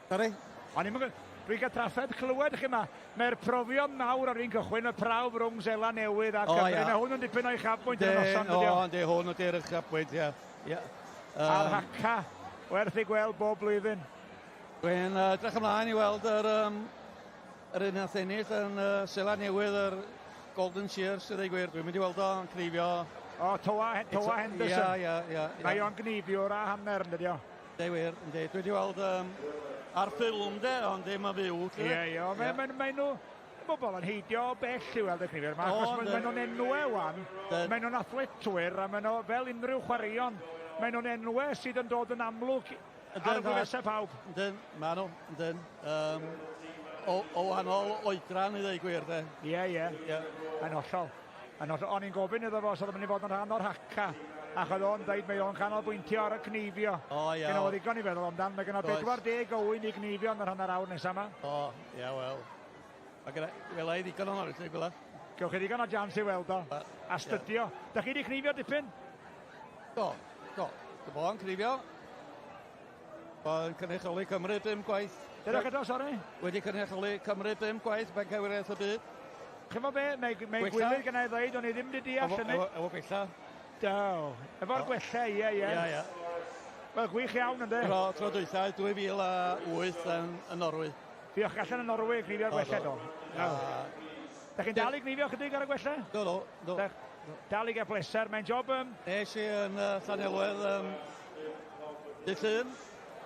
Sorry? O'n i'm yn... Dwi'n cael trafferth clywed chi yma. Mae'r profion mawr ar fin cychwyn, y prawf rhwng Seland Newydd a Cymru. Mae hwn yn dipyn o uchafbwynt yn y noson, dydy o? O, yndi, hwn ydy'r uchafbwynt, ie. Ie. A'r Haka, werth ei gweld bob blwyddyn. Dwi'n edrych ymlaen i weld yr, um, yr un nath ennill yn uh, Seland Newydd, yr Golden Shears, i ddweud gwir. Dwi'n mynd i weld o'n cneifio. O, Toa, Toa Henderson. Ie, ie, ie. Mae o'n gneifiwr a hanner, yn dydi o? Yndi wir, yndi. Dwi wedi weld um, ar ffilm de, ond ddim yn fyw. Ie, ie, mae, mae, mae nhw, bobl yn heidio o bell i weld y cnifwyr yma, achos maen mae nhw'n enwau wan, maen nhw'n athletwyr, a maen nhw, fel unrhyw chwaraeon, maen nhw'n enwau sydd yn dod yn amlwg ar y gwefusau pawb. Yndyn, maen nhw, yndyn. Um, o, o wahanol oedran i ddweud gwir, de. Ie, ie. Ie. Yn hollol. Yn hollol. O'n i'n gofyn iddo fo os oedd o'n mynd i fod yn rhan o'r Haka, ac oedd o'n dweud mae o'n canolbwyntio ar y cneifio. O, ia. Gynno fo ddigon i feddwl amdan. Mae gynno 40 o ŵyn i gneifio yn yr hanner awr nesaf yma. O, ia, wel. Mae gynna, wela i ddigon o'n felly, gwela. Gewch chi ddigon o jans i weld o. A stydio. Da chi wedi cneifio dipyn? Do, do. Dwi bod yn cneifio. Bod yn cynrychioli Cymru bum gwaith. Dewch eto, sori. Wedi cynrychioli Cymru bum gwaith Bencampwriaeth y Byd. Ch'mo be, mae, mae gwilydd gynna i ddeud, o'n i ddim wedi deall hynny. Efo, efo gwella. Do, efo'r gwella, ie, ie. Ie, ie. Wel, gwych iawn, ynddo? Tro, tro dwytha, 2008 yn, yn Norwy. Diolch allan yn Norwy, gneifio'r gwella, do. Do. Da chi'n dal i gneifio chydig ar y gwella? Do, do, do. Dal i gael pleser, mae'n job... Um... Nes i yn uh, Llanelwedd um, dydd Llun.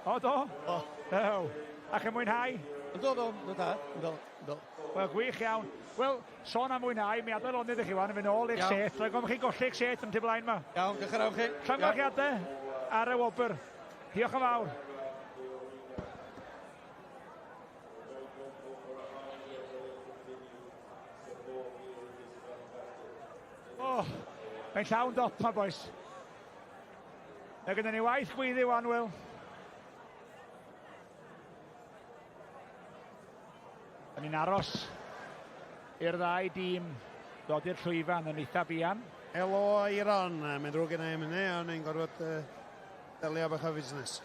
O, do? O. Oh. Ac yn mwynhau? Do, do, do, do, do, do. Wel, gwych iawn. Wel, sôn am mwynhau, mi adael lonydd i chi wan, yn mynd ôl i'ch set. Rhaid gofyn chi golli eich set yn tu blaen ma. Iawn, diolch yn fawr chi. Llongyfarchiadau ar y wobr. Diolch yn fawr. Oh, mae'n llawn dop ma, boys. Mae gyda ni waith gweiddi wan, Will. Da ni'n aros i'r ddau dîm ddod i'r llwyfan yn eitha buan. Helo Iron, mae'n ddrwg gen i am hynny, ond ni'n gorfod uh, delio bach o fusnes.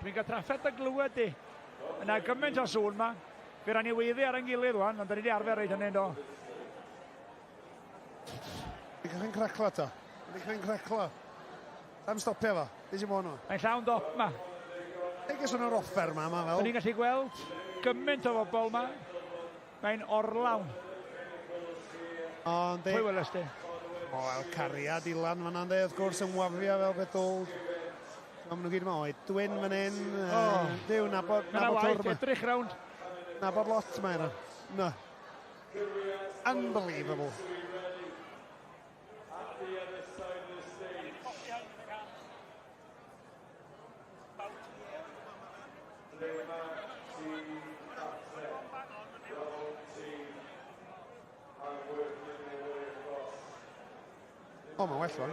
Dwi'n cael trafferth dy glywed di. Yna gymaint o sŵn ma. Fe ran ni weiddi ar ein gilydd wan, ond da ni wedi arfer reid hynny, do. Dwi'n cychwyn craclo to. Dwi'n cychwyn craclo. Am stopio fo. Be sy'n bod nhw? Mae'n llawn dop ma. Lle geson nhw'r offer ma, ma fel? Da ni'n gallu gweld gymaint o bobl ma. Mae'n orlawn. Ond... Pwy welest di? O, wel, cariad Ilan fan'na, ynddi, wrth gwrs, yn wafio fel beth old. Maen nhw gyd yma, oed Dwyn fan hyn. Oh. Duw, nabod, Mae 'na nabod waith, twr ma. edrych rownd. Nabod lot mae yna. Na. Unbelievable. O, mae'n well wan.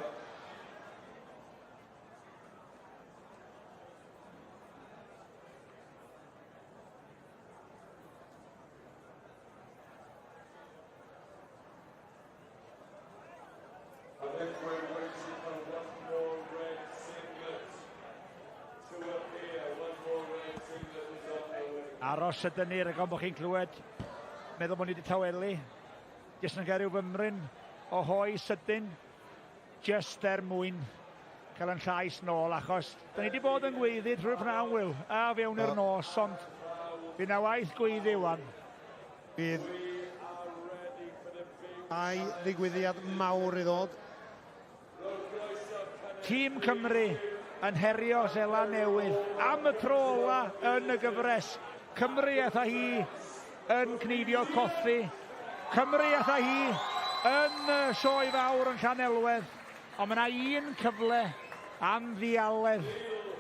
I think we're waiting for one more red singlet to appear. One more red singlet is on the way. Aros ydyn ni, rhaid bod chi'n clywed, meddwl bod ni wedi tawelu. Jyst yn cael rhyw fymryn o hoe sydyn, jyst er mwyn cael yn llais nôl, achos da ni wedi bod yn gweiddi trwy'r pnawn, Will, a fewn i'r nos, ond fydd na waith gweiddi wan. Bydd dau ddigwyddiad mawr i ddod. Tîm Cymru yn herio Seland Newydd am y tro ola yn y gyfres. Cymru aeth â hi yn cneifio Cothi. Cymru aeth â hi yn y sioe fawr yn Llanelwedd. Ond mae yna un cyfle am ddialedd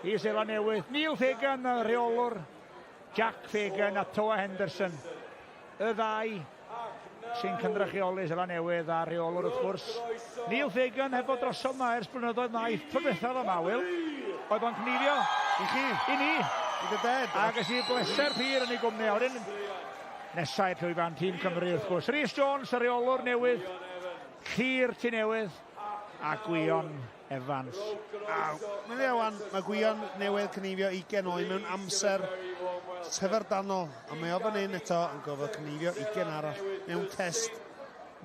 i Seland Newydd. Neil Fagan, y rheolwr, Jack Fagan a Toa Henderson. Y ddau sy'n cynrychioli Seland Newydd a rheolwr wrth gwrs. Neil Fagan heb fod drosodd 'ma ers blynyddoedd maith. Tro diwethaf yma, Will, oedd o'n cneifio. I chi. I ni. I dy dad. A ges i bleser pur yn ei gwmni. A wedyn nesa i'r llwyfan, Tîm Cymru wrth gwrs. Rhys Jones, y rheolwr newydd, Llyr Tŷ Newydd a Gwion Evans. A meddylia wan, mae Gwion newydd cneifio 20 oen mewn amser syfrdanol, a mae o fan hyn eto yn gofod cneifio 20 arall mewn test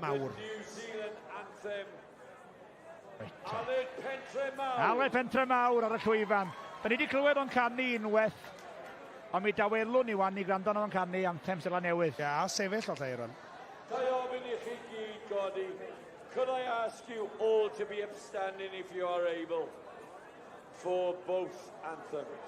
mawr. Aled Pentre Mawr ar y llwyfan. Da ni wedi clywed o'n canu unwaith, ond mi dawelwn ni wan i gwrando arno fo'n canu Anthem Seland Newydd. Ia, a sefyll o lle, Ron. Ga i ofyn i chi gyd godi? Could I ask you all to be upstanding if you are able for both anthems?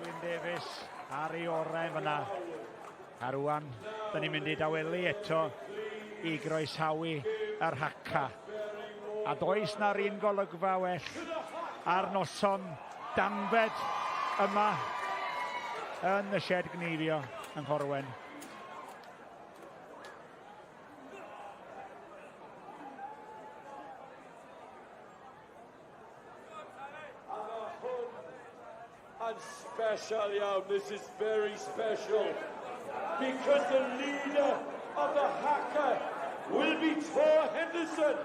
Gwyn Davies ar ei orau fyna. A rwan, da ni'n mynd i dawelu eto i groesawu yr Haka. A does na'r un golygfa well ar noson danfed yma yn y shed gneifio yng Nghorwen. And special iawn, this is very special, because the leader of the Haka will be Tor Henderson.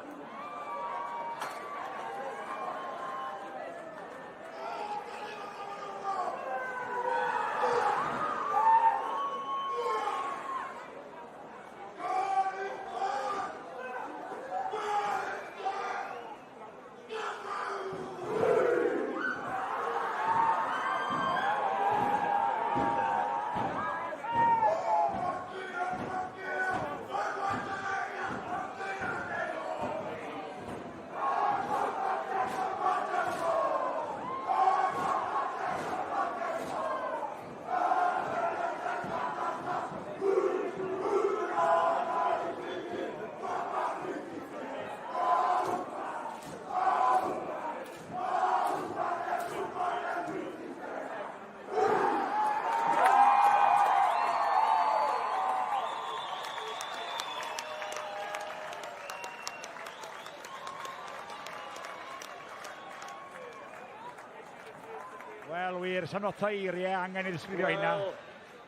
Wel wir, sa'm lot o eiriau angen i ddisgrifio hynna.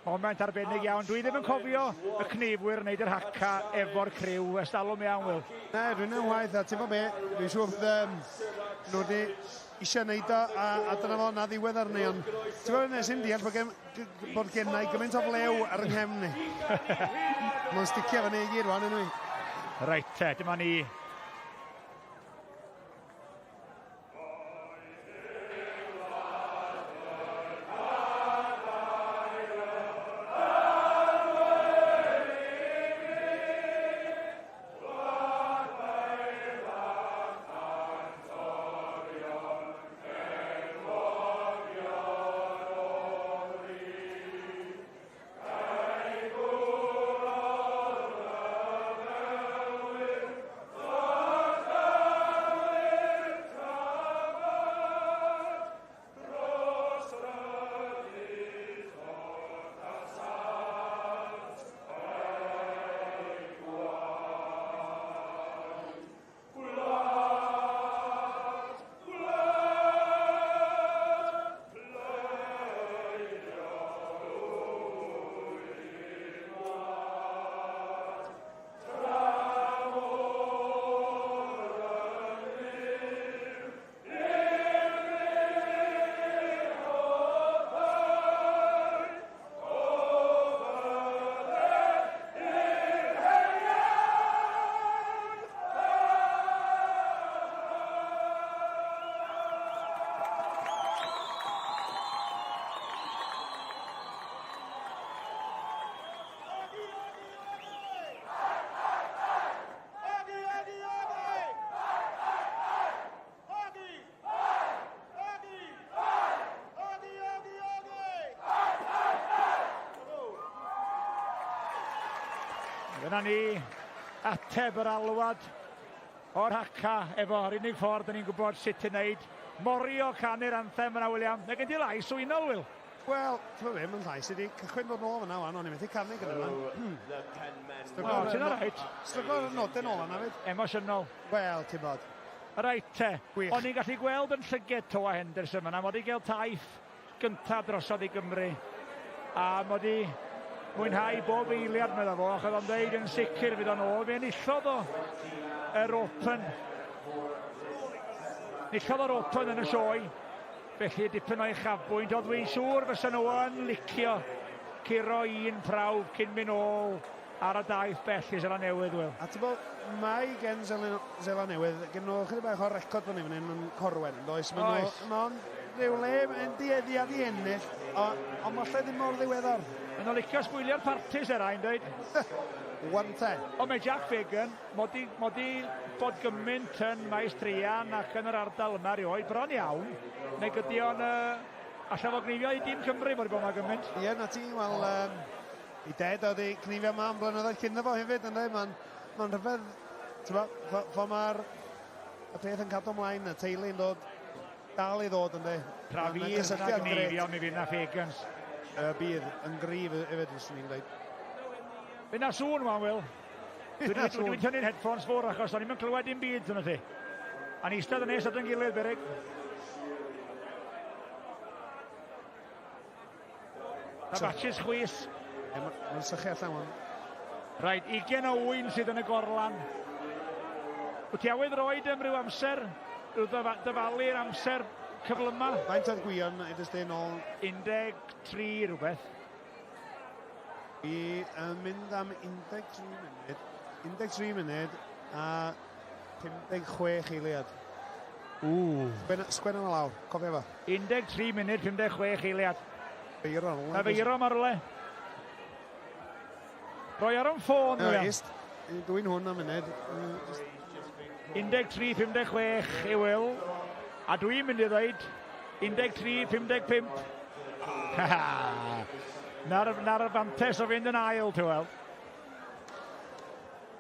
Moment arbennig iawn. Dwi ddim yn cofio y cneifwyr yn neud yr haca efo'r criw ers talwm iawn, Wil. Na, dwi'n yn waith, a ti'n be, dwi'n siŵr bod um, nhw wedi eisiau neud o, a, a dyna fo, na ddiwedd arni, ond ti'n gwybod nes i'n deall bod gen, bod gennau gymaint o flew ar yng nghefn ni. Mae'n sticio fyny i gyd rwan, anyway. Reit te, dyma ni. Dyna ni ateb yr alwad o'r haca efo'r unig ffordd dyn ni'n gwybod sut i wneud. Morio canu'r anthem yna, William. Mae gen ti lais swynol, Will. Wel, ti'n gwybod mae'n llais i di cychwyn dod nôl fyna wan, o'n i methu canu gyda yma. O, ti'n alright? Stryglo'r nodyn ôl yna fyd. Emosiynol. Wel, ti'n bod. Reit te. O'n i'n gallu gweld yn llyged Toa Henderson yna, mod i gael taith gyntaf drosodd i Gymru. A mod i mwynhau bob eiliad, medda fo, achos o'n dweud yn sicr fydd o'n ôl. Fe enillodd o yr Open. Enillodd o'r Open yn y sioe. Felly dipyn o'i chafbwynt, ond dwi'n siŵr fysa nhw yn licio curo un prawf cyn mynd ôl ar y daith bell i Seland Newydd, Wil. A ti'n bod, mae gen Seland Newydd, gen nhw chydig bach o record fan hyn yn Corwen, yn does? Mae Oes. Nhw, rhyw le yn dueddiad i ennill, ond falle ddim mor ddiweddar. Maen nhw'n licio sbwylio'r partis eraill, yn dweud. One te. Ond mae Jack Fagan, mod i, mod i bod gymaint yn maes treian ac yn yr ardal yma erioed, bron iawn, neu ydy o'n uh, allan fo gneifio i dîm Cymru bod i bod yma gymaint. Ie, na ti, wel, um, i ded oedd i cneifio yma am blynyddoedd cyn fo hefyd, ynddo, mae'n ma rhyfedd, ti'n bo, fo mae'r y peth yn cadw ymlaen, y teulu'n dod, dal i ddod, ynddo. Tra fydd yna gneifio, mi fydd na Fagans. Y bydd yn gryf hefyd, fyswn i'n dweud. Fydd na sŵn, wan, Will. Dwi'n dwi, dwi tynnu'r headphones ffwr achos o'n i'm yn clywed dim byd yn ti. A ni eistedd yn nes at yn gilydd, Berig. Na batches chwys. Mae'n sychu allan wan. Rhaid, 20 o wyn sydd yn y gorlan. Wyt ti awydd roed am ryw amser? Rhyw dyfalu'r amser cyflyma? Faint oedd Gwion i dysgu nôl? 13 rhywbeth. I yn mynd am 13 munud. 13 munud a 56 eiliad. Ww. Sgwenna yma lawr, cofio fo. 13 munud, 56 eiliad. Feiro. Mae feiro yma rhywle. Roi ar o'n ffôn, William. Ist, dwi'n hwn am munud. 13.56 i Will. A dwi'n mynd i ddweud 13.55. Na'r, na'r fantes o fynd yn ail, ti'n weld.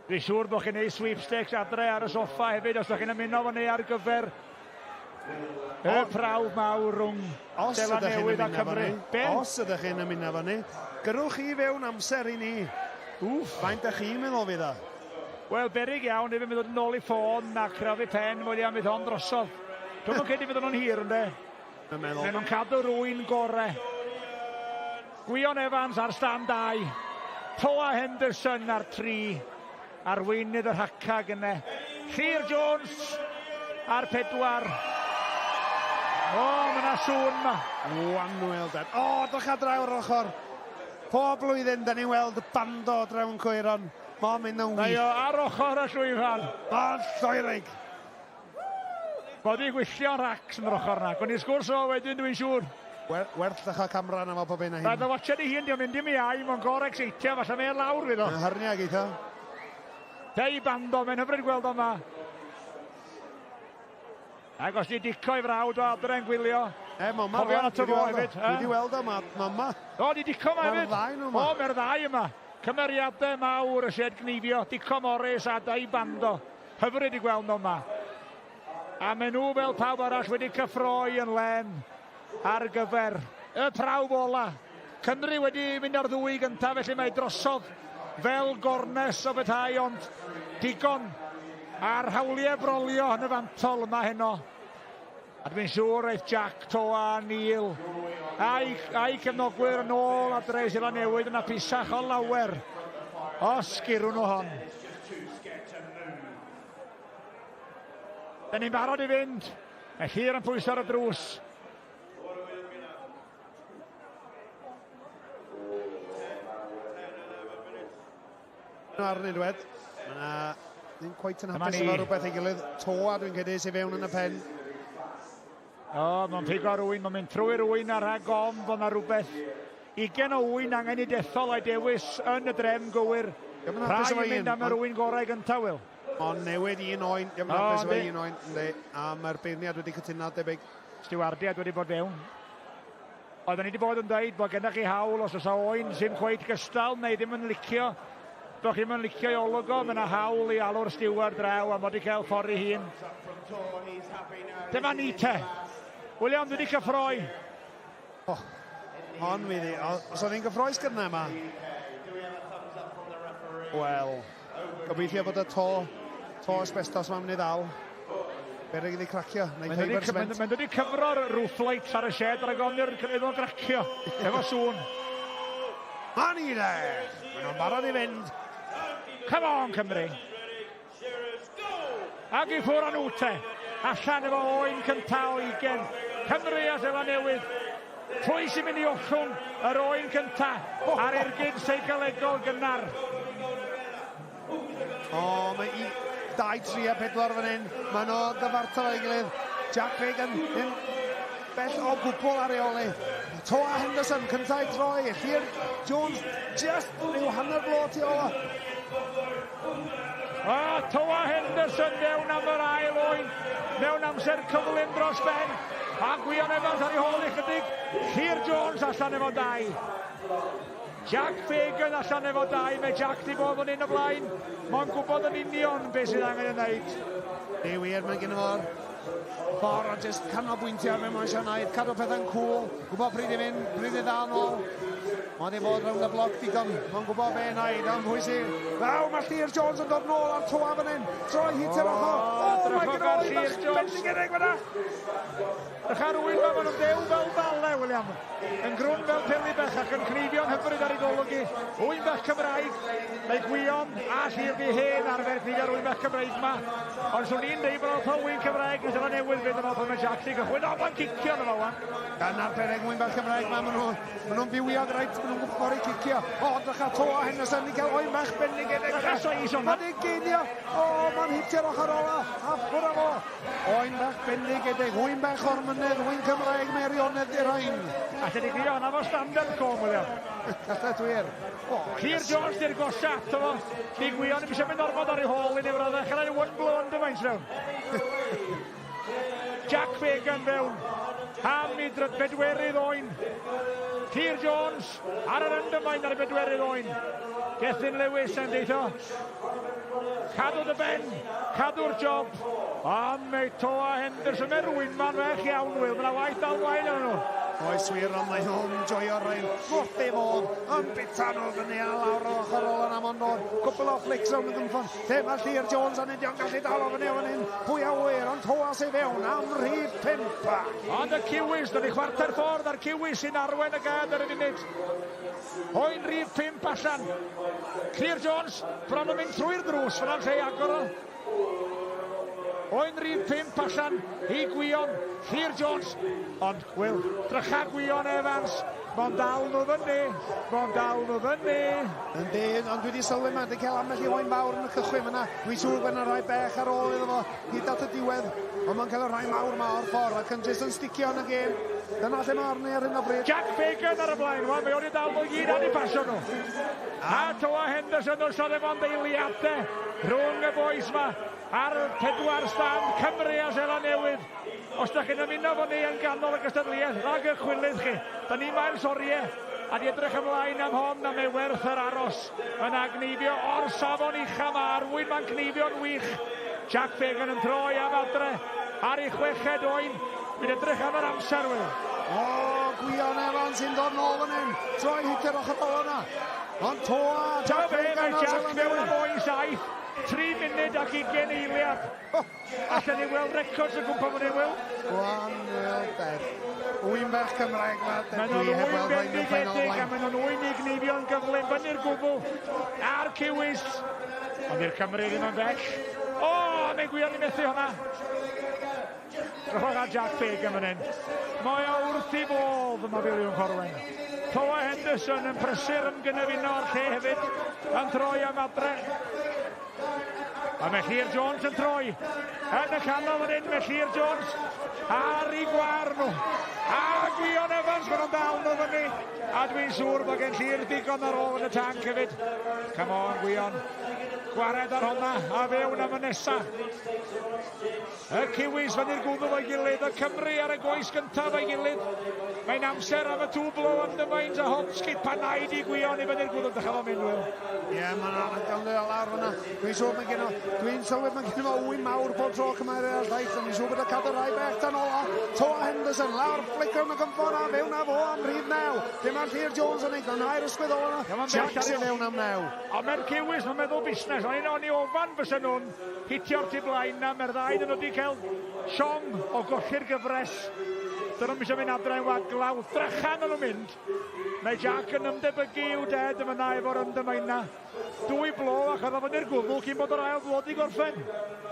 Dwi'n siŵr bod chi'n neud sweepstakes adre ar y soffa hefyd os ydych chi'n ymuno fo ni ar gyfer y prawf mawr rhwng Seland Newydd a Cymru. Be? Os ydych chi'n ymuno fo ni, gyrrwch chi fewn amser i ni. Wff. Faint ydych chi'n meddwl fydd o? Wel, berig iawn, efo mynd yn ôl i ffôn a crafu pen, William, fydd hon drosodd. Dwi'n mwyn credu fydd nhw'n hir, ynddo? Dwi'n meddwl. Maen nhw'n cadw rwy'n gore. Gwion Evans ar stand 2. Toa Henderson ar 3. Arweinydd yr Haka gynne. Llyr Jones ar 4. O, mae yna sŵn ma. Wanwyl, den. O, drych ar draw yr ochr. Pob blwyddyn, da ni'n weld bando draw yn Cwyron. Mae'n mynd yn wych. Mae o ar ochr y llwyfan. Mae'n lloerig. Bod i gwylltio'n racs yn yr ochr na. Gwni sgwrs o wedyn, dwi'n siŵr. Werth ddechrau camera na fo pob un a hyn. Rhaid o watched ei hun, diolch mynd i mi ai, mae'n gor exeitio, falle mae'n lawr fydd o. Mae'n hyrniau geitho. Dei bando, mae'n hyfryd gweld o yma. Ac os di dico i frawd o adre yn gwylio. E, mae yma. Cofion ato fo hefyd. Dwi wedi weld o, mae yma. O, di dico yma Mae'r hefyd. ddau nhw yma. O, mae'r ddau yma. Cymeriadau mawr y shed gneifio. Dico Morris a Dei Bando. Hyfryd i gweld nhw yma. A maen nhw fel pawb arall wedi cyffroi yn len ar gyfer y prawf ola. Cymru wedi mynd ar ddwy gyntaf, felly mae drosodd fel gornes o bethau, ond digon ar hawliau brolio yn y fantol yma heno. A dwi'n siŵr eith Jack, Toa, Neil a'i, a'i cefnogwyr yn ôl adre i Seland Newydd yn hapusach o lawer os gyrwn nhw hon. Da ni'n barod i fynd. Mae Llyr yn pwyso ar y drws. Arnyn dwed. Mae yna ddim cweit yn hapus efo rhywbeth ei gilydd. Toa dwi'n credu sy'n fewn yn y pen. O, mae'n pigo rwy'n, mae'n mynd trwy rwy'n ar rhag ofn bod yna rhywbeth. 20 o ŵyn angen i dethol a'i dewis yn y drefn gywir. Rhai yn mynd am yr ŵyn gorau gyntaf, Wil. Ond newid un oen, diolch yn hapus efo un oen, yndi. A mae'r beirniad wedi cytuno, debyg. Stiwardiad wedi bod fewn. Oedden ni wedi bod yn dweud bod gennych chi hawl os oes oen sy'n cweit gystal neu ddim yn licio, bod chi ddim yn licio i olwg o, mae yna hawl i alw'r stiward draw am fod i cael ffordd ei hun. Dyma ni te. William, dwi wedi cyffroi. Oh, hon fydd hi. Os oedd hi'n gyffroes gyda yma. Wel, gobeithio bod y to, to asbestos ma'n mynd i ddal. Beryg iddi cracio, neu fiber cement. Mae'n dod i cyfro'r roof lights ar y shed ar y gofn iddo gracio, efo sŵn. Man i le! Maen nhw'n barod i fynd. Come on, Cymru! Ac i ffwrdd â nhw te. Allan efo oen cynta o ugen. Cymru a Seland Newydd. Pwy sy'n mynd i ollwng yr oen cynta ar ergyd seicolegol gynnar? O, mae i 2, 3 a 4 fan hyn. Mae nhw gyfartal o'i gilydd. Jack Fagan yn bell o gwbl ar ei ôl e. Toa Henderson, cyntaf i droi. Llyr Jones just rhyw hanner blo tu ôl o. A Toa Henderson mewn am yr ail oen, mewn amser cyflym dros ben. A Gwion Evans ar ei hôl ychydig. Llyr Jones allan efo dau. Jack Fagan allan efo dau. Mae Jack di bod yn un o blaen. Mae'n gwybod yn union beth sydd angen ei wneud. Be wir, mae gen fo'r ffordd o jyst canolbwyntio ar be mae eisiau gwneud, cadw pethau'n cool, gwybod pryd i fynd, pryd i ddal nôl. Mae wedi bod rownd y bloc digon, mae'n gwybod be wneud, ond pwy sydd... Waw, mae Llyr Jones yn dod nôl ar toa fan hyn, troi hit yr ochr. O, mae gen o'i bach bendigedig fyna. Drych ar wyl ma, maen nhw'n dew fel bale, William. Yn grwn fel peli bach ac yn cneifio'n hyfryd ar ei golwg i. Ŵyn bach Cymraeg, mae Gwion a Llyr di hen arfer cneifio'r ŵyn bach Cymraeg ma. Ond swn i'n deud bod o'n ŵyn Cymraeg yn Seland Newydd fydd yn ôl pan mae Jack di gychwyn. O, mae'n cicio yna fo wan. Gan arbennig ŵyn bach Cymraeg ma, maen nhw'n nhw fywiog reit, maen nhw'n gwybod i cicio. O, drych ar Toa Henderson i gael oen bach bendigedig. Drych ar seis hwnna. Mae'n geinio. O, mae'n hitio'r ochr ola. A ffwrdd â fo. Oen bach bendigedig, ŵyn bach o'r mynydd, ŵyn Cymraeg, Meirionedd i'r rhain. Allet ti grio hwnna fo stand-up com, William. Gallet wir. O, Llyr Jones di'r gosa ato fo. Di Gwion ddim eisiau mynd ormod ar ei hôl i ni frodd. Chael ei one blow undermines fewn. Jack Fagan fewn. Am i bedwerydd oen. Llyr Jones ar yr undermine ar y bedwerydd oen. Gethin Lewis yn deithio. Cadw dy ben, cadw'r job. Ond mae Toa Henderson, mae rhywun ma'n fech iawn, Will. Mae yna waith dal mlaen arnyn nhw. Oes wir, ond mae nhw'n joio'r rhain. Wrth ei fodd, yn bita nhw fyny a lawr o ochr ôl yna, mae'n dod. Cwpl o flicks rownd y gynffon. Lle mae Llyr Jones yn Indion gallu dal o fyny o fan hyn. Pwy a ŵyr, ond Toa sydd fewn am rhif 5. Ond y Kiwis, dyn ni chwarter ffordd a'r Kiwis sy'n arwain y gad ar y funud. Oen rhif 5 allan. Llyr Jones, bron yn mynd trwy'r drws, fyna'n lle agor o. Oen rhif 5 allan i Gwion, Llyr Jones. Ond, Wil, drycha Gwion Evans, Mae'n dal nhw fyny, mae'n dal nhw fyny. Yndi, ond dwi wedi sylwi ma, wedi cael ambell i oen fawr yn y cychwyn fyna. Dwi'n siŵr bod yna rhai bech ar ôl iddo fo hyd at y diwedd, ond mae'n cael y rhai mawr ma o'r ffordd ac yn jyst yn sticio yn y gêm. Dyna lle mae arni ar hyn o bryd. Jack Fagan ar y blaen, wan, mae o'n i dal nhw i gyd a di pasio nhw. A Toa Henderson o'r sôn efo eiliadau rhwng y boys ma ar y pedwar stand Cymru a Seland Newydd. Os da chi'n ymuno fo ni yn ganol y gystadleuaeth, rhag y chwilydd chi. Da ni mae'r soriau, a di edrych ymlaen am hon, a mae werth yr aros. Mae'n agneifio o'r safon ucha ma, a'r wyn mae'n cneifio'n wych. Jack Fagan yn troi am adre, ar ei chweched oen. Dwi'n edrych am yr amser, Will. O, Gwion Evans sy'n dod nôl fan hyn. Troi hitio'r ochr ola yna. Ond Toa, Jack Fagan o'r Jack mewn am oen 7. 3 munud ac 20 eiliad. Allan ni weld records o gwmpa fan hyn, Will. Gwan, Will, Beth. Wyn bach Cymraeg ma. Maen nhw'n ŵyn bendigedig a maen nhw'n ŵyn i gneifio'n gyflym fyny'r gwbl a'r Kiwis. Ond i'r Cymru ddim yn bell. O, mae'n Gwion i methu hwnna. Drychwch ar Jack Fagan fan hyn. Mae o wrth i fodd yma Filiwn Corwen. Toa Henderson yn prysur yn gynefino o'r lle hefyd, yn troi am adre. A mae Llyr Jones yn troi. Yn y canol fan hyn, mae Llyr Jones ar ei gwar nhw. A Gwion Evans, maen nhw'n dal nhw fyny. A dwi'n siŵr bod gen Llyr digon ar ôl yn y tanc hefyd. Come on, Gwion. Gwared ar honna, a fewn am y nesa. Y Kiwis fyny'r gwddw o'i gilydd, y Cymru ar y goes gyntaf o'i gilydd. Mae'n amser am y two blow undermines a hop skip a naid i Gwion i fyny'r gwddw. Dechrau fo'n mynd, Will. Ie, yeah, mae'n anhygoel o lawr fyna. Dwi'n siŵr mae gen o, dwi'n sylwi mae gen o ŵyn mawr bob tro cymharu â'r llaill, ond dwi'n siŵr bod y cadw rai bech tan ola. Toa Henderson lawr, flicker yn y gymffon a fewn â fo am rhif 9. Dim ar Llyr Jones yn ei glanhau'r ysgwydd ola yna. Jack sy'n fewn am 9. Ond mae'r Kiwis, mae'n meddwl busnes. O'n i'n ofan fysa nhw'n hitio'r tu blaen na, mae'r ddau nhw wedi cael siom o golli'r gyfres. Dyn nhw'n eisiau mynd adre yn waglaw. Drychan nhw'n mynd. Mae Jack yn ymdebygu i'w ded yn fyna efo'r ymdymaina. Dwy blo ac oedd o fyny'r gwddw cyn bod yr ail blo di gorffen.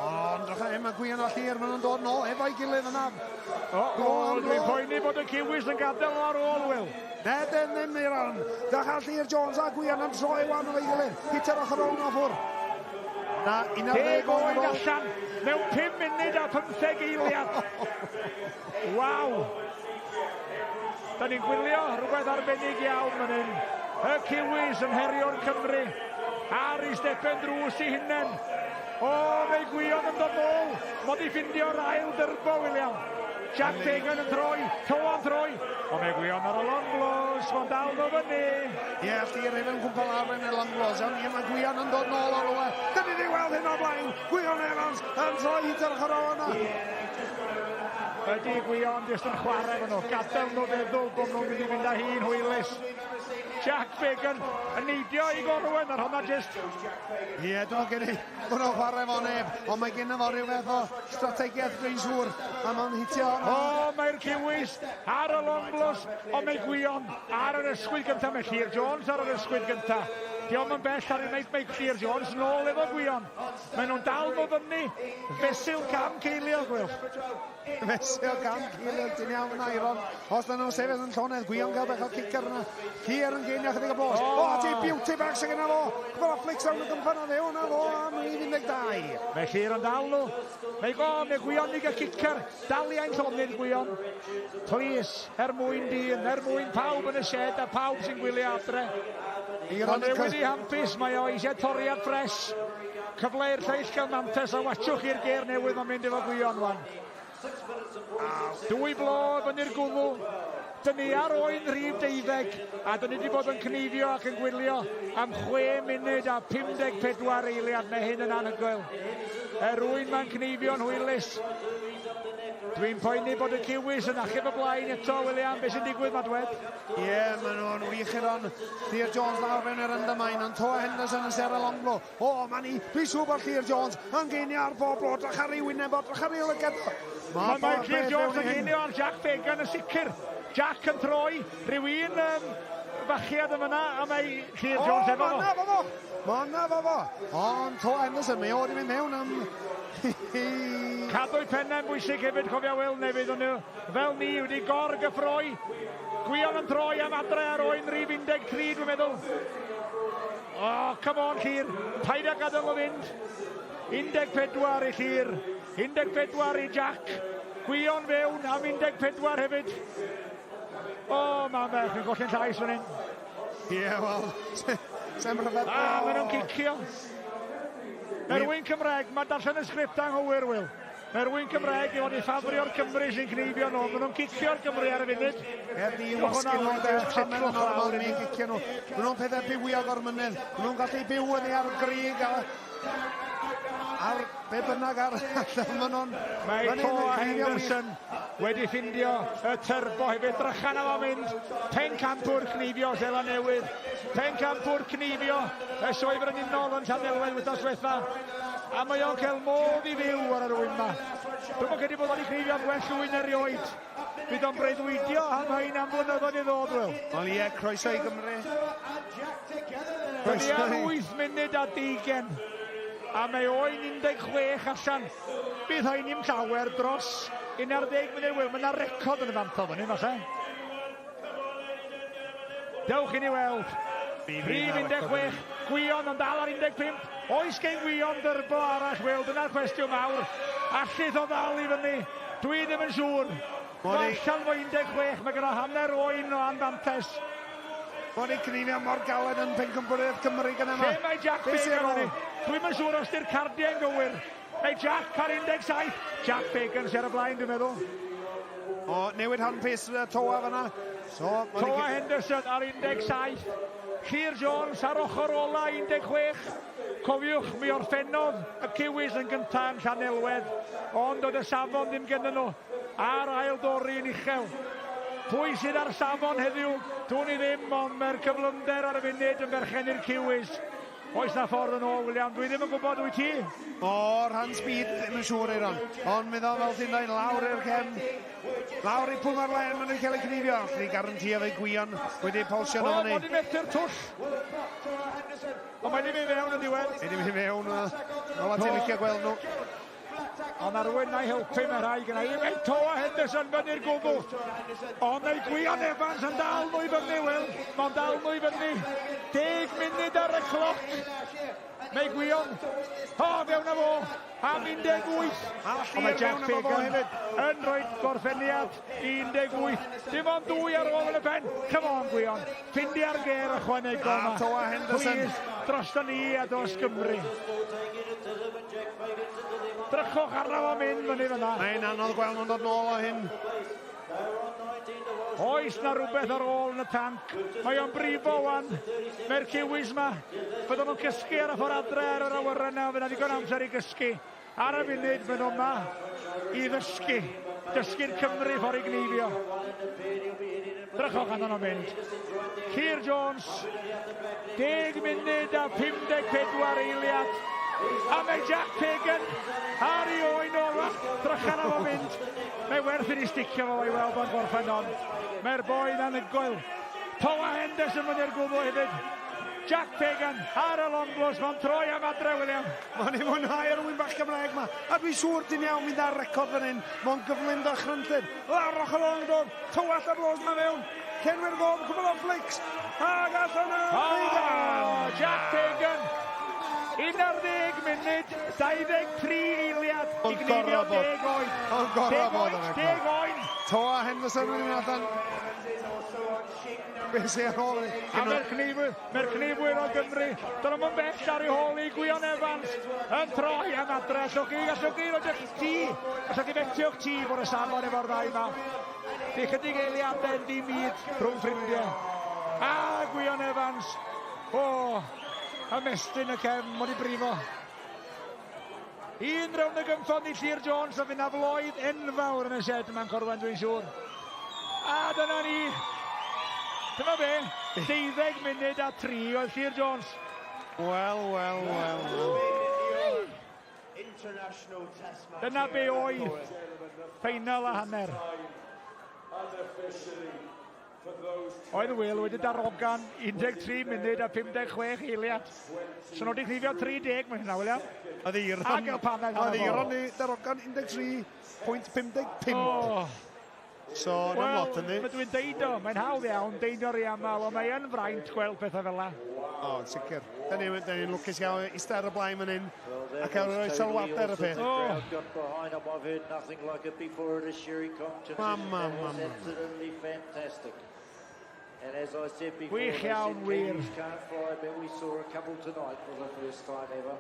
Ond drycha hyn, mae Gwion a Llyr, maen nhw'n dod nôl efo'i gilydd yna. O, dwi'n poeni bod y Kiwis yn gadael ar ôl, Will. Ne, dyn ddim i'r arn. Drycha Llyr Jones a Gwion yn troi wan efo'i gilydd. Hitio'r ochr o'r na ffwr. Na, 11 oed allan mewn 5 munud a 15 eiliad. Waw! Da ni'n gwylio rhywbeth arbennig iawn fan hyn. Y Kiwis yn herio'r Cymru ar ei stepen drws i hunain. O, mae Gwion yn dod nôl. Mod i ffindio'r ail dyrbo, William. Jack Fagan yn troi, Toa'n troi. O, mae Gwion ar y long blows, mae'n dal nhw fyny. Ie, yeah, Llyr hefyd yn cwmpa lawr yn y long blows. Ond ie, mae Gwion yn dod nôl o rywle. Dyn ni wedi weld hyn o'r blaen. Gwion Evans yn troi hyd yr ochr yna. Ydy Gwion jyst yn chwarae efo nhw, gadael nhw feddwl bod nhw'n mynd i fynd â hi'n hwylus. Jack Fagan yn neidio i Gorwen ar honna jyst. Ie, yeah, dwi'n gen i bod nhw'n chwarae efo neb, ond mae gen fo rhyw fath o strategaeth dwi'n siŵr, a mae'n hitio honna. O, mae'r Kiwis ar y long blows, ond mae Gwion ar yr ysgwydd gyntaf, mae Llyr Jones ar yr ysgwydd gyntaf. Diolch yn bell ar unwaith mae Llyr Jones nôl efo Gwion. Maen nhw'n dal nhw fyny, fesul cam ceiliog, Will. Fesul cam ceiliog, ti'n iawn yna, Iron. Os na nhw'n sefyll yn llonydd, Gwion gael bech o cicer yna. Llyr yn geinio chydig o blos. O, ti beauty bach sy'n gyda fo. Gwbl o flics awn y gymffan o fewn a fo am rhif 12. Mae Llyr yn dal nhw. Mae go, mae Gwion i gael cicer. Dal i ein llonydd, Gwion. Please, er mwyn dyn, er mwyn pawb yn y shed a pawb sy'n gwylio adre. Mae'n newid i hampus, mae o eisiau toriad ffres. Cyfle i'r lleill gael mantes a watchwch i'r ger newydd mae'n mynd efo Gwion wan. Dwy blo fyny'r gwddw. Dyn ni ar oen rhif 12 a dyn ni wedi bod yn cneifio ac yn gwylio am 6 munud a 54 eiliad. Mae hyn yn anhygoel. Er rwy'n mae'n cneifio'n hwylus. Dwi'n poeni bod y Kiwis yn achub y blaen eto, William. Be sy'n digwydd, ma dwed? Ie, yeah, maen nhw'n wych i'r Llyr Jones lawr fewn i'r undermine, ond Toa Henderson yn ser y long blow. O, ma'n i, dwi'n siŵr bod Llyr Jones yn geinio ar bob blo, drach ar ei wyneb o, drach ar ei lygad. Mae ma Llyr Jones yn geinio ar Jack Fagan yn sicr. Jack yn troi, rhyw un fachiad yn fyna, a mae Llyr Jones efo fo. O, ma' fo! Ma' fo fo! Ond To Henderson, mae o wedi mynd mewn am... Cadw'i pennau'n bwysig hefyd, cofia Wil, neu fydd nhw fel ni wedi gor-gyffroi. Gwion yn troi am adre ar oen rhif 13, dwi'n meddwl. O, oh, come on, Llyr. Paid â gadael o fynd. 14 i Llyr, 14 i Jack. Gwion fewn am 14 hefyd. O, oh, mae'n ferch yn golli'n llais fan hyn. Ie, yeah, wel, sem rhyfedd. Ah, maen nhw'n cicio. Mae rhywun Cymraeg, mae darllen y sgript anghywir, Wil. Mae rhywun Cymraeg i fod i ffafrio'r Cymry sy'n cneifio nhw. Maen nhw'n cicio'r Cymry ar y funud. Er ni wasgu nhw, de, pan maen nhw'n normal, ni'n cicio nhw. Maen nhw'n pethau bywiog o'r mynydd. Maen nhw'n gallu byw yn ei ar grig a ar be bynnag ar maen nhw'n... Mae Toa Henderson wedi ffindio y turbo hefyd. Drychan am mynd. Pencampwr cneifio Seland Newydd. Pencampwr cneifio y sioe frenhinol yn Llanelwedd wythnos diwetha. A mae o'n cael modd i fyw ar yr ŵyn yma. Dwi'm yn credu bod o'n cneifio'n well ŵyn erioed. Bydd o'n breuddwydio am hyn am flynyddoedd i ddod, Wil. Wel ie, croeso i Gymru. Croeso i... 8 munud a 20. A mae oen 16 allan. Bydd rhaid ni'n llawer dros 11 munud, Wil. Mae yna record yn y fantol fan hyn, falle. Dewch i ni weld. Rhif 16, Gwion yn dal ar 15. Oes gen Gwion dyrbo arall, Wil? Dyna'r cwestiwn mawr. Allith o ddal i fyny? Dwi ddim yn siŵr. Mae allan fo 16, mae gyda hanner oen o anfantes. Mae'n ei cneifio mor galed yn Pencampwriaeth Cymru gyda yma. Lle mae Jack Fagan o'n Dwi'm yn siŵr os di'r cardiau'n gywir. Mae Jack ar 17. Jack Fagan sy'n ar y blaen, dwi'n meddwl. O, newid handpiece Toa fyna. So, Toa Henderson ar 17. Llyr Jones ar ochr ola 16. Cofiwch, mi orffennodd y Kiwis yn gyntaf yn Llanelwedd, ond oedd y safon ddim gyda nhw a'r ail dorri yn uchel. Pwy sydd ar safon heddiw? Dwn i ddim, ond mae'r cyflymder ar y funud yn berchen i'r Kiwis. Oes na ffordd yn ôl, William? Dwi ddim yn gwybod, wyt ti? O, rhan speed, ddim yn siŵr, Eiron. Ond mi ddo fel ti'n dweud, lawr i'r cefn. Lawr i pwm ar len, maen nhw'n cael eu cneifio. Allen ni garantio fe Gwion wedi polsio nhw fyny. O, mod i'n methu'r twll. Ond mae wedi mynd fewn yn diwedd. Mae wedi mynd fewn, fel ti'n licio gweld nhw. Ond mae rhywun na'i helpu, mae rhai gyda i. Mae Toa Henderson fyny'r gwbl. Ond mae Gwion Evans yn dal nhw i fyny, Wil. Mae'n dal nhw i fyny. 10 munud ar y cloc. Mae Gwion. O, fewn â fo. Am 18. Ond mae Jack Fagan yn rhoi gorffeniad 18. Dim ond dwy ar ôl yn y pen. Come on, Gwion. Ffindia'r ger ychwanegol yma. A Toa Henderson. Please, drosto ni a dros Gymru. Drychwch arno fo mynd fyny fyna. Mae'n anodd gweld nhw'n dod nôl o hyn. Oes na rhywbeth ar ôl yn y tanc. Mae o'n brifo wan. Mae'r Kiwis ma. Fydden nhw'n cysgu ar y ffordd adre ar yr awyren na. Fydd na ddigon amser i gysgu. Ar y funud, maen nhw yma i ddysgu. Dysgu'r Cymru ffordd i gneifio. Drychwch arno nhw'n mynd. Keir Jones, 10 munud a 54 eiliad. A mae Jack Fagan ar ei oen ola. Drychan am o'n mynd. Mae werth i ni sticio fo i weld o'n gorffen ond. Mae'r boi'n anhygoel. Toa Henderson fyny'r gwddw hefyd. Jack Fagan ar y long blows, mae'n troi am adre, William. Mae'n ei fwynhau ar wyn bach Cymraeg ma. A dwi'n siŵr ti'n iawn mynd ar record fan hyn. Mae'n gyflym dychrynllyd. Lawr ochr long dod. Tywallt y blows ma mewn. Cenwyr gof, cwbl o flicks. Ag allan o Fagan. Oh, Jack Fagan. 11 munud, 23 eiliad i gneifio 10 oed. O'n gorau bod yn 10 oed. Toa Henderson wedi mynd allan. Be sy'n ar ôl? A mae'r cneifwyr, mae'r cneifwyr o Gymru, dyn nhw'n bell ar ei hôl i Gwion Evans yn troi am adre. Allwch chi, allwch chi roed eich tŷ, allwch chi fetio'ch tŷ bod y safon efo'r ddau yma. Di chydig eiliadau yn ddim byd rhwng ffrindiau. A Gwion Evans, o, ymestyn y cefn, mod i brifo. Un rownd y gynffon i Llyr Jones, a fydd na floedd enfawr yn y shed yma'n Corwen, dwi'n siŵr. A dyna ni. Dyma fe, 12 munud a 3 oedd Llyr Jones. Wel, wel, wel, wel. Dyna be oedd ffeinal a hanner. Oedd Will wedi darogan 13 munud a 56 eiliad. So nhw wedi cnifio 30 mae hynna, William. Oedd Eiron... A gael paned. Oedd Eiron i darogan 13.55. Oh. So, na'n lot yndi. Wel, dwi'n deud o, mae'n hawdd iawn, deud o'r aml, ond mae yn fraint gweld pethau fel la. O, yn sicr. Da ni'n ni lwcus iawn eistedd ar y blaen fan hyn a cael rhoi sylwadau ar y peth. The crowd got behind them. I've heard nothing like it before at a shearing competition. Mama, That was mama. absolutely fantastic. And as I said before, Gwych they iawn, said wir. Kiwis can't fly, but we saw a couple tonight for the first time ever.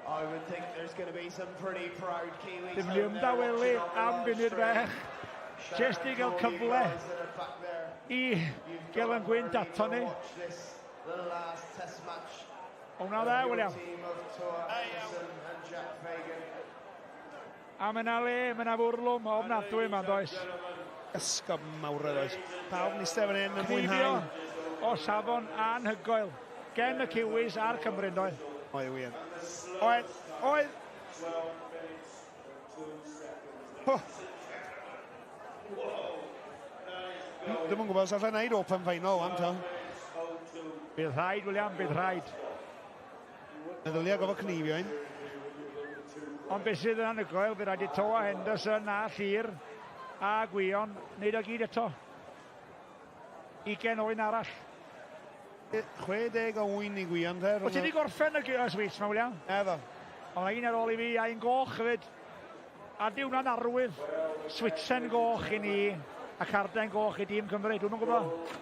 I would think there's going to be some pretty proud Kiwis. Dim home liwm there dawelu watching on the am live funud stream. fech. Shout Jyst out i to gael all you cyfle guys that are back there. i You've gael got yn gwynt early ato to ni. watch this, the last test match. Hwna of dde, your William. team of Toa Henderson and Jack Fagan. A mae yna le, mae yna fwrlwm ofnadwy yma, does? Ysgob mawr oes. Pawb yn eistedd fan hyn yn Cnifio mwynhau. o safon anhygoel. Gen y Kiwis a'r Cymru, doedd? Oedd wir. Oedd, oedd. Ho. Dwi'm yn gwybod os allai wneud open final am ta. Bydd rhaid, William, bydd rhaid. Meddylia gofod cnifio un. Ond beth sydd yn anhygoel, bydd rhaid i Toa Henderson a Llyr a Gwion wneud o gyd eto. 20 oen arall. 60 o wyn i Gwion te. Wyt ti wedi gorffen y sweets ma, William? Eddo. Ond mae un ar ôl i fi a un goch hefyd. A di hwnna'n arwydd switsen goch i ni a carden goch i dîm Cymru. Dwi'm yn gwybod.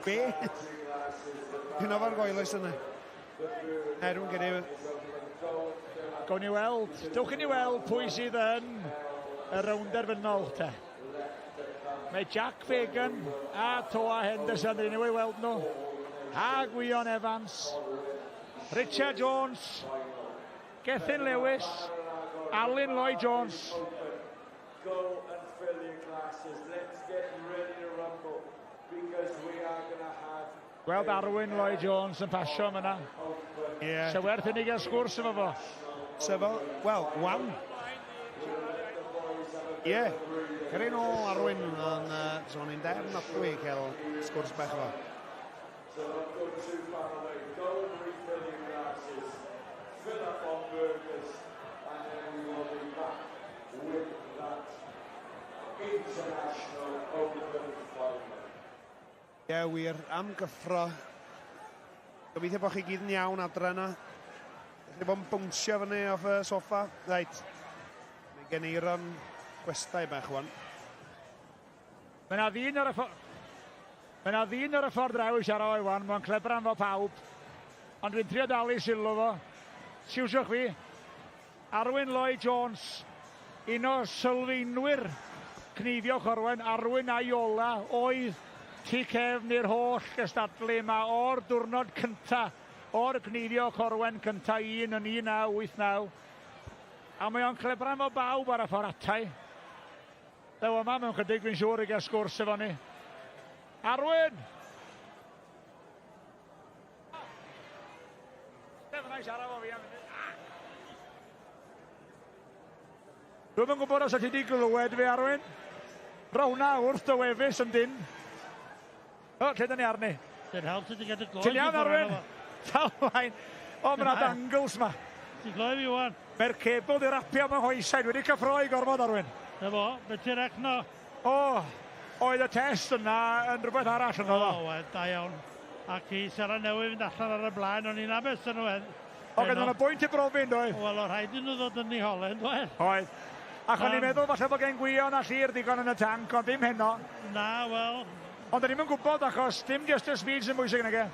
Be? Hynna fo'r goelus yna. Er, dwi'n gyda. Gawn ni weld. Dewch i ni weld pwy sydd yn y rownd derfynol te. Mae Jack Fagan a Toa Henderson, rydyn ni wedi weld nhw. A Gwion Evans, Richard Jones, Gethin Lewis, Alun Lloyd Jones. Go and fill your glasses. Let's get ready to rumble because we are going to have Gweld Arwyn Lloyd Jones yn pasio yma. Ie. Se werth i ni gael sgwrs efo fo. Se fo, wel, wan. Ie. Yeah. Cyrraedd nôl Arwyn, ond so ni'n ofnadwy cael sgwrs bach efo. So don't go too far away. Go and refill your glasses. Fill up on burgers, and then we will be back with that international open final. Ie, yeah, wir, am gyffro. Gobeithio bod chi gyd yn iawn adre yna. Chi bod yn bwnsio fyny off y soffa. Reit. Mae gen Eiron gwestai bach wan. Mae yna ddyn ar y ffordd... Mae yna ddyn ar y ffordd draw i siarad o'i wan, mae'n clebran fo pawb. Ond dwi'n trio dal i sylw fo. Siwsiwch fi. Arwyn Lloyd Jones, un o sylfaenwyr cnifio Corwen, Arwyn a Iola, oedd tu cefn i'r holl gystadlu yma o'r diwrnod cynta, o'r cnifio Corwen cynta un yn 1989. A mae o'n clebran fo bawb ar y ffordd atai. Dew yma mewn chydig, dwi'n siŵr i gael sgwrs efo ni. Arwyn! Stefan, i siarad efo fi am munud. Dwi'm yn gwybod os wyt ti wedi glywed fi, Arwyn. Ro hwnna wrth dy wefus yn dyn. O, lle da ni arni? Dyn help ti gyda gloi. Ti'n iawn, Arwyn? Tal mlaen. O, mae yna dangles ma. Ti'n gloi fi wan? Mae'r cebl di rapio mewn hoesau. Dwi wedi cyffroi gorfod, Arwyn. Na fo, beth ti'n recno? O, oedd y test yna yn rhywbeth arall yn oedd o. O, wel, da iawn. Ac i Seland Newydd fynd allan ar y blaen, o'n i'n abes yn nhw. O, gyda nhw'n bwynt i brofi, yn doedd? Wel, o rhaid i nhw ddod yn ei holen, doedd? Oedd. Ac o'n i'n meddwl falle bod gen Gwion a Llyr digon yn y tanc, ond ddim heno. Na, wel... Ond o'n i'm yn gwybod achos dim just y speed sy'n bwysig nage.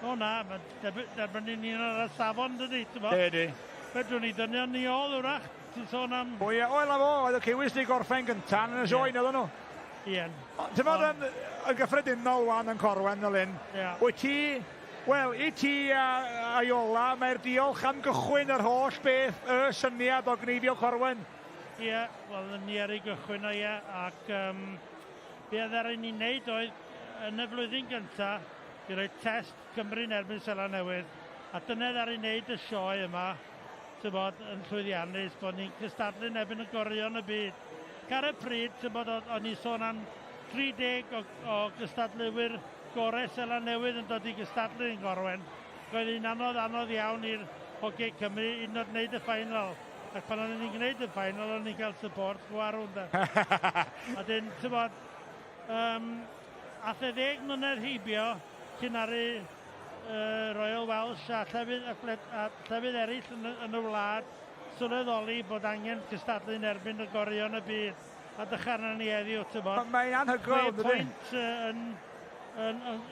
O na, mae derbyn ni'n ar y safon, dydy, ti'n bo? Dydy. Fedrwn ni dynion ni ôl, wrach. Ti'n sôn am... O ie, o ela fo, oedd y Kiwis di gorffen gynta yn y sioe, yeah. Nhw. Ie. Ti'n bod yn gyffredinol wan yn Corwen, Alun, wyt ti, wel, i ti a Iola, mae'r diolch am gychwyn yr holl beth, y syniad o gneifio Corwen. Ie, yeah, wel, ni ar ei gychwyn o ie, ac be oedd ar ei wneud oedd, yn y flwyddyn gyntaf, i roi test Cymru yn erbyn Seland Newydd, a dyna oedd ar ei wneud y sioe yma, ti'n bod, yn llwyddiannus, bod ni'n cystadlu yn erbyn y goreuon y byd. Ac ar y pryd, ti'n bod, o'n i'n sôn am 30 o gystadleuwyr gorau Seland Newydd yn dod i gystadlu yn Gorwen. Roedd hi'n anodd, anodd iawn i'r hogiau Cymru hyd yn oed wneud y final. Ac pan oedden ni'n gwneud y final, o'n ni'n cael support gwarw, ynde. A dyn, ti'n bod, ath e 10 mlynedd heibio cyn aru Royal Welsh a llefydd, a llefydd eraill yn y wlad sylweddoli bod angen cystadlu yn erbyn y goreuon y byd. A dechrau arna ni heddiw, ti'n bod. Mae'n anhygoel, 6 pwynt yn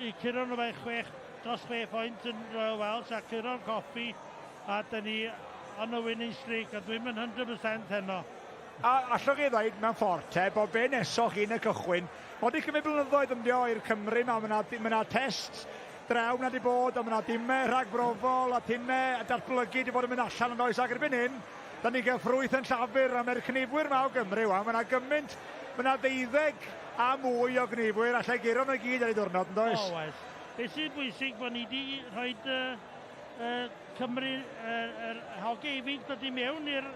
i curo nhw fe 6, dros 6 pwynt yn Royal Welsh a curo'r Coffi, a dyn ni on a winning streak, a dwi'n mynd 100% heno. A allwch chi ddweud mewn ffordd te, bod be nesoch chi yn y cychwyn, mod i cymryd blynyddoedd ymdio i'r Cymru yma, mae yna test draw na di bod, a mae yna dimau rhagbrofol a timau datblygu di bod yn mynd allan yn oes, ac erbyn hyn, da ni'n cael ffrwyth yn llafur, a mae'r cnifwyr yma o Gymru, wan, mae yna gymaint, mae yna 12 a mwy o gnifwyr, allai guro nhw i gyd ar ei diwrnod, yn does? O, oes. Be sy'n bwysig bod ni wedi rhoi Cymru, yr hogiau ifanc dod i mewn i'r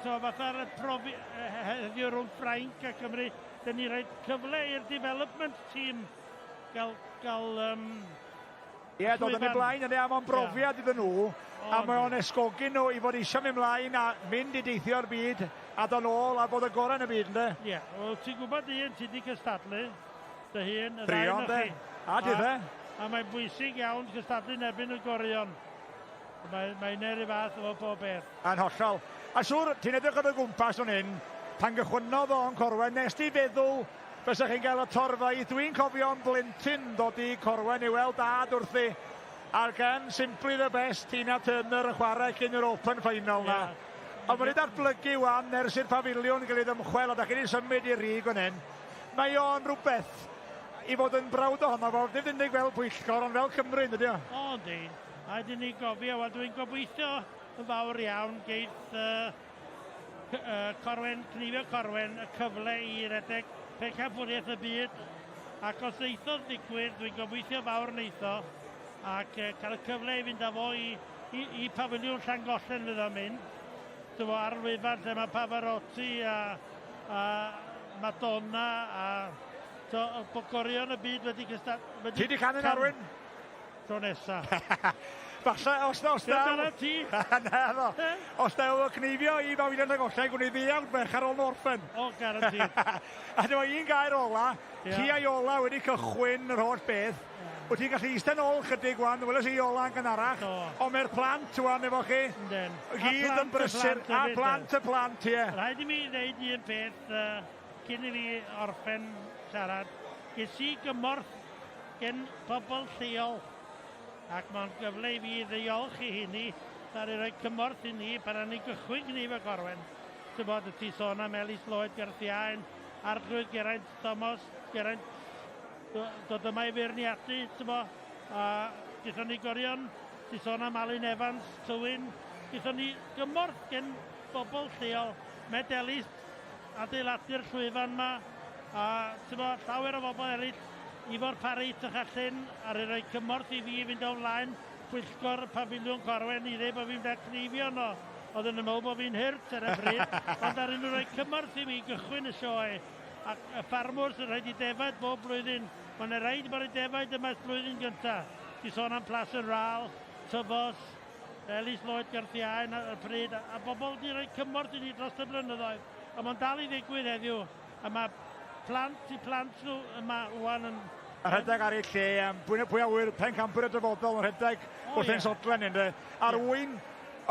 fatha'r profi heddiw rhwng Ffrainc a Cymru, dyn ni rhoi cyfle i'r development team gael Ie, dod yn ei blaen yna, a mae'n brofiad iddyn nhw, a mae o'n esgogi nhw i fod eisiau mynd mlaen a mynd i deithio'r byd, a dod nôl a bod y gorau yn y byd, ynddo? Ie, wel, ti'n gwybod un, ti wedi cystadlu dy hun, y ddau ohonoch chi. A ti fe? A mae'n bwysig iawn cystadlu yn erbyn y goreuon. Mae'n neud rhyw fath efo pob beth. Yn hollol. A siŵr, ti'n edrych ar y gwmpas o'n hyn, pan gychwynnodd o'n Corwen, nes ti feddwl fysa chi'n gael y torfau? Dwi'n cofio'n blentyn dod i Corwen i weld dad wrthi, a'r gan Simply the Best, Tina Turner yn chwarae cyn yr Open Final na. Ond mae wedi datblygu wan ers i'r pafiliwn gael ei ddymchwel, a da chi wedi symud i'r Rhug fan hyn. Mae o'n rhywbeth i fod yn brawd ohono fo, nid unig fel pwyllgor, ond fel Cymru, yn dydi o? O, yndi. A ydyn ni gofio, wel dwi'n gobeithio yn fawr iawn geith Corwen, Cnifio Corwen, y cyfle i redeg pencampwriaeth y byd, ac os neithodd ddigwydd, dwi'n gobeithio fawr neitho, ac cael y cyfle i fynd â fo i pafiliwn Llangollen fydd o'n mynd, dyfo ar lwyfan lle mae Pavarotti a Madonna a bogorion y byd wedi Ti di canu'n Arwyn? Tro nesa. Falle, os na, os na. Dyna ti. Na, ddo. Os na, o cneifio i Bafiliwn Llangollen, gwni ddiawd bech ar ôl orffen. O, guaranteed. A dyma un gair ola, ti a Iola wedi cychwyn yr holl beth. Wyt ti'n gallu eistedd nôl chydig wan, weles i Iola yn gynharach, ond mae'r plant wan efo chi. Yndyn. Gyd yn brysur, a plant y plant, ie. Rhaid i mi ddeud un peth cyn i fi orffen siarad. Ges i gymorth gen pobl lleol, ac mae'n gyfle i fi ddiolch i hynny, dar i roi cymorth i ni pan o'n i'n gychwyn Cnifio Corwen. Ti'n bod, ti sôn am Elis Lloyd Garthiaen, Arglwydd Geraint Thomas, Geraint dod yma i feirniadu, ti'n bod, a gaethon ni gorion, ti sôn am Alun Evans, Tywyn, gaethon ni gymorth gen bobl lleol, Med Elis adeiladu'r llwyfan yma, a ti'n bod, llawer o bobl eraill, Ifor Parry, Tychallyn, ar ei roi cymorth i fi fynd o flaen pwyllgor Pafiliwn Corwen i ddweud bod fi'n mynd cneifio yno. Oedden nhw'n meddwl bod fi'n hurt ar y pryd, ond ar nhw roi cymorth i fi gychwyn y sioe. Ac y ffarmwr sy'n rhaid i defaid bob blwyddyn, mae'n rhaid bod y defaid yma blwyddyn gyntaf. Ti sôn am Plas yn Ral, Tyfos, Elis Lloyd Garthiaen ar y pryd, a bobl wedi rhoi cymorth i ni dros y blynyddoedd. A mae'n dal i ddigwydd heddiw, a mae plant i plant nhw yma wan yn... A rhedeg ar ei lle, pwy a wyr pencampwyr y dyfodol yn rhedeg wrth ein sodlen ynddo. A'r ŵyn,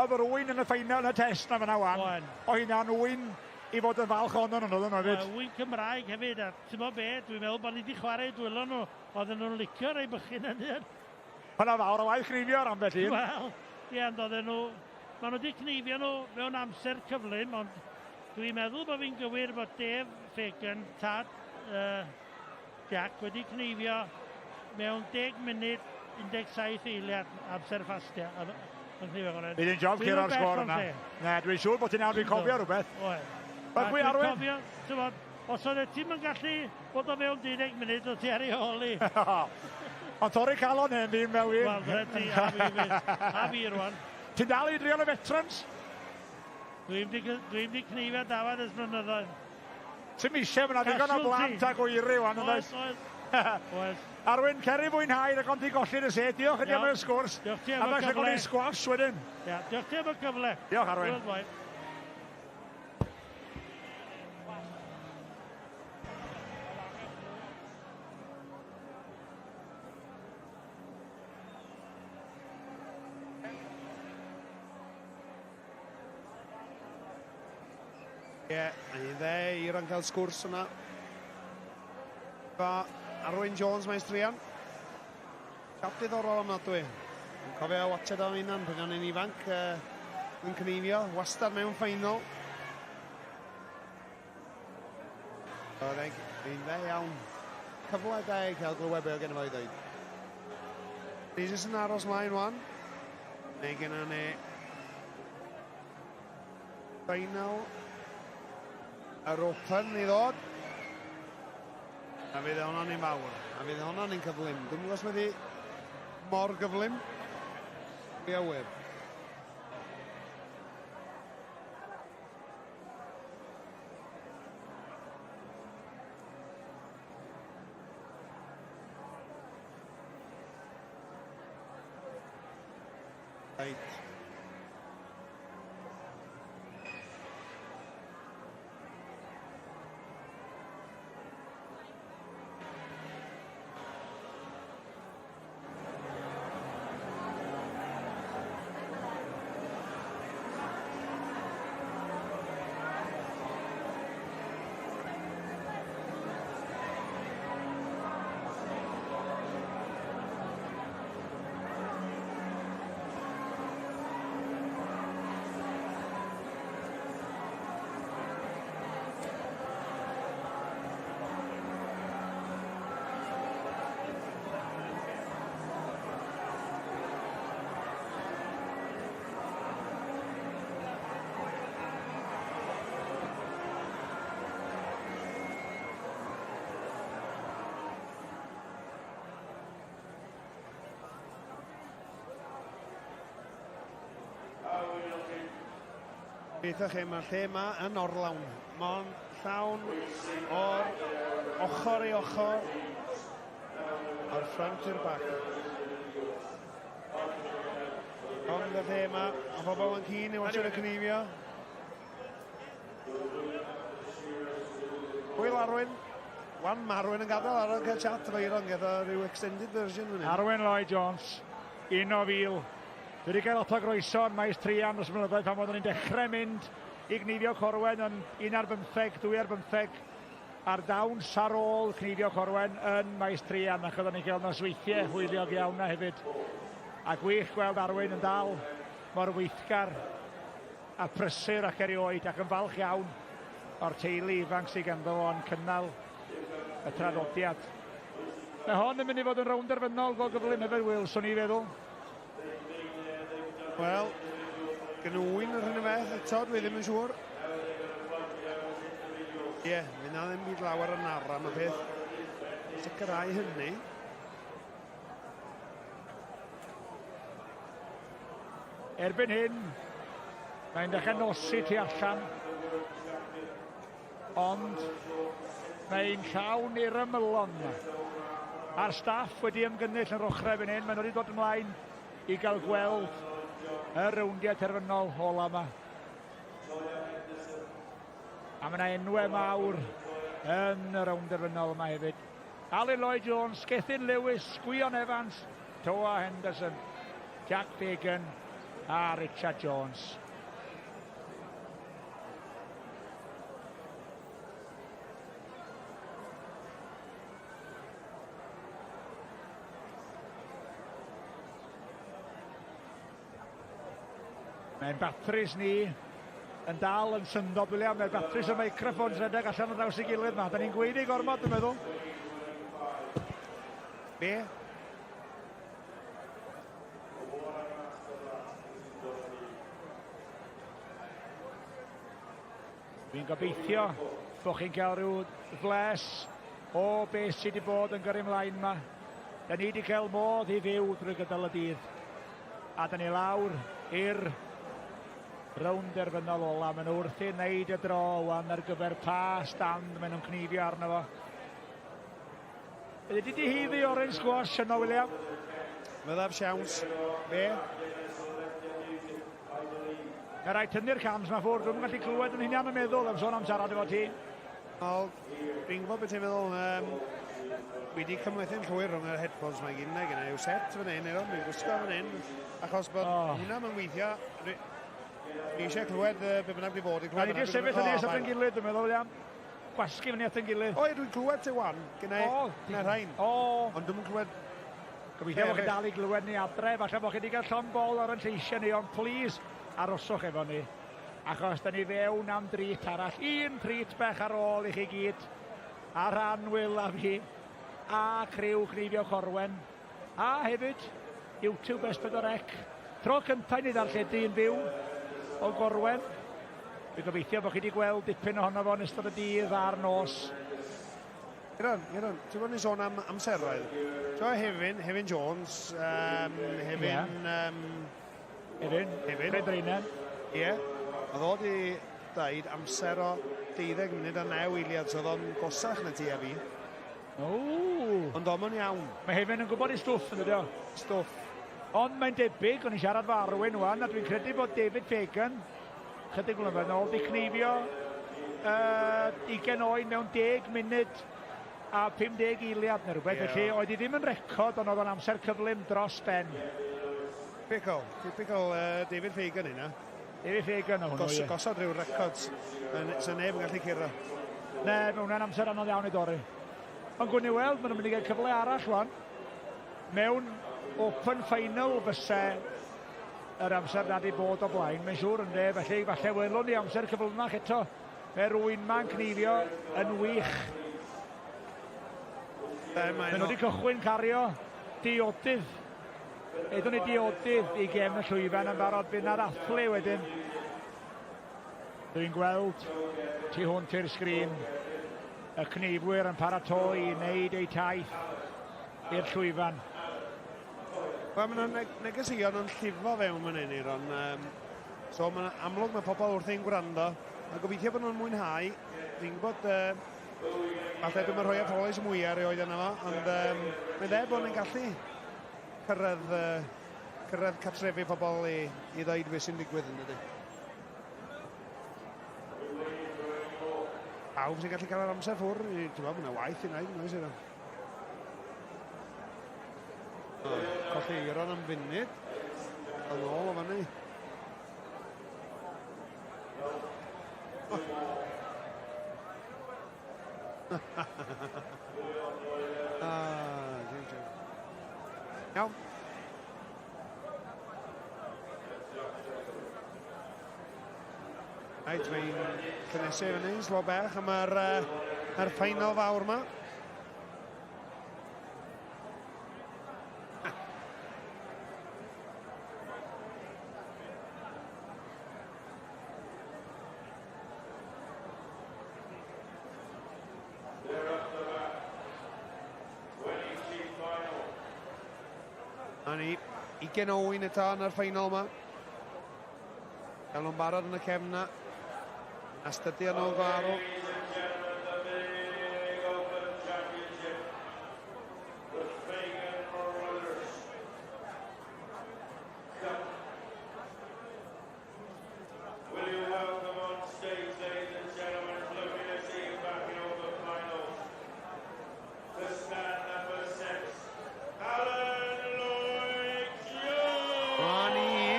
oedd yr ŵyn yn y ffeinal yn y test na fyna wan. O hynna'n ŵyn i fod yn falch ohono nhw, oedden nhw hefyd. Ŵyn Cymraeg hefyd, a ti'n mo be, dwi'n meddwl bod ni wedi chwarae dwylo nhw, oedden nhw'n licio rei bychyn yn hyn. Hwna fawr o waith cneifio ar ambell un. Wel, ie, ond oedden nhw, maen nhw wedi cneifio nhw mewn amser cyflym, ond dwi'n meddwl bod fi'n gywir bod Dave Fagan, tad Jack, wedi cneifio mewn 10 munud 17 eiliad amser ffastia. Bydd yn job curo'r sgôr yna. Na, dwi'n siŵr bod ti'n awr dwi'n cofio rhywbeth. Wel, pwy Arwyn? Cofio, ti'n bod, os oedd ti'n yn gallu bod o fewn 12 munud, o ti ar ei hôl i. Ond torri calon hen fi'n mewn un. Wel, ti, a fi, a fi rwan. Ti'n dal i drio y veterans? Dwi'n di cneifio dafad ers blynyddoedd. Ti'n eisiau, mae yna ddigon o blant ag oeri wan, yn Oes, oes. Oes. Arwyn, cer i fwynhau, rhag ofn ti golli'r y set. Diolch i ti am y sgwrs. Diolch ti am y A falle cyfle. gwneud sgwash wedyn. Ia, diolch ti am y cyfle. Diolch, Arwyn. Hwyl, boi. Ie, yeah, mae'n un dde, Iran cael sgwrs yna. Fa Arwyn Jones mae'n straeon. Siap diddorol ofnadwy. Yn cofio watched o'n hunan pan o'n i'n ifanc, yn cneifio, wastad mewn ffeinal. Oedd e'n un dde iawn. Cyfle da i cael glywed be oedd gen i fo i ddweud. Ni jyst yn aros mlaen wan. Neu gyda ni final yr Open i ddod. A fydd hwnna'n un fawr. A fydd hwnna'n un cyflym. Dwi'n gwybod os mae di mor gyflym. Fi awyr. Right. Gobeithio chi, mae'r lle yma yn orlawn. Mae'n llawn o'r ochr i ochr, o'r front i'r back. Ond y lle yma, mae pobl yn keen i watchad y cneifio. Hwyl Arwyn. Wan, mae Arwyn yn gadael ar cael chat efo Iron gyda rhyw extended version fan hyn. Arwyn Lloyd Jones, un o fil. Dwi wedi cael lot o groeso yn maes Trian dros y blynyddoedd pan oeddwn ni'n dechrau mynd i gneifio Corwen yn 1 ar 15, 2 ar 15 a'r dawns ar ôl cneifio Corwen yn maes Trian ac oeddwn ni'n cael nosweithiau hwyliog iawn na hefyd. A gwych gweld Arwyn yn dal mor weithgar a prysur ac erioed ac yn falch iawn o'r teulu ifanc sydd ganddo fo'n cynnal y traddodiad. Mae hon yn mynd i fod yn rownd derfynol go gyflym hefyd, Will, swn i'n feddwl. Wel, gnwyn yr hyn y beth eto, dwi ddim yn siŵr. Ie, yeah, mi na ddim byd lawer yn ara am y peth. Sicrhau hynny. Erbyn hyn, mae'n dechrau nosi tu allan. Ond mae'n llawn i'r ymylon. A'r staff wedi ymgynnull yn ochrau fan hyn, maen nhw wedi dod ymlaen i gael gweld y rowndiau terfynol ola yma. A mae yna enwau mawr yn y rownd derfynol yma hefyd. Alun Lloyd Jones, Gethin Lewis, Gwion Evans, Toa Henderson, Jack Fagan a Richard Jones. Mae'n batris ni yn dal yn syndod, William. Mae'r batris y microphones redeg allan o draws ei gilydd yma. Da ni'n gweiddi gormod, dwi'n meddwl. Be? Dwi'n gobeithio bod chi'n cael rhyw fles o beth sydd wedi bod yn gyrru ymlaen yma. Da ni wedi cael modd i fyw drwy gydol y dydd. A da ni lawr i'r Rownd derfynol ola, maen nhw wrthi wneud y dro wan ar gyfer pa stand maen nhw'n cnifio arno fo. Ydy di haeddu orange squash yno, William? Fyddaf siawns. Be? Mae rhaid tynnu'r cams ma ffwrdd, dwi'n gallu clywed yn hunan yn meddwl am sôn am siarad efo ti. Wel, dwi'n gwybod beth ti'n meddwl. Dwi wedi cymhlethu'n llwyr rhwng yr headphones mae gyd yna, gyda yw set fan hyn, efo, dwi'n gwisgo fan hyn, achos bod hwnna mae'n weithio. Dwi eisiau clywed be bynnag di fod i clywed. Ni wedi sefyll yn nes at yn gilydd, dwi'n meddwl, William. Gwasgu fyny at yn gilydd. O, dwi'n clywed ti wan, gyda rhain. Ond dwi'n clywed. Gobeithio bod chi'n dal i glywed ni adre, falle bod chi wedi cael llond bol ar yn lleisiau ni, ond please, aroswch efo ni. Achos da ni fewn am drit arall, un trit bech ar ôl i chi gyd, a rhan Wil a fi, a criw Cneifio Corwen, a hefyd YouTube S4C. Tro cyntaf ni ddarlledu yn fyw o Gorwen. Dwi'n gobeithio bod chi wedi gweld dipyn ohono fo yn ystod y dydd a'r nos. Iron, ti'n bod ni'n sôn am amseroedd. Ti'n Hefin Jones, Hefin... Hefin, Fredreinen. Ie, oedd o wedi dweud amser o 12 munud a 9 eiliad, so oedd o'n gosach na ti a fi. Ond o'n iawn. Mae Hefin yn gwybod ei stwff, yn dydi o? Stwff. Ond mae'n debyg, o'n i'n siarad fo Arwyn wan, a dwi'n credu bod David Fagan, chydig blynyddoedd nôl, di cneifio 20 oen mewn 10 munud a 50 eiliad neu rhywbeth. Felly oedd hi ddim yn record, ond oedd o'n amser cyflym dros ben. Typical David Fagan yna. David Fagan o hwnnw, ie. Gosod rhyw records, sy'n neb yn gallu curo. Ne, mae hwnna'n amser anodd iawn i dorri. Ond gwn i weld, maen nhw'n mynd i gael cyfle arall wan. Mewn open final fyse yr amser nad i bod o blaen, mae'n siŵr ynddo, felly falle welwn ni amser cyflymach eto. Mae rwy'n ma'n cneifio yn wych. Maen nhw wedi cychwyn cario diodydd. Eiddo ni diodydd i gem y llwyfan yn barod, bydd na'r athlu wedyn. Dwi'n gweld tu hwnt i'r sgrin y cneifwyr yn paratoi i wneud eu taith i'r llwyfan. Wel, mae yna negeseuon yn llifo fewn fan hyn, Eiron. So mae'n amlwg mae pobl wrth ein gwrando, a gobeithio bod nhw'n mwynhau. Dwi'n gwybod, falle dwi'n rhoi y polis mwyaf erioed yna fo, ond mae'n dde bod nhw'n gallu cyrraedd cartrefi pobl i ddweud beth sy'n digwydd yn dydy. Pawb sy'n gallu cael yr amser ffwrdd, ti'n gwybod, mae'n waith i wneud, yn oes, Eiron? Colli Eiron am funud. Yn ôl o fyny. Iawn. Reit, mae'n cynnesu fyny, slo bach am yr ffeinal fawr yma. A ni, 20 oen eto yn yr ffeinal yma. Gael nhw'n barod yn y cefn na. Astudio nhw'n go arw.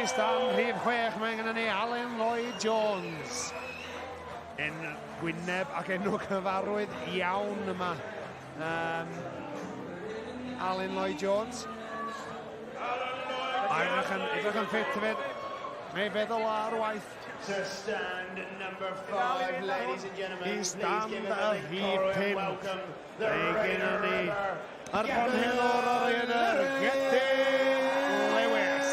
Stan rhif 6, mae gennym ni Alun Lloyd Jones. Yn gwyneb ac enw cyfarwydd iawn yma. Alun Lloyd Jones. A edrych yn ffit hefyd. Mae feddwl ar waith. To stand number 5, ladies and gentlemen, I please stand give him y a big rhif Corwen 5. welcome. The Mae gennym ni Raider yr bonheddwr o'r Rhaeadr, Gethin Lewis.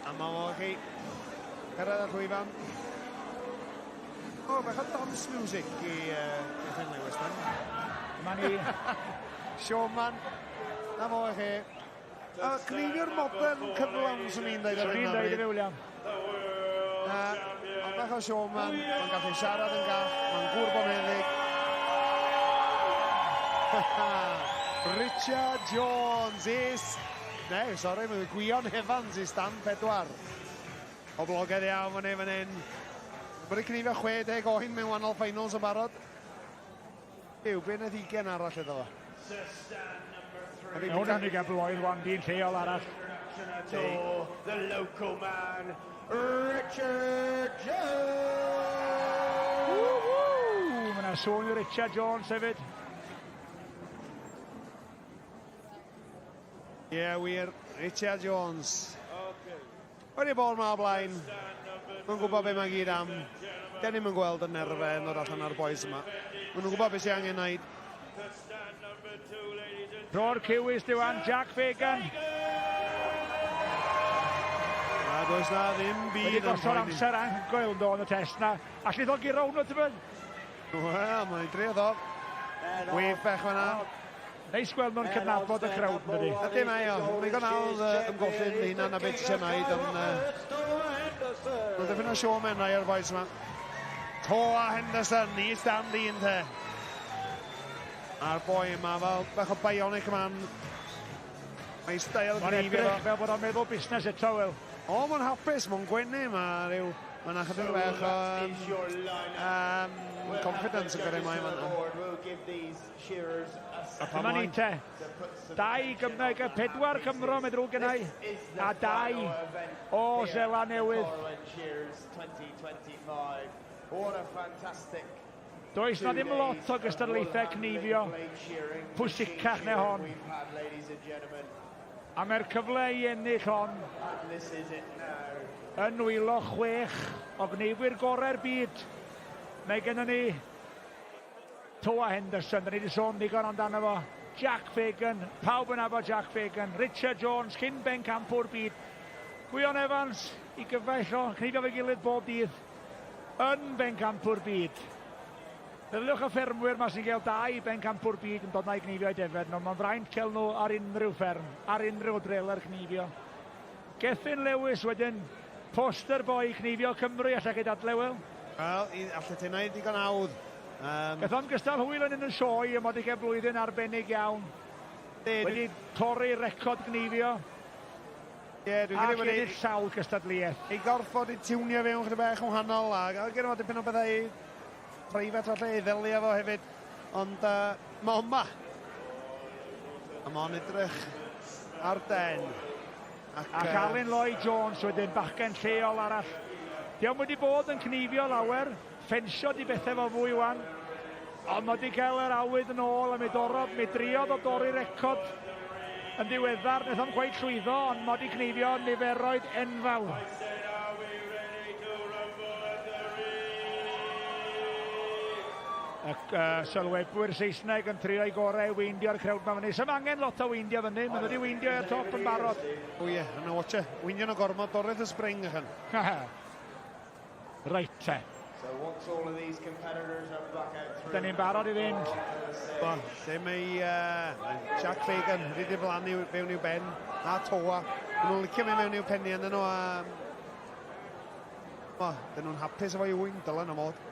A mae o chi cyrraedd y llwyfan. O, bach o dance music i Gethin Lewis, dan. Dyma ni. Showman. Na fo i chi. A cneifiwr modern cyflawn, swn i'n dweud ar Swn hyn i'n o dweud bryd. efo William. Na, ond bach o showman, mae'n gallu siarad yn gall, mae'n gŵr bonheddig. Richard Jones is... Ne, sori, mae'n Gwion Evans i stand 4. Poblogaidd iawn fan hyn, fan hyn. Mae wedi cneifio 60 oen mewn wahanol finals yn barod. Yw, be wnaeth 20 arall iddo fo? Mae hwnna'n ei gael bloedd wan, dyn lleol arall. The local man, Richard Jones! Woo! Mae yna sôn i Richard Jones hefyd. Ie, yeah, wir. Richard Jones. Wedi bod yma o blaen. Mae'n gwybod beth mae'n gyd am. Den ni'm yn gweld y nerfau yn dod allan ar boys yma. Maen nhw'n gwybod beth sy'n angen wneud. Ro'r Cewis diwan, Jack Fagan. Na, does na ddim byd Wedi gosod amser anhygoel yn dod yn y test na. Allith o guro hwnnw, ti'n mynd? Wel, mae'n drio ddo. Wif bech fan'na. Neis gweld nhw'n cydnabod y crowd, yn dydi? Ydy mae o. Mae'n ddigon hawdd ymgolli'n dy hunan a beth ti eisiau gwneud, ond... Mae'n dipyn o showman rai o'r boys yma. Toa Henderson i stand un te. A'r boi yma fel bach o bionic man. Mae steil Mae'n gneifio edrych fo. fel bod o'n meddwl busnes eto, Wil. O, mae'n hapus, mae'n gwenu, mae rhyw... Mae'n ychydig bach o confidence yn gyrru mlaen fan A Dyma ni te. Dau Gymraeg, y pedwar Cymro, mae ddrwg gennau, a dau o Seland Newydd. Does na ddim lot o gystadlaethau cneifio pwysicach na hon. A mae'r cyfle i ennill hon yn nwylo chwech o gneifwyr gorau'r byd. Mae gennym ni Toa Henderson, da ni wedi sôn digon amdano fo. Jack Fagan, pawb yn nabod Jack Fagan. Richard Jones, cyn bencampwr byd. Gwion Evans, i gyfaill o, cneifio fe gilydd bob dydd, yn bencampwr byd. Meddyliwch y ffermwyr ma sy'n cael dau bencampwr byd yn dod na i gneifio i defed nhw. Mae'n fraint cael nhw ar unrhyw fferm, ar unrhyw dreler cneifio. Gethin Lewis wedyn, poster boy cneifio Cymru, allech chi dadle, Wil? Wel, allet ti wneud digon hawdd. Gath o'm gystal hwyl yn un y sioe, ond wedi cael blwyddyn arbennig iawn. Wedi torri record gneifio. Ie, dwi'n credu bod ennill sawl cystadleuaeth. Ei gorfod i tiwnio fewn chydig bach yn wahanol, a gyda fo dipyn o bethau preifat falle i ddelio fo hefyd, ond mae o yma. A mae o'n edrych ar den. Ac Alun Lloyd Jones wedyn, bachgen lleol arall. Dio'm wedi bod yn cneifio lawer, ffensio di bethau fo fwy wan, ond mae wedi cael yr awydd yn ôl a mi dorrodd, mi driodd o dorri record yn ddiweddar, wnaeth o'm cweit llwyddo, ond mae wedi cneifio niferoedd enfawr. Y sylwebwyr Saesneg yn trio i gorau i weindio'r crowd ma fyny. Sa'm angen lot o weindio fyny, maen nhw wedi weindio i'r top yn barod. O ie, yna watch e. Weindio nhw gormod, dorrith y spring allan. Reit te. Da ni'n barod i fynd. Bo, lle mae Jack Fagan wedi diflannu fewn i'w ben, a Toa. Maen nhw'n licio mynd mewn i'w penni yn nhw, a... Bo, dyn nhw'n hapus efo'i wyn, dylen o mod.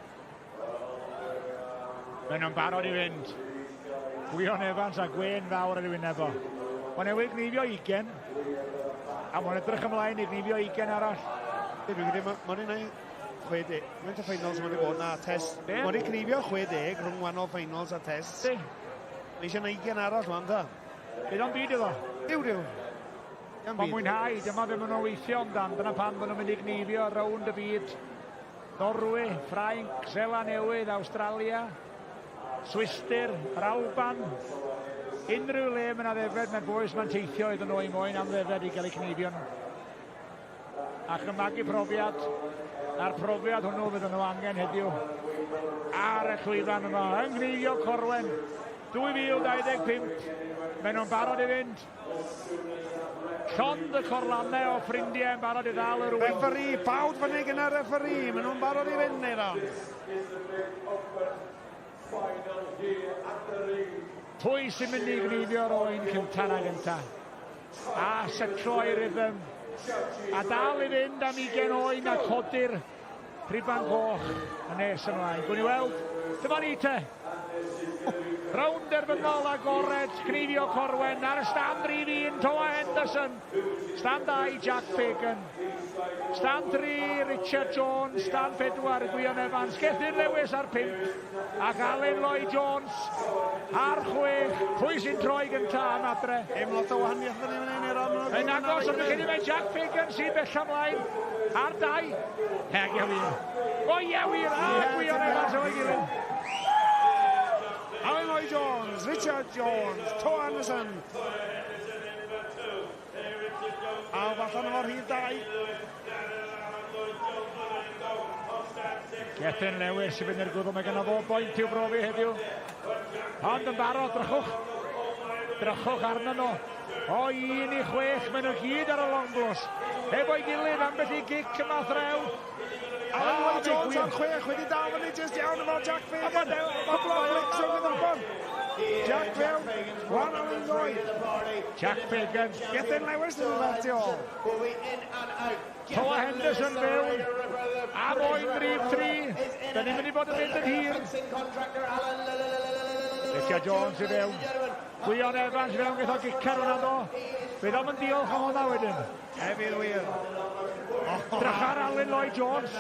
Maen nhw'n barod i fynd. Gwion Evans a Gwen fawr ar ei wyneb o. Mae'n newydd gneifio 20, a mae'n edrych ymlaen i gneifio 20 arall. Dwi'n credu mae'n ei wneud 60. Mae'n y finals mae'n bod na test. Be? Mae'n ei cneifio 60 rhwng wahanol finals a test. Di. Mae eisiau 20 arall wan, ta. Bydd o'n byd iddo. Diw, diw. Iawn Mae'n byd. mwynhau, dyma be maen nhw'n weithio amdan. Dyna pam maen nhw'n mynd i gneifio rownd y byd. Norwy, Ffrainc, Seland Newydd, Awstralia, Swistir, yr Alban. Unrhyw le mae yna ddefed, mae'r boys ma'n teithio iddyn nhw i moyn am ddefed i gael eu cneifio nhw. Ac yn magu profiad, a'r profiad hwnnw fydden nhw angen heddiw ar y llwyfan yma yng Nghneifio Corwen 2025. Maen nhw'n barod i fynd. Llond y corlannau o ffrindiau yn barod i ddal yr ŵyn. Referee, bawd fyny gyda referee, maen nhw'n barod i fynd, Eiron. Pwy sy'n mynd i gneifio'r oen cynta na gynta? A setlo ei rhythm. A dal i fynd am 20 oen a codi'r rhuban goch yn nes ymlaen. Gwn i weld. Dyma ni te. Rownd derfynol agored, Cneifio Corwen ar y stand rhif 1, Toa Henderson. Stand 2, Jack Fagan. Stand 3, Richard Jones. Stand 4, Gwion Evans. Gethin Lewis ar 5. Ac Alun Lloyd Jones ar 6. Pwy sy'n troi gynta am adre? Dim lot o wahaniaeth fan hyn i'r amlwg. Mae'n agos, ond dwi'n credu mae Jack Fagan sy'n bell ymlaen ar 2. Heg, ie wir. O ie wir, a Gwion Evans efo'i gilydd. Alun Lloyd Jones, Richard Jones, Toa Anderson. A allan efo'r rhif 2. Gethin Lewis i fynd i'r gwddw, mae gynno fo boint i'w brofi heddiw. Ond yn barod, drychwch. Drychwch arnyn nhw. O 1 i 6, maen nhw gyd ar y long blows. Hefo'i gilydd, ambell i gic yma threw. Alun Lloyd Jones ar 6 wedi dal fyny jyst iawn efo Jack Fagan. Cwpl o flicks o'r fydd. Jack fewn, Wan Alun Lloyd. Jack Fagan. Gethin Lewis yn dod tu ôl. Toa Henderson fewn. Am oen rhif 3. Da ni'n mynd i fod yn mynd yn hir. Richard Jones i fewn. Gwion Evans i fewn, gaeth o gicer hwnna do. Fydd o'm yn diolch am hwnna wedyn. Hefyd wir. Drych ar Alun Lloyd Jones.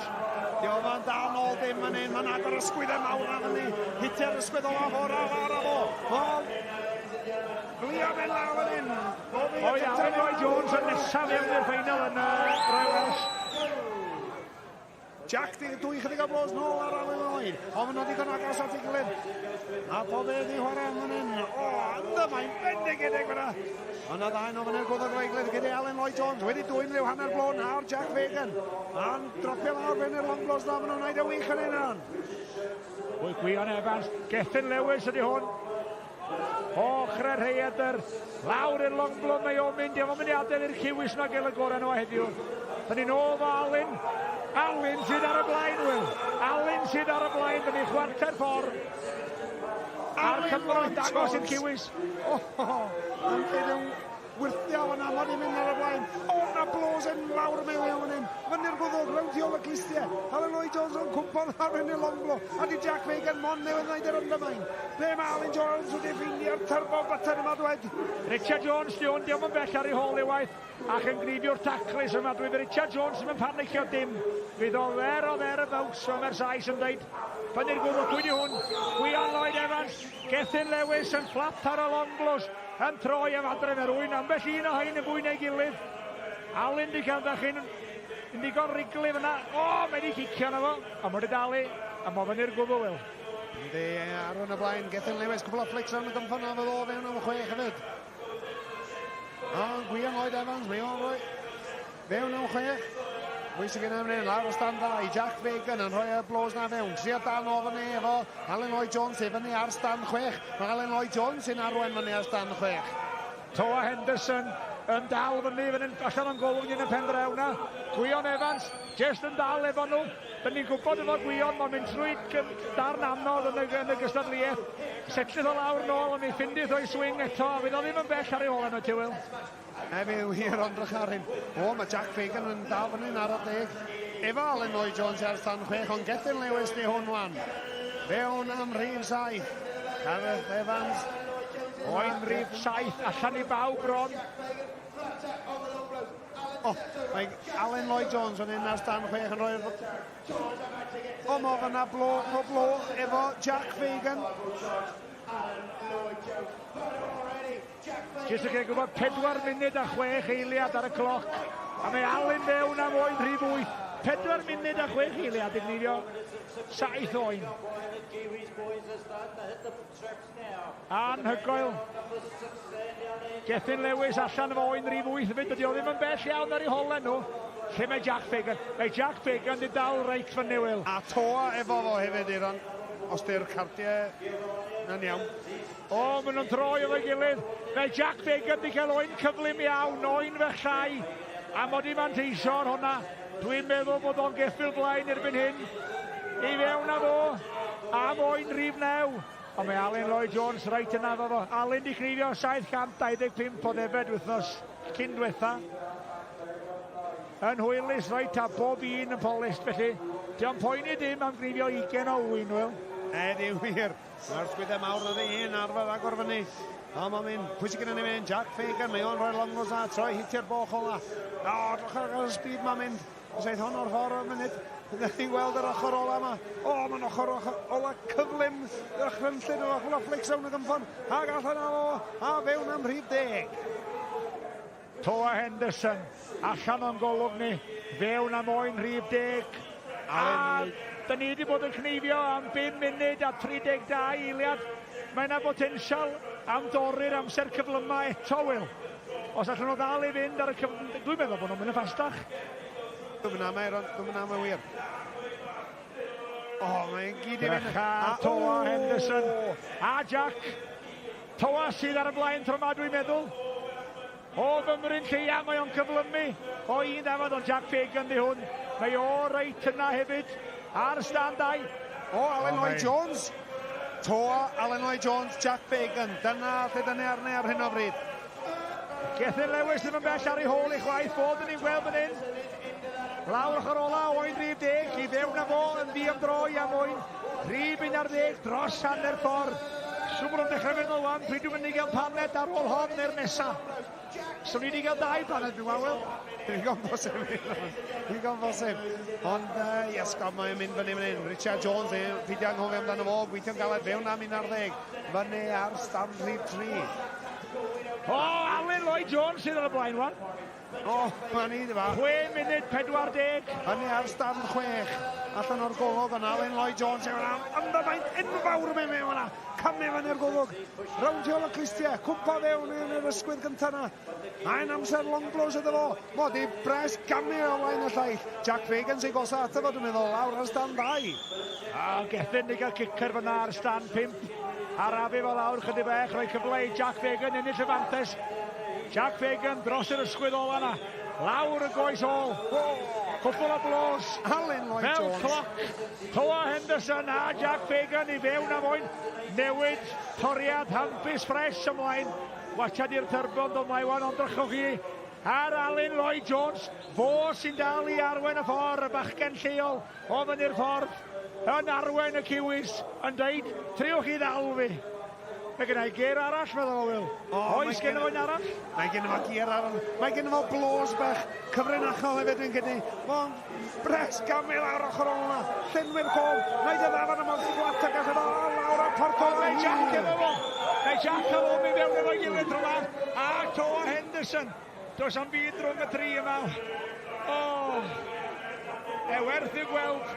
Dio fo'n dal nôl dim fan hyn, mae'n agor y sgwyddau mawr na fyny. Hitio'r ysgwydd olaf o'r ar fo. Mae'n glio fe'n lawr fan hyn. Oedd Alun Lloyd Jones yn nesaf fewn i'r ffeinal yn Royal Welsh. Jack di dwy chydig o blows nôl ar Alun Lloyd. Ond maen nhw digon agos at ei gilydd. A pob e di chwarae am fan hyn. O, ynddo, mae'n bendigedig fyna. Ond y ddau nhw fan hyn gwddwg efo'i gilydd gyda Alun Lloyd Jones. Wedi dwyn rhyw hanner blo nawr Jack Fagan. A'n dropio lawr fewn i'r long blows na, maen nhw'n gwneud y wych yn hyn. Gwion Evans, Gethin Lewis ydy hwn. Ochr y rhaeadr, lawr i'r long blow mae o'n mynd, o'n mynd i adael i'r Kiwis yma gael y gorau nhw heddiw. Da ni'n ôl fo Alun. Alun sydd ar y blaen, Will. Alun sydd ar y blaen, da ni chwarter ffordd. A'r Cymro'n dangos i'r Kiwis. Yn byd yn wyrthio fyna, mod i'n mynd ar y blaen. O, na blows yn lawr mewn iawn fan hyn. Fyny'r gwddwg, rownd tu ôl y clustiau. Alun Lloyd Jones yn cwmpo lawr yn y long blow. A di Jack Fagan mon newydd wneud yr undermine. Ble mae Alun Jones wedi ffeindio'r turbo button yma dwed? Richard Jones, di hwn, diolch yn bell ar ei hôl ei waith. Ac yn gneifio'r taclus yma, dwi Richard Jones yn panicio dim. Fydd o there o there about, so mae'r Sais yn dweud. Fyny'r gwddwg, pwy di hwn? Gwion Lloyd Evans, Gethin Lewis yn fflat ar y long blows, yn troi am adre fe rwy'n ambell un o hein yn fwy na'i gilydd. Alun di cael dach chi'n yn digon riglu fyna. O, mae di cicio na fo. A mae wedi dalu, a mae fyny'r gwddw, Wil. Yndi, ar hwn y blaen, Gethin Lewis, cwpl o flicks rownd y gymffon a fydd o fewn am 6 hefyd. O, Gwion Lloyd Evans, mae o'n rhoi fewn am 6. Pwy sydd gen i lawr o stand 2, Jack Fagan yn rhoi y blows na fewn. Trio dal nôl fyny efo Alun Lloyd Jones i fyny ar stand 6. Mae Alun Lloyd Jones sy'n arwain fyny ar stand 6. Toa Henderson yn dal fyny fan hyn, allan o'n golwg yn y pen draw na. Gwion Evans, jyst yn dal efo nhw. Dyn ni'n gwybod efo Gwion, mae'n mynd trwy darn anodd yn y gystadleuaeth. Setlydd o lawr nôl, ond mi ffindith o'i swing eto, a fydd o ddim yn bell ar ei ôl yno, ti Wil. Hefyd wir ond drych ar hyn. O, mae Jack Fagan yn dal fyny'n ar y deg. Efo Alun Lloyd Jones ar stand 6, ond Gethin Lewis di hwn wan. Fewn am rhif 7. Gareth Evans. Oen rhif 7, allan i bawb bron. O, mae Alun Lloyd Jones yn un ar stand 6 yn rhoi'r... O, mae fyna blo, o blo efo Jack Fagan. Jyst yn cael gwybod 4 munud a 6 eiliad ar y cloc. A mae Alun fewn am oen rhif 8. 4 munud a 6 eiliad i gneifio 7 oen. Anhygoel. Gethin Lewis allan efo oen rhif 8 hefyd. Dydy o ddim yn bell iawn ar ei holen nhw. Lle mae Jack Fagan? Mae Jack Fagan di dal reit fyny, Wil. A Toa efo fo hefyd, Iran. Os di'r cardiau yn iawn. O, maen nhw'n troi efo'i gilydd. Mae Jack Fagan di cael oen cyflym iawn, oen fechau. A mod i manteisio ar hwnna. Dwi'n meddwl bod o'n geffyl blaen erbyn hyn. I fewn â fo. Am oen rhif 9. Ond mae Alun Lloyd Jones reit yna efo fo. Alun di cneifio 725 o ddefed wythnos cyn diwetha. Yn hwylus reit a bob un yn polished felly. Dio'n poeni dim am gneifio 20 o ŵyn, Wil. Ydy wir. Mae'r sgwyddau mawr na un arfer agor fyny. A mae'n mynd, pwy sydd gyda ni mynd? Jack Fagan, mae o'n rhoi'r longos a troi hitio'r boch ola. O, drach ar y speed mae'n mynd. Os aeth hon o'r ffordd o'r munud, ydych chi'n gweld yr ochr ola yma. O, mae'n ochr, ochr ola cyflym, ddychrynllyd, yr ochr ola flic sawn y gymffon. Ac allan â fo, a fewn am rhif 10. Toa Henderson, allan o'n golwg ni, fewn am oen rhif 10. A da ni wedi bod yn cneifio am 5 munud a 32 eiliad. Mae yna botensial am dorri'r amser cyflyma eto, Wil. Os allan nhw ddal i fynd ar y cyf... Dwi'n meddwl bod nhw'n mynd yn ffastach. Dwi'n mynd am Aaron, dwi'n mynd am y wir. O, oh, mae'n gyd i fynd. Drycha Toa Henderson a Jack. Toa sydd ar y blaen tro yma, dwi'n meddwl. O fymryn lleia, mae o'n cyflymu o un ddafad, ond Jack Fagan di hwn. Mae o reit yna hefyd, ar stand 2. O, Alan Lloyd Jones. Toa, Alan Lloyd Jones, Jack Fagan. Dyna lle dyna arni ar hyn o bryd. Gethin Lewis ddim yn bell ar ei hôl i chwaith, bod yn ni'n gweld fan hyn. Lawr ochr ola, oen rhif 10, i fewn â fo yn ddiymdroi am oen rhif 11 dros hanner ffordd. Siŵr bod o'n dechrau meddwl wan, pryd dwi'n mynd i gael paned ar ôl hon neu'r nesa. Swn i wedi cael dau paned, dwi'n meddwl. Digon bosib, digon bosib. Ond, yes, God, mae'n mynd fyny fan hyn. Richard Jones, peidio anghofio amdano fo, gweithio'n galed fewn am 11. Fyny ar stand rhif 3. O, Alun Lloyd Jones sydd ar y blaen wan. O, mae'n i dda. 6 munud 40. Fyny ar stand 6. Allan o'r golwg, ond Alun Lloyd Jones yw yna. Ymddyfaint enfawr yn mynd mewn yna. Camu fyny'r golwg. Rownd tu ôl y clustiau. Cwmpa fewn yn yr ysgwydd gyntaf yna. Mae'n amser long blows iddo fo. Mod i bres gamu o flaen y llaill. Jack Fagan sy'n gosa ato fo, dwi'n meddwl, lawr ar stand 2. A Gethin di gael cicer fyna ar stand 5. Arafu fo lawr chydig bach, rhoi cyfle i Jack Fagan ennill y fantes. Jack Fagan dros yr ysgwydd ola yna. Lawr y goes ôl. Cwpl o blos. Alun Lloyd Fel Jones. cloc. Toa Henderson a Jack Fagan i fewn am oen. Newid toriad hampus ffres ymlaen. Watchad i'r turbon dod mlaen wan, ond drychwch chi ar Alun Lloyd Jones. Fo sy'n dal i arwen y ffordd, y bachgen lleol o fyny'r ffordd, yn arwen y Kiwis, yn deud, triwch i ddal fi. Mae gen i ger arall, meddwl o Wil. Oes gen i un arall? Mae gen fo gear arall. Mae gen fo blos bach cyfrinachol hefyd dwi'n credu. Mae'n bres gamu lawr ochr ôl yna. Llenwi'r gof. Wneud y ddafad yma fflat ac allan o lawr a porto. Mae Jack efo fo. Mae Jack a fo mynd fewn efo'i gilydd tro yma. A Toa Henderson. Does am byd rhwng y tri yma. O! E werth i'w gweld.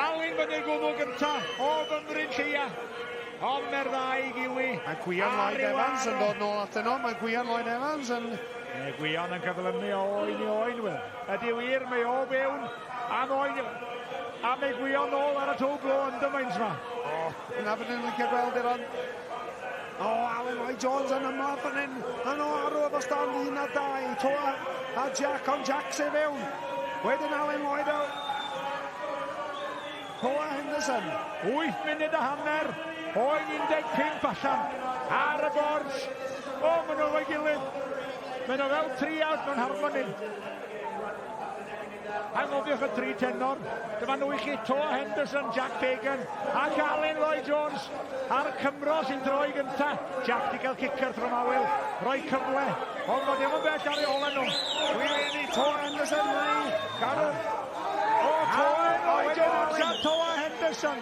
Alun fyny'r gwddw gynta o fymryn lleia. Ond mae'r ddau Giwi. Mae Gwion Lloyd Evans yn dod nôl atyn nhw. Mae Gwion Lloyd Evans yn... Mae Gwion yn cyflymu o oen i oen, Wil. Ydy wir, mae o fewn am oen. A mae Gwion nôl ar y to glo yn dymaint yma. O, yna bydd ni'n licio gweld i'r ond. O, Alun Lloyd Jones yn ymladd fan hyn. Yn o arw efo stand 1 a 2. Toa a Jack, ond Jack sy'n fewn. Wedyn Alun Lloyd o... Toa Henderson. 8 munud a hanner. Oen 15 allan ar y bord. O, maen nhw efo'i gilydd. Maen nhw fel triawd mewn harmoni. Anghofiwch y tri tenor. Dyma nhw i chi, Toa Henderson, Jack Fagan ac Alun Lloyd Jones a'r Cymro sy'n droi gynta. Jack di gael cicer tro yma, Wil. Rhoi cyfle. Ond mae ddim yn bell ar ei ôl nhw. Dwi'n Toa Henderson, neu Gareth. O, Toa Lloyd Jones a Toa Henderson.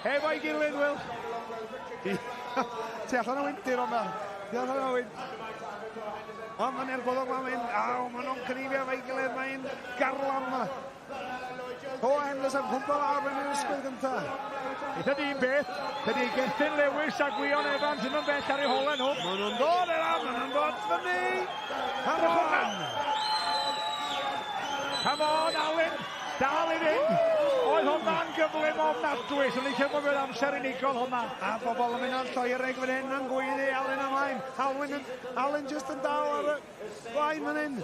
Efo'i gilydd, Wil. Ti allan o wynt i'r o'ma. Ti allan o wynt. Ond mae'n ergolwg mae'n mynd. Aw, maen nhw'n cnifio efo'i gilydd. Mae'n garlam yma. Toa Henderson, cwmpa lawr yn yr ysgwydd gynta. Eitha di un beth, dydy Gethin Lewis a Gwion Evans ddim yn bell ar eu holau nhw. Maen nhw'n dod yna, maen nhw'n dod fyny. Come on! Come on, Alun, dal i fynd. Oedd hwnna'n gyflym ofnadwy, swn i'n teimlo fel amser unigol hwnna. A bobl yn mynd o'r lloereg fan hyn yn gweiddi Alun ymlaen. Alun just yn dal ar y blaen fan hyn.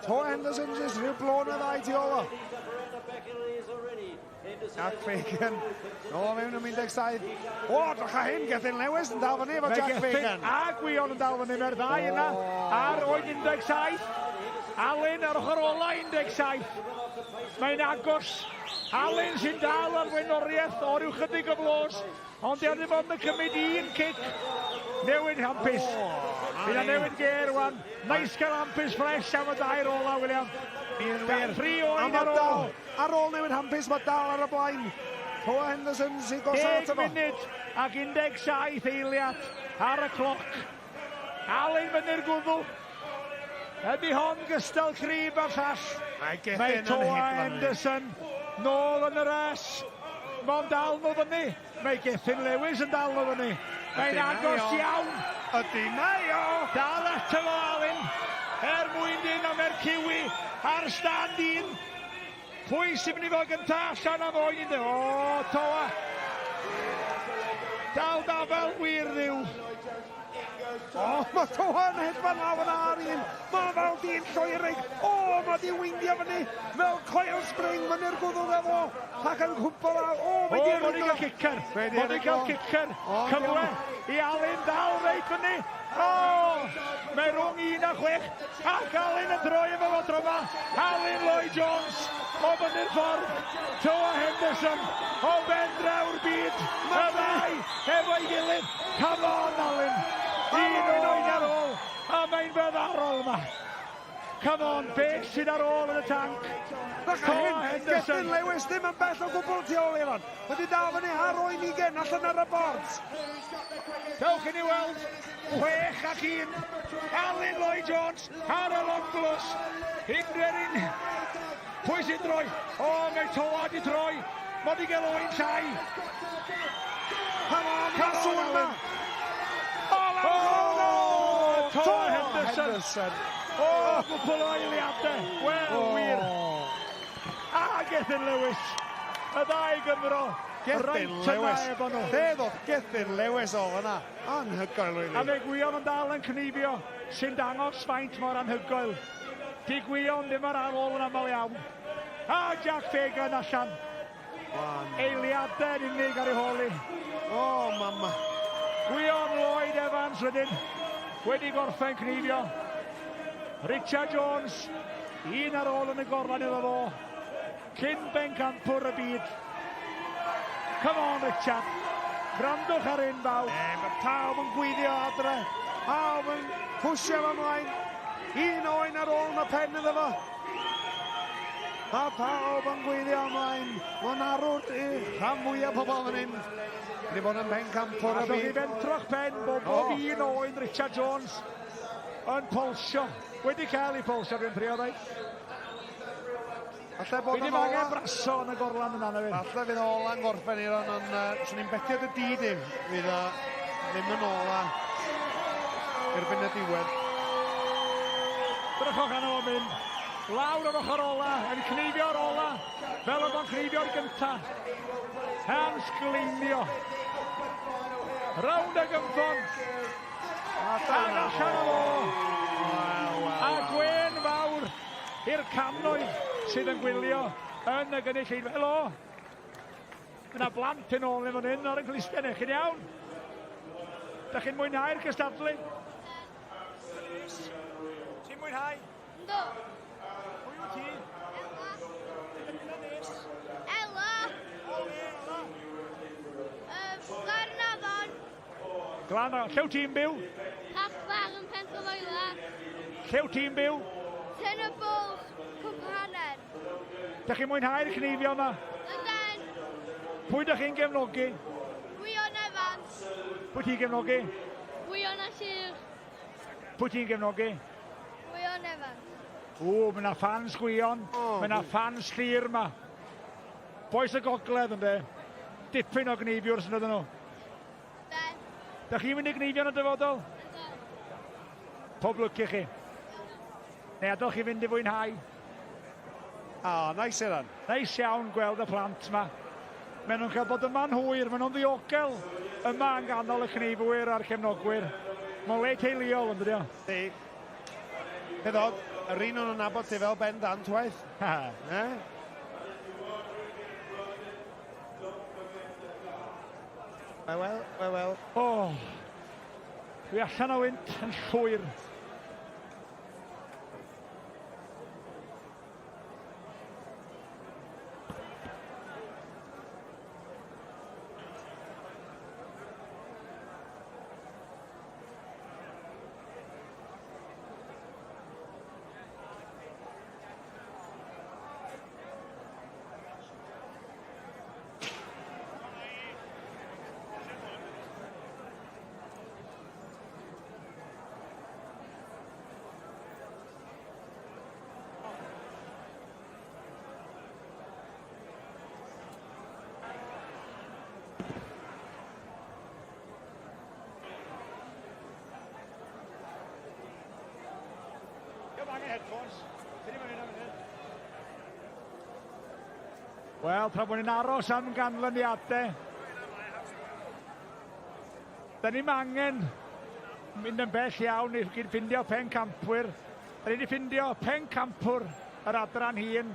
Toa Henderson just rhyw blôn y ddau tu ôl o. Jack Fagan. Nôl mewn am 17. O, drycha hyn, Gethin Lewis yn dal fyny efo Jack Fagan. A Gwion yn dal fyny, mae'r ddau yna ar oed 17. Alun ar ochr ola 17. Mae'n agos. Alun sy'n dal ar flaenoriaeth o ryw chydig o flos, ond di ddim ond yn cymryd un cic. Newid hampus. Bydd yna newid gêr wan. Nice gael hampus ffres am y dair ola, William. Yn wir. Tri oen ar ôl. Ar ôl newid hampus, mae dal ar y blaen. Toa Henderson sy'n gosod ato fo. 10 munud ac 17 eiliad ar y cloc. Alun fyny'r gwddw. Ydy hon gystal cryf â'r llall. Mae Gethin Mae yn Toa hedfan. Henderson nôl yn y ras. Mae'n dal nhw fyny. Mae Gethin Lewis yn dal nhw fyny. Mae'n Ydy, agos mae o. iawn. Ydy, mae o! Dal ato fo Alun. Er mwyn dyn am er Kiwi ar stand un. Pwy sy'n mynd i fod gyntaf allan am oen un? O, Toa. Dal dafel wir ddiw. O, mae Toa yn hedfan lawr yna ar un. Mae fel dyn lloerig. O, mae di weindio fyny fel coil spring fyny'r gwddwg efo. Ac yn cwmpo lawr. O, mae di O, mae di gael cicer. Wedi Mae di gael cicer. Cyfle i Alun dal reit fyny. O, mae rhwng 1 a 6. Ac Alun yn droi efo fo tro yma. Alun Lloyd Jones o fyny'r ffordd. Toa Henderson o ben draw'r byd. Y ddau efo'i gilydd. Come on, Alun. Un oed ar ôl. A mae'n fyddarol yma. Come on, beth sydd ar ôl yn y tanc? Toa hyn, Gethin Lewis ddim yn bell o gwbl tu ôl iddo. Wedi dal fyny ar oen ugen allan ar y bord. Dewch i ni weld 6 ac 1. Alun Lloyd Jones ar y long blos. Unrhyw un. Pwy sy'n droi? O, mae Toa di troi. Mae di gael oen llai. Come on, mae sŵn yma. O, O, Toa Henderson. O, gwpl o eiliadau. Wel, wir. A Gethin Lewis. Y ddau Gymro. Gethin Reit yna Lewis. efo nhw. Lle ddoth Gethin Lewis o fyna? Anhygoel, really. A mae Gwion yn dal yn cnifio, sy'n dangos faint mor anhygoel. Di Gwion ddim ar ar ôl yn aml iawn. A Jack Fagan allan. Eiliadau yn unig ar ei hôl hi. O, mama. Gwion Lloyd Evans wedyn wedi gorffen cnifio. Richard Jones, un ar ôl yn y gorlan iddo fo. Cyn bencampwr y byd. Come on, Richard. Gwrandwch ar un bawb. E, mae pawb yn gweithio adre. Pawb yn pwysio fo ymlaen. Un oen ar ôl yn y pen iddo fo. Mae pawb yn gweithio ymlaen. Mae'n arwr i rhan fwyaf pobl fan hyn. Wedi bod yn bencampwr y Allwch chi byd. fentro'ch pen bod bob un oen Richard Jones yn polsio. Wedi cael ei polsio dwi'n trio dweud. Falle bod Fi yn ddim angen ola. braso yn y gorlan yna na fi. Falle fydd ola'n gorffen i'r ond swn i'n betio dy di di. Fydd o ddim yn ola erbyn y diwedd. Drychwch arno fo'n mynd. Lawr o'r ochr ola, yn cneifio'r ola, fel oedd o'n cneifio'r gynta. Hans gleinio. Rownd y gymffon. Ac allan o fo. A gwen fawr i'r cannoedd sydd yn gwylio yn y gynulleidfa. Helo! Mae yna blant yn ôl yn fan hyn ar y clustiau ni. Chi'n iawn? Da chi'n mwynhau'r cystadlu? Ti'n mwynhau? Yndw. Pwy wyt ti? Ela. Ela. O le, Ela? Gaernarfon. Glan, lle wyt ti'n byw? Parc Fach yn Pentrefoela. Lle wyt ti'n byw? Tyn y Bwlch, Cwmpanner. Da chi'n mwynhau'r cneifio yma? Yden. Pwy da chi'n gefnogi? Gwion Evans. Pwy ti'n gefnogi? Gwion a Llyr. Pwy ti'n gefnogi? Gwion Evans. O, mae yna fans Gwion, mae yna fans Llyr yma. Bois y Gogledd ynde. Dipyn o gneifiwrs yn ydyn nhw. Ben. Da chi'n mynd i gneifio yn y dyfodol? Pob lwc i chi. Neu adael chi fynd i fwynhau. O, nice Iran. Neis iawn gweld y plant yma. Maen nhw'n cael bod yma'n hwyr, maen nhw'n ddiogel yma yng nghanol y cneifwyr a'r cefnogwyr. Mae'n le teuluol yn dydi o? Di. Peth od, yr un o'n nabod ti fel Ben Dan twaith. Eh? Wel, wel, wel, wel. O, dwi allan o wynt yn llwyr. Angen headphones. Ti ddim yn mynd am hyn. Wel, tra bod ni'n aros am ganlyniadau, da ni'm angen mynd yn bell iawn i ffindio pencampwyr. Da ni wedi ffindio pencampwr yr adran hŷn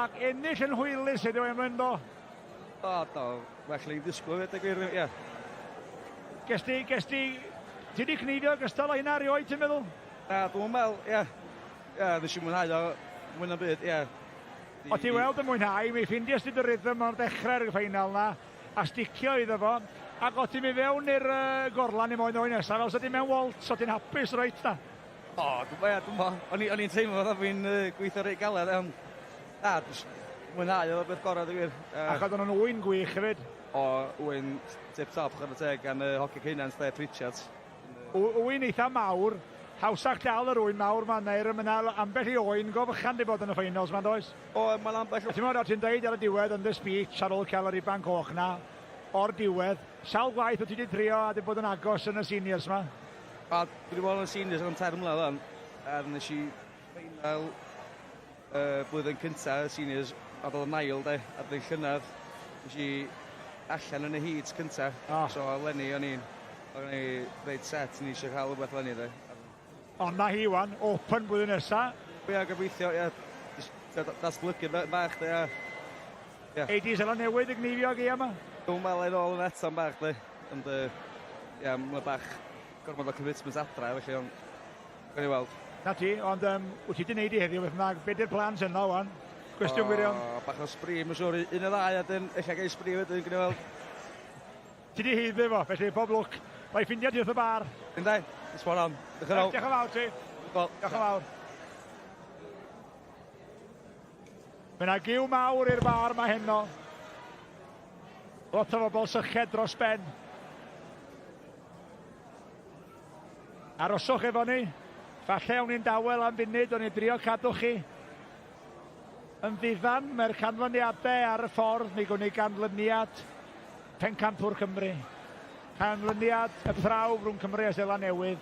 ac ennill yn hwylus heddiw Emlyn do? Do, do, well ni'n disgwyl, dweud y gwir, ie. Ges ti, ges ti, ti wedi cneifio gystal o hynna erioed, ti'n meddwl? Na, dwi'n meddwl, ie. Ie, nes i mwynhau o mwy na'm byd, ie. O ti weld yn mwynhau, mi ffindies ti dy rhythm o'r dechrau'r ffeinal na, a sticio iddo fo, ac o ti'n mynd fewn i'r gorlan i moyn o'i nesaf, fel sa ti mewn waltz, o ti'n hapus reit na? O, dwi'n ie, dwi'n bo. O'n i'n teimlo fatha fi'n gweithio reit galed, ond na, jyst mwynhau oedd y beth gorau, dweud gwir. Ac oedden nhw'n ŵyn gwych hefyd. O, ŵyn tip top, chwarae teg, gan hogi Ceunant, de, Pritchard. Ŵyn eitha mawr, hawsach dal yr ŵyn mawr 'ma neu'r ma' 'na ambell i oen go fychan 'di bod yn y finals 'ma yndoes? O, mae'n ambell... A ti'n meddwl, ti'n deud ar y diwedd yn dy speech ar ôl cael yr riban coch 'na, o'r diwedd, sawl gwaith wyt ti 'di trio a 'di bod yn agos yn y seniors 'ma? A dwi 'di bod yn y seniors am 3 mlynedd wan, a nes i final blwyddyn cynta y seniors, a dod yn ail de, a dyn llynedd nes i allan yn y heats cynta. Oh. So eleni o'n i reit set, ni eisiau cael rhywbeth eleni de. Ond na hi wan, open blwyddyn nesa. Ia, gobeithio, ia, datblygu bach de, ia. Ia. Ei di Seland Newydd y gneifio gaea yma? Dwi'n meddwl ei nôl yn eto'n bach de, ond ia, mae bach gormod o commitment adra, felly ond gawn ni weld. Na ti, ond wyt ti wedi gwneud i heddiw beth bynnag, be di'r plans yno wan? Cwestiwn gwirion. O, bach o sbri, mae'n siŵr, un o ddau, a dyn, ella gael sbri wedyn, gawn ni weld. Ti di haeddu fo, felly pob lwc. Mae ffindio ti wrth y bar. Yndai, spot on. Diolch yn fawr. Diolch yn fawr ti. Diolch yn fawr. Mae yna giw mawr i'r bar ma heno. Lot o bobl syched dros ben. Aroswch efo ni. Falle awn ni'n dawel am funud, o'n i'n drio cadw chi yn ddiddan. Mae'r canlyniadau ar y ffordd, mi gwn ni ganlyniad Pencampwr Cymru. Canlyniad y prawf rhwng Cymru a Seland Newydd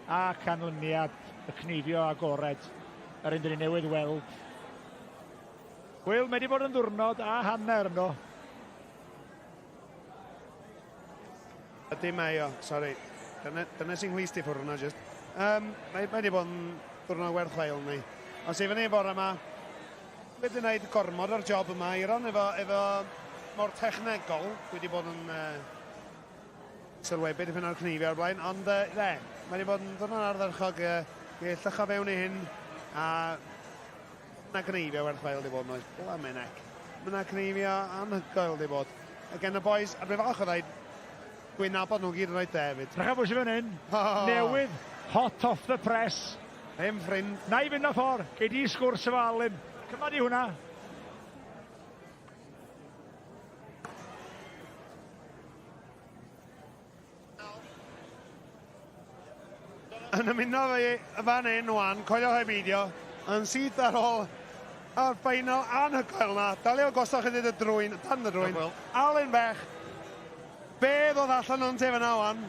a canlyniad y cneifio agored, yr un dyn ni newydd weld. Wel, mae wedi bod yn ddiwrnod a hanner yno. Ydy mae o, sori. Dyna, dyna sy'n nghlust i ffwrdd yna, just. Mae wedi bod yn ddiwrnod werth chweil ni. Os i fyny bore yma, wedi gwneud gormod o'r job yma, Iron, efo mor technegol, dwi wedi bod yn sylwebu dipyn o'r cneifio o'r blaen, ond le, mae wedi bod yn ddiwrnod ardderchog, i llycho fewn i hyn, a na cneifio werth chweil wedi bod yn oes, blymin ec. Mae yna cneifio anhygoel wedi bod. A gen y boys, a dwi'n falch o ddeud, dwi'n nabod nhw gyd yn reit dde hefyd. Drycha pwy sydd fan hyn, newydd, hot off the press. Hen ffrind. Na i fynd o ffordd, gei di sgwrs efo Alun. Cyma di hwnna. Yn ymuno fi fan hyn wan, coelio heb beidio, yn syth ar ôl y ffeinal anhygoel na. Dalio gosod chi dy drwyn, dan dy drwyn. Alun Bech, be ddod allan o'n te fyna wan?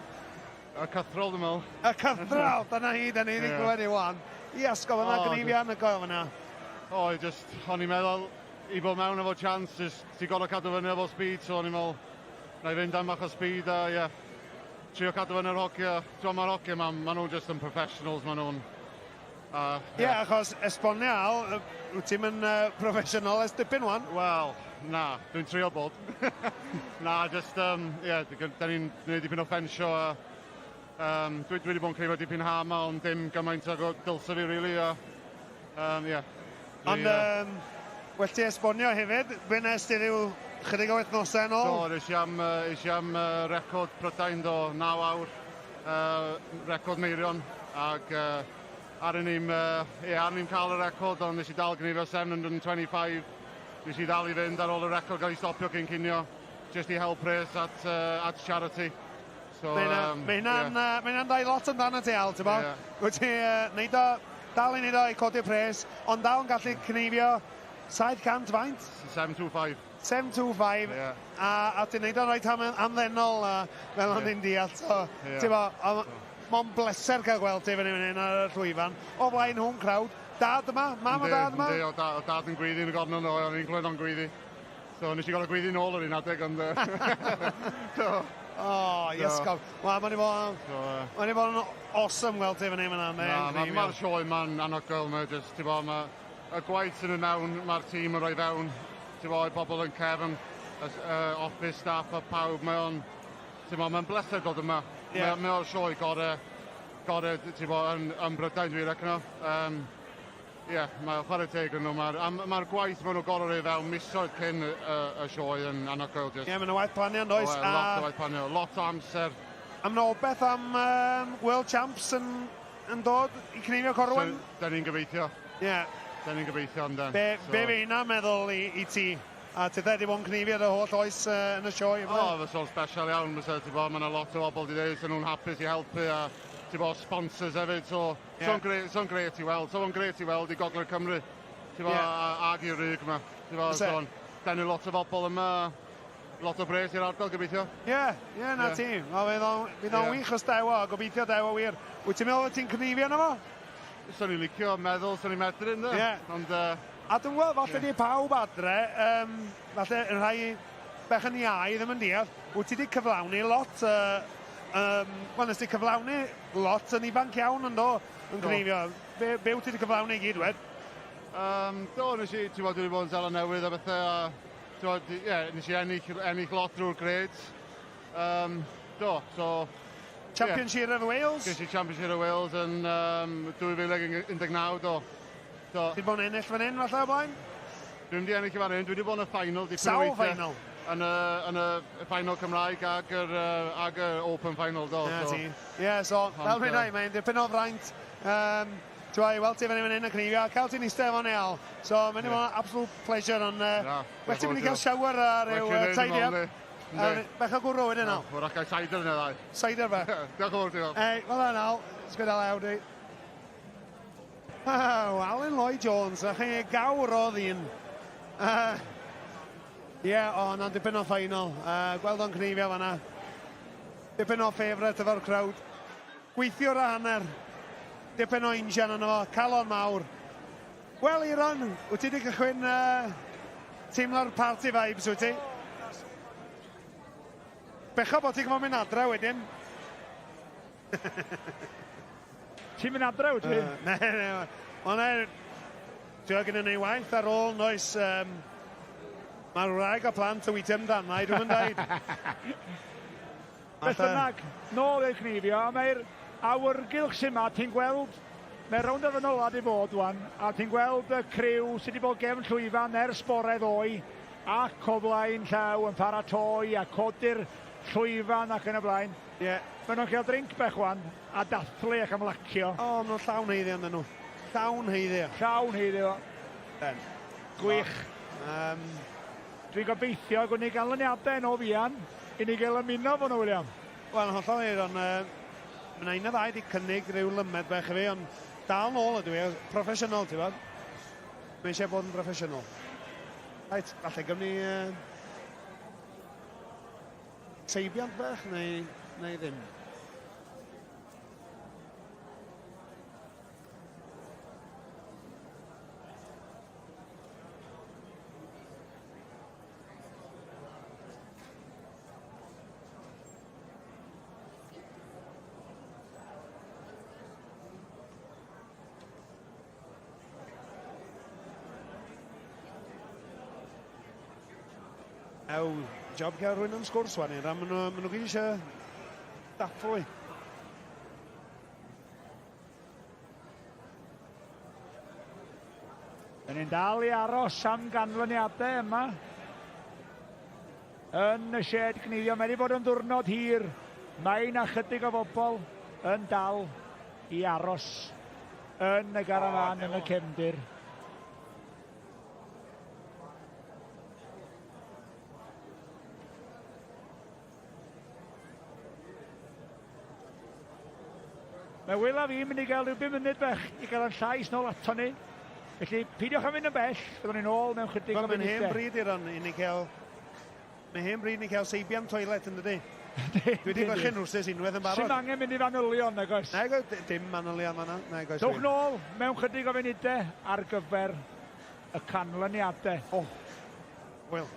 Y cythrol, dwi'n meddwl. Y cythrol, dyna hi, dyna ni wedi clywed i wan. Iasgob, yna gneifio anhygoel fyna. O, just, o'n i'n meddwl i bod mewn efo chance, just, ti'n gorfod cadw fyny efo speed, so o'n i'n meddwl, na i fynd am bach o speed a, ie, yeah, trio cadw fyny yr hogia. Ti'n mae'r hogia ma, ma nhw'n just yn professionals, ma nhw'n... Ie, yeah, achos esbonio Al, wyt ti'n mynd professional ers dipyn wan? Wel, Na, dwi'n trio bod. Na, just, yeah, da ni'n gwneud dipyn o ffensio a dwi wedi bod yn cneifio dipyn ha yma, ond dim gymaint ag o dylse fi, really, a, yeah. Ond, well ti esbonio hefyd, be nes ti ryw chydig o wythnosau yn ôl? Do, nes i am, es i am record Prydain do, 9 awr, record Meirion, ac ar ni'n yeah, ar ni'n cael y record, ond nes i dal gneifio 725, nes i dal i fynd ar ôl y record gael ei stopio cyn cinio, just i hel pres at charity. So, mae hynna'n yeah. Ma dau lot amdano ti, Al, ti'n bo? Yeah. Wyt ti neud o, dal i neud o i codi pres, ond dal yn gallu cneifio 700 faint? 725. 725, yeah. A ti'n neud o'n rhaid hamddenol, a fel o'n i'n deall. So, yeah. Ti'n bo, mae'n bleser cael gweld ti fan hyn ar y llwyfan. O flaen hwn crowd. Dad yma, mam a dad yma? Yndi, o dad yn gweiddi yn y gornel, o'n i'n clywed o'n gweiddi. So nes i gael y gweiddi nôl yr un adeg, ond... so, O, iesgob. Wel, mae'n i fod, mae'n i fod yn awesome gweld ti fan hyn fan'na. Na, mae'r sioe ma'n anhygoel, mae just, ti'n bo, mae y gwaith sy'n mynd mewn, mae'r tîm yn rhoi fewn, ti'n bo, y bobl yn cefn, y office staff a pawb, mae o'n, ti'n bo, mae'n bleser dod yma. Yeah. Mae o'r sioe gore, ti'n bo, yn Brydain, dwi'n recno. Ie, mae chwarae teg yn nhw. Mae'r ma gwaith maen nhw gorau rhoi fewn misoedd cyn y sioe yn anhygoel. Ie, yeah, mae'n waith planio, yn does? O, lot o waith planio, lot o amser. A mae'n obeith am World Champs yn dod i cneifio Corwen? So, da ni'n gobeithio. Ie. Yeah. Da ni'n gobeithio, yndan. Be fe hynna'n meddwl i ti? A ti wedi bod yn cneifio dy holl oes yn y sioe? O, fysa o'n special iawn, fysa, ti'n bod, mae yna lot o bobl wedi dweud, sy'n nhw'n hapus i helpu a ti'n bod, sponsors hefyd, so yeah. So'n grêt, so grêt i weld, so'n grêt i weld i Gogledd Cymru, ti'n bod, yeah. Ag i'r Rug yma, ti'n bod, so'n denu lot o bobl yma, lot o bres i'r ardal, gobeithio. Ie, yeah, na ti. Fydd o'n wych os dewa, gobeithio dewa wir. Wyt ti'n meddwl ti'n cneifio yna fo? Swn i'n licio meddwl, swn i'n medru, ynddo? Ie. Ond, a dwi'n gweld, falle di pawb adre, falle rhai bech yn iau ddim yn deall, wyt ti wedi cyflawni lot, wel, nes ti cyflawni lot yn ifanc iawn yn do, yn cneifio. Be wyt ti wedi cyflawni i gyd, wed? Do, nes i, ti'n bod, dwi wedi bod yn Seland Newydd a bethau, a ti'n bod, ie, nes i ennill lot drwy'r grades. Do, so... Championship of Wales? Ges i Championship of Wales yn 2019, do. Ti wedi bod yn ennill fan hyn, falle, o blaen? Dwi'n wedi ennill fan hyn, dwi wedi bod yn y final. Sawl final? Yn y final Cymraeg ag yr Open final, do. Ie, ti. Ie, so, fel rhaid, mae'n dipyn o fraint. Ti'n i weld ti fan hyn yn cneifio, a cael ti'n eistedd fo'n eol. So, mae'n i fod yn absolute pleasure, ond well ti'n mynd i cael shower a rhyw tidy up. Bech o gwrw wedyn al. Wrach gael cider yn y ddau. Cider fe. Diolch yn fawr, diolch. Ei, fel yna al, sgwyd al awr di. Oh, Alan Lloyd Jones, a chi gawr o ddyn. Ie, o, na'n dipyn o final. Gweld o'n cneifio fan'na. Dipyn o favourite efo'r crowd. Gweithiwr a hanner. Dipyn o injan yno fo, calon mawr. Wel, Iron, wyt ti wedi cychwyn teimlo'r party vibes, wyt ti? Becho bod ti'n gwybod mynd adre wedyn. Ti'n mynd adre, wyt ti? Ne, ne. Ond ne, ti'n gwybod ni waith ar ôl, noes. Mae'r wraig a plant y weithio amdana i, dwi'n dweud. Beth bynnag, nôl i'r cneifio, a mae'r awyrgylch sy'n ma, ti'n gweld, mae'r rownd derfynol ola di fod wan, a ti'n gweld y criw sydd wedi bod gefn llwyfan ers bore ddoe, ac o flaen llaw yn paratoi a codi'r llwyfan ac yn y blaen. Ie. Maen nhw'n cael drink bech wan, a dathlu ac ymlacio. O, maen nhw'n llawn haeddu amdano nhw. Llawn haeddu. Llawn haeddu. Gwych. Dwi'n gobeithio gwni ganlyniadau yn o fuan i ni gael ymuno fo nhw, William. Wel, yn hollol wir, ond mae yna un o ddau wedi cynnig rhyw lymed bech i fi, ond dal nôl ydw i, proffesiynol, ti'n bod? Mae eisiau bod yn broffesiynol. Reit, falle gymni seibiant bach neu ddim? Ew, job cael rhywun am sgwrs wan, maen nhw, ma nhw gyd eisiau dathlu. Dyn ni'n dal i aros am ganlyniadau yma yn y shed gneifio. Mae wedi bod yn ddiwrnod hir. Mae yna chydig o bobl yn dal i aros yn y garafán yn y cefndir. Mae Wil a fi'n mynd i gael rhyw bum munud bach i gael ein llais nôl ato ni. Felly, peidiwch â mynd yn bell, byddwn ni'n ôl mewn chydig o Wel, mae'n funudau. hen bryd i ran i ni cael... Mae'n hen bryd i ni cael seibiant toilet yn dydi? Dwi wedi golchi'n rwsys unwaith yn barod. Sim angen mynd i fanylion, nag oes? Nag oes, dim manylion fan'na, nag oes. Dowch nôl mewn chydig o funudau ar gyfer y canlyniadau. O, wel.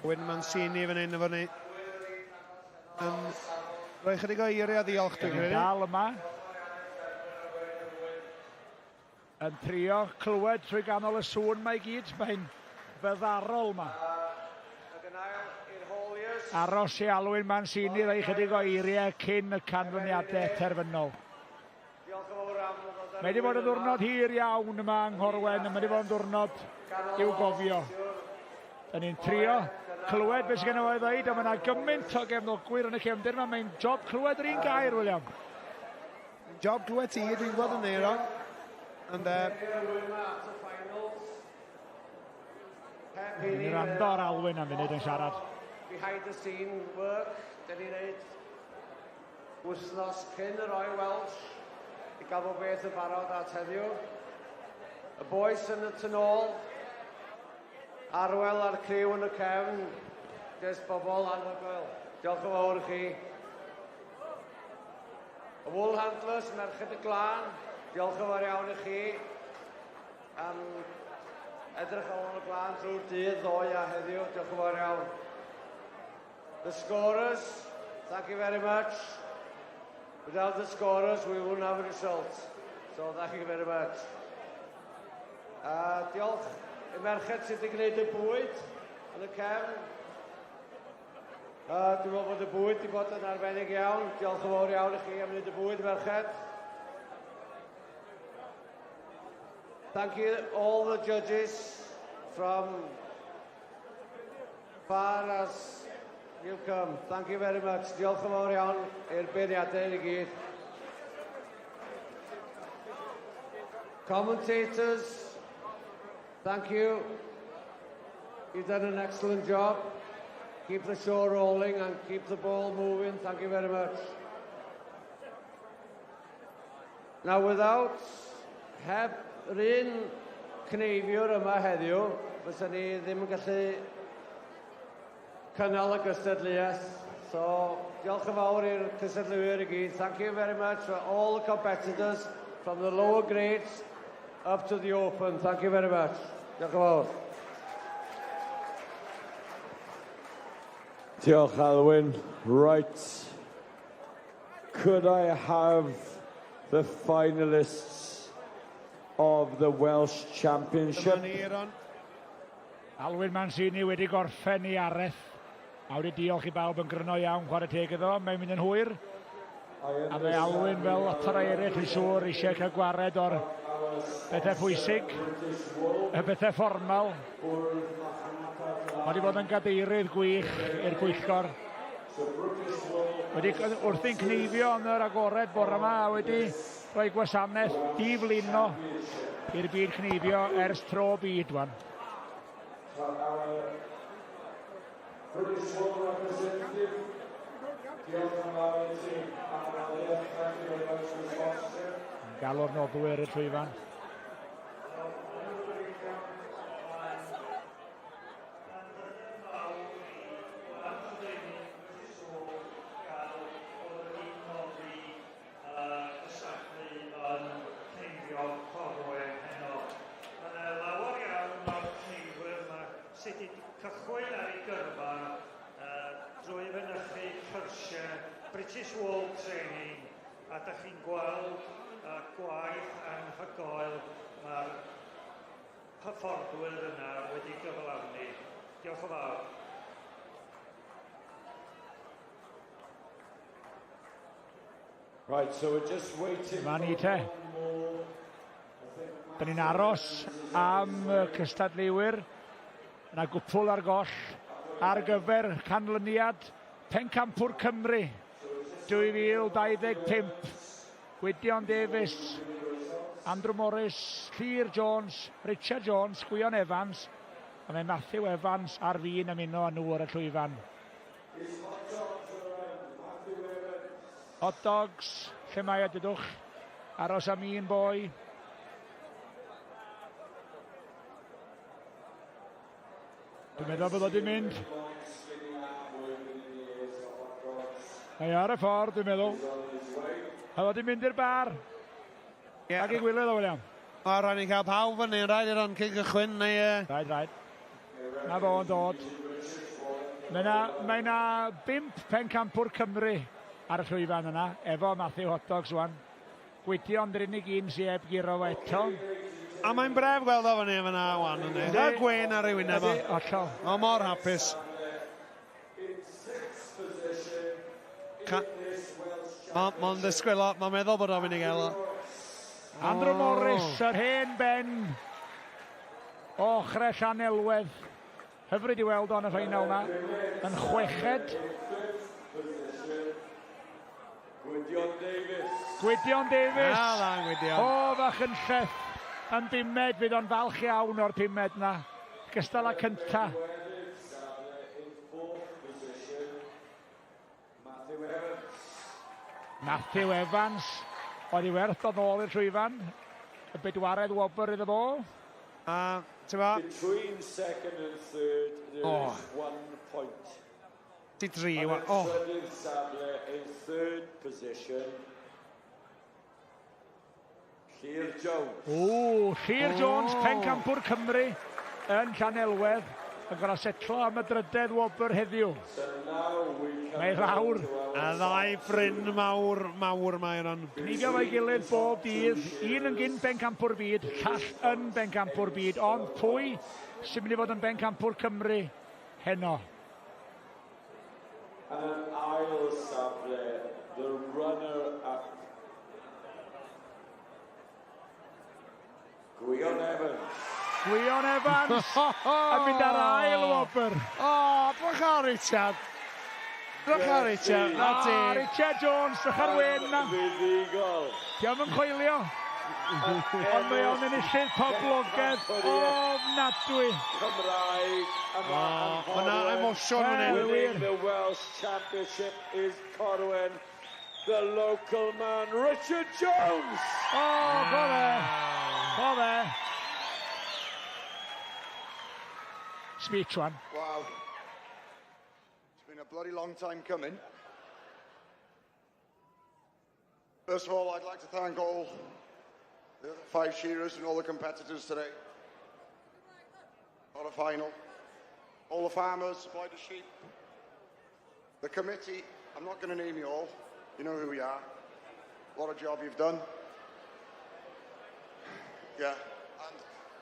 Wyn Mancini fan hyn efo ni. Yn rhoi chydig o eiriau o ddiolch, dwi'n credu. Dal yma. Yn trio clywed trwy ganol y sŵn mae i gyd. Mae'n fyddarol yma. Aros i Alwyn Mancini roi chydig o eiriau cyn y canlyniadau terfynol. Mae wedi bod yn ddwrnod hir iawn yma yng Nghorwen, a mae wedi bod yn ddwrnod i'w gofio. Da ni'n trio clywed beth sydd gen i fo i ddweud, ond mae yna gymaint o gefnogwyr yn y cefndir yma. Mae'n job clywed yr un gair, William. Job clywed ti, dwi'n gwybod yn Eiron. Ond... Ni'n rando ar Alwyn am funud yn siarad. Behind the scene work, dyn ni'n neud wythnos cyn y Royal Welsh i gael bob beth yn barod at heddiw. Y boys yn y tŷ nôl, Arwel a'r criw yn y cefn, jyst bobl anhygoel. Diolch yn fawr i chi. Y wool handlers, Merched y Glân, diolch yn fawr iawn i chi am edrych ar ôl y glân drwy'r dydd, ddoe a heddiw. Diolch yn fawr iawn. The scorers, thank you very much. Without the scorers, we wouldn't have a result. So thank you very much. Diolch i merched sydd wedi gwneud y bwyd yn y cefn. Dwi'n meddwl bod y bwyd wedi bod yn arbennig iawn. Diolch yn fawr iawn i chi am wneud y bwyd, merched. Thank you all the judges from far as you come. Thank you very much. Diolch yn fawr iawn i'r beirniadau i gyd. Commentators, thank you. You've done an excellent job. Keep the show rolling and keep the ball moving. Thank you very much. Now, without heb yr un cneifiwr yma heddiw, fysa ni ddim yn gallu cynnal y gystadleuaeth. So, diolch yn fawr i'r cystadleuwyr i gyd. Thank you very much for all the competitors from the lower grades up to the open. Thank you very much. Diolch yn fawr. Diolch, Alwyn. Right. Could I have the finalists of the Welsh Championship? Dyma ni, Aaron. Alwyn Mancini wedi gorffen i areth. A wedi diolch i bawb yn gryno iawn, chwarae teg iddo. Mae'n mynd yn hwyr. A mae Alwyn fel lot o'r eraill yn siŵr eisiau cael gwared o'r bethau pwysig, y bethau fformal. Mae wedi bod yn gadeirydd gwych i'r pwyllgor. Wedi wrthi'n cneifio yn yr agored bore yma a wedi rhoi gwasanaeth diflino i'r byd cneifio ers tro byd wan. British Wool representative, diolch yn fawr i ti am yr aliad. Thank you very much for the sponsorship. Galw'r noddwyr i'r llwyfan. Sydd wedi cychwyn ar ei gyrfa drwy fynychu cyrsiau British Wool Training, a da chi'n gweld gwaith anhygoel mae'r hyfforddwyr yna wedi gyflawni. Diolch yn fawr. Right, so we're just waiting Dyma ni for te. one more. Da ni'n aros am y cystadleuwyr. Yna gwpl ar goll ar gyfer canlyniad Pencampwr Cymru 2025. Gwydion Davies, Andrew Morris, Llyr Jones, Richard Jones, Gwion Evans, a mae Matthew Evans ar fin ymuno â nhw ar y llwyfan. Hot dogs, lle mae o, dydwch? Aros am un boi. Dwi'n meddwl bod o wedi mynd. Mae ar y ffordd, dwi'n meddwl. Mae o wedi mynd i'r bar. Ie. Ac i gwyliau o, William. O, rhaid ni'n cael pawb fyny, rhaid i'r ond cyn gychwyn, neu... Rhaid, rhaid. Na fo'n dod. Mae yna mae 'na bump pencampwr Cymru ar y llwyfan yna, efo Matthew Hotdogs wan. Gwydion 'di'r unig un sy heb guro fo eto. A mae'n bref gweld o fyny fyna wan, yndi? A gwên ar ei wyneb o. Yndi, hollol. O mor hapus. Mae'n ma ddisgwyl o, mae'n meddwl bod o'n mynd i gael o. Andrew Morris, yr hen ben o ochre Llanelwedd. Hyfryd i weld o yn y ffeinal na. Yn chweched. Gwydion Davies. Gwydion Davies. Na, dda, Gwydion. O, fach yn lleth. Yn bumed, fydd o'n falch iawn o'r pumed na. Gystal â cynta. Matthew Evans. Oedd i werth dod nôl i'r llwyfan. Y bedwaredd wobr iddo fo. A, ti'n ba? Between second and third, there oh. is one point. Ti dri, oh. Trydydd safle in third position, Llyr Jones. O, Llyr Jones, pencampwr Cymru yn Llanelwedd, yn gorau setlo am y drydedd wobr heddiw. Mae lawr. A ddau ffrind mawr, mawr mae yna'n. Cnifio fo'i gilydd bob dydd, un yn gyn bencampwr byd, llall yn bencampwr byd, ond pwy sy'n mynd i fod yn bencampwr Cymru heno? Yn yr ail safle, the runner-up, Gwion Evans. Gwion Evans yn mynd ar ail wobr. O, drych ar Richard. Drych ar Richard, na ti. Ah, Richard Jones, drych ar wen na. Fuddugol. Diolch yn coelio. Ond mae o'n enillydd poblogaidd ofnadwy. Cymraeg yma oh, Mae yna emosiwn fan hyn. Winning the Welsh Championship is Corwen, the local man, Richard Jones. O, oh, go fe. Go fe. Speech one. Wow. It's been a bloody long time coming. First of all, I'd like to thank all the other five shearers and all the competitors today. Not a final. All the farmers, supplied the sheep. The committee, I'm not going to name you all. You know who we are. What a job you've done. Yeah, and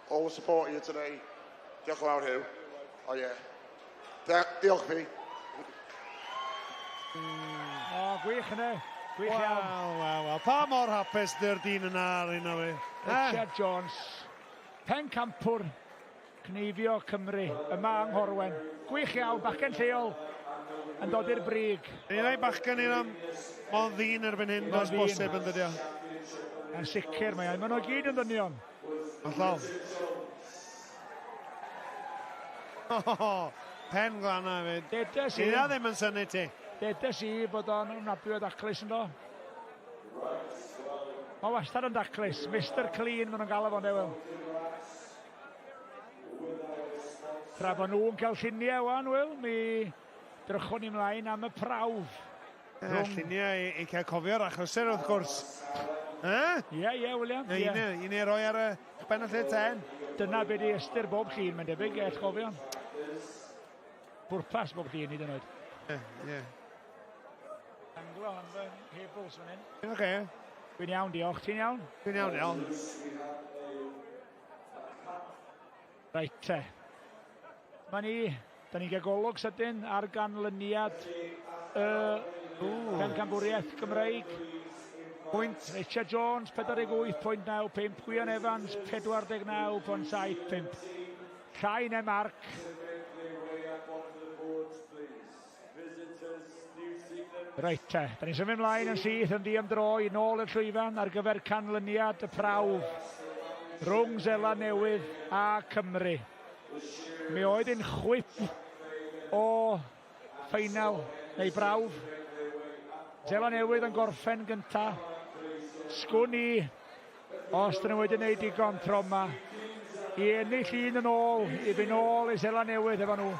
all the support here today. Diolch yn fawr, Huw. Oh, yeah. Diolch fi. O, gwych yna. Gwych iawn. Wel, wel, wel. Pa mor hapus dy'r dyn yna ar un o fi. Richard Jones, pencampwr cneifio Cymru yma yng Nghorwen. Gwych iawn, bachgen lleol yn dod i'r brig. Ni'n ei bachgen i'n am, mae'n ddyn erbyn hyn, does bosib yn dydio. Yn sicr mae o. Maen nhw gyd yn ddynion. Hollol. Pen glana hefyd. Dedes i. Dyna ddim yn synnu ti. Dedes i bod o'n ofnadwy o daclus ynddo. Mae wastad yn daclus. Mr Clean maen nhw'n galw fo'n dewel. Tra bod nhw'n cael lluniau wan, Will, mi drychwn ni mlaen am y prawf. Rhwng... Lluniau i, i cael cofio'r achlysur wrth gwrs. Ie, ie, William. Ie, un i roi ar y ben y lle ten. Dyna be di ystyr bob llun, mae'n debyg, e, atgofion. Pwrpas bob llun, hyd yn oed. Ie, ie. Anglo am fy hebls fan hyn. Ti'n oce? Dwi'n iawn, diolch. Ti'n iawn? Dwi'n iawn, iawn. Reit te. Mae ni, da ni'n cael golwg sydyn ar ganlyniad y Pencampwriaeth Gymreig. Pwynt. Richard Jones, 48.95. Gwion Evans, 49.75. Llai neu marc. Reit te, da ni'n symud ymlaen yn syth yn ddiymdroi nôl y llwyfan ar gyfer canlyniad y prawf rhwng Seland Newydd a Cymru. Mi oedd un chwip o ffeinal neu brawf. Seland Newydd yn gorffen gynta. Sgwn i os dyn nhw wedi gwneud digon tro yma i ennill un yn ôl, i fynd ôl i Seland Newydd efo nhw.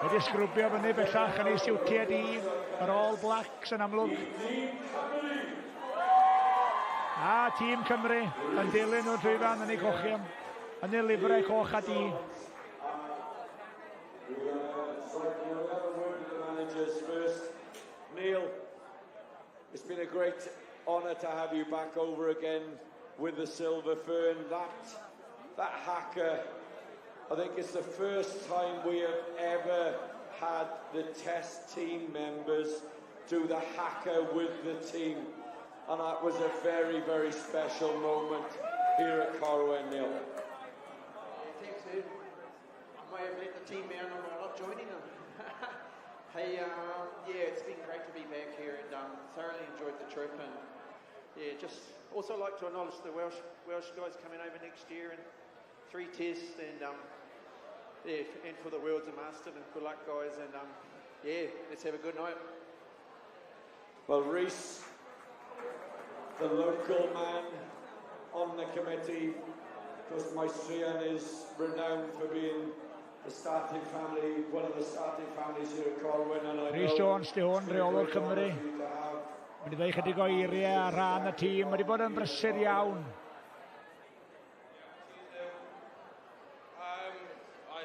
Wedi sgrwbio fyny bellach yn ei siwtiau di, yr All Blacks yn amlwg. A tîm Cymru yn dilyn nhw'n llwyfan yn ei cochion, yn ei lifrau coch a di. We are slightly, we'll have a word with the managers first. Neil, it's been a great honour to have you back over again with the Silver Fern. That, that hacker, I think it's the first time we have ever had the test team members do the hacker with the team. And that was a very, very special moment here at Corwen, Neil. Thanks, Ed. I may have let the team down by not joining them. hey, yeah, it's been great to be back here and thoroughly enjoyed the trip. And yeah, just also like to acknowledge the Welsh Welsh guys coming over next year and three tests and yeah, and for the Worlds and Marston. And good luck, guys. And yeah, let's have a good night. Well, Rhys, the local man on the committee, of course, Maestrian is renowned for being the starting family, one of the starting families here at Corwen. And I Rhys Jones, di hwn, reolwr Cymru. Mynd i ddweud chydig o eiriau ar ran y tîm. Wedi bod yn brysur iawn.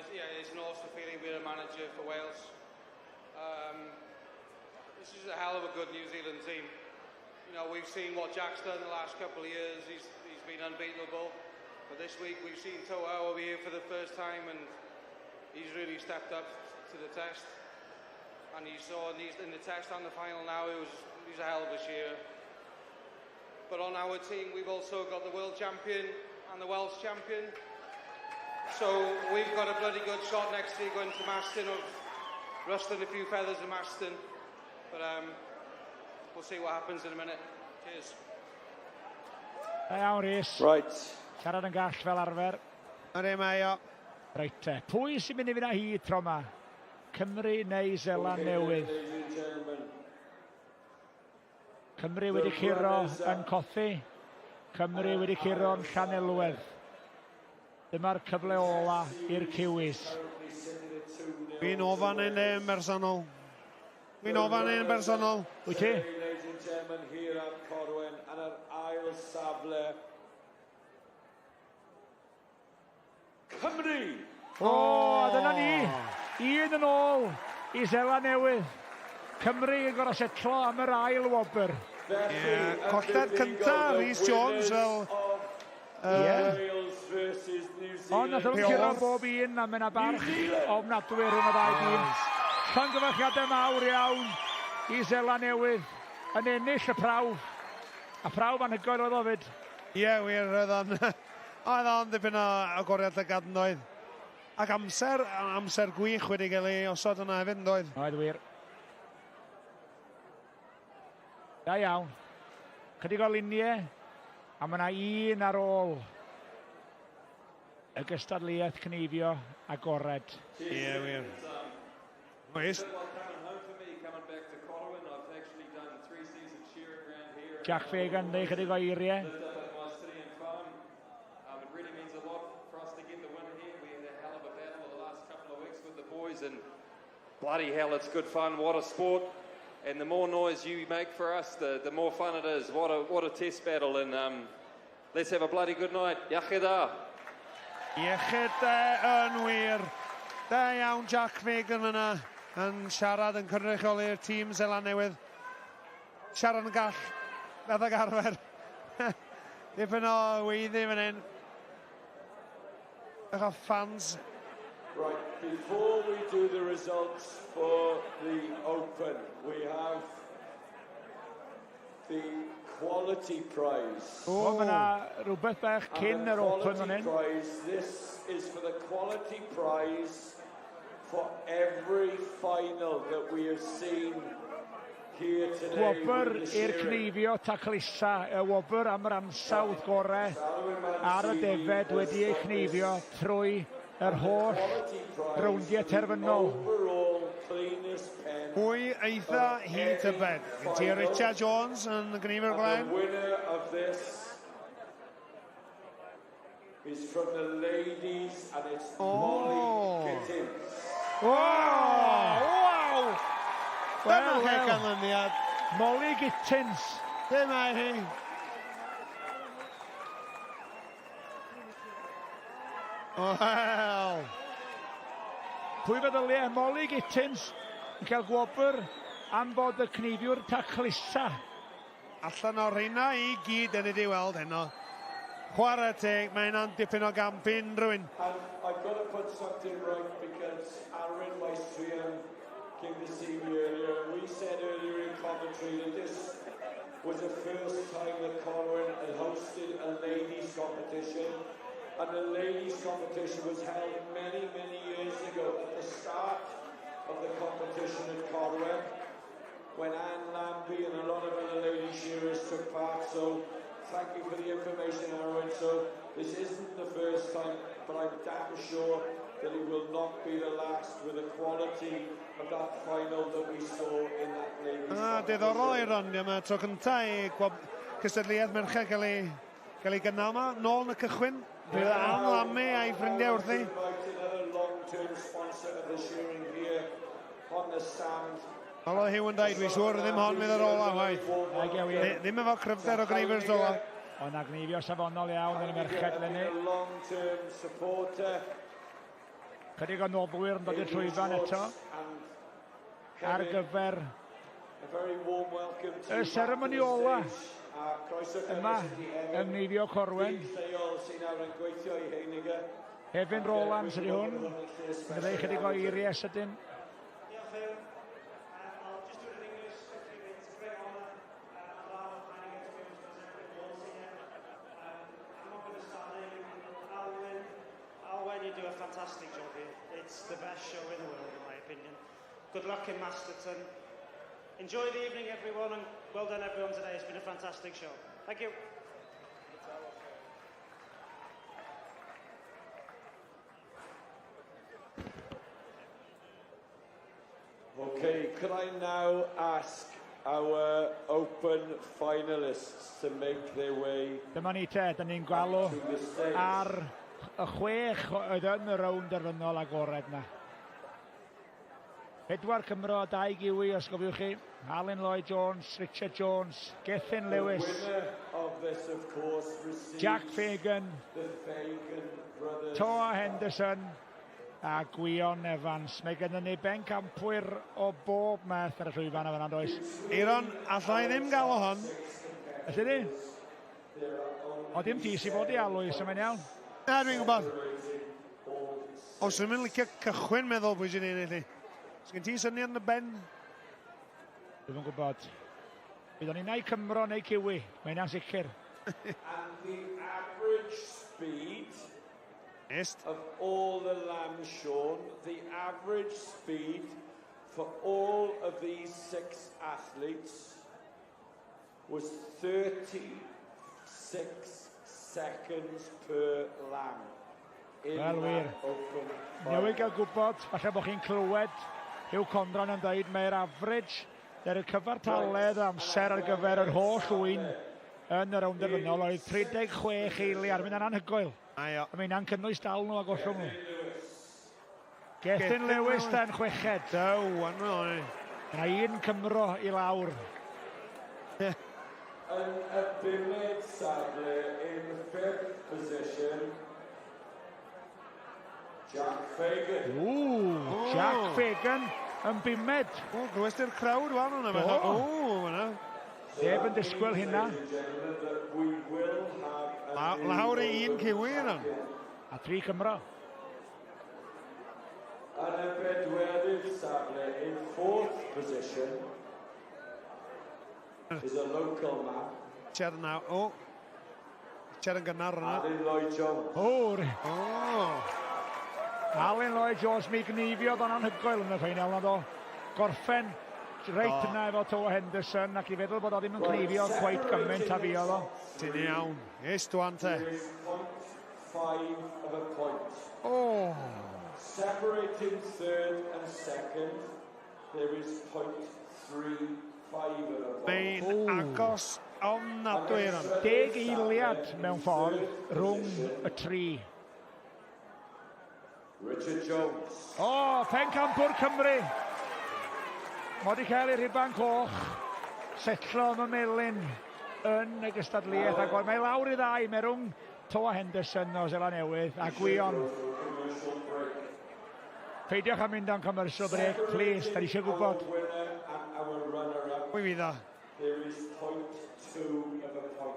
Yeah, it's an awesome feeling being a manager for Wales. This is a hell of a good New Zealand team. You know, we've seen what Jack's done the last couple of years. He's, he's been unbeatable. But this week we've seen Toa over here for the first time and he's really stepped up to the test. And you saw in, these, in the test and the final now, he was, he's a hell of a shearer. But on our team, we've also got the world champion and the Welsh champion. So we've got a bloody good shot next year going to Maston of rustling a few feathers in Maston. But we'll see what happens in a minute. Cheers. Da iawn, Rhys. Right. Siarad yn gall fel arfer. Ydy mae o. Reit te. Pwy sy'n mynd i fynd â hi tro yma? Cymru neu Seland Newydd? Cymru wedi curo yn Cothi. Cymru wedi curo yn Llanelwedd. Dyma'r cyfle ola i'r Kiwis. Fi'n ofan yn yn bersonol. Fi'n ofan yn bersonol. Wyt ti? Ladies and gentlemen, here at Corwen and ar ail safle Cymru! O, a dyna ni. Un yn ôl i Seland Newydd. Cymru yn gorfod setlo am yr ail wobr. Yeah, colled cynta Rhys Jones fel Ie. Ond nath nhw'n curo bob un a mae yna barch ofnadwy rhwng y ddau dîm. Llongyfarchiadau mawr iawn i Seland Newydd yn ennill y prawf. A prawf anhygoel oedd o fyd. Ie, yeah, wir, oedd o'n oedd o'n ddipyn o agoriad llygad yn doedd. Ac amser, amser gwych wedi cael ei osod yna hefyd yn doedd. Oedd wir. Da iawn. Chydig o luniau, a mae yna un ar ôl y gystadleuaeth cneifio agored. Ie, yeah, wir. Oes. Jack Fagan, neu chydig o eiriau. And bloody hell, it's good fun. What a sport. And the more noise you make for us, the, the more fun it is. What a, what a test battle. And let's have a bloody good night. Iechyd da. Iechyd da yn wir. Da iawn Jack Fagan yna yn siarad yn cynrychioli'r tîm Seland Newydd. Siarad yn gall, fath ag arfer. Dipyn o weiddi fan hyn. Bach o fans. Right, before we do the results for the Open, we have the quality prize. O, mae yna rhywbeth bach cyn yr Open fan hyn. Prize, this is for the quality prize for every final that we have seen here today. Wobr i'r cneifio taclusa, y wobr am yr ansawdd gorau ar y defed wedi ei chneifio trwy yr holl rowndiau terfynol. Pwy eitha hi tybed? Gen ti Richard Jones yn gneifio'r blaen. The winner of this is from the ladies and it's oh. Molly Gittins. Oh! Wow! Dyma well, canlyniad. Molly Gittins. Dyma hi. Wel. Pwy feddyliau, Molly Gittins yn cael gwobr am fod y cneifiwr taclusa. Allan o'r rheina i gyd yn wedi weld heno. Chwarae teg, mae hynna'n dipyn o gamp unrhyw un. And I've got to put something right because Aaron Maestrian came to see me earlier and we said earlier in commentary that this was the first time that Corwen had hosted a ladies competition and the ladies competition was held many, many years ago at the start of the competition at Corwen when Anne Lambie and a lot of other lady shearers took part. So thank you for the information, Aaron. So this isn't the first time, but I'm damn sure that it will not be the last with the quality of that final that we saw in that ladies Ah, diddorol i ron, yma tro cyntaf i gwab cystadleuaeth merched gael ei, gael ei gynnal yma, nôl yn y cychwyn. Bydd Ann Lamy a'i ffrindiau wrthi. Another long-term sponsor of the shearing here on the stand. Fel oedd Huw yn dweud, dwi'n siŵr ddim hon fydd yr ola waith. Ddim efo cryfder o gneifers ola. O na gneifio safonol iawn yn y merched leni. Long-term supporter. Chydig o noddwyr yn dod i'r llwyfan eto. Ar gyfer y seremoni ola yma yng Ngneifio Corwen. Hefin Roland ydy hwn. Yn dweud chydig o eiriau sydyn. Diolch Huw. I'll just do it in English quickly. It's a great honour and Alun Heiniger to be able to present the awards here. I'm not going to start naming Alwyn. Alwyn, you do a fantastic job here. It's the best show in the world, in my opinion. Good luck in Masterton. Enjoy the evening, everyone, and well done, everyone, today. It's been a fantastic show. Thank you. Okay, could I now ask our open finalists to make their way Dyma ni te, dyn ni'n gwalw ar y chwech oedd yn y rownd derfynol agored na. Pedwar Cymro a dau Giwi, os gofiwch chi. Alun Lloyd Jones, Richard Jones, Gethin Lewis, The winner of this, of course, receives Jack Fagan, the Fagan Brothers. Toa Henderson a Gwion Evans. Mae gennym ni bencampwyr o bob math ar y llwyfan yma, does? Eiron, allai ddim gael o hon. Alli di? O dim ti sy'n fod i alw i, so mae'n iawn. Na, dwi'n gwybod. Os yw'n licio cychwyn meddwl pwy sy'n ennill i. Sgyn ti syniad yn y ben? Dwi'm yn gwybod. Bydd o'n unai Cymro neu Kiwi, mae hynna'n sicr. And the average speed Est. of all the lambs shorn, the average speed for all of these six athletes was 36 seconds per lamb. In Wel wir. that open final. Newydd gael gwybod, falle bod chi'n clywed Huw Condron yn dweud mae'r average er y cyfartaledd amser ar gyfer yr holl ŵyn yn y rownd derfynol oedd 36 eiliad. Mae'n anhygoel. Aio. A mae'n cynnwys dal nhw a gollwng nhw. Gethin Lewis dan chweched. Dew, anwyl. Yna un Cymro i lawr. Yn y bumed safle in fifth position, Jack Fagan. Ww, Jack Fagan yn bumed. O, glywes ti'r crowd wan hwnna? Do. O, hwnna. Neb yn disgwyl hynna. Lawr i un Kiwi yna. A tri Cymro. Yn y bedwerydd safle in fourth position is a local man, Cher na, o. Cher yn gynnar yna. Alun Lloyd Jones. O, O. Alun Lloyd Jones, mi gneifiodd o'n anhygoel yn y ffeinal na do. Gorffen reit Do. yna efo Toa Henderson ac i feddwl bod o ddim yn cneifio quite gymaint a fuodd o. Ti'n iawn. Yes, dwan te. There is 0.5 of a point. O. Separating third and second, there is 0.35 of a point. Mae'n agos ofnadwy yna. Deg eiliad mewn ffordd rhwng y tri. Richard Jones. O, pencampwr Cymru. Mae wedi cael ei rhuban coch, setlo am y melyn yn y gystadleuaeth. Ac mae lawr i ddau, mae rhwng Toa Henderson o Seland Newydd a Gwion. Peidiwch â mynd am commercial break, please, da ni eisiau gwybod. Pwy fydd o?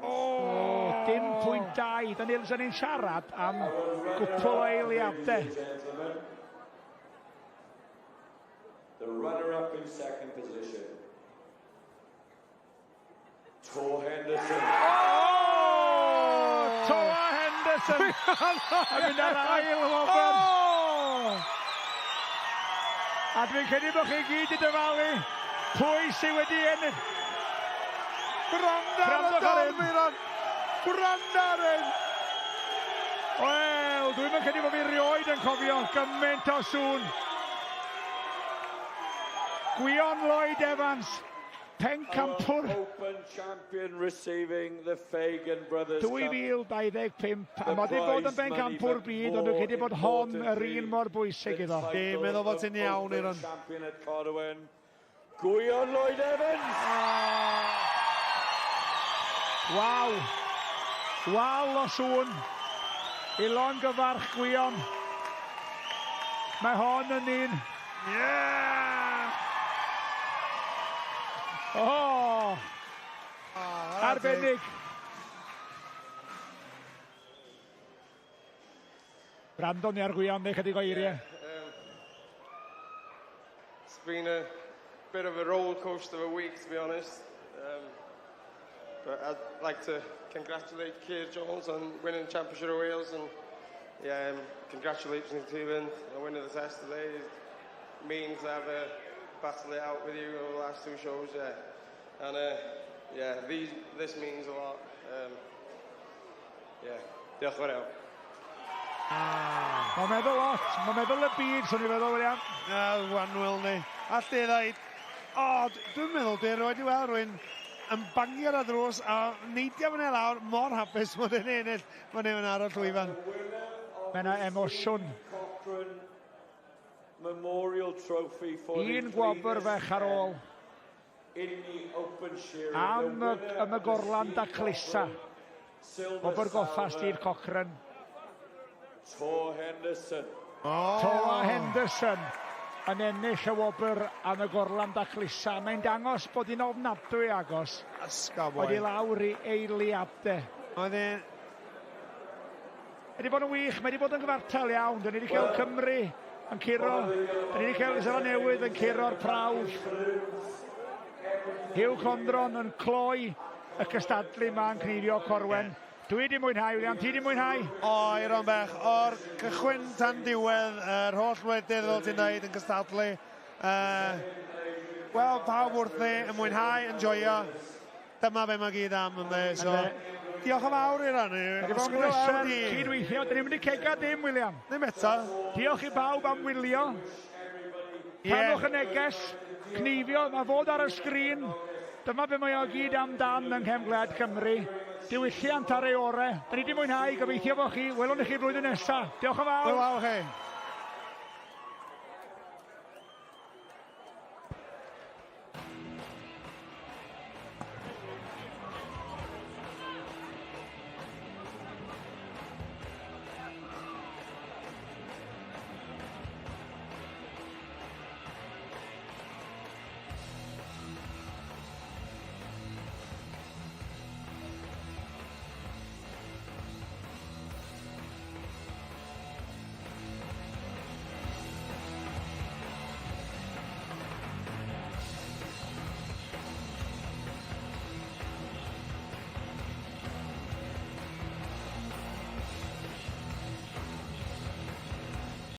O, dim pwynt 2. Da ni'n siarad am gwpl o eiliadau. The runner-up in second position, Tor Henderson. Oh! Tor Henderson! Yn mynd ar ail wobr. Oh! A dwi'n credu bod chi gyd i dyfalu pwy sydd wedi ennill. Gwranda ar y dorf, Meiron! Gwranda ar hyn! Wel, dwi'n mynd credu bod fi rioed yn cofio gymaint o sŵn. Gwion Lloyd Evans, pencampwr. Open champion receiving the Fagan Brothers 2025. A mae wedi bod yn bencampwr byd, ond dwi'n credu bod hon yr un mor bwysig iddo. Dwi'n meddwl bod ti'n iawn, Eiron. Champion at Corwen, Gwion Lloyd Evans. Waw. Waw o sŵn. I longyfarch Gwion. Mae hon yn un. Yeah! Oh! Arbennig. Brandon ni ar Gwion, neu chydig o eiriau. It's been a bit of a roller coaster of a week, to be honest. But I'd like to congratulate Keir Jones on winning the Championship of Wales, and yeah, congratulations to England on winning the test today. It means to have a battle it out with you over the last two shows, yeah. And yeah, this means a lot. Yeah, diolch yn fawr iawn. Mae'n meddwl lot, mae'n meddwl y byd, swn i'n meddwl, William. Na, wanwyl ni. All di ddeud, o, dwi'n meddwl dwi erioed i weld rhywun yn bangio ar y drws a neidio fyny lawr mor hapus bod e'n ennill fan hyn ar y llwyfan. Mae yna emosiwn. Cochrane Memorial Trophy for the Un gwobr fech ar ôl. In the Open Shearing. Am y gorlan daclusa. Gwobr goffa Steve Cochrane. Tor Henderson. Oh. Tor Henderson yn ennill y wobr am y gorlan daclusa. Mae'n dangos bod hi'n ofnadwy agos. Ysgol, boi. Oedd hi lawr i eiliadau. Oedd hi'n... Wedi bod yn wych, mae wedi bod yn gyfartal iawn. Dyn ni wedi cael Cymru yn curo. Dyn ni wedi cael Seland Newydd yn curo'r prawf. Huw Condron yn cloi y cystadlu yma yn cneifio Corwen. Dwi wedi mwynhau, William, ti wedi mwynhau? O, Eiron bech, o'r cychwyn tan diwedd, yr holl wledydd, fel ti'n dweud, yn cystadlu. Wel, pawb wrthi yn mwynhau, yn joio. Dyma be mae gyd am, ynddi. So, diolch yn fawr, Eiron. Wedi bod yn bleser cydweithio. Dyn ni'n mynd i cega dim, William. Ddim eto. Diolch i bawb am wylio. Rhannwch y neges, cneifio, mae fod ar y sgrin. Dyma be mae o gyd amdan yng nghefn gwlad Cymru. Diwylliant ar ei orau. Da ni wedi mwynhau, gobeithio bod chi. Welwn ni chi blwyddyn nesaf. Diolch yn fawr. Hwyl fawr chi.